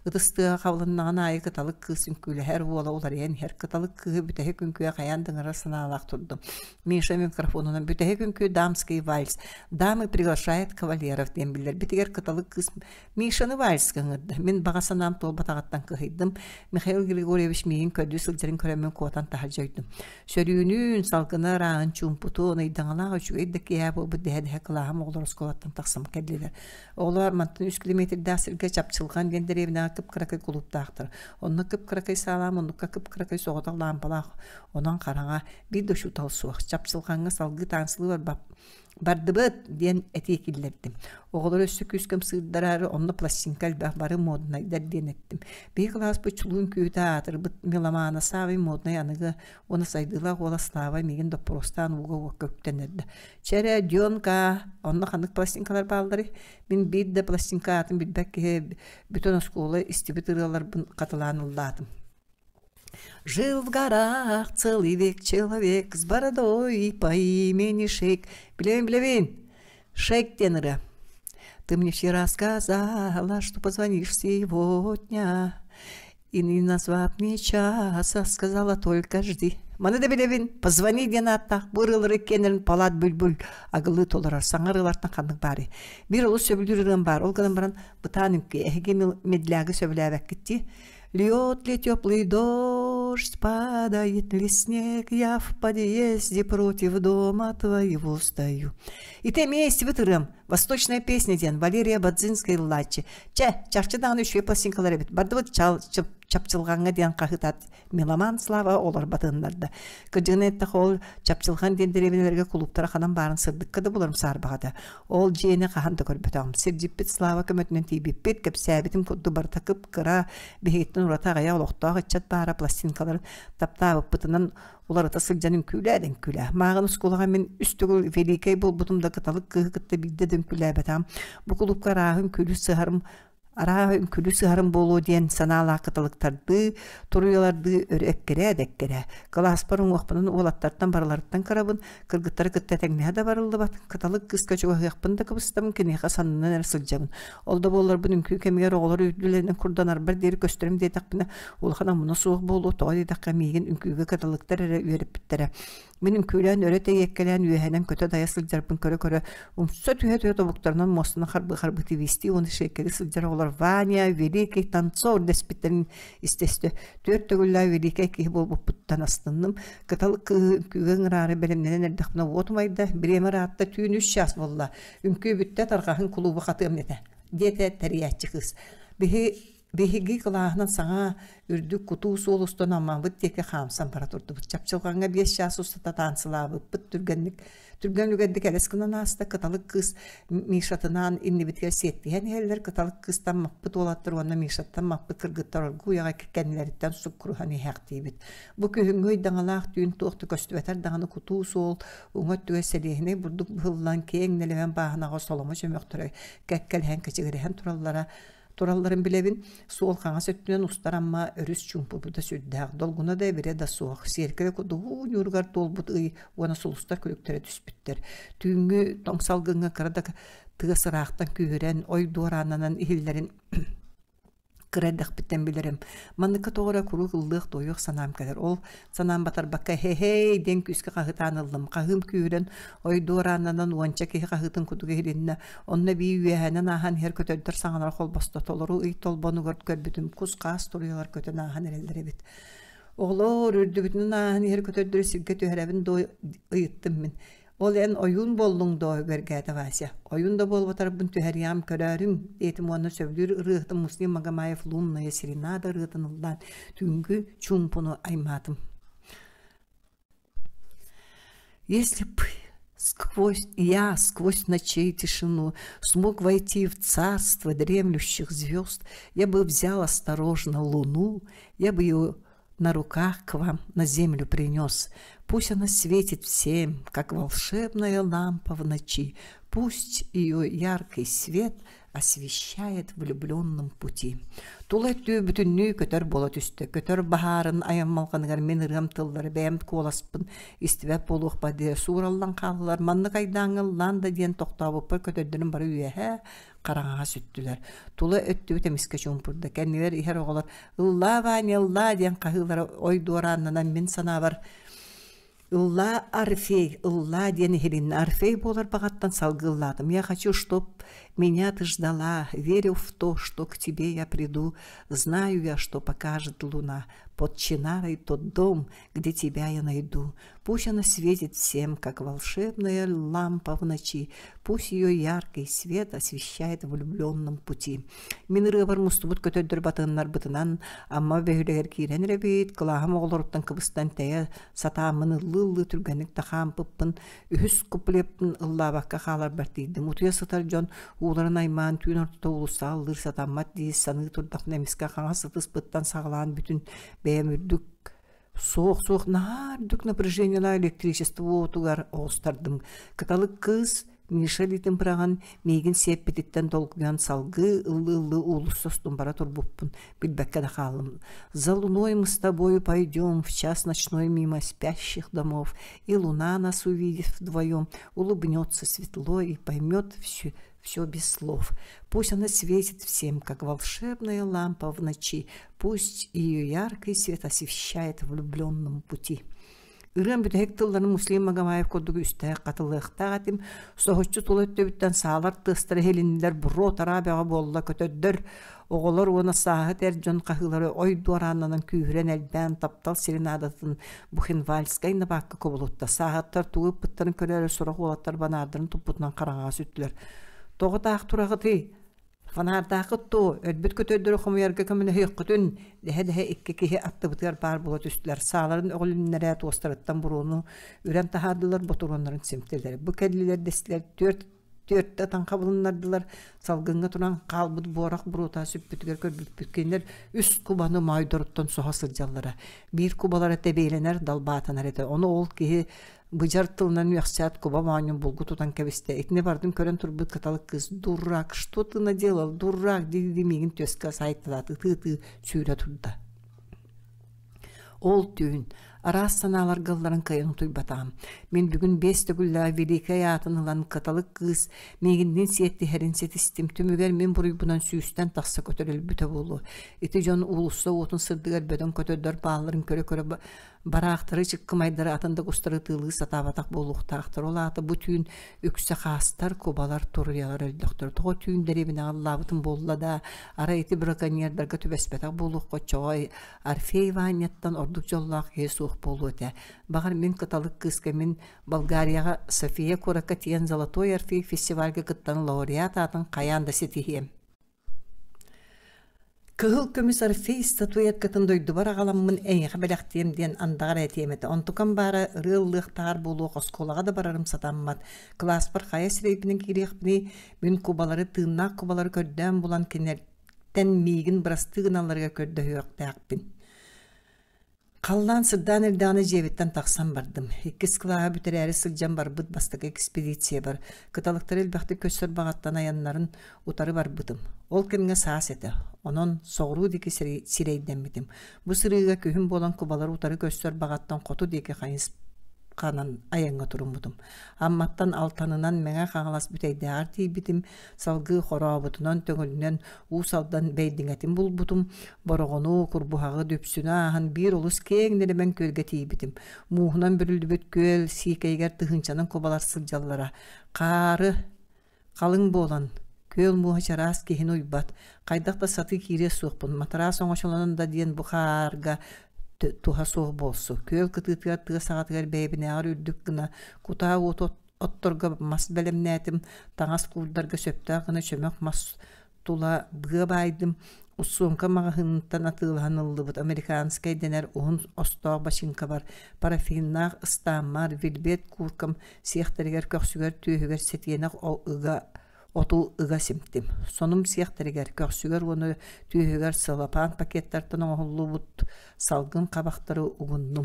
ытыс тыаһа хабылыннаҕын аайы кыталык кыыс үҥкүүлэһэр уола уларыйан иһэр. Кыталык кыыһы бүтэһик үҥкүүгэ хайаан да ыҥырар санаалаах турдум. Миша микрофонунан бүтэһик үҥкүү «Дамский вальс. Дамы приглашает кавалеров» диэн биллэрбитигэр кыталык кыыс Мишаны вальска ыҥырда. Мин баҕа санаам туолбатаҕыттан кыһыйдым. Михаил Григорьевич миигин көрдүү сылдьарын көрөммүн куотан таһырдьа ойдум. Сөрүүнүүн, салгына ырааһын, чуумпутун, ыйдаҥалаах үчүгэй да киэһэ буолбут дэһэ-дэһэ кылааһым оҕолор оскуолаттан тахсан кэллилэр. Оҕолор мантан үс километрдаах сиргэ Чапчылҕан диэн дэриэбинэҕэ кып-кыракый кулууптаахтар. Онно кып-кыракый саалаах, муннукка кып-кыракый соҕотох лаампалаах, онон хараҥа, биир да учуутал суох. Чапчылҕаҥҥа салгыы таансылыы барбап Бардыбыт! диэн этии киллэрдим. Оҕолор өссө күүскэ ымсыырдараары онно пластинка элбэх бары муодунайдар диэн эттим. Биһиги кылааспыт чулуун күүтэ аатырбыт меломана саамай моднай аныгы уонна сайдыылаах уола Слава миигин доппуруостаан ууга-уокка үктэннэрдэ. Чэ эрэ, Дёнка, онно ханнык пластинкалар баалларый? Мин биир да пластинка аатын билбэт киһи бүтүн оскуола истибит ырыаларбын хатылаан ыллаатым. Жил в горах целый век человек с бородой по имени Шейк. Билэбин, билэбин! Шейк диэн ырыа. Ты мне вчера сказала, что позвонишь сегодня. И не назвав мне часа, сказала только жди. Маны да билэбин, позвони диэн ааттаах бу ырыалары киэннэрин палат бүл-бүл агылыы толорор саҥа ырыалартан ханнык баарый. Биир олус сөбүлүүр ырыам баар, ол гынан баран бытаан үҥкүү эһиги медлягы сөбүлээбэккит дии. Льет ли теплый дождь, падает ли снег, я в подъезде против дома твоего стою. Ити эмиэ истибит ырыам «Восточная песня» диэн Валерия Бадзинская ыллааччы. Чэ, чахчы даҕаны үчүгэй пластинкалар эбит. Бардыбыт чал, Чапчылҕаҥҥа диэн хаһыытаат меломан Слава олор батыһыннарда. Кырдьыгынан эттэххэ ол Чапчылҕан диэн дэриэбинэлэргэ кулууптара ханан баарын сырдыкка да буларым саарбах этэ. Ол дьиэни хаһан да көрбөтөҕүм. Сирдьиппит Слава көмөтүнэн тиийбиппит, кэпсээбитим курдук барыта кып-кыра, биһигиттэн ураты аҕыйах олохтоох ыччат баара пластинкаларын таптаабыппытынан уларыта сылдьан үҥкүүлээ да үҥкүүлээ. Мааҕын оскуолаҕа мин үс төгүл великэй буолбутум да кыталык кыыһы кытта биирдэ да үҥкүүлээбэтэҕим. Бу кулуупка арааһы үҥкүүлүү сыһарым арааһа үҥкүүлүү сыһарым буолуо диэн санаалаах кыталыктардыы, туруйалардыы өрө эккирээ да эккирээ. Кылааспар уҥуохпунан уолаттартан барыларыттан кырабын, кыргыттары кытта тэҥнэһэ да барыллыбат. Кыталык кыыска чугаһыахпын да кыбыстабын, киниэхэ саннынан эрэ сылдьабын. Ол да буолларбын үҥкүү кэмигэр оҕолор үрдүлэринэн курданарбар диэри көстөрүм диэтэхпинэ, улахан омуна суох буолуо, тоҕо диэтэххэ миигин үҥкүүгэ кыталыктар эрэ үөрэппиттэрэ. Мин үҥкүүлээн өрө тэйиэккэлээн үөһэнэн көтө-дайа сылдьарбын көрө-көрө умса түһэ-түһэ тобуктарынан муостаны харбыы-харбыы тибиистии уонна шейкэли сылдьар оҕолор Ваня, великий танцор дэспиттэрин истэ-истэ түөрт төгүллээх великэй киһи буолбуппуттан астынным. Кытал кыыһы үҥкүүгэ ыҥыраары бэлэмнэнэн эрдэхпинэ уот умайда, бириэмэ ыраатта, түүн үс чаас буолла. Үҥкүү бүттэ, тарҕаһын кулуубу хатыам этэ, диэтэ тэрийээччи кыыс. Биһи Биһиги кылааһынан саҥа үрдүк кутуу суол устун Аммабыт диэки хаамсан бара турдубут. Чапчылҕаҥҥа биэс чаас устата таансылаабыппыт түргэнник түргэн үгэрдик элэс гынан ааста. Кыталык кыыс Мишатынаан иннибитигэр сиэттиһэн иһэллэр. Кыталык кыыстан маппыт уолаттар уонна Мишаттан маппыт кыргыттар оргууй аҕай кэннилэриттэн суккуруһан иһээхтиибит. Бу күһүҥҥү ыйдаҥалаах түүн туох да көстүбэтэр даҕаны кутуу суол уҥа өттүгэр сэлиэһинэй бурдук быһыллан киэҥ нэлэмэн бааһынаҕа соломо чөмөхтөрө кэккэлэһэн кэчигирэһэн тураллара туралларын билэбин. Суол хаҥас өттүнэн устар Амма өрүс чуумпубута сүрдээх, долгуна да эбирэ да суох. Сиэркилэ курдук уу ньууругар туолбут ый уонна сулустар күлүктэрэ түспүттэр. Түүҥҥү тоҥ салгыҥҥа кыра да тыас ыраахтан күүһүрэн, ой дуорааннанан иһиллэрин кыра эрдэхпиттэн билэрим. Манныкка тоҕо эрэ куруук ыллыах-туойуох санаам кэлэр. Ол санаам батарбакка «Һэ-һэй» диэн күүскэ хаһыытаан ыллым. Хаһыым күүһүрэн, ой дуорааннанан уонча киһи хаһыытын курдук иһилиннэ. Онно эбии үөһэнэн ааһан иһэр көтөрдөр саҥалара холбосто, толору ый толбонугар көрбүтүм кус-хаас туруйалар көтөн ааһан эрэллэр эбит. Оҕолоор, үрдүбүтүнэн ааһан иһэр көтөрдөрү сиргэ түһэрэбин дуо ыйыттым мин. Ол эн ойуун буоллуҥ дуо үгэргээтэ Вася. Ойуун да буолбатарбын түһэриэҕим көрөөрүҥ диэтим уонна сөбүлүүр ырыаһытым Муслим Магомаев «Лунная серенада» ырыатын ыллаан түүҥҥү чуумпуну аймаатым. Если б сквозь я сквозь ночей тишину смог войти в царство дремлющих звезд, я бы взял осторожно луну, я бы ее на руках к вам на землю принес. Пусть она светит всем, как волшебная лампа в ночи. Пусть ее яркий свет освещает влюбленном пути. Тула өттүү бүтүннүү көтөр буола түстэ. Көтөр баһаарын айаммалҕаныгар мин ырыам тыллары бэйэм куоласпын истибэт буолуохпа диye суураллан хааллылар. Маннык айдааҥҥа ыллаан да диэн тохтообуппар көтөрдөрүм бары үөһэ хараҥаҕа сүттүлэр. Тула өттүбүт эмискэ чуумпурда. Кэннилэр иһэр оҕолор «Ыллаа, Ваня, ыллаа!» диэн хаһыылара ой дуорааннанан мин санаабар Ыллаа, Орфей, ыллаа диэн иһилиннэ. Орфей буолар баҕаттан салгыы ыллаатым. Я хочу, чтоб меня ты ждала, верю в то, что к тебе я приду. Знаю я, что покажет луна под чинарой тот дом, где тебя я найду. Пусть она светит всем, как волшебная лампа в ночи. Пусть ее яркий свет освещает влюбленном пути. Мин ырыабар мустубут көтөрдөр батыһыннарбытынан Амма бөһүлэгэр киирэн эрэбит, кылааһым оҕолоруттан кыбыстан тэйэ сатааммын ыллыы-ыллыы түргэнник да хаампыппын, үһүс куплеппын ыллаабакка хааларбар тиийдим. Утуйа сытар дьон ууларын аймаан түүн ортото уулуссаҕа ыллыыр сатаммат дии саныы турдахпына эмискэ хаҥас ытыспыттан саҕалаан бүтүн бэйэм үрдүк суох-суох наһаа үрдүк напряжениелаах электричество уотугар оҕустардым. Кыталык кыыс Миша илиитин быраҕан, миигин сиэппититтэн долгуйан салгыы ыллыы-ыллыы уулусса устун бара турбуппун билбэккэ да хааллым. За луной мы с тобою пойдем в час ночной мимо спящих домов, и луна нас увидит вдвоем, улыбнется светло и поймет все, все без слов. Пусть она светит всем, как волшебная лампа в ночи, пусть ее яркий свет освещает влюбленном пути. Ырыам бүтэһик тылларын Муслим Магомаев курдук үстээх хатылыахтаах этим. Соһуччу тула өттүбүттэн саалар тыастара иһилиннилэр, буруо-тараа бөҕө буолла, көтөрдөр, оҕолор уонна сааһыт эр дьон хаһыылары ой дуорааннанан күүһүрэн элбээн таптал сирин аадатын Бухенвальскай набаакка кубулутта. Сааһыттар тугу ыппыттарын көрөөрү сорох уолаттар банаардарын туппутунан хараҥаҕа сүттүлэр. Тоҕо таах тураҕытый? Фонардаахыт дуу, өлбүт көтөрдөрү хомуйарга көмөлөһүөххүтүн, дэһэ-дэһэ икки киһи аттыбытыгар баар буола түстүлэр. Сааларын өҕүлүннэрэ туостарыттан буруону үрэн таһаардылар, ботуруоннарын симтилэр. Бу кэллилэр дэстилэр түөрт түөртэ таҥха булуннардылар, салгыҥҥа туран хаалбыт буорах буруота сүппүтүгэр көрбүппүт. Кинилэр үс кубаны моойдоруттан соһо сылдьаллара. Биир кубалара тэбиэлэнэр, далбаатанар этэ. Ону ол киһи быдьар тылынан үөхсээт куба моонньун булгу тутан кэбистэ. Итини барытын көрөн турбут кыталык кыыс «Дурак, что ты наделал, дурак!» дии-дии миигин түөскэ саайталаат ытыы-ытыы сүүрэ турда. Ол түүн араас санааларга ылларан кыайан утуйбатаҕым. Мин бүгүн биэс төгүллээх Великэй аатын ылан кыталык кыыс миигинниин сиэттиһэрин ситистим. Түмүгэр мин буруйбунан сүүстэн тахса көтөр өлбүтэ буолуо. Ити дьон уулусса уотун сырдыгар бөдөҥ көтөрдөр баалларын көрө-көрө бараахтары, чыккымайдары атын да кустары ытыалыы сатаабатах буолуохтаахтар. Ол аата бу түүн үксэ хаастар, кубалар, туруйалар өллөхтөр. Тоҕо түүн дэриэбинэҕэ ыллаабытым буолла да, арай ити браконьердарга түбэспэтэх буолуохха оччоҕо Орфей Ваняттан ордук дьоллоох киһи суох буолуо этэ. Баҕар мин кыталык кыыска мин Болгарияҕа София куоракка тиийэн Золотой Орфей фестивальга кыттан лауреат аатын хайаан да ситиһиэм. Кыһыл көмүс Орфей статуэткатын дойдубар аҕаламмын эйиэхэ бэлэхтиэм диэн андаҕар этиэм этэ. Онтукам баара ырыа ыллыахтааҕар буолуох оскуолаҕа да барарым сатаммат. Кылааспар хайа сирэйбинэн киириэхпиний, мин кубалары, тыыннаах кубалары көрдөөн булан кинилэртэн миигин бырастыы гыналларыгар көрдөһүөхтээхпин. Халлаан сырдаан эрдэҕинэ дьиэбиттэн тахсан бардым. Иккис кылааһы бүтэрээри сылдьан барбыт бастакы экспедициябар кыталыктары элбэхтик көрсөр баҕаттан айаннарын утары барбытым. Ол кэмҥэ саас этэ, онон соҕуруу диэки сирэйдэммитим. Бу сырыыга күһүн буолан кубалары утары көрсөр баҕаттан хоту диэки хайысханан айаҥҥа туруммутум. Амматтан Алтанынан Мэҥэ Хаҥалас Бүтэйдээҕэр тиийбитим, салгыы Хорообутунан, Төҥүлүнэн Уус Алдан Бэйдиҥэтин булбутум, Бороҕону, Курбуһаҕы, Дүпсүнү ааһан биир олус киэҥ нэлэмэн күөлгэ тиийбитим. Мууһунан бүрүллүбүт күөл сиикэйигэр тыһыынчанан кубалар сылдьаллара. Хаары халыҥ буолан, күөл мууһа чараас киһини уйбат. Хайдах да сатыы киириэ суохпун, матараас оҥочолонон да диэн бу хаарга туһа суох буолсу. Күөл кытыытыгар тыа саҕатыгар бэйэбинээҕэр үрдүк гына кутаа уоту отторго мас бэлэмнээтим, таҥас куурдарга сөптөөх гына чөмөх мас тула быа баайдым, суумка маҕаһыыныттан атыылаһан ыллыбыт американскай дэнэр уһун остоох бачыыҥкабар, парафиннаах ыстааммар, вельвет кууркам сиэхтэригэр көхсүгэр түөһүгэр сэтиэнэх ыга оту ыга симтим. Сонум сиэхтэригэр, көхсүгэр уонна түөһүгэр целлофан пакеттартан оҥоһуллубут салгын хабахтары угуннум.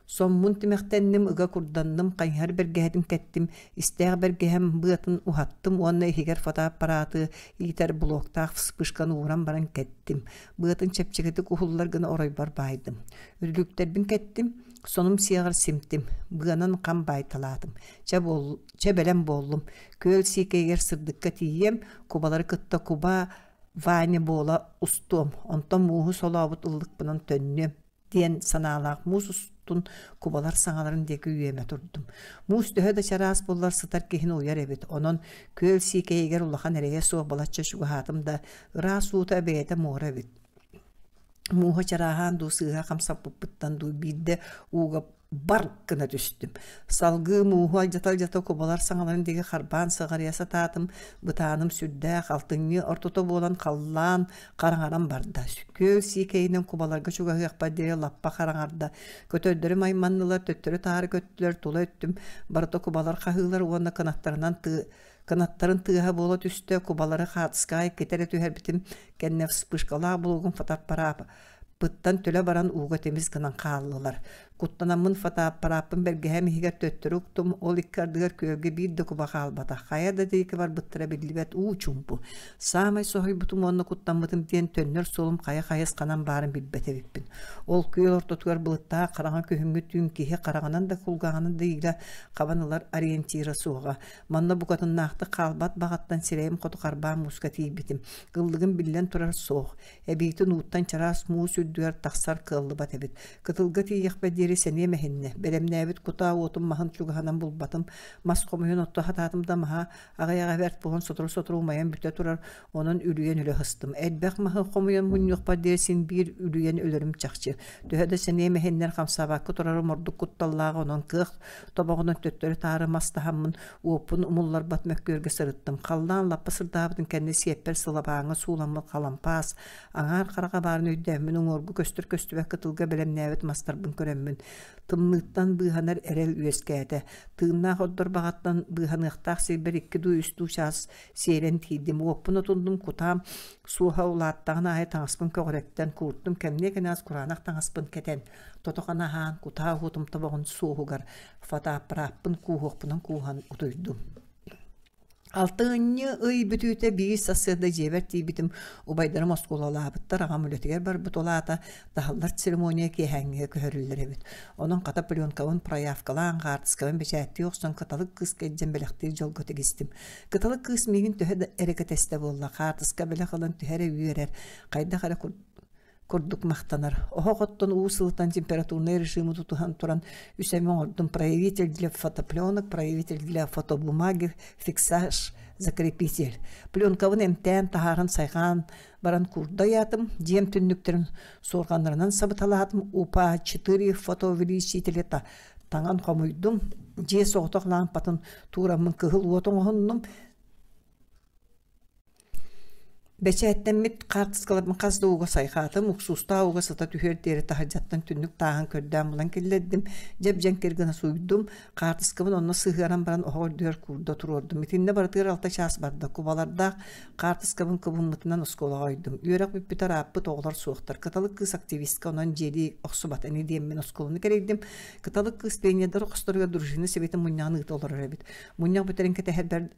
Соммун тимэхтэнним, ыга курданным, хайыһар бэргэһэтин кэттим, истээх бэргэһэм быатын уһаттым уонна иһигэр фотоаппараты иитэр блоктаах вспышканы ууран баран кэттим. Быатын чэпчэкитик уһуллар гына оройбор баайдым. Үрдүктэрбин кэттим, сонум сиэҕэр симтим, быанан хам баайталаатым. Чэ, буол, чэ бэлэм буоллум. Күөл сиикэйигэр сырдыкка тиийиэм, кубалары кытта куба Ваня буола устуом, онтон мууһу солообут ыллыкпынан төннүөм диэн санаалаах муус устун кубалар саҥаларын диэки үөмэ турдум. Муус төһө да чараас буоллар сытар киһини уйар эбит, онон күөл сиикэйигэр улахан эрэйэ суох балачча чугаһаатым да, ыраас уута бэйэтэ муора эбит. Мууһа чарааһаан дуу, сыыһа хамсаппыппыттан дуу биирдэ ууга бар гына түстүм. Салгыы мууһу алдьата-алдьата кубалар саҥаларын диэки харбаан сыҕарыйа сатаатым, бытааным сүрдээх, алтынньы ортото буолан халлаан хараҥаран барда. Күөл сиикэйинэн кубаларга чугаһыахпар диэри лаппа хараҥарда. Көтөрдөрүм айманнылар, төттөрү-таары көттүлэр, тула өттүм барыта кубалар хаһыылар уонна кынаттарынан тыы кынаттарын тыаһа буола түстэ, кубалары хаатыскаҕа иккитэ эрэ түһэрбитим кэннэ вспышкалаах булугум фотоаппараап Пыттан төлө баран ууга тимис гынан хааллылар. Куттанаммын фотоаппарааппын бэргэһэм иһигэр төттөрү уктум, ол икки ардыгар күөлгэ биир да куба хаалбатах. Хайа да диэки барбыттара биллибэт уу чуумпу. Саамай соһуйбутум уонна куттаммытым диэн төннөр суолум хайа хайысханан баарын билбэт эбиппин. Ол күөл ортотугар былыттаах хараҥа күһүҥҥү түүн киһи хараҕынан да кулгааҕынан да иилэ хабан ылар ориентира суоҕа. Манна букатыннаахтык хаалбат баҕаттан сирэйим хоту харбаан мууска тиийбитим. Ыллыгым биллэн турар суох. Эбиитин ууттан чараас муус үрдүгэр тахсар кыаллыбат эбит. Кытылга тиийиэхпэр диэри диэри сэниэм эһиннэ. Бэлэмнээбит кутаа уотум маһын чугаһынан булбатым. Мас хомуйан отто хатаатым да маһа аҕыйаҕа бэрт буолан сотору-сотору умайан бүтэ турар, онон үлүйэн өлө сыстым. Элбэх маһы хомуйан мунньуохпар диэри син биир үлүйэн өлөрүм чахчы. Төһө да сэниэм эһиннэр хамсаабакка турарым ордук кутталлааҕа, онон кыах тобоҕунан төттөрү-таары мас таһаммын уоппун умулларбат мөккүөргэ сырыттым. Халлаан лаппа сырдаабытын кэннэ сиэппэр сылабааҥҥа сууламмыт халампаас, аҥаар хараҕа баарын өйдөөммүн уҥуоргу көстөр-көстүбэт кытылга бэлэмнээбит мастарбын көрөммүн, тымныыттан быыһанар эрэл үөскээтэ. Тыыннаах ордор баҕаттан быыһаныахтаах сирбэр икки дуу, үс дуу чаас сиэрэн тиийдим. Уоппун отуннум, кутаам суоһа улааттаҕын аайы таҥаспын көҕүрэттэн, кууртум, кэмниэ кэнэҕэс кураанах таҥаспын кэтэн, тото-хана аһаан, кутаа уотум тобоҕун суоһугар фотоаппарааппын кууһуохпунан кууһан утуйдум. Алтынньы ый бүтүүтэ биир сарсыарда дьиэбэр тиийбитим, убайдарым оскуолалаабыттар, аҕам үлэтигэр барбыт, ол аата таһыллар церемония киэһээҥҥигэ көһөрүллэр эбит. Онон хата пленкабын проявкалаан, хаартыскабын бэчээттии охсон кыталык кыыска илдьэн бэлэхтиир дьолго тигистим. Кыталык кыыс миигин төһө да эрэ кэтэстэ буолла, хаартыска бэлэх ылан төһө эрэ үөрэр, хайдах эрэ курдук махтанар. Оһох оттон уу сылытан температурнай режимы тутуһан туран үс эмэ оҥордум проявитель для фотопленок, проявитель для фотобумаги, фиксаж, закрепитель. Пленкабын эмтээн таһааран сайҕаан баран куурда ыйаатым, дьиэм түннүктэрин суорҕаннарынан сабыталаатым, УПА-4 фотоувеличители таҥан хомуйдум, дьиэ соҕотох лаампатын туураммын кыһыл уот оҥоһуннум, Бэчээттэммит хаартыскаларбын хас да ууга сайҕаатым, уксуустаах ууга сыта түһүөр диэри таһырдьаттан түннүк тааһын көрдөөн булан киллэрдим, дьэп-дьэҥкир гына сууйдум, хаартыскабын онно сыһыаран баран оһох үрдүгэр куурда туруордум. Итиннэ барытыгар алта чаас барда, кубалардаах хаартыскабын кыбыммытынан оскуолаҕа ойдум. Үөрэх бүппүтэ ырааппыт оҕолор суохтар. Кыталык кыыс активистка онон дьиэлии охсубат ини диэммин оскуоланы кэрэйдим. Кыталык кыыс пионердар хосторугар дружина сэбиэтин мунньаҕын ыыта олорор эбит. Мунньах бүтэрин кэтэһэрбэр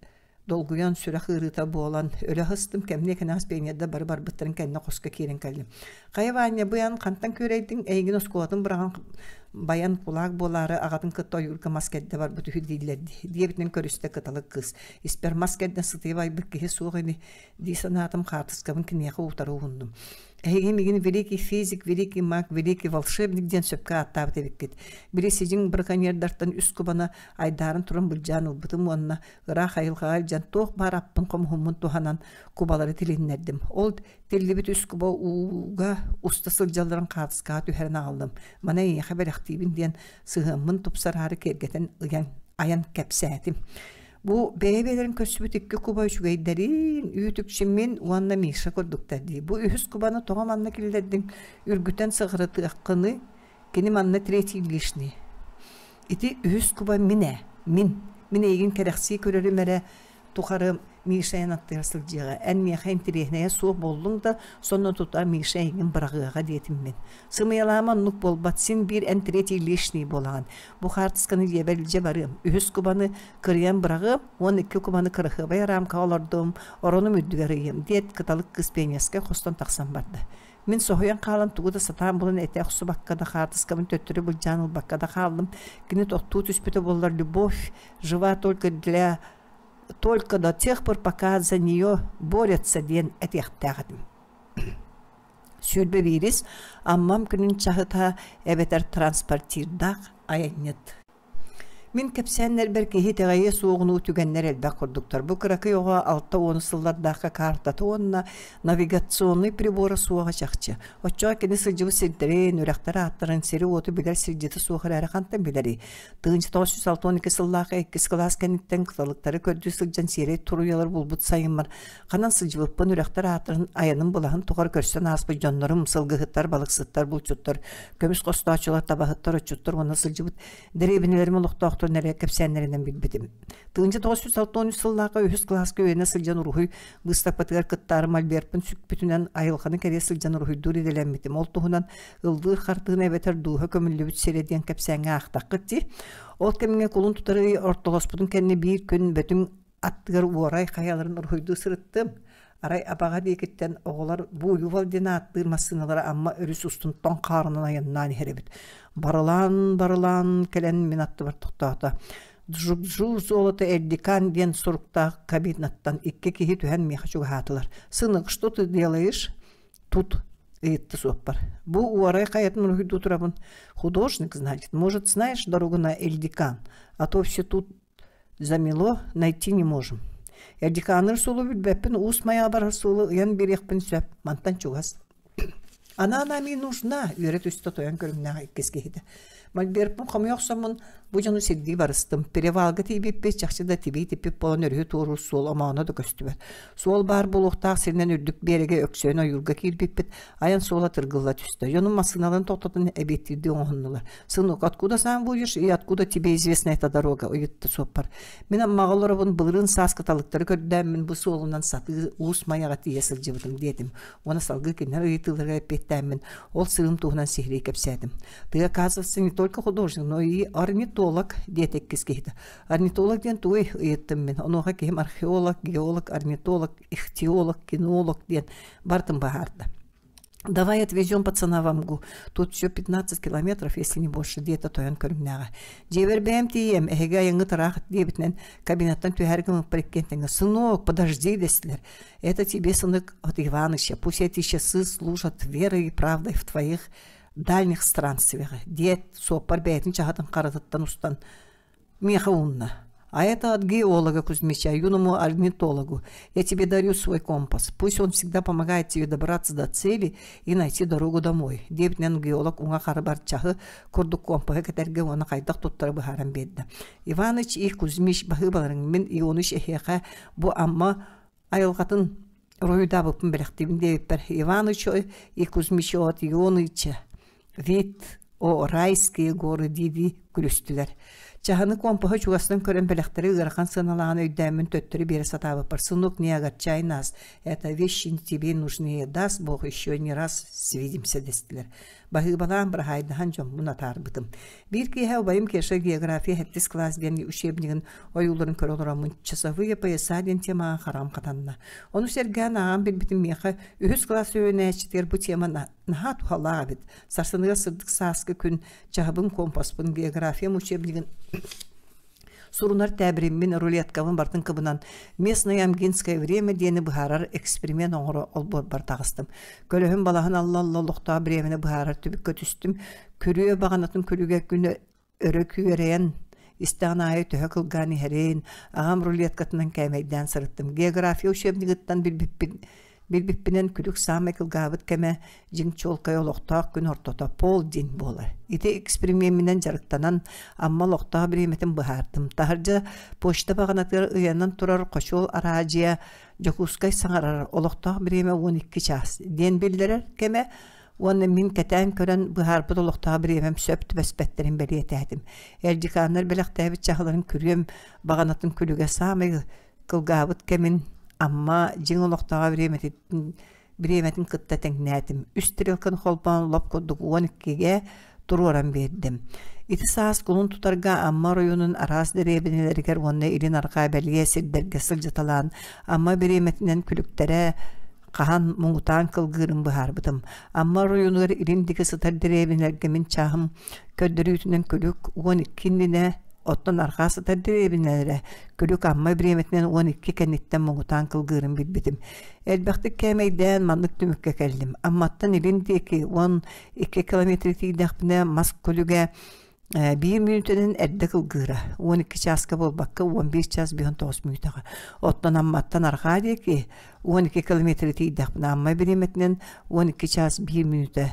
Долгуйан, сүрэх ыарыыта буолан, өлө сыстым, кэмниэ кэнэҕэс пионердар бары барбыттарын кэннэ хоско киирэн кэллим. Хайа Ваня, бу эн хантан күөрэйдиҥ? Эйигин оскуолатын быраҕан байан кулаак буолаары аҕатын кытта ойуурга мас кэрдэ барбыт үһү дииллэр дии, диэбитинэн көрүстэ кыталык кыыс. Испэр мас кэрдэн сытыйа байбыт киһи суох ини дии санаатым, хаартыскабын киниэхэ утары уһуннум. Эһиги миигин великий физик, великий маг, великий волшебник диэн сөпкө ааттаабыт эбиккит. Били сидьиҥ браконьердартан үс кубаны айдаарын туран былдьаан ылбытым уонна ыраах айылҕаҕа илдьэн туох баар аппын хомуһуммун туһанан кубалары тилиннэрдим. Ол тиллибит үс куба ууга уста сылдьалларын хаартыскаҕа түһэрэн аҕаллым. Маны эйиэхэ бэлэхтиибин диэн сыһыаммын тупсараары киэргэтэн ыйан айан кэпсээтим. Бу бэйэ-бэйэлэрин көрсүбүт икки куба үчүгэйдэрин, үүт-үкчүммүн уонна Миша курдуктар дии. Бу үһүс кубаны тоҕо манна киллэрдиҥ, үргүтэн сыҕарытыаххыный? Кини манна третий лишний. Ити үһүс куба мин ээ, мин. Мин эйигин кэрэхсии көрөрүм эрэ тухары Миша эн аттыгар сылдьыаҕа. Эн миэхэ интэриэһинэйэ суох буоллуҥ да, сонно тута Миша эйигин быраҕыаҕа диэтим мин. Сымыйалаама оннук буолбат, син биир эн третий лишний буолаҕын. Бу хаартысканы дьиэбэр илдьэ барыам. Үһүс кубаны кырыйан быраҕыам, 12 кубаны кыраһыабай арамкаҕа олордуом, оронум үрдүгэр ыйыам, диэт кыталык кыыс пионерскай хостон тахсан барда. Мин соһуйан хаалан тугу да сатаан булан этэ охсубакка да хаартыскабын төттөрү былдьаан ылбакка да хааллым. Кини тохтуу түспүтэ буоллар любовь жива только для только до тех пор, пока за нее борются диэн этиэхтээх этим. 21 Аммам күнүн чаһыта эбэтэр транспортирдаах айанньыт. Мин кэпсээннэрбэр киһи итэҕэйиэ суоҕунуу түгэннэр элбэх курдуктар. Бу кыракый оҕо 60 сыллардаахха каартата уонна навигационнай прибора суоҕа чахчы. Оччоҕо кини сылдьыбыт сирдэрин, үрэхтэр ааттарын, сири-уоту билэр сирдьитэ суох эрээри хантан билэрий? 1962 сыллаахха иккис кылаас кэнниттэн кыталыктары көрдүү сылдьан сиэрэй туруйалар булбут сайыммар ханан сылдьыбыппын үрэхтэр ааттарын айаным былаһын тухары көрсөн ааспыт дьоннорум, сылгыһыттар, балыксыттар, булчуттар, көмүс хостооччулар, табаһыттар, отчуттар уонна сылдьыбыт дэриэбинэлэрим олохтоохторун эрэ кэпсээннэринэн билбитим. 1963 сыллаахха үһүс кылааска үөрэнэ сылдьан уруһуй быыстапкатыгар кыттаары мольберпын сүкпүтүнэн айылҕаны кэрийэ сылдьан уруһуйдуур идэлэммитим. Ол туһунан ыллыыр хартыына эбэтэр дууһа көмүллүбүт сирэ диэн кэпсээҥҥэ аахтаххыт дии. Ол кэмҥэ кулун тутар ый ортолоспутун кэннэ биир күн Бөтүҥ аттыгар уорай хайаларын уруһуйдуу сырыттым. Арай Абаҕа диэкиттэн оҕолор Буйвол диэн ааттыыр массыыналара Амма өрүс устун тоҥ хаарынан айаннаан иһэр эбит. Барылаан-барылаан кэлэн мин аттыбар тохтоото. Джук-Джу золото Эрдикан диэн суруктаах кабинаттан икки киһи түһэн миэхэ чугаһаатылар. «Сынок, что ты делаешь?» «Тут». Ыйытта суоппар. Бу уорай хайатын уруһуйдуу турабын. Художник, значит, может, знаешь дорогу на Эльдикан? А то все тут замело, найти не можем. Эльдиканныр суолу билбэппин, Уус Майаҕа барар суолу ыйан биэриэхпин сөп, мантан чугас. Она нам и нужна, үөрэ түстэ тойон көрүҥнээх иккис киһитэ. Мольберпин хомуйа охсоммун бу дьону сирдии барыстым. Перевалга тиийбиппит чахчы да тибии типпит буолан өрүһү туоруур суол омооно да көстүбэт. Суол баар буолуохтаах сиринэн үрдүк биэрэгэ өксөйөн ойуурга киирбиппит, айан суола тыргылла түстэ. Дьонум массыыналарын тохтотон эбиэттиирдии оҥоһуннулар. «Сынок, откуда сам будешь и откуда тебе известна эта дорога?» ыйытта суоппар. Мин Аммаҕа олоробун, былырыын саас кыталыктары көрдөөммүн бу суолунан сатыы Уус Майаҕа тиийэ сылдьыбытым диэтим. Уонна салгыы кинилэр ыйытыыларыгар эппиэттээммин, ол сырыым туһунан сиһилии кэпсээтим. «Ты, оказывается, не только художник, но и орнитолог», диэтэ иккис киһитэ. «Орнитолог диэн тугуй?» ыйыттым мин. Онуоха киһим археолог, геолог, орнитолог, ихтиолог, кинолог диэн барытын быһаарда. «Давай отвезем пацана в Амгу. Тут все 15 километров, если не больше», диэтэ тойон көрүҥнээҕэ. Дьиэбэр бэйэм тиийиэм, эһиги айаҥҥыт ыраах диэбитинэн кабинеттан түһээри гыммыппар иккиэн тэҥҥэ «Сынок, подожди» дэстилэр. «Это тебе, сынок, от Иваныча. Пусть эти часы служат верой и правдой в твоих дальних странствиях», диэт суоппар бэйэтин чаһытын харатыттан устан миэхэ уунна. А это от геолога Кузьмича, юному орнитологу. Я тебе дарю свой компас. Пусть он всегда помогает тебе добраться до цели и найти дорогу домой. Диэбитинэн геолог уҥа харыбар чаһы курдук компаһы кэтэргэ уонна хайдах туттара быһааран биэрдэ. Иваныч и Кузьмич баһыыбаларыҥ мин Ионыч эһиэхэ бу Амма айылҕатын уруһуйдаабыппын бэлэхтиибин диэбиппэр Иванычу и Кузьмичу от Ионыча вид о райские горы дии-дии күлүстүлэр. Чаһыны компаһы чугастан көрөн бэлэхтэри ыарахан сыаналааҕын өйдөөммүн төттөрү биэрэ сатаабыппар «Сынок, не огорчай нас, это вещи тебе нужнее, даст Бог еще не раз свидимся» дэстилэр. Баһыыбалаан быраһаайдаһан дьоммун атаарбытым. Биир киэһэ убайым Кеша география сэттис кылаас диэн учебнигын ойууларын көрө олороммун «Часовые пояса» диэн темаҕа хараҕым хатанна. Ону сэргээн ааҕан билбитим миэхэ үһүс кылаас үөрэнээччитигэр бу тема наһаа туһалаах эбит. Сарсыныгар сырдык сааскы күн чаһыбын, компаспын, географиям учебнигын сурунар тээбириммин, рулеткабын бартын кыбынан «Местное амгинское время» диэни быһаарар эксперимент оҥоро олбуорбар таҕыстым. Көлөһүн балаһын алла-алла олохтоох бириэмэни быһаарар түбүккэ түстүм. Күрүө баҕанатын күлүгэ күнү өрө күөрэйэн истэҕин аайы төһө кылгаан иһэрин, аҕам рулеткатынан кээмэйдээн сырыттым. География учебнигыттан билбиппин Билбиппинэн күлүк саамай кылгаабыт кэмэ дьиҥ чуолкай олохтоох күн ортото полдень буолар. Ити эксперимемминэн дьарыктанан Амма олохтоох бириэмэтин быһаардым. Таһырдьа почта баҕанатыгар ыйанан турар хочуол араадьыйа Дьокуускай саҥарар олохтоох бириэмэ 12 чаас диэн биллэрэр кэмэ уонна мин кэтээн көрөн быһаарбыт олохтоох бириэмэм сөп түбэспэттэрин бэлиэтээтим. Эрдикааннар бэлэхтээбит чаһыларын күрүөм баҕанатын күлүгэ саамай кылгаабыт кэмин Амма дьиҥ олохтооҕо бириэмэтин бириэмэтин кытта тэҥнээтим. Үс стрелканы холбоон лоп курдук 12-гэ туруоран биэрдим. Ити саас кулун тутарга Амма оройуонун араас дэриэбинэлэригэр уонна илин-арҕаа бэлиэ сирдэргэ сылдьыталаан Амма бириэмэтинэн күлүктэрэ хаһан муҥутаан кылгыырын быһаарбытым. Амма оройуонугар илин диэки сытар дэриэбинэлэргэ мин чааһым көрдөрүүтүнэн күлүк 12 иннинэ, оттон арҕаа сытар дэриэбинэлэрэ күлүк Амма бириэмэтинэн 12 кэнниттэн муҥутаан кылгыырын билбитим. Элбэхтик кээмэйдээн маннык түмүккэ кэллим. Амматтан илин диэки 12 километр тиийдэхпинэ мас күлүгэ биир мүнүүтэнэн эрдэ кылгыыра, 12 чааска буолбакка 11 чаас 59 мүнүүтэҕэ. Оттон Амматтан арҕаа диэки 12 километры тиийдэхпинэ Амма бириэмэтинэн 12 чаас 1 мүнүүтэ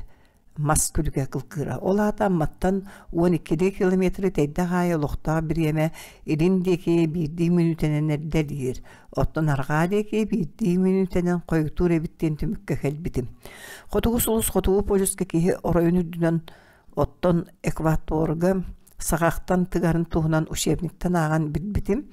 мас күлүгэ кылгыыра. Ол аата Амматтан 12 километры тэйдэх аайы олохтоох бириэмэ илин диэки биирдии мүнүүтэнэн эрдэлиир, оттон арҕаа диэки биирдии мүнүүтэнэн хойутуур эбит диэн түмүккэ кэлбитим. Хотугу сулус хотугу полюска киһи оройун үрдүнэн Оттон экваторга саҕахтан тыгарын туһунан учебниктан ааҕан билбитим.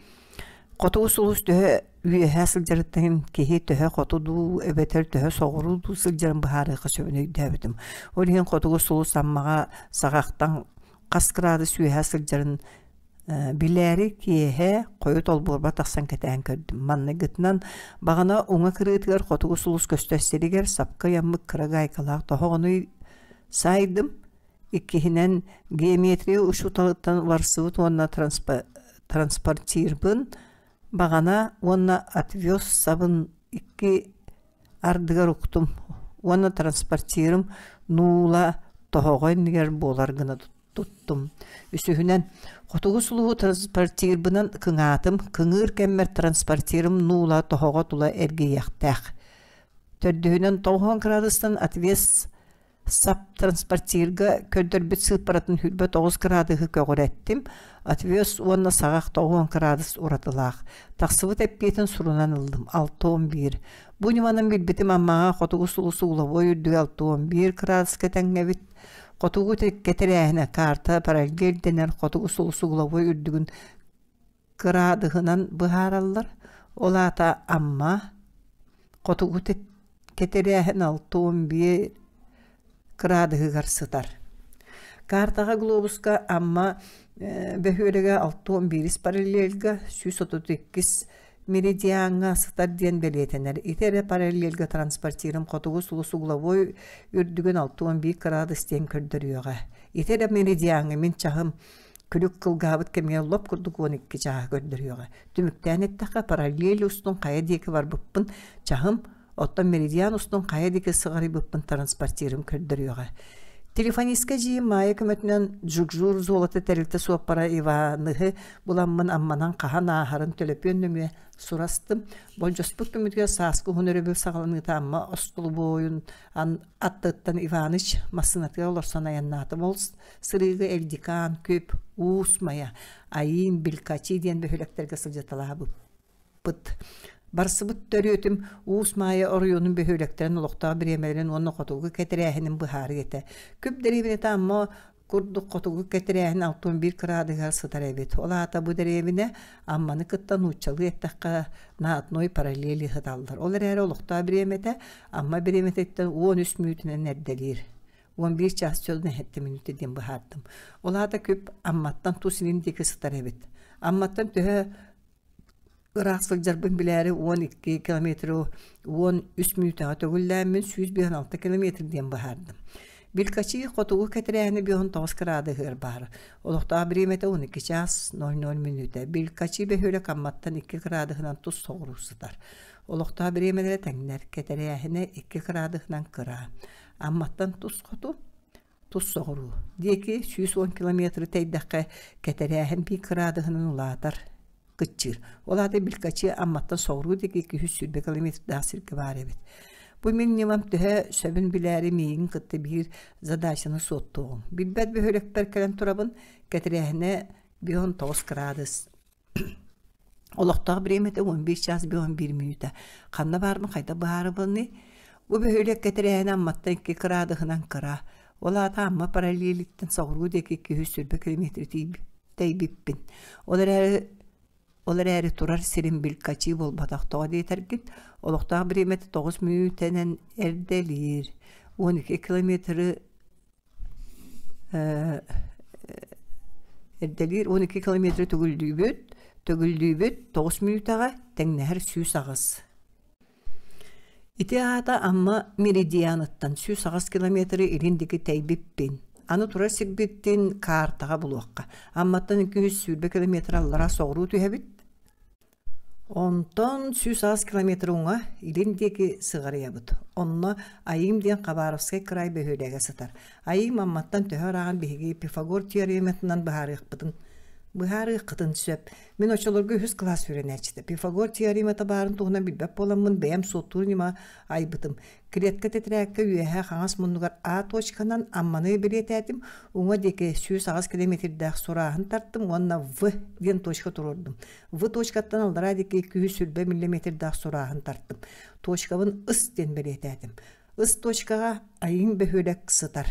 Хотугу сулус төһө үөһэ сылдьарыттан киһи төһө хоту дуу эбэтэр төһө соҕуруу дуу сылдьарын быһаарыахха сөбүн өйдөөбүтүм. Ол иһин хотугу сулус Аммаҕа саҕахтан хас кыраадыс үөһэ сылдьарын Билээри киэһэ хойут олбуорбар тахсан кэтээн көрдүм. Манныгытынан баҕана уҥа кырыытыгар хотугу сулус көстөр сиригэр сапка ыйаммыт кыра гаайкалаах тоһоҕону саайдым. Иккиһинэн, геометрия учууталыттан уларсыбыт уонна транспортирбын баҕана уонна отвез сабын икки ардыгар уктум. Уонна транспортирым нуула тоһоҕо иннигэр буолар гына туттум. Үсүһүнэн, хотугу сулуһу транспортирбынан кыҥаатым, кыҥыыр кэммэр транспортирым нуула тоһоҕо тула эргийиэхтээх. Төрдүһүнэн, 90 кыраадыстан отвес сап транспортирга көрдөрбүт сыыппаратын 29 кыраадыһы көҕүрэттим, отвес уонна саҕах 90 кыраадыс уратылаах. Тахсыбыт эппиэтин сурунан ыллым, 61. Бу ньыманан билбитим Аммаҕа хотугу сулус угловой үрдүгэ 61 кыраадыска тэҥҥэбит. Хотугу кэтэрээһинэ карта параллель дэнэр хотугу сулус угловой үрдүгүн кыраадыһынан быһаараллар. Ол аата Амма хотугу кэтэрээһин 61 кыраадыһыгар сытар. Картаҕа глобуска Амма бөһүөлэгэ 61 параллельга 132 меридиаҥҥа сытар диэн бэлиэтэнэр. Ити эрэ параллельга транспортирым хотугу сулус угловой үрдүгүн 61 кыраадыс диэн көрдөрүөҕэ. Ити эрэ меридиаҥҥа мин чаһым күлүк кылгаабыт кэмигэр лоп курдук 12 чааһы көрдөрүөҕэ. Түмүктээн эттэххэ, параллель устун хайа диэки барбыппын чаһым Оттон меридиан устун хайа диэки сыҕарыйбыппын транспортирым көрдөрүөҕэ. Телефонистка эдьиийим Маайа көмөтүнэн Джукжур золото тэрилтэ суоппара Иваныһы буламмын Амманан хаһан ааһарын төлөпүөн нөҥүө сурастым. Болдьоспут күммүтүгэр сааскы уһун өрөбүл саҕаланыыта Амма остолобуойун аттыттан Иваныч массыынатыгар олорсон айаннаатым. Ол сырыыга Элдикан, Күп, Уус Майа, Айыым, Белькачи диэн бөһүөлэктэргэ сылдьыталаабыппыт. Барсыбыт төрүөтүм Уус Маайа оройуонун бөһүөлэктэрин олохтоох бириэмэлэрин уонна хотугу кэтирээһинин быһаарыы этэ. Күп дэриэбинэтэ Амма курдук хотугу кэтирээһин 61 кыраадыһыгар сытар эбит. Ол аата бу дэриэбинэ Амманы кытта нууччалыы эттэххэ на одной параллели сыталлар. Ол эрээри олохтоох бириэмэтэ Амма бириэмэтиттэн 13 мүнүүтүнэн эрдэлиир. 11 чаас чөл нэһэттэ мүнүүтэ диэн быһаардым. Ол аата Күп Амматтан тус илин диэки сытар эбит. Амматтан төһө Ыраах сылдьарбын билээри 12 километры 13 мүнүүтэҕэ төгүллээммин 156 километр диэн быһаардым. Белькачи хотугу кэтирээһини 59 кыраадыһыгар баар. Олохтоох бириэмэтэ 12 чаас 00 мүнүүтэ. Белькачи бөһүөлэк Амматтан 2 кыраадыһынан тус соҕуруу сытар. Олохтоох бириэмэлэрэ тэҥнэр, кэтирээһинэ 2 кыраадыһынан кыра. Амматтан тус хоту Тус соҕуруу диэки 110 километры тэйдэххэ, кэтэрээһин биир кыраадыһынан улаатар, кыччыыр. Ол аата Белькачи Амматтан соҕуруу диэки 220 километрдаах сиргэ баар эбит. Бу мин ньымам төһө сөбүн билээри миигин кытта биир задачаны суоттуоҕум. Билбэт бөһүөлэкпэр кэлэн турабын, кэтирээһинэ 59 кыраадыс. Олохтоох бириэмэтэ 11 чаас 11 мүнүүтэ. Ханна баарбын хайдах быһаарабыный? Бу бөһүөлэккэ тэрээһин Амматтан 2 кыраадыһынан кыра. Ол аата Амма параллелиттэн соҕуруу диэки 220 километр тэйбиппин. Ол эрээри ол эрээри турар сирим Белькачи буолбатах. Тоҕо диэтэргит, олохтоох бириэмэтэ 9 мүнүүтэнэн эрдэлиир. 12 километры Эрдэлиир 12 километры төгүллүүбүт, төгүллүүбүт 9 мүнүүтэҕэ тэҥнэһэр 108. Ити аата Амма меридианыттан 108 километры илин диэки тэйбиппин. Аны турар сирбитин каартаҕа булуохха. Амматтан 220 километр аллара соҕуруу түһэбит. Онтон 108 километр уҥа, илин диэки сыҕарыйабыт. Онно Айыым диэн Хабаровскай кыраай бөһүөлэгэ сытар. Айыым Амматтан төһө ырааҕын биһиги Пифагор теорематынан быһаарыахпытын быһаарыаххытын сөп. Мин оччолорго үһүс кылаас үөрэнээччитэ. Пифагор теоремата баарын туһунан билбэт буоламмын бэйэм суоттуур ньыма айбытым. Клетка тэтэрээккэ үөһэ хаҥас муннугар А точканан Амманы бэлиэтээтим, уҥа диэки 108 километрдээх сурааһын тартым уонна В диэн точка туруордум. В точкаттан аллараа диэки 220 миллиметрдээх сурааһын тартым. Точкабын Ыс диэн бэлиэтээтим. Ыс точкаҕа Айыҥ бөһүөлэк сытар.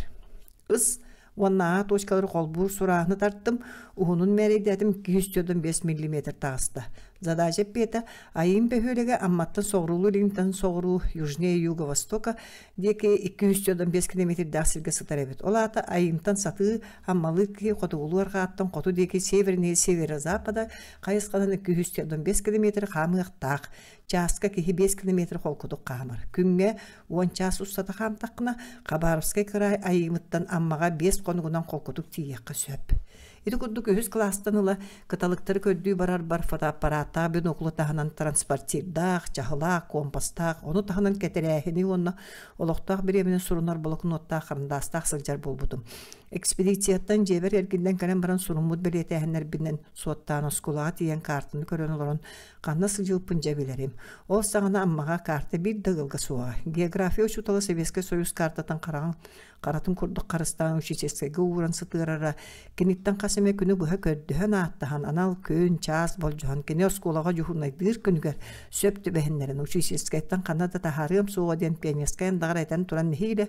Ыс уонна А точкалары холбуур сурааһыны тартым, уһунун мээрэйдээтим 245 миллиметр таҕыста. Задача эппиэтэ Айыым бөһүөлэгэ Амматтан соҕуруулуу-илинтэн соҕуруу южнее юго-востока диэки 245 километрдаах сиргэ сытар эбит. Ол аата Айыымтан сатыы Аммалыы киһи хотугулуу арҕааттан хоту диэки севернее северо-запада хайысханан 245 километр хаамыахтаах. Чааска киһи 5 километр холкутук хаамар. Күҥҥэ 10 чаас устата хаамтаххына, Хабаровскай кыраай Айыымыттан Аммаҕа 5 хонугунан холкутук тиийиэххэ сөп. Ити курдук үһүс кылаастан ыла кыталыктары көрдүү барарбар фотоаппарааттаах биноклу таһынан транспортирдаах, чаһылаах, компастаах, ону таһынан кэтэрээһини уонна олохтоох бириэмэни сурунар блокноттаах харандаастаах сылдьар буолбутум. Экспедицияттан дьиэбэр эргиллэн кэлэн баран суруммут бэлиэтээһиннэрбинэн суоттаан оскуолаҕа тиийэн каартаны көрөн олорон ханна сылдьыбыппын дьэ билэрим. Ол саҕана Аммаҕа карта биир да ыалга суоҕа. География учуутала Советскай Союз картатын хараҕын харатын курдук харыстаан учительскайга ууран сытыарара, киниттэн хас эмэ күнү быһа көрдөһөн-ааттаһан анал күн, чаас болдьоһон кини оскуолаҕа дьуһуурнайдыыр күнүгэр сөп түбэһиннэрэн учительскайтан ханна да таһаарыам суоҕа диэн пионерскай андаҕар этэн туран нэһиилэ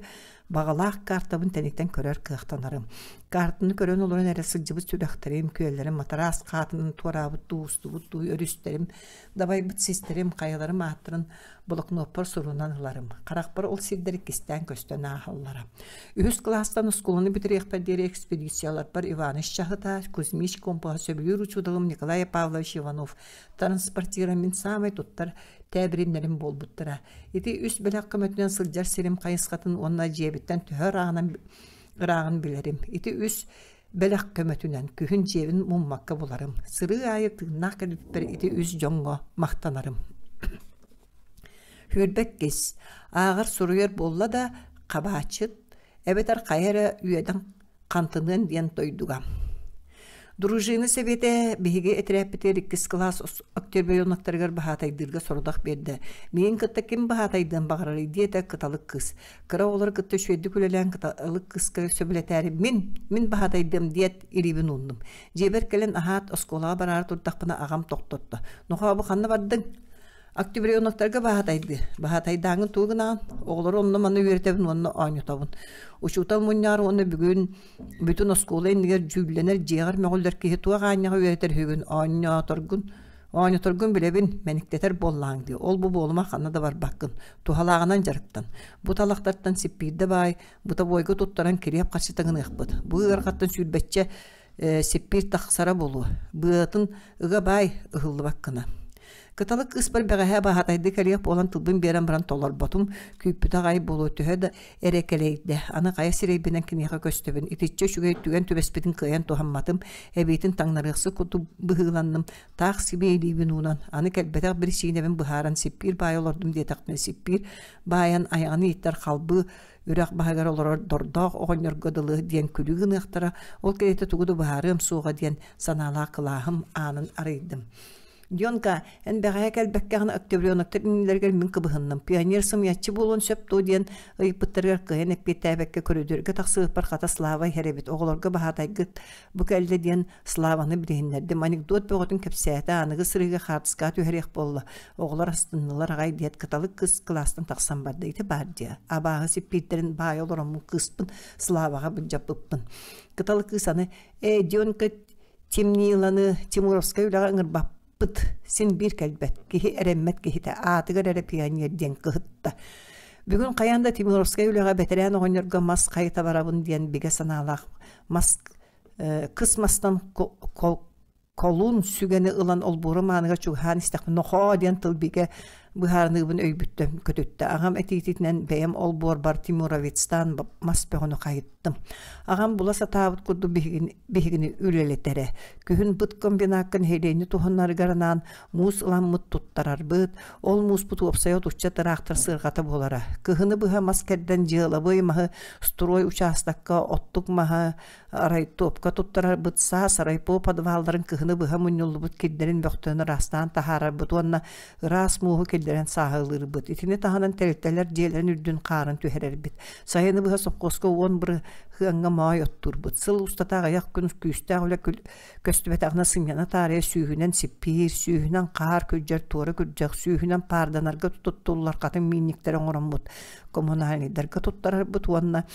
баҕалаах картабын тэниттэн көрөр кыахтанарым. Картаны көрөн олорон эрэ сылдьыбыт сүрэхтэрим, күөллэрим матараас хаатынан туораабыт дуу, устубут дуу өрүстэрим, дабайбыт систэрим, хайаларым ааттарын блокноппар сурунан ыларым. Харахпар ол сирдэр иккистээн көстөн ааһаллара. Үһүс кылаастан оскуоланы бүтэриэхпэр диэри экспедицияларбар Иваныч Чаһыта, Кузьмич Компоһа сөбүлүүр учууталым Николай Павлович Иванов транспортира мин саамай туттар тээбириннэрим буолбуттара. Ити үс бэлэх көмөтүнэн сылдьар сирим хайысхатын уонна дьиэбиттэн төһө ырааҕынан ырааҕын билэрим. Ити үс бэлэх көмөтүнэн күһүн дьиэбин муммакка буларым. Сырыы аайы тыыннаах кэлбиппэр ити үс дьоҥҥо махтанарым. Сүүрбэт кис, ааҕар суруйар буолла да, хабааччыт, эбэтэр хайа эрэ үөдэн хантыныан диэн дойдуга. Дружина сэбиэтэ биһиги этэрээппитигэр иккис кылаас октябреннактарыгар баһаатайдыырга сорудах биэрдэ. Миигин кытта ким баһаатайдыан баҕарарый диэтэ кыталык кыыс. Кыра оҕолору кытта үчүгэйдик үлэлээн кыталык кыыска сөбүлэтээри мин, мин баһаатайдыам диэт илиибин ууннум. Дьиэбэр кэлэн аһаат оскуолаҕа бараары турдахпына аҕам тохтотто. Нохоо бу ханна бардыҥ? Октябреноктарга баһаатайдыы. Баһаатайдааҥҥын тугу гынаҕын? Оҕолору онно-манна үөрэтэбин уонна оонньотобун. Учуутал мунньаҕар уонна бүгүн бүтүн оскуола иннигэр дьүүллэнэр дьиэҕэр мөҕүллэр киһи туох аанньаҕа үөрэтэр үһүгүн оонньооторгун оонньоторгун билэбин, мэниктэтэр буоллааҥ дии. Ол-бу буолума ханна да барбаккын. Туһалааҕынан дьарыктан. Бу талахтартан сиппиирдэ баай, бытовойга туттаран килиэп харчыта гыныахпыт. Бу ыарахаттан сүүрбэччэ сиппиир тахсара буолуо, быатын ыга баай ыһыллыбат гына. Кыталык кыыспар бэҕэһээ баһаатайдыы кэлиэх буолан тылбын биэрэн баран толорботум, күүппүтэ аҕай буолуо төһө да эрэ кэлэйдэ, аны хайа сирэйбинэн киниэхэ көстөбүн, итиччэ үчүгэй түгэн түбэспитин кыайан туһамматым, эбиитин таҥнарыахсыт курдук быһыыланным, таах сибиэ илиибин уунан, аны кэлбэтэх биричиинэбин быһааран сиппиир баайа олордум диэтэхпинэ сиппиир баайан айаҕын ииттэр халбыы үрэх баһыгар олорор дордоох оҕонньорго дылы диэн күлүү гыныахтара, ол кэриэтэ тугу да быһаарыам суоҕа диэн санаалаах кылааһым аанын арыйдым. Дёнка, эн бэҕэһээ кэлбэккэҕин октябреноктар иннилэригэр мин кыбыһынным. Пионер сымыйаччы буолуон сөп дуо диэн ыйыппыттарыгар кыайан эппиэттээбэккэ көрүдүөргэ тахсыбыппар хата Слава иһэр эбит. Оҕолорго баһаатайгыт бу кэллэ диэн Славаны билиһиннэрдим. Анекдот бөҕөтүн кэпсээтэ, аныгы сырыыга хаартыскаҕа түһэриэх буолла. Оҕолор астыннылар аҕай диэт, кыталык кыыс кылаастан тахсан барда. Ити баар дии, абааһы сиппиирдэрин баайа олороммун кыыспын Славаҕа былдьаппыппын. Кыталык кыыс аны «Ээ, Дёнка Темниланы Тимуровскай үлэҕэ ыҥырбаппыт, син биир кэлбэт, киһи эрэммэт киһитэ, аатыгар эрэ пионер диэн кыһытта. Бүгүн хайаан да Тимуровскай үлэҕэ бэтэрээн оҕонньорго мас хайыта барабын диэн бигэ санаалаах мас кыс мастан колун сүгэни ылан олбуорум ааныгар чугаһаан истэхпинэ нохоо диэн тыл бигэ быһаарыныыбын өйбүттэн көтүттэ. Аҕам этиитинэн бэйэм олбуорбар Тимуровецтаан мас бөҕөнү хайыттым. Аҕам була сатаабыт курдук биһигини, биһигини үлэлэтэрэ. Күһүн быт комбинакка нэһилиэнньэ туһанарыгар анаан муус ыламмыт туттарарбыт. Ол мууспут уопсайа отучча тыраахтар сыарҕата буолара. Кыһыны быһа мас кэрдэн дьыалабыай маһы строй учаастакка оттук маһы райтопка туттарарбыт, саас райпо подвалларын кыһыны быһа мунньуллубут кирдэрин бөхтөн ыраастаан таһаарарбыт уонна ыраас мууһу киллэрэн сааһылыырбыт. Итини таһынан тэрилтэлэр дьиэлэрин үрдүн хаарын түһэрэрбит. Сайыны быһа сопхуоска уон бырыһыаҥҥа моой оттуурбут. Сыл устата аҕыйах күн күүстээх үлэ көстүбэтэҕинэ сынньана таарыйа сүүһүнэн сиппиир, сүүһүнэн хаар күрдьэр, туора күрдьэх, сүүһүнэн паарданарга туттуллар хатыҥ миинньиктэри оҥороммут коммунальнайдарга туттарарбыт уонна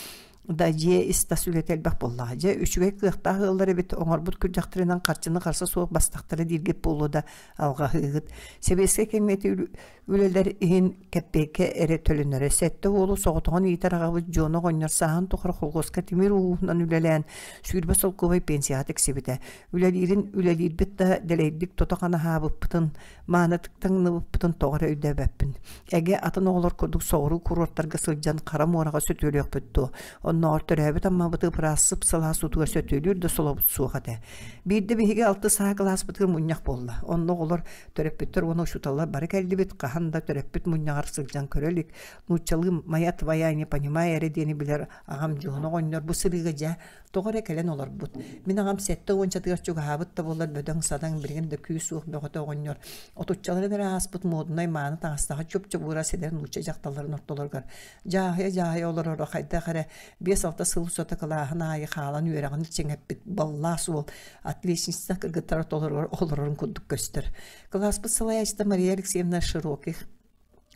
да дьиэ ис-тас үлэтэ элбэх буоллаҕа. Дьэ, үчүгэй кыахтаах ыаллар эбит, оҥорбут күрдьэхтэринэн харчыны харса суох бастахтара дииргит буолуо да алҕаһыыгыт. Сэбиэскэй кэмҥэ ити үлэлэр иһин кэппиэйкэ эрэ төлөнөрө. Сэттэ уолу соҕотоҕун иитэр аҕабыт Дьуона оҕонньор сааһын тухары холхуоска тимир ууһунан үлэлээн, 20 солкуобай пенсияҕа тиксибитэ. Үлэлиирин үлэлиирбит да дэлэйдик тото-хана аһаабыппытын, маанытык таҥныбыппытын тоҕо эрэ өйдөөбөппүн. Эгэ атын оҕолор курдук соҕуруу курортарга сылдьан хара муораҕа сөтүөлүөхпүт дуо? Оннооҕор төрөөбүт Аммабыт ыраас сып-сылаас уутугар сөтүөлүүр да солобут суох этэ. Биирдэ биһиги алтыс саа кылааспытыгар мунньах буолла. Онно оҕолор, төрөппүттэр уонна учууталлар бары кэллибит, хаһан да төрөппүт мунньаҕар сылдьан көрө илик, нууччалыы «моя твоя не понимаю» эрэ диэни билэр аҕам Дьуон оҕонньор бу сырыыга дьэ тоҕо эрэ кэлэн олорбут. Мин аҕам сэттэ уончатыгар чугаһаабыт да буоллар бөдөҥ-садаҥ, билигин да күүс-уох бөҕөтө оҕонньор отуччаларын эрэ ааспыт муодунай мааны таҥастаах чуп-чобуора сидэр нуучча дьахталларын ортолоругар дьааһыйа-дьааһыйа олороро хайдах эрэ биэс-алта сыл устата кылааһын аайы хаалан үөрэҕин чиҥэппит баллаас уол отличница кыргыттар ортолоругар олорорун курдук көстөр. Кылааспыт салайааччыта Мария Алексеевна Широких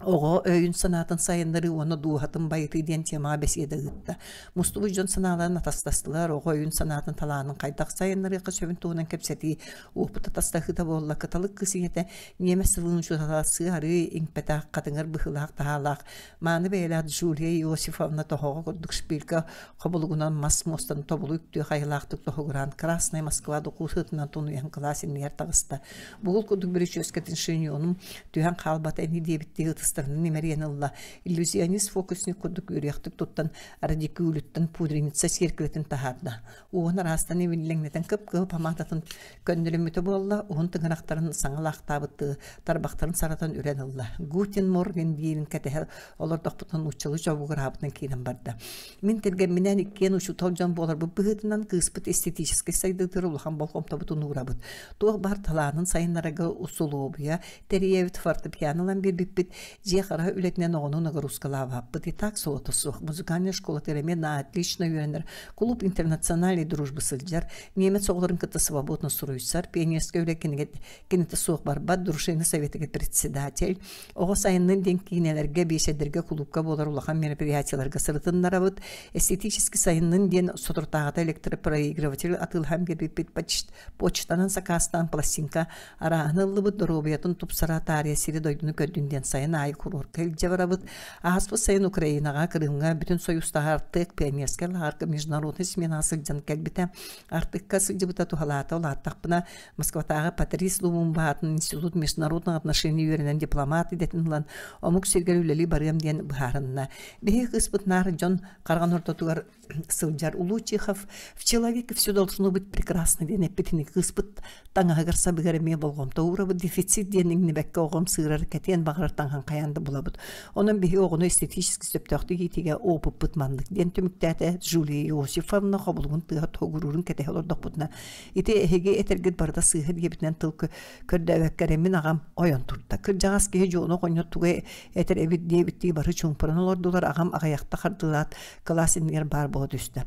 Оҕо өйүн-санаатын сайыннарыы уонна дууһатын байытыы диэн темаҕа бэсиэдэ ыытта. Мустубут дьон санааларын атастастылар, оҕо өйүн-санаатын талаанын хайдах сайыннарыахха сөбүн туһунан кэпсэтии уопут атастаһыыта буолла. Кыталык кыыс ийэтэ ньиэмэс тылын учуутала сыа-арыы иҥпэтэх, хатыҥыр быһыылаах-таһаалаах, мааны бэйэлээх Джулия Иосифовна тоһоҕо курдук шпилька хобулугунан мас муостаны тобулу үктүөх айылаахтык тоһугураан Красная Москва духуусутунан тунуйан кылаас иннигэр таҕыста. Бугул курдук бүрүчүөскэтин шиньонум түһэн хаалбата ини диэбиттии ытыстарынан имэрийэн ылла. Иллюзионист-фокусник курдук үөрүйэхтик туттан радикулюттан пудреница сиэркилэтин таһаарда. Уоһун араастан имиллэҥнэтэн кып-кыһыл помадатын көннөрүммүтэ буолла, уһун тыҥырахтарын саҥа лаахтаабыттыы тарбахтарын саратан үрэн ылла. Гутин Морген диирин кэтэһэ олордохпутунан нууччалыы чобугураабытынан киирэн барда. Мин кэргэмминээн иккиэн учуутал дьон буоларбыт быһыытынан кыыспыт эстетическэй сайдыытыгар улахан болҕомтобутун уурабыт. Туох баар талаанын сайыннарарга усулуобуйа тэрийэбит, фортепиано ылан биэрбиппит, дьиэ хараһа үлэтинэн оҕону нагрузкалаабаппыт. И так солото суох. Музыкальная школатыгар эмиэ на отлично үөрэнэр. Клуб интернациональной дружбы сылдьар. Немец оҕолорун кытта свободно суруйсар. Пионерскай үлэ кинигэ кинитэ суох барбат. Дружина советыгар председатель. Оҕо сайыннын диэн киинэлэргэ, биэчэрдэргэ, кулуупка буолар улахан мероприятиеларга сырытыннарабыт. Эстетически сайыннын диэн соторутааҕыта электропроигрыватель атыылаһан биэрбиппит почтанан сакаастаан пластинка арааһын ыллыбыт, доруобуйатын тупсара таарыйа сири-дойдуну көрдүн диэн сайын аайы куруорка илдьэ барабыт. Ааспыт сайын Украинаҕа, Крымҥа, бүтүн Союзтааҕы Артек пионерскай лааҕырга международнай сменаҕа сылдьан кэлбитэ. Артекка сылдьыбыта туһалаата улааттахпына Москватааҕы Патрис Лумумбаатын Институт международных отношений үөрэнэн дипломат идэтин ылан омук сиригэр үлэлии барыам диэн быһаарынна. Биһиги кыыспыт наар дьон хараҕын ортотугар сылдьар Улуу Чехов «В человеке все должно быть прекрасно» диэн эппитини кыыспыт таҥаһыгар сабыгар эмиэ болҕомто уурабыт дефицит диэн иҥнибэккэ оҕом сыырар кэтиэн баҕарар таҥаһын хайаан да булабыт. Онон биһиги оҕону эстетически сөптөөхтүк иитиигэ опыппыт маннык диэн түмүктээтэ Джулия Иосифовна хобулугун тыаһа тоһугуруурун кэтэһэ олордохпутуна Ити эһиги этэргит барыта сыыһа диэбитинэн тыл көрдөөбөккө эрэ мин аҕам ойон турда. Кырдьаҕас киһи дьуона оҕонньор тугу этэр эбит диэбиттии бары чуумпуран олордулар. Аҕам аҕыйахта хардыылаат кылаас иннигэр баар буола түстэ.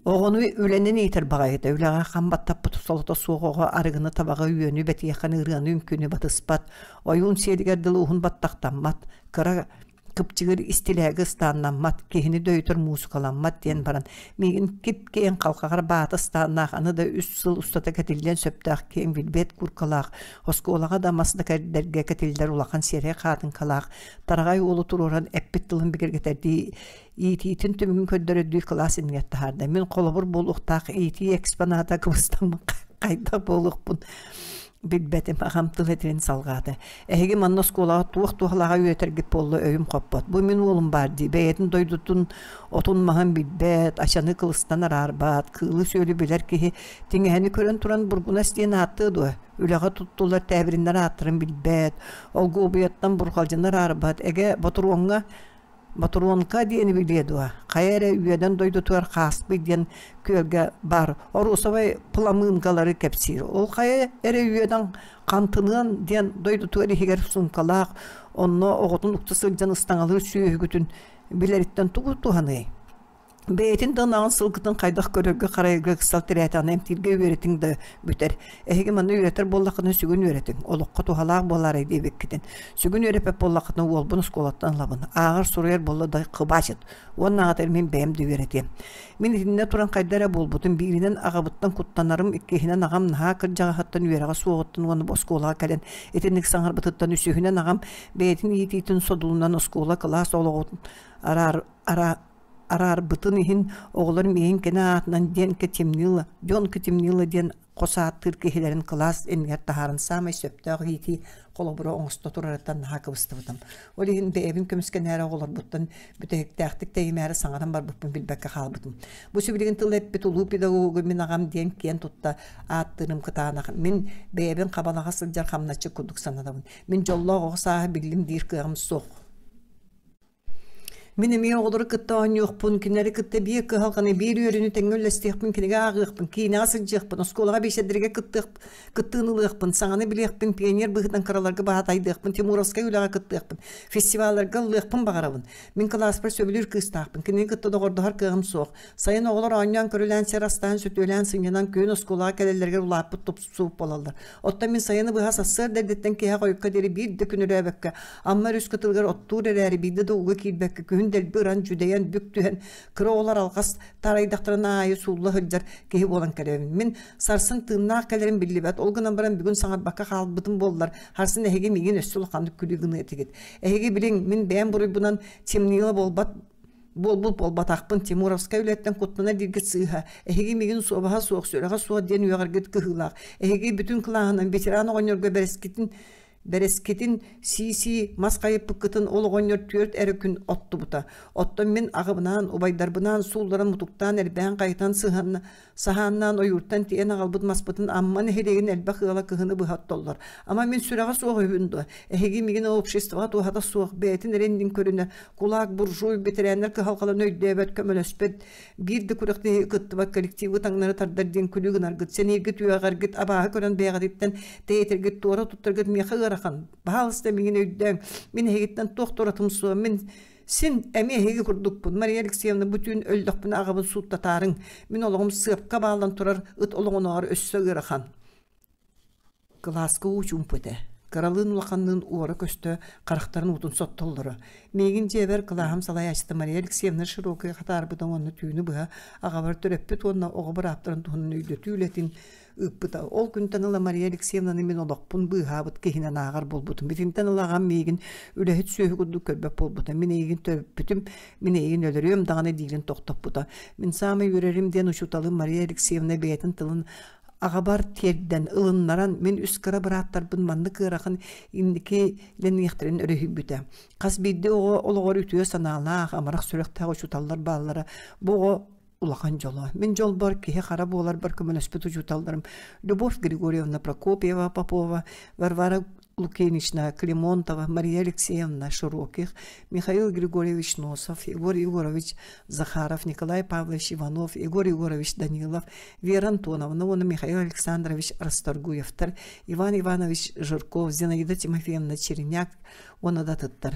Оҕону үлэнэн иитэр баҕайыта. Үлэҕэ хам баттаппыт солото суох оҕо арыгыны, табаҕы, үөнү, бэтиэхэни, ырыаны, үҥкүүнү батыспат. Ойуун сиэлигэр дылы уһун баттахтаммат. Кыра кыпчыгыр истилээги ыстааннаммат, киһини дөйүтэр муусукаламмат диэн баран, миигин кип-киэҥ халҕаҕар баата ыстааннаах аны да үс сыл устата кэтиллиэн сөптөөх киэҥ билбэт кууркалаах, оскуолаҕа да мас да кэрдэргэ кэтиллэр улахан сиэрэй хаатыҥкалаах, тараҕай уолу туруоран эппит тылын бигэргэтэрдии иитиитин түмүгүн көрдөрөрдүү кылаас иннигэр таһаарда. Мин холобур буолуохтаах иитии экспоната кыбыстаммын хайдах буолуохпун билбэтим, аҕам тыл этэрин салҕаата. Эһиги манна оскуолаҕа туох туһалааҕа үөрэтэргит буолла өйүм хоппот. Бу мин уолум баар дии, бэйэтин дойдутун отун-маһын билбэт, ачаны кылыстан араарбат, кыылы-сүөлү билэр киһи тиҥэһэни көрөн туран бургунас диэн ааттыа дуо? Үлэҕэ туттуллар тээбириннэр ааттарын билбэт, олгуобуйаттан бурҕалдьыны араарбат, эгэ ботуруоҥҥа Ботуруонка диэни билиэ дуо, хайа эрэ үөдэн дойдутугар Хааспый диэн күөлгэ баар оруосабай пламынкалары кэпсиир. Ол хайа эрэ үөдэн Хантыныан диэн дойдутугар иһигэр суумкалаах, онно оҕотун укта сылдьан ыстаҥалыыр сүөһүгүтүн билэриттэн тугу туһаныай? Бэйэтин да ынаҕын сылгытын хайдах көрөргө-харайарга ыксал тирээтэҕинэ эмтииргэ үөрэтиҥ да бүтэр. Эһиги манна үөрэтэр буоллаххытына сүгүн үөрэтиҥ, олоххо туһалаах буолаарай диэбиккитин. Сүгүн үөрэппэт буоллаххытына уолбун оскуолаттан ылабын, ааҕар-суруйар буолла да хыбаачыт. Уоннааҕытыгар мин бэйэм да үөрэтиэм. Мин итиннэ туран хайда эрэ буолбутум, бииринэн аҕабыттан куттанарым, иккиһинэн аҕам наһаа кырдьаҕаһыттан үөрэҕэ суоҕуттан уонна оскуолаҕа кэлэн итинник саҥарбытыттан, үсүһүнэн аҕам бэйэтин иитиитин содулунан оскуола кылаас олоҕун араар ара. араарбытын иһин оҕолор миигин кини аатынан диэн Кэтимнила, Дьон Кэтимнила диэн хос ааттыыр киһилэрин кылаас иннигэр таһааран саамай сөптөөх иитии холобура оҥосто турарыттан наһаа кыбыстыбытым. Ол иһин бэйэбин көмүскэнээри оҕолорбуттан бүтэһиктээхтик тэйимээри саҥаран барбыппын билбэккэ хаалбытым. Бу сибилигин тыл эппит улуу педагогу мин аҕам диэн киэн тутта ааттыырым кытаанах. Мин бэйэбин хабалаҕа сылдьар хамначчыт курдук сананабын. Мин дьоллоох оҕо сааһы биллим диир кыаҕым суох. Мин эмиэ оҕолору кытта оонньуохпун, кинилэри кытта биир кыһалҕаны, биир үөрүүнү тэҥҥэ үллэстиэхпин, кинигэ ааҕыахпын, киинэҕэ сылдьыахпын, оскуолаҕа биэчэрдэргэ кыттыах, кыттыыны ылыахпын, саҥаны билиэхпин, пионер быһыытынан кыраларга баһаатайдыахпын, тимуровскай үлэҕэ кыттыахпын, фестивалларга ыллыахпын баҕарабын. Мин кылааспар сөбүлүүр кыыстаахпын, кинини кытта доҕордоһор кыаҕым суох. Сайын оҕолор оонньоон-көрүлээн, сир астаан, сөтүөлээн, сынньанан, күһүн оскуолаҕа кэлэллэригэр улааппыт тупсубут буолаллар. Оттон мин сайыны быһа сарсыарда эрдэттэн киэһэ хойукка диэри биир да күн өрөөбөккө, Амма өрүс кытылыгар оттуур эрээри биирдэ да ууга киирбэккэ, күһүн дэлби ыран, дьүдэйэн, бүк түһэн, кыра оҕолор алҕас таарайдахтарына аайы суулла сылдьар киһи буолан кэлэбин. Мин сарсын тыыннаах кэлэрим биллибэт, ол гынан баран бүгүн саҥарбакка хаалбытым буоллар, сарсын эһиги миигин өссө улаханнык күлүү гыныа этигит. Эһиги билиҥ, мин бэйэм буруйбунан темнила буолбат буолбут буолбатахпын Тимуровскай үлэттэн куттана дииргит сыыһа. Эһиги миигин суобаһа суох, сүрэҕэ суох диэн үөҕэргит кыһыылаах. Эһиги бүтүн кылааһынан ветеран оҕонньорго бэрэскитин бэрэскитин сии-сии мас хайыппыккытын ол оҕонньор түөрт эрэ күн оттубута. Оттон мин аҕабынаан, убайдарбынаан суулларан мутуктаан эрбээн хайытан сыһанна Саһааннаан ойууртан тиэйэн аҕалбыт маспытын Амма нэһилиэгин элбэх ыала кыһыны быһа оттоллор. Ама мин сүрэҕэ суох үһүбүн дуо? Эһиги миигин обществоҕа туһата суох, бэйэтин эрэ иннин көрүнэ, кулаак, буржуй, бэтэрээннэр кыһалҕаларын өйдөөбөт, көмөлөспөт, биир да күрэхтэһии кыттыбат коллективы таҥнары тардар диэн күлүү гынаргыт, сэнииргит, үөҕэргит, абааһы көрөн бэйэҕититтэн тэйитэргит, туора туттаргыт миэхэ ыарахан. Баһаалыста миигин өйдөөҥ. Мин эһигиттэн туох туратым суох. Мин Син эмиэ эһиги курдукпун, Мария Алексеевна, бу түүн өллөхпүнэ аҕабын сууттатаарыҥ. Мин олоҕум сыапка бааллан турар ыт олоҕунааҕар өссө ыарахан. Кылааска уу чуумпу этэ. Кыралыын улаханныын уора-көстө харахтарын уутун соттоллоро. Миигин дьиэбэр кылааһым салайааччыта Мария Алексеевна Широкая хатаарбыта уонна түүнү быһа аҕабар төрөппүт уонна оҕо бырааптарын туһунан өйдөтүү үлэтин ыыппыта. Ол күнтэн ыла Мария Алексеевнаны мин олохпун быыһаабыт киһинэн ааҕар буолбутум. Итинтэн ыла аҕам миигин үлэһит сүөһү курдук көрбөт буолбута. Мин эйигин төрөппүтүм, мин эйигин өлөрүөм даҕаны диирин тохтоппута. Мин саамай үөрэрим диэн учууталым Мария Алексеевна бэйэтин тылын аҕабар тиэрдэн, ылыннаран, мин үс кыра бырааттарбын маннык ыарахан инники лэниэхтэрин өрүһүйбүтэ. Хас биирдии оҕо олоҕор үтүө санаалаах, амарах сүрэхтээх учууталлар бааллара. Бу оҕо улахан дьоло. Мин дьолбор киһи-хара буоларбар көмөлөспүт учууталларым Любовь Григорьевна Прокопьева Попова, Варвара Лукинична Климонтова, Мария Алексеевна Широких, Михаил Григорьевич Носов, Егор Егорович Захаров, Николай Павлович Иванов, Егор Егорович Данилов, Вера Антоновна уонна Михаил Александрович Расторгуевтар, Иван Иванович Жирков, Зинаида Тимофеевна Черняк уонна да атыттар.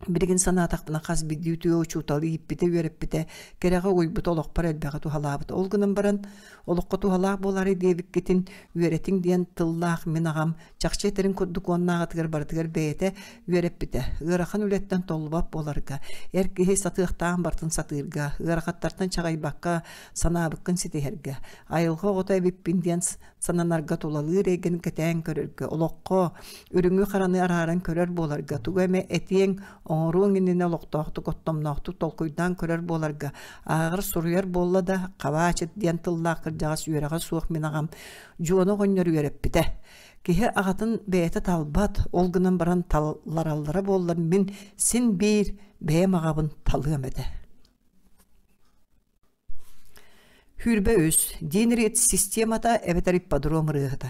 Билигин санаатахпына хас биирдии үтүө учуутал ииппитэ-үөрэппитэ, кэрэҕэ угуйбута олохпор элбэҕи туһалаабыта. Ол гынан баран, олоххо туһалаах буолаары диэбиккитин үөрэтиҥ диэн тыллаах мин аҕам чахчы этэрин курдук уоннааҕытыгар барытыгар бэйэтэ үөрэппитэ. Ыарахан үлэттэн толлубат буоларга, эр киһи сатыахтааҕын барытын сатыырга, ыарахаттартан чаҕыйбакка санаабыккын ситиһэргэ, айылҕа оҕото эбиппин диэн сананарга тулалыыр эйгэни кэтээн көрөргө, олоххо үрүҥү-хараны арааран көрөр буоларга, тугу эмэ этиэҥ, оҥоруоҥ иннинэ олохтоохтук, оттомноохтук толкуйдаан көрөр буоларга, ааҕар суруйар буолла да, хабаачыт диэн тыллаах кырдьаҕас үөрэҕэ суох мин аҕам Дьуона оҕонньор үөрэппитэ. Киһи аҕатын бэйэтэ талбат, ол гынан баран таллараллара буоллар мин син биир бэйэм аҕабын талыам этэ. 23. Динрит системата эбэтэр ипподром ырыаһыта.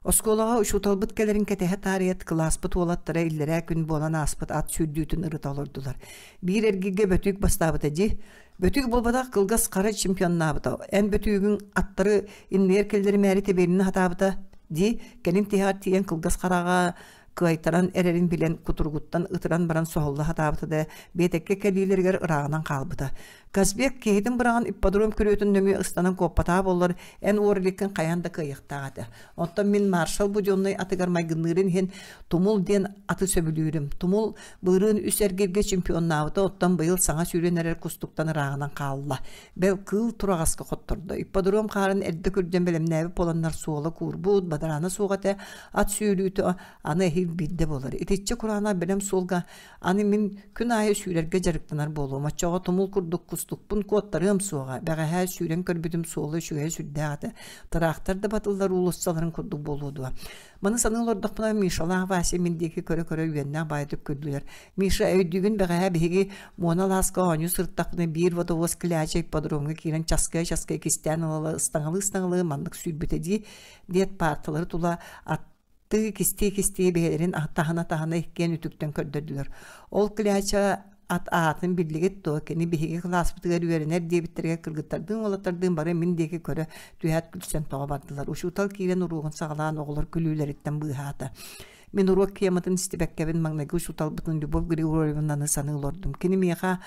Оскуолаҕа учууталбыт кэлэрин кэтэһэ таарыйат кылааспыт уолаттара иллэрээ күн буолан ааспыт ат сүүрдүүтүн ырыта олордулар. Биир эргииргэ Бөтүүк бастаабыта дии. Бөтүүк буолбатах кылгас хара чемпионнаабыта. Эн бөтүүгүҥ аттары иннигэр киллэримээри тэбиэринэ сатаабыта дии. Кэлин тиһэҕэр тиийэн кылгас хараҕа кыайтаран эрэрин билэн кутуругуттан ытыран баран соһулла сатаабыта да биэтэккэ кэлиилэригэр ырааҕынан хаалбыта. Казбек киһитин быраҕан ипподром күрүөтүн нөҥүө ыстанан куоппатаҕа буоллар, эн уор иликкин хайаан да кыайыахтаах этэ. Оттон мин маршал Буденнай атыгар майгынныырын иһин Тумул диэн аты сөбүлүүрүм. Тумул былырыын үс эргиргэ чемпионнаабыта, оттон быйыл саҥа сүүрэн эрэр кустуктан ырааҕынан хаалла. Бэл, кыыл тураҕаска хоттордо. Ипподром хаарын эрдэ күрдьэн бэлэмнээбит буоланнар суола куурбут, бадараана суох этэ, ат сүүрүүтэ аны эһиил биирдэ буолар. Итиччэ кураанах бэлэм суолга аны мин күн аайы сүүрэргэ дьарыктанар буолуом. Оччоҕо тумул курдук кустукпун куоттарыам суоҕа. Бэҕэһээ сүүрэн көрбүтүм суола үчүгэйэ сүрдээх этэ. Тыраахтар да батыллар уулуссаларын курдук буолуо дуо. Маны саныы олордохпуна Мишалаах Вася мин диэки көрө-көрө үөннээх баайдык күллүлэр. Миша, өйдүүгүн бэҕэһээ биһиги Муона алааска оонньуу сырыттахпына биир водовоз кляча ипподромҥа киирэн часкыйа-часкыйа кистээн ыла-ыла ыстаҥалыы-ыстаҥалыы маннык сүүрбүтэ дии, диэт паарталары тула аттыы кистии-кистии бэйэлэрин таһына-таһына иккиэн үтүктэн көрдөрдүлэр. Ол кляча ат аатын биллигит дуо, кини биһиги кылааспытыгар үөрэнэр диэбиттэригэр кыргыттардыын уолаттардыын бары мин диэки көрө түһээт күлсэн тоҕо бардылар. Учуутал киирэн уруогун саҕалаан оҕолор күлүүлэриттэн быыһаата. Мин уруок тематын истибэккэбин маҥнайгы учууталбытын Любовь Григорьевнаны саныы олордум. Кини миэхэ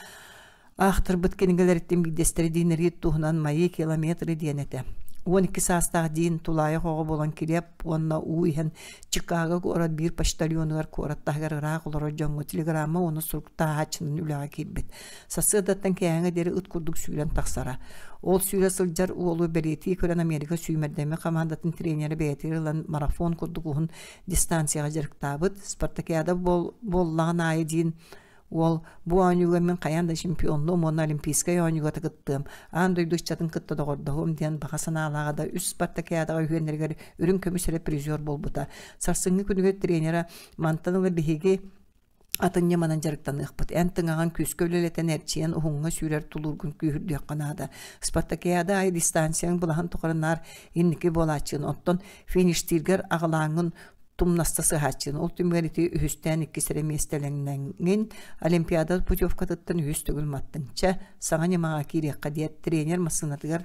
аахтарбыт кинигэлэриттэн биирдэстэрэ Дин туһунан «Мои километры» диэн этэ. 12 саастаах Дин тулаайах оҕо буолан килиэп уонна уу иһэн Чикаго куорат биир почтальонугар куорат таһыгар ыраах олорор дьоҥҥо телеграмма уонна сурук тааһааччынан үлэҕэ киирбит. Сарсыардаттан киэһээҥҥэ диэри ыт курдук сүүрэн тахсара. Ол сүүрэ сылдьар уолу бэлиэтии көрөн Америка сүүмэрдэммит хамаандатын тренерэ бэйэтигэр ылан марафон курдук уһун дистанцияҕа дьарыктаабыт. Спартакиада буоллаҕын аайы Дин уол бу оонньууга мин хайаан да чемпионнуом уонна Олимпийскай оонньууга да кыттыам, аан дойду ыччатын кытта доҕордоһуом диэн баҕа санаалааҕа да үс спартакиадаҕа үһүөннэригэр үрүҥ көмүс эрэ призер буолбута. Сарсыҥҥы күнүгэр тренера мантан ыла биһиги атын ньыманан дьарыктаныахпыт. Эн тыҥаҕын күүскэ үлэлэтэн эрчийэн уһуҥҥа сүүрэр тулуургун күүһүрдүөххэ наада. Спартакиада аайы дистанцияҥ былаһын тухары наар инники буолааччыгын. Оттон фиништииргэр аҕылааҥҥын тумнаста сыһааччыгын. Ол түмүгэр ити үһүстээн иккис эрэ миэстэлэҥнэҥҥин Олимпиада путевкатыттан үһүс төгүл маттыҥ. Чэ, саҥа ньымаҕа киириэххэ диэт тренер массыынатыгар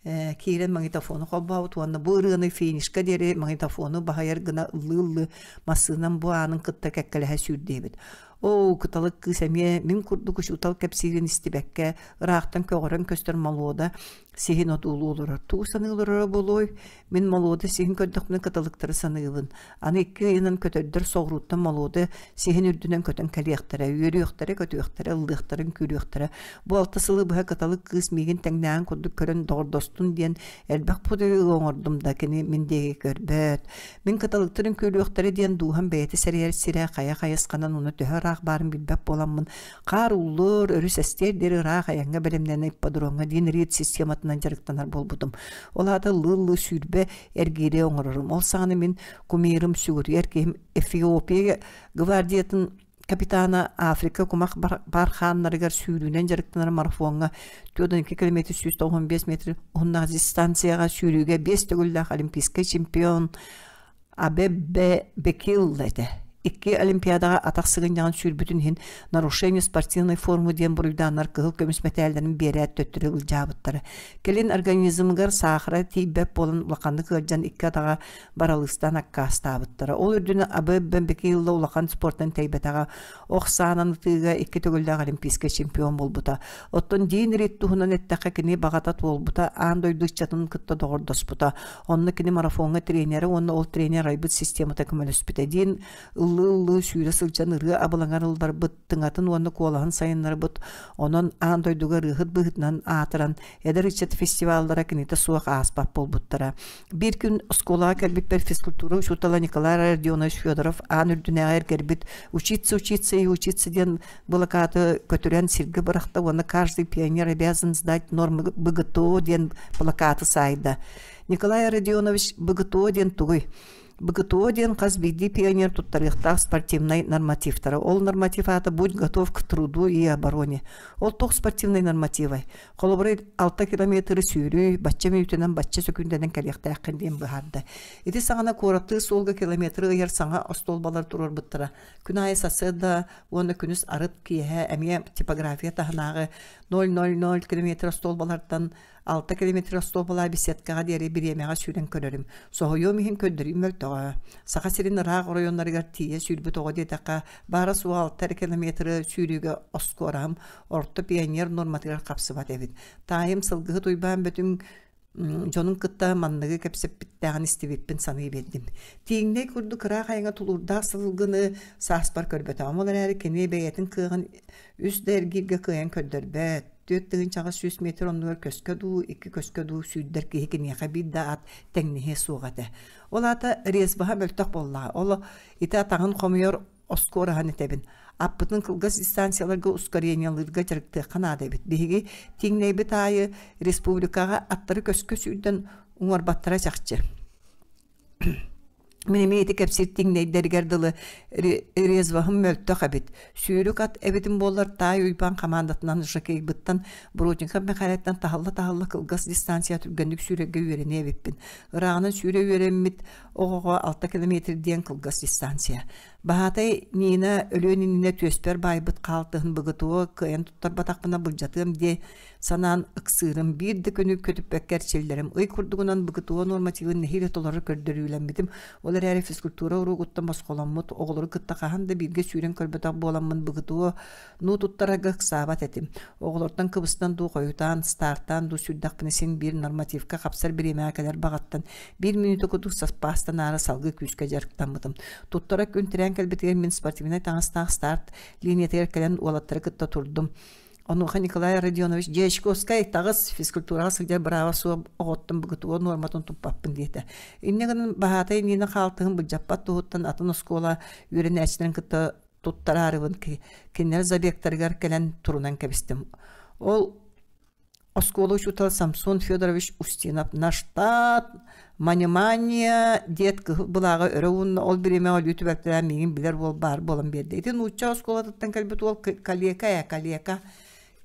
киирэн магнитофону холбообут уонна бу ырыаны финишка диэри магнитофону баһыйар гына ыллыы-ыллыы массыынам бу аанын кытта кэккэлэһэ сүүрдүөбүт. Оо, кыталык кыыс эмиэ мин курдук учуутал кэпсиирин истибэккэ, ыраахтан көҕөрөн көстөр молуода сиһин одуулуу олорор. Тугу саныы олороро буолуой? Мин молуода сиһин көрдөхпүнэ кыталыктары саныыбын. Аны икки ыйынан көтөрдөр соҕурууттан молуода сиһин үрдүнэн көтөн кэлиэхтэрэ, үөрүөхтэрэ, көтүөхтэрэ, ыллыахтарын күүрүөхтэрэ. Бу алта сылы быһа кыталык кыыс миигин тэҥнээҕин курдук көрөн доҕордостун диэн элбэх путуйу оҥордум да кини мин диэки көрбөт. Мин кыталыктарын күүрүөхтэрэ диэн дууһам бэйэтэ сэрийэр сирэ хайа хайысханан уна төһө ыраах баарын билбэт буоламмын хаар ууллур, өрүс эстиэр диэри ыраах айаҥҥа бэлэмнэнэ ипподромҥа диэн рейд систематынан дьарыктанар буолбутум. Ол аата ыллыы-ыллыы 20 эргиири оҥорорум. Ол саҕана мин кумирым сүгүрүйэр киһим Эфиопия гвардиятын капитана Африка кумах бархааннарыгар сүүрүүнэн дьарыктанар марафоҥҥа 42 километр 195 метр уһуннаах дистанцияҕа сүүрүүгэ биэс төгүллээх олимпийскай чемпион Абебе Бекил этэ. Икки Олимпиадаҕа атах сыгынньаҕын сүүрбүтүн иһин нарушение спортивной формы диэн буруйдааннар кыһыл көмүс мэтээллэрин биэрээт төттөрү былдьаабыттара. Кэлин организмыгар саахара тиийбэт буолан улаханнык ыалдьан икки атаҕа баралыыстаан аккаастаабыттара. Ол үрдүнэн Абебе Бекилла улахан спортан тэйбэтэҕэ. Ох саанан ытыыга икки төгүллээх олимпийскай чемпион буолбута. Оттон Дин Рид туһунан эттэххэ кини баҕата туолбута, аан дойду ыччатын кытта доҕордоспута. Онно кини марафоҥҥа тренерэ уонна ол тренер айбыт системата көмөлөспүтэ. Дин ыллыы-ыллыы сүүрэ сылдьан ырыа абылаҥар ылларбыт, тыҥатын уонна куолаһын сайыннарбыт, онон аан дойдуга ырыаһыт быһыытынан аатыран, эдэр ыччат фестиваллара кинитэ суох ааспат буолбуттара. Биир күн оскуолаҕа кэлбиппэр физкультура учуутала Николай Родионович Федоров аан үрдүнээҕи эргэрбит «Учиться, учиться и учиться» диэн былакааты көтүрэн сиргэ бырахта уонна «Каждый пионер обязан сдать нормы БГТО» диэн плакаты саайда. Николай Родионович БГТО диэн тугуй? БГТО диэн хас биирдии пионер туттарыахтаах спортивнай нормативтара. Ол норматив аата «Будь готов к труду и обороне». Ол туох спортивнай нормативай? Холобура, алта километры сүүрүү, бачча мүнүүтэнэн бачча сөкүүндэнэн кэлиэхтээххин диэн быһаарда. Ити саҕана куораттыы суолга километры ыйар саҥа остуолбалар туруорбуттара. Күн аайы сарсыарда уонна күнүс арыт киэһэ эмиэ типография таһынааҕы 0,00 километр остуолбалартан 6 километр остуолбалаах беседкаҕа диэри бириэмэҕэ сүүрэн көрөрүм. Соһуйуом иһин көрдөрүүм мөлтөҕө. бөҕө. Саха сирин ыраах оройуоннарыгар тиийэ сүүрбүт оҕо диэтэххэ, баара-суоҕа алта эрэ километры сүүрүүгэ оскуораһым орто пионер нуорматыгар хапсыбат эбит. Таайым Сылгыһыт Уйбаан Бөтүҥ дьонун кытта манныгы кэпсэппиттээҕин истибиппин саныы биэрдим. Тииҥнэй курдук ыраах айаҥҥа тулуурдаах сылгыны сааспар көрбөтөҕүм, ол эрээри кини бэйэтин кыаҕын үс да эргииргэ кыайан көрдөрбөт. 4800 метр оннугар көскө дуу, икки көскө дуу сүүрдэр киһи киниэхэ биир да ат тэҥнэһиэ суох этэ. Ол аата резбаһа мөлтөх буоллаҕа. Ол ити атаҕын хомуйар оскуораһан этэбин. Аппытын кылгас дистанцияларга ускорениелыырга дьарыктыахха наада эбит. Биһиги тиҥнэйбит аайы республикаҕа аттары көскө сүүрдэн уҥуорбаттара чахчы. Мин эмиэ ити кэпсиир тиҥнэйдэригэр дылы резвоһым мөлтөх эбит. Сүүрүк ат эбитим буоллар Таай Уйбаан хамаандатынан жокейбыттан Бродников Михайлаттан таһылла-таһылла кылгас дистанция түргэнник сүүрэргэ үөрэниэ эбиппин. Ырааҕынан сүүрэ үөрэммит оҕоҕо 6 километр диэн кылгас дистанция. Баһаатай Нина өлүөн иннинэ түөспэр баайбыт хаалтыһын БГТО кыайан туттарбатахпына былдьатыам дии санаан ыксыырым. Биир да күнү көтүппэккэ эрчиллэрим. Ый курдугунан БГТО нормативын нэһиилэ толору көрдөрүүлэммитим. Ол эрээри физкультура уруогуттан босхоломмут, оҕолору кытта хаһан да бииргэ сүүрэн көрбөтөх буоламмын БГТО ну туттарарга ыксаабат этим. Оҕолортон кыбыстан дуу, хойутаан, стартаан дуу сүүрдэхпинэ син биир нормативка хапсар бириэмэҕэ кэлэр баҕаттан биир мүнүүтэ курдук саппаастанаары салгыы күүскэ дьарыктаммытым. Туттара күн тирээн кэлбитигэр мин спортивнай таҥастаах старт линиятыгар кэлэн уолаттары кытта турдум. Онуоха Николай Родионович «Дьячковскай, таҕыс, физкультураҕа сылдьар бырааба суох оҕоттон БГТУ нуорматын туппаппын» диэтэ. Инньэ гынан баһаатай Нина хаалтыһын былдьаппат туһуттан атын оскуола үөрэнээччилэрин кытта туттараарыбын кинилэр забегтарыгар кэлэн турунан кэбистим. Ол оскуола учуутала Самсон Федорович Устинов «На штат! Манимания!» диэт кыһыл былааҕы өрө уунна, ол бириэмэҕэ өлүү түбэлтэлээн миигин билэр уол баар буолан биэрдэ. Ити нуучча оскуолатыттан кэлбит уол калека ээ, калека.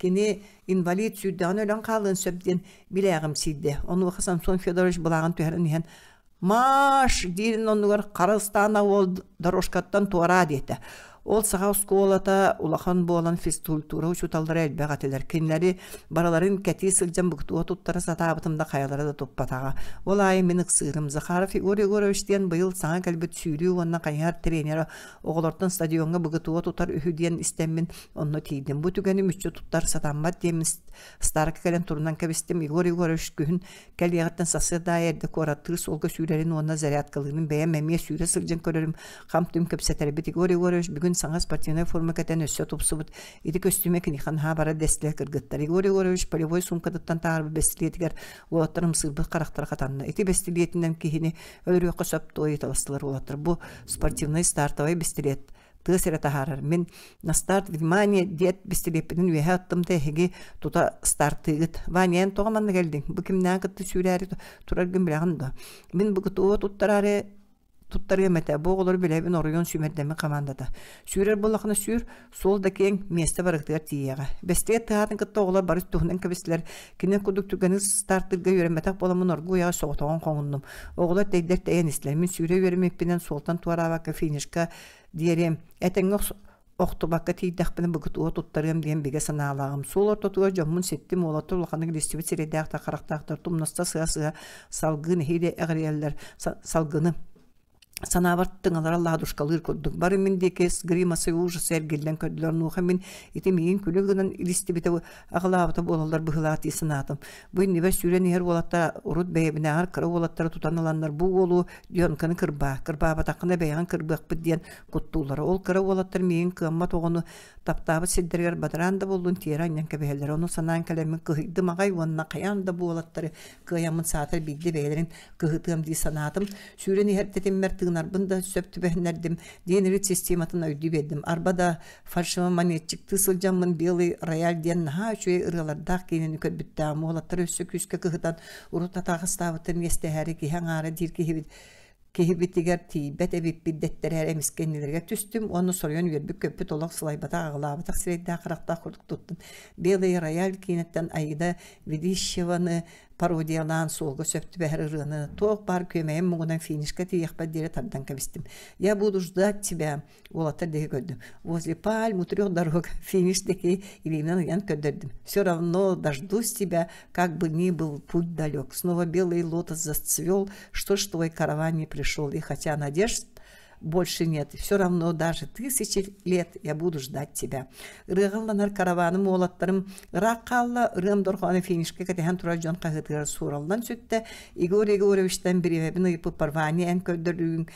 Кини инвалид сүүрдэҕинэ өлөн хаалыан сөп диэн билээҕимсийдэ. Онуоха Самсон Федорович былааҕын түһэрэн иһэн «Маш!» диирин оннугар хара ыстаана уол дорожкаттан туораа диэтэ. Ол саха оскуолата улахан буолан физкультура учууталлара элбэх этилэр. Кинилэри барыларын кэтии сылдьан быктуга туттара сатаабытым да хайалара да туппатаҕа. Ол аайы мин ыксыырым. Захаров Егор Егорович диэн быйыл саҥа кэлбит сүүрүү уонна хайыһар тренера оҕолортон стадиоҥҥа быгытуга тутар үһү диэн истэммин онно тиийдим. Бу түгэни мүччү туттар сатаммат диэммин старка кэлэн турунан кэбистим. Егор Егорович күһүн Кэлиэҕиттэн сарсыарда аайы эрдэ куораттыыр суолга сүүрэрин уонна зарядкалыырын бэйэм эмиэ сүүрэ сылдьан көрөрүм, хам-түм кэпсэтэрбит. Егор Егорович бүгүн саҥа спортивнай форма кэтэн өссө тупсубут. Ити көстүүмэ киниэхэ наһаа барар дэстилэр кыргыттар. Егор Егорович полевой суумкатыттан таһаарбыт бэстилиэтигэр уолаттар ымсыырбыт харахтара хатанна. Ити бэстилиэтинэн киһини өлөрүөххэ сөп дуо ыйыталастылар уолаттар. Бу спортивнай стартовай бэстилиэт тыа сирэ таһаарар. Мин на старт внимание диэт бистилиэппитин үөһэ аттым да эһиги тута стартыыгыт. Ваня эн тоҕо манна кэллиҥ? Бу кимнээх кытта сүүрээри тураргын билэҕин дуо? Мин бу КТО туттараары туттарыам этэ. Бу оҕолору билэбин оройуон сүүмэрдэммит хамаандата. Сүүрэр буоллахына сүүр, суол да киэҥ, миэстэ барыгытыгар тиийиэҕэ. Бэстиэт тыаһаатын кытта оҕолор бары туһунан кэбистилэр. Кини курдук түргэнник стартыырга үөрэммэтэх буоламмын оргууй аҕай соҕотоҕун хоҥуннум. Оҕолор тэйдэр тэйэн истилэр. Мин сүүрэ үөрэммиппинэн суолтан туораабакка финишка диэриэм. Этэҥҥэ охтубакка тиийдэхпинэ БГТУ туттарыам диэн бигэ санаалааҕым. Суол ортотугар дьоммун ситтим, уолаттар улаханнык илистибит сирэйдээхтэр, харахтаахтар тумнаста сыа-сыа салгыы нэһиилэ эҕирийэллэр салгыны санаабар тыҥалара ладушкалыыр курдук. Бары мин диэки с гримасой ужаса эргиллэн көрдүлэр. Онуоха мин ити миигин күлүк гынан илистибитэ аҕылаабыта буолаллар быһыылаах дии санаатым. Бу иннибэр сүүрэн иһэр уолаттар урут бэйэбинээҕэр кыра уолаттары тутан ыланнар бу уолу Дьонканы кырбаа, кырбаабатаххына бэйэҕин кырбыахпыт диэн куттууллара. Ол кыра уолаттар миигин кыаммат оҕону таптаабыт сирдэригэр бадараан да буоллун тиэрэ анньан кэбиһэллэр. Ону санаан кэлэммин кыһыйдым аҕай уонна хайаан да бу уолаттары кыайаммын саатар биирдэ бэйэлэрин кыһытыам дии санаатым. Сүүрэн иһэр тэтиммэр тыынарбын да сөп түбэһиннэрдим. Диэн систематын өйдүү биэрдим. Арба да фальшивомонетчиктыы сылдьаммын «Белый рояль» диэн наһаа үчүгэй ырыалардаах киинэни көрбүттээҕим. Уолаттар өссө күүскэ кыһытан, урут атаахастаабыттарын иэстэһээри киһи аҥаара диир киһибит киһибитигэр тиийбэт эбиппит дэттэрээр эмискэ иннилэригэр түстүм уонна соруйан үөрбүт-көппүт олох сылайбатах аҕылаабатах сирэйдээх харахтаах курдук туттун. «Белый рояль» киинэттэн Аида Ведищеваны пародиялаан суолга сөп түбэһэр ырыаны туох баар күөмэйим муҥунан финишка тиийиэхпэр диэри тардан кэбистим. Я буду ждать тебя уолаттар диэки көрдүм. Возле пальм у трех дорог финиш диэки илииминэн ыйан көрдөрдүм. Все равно дождусь тебя, как бы ни был путь далек. Снова белый лотос зацвел, что ж твой караван не пришел. И хотя надежд больше нет. Все равно даже тысячи лет я буду ждать тебя. Ырыаҕалланар караваным уолаттарым ыраах хаалла, ырыам дорҕооно финишка кэтэһэн турар дьон хаһыытыгар суураллан сүттэ. Егор Егоровичтан бириэмэбин ыйыппыппар Ваня эн көрдөрүүҥ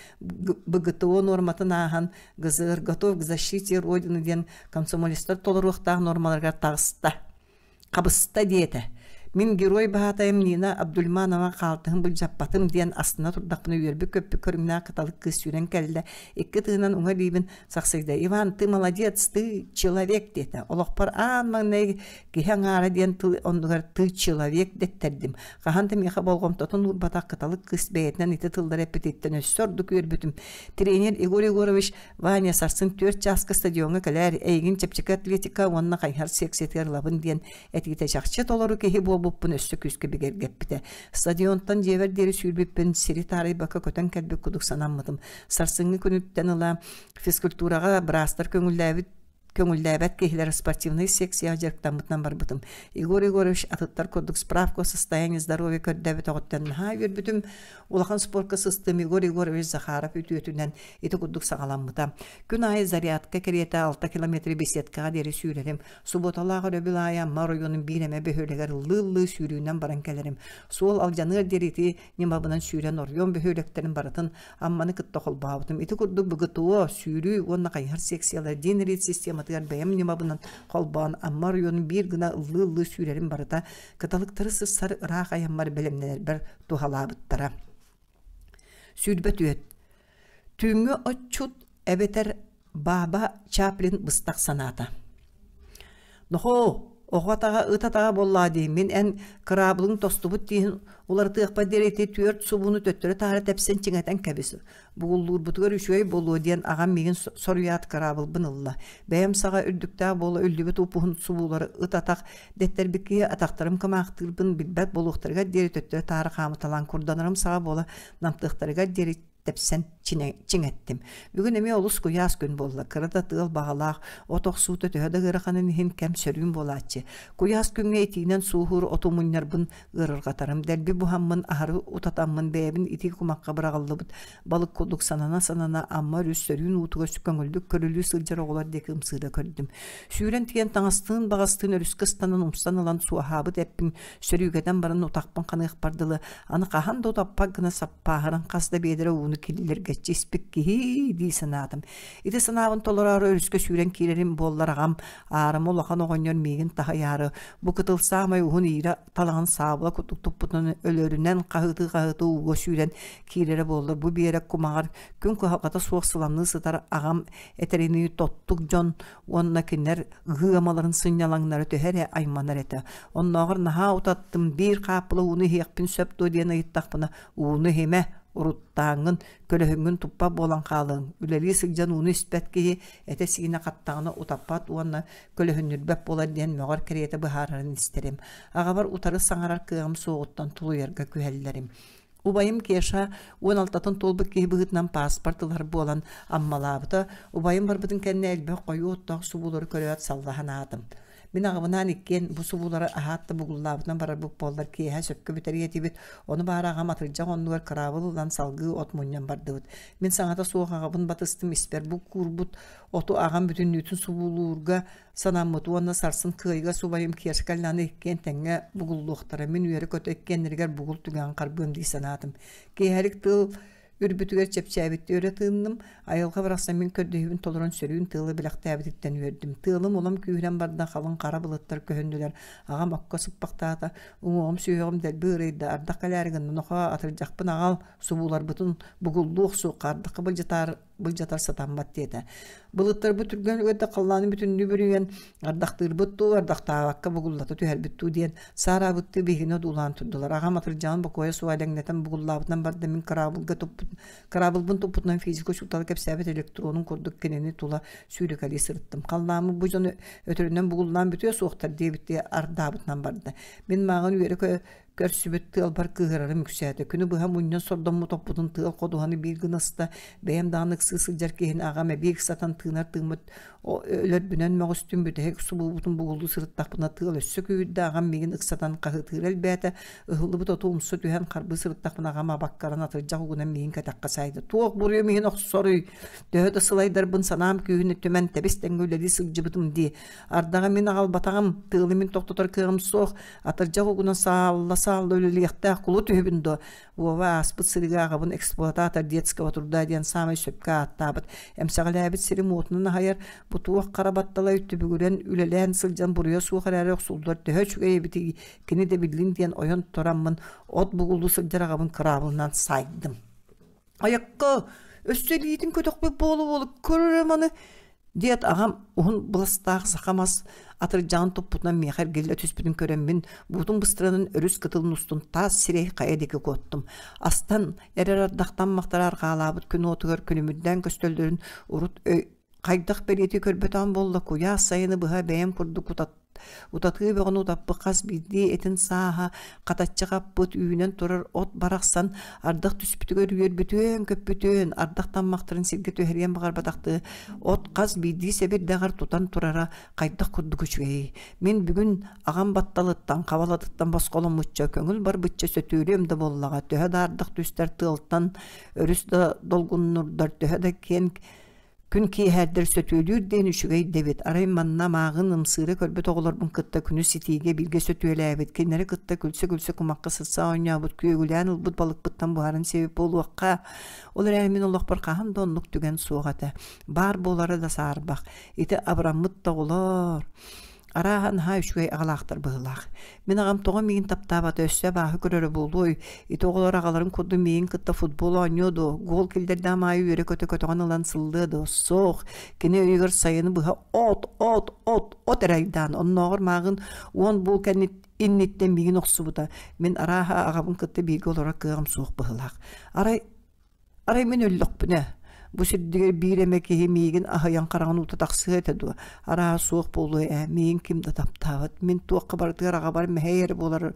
БГТО нуорматын ааһан ГЗР готов к защите Родины диэн комсомолецтар толоруохтаах нуормаларыгар таҕыста. Хабыста диэтэ. Мин герой баһаатайым Нина Абдульманова хаалтыһын былдьаппатым диэн астына турдахпына үөрбүт-көппүт көрүҥнээх кыталык кыыс сүүрэн кэллэ. Икки тыынан уҥа илиибин сахсыйда. Иван, ты молодец, ты человек диэтэ. Олохпор аан маҥнай киһи аҥаара диэн тыл оннугар ты человек дэттэрдим. Хаһан да миэхэ болҕомтотун уурбатах кыталык кыыс бэйэтинэн ити тыллары эппититтэн өссө ордук үөрбүтүм. Тренер Егор Егорович Ваня сарсын 4 чааска стадиоҥҥа кэлээр, эйигин чэпчэки атлетика уонна хайыһар секциятыгар ылабын диэн этиитэ чахчы толору киһи буолбуппун өссө күүскэ бигэргэппитэ. Стадионтан дьиэбэр диэри сүүрбүппүн сири таарыйбакка көтөн кэлбит курдук санаммытым. Сарсыҥҥы күнүттэн ыла физкультураҕа быраастар көҥүллээбит көҥүллээбэт киһилэр спортивнай секцияҕа дьарыктаммытынан барбытым. Егор Егорович атыттар курдук справка о состоянии здоровья көрдөөбөтөҕүттэн наһаа үөрбүтүм. Улахан спорка сыстым Егор Егорович Захаров үтүөтүнэн ити курдук саҕаламмыта. Күн аайы зарядка кэриэтэ 6 километр беседкаҕа диэри сүүрэрим. Субуоталаах өрөбүл аайы Амма оройуонун биир эмэ бөһүөлэгэр ыллыы-ыллыы сүүрүүнэн баран кэлэрим. Суол алдьаныар диэри ити ньымабынан сүүрэн оройуон бөһүөлэктэрин барытын Амманы кытта холбообутум. Ити курдук БГТО, сүүрүү уонна хайыһар секциялар Дин Рид систематыгар бэйэм ньымабынан холбоон Амма оройуонун биир гына ыллыы-ыллыы сүүрэрим барыта кыталыктары сырсар ыраах айаммар бэлэмнэнэрбэр туһалаабыттара. 24. Түүҥҥү отчут эбэтэр Бааба Чаплин быстах санаата. Нохоо, оҕо атаҕа ыт атаҕа буоллаа дии, мин эн кыраабылыҥ тостубут тииһин уларытыахпар диэри ити түөрт субууну төттөрү-таары тэпсэн чиҥэтэн кэбис. Бугуллуурбутугар үчүгэй буолуо диэн аҕам миигин соруйаат кыраабылбын ылла. Бэйэм саҕа үрдүктээх буола үллүбүт упуһун субуулары ыт атах дэттэрбит киһи атахтарым кымаахтыырбын билбэт буолуохтарыгар диэри төттөрү-таары хаамыталаан курданарым саҕа буола намтыахтарыгар диэри тэпсэн чиҥэттим. Бүгүн эмиэ олус куйаас күн буолла. Кыра да тыал баҕалаах, от охсуута төһө да ыараханын иһин кэм сөрүүн буолааччы. Куйаас күҥҥэ итиинэн сууһуур оту мунньарбын ыарырҕатарым. Дэлби буһаммын, аһары утатаммын бэйэбин итии кумахха быраҕыллыбыт балык курдук санана-санана Амма өрүс сөрүүн уутугар көҥүллүк көрүлүү сылдьар оҕолор диэки ымсыыра көрдүм. Сүүрэн тиийэн таҥастыын баҕастыын өрүскэ ыстанан умсан ылан суоһаабыт эппин сөрүүкэтэн баран утахпын ханыахпар дылы аны хаһан да утаппат гына саппааһыран хас да биэдэрэ ууну киллэргэччи испит киһи дии санаатым. Ити санаабын толороору өрүскэ сүүрэн киирэрим буоллар аҕам аарыма улахан оҕонньор миигин таһыйаары бу кытыл саамай уһун иирэ талаҕын саабыла курдук туппутунан өлөрүнэн хаһыытыы-хаһыытыы ууга сүүрэн киирэрэ буоллар бу биэрэк кумаҕар күн кыһалҕата суох сыламныы сытар аҕам этэринии тоттук дьон уонна кинилэр ыһыы-амаларын сынньалаҥнара төһө эрэ айманар этэ. Оннооҕор наһаа утаттым, биир хааппыла ууну иһиэхпин сөп дуо диэн ыйыттахпына, ууну иһимэ, уруттааҥҥын, көлөһүҥҥүн туппат буолан хаалыаҥ. Үлэлии сылдьан ууну испэт киһи этэ-сиинэ хаттаҕына утаппат уонна көлөһүннүрбэт буолар диэн мөҕөр кэриэтэ быһаарарын истэрим. Аҕабар утары саҥарар кыаҕым суоҕуттан тулуйарга күһэллэрим. Убайым Кеша 16-тын туолбут киһи быһыытынан пааспарт ылар буолан Аммалаабыта. Убайым барбытын кэннэ элбэх хойуу оттоох субуулары көрөөт саллаһан аатым. Мин аҕабынаан иккиэн бу субуулары аһаат да бугуллаабытынан барарбыт буоллар киэһэ сөпкө бүтэриэ этибит. Ону баара аҕам атырдьах оннугар кыраабыл ылан салгыы от мунньан бардыбыт. Мин саҥата суох аҕабын батыстым испэр бу куурбут оту аҕам бүтүннүүтүн субуулуурга санаммыт уонна сарсын кыайыга субайым Кешка Ляны иккиэн тэҥҥэ бугуллуохтара, мин үөрэ-көтө иккиэннэригэр бугул түгэҕин харбыам дии санаатым. Киэһэлик тыал үрбүтүгэр чэпчээбиттии өрө тыынным, айылҕа барахсан мин көрдөһүүбүн толорон сөрүүн тыалы бэлэхтээбититтэн үөрдүм. Тыалым улам күүһүрэн барда, халыҥ хара былыттар көһүннүлэр, аҕам окко сыппахтаата, уҥуоҕум сүһүөҕүм дэлби ыарыйда, ардах кэлээри гынна, нохоо, атырдьахпын аҕал, субууларбытын бугуллуох суохха, ардахха былдьатаар. былдьатар сатаммат диэтэ. Былыттарбыт түргэн үгэтэ халлааны бүтүннүү бүрүйэн, ардахтыырбыт дуу, ардахтаабакка бугуллата түһэрбит дуу диэн саараабыттыы биһигини одуулаан турдулар. Аҕам атырдьаҕын бокуойа суох элэҥнэтэн бугуллаабытынан барда мин кыраабылга туппут кыраабылбын туппутунан физика учуутала кэпсээбит электронун курдук кинини тула сүүрэкэлии сырыттым. Халлааммыт бу дьону өтөрүнэн бугуллаан бүтүө суохтар диэбиттии ардаабытынан барда. Мин мааҕын үөрэ көрсүбүт тыалбар кыыһырарым үксээтэ. Күнү быһа мунньан сордоммут оппутун тыал ходуһаны биир гына ыста, бэйэм даҕаны ыксыы сылдьар киһини аҕам эбии ыксатан тыынар тыыммыт өлөрбүнэн мөҕүстүм, бүтэһик субуубутун бугуллуу сырыттахпына тыал өссө күүһүрдэ, аҕам миигин ыксатан хаһыытыыра элбээтэ, ыһыллыбыт оту умса түһэн харбыы сырыттахпына аҕам абаккаран атырдьах угунан миигин кэтэххэ саайда. Туох буруйум иһин охсоруй? Төһө да сылайдарбын санаам күүһүн түмэн тэбис тэҥҥэ үлэлии сылдьыбытым дии. Ардаҕы мин аҕалбатаҕым, тыалы мин тохтотор кыаҕым суох, атырдьах угунан саалла-саалла үлэлиэхтээх кулут үһүбүн дуо? Вова ааспыт сырыыга аҕабын эксплуататор детского труда диэн саамай сөпкө ааттаабыт. Эмсэҕэлээбит сирим уотунан аһайар, бу туох хара батталай түбүгүрэн үлэлээн сылдьан буруйа суох эрээри охсуллар төһө үчүгэй эбитий, кини да биллин диэн ойон тураммын от бугуллуу сылдьар аҕабын кыраабылынан саайдым. Айакка, өссө илиитин көтөхпүт буола-буола көр эрэ маны диэт аҕам уһун быластаах саха мас атырдьаҕын туппутунан миэхэ эргиллэ түспүтүн көрөммүн буутун быстаранын өрүс кытылын устун таас сирэй хайа диэки куоттум. Астан эрэр ардахтан махтара арҕаалаабыт күн уотугар күлүмүрдээн көстөллөрүн урут өй хайдах бэлиэтии көрбөтөҕүм буолла куйаас сайыны быһа бэйэм курдук утат Утатыы бөҕөнү утаппыт хас биирдии этин сааһа хатаччы хаппыт, үүнэн турар от барахсан ардах түспүтүгэр үөрбүтүөн-көппүтүөн, ардах таммахтарын сиргэ түһэриэн баҕарбатахтыы от хас биирдии сэбирдэҕэр тутан турара хайдах курдук үчүгэйий. Мин бүгүн аҕам батталыттан, хабалатыттан босхоломмучча, көҥүл барбычча сөтүөлүөм да буоллаҕа, төһө да ардах түстэр тыалтан, өрүс да долгуннурдар, төһө да киэн Күн киэһэрдэр сөтүөлүүр диэн үчүгэй да эбит, арай манна мааҕын ымсыыра көрбүт оҕолорбун кытта күнүс ситиигэ бииргэ сөтүөлээбит, кинилэри кытта күлсэ-күлсэ кумахха сытса оонньообут, күөгүлээн ылбыт балыкпыттан буһарын сиэбит буолуохха. Ол эрээри мин олохпор хаһан да оннук түгэн суох этэ. Баар буолара да саарбах. Ити абыраммыт да оҕолоор. Арааһа наһаа үчүгэй аҕалаахтар быһыылаах. Мин аҕам тоҕо миигин таптаабата өссө абааһы көрөрө буолуой? Ити оҕолор аҕаларын курдук миигин кытта футбол оонньуо дуо? Гол киллэрдэҕим аайы үөрэ-көтө көтөҕөн ылан сыллыа дуо? Суох. Кини өйүгэр сайыны быһа от, от, от, от эрэ айдаан. Оннооҕор мааҕын уон буол кэннит инниттэн миигин охсубута. Мин арааһа аҕабын кытта бииргэ олорор кыаҕым суох быһыылаах. Арай Арай мин өллөхпүнэ, бу сирдигэр биир эмэ киһи миигин аһыйан хараҕын уута тахсыа этэ дуо? Арааһа суох буолуо ээ, миигин ким да таптаабат. Мин туохха барытыгар аҕабар мэһэй эрэ буолар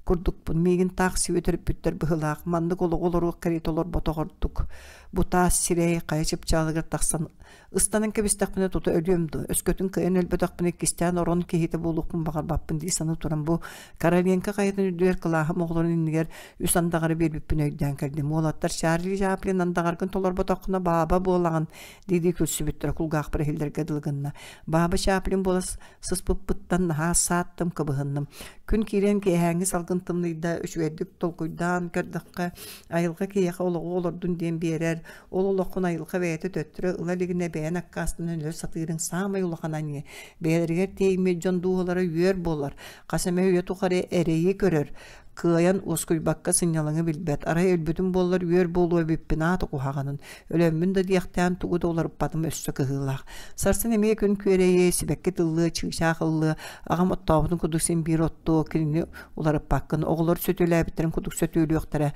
курдукпун. Миигин таах сибэ төрөппүттэр быһыылаах. Маннык олоҕу олоруох кэриэтэ олорботох ордук. Бу таас сирэй хайа чыпчаалыгар тахсан Ыстанан кэбистэхпинэ тута өлүөм дуо, өскөтүн кыайан өлбөтөхпүнэ иккистээн орон киһитэ буолуохпун баҕарбаппын дии саныы туран бу Короленко хайатын үрдүгэр кылааһым оҕолорун иннигэр үс андаҕары биэрбиппин өйдөөн кэллим. Уолаттар Чарли Чаплин андаҕаргын толорботоххуна бааба буолаҕын дии-дии күлсүбүттэрэ кулгаахпар иһиллэргэ дылы гынна. Бааба Чаплин буола сыспыппыттан наһаа сааттым, кыбыһынным. Күн киирэн киэһээҥҥи салгын тымныйда, үчүгэйдик толкуйдаан көрдөххө, айылҕа киһиэхэ олоҕу олордун диэн биэрэр, Ол олоххун айылҕа бэйэтэ төттөрү ыла илигинэ бэйэн аккаастанан өлө сатыырыҥ саамай улахан аньыы. Бэйэлэригэр тиийиммит дьон дууһалара үөр буолар, хас эмэ үйэ тухары эрэйи көрөр, кыайан уоскуйбакка сынньалаҥы билбэт. Арай өлбүтүм буоллар үөр буолуо эбиппин аата куһаҕанын. Өлөммүн да диэхтээн тугу да уларыппатым өссө кыһыылаах. Сарсын эмиэ күн күөрэйиэ, сибэкки тыллыа, чыычаах ыллыа, аҕам оттообутун курдук син биир оттуо, кинини уларыппаккын. Оҕолор сөтүөлээбиттэрин курдук сөтүөлүөхтэрэ.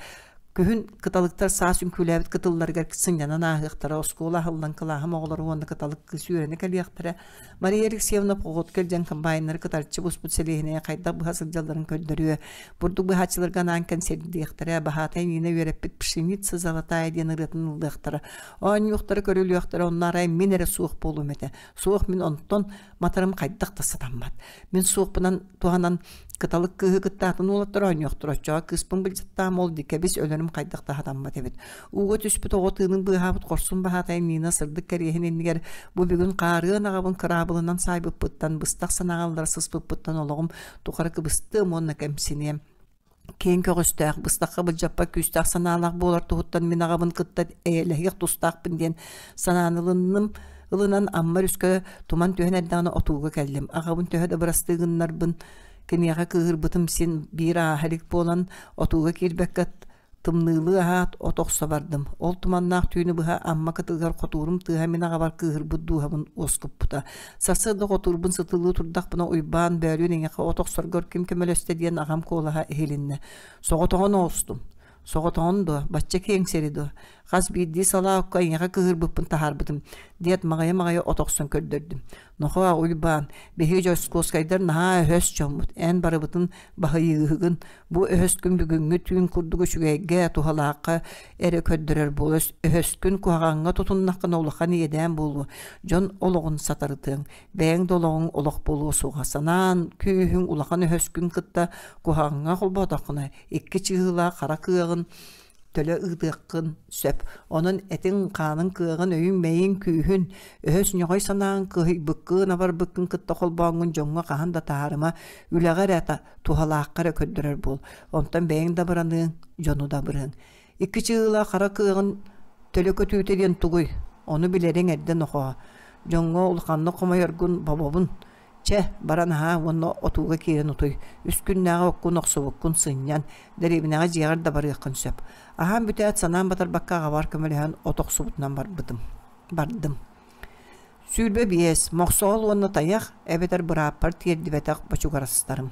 Күһүн кыталыктар саас үҥкүүлээбит кытылларыгар сынньанан ааһыахтара, оскуола аһыллан кылааһым оҕолоро уонна кыталык кыыс үөрэнэ кэлиэхтэрэ. Мария Алексеевна походка илдьэн комбайннары кытарчы буспут сэлиэһинэйи хайдах быһа сылдьалларын көрдөрүө, бурдук быһааччыларга анаан кэнсиэрдиэхтэрэ, баһаатай Нина үөрэппит «Пшеница золотая» диэн ырыатын ыллыахтара, оонньуохтара, көрүлүөхтэрэ, онно арай мин эрэ суох буолуом этэ. Суох мин онтон матарым хайдах да сатаммат. Мин суохпунан туһанан кыталык кыыһы кытта атын уолаттар оонньуохтар оччоҕо кыыспын былдьаттаам ол дикэбис өлөрүм хайдах да сатаммат эбит ууга түспүт оҕо тыынын быыһаабыт хорсун баһаатай Нина сырдык кэриэһин иннигэр бу бүгүн хаарыан аҕабын кыраабылынан саайбыппыттан быстах санаҕаллара сыспыппыттан олоҕум тухары кыбыстыам уонна кэмсиниэм киэҥ көҕүстээх, быстахха былдьаппат күүстээх санаалаах буолар туһуттан мин аҕабын кытта эйэлэһиэх тустаахпын диэн санааны ылынным. Ылынан Амма өрүскэ туман түһэн эрдэҕинэ отууга кэллим. Аҕабын төһө да бырастыы гыннарбын, киниэхэ кыыһырбытым син биир ааһа илик буолан, отууга киирбэккэ. Тымныылыы аһаат, от охсо бардым. Ол туманнаах түүнү быһа Амма кытылыгар хотуурум тыаһа мин аҕабар кыыһырбыт дууһабын уоскуппута. Сарсыарда хотуурбун сытылыы турдахпына Уйбаан бөөлүүн эйиэхэ от охсоргор ким көмөлөстө диэн аҕам куолаһа иһилиннэ. Соҕотоҕун оҕустум. Соҕотоҕун дуо, бачча киэҥ сири дуо? Хас биирдии салаа окко эйиэхэ кыыһырбыппын таһаарбытым, диэт маҕайа-маҕайа от охсон көрдөрдүм. Нохоо, Уйбаан, биһиги Дьоскуоскайдар наһаа өһөс дьоммут, эн барыбытын баһыйыыһыгын, бу өһөскүн бүгүҥҥү түүн курдук үчүгэйгэ, туһалаахха эрэ көрдөрөр буол, өһөскүн куһаҕаҥҥа тутуннаххына улахан иэдээн буолуо, дьон олоҕун сатарытыаҥ, бэйэҥ да олоҕуҥ олох буолуо суоҕа, санаан күүһүҥ улахан өһөскүн кытта куһаҕаҥҥа холбоотоххуна, икки чыыһыла хара кыаҕын төлө ыытыаххын сөп. Онон этиҥ-хааныҥ кыаҕын, өйүҥ-мэйиҥ күүһүн, өһөс ньоҕой санааҕын кыһыйбыккын, абарбыккын кытта холбооҥҥун дьоҥҥо хаһан да таһаарыма, үлэҕэ эрэ туһалаахха эрэ көрдөрөр буол. Онтон бэйэҥ да абыраныаҥ, дьону да абырыаҥ. Икки чыыһыла хара кыаҕын төлө көтүүтэ диэн тугуй? Ону билэриҥ эрдэ нохоо. Дьоҥҥо улаханнык хомойоргун бобобун. Чэ, баран аһаа уонна отууга киирэн утуй, үс күннээҕи оккун охсубуккун сынньан, дэриэбинэҕэ дьиэҕэр да барыаххын сөп. Аһаан бүтээт санаам батарбакка аҕабар көмөлөһөн от охсубутунан барбытым. Бардым. 25 Мохсоҕол уонна тайах эбэтэр бырааппар тиэрдибэтэх бочугарастарым.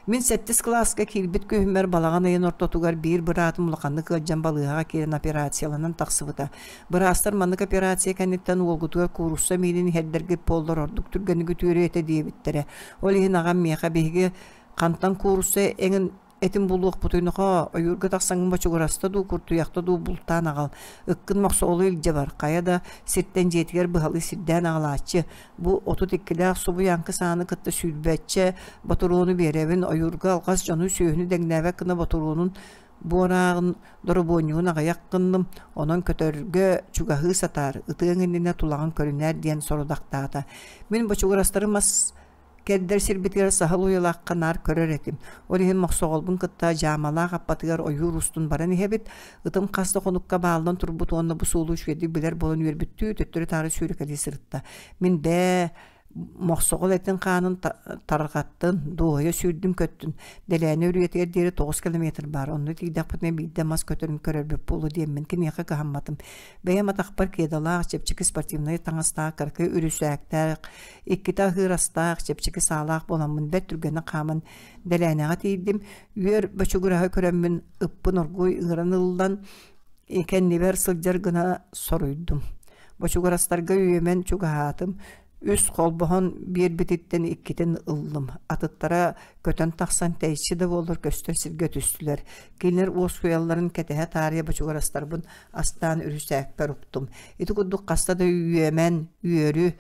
Мин сэттис кылааска киирбит күһүммэр балаҕан ыйын ортотугар биир быраатым улаханнык ыалдьан балыыһаҕа киирэн операцияланан тахсыбыта. Быраастар маннык операция кэнниттэн уолгутугар куурусса миинин иһэрдэргит буоллар ордук түргэнник үтүөрүө этэ диэбиттэрэ. Ол иһин аҕам миэхэ биһиги хантан куурусса эҥин Этин булуохпутуй нохоо, ойуурга тахсаҥҥын бочугураста дуу, куртуйахта дуу бултаан аҕал, ыккын мохсоҕолу илдьэ бар, хайа да сиртэн дьиэтигэр быһалыы сирдээн аҕалааччы. Бу 32-лээх субуйааҥкы сааны кытта сүүрбэччэ ботуруону биэрэбин, ойуурга алҕас дьону сүөһүнү дэҥнээбэт гына ботуруонун буорааҕын доробуонньугун аҕыйах гынным, онон көтөргө чугаһыы сатаар, ытыаҥ иннинэ тулаҕын көрүнээр диэн сорудахтаата. Мин бочугурастары мас Кэрдэр сирбитигэр саһыл уйалаахха наар көрөр этим. Ол иһин мохсоҕолбун кытта дьаамалаах аппатыгар ойуур устун баран иһэбит. Ытым хас да хонукка бааллан турбут уонна бу суолу үчүгэйдик билэр буолан үөрбүттүү төттөрү-таары сүүрэкэлии сырытта. Мин бээ мохсоҕол этин хаанын тарҕаттын, дуоһуйа сүүрдүм көттүн. Дэлээнэ үрүйэтигэр диэри 9 километр баар. Онно тиийдэхпитинэ биирдэ мас көтөрүн көрөрбүт буолуо диэммин киниэхэ кыһамматым. Бэйэм атахпар кедалаах, чэпчэки спортивнай таҥастаах, кыракый үрүсээктээх, Иккитэ аһыыр астаах, чэпчэки саалаах буоламмын бэрт түргэнник хааман дэлээнэҕэ тиийдим. Үөр бочугураһы көрөммүн ыппын оргууй ыҥыран ыллан кэннибэр сылдьар гына соруйдум. Бочугурастарга үөмэн чугаһаатым. Үс холбоһон биэрбититтэн иккитин ыллым. Атыттара көтөн тахсан тэйиччи да буоллар көстөр сиргэ түстүлэр. Кинилэр уоскуйалларын кэтэһэ таарыйа бочугурастарбын астаан үрүсээкпэр уктум. Ити курдук хаста да үөмэн, үөрү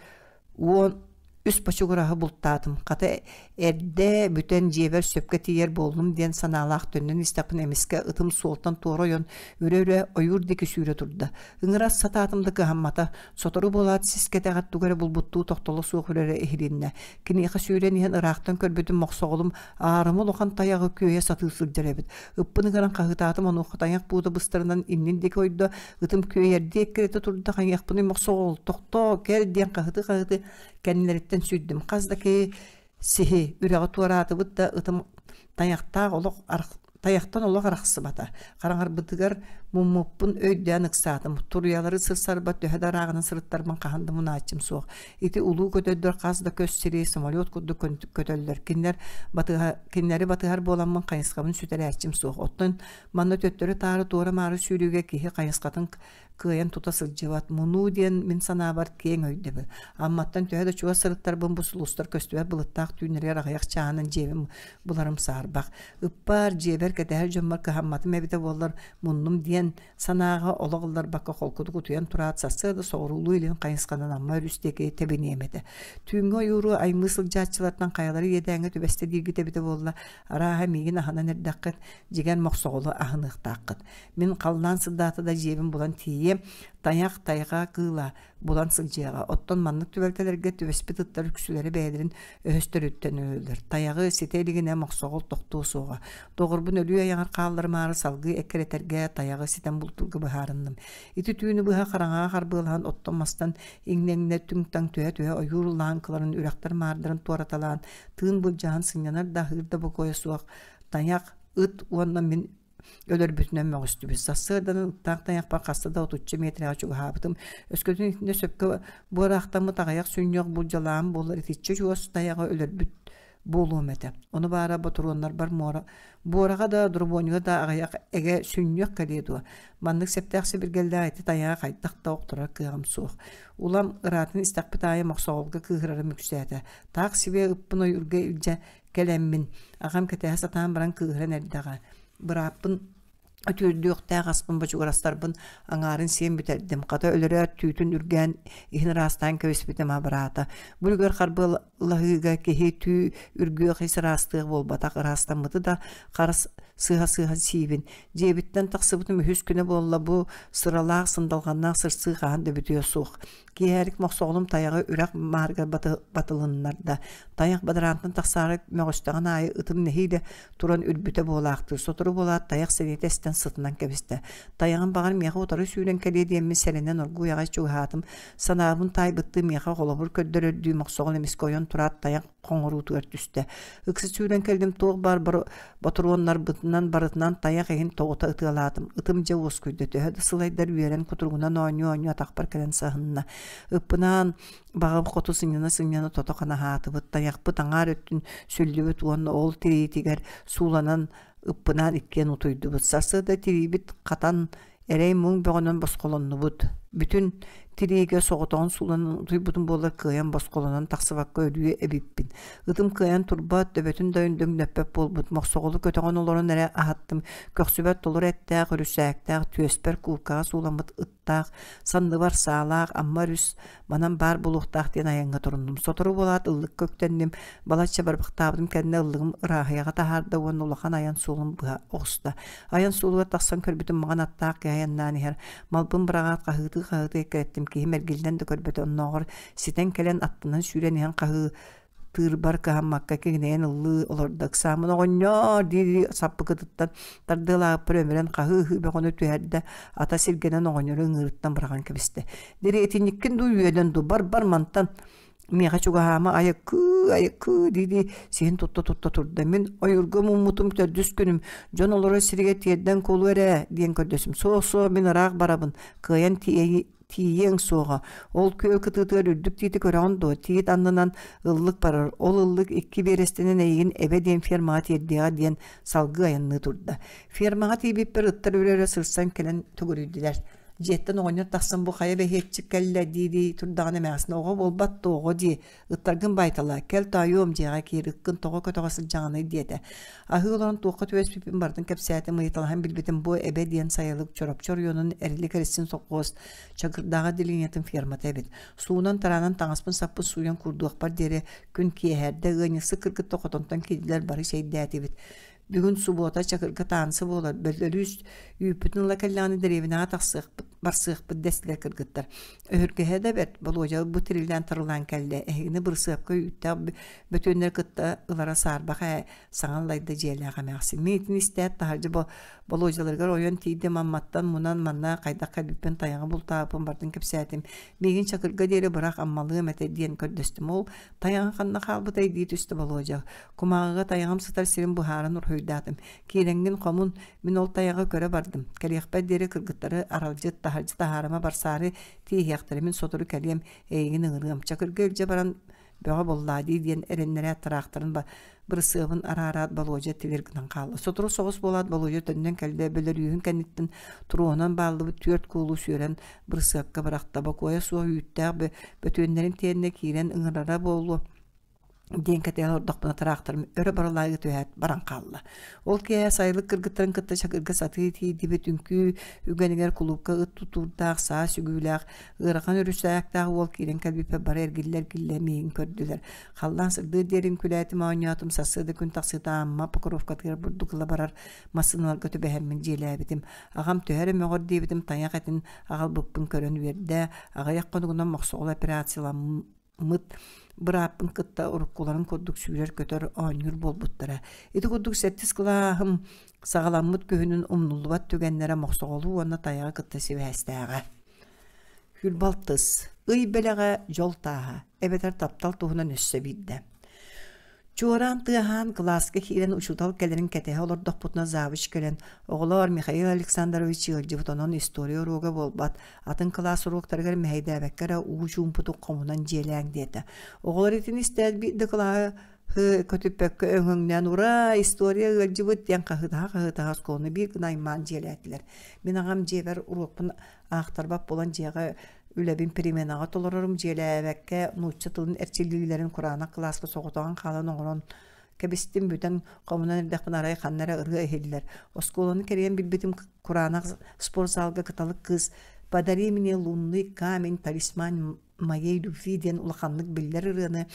13 бочугураһы бултаатым. Хата эрдэ бүтэн дьиэбэр сөпкө тиийэр буоллум диэн санаалаах төннөн истэхпинэ эмискэ ытым суолтан туора ойон үрэ-үрэ ойуур диэки сүүрэ турда. Ыҥыра сатаатым да кыһаммата. Сотору буолаат сис кэтэҕэр тугу эрэ булбуттуу тохтоло суох үрэрэ иһилиннэ. Киниэхэ сүүрэн иһэн ыраахтан көрбүтүм мохсоҕолум аарыма улахан тайаҕы күөйэ сатыы сылдьар эбит. Ыппын ыҥыран хаһыытаатым онуоха тайах буута быстарынан иннин диэки ойдо, ытым күөйэрдии эккирэтэ турда хайыахпыный мохсоҕол тохтоо кэл диэн хаһыты-хаһыты кэннилэриттэн сүүрдүм. Хас да киһи сиһи үрэҕи туораатыбыт да ытым тайахтаах олох тайахтан олох арахсыбата. Хараҥарбытыгар муммуппун өйдөөн ыксаатым. Туруйалары сырсарбат төһө да ырааҕынан сырыттарбын хаһан да мунааччым суох. Ити улуу көтөрдөр хас да көс сири самолет курдук көтөллөр. Кинилэр батыһа, кинилэри батыһар буоламмын хайысхабын сүтэрээччим суох. Оттон манна төттөрү-таары туора-маары сүүрүүгэ киһи хайысхатын кыайан тута сылдьыбат. Мунуу диэн мин санаабар киэҥ өйдөбүл. Амматтан төһө да чугас сырыттарбын бу сулустар көстүбэт былыттаах түүннэригэр аҕыйах чааһынан дьиэбин буларым саарбах. Ыппар, дьиэбэр кэтэһэр дьоммор кыһамматым эбитэ буоллар муннум диэн санааҕа олох ылларбакка холкутук утуйан тураат сарсыарда соҕуруулуу-илин хайысханан Амма өрүс диэки тэбиниэм этэ. Түүҥҥү ойууру аймыы сылдьааччылартан хайалара иэдээҥҥэ түбэстэ дииргит эбитэ буолла, арааһа миигин аһынан эрдэххит, дьигэн мохсоҕолу аһыныахтааххыт. Мин халлаан сырдаата да дьиэбин булан тиийиэм, тайах, тайҕа кыыла булан сылдьыаҕа. Оттон маннык түбэлтэлэргэ түбэспит ыттар үксүлэрэ бэйэлэрин өһөстөрүттэн өлөллөр. Тайаҕы ситэ илигинэ мохсоҕол тохтуо суоҕа. Доҕорбун өлүү айаҕар хаалларымаары салгыы эккирэтэргэ тайаҕы ситэн бултуурга быһаарынным. Ити түүнү быһа хараҥаҕа харбыалаһан оттон-мастан иҥнэҥнэ түҥ-таҥ түһэ-түһэ ойуур лааҥкыларын үрэхтэр маардарын туораталаан тыын былдьаһан сынньанар да аһыыр да бокуойа суох тайах, ыт уонна мин. өлөрбүтүнэн мөҕүстүбүт. Сарсыарданан ыттаах тайахпар хаста да отучча миэтэрэҕэ чугаһаабытым. Өскөтүн итиннэ сөпкө буораахтаммыт аҕыйах сүнньүөх булдьалаан буоллар итиччэ чугас тайаҕы өлөрбүт буолуом этэ. Ону баара ботуруоннарбар муора буораҕа да, дробуонньуга да аҕыйах эгэ сүнньүөх кэлиэ дуо? Маннык сэптээх сэбиргэллээх ити тайаҕа хайдах да охторор кыаҕым суох. Улам ыраатан истэхпит аайы мохсоҕолго кыыһырарым үксээтэ. Таах сибиэ ыппын ойуурга илдьэ кэлэммин, аҕам кэтэһэ сатаан баран кыыһыран эрдэҕэ. Бырааппын Үтүөрдүөхтээх аспын бочугурастарбын аҥаарын сиэн бүтэрдим, хата өлөрөөт түүтүн үргээн иһин ыраастаан кэбиспитим абыраата. Бу үлүгэр харбыалаһыыга киһи түү үргүөх ис ыраастыах буолбатах, ыраастаммыты да харыс сыыһа-сыыһа сиибин. Дьиэбиттэн тахсыбытым үһүс күнэ буолла бу сыралаах, сындалҕаннаах сырсыы хаһан да бүтүө суох. Киэһэрик мохсоҕолум тайаҕы үрэх маарыгар батылыннарда. Тайах бадараантан тахсаары мөҕүстэҕин аайы ытым нэһиилэ туран үрбүтэ буолаахтыыр. Сотору буолаат тайах сэниэтэ эстэн сытынан кэбистэ. Тайаҕым баҕар миэхэ утары сүүрэн кэлиэ диэммин сэрэнэн оргууй аҕай чугаһаатым. Санаабын таайбыттыы миэхэ холобур көрдөрөрдүү мохсоҕол эмискэ ойон тураат тайах хоҥоруутугар түстэ. Ыкса сүүрэн кэллим туох баар ботуруоннарбытынан барытынан тайах иһин тоҕута ытыалаатым. Ытым дьэ уоскуйда, төһө да сылайдар үөрэн кутуругунан оонньуу-оонньуу атахпар кэлэн саһынна. Ыппынаан баҕам хоту сынньана-сынньана тото-хана аһаатыбыт. Тайахпыт аҥаар өттүн сүллүбүт уонна ол тириитигэр сууланан ыппынаан иккиэн утуйдубут. Сарсыарда тириибит хатан Эрэй-муҥ бөҕөнөн босхолоннубут. Бүтүн тириигэ соҕотоҕун сууланан утуйбутум буоллар кыайан босхолонон тахсыбакка өлүө эбиппин. Ытым кыайан турбат, төбөтүн да өндөҥнөппөт буолбут. Мохсоҕолу көтөҕөн олорон эрэ аһаттым. Көхсүбэр толору эттээх, үрүсээктээх, түөспэр кууркаҕа сууламмыт ыттаах, санныбар саалаах Амма өрүс манан баар буолуохтаах диэн айаҥҥа туруннум. Сотору буолаат ыллыкка үктэнним, балачча барбахтаабытым кэннэ ыллыгым ырааһыйаҕа таһаарда уонна улахан айан суолун быһа оҕуста. Айан суолугар тахсан көрбүтүм маҥан аттаах киһи айаннаан иһэр. Малбын быраҕаат хаһыытыы-хаһыытыы эккирэттим. Киһим эргиллэн да көрбөтө, оннооҕор ситэн кэлэн аттынан сүүрэн иһэн хаһыы тыырбар кыһаммакка киҥинэйэн ыллыы олордо. Ыксааммын оҕонньоор дии-дии саппыкытыттан тардыалаабыппар өмүрэн хаһыы-ыһыы бөҕөнү түһэрдэ, ата сиргэнэн оҕонньору ыҥыырыттан быраҕан кэбистэ. Дэриэтинньиккин дуу үөдэн дуу бар-бар мантан миэхэ чугаһаама айыкыы айыкыы дии-дии сиһин тутта-тутта турда. Мин ойуурга муммутум төрдүс күнүм, дьон олорор сиригэр тиэрдэн кулу эрэ диэн көрдөсүм. Суох-суох мин ыраах барабын, кыайан тиийиэҥ суоҕа. Ол күөл кытыытыгар үрдүк тиити көрөҕүн дуо? Тиит аннынан ыллык барар. Ол ыллык икки биэрэстэнэн эйигин Эбэ диэн фермаҕа тиэрдиэҕэ диэн салгыы айанныы турда. Фермаҕа тиийбиппэр ыттар үрэ-үрэ сырсан кэлэн төгүрүйдүлэр. Дьиэттэн оҕонньор тахсан бу хайа бэһиэччик кэллэ дии-дии турдаҕына эмээхсин оҕо буолбат дуо оҕо дии ыттаргын баайталаа кэл тоойуом дьиэҕэ киир ыккын тоҕо көтөҕө сылдьаҕыный диэтэ. Аһыы олорон туохха түбэспиппин барытын кэпсээтим ыйыталаһан билбитим бу Эбэ диэн сайылык Чорапчы оройуонун Эрилик Эристин сопхуос Чакырдааҕы отделениетын фермата эбит. Суунан-тараанан таҥаспын саппыт сууйан куурдуохпар диэри күн киэһэрдэ ыанньыксыт кыргытта хотонтон киирдилэр бары чэйдээтибит. Бүгүн субуота Чакырга таансы буолар, бөлөрүүс үүппүтүн ыла кэллэҕинэ дэриэбинэҕэ тахсыахпыт, барсыахпыт дэстилэр кыргыттар. Өһүргэһэ да бэрт, Болуодьа бу тирилээн тарылаан кэллэ, эһигини бырысыапка үүттээх бөтүөннэр кытта ылара саарбах ээ, саҥа аллайда дьиэлээх эмээхсин. Мин итини истээт таһырдьа Болуодьаларыгар ойон тиийдим, Амматтан мунан манна хайдах кэлбиппин, тайаҕы бултаабыппын барытын кэпсээтим. Миигин Чакырга диэри бырах, Аммалыам этэ диэн көрдөстүм. Ол тайаҕыҥ ханна хаалбытай дии түстэ Болуодьа. Кумааҕыга тайаҕым сытар сирин быһааран уруһуйдаатым. Киирэҥҥин хомун, мин ол тайаҕы көрө бардым. Кэлиэхпэр диэри кыргыттары аралдьыт, таһырдьа таһаарыма барсаары тииһиэхтэрэ, мин сотору кэлиэм, эйигин ыҥырыам. Чакырга илдьэ баран бөҕө буоллаа дии диэн эрэннэрээт тыраахтарын бырысыабын араараат Болуодьа тилир гынан хаалла. Сотору соҕус буолаат Болуодьа төннөн кэллэ, бөлөрүүһүн кэнниттэн туруоһунан бааллыбыт түөрт куулу сүөрэн бырысыапка бырахта. Бокуойа суох үүттээх бөтүөннэрин тиэннэ киирэн ыҥырара буолуо диэн кэтээн олордохпуна тыраахтарым өрө барылаайга түһээт баран хаалла. Ол киэһэ сайылык кыргыттарын кытта Чакырга сатыы тиийдибит үҥкүү үгэнигэр кулуупка ыт тутуурдаах, саа сүгүүлээх, ыарахан үрүсээктээх уол киирэн кэлбиппэр бары эргиллэ-эргиллэ миигин көрдүлэр. Халлаан сырдыыр диэри үҥкүүлээтим оонньоотум, сарсыарда күн тахсыыта Амма Покровкатыгар бурдук ыла барар массыыналарга түбэһэммин дьиэлээбитим. Аҕам төһө эрэ мөҕөр диэбитим тайах этин аҕалбыппын көрөн үөрдэ, аҕыйах хонугунан мохсоҕол операцияламмыт бырааппын кытта уруккуларын курдук сүүрэр-көтөр, оонньуур буолбуттара. Ити курдук сэттис кылааһым саҕаламмыт күһүнүн умнуллубат түгэннэрэ мохсоҕолуу уонна тайаҕы кытта сибээстээҕэ. Хүлбалтыс, ый бэлэҕэ дьол тааһа, эбэтэр таптал туһунан өссө биирдэ. Чуораан тыаһаан кылааска киирэн учуутал кэлэрин кэтэһэ олордохпутуна завуч кэлэн, «Оҕолоор, Михаил Александрович ыалдьыбыт, онон история уруога буолбат, атын кылаас уруоктарыгар мэһэйдээбэккэ эрэ уу чуумпутук хомунан дьиэлээҥ» диэтэ. Оҕолор итини истээт биир да кылааһы көтүппэккэ өҥөҥнөөн «Ураа, история ыалдьыбыт!» диэн хаһыытаһа-хаһыытаһа оскуоланы биир гына аймаан дьиэлээтилэр. Мин аҕам дьиэбэр уруокпун аахтарбат буолан дьиэҕэ үлэбин переменаҕа толорорум, дьиэлээбэккэ нуучча тылын эрчиллиилэрин кураанах кылааска соҕотоҕун хаалан оҥорон кэбистим, бүтэн хомунан эрдэхпинэ арай ханна эрэ ырыа иһиллэр. Оскуоланы кэрийэн билбитим кураанах спортзалга кыталык кыыс «Подари мне лунный камень, талисман моей любви» диэн улаханнык биллэр ырыаны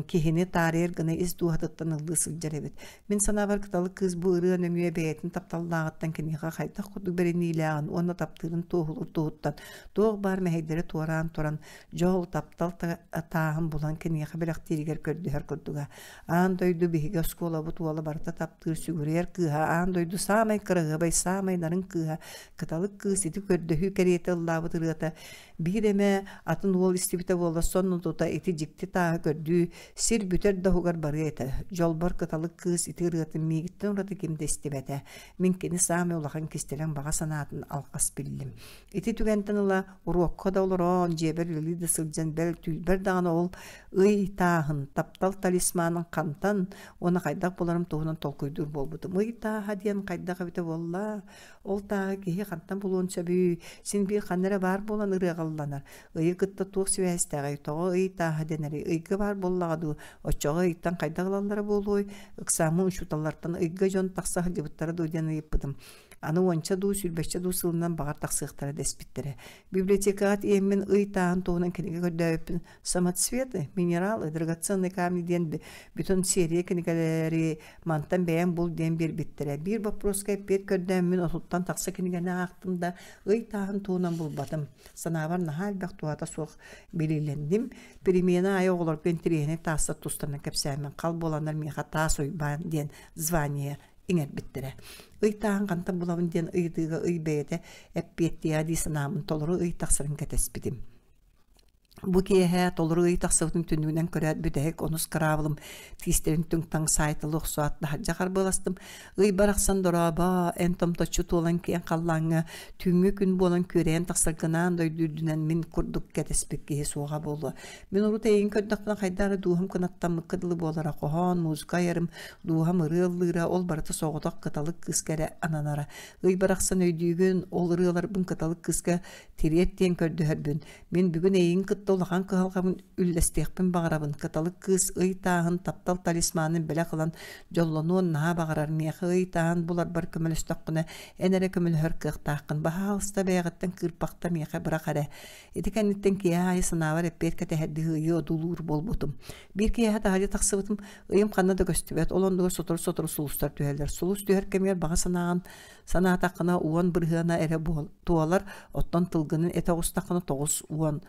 киһини таарыйар гына ис дууһатыттан ыллыы сылдьар эбит. Мин санаабар кыталык кыыс бу ырыа нөҥүө бэйэтин тапталлааҕыттан киниэхэ хайдах курдук бэриниилээҕин уонна таптыырын туоһулуур туһуттан туох баар мэһэйдэри туораан туран дьол, таптал тааһын булан киниэхэ бэлэхтииригэр көрдөһөр курдуга. Аан дойду биһиги оскуолабыт уола барыта таптыыр сүгүрүйэр кыыһа, аан дойду саамай кыраһыабай, саамай нарын кыыһа, кыталык кыыс ити көрдөһүү кэриэтэ ыллаабыт ырыата Биир эмэ атын уол истибитэ буоллар сонно тута ити дьикти тааһы көрдүү, сир бүтэр да уһугар барыа этэ. Дьолбор кыталык кыыс ити ырыатын миигиттэн ураты ким да истибэтэ. Мин кини саамай улахан кистэлэҥ баҕа санаатын алҕас биллим. Ити түгэнтэн ыла уруокка да олорон, дьиэбэр үлэлии да сылдьан, бэл түүлбэр даҕаны ол ый тааһын, таптал талисманын хантан уонна хайдах буларым туһунан толкуйдуур буолбутум. Ый тааһа диэн хайдах эбитэ буолла? Ол тааһы киһи хантан булуон сөбүй? Син биир ханна эрэ баар буолан ырыаҕалланар. Ыйы кытта туох сибээстээҕий? Тоҕо ый тааһа дэнэрий? Ыйга баар буоллаҕа дуу? Оччоҕо ыйтан хайдах ылаллара буолуой? Ыксааммын учууталлартан ыйга дьон тахса сылдьыбыттара дуу диэн ыйыппытым. Аны уонча дуу, сүүрбэччэ дуу сылынан баҕар тахсыахтара дэспиттэрэ. Библиотекаҕа тиийэммин ый тааһын туһунан кинигэ көрдөөбүппүн Самоцветы, минералы, драгоценные камни диэн бүтүн серия кинигэлэри мантан бэйэм бул диэн биэрбиттэрэ. Биир боппуруоска эппиэт көрдөөммүн отуттан тахса кинигэни аахтым да, ый тааһын туһунан булбатым. Санаабар наһаа элбэх туһата суох билиилэнним. Перемена аайы оҕолорго интэриэһинэй таастар тустарынан кэпсээммин хал буоланнар миэхэ Таас Уйбаан диэн звание иҥэрбиттэрэ. Ый тааһын хантан булабын диэн ыйытыыга ый бэйэтэ эппиэттиэҕэ дии санааммын толору ый тахсарын кэтэспитим. Бу киэһэ толору ый тахсыбытын түннүгүнэн көрөөт бүтэһик онус кыраабылым тиистэрин түҥ-таҥ саайталы охсоот таһырдьа харбыаластым. Ый барахсан дорообо, эн томточчу туолан киэҥ халлааҥҥа түүҥҥү күн буолан күөрэйэн тахсаргынаан дойду үрдүнэн мин курдук кэтэспит киһи суоҕа буолуо. Мин урут эйигин көрдөхпүнэ хайдах эрэ дууһам кынаттаммыкка дылы буолара, хоһоон, музыка айарым, дууһам ырыа ыллыыра, ол барыта соҕотох кыталык кыыска эрэ ананара. Ый барахсан өйдүүгүн, ол ырыаларбын кыталык кыыска тириэрт диэн көрдөһөрбүн. Мин бүгүн эйигин кытта улахан кыһалҕабын үллэстиэхпин баҕарабын. Кыталык кыыс ый тааһын таптал талисманын бэлэх ылан дьоллонуон наһаа баҕарар. Миэхэ ый тааһын буларбар көмөлөстөххүнэ, эн эрэ көмөлөһөр кыахтааххын. Баһаалыста бэйэҕиттэн кыырпахта миэхэ бырах эрэ. Ити кэнниттэн киэһэ аайы санаабар эппиэт кэтэһэрдии ыйы одуулуур буолбутум. Биир киэһэ таһырдьа тахсыбытым, ыйым ханна да көстүбэт. Ол оннугар сотору-сотору сулустар түһэллэр. Сулус түһэр кэмигэр баҕа санааҕын Санаатаххына уон бырыһыана эрэ туолар, оттон тылгынын этэ оҕустаххына 90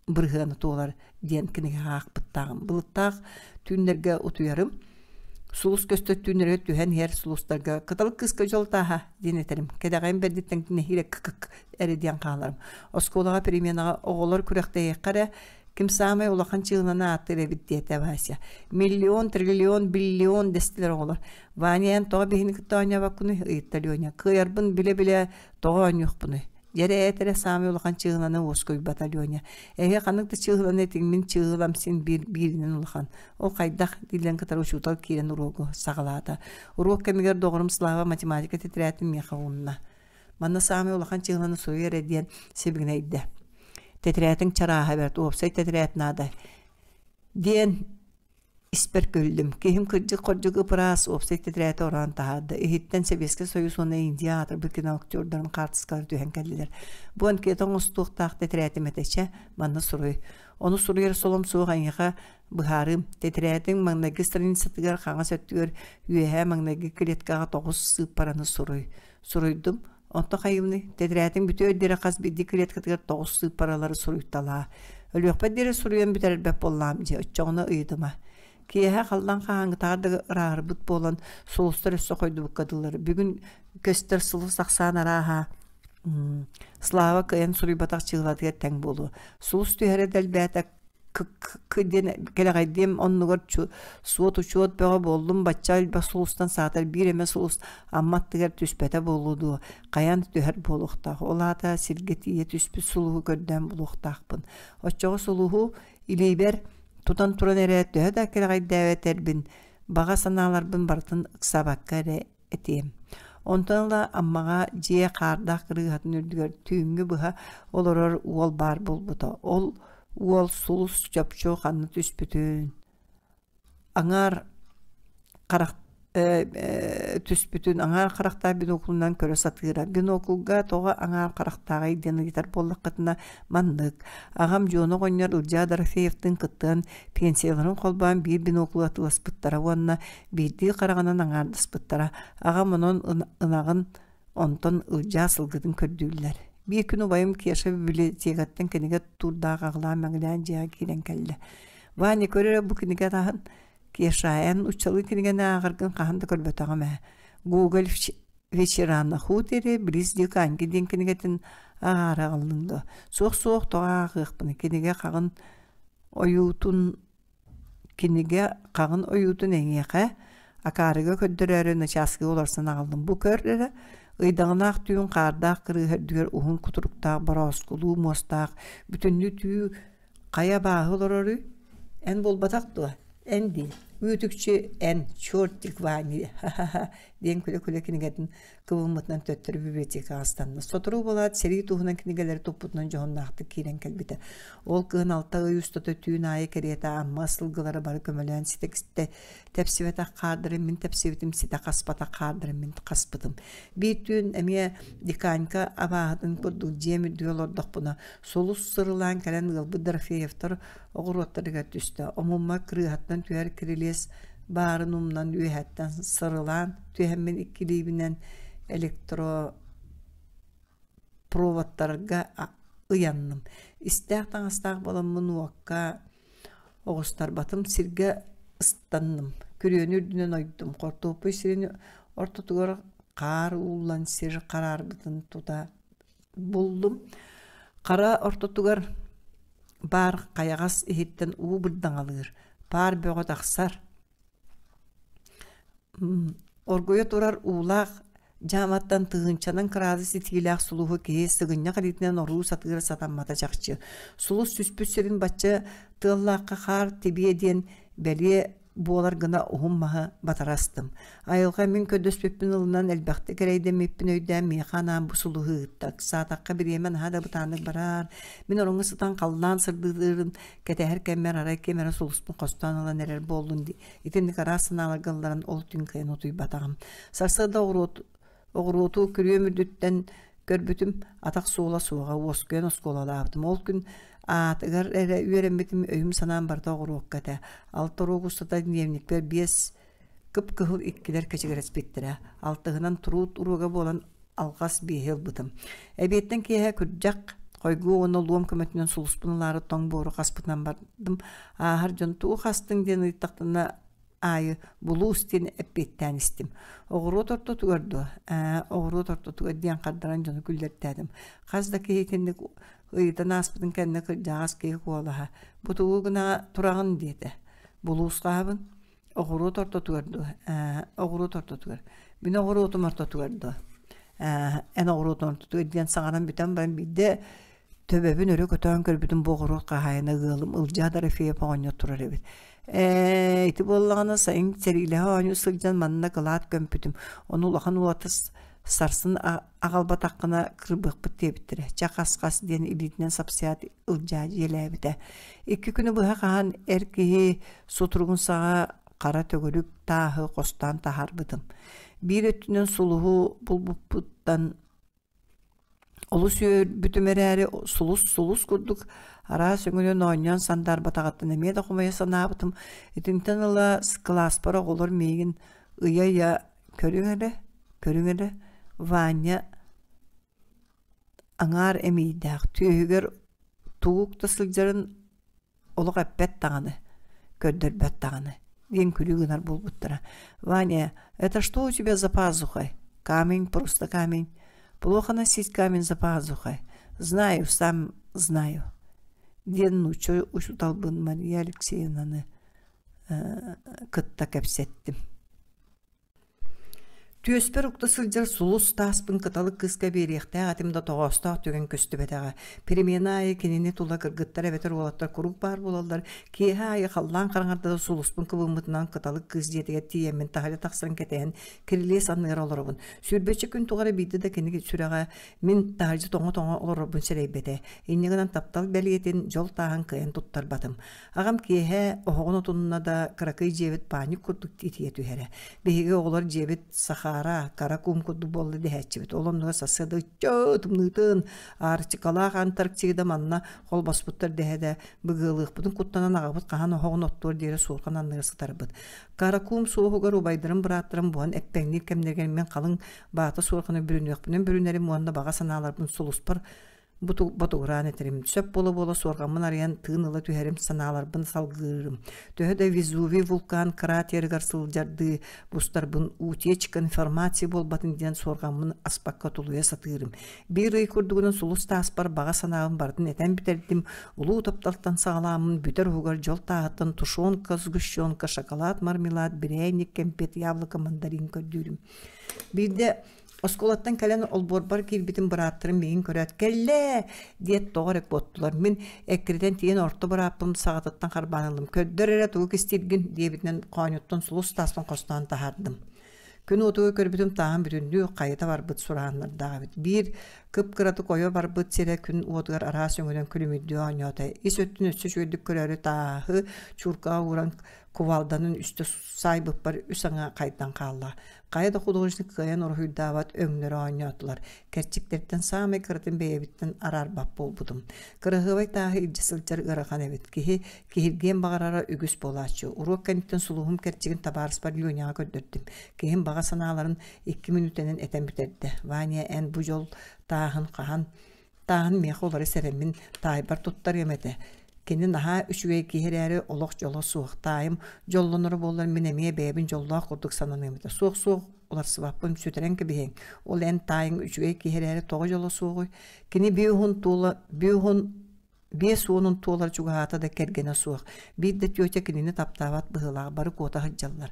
бырыһыана туолар диэн кинигэҕэ аахпыттааҕым. Былыттаах түүннэргэ утуйарым. Сулус көстөр түүннэргэ түһэн иһэр сулустарга «Кыталык кыыска дьол тааһа» диэн этэрим. Кэдэҕэйим бэрдиттэн нэһиилэ «кыкык» эрэ диэн хааларым. Оскуолаҕа переменаҕа оҕолор күрэхтэһиэххэ эрэ Ким саамай улахан чыыланы ааттыыр эбит диэтэ Вася. Миллион, триллион, биллион дэстилэр оҕолор. Ваня эн тоҕо биһини кытта оонньообоккунуй? ыйытта Леня. Кыайарбын билэ-билэ тоҕо оонньуохпунуй? Дьэрэ эт эрэ саамай улахан чыыһыланы уоскуйбата Леня. Эһи ханнык да чыыһыланы этиҥ, мин чыыһылам син биир бииринэн улахан. Ол хайдах? дииллэн кытары учуутал киирэн уруогу саҕалаата. Уруок кэмигэр доҕорум Слава математика тэтэрээтин миэхэ уунна. Манна саамай улахан чыыһыланы суруй эрэ диэн сибигинэйдэ. Тэтэрээтиҥ чарааһа бэрт, уопсай тэтэрээт наада диэн испэр күллүм. Киһим кырдьык-хордьук ып-ыраас уопсай тэтэрээти ороон таһаарда. Иһиттэн Сэбиэскэй Союз уонна Индия аатырбыт киноактердарын хаартыскалара түһэн кэллилэр. Бу анкета оҥостуохтаах тэтэрээтим этэ, чэ, манна суруй. Ону суруйар солом суох эйиэхэ быһаарыым. Тэтэрээтиҥ маҥнайгы страницатыгар хаҥас өттүгэр үөһээ маҥнайгы клеткаҕа тоҕус сыыппараны суруй. Суруйдум. Онто хайыыбыный? Тэтэрээтиҥ бүтүөр диэри хас биирдии клеткатыгар тоҕус сыыппаралары суруйталаа. Өлүөхпэр диэри суруйан бүтэрэрбэт буоллаҕым дьэ, оччоҕуна ыйытыма. Киэһэ халлаан хаһааҥҥытааҕар да ырааһырбыт буолан, сулустар өссө хойдубукка дылылар. Бүгүн көстөр сулус ахсаан арааһа Слава кыайан суруйбатах чыылатыгар тэҥ буолуо. Сулус түһэрэ да элбээтэ. К диэн кэлэҕэйдиэм оннугар суот-учуот бөҕө буоллум, бачча элбэх сулустан саатар биир эмэ сулус Амма аттыгар түспэтэ буолуо дуо, хайаан түһэр буолуохтаах, ол аата сиргэ тиийэ түспүт сулуһу көрдөөн булуохтаахпын. Оччоҕо сулуһу илиибэр тутан туран эрэ төһө да кэлэҕэйдээбэтэрбин, баҕа санааларбын барытын ыксаабакка эрэ этиэм. Онтон ыла Аммаҕа дьиэ хаардаах кырыыһатын үрдүгэр түүҥҥү быһа олорор уол баар буолбута. Ол уол сулус чопчу ханна түспүтүн, аҥаар харах түспүтүн аҥаар харахтаах биноклунан көрө сатыыра. Биноклга тоҕо аҥаар харахтааҕый диэн ыйытар буоллаххытына маннык. Аҕам Дьуона оҕонньор Ылдьаа Дорофеевтыын кыттыһан пенсияларын холбоон биир биноклу атыыласпыттара уонна биирдии хараҕынан аҥаардаспыттара. Аҕам онон ынаҕын онтон Ылдьаа сылгытын көрдүүллэр. Биир күн убайым Кеша библиотекаттан кинигэ туурдаах аҕылаан-мэҥилээн дьиэҕэ киирэн кэллэ. «Ваня, көр эрэ бу кинигэ таһын Кеша, эн уччалыы кинигэни ааҕаргын хаһан да көрбөтөҕүм ээ. Гоголь вечера на хуторе близ Диканьки диэн кинигэтин ааҕаары аҕаллыҥ дуо? Суох-суох, тоҕо ааҕыахпыный, кинигэ хаҕын ойуутун кинигэ хаҕын ойуутун эйиэхэ акаарыга көрдөрөөрү начааскыга уларсан аҕаллым. Бу көр эрэ, ыйдаҥалаах түүн хаардаах кырыыһа үрдүгэр уһун кутуруктаах борооскулуу муостаах бүтүннүү түү Хайа абааһы олороруй? Эн буолбатах дуо? Эн дии, үүт-үкчү эн, чертик Ваня, ха-ха-ха диэн күлэ-күлэ кинигэтин кыбыммытынан төттөрү библиотекаҕа ыстанна. Сотору буолаат сэрии туһунан кинигэлэри туппутунан дьоһуннаахтык киирэн кэлбитэ. Ол кыһын 6 ый устата түүн аайы кэриэтэ Амма сылгылара бары көмөлөөн ситэ тэпсибэтэх хаардарын мин тэпсибитим, ситэ хаспатах хаардарын мин хаспытым. Биир түүн эмиэ Диканька абааһытын курдук дьиэм үрдүгэр олордохпуна Сулус сырылаан кэлэн ыалбыт Дорофеевтар оҕуруоттарыгар түстэ. Омумма кырыыһаттан түһэр кирилиэс баарын умнан үөһэттэн сырылаан түһэммин икки илиибинэн электропроводтарга ыйанным. Истээх таҥастаах буоламмын уокка оҕустарбатым, сиргэ ыстанным. Күрүөнү үрдүнэн ойдум. Хортуоппуй сирин ортотугар хаар ууллан сир хараарбытын тута буллум. Хара ортотугар баар хайаҕас иһиттэн уу бырдаҥалыыр, паар бөҕө тахсар. Оргуйа турар уулаах дьааматтан тыһыынчанан кыраадыс итиилээх сулуһу киһи сыгынньах илиитинэн оруу сатыыра сатаммата чахчы. Сулус түспүт сирин бачча тыаллаахха хаар тибиэ диэн бэлиэ буолар гына уһун маһы батара астым. Айылҕа мин көрдөспүппүн ылынан элбэхтик эрэйдэммиппин өйдөөн миэхэ анаан бу сулуһу ыытта. Ыксаатахха бириэмэ наһаа да бытааннык бараар. Мин ороҥҥо сытан халлаан сырдыырын кэтэһэр кэммэр арай ким эрэ сулуспун хостоон ылан эрэр буоллун дии. Итинник араас санааларга ылларан ол түн кыайан утуйбатаҕым. Сарсыарда оҕуруот Оҕуруоту күрүөм үрдүттэн көрбүтүм, атах суола суоҕа, уоскуйан оскуолалаабытым. Ол күн аатыгар эрэ үөрэммитим, өйүм-санаам барыта оҕуруокка этэ. Алта уруок устата дневникпэр биэс кып-кыһыл иккилэр кэчигирэспиттэрэ. Алтыһынан труд уруога буолан алҕас биэһи ылбытым. Эбиэттэн киэһэ күрдьэх, хойгуо уонна луом көмөтүнэн сулуспун ылаары тоҥ буору хаспытынан бардым. Ааһар дьон тугу хастыҥ диэн ыйыттахтарына аайы булуус диэн эппиэттээн истим. Оҕуруот ортотугар дуо? Ээ, оҕуруот ортотугар диэн хардаран дьону күллэртээтим. Хас да киһи итинник ыйытан ааспытын кэннэ кырдьаҕас киһи куолаһа «Бу тугу гына тураҕын?» диэтэ. Булуус хаһабын? Оҕуруот ортотугар дуо? Ээ, оҕуруот ортотугар. Мин оҕуруотум ортотугар дуо? Ээ, эн оҕуруотун ортотугар диэн саҥаран бүтэн баран биирдэ Төбөбүн өрө көтөөн көрбүтүм бу оҕуруот хаһаайына ыалым Ылдьаа Дорофеев оҕонньор турар эбит. Ээ, ити буоллаҕына сайын сэриилэһэ оонньуу сылдьан манна кылаат көмпүтүм. Ону улахан уолаттар сарсын аҕалбатаххына кырбыахпыт диэбиттэрэ. Чэ хас-хас диэн илиитинэн сапсыйаат Ылдьаа дьиэлээбитэ. Икки күнү быһа хаһан эр киһи сутуругун саҕа хара төгүрүк тааһы хостоон таһаарбытым. Биир өттүнэн сулуһу булбуппуттан Олус үөрбүтүм эрээри, сулус-сулус курдук араас өҥүнэн оонньоон сандаарбатаҕыттан эмиэ да хомойо санаабытым. Итинтэн ыла кылааспар оҕолор миигин ыйа-ыйа «Көрүҥ эрэ, көрүҥ эрэ, Ваня аҥаар эмиийдээх, түөһүгэр тугук да сылдьарын олох эппэт даҕаны, көрдөрбөт даҕаны» диэн күлүү гынар буолбуттара. «Ваня, это что у тебя за пазухой?» «Камень, просто камень». «Плохо носить камень за пазухой». «Знаю, сам знаю». Диэн нуучча учууталбын Мария Алексеевнаны кытта кэпсэттим. Түөспэр укта сылдьар сулус тааспын кыталык кыыска биэриэхтээх этим да тоҕоостоох түгэн көстүбэтэҕэ. Перемена аайы кинини тула кыргыттар эбэтэр уолаттар куруук баар буолаллар. Киэһэ аайы халлаан хараҥарда да сулуспун кыбыммытынан кыталык кыыс дьиэтигэр тиийэммин таһырдьа тахсан кэтэһэн кирилиэс анныгар олоробун. Сүүрбэччэ күн тухары биирдэ да кини сүрэҕэ мин таһырдьа тоҥо-тоҥо олорорбун сэрэйбэтэ. Инньэ гынан таптал бэлиэтин дьол тааһын кыайан туттарбатым. Аҕам киэһэ оһоҕун отунна да кыракый дьиэбит паанньык курдук итийэ түһэрэ. Биһиги оҕолор дьиэбит Сахара, Кара куум курдук буолла дэһээччибит. Ол оннугар сарсыарда ычча тымныытын, Арктикалаах Антарктида манна холбоспуттар дэһэ да быгыалыахпытын куттанан аҕабыт хаһан оһоҕун оттуор диэри суорҕан анныгар сытарбыт. Каракуум суоһугар убайдарым бырааттарым буһан эппэҥниир кэмнэригэр мин халыҥ баата суорҕаны бүрүнүөхпүнэн бүрүнэрим уонна баҕа санааларбын сулуспар ботугураан этэрим. Сөп буола-буола суорҕаммын арыйан тыын ыла түһэрим, санааларбын салгыырым. Төһө да Везувий вулкан кратерыгар сылдьардыы бустарбын утечка информации буолбатын диэн суорҕаммын аспакка тулуйа сатыырым. Биир ый курдугунан сулус тааспар баҕа санаабын барытын этэн бүтэрдим. Улуу тапталтан саҕалааммын бүтэр уһугар дьол тааһыттан тушенка, сгущенка, шоколад, мармелад, бирээнньик, кэмпиэт, яблоко, мандарин көрдүүрүм. Биирдэ Оскуолаттан кэлэн олбуорбар киирбитим бырааттарым миигин көрөөт «Кэллээ!» диэт тоҕо эрэ куоттулар. Мин эккирэтэн тиийэн орто бырааппын саҕатыттан харбаан ыллым. «Көрдөр эрэ тугу кистииргин» диэбитинэн хоонньуттан сулус тааспын хостоон таһаардым. Күн уотугар көрбүтүм тааһым бүтүннүү хайыта барбыт сурааннардаах эбит. Биир кып-кыратык ойо барбыт сирэ күн уотугар араас өҥүнэн күлүмүрдүү оонньоото. Ис өттүн өссө үчүгэйдик көрөөрү тааһы чууркаҕа ууран кувалданын үстэ саайбыппар үс аҥа хайдан хаалла. Хайа да художник кыайан уруһуйдаабат өҥнөрө оонньоотулар. Кэрчиктэртэн саамай кыратын бэйэбиттэн араарбат буолбутум. Кыраһыабай тааһы илдьэ сылдьар ыарахан эбит. Киһи киһиргиэн баҕарара үгүс буолааччы. Уруок кэнниттэн сулуһум кэрчигин табаарыспар Леняҕа көрдөрдүм. Киһим баҕа санааларын икки мүнүүтэнэн этэн бүтэрдэ. Ваня, эн бу дьол тааһын хаһан Тааһын миэхэ улары сэрэммин таайбар туттарыам этэ. Кини наһаа үчүгэй киһи эрээри олох дьоло суох. Таайым дьоллоноро буоллар мин эмиэ бэйэбин дьоллоох курдук сананыам этэ. Суох-суох уларсыбаппын сүтэрэн кэбиһиэҥ. Ол эн таайыҥ үчүгэй киһи эрээри тоҕо дьоло суоҕуй? Кини биэһун туола биэһун 50-ун туолар чугаһаата да кэргэнэ суох. Биир да тетя кинини таптаабат быһыылаах, бары куота сылдьаллар.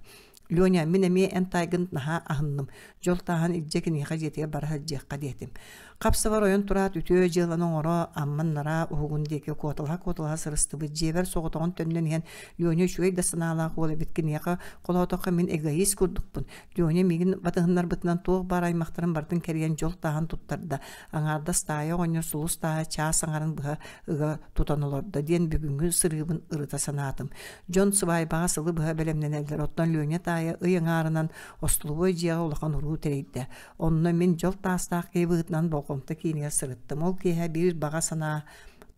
Леня, мин эмиэ эн таайгын наһаа аһынным. Дьол тааһын илдьэ киниэхэ дьиэтигэр бара сылдьыахха диэтим. Хап-сабар ойон тураат үтүө дьыаланы оҥоро, амман-нараа уһугун диэки куоталаһа-куоталаһа сырыстыбыт. Дьиэбэр соҕотоҕун төннөн иһэн Леня үчүгэй да санаалаах уол эбит киниэхэ холоотоххо мин эгоист курдукпун. Леня миигин батыһыннарбытынан туох баар аймахтарын барытын кэрийэн дьол тааһын туттарда. Аҥаардас таайа оҕонньор сулус тааһа чаас аҥарын быһа ыга тутан олордо диэн бүгүҥҥү сырыыбын ырыта санаатым. Дьон сыбаайбаҕа сылы быһа бэлэмнэнэллэр, оттон Леня таайа ый аҥаарынан остолобуой дьиэҕэ улахан уруу тэрийдэ. Онно мин дьол таастаах киһи быһыытынан болҕомто киинигэр сырыттым. Ол киэһэ биир баҕа санаа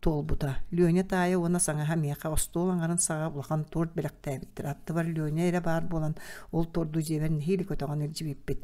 туолбута. Леня таайа уонна саҥаһа миэхэ остуол аҥарын саҕа улахан торт бэлэхтээбиттэр. Аттыбар Леня эрэ баар буолан, ол торду дьиэбэр нэһиилэ көтөҕөн илдьибиппит.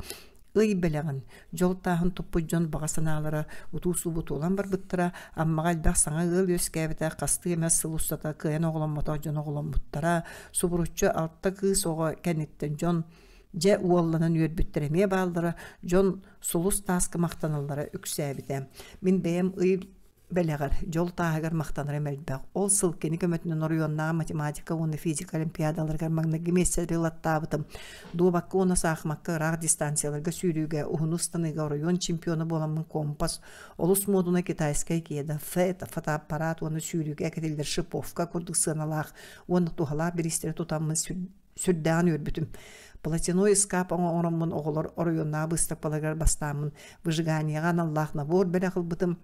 Ый бэлэҕин, дьол тааһын туппут дьон баҕа санаалара утуу-субуу туолан барбыттара, Аммаҕа элбэх саҥа ыал үөскээбитэ, хастыы эмэ сыл устата кыайан оҕоломмотох дьон оҕоломмуттара, субуруччу алта кыыс оҕо кэнниттэн дьон дьэ уолланан үөрбүттэр эмиэ бааллара, дьон сулус тааска махтаналлара үксээбитэ. Мин бэйэм ый бэлэҕэр, дьол тааһыгар махтанарым элбэх. Ол сыл кини көмөтүнэн оройуоннааҕы математика уонна физика олимпиадаларыгар маҥнайгы миэстэлэри ылаттаабытым. Дуобакка уонна саахымакка ыраах дистанцияларга сүүрүүгэ, уһуну ыстаныыга оройуон чемпиона буоламмын компас, олус муодунай китайскай кеда, фет, фотоаппарат уонна сүүрүүгэ кэтиллэр шиповка курдук сыаналаах уонна туһалаах бириистэри тутаммын сүрдээҕин үөрбүтүм. Платяной ыскаап оҥороммун оҕолор оройуоннааҕы быыстапкаларыгар бастааммын выжиганиеҕа аналлаах набор бэлэх ылбытым.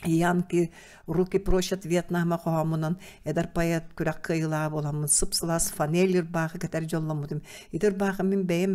Янки «Руки прочь от Вьетнама» хоһооммунан эдэр поэт күрэх кыайыылааҕа буоламмын сып-сылаас фанель ырбаахы кэтэр дьолломмутум. Ити ырбаахы мин бэйэм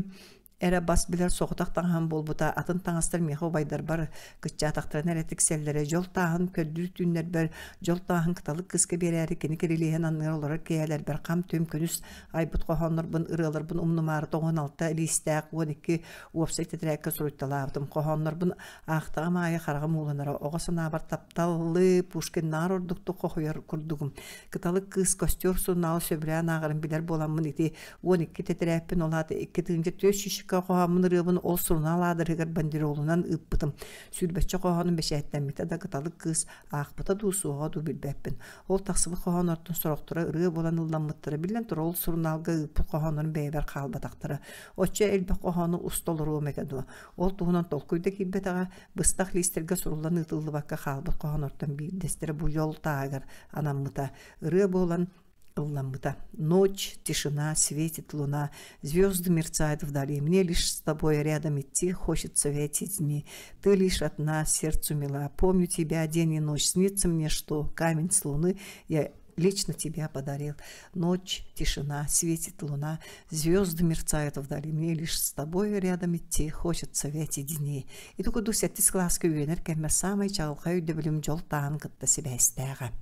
эрэ бас билэр соҕотох таҥаһым буолбута, атын таҥастар миэхэ убайдарбар кыччаатахтарына эрэ тиксэллэрэ. Дьол тааһын көрдүүр түүннэрбэр, дьол тааһын кыталык кыыска биэрээри кини кирилиэһин анныгар олорор киэһэлэрбэр хам-түм күнүс айбыт хоһооннорбун, ырыаларбын умнумаары 96 илиистээх 12 уопсай тэтэрээккэ суруйталаабытым. Хоһооннорбун аахтаҕым аайы хараҕым ууланара, оҕо санаабар тапталлыы Пушкиннааҕар ордуктук хоһуйар курдугум. Кыталык кыыс костер сурунаалы сөбүлээн ааҕарын билэр буоламмын ити 12 тэтэрээппин ол аата 2400 кылааска хоһооммун ырыабын ол сурунаал аадырыһыгар бандеролунан ыыппытым. Сүүрбэччэ хоһоонум бэчээттэммитэ да кыталык кыыс аахпыта дуу, суоҕа дуу билбэппин. Ол тахсыбыт хоһооннортон сорохторо ырыа буолан ылламмыттара. Биллэн турар, ол сурунаалга ыыппыт хоһооннорум бэйэбэр хаалбатахтара. Оччо элбэх хоһоону уста олоруом этэ дуо? Ол туһунан толкуй да киирбэтэҕэ, быстах лиистэргэ суруллан ыытыллыбакка хаалбыт хоһооннортон биирдэстэрэ бу дьол тааһыгар анаммыта. Ырыа буолан ылламмыта. Ночь, тишина, светит луна, звезды мерцают вдали. Мне лишь с тобой рядом идти хочется в эти дни. Ты лишь одна сердцу мила. Помню тебя день и ночь. Снится мне, что камень с луны я лично тебя подарил. Ночь, тишина, светит луна, звезды мерцают вдали. Мне лишь с тобой рядом идти хочется в эти дни. Ити курдук сэттис кылааска үөрэнэр кэммэр саамай чаҕылхай өйдөбүлүм дьол тааһын кытта сибээстээҕэ.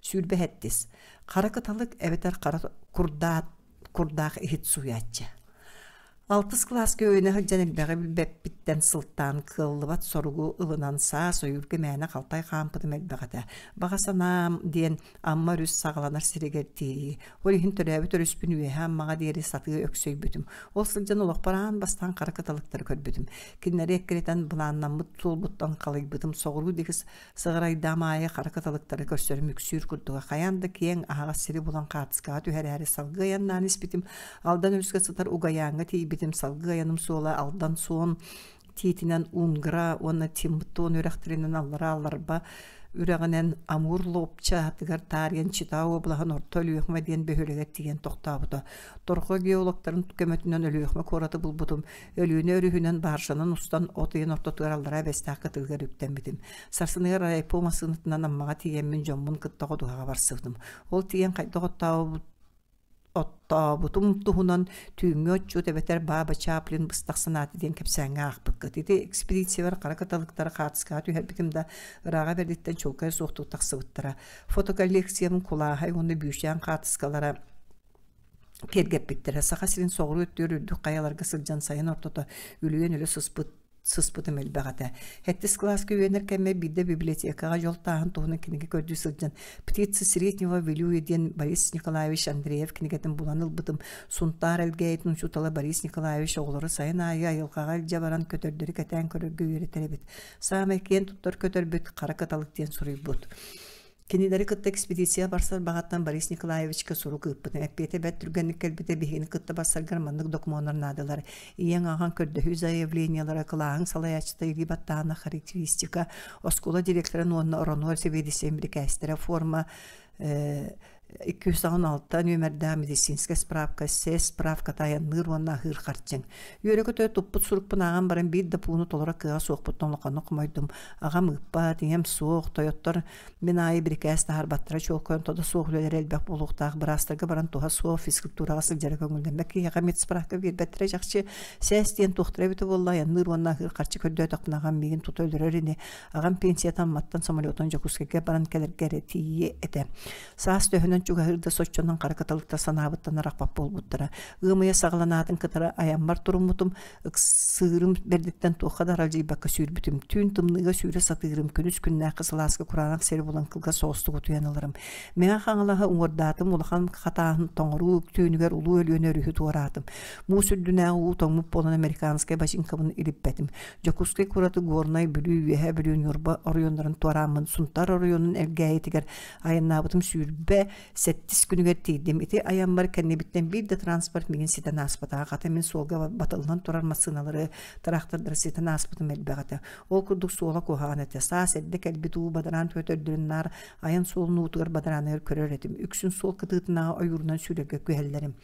Сүүрбэ сэттис. Хара кыталык эбэтэр хара курдаат курдаах иһит сууйааччы. Алтыс кылааска үөрэнэ сылдьан элбэҕи билбэппиттэн сылтаан кыаллыбат соругу ылынан саас ойуурга мээнэ халтай хаампытым элбэх этэ. Баҕа санаам диэн Амма өрүс саҕаланар сиригэр тиийии. Ол иһин төрөөбүт өрүспүн Үөһээ Аммаҕа диэри сатыы өксөйбүтүм. Ол сылдьан олохпор аан бастаан хара кыталыктары көрбүтүм. Кинилэри эккирэтэн былааннаммыт суолбуттан халыйбытым. Соҕуруу диэки Сыҕарайдаам аайы хара кыталыктары көрсөрүм үксүүр курдуга. Хайаан да киэҥ, аһаҕас сири булан хаартыскаҕа түһэрээри салгыы айаннаан испитим. Алдан өрүскэ сытар Угайааҥҥа тиийбитим. Салгыы айаным суола Алдан суон тиитинэн Унгра уонна Тимптон үрэхтэринэн аллараа Алларба үрэҕинэн Амур Лопчаатыгар таарыйан Чита уобалаһын Орто Өлүөхүмэ диэн бөһүөлэгэр тиийэн тохтообута. Торҕо геологтарын көмөтүнэн Өлүөхүмэ куораты булбутум. Өлүөнэ өрүһүнэн бааржанан устан от ыйын ортотугар Аллараа Бэстээх кытылыгар үктэммитим. Сарсыныгар райпо массыынатынан Аммаҕа тиийэммин дьоммун кытта ходуһаҕа барсыбытым. Ол тиийэн хайдах оттообут оттообутум туһунан түүҥҥү отчуот эбэтэр Баба Чаплин быстах санаата диэн кэпсээҥҥэ аахпыккыт. Ити экспедициябар хара кыталыктары хаартыскаҕа түһэрбитим да, ырааҕа бэрдиттэн чуолкайа суохтук тахсыбыттара. Фотоколлекциям кулааһай уонна бүүчээн хаартыскалара киэргэппиттэрэ. Саха сирин соҕуруу өттүгэр үрдүк хайаларга сылдьан сайын ортото үлүйэн өлө сыспыт сыспытым элбэх этэ. Сэттис кылааска үөрэнэр кэммэр биирдэ библиотекаҕа дьол тааһын туһунан кинигэ көрдүү сылдьан «Птицы среднего Вилюя» диэн Борис Николаевич Андреев кинигэтин булан ылбытым. Сунтаар Элгээйитин учуутала Борис Николаевич оҕолору сайын аайы айылҕаҕа илдьэ баран көтөрдөрү кэтээн көрөргө үөрэтэр эбит. Саамай киэн туттар көтөрбүт хара кыталык диэн суруйбут. Кинилэри кытта экспедиция барсар баҕаттан Борис Николаевичка сурук ыыппытым. Эппиэтэ бэрт түргэнник кэлбитэ биһигини кытта барсаргар маннык докумуоннар наадалар. Ийэҥ аҕаҥ көрдөһүү заявлениелара, кылааһыҥ салайааччыта илии баттааһына характеристика, оскуола директорын уонна оронуор сэбиэдиссэйин бирикээстэрэ, форма 216 нүөмэрдээх медицинскэй справка, СЭС справката айанныыр уонна аһыыр харчыҥ. Үөрэ-көтө туппут сурукпун ааҕан баран биир да пууну толоро кыаҕа суохпуттан улаханнык хомойдум. Аҕам ыыппат, ийэм суох, тойоттор Мин аайы бирикээс таһаарбаттара чуолкайын тодо суох үлэлэрэ элбэх буолуохтаах, быраастарга баран туһа суох, физкультураҕа сылдьара көҥүллэммэт киһиэхэ медсправка биэрбэттэрэ чахчы. Сээс диэн туохтара эбитэ буолла, айанныыр уонна аһыыр харчы көрдөөтөхпүнэ аҕам миигин тута өлөрөр ини. Аҕам пенсията Амматтан самолетунан Дьокуускайга баран кэлэргэ эрэ тиийиэ этэ. Саас төһөнөн чугаһыыр да соччонон хара кыталыктар санаабыттан арахпат буолбуттара. Ыам ыйа саҕаланаатын кытары айаммар туруммутум, Ыксыырым бэрдиттэн туохха да аралдьыйбакка сүүрбүтүм. Түүн тымныыга сүүрэ сатыырым, күнүс күннээххэ сылааска кураанах сири булан кылгас соҕустук утуйан ыларым. Мэҥэ Хаҥалаһы уҥуордаатым, улахан хатааһын тоҥоруу түүнүгэр Улуу Өлүөнэ өрүһү туораатым. Муус үрдүнээҕи уу тоҥмут буолан американскай бачыыҥкабын илиппэтим. Дьокуускай куораты Горнай, Бүлүү, Үөһээ Бүлүү, Ньурба оройуоннарын туорааммын Сунтаар оройуонун Элгээйитигэр айаннаабытым 27 сэттис күнүгэр тиийдим. Ити айаммар кэннибиттэн биир да транспорт миигин ситэн ааспатаҕа. Хата мин суолга батыллан турар массыыналары, тыраахтырдары ситэн ааспытым элбэх этэ. Ол курдук суола куһаҕан этэ. Саас эрдэ кэлбит уу бадараан көтөрдөрүн наар айан суолун уутугар бадарааныгар көрөр этим. Үксүн суол кытыытынааҕы ойуурунан сүүрэргэ күһэллэрим.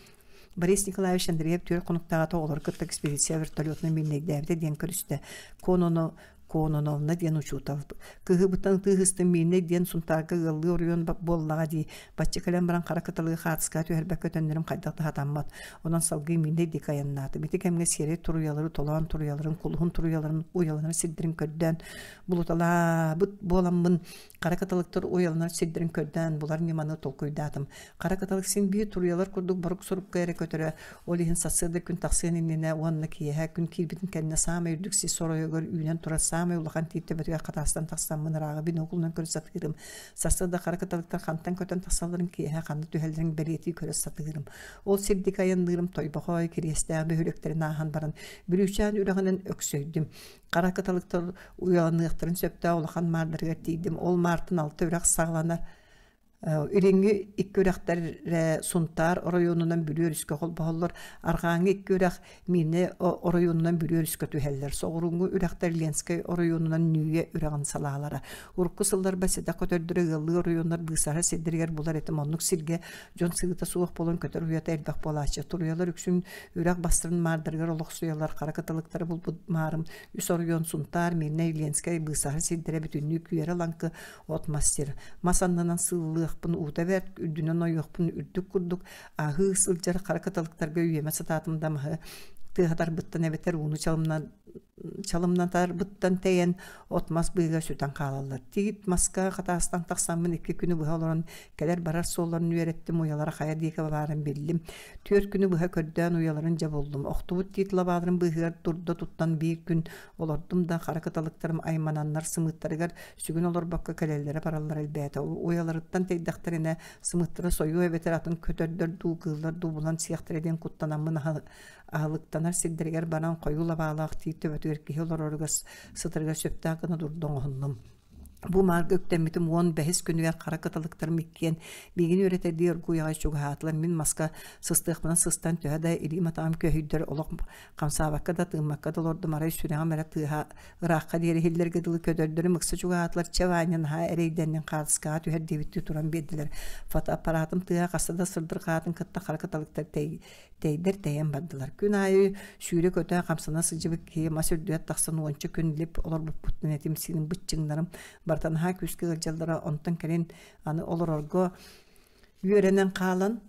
Борис Николаевич Андреев түөрт хонуктааҕыта оҕолору кытта экспедиция вертолетунан мииннэйдээбитэ диэн көрүстэ. Конону Кононовна диэн учуутал. Кыһыыбыттан ытыы ыһыстым Мииннэй диэн Сунтаарга ыаллыы оройуон буоллаҕа дии. Бачча кэлэн баран хара кыталыгы хаартыскаҕа түһэрбэккэ төннөрүм хайдах да сатаммат. Онон салгыы Мииннэй диэки айаннаатым. Ити кэмҥэ сиэрэй туруйалары, толоон туруйаларын, кулуһун туруйаларын уйаланар сирдэрин көрдөөн булуталаабыт буоламмын Хара кыталыктар уйаланар сирдэрин көрдөөн булар ньыманы толкуйдаатым. Хара кыталык син биир туруйалар курдук борук-сорукка эрэ көтөрө, ол иһин сарсыарда күн тахсыан иннинэ уонна киэһэ күн киирбитин кэннэ саамай үрдүк сис оройугар үүнэн турар саамай Саамай улахан тиит төбөтүгэр хатаастан тахсаммын ырааҕы биноклунан көрө сатыырым. Сарсыарда хара кыталыктар хантан көтөн тахсалларын киэһэ ханна түһэллэрин бэлиэтии көрө сатыырым. Ол сирдик айанныырым Тойбохой, Кириэстээх бөһүөлэктэрин ааһан баран Бүлүүчээн үрэҕинэн өксөйдүм. Хара кыталыктар уйаланыахтарын сөптөөх улахан маардарыгар тиийдим. Ол маартан алта үрэх саҕаланар. Илиҥҥи икки үрэхтэрэ Сунтаар оройуонунан Бүлүү өрүскэ холбоһоллор, арҕааҥҥы икки үрэх Миирнэй оройуонунан Бүлүү өрүскэ түһэллэр, соҕурууҥҥу үрэхтэр Ленскэй оройуонунан Нүүйэ үрэҕин салаалара. Урукку сылларба сэдэх көтөрдөрү ыаллыы оройуоннар быысаһар сирдэригэр булар этим. Оннук сиргэ дьон сыыта суох буолан көтөр уйата элбэх буолааччы. Туруйалар үксүн үрэх бастарын маардарыгар олохсуйаллар. Хара кыталыктары булбут маарым үс оройуон Сунтаар, Миирнэй, Ленскэй быысаһар сирдэрэ бүтүннүү күөрэ-лаҥкы от-мас сир. Мас аннынан сыыллыахпын уута бэрт, үрдүнэн ойуохпун үрдүк курдук аһыы сылдьар хара кыталыктарга үйэмэ сатаатым да маһы тыаһатарбыттан эбэтэр ууну чалымнатарбыттан тэйэн от-мас быыһыгар сүтэн хаалаллар. Тиит маска хатаастан тахсаммын икки күнү быһа олорон кэлэр-барар суолларын үөрэттим, уйалара хайа диэки баарын биллим. Түөрт күнү быһа көрдөөн уйаларын дьэ буллум. Охтубут тиит лабааларын быыһыгар турда туттан биир күн олордум да хара кыталыктарым аймананнар сымыыттарыгар сүгүн олорбокко кэлэллэрэ-бараллара элбээтэ. Уйаларыттан тэйдэхтэринэ сымыыттара сойуо эбэтэр атын көтөрдөр дуу, кыыллар дуу булан сиэхтэрэ диэн куттанаммын аһылыктанар сирдэригэр баран хойуу лабаалаах тиит төбөтүгэр киһи олороругар сытарыгар сөптөөх гына дурда оҥоһуннум. Бу маарга үктэммитим уон бэһис күнүгэр хара кыталыктарым иккиэн миигин үөрэтэрдии оргууй аҕай чугаһаатылар. Мин маска сыстыахпынан сыстан төһө да илиим атаҕым көһүйдэр олох Хамсаабакка да, тыыммакка да олордум, арай сүрэҕим эрэ тыаһа ыраахха диэри иһиллэргэ дылы көтөрдөрүм ыкса чугаһаатылар, чэ, Ваня, наһаа эрэйдэннин, хаартыскаҕа түһэр диэбиттии туран биэрдилэр. Фотоаппаратым тыаһа хаста да сырдырҕаатын кытта хара кыталыктар тэйдэр тэйэн бардылар. Күн аайы сүүрэ-көтө хамсана сылдьыбыт киһи мас үрдүгэр тахсан уонча күн лип олорбуппуттан этим-сииним быччыҥнарым барыта наһаа күүскэ ыалдьаллара, онтон кэлин аны олорорго үөрэнэн хаалан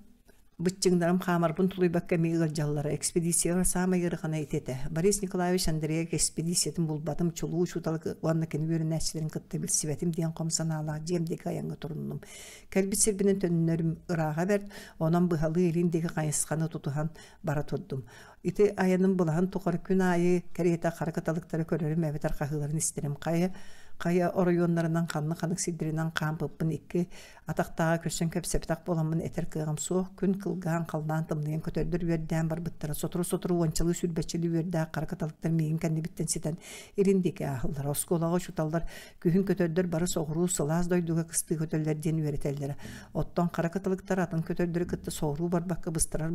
быччыҥнарым хаамарбын тулуйбакка эмиэ ыалдьаллара. Экспедициябар саамай ыарахана ити этэ. Борис Николаевич Андреев экспедициятын булбатым, чулуу учууталы уонна кини үөрэнээччилэрин кытта билсибэтим диэн хом санаалаах дьиэм диэки айаҥҥа туруннум. Кэлбит сирбинэн төннөрүм ырааҕа бэрт, онон быһалыы илин диэки хайысханы тутуһан бара турдум. Ити айаным былаһын тухары күн аайы кэриэтэ хара кыталыктары көрөрүм эбэтэр хаһыыларын истэрим. Хайа хайа оройуоннарынан ханнык-ханнык сирдэринэн хаампыппын икки Атахтааҕы көрсөн кэпсэппэтэх буоламмын этэр кыаҕым суох, күн кылгаан, халлаан тымныйан көтөрдөр үөрдээн барбыттара, сотору-сотору уончалыы сүүрбэччэлии үөрдээх хара кыталыктар миигин кэннибиттэн ситэн илин диэки ааһаллара. Оскуолаҕа учууталлар күһүн көтөрдөр бары соҕуруу сылаас дойдуга кыстыы көтөллөр диэн үөрэтэллэрэ. Оттон хара кыталыктар атын көтөрдөрү кытта соҕуруу барбакка быстарар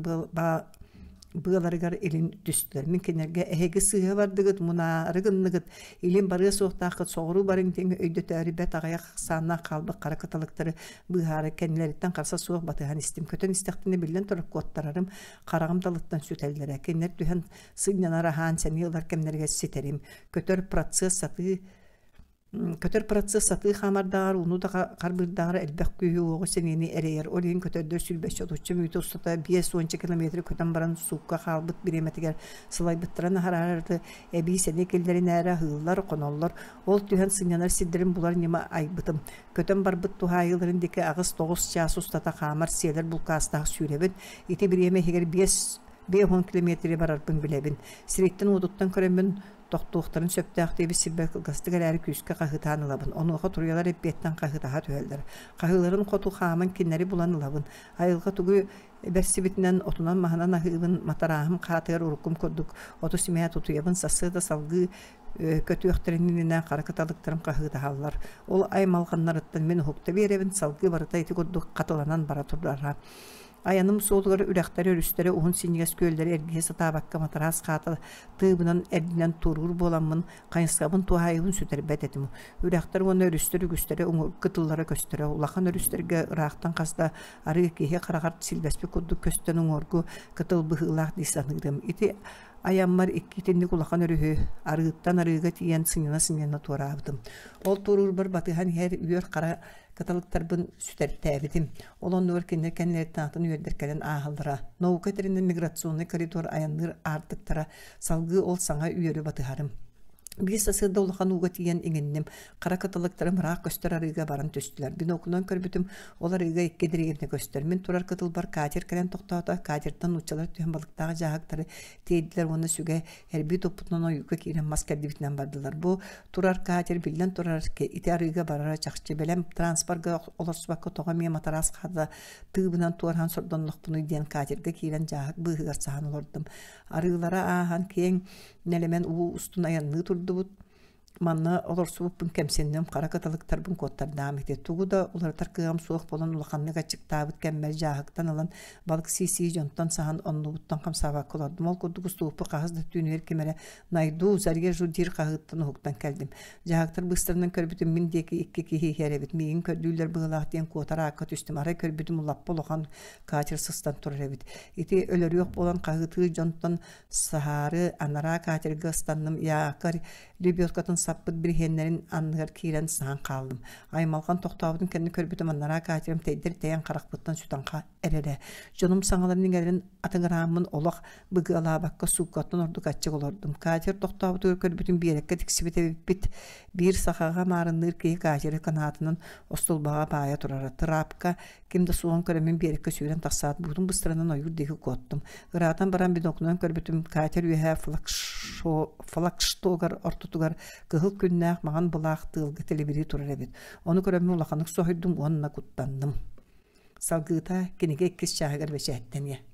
быаларыгар илин түстүлэр. Мин кинилэргэ эһиги сыыһа бардыгыт, мунаары гынныгыт, илин барыа суохтааххыт, соҕуруу барыҥ диэн өйдөтөөрү бэрт аҕыйах ахсааннаах хаалбыт хара кыталыктары быыһаары кэннилэриттэн харса суох батыһан истим. Көтөн истэхтэринэ биллэн турар куоттарарым, хараҕым далыттан сүтэллэрэ. Кинилэр түһэн сынньанар аһаан сэниэ ылар кэмнэригэр ситэрим. Көтөр процесс сатыы Көтөр процесс сатыы хаамардааҕар, ууну да харбыырдааҕар элбэх күүһү-уоҕу, сэниэни эрэйэр. Ол иһин көтөрдөр сүүрбэччэ отучча мүнүүтэ устата биэс уонча километры көтөн баран суукка хаалбыт бириэмэтигэр сылайбыттарын аһараары эбии сэниэ киллэринээри аһыыллар, хоноллор. Ол түһэн сынньанар сирдэрин булар ньыма айбытым. Көтөн барбыт туһаайыыларын диэки аҕыс-тоҕус чаас устата хаамар сиэлэр булкаастаах сүүрэбин. Ити бириэмэ иһигэр биэс 50 километры барарбын билэбин. Сириттэн-уотуттан көрөммүн тохтуохтарын сөптөөх диэбит сирбэр кылгастык эрээри күүскэ хаһыытаан ылабын. Онуоха туруйалар эппиэттэн хаһыытаһа түһэллэр. Хаһыыларын хоту хааман кинилэри булан ылабын. Айылҕа тугу бэрсибитинэн отунан-маһынан аһыыбын, матарааһым хаатыгар уруккум курдук оту симэһэ тутуйабын, сарсыарда салгыы көтүөхтэрин иннинэ хара кыталыктарым хаһыытаһаллар. Ол аймалҕаннарыттан мин уһукта биэрэбин, салгыы барыта ити курдук хатыланан бара турара. Айаным суолугар үрэхтэри, өрүстэри, уһун синньигэс күөллэри эргийэ сатаабакка матараас хаата тыыбынан эрдинэн туоруур буоламмын, хайысхабын туһаайыбын сүтэрбэт этим. Үрэхтэр уонна өрүстэр үгүстэрэ кытыллара көстөрө. Улахан өрүстэргэ ыраахтан хас да арыы киһи хараҕар силбэспит курдук көстөн уҥуоргу кытыл быһыылаах дии саныырым. Ити айаммар икки итинник улахан өрүһү арыыттан арыыга тиийэн сынньана-сынньана туораабытым. Ол туоруурбар батыһан иһэр үөр хара кыталыктарбын сүтэртээбитим. Ол оннугар кинилэр кэннилэриттэн атын үөрдэр кэлэн ааһаллара. Наука этэринэн миграционнай коридор айанныыр аартыктара салгыы ол саҥа үөрү батыһарым. Биир сарсыарда улахан ууга тиийэн иҥинним. Хара кыталыктарым ыраах көстөр арыыга баран түстүлэр. Биноклунан көрбүтүм, ол арыыга икки дэриэбинэ көстөр. Мин турар кытылбар катер кэлэн тохтоото. Катертан нууччалар түһэн балыктаах дьааһыктары тиэйдилэр уонна сүгэ эрбии туппутунан ойууга киирэн мас кэрдибитинэн бардылар. Бу турар катер биллэн турар ити арыыга барара чахчы. Бэлэм транспорга олорсубакка тоҕо эмиэ матараас хаата тыыбынан туораан сордоннохпунуй диэн катерга киирэн дьааһык быыһыгар саһан олордум. Арыылара ааһан киэҥ нэлэмэн уу устун айанныы турдубут. Манна олорсубуппун кэмсинним, хара кыталыктарбын куоттардаам ити. Тугу да уларытар кыаҕым суох буолан улаханнык аччыктаабыт кэммэр дьааһыктан ылан балык сии-сии дьонтон саһан оннубуттан хамсаабакка олордум. Ол курдук устубуппу хаһыс да түүнүгэр ким эрэ «Найду, зарежу» диир хаһыыттан уһуктан кэллим. Дьааһыктар быыстарынан көрбүтүм мин диэки икки киһи иһэр эбит. Миигин көрдүүллэр быһыылаах диэн куотар аакка түстүм. Арай көрбүтүм лаппа улахан катер сыстан турар эбит. Ити өлөрүөх буолан хаһыытыыр дьонтон Саһаары анараа катерга ыстанным, якорь лебедкатын саппыт бириһиэннэрин анныгар киирэн саһан хааллым. Аймалҕан тохтообутун кэннэ көрбүтүм анараа катерым тэйдэр тэйэн харахпыттан сүтэн эрэрэ. Дьонум саҥаларын иҥэрин атыҥырааммын олох быгыалаабакка сууккаттан ордук аччык олордум. Катер тохтообутугар көрбүтүм биэрэккэ тиксибит эбиппит. Биир сахаҕа маарынныыр киһи катеры канаатынан остулбаҕа баайа турара. Трапка Ким да суоҕун көрөммүн биэрэккэ сүүрэн тахсаат, буутум быстарынан ойуур диэки куоттум. Ыраатан баран биноклунан көрбүтүм, катер үөһэ флагштогар ортотугар кыһыл күннээх маҥан былаах тыалга тэлибирии турар эбит. Ону көрөммүн улаханнык соһуйдум уонна куттанным. Салгыыта кинигэ иккис чааһыгар бэчээттэниэ.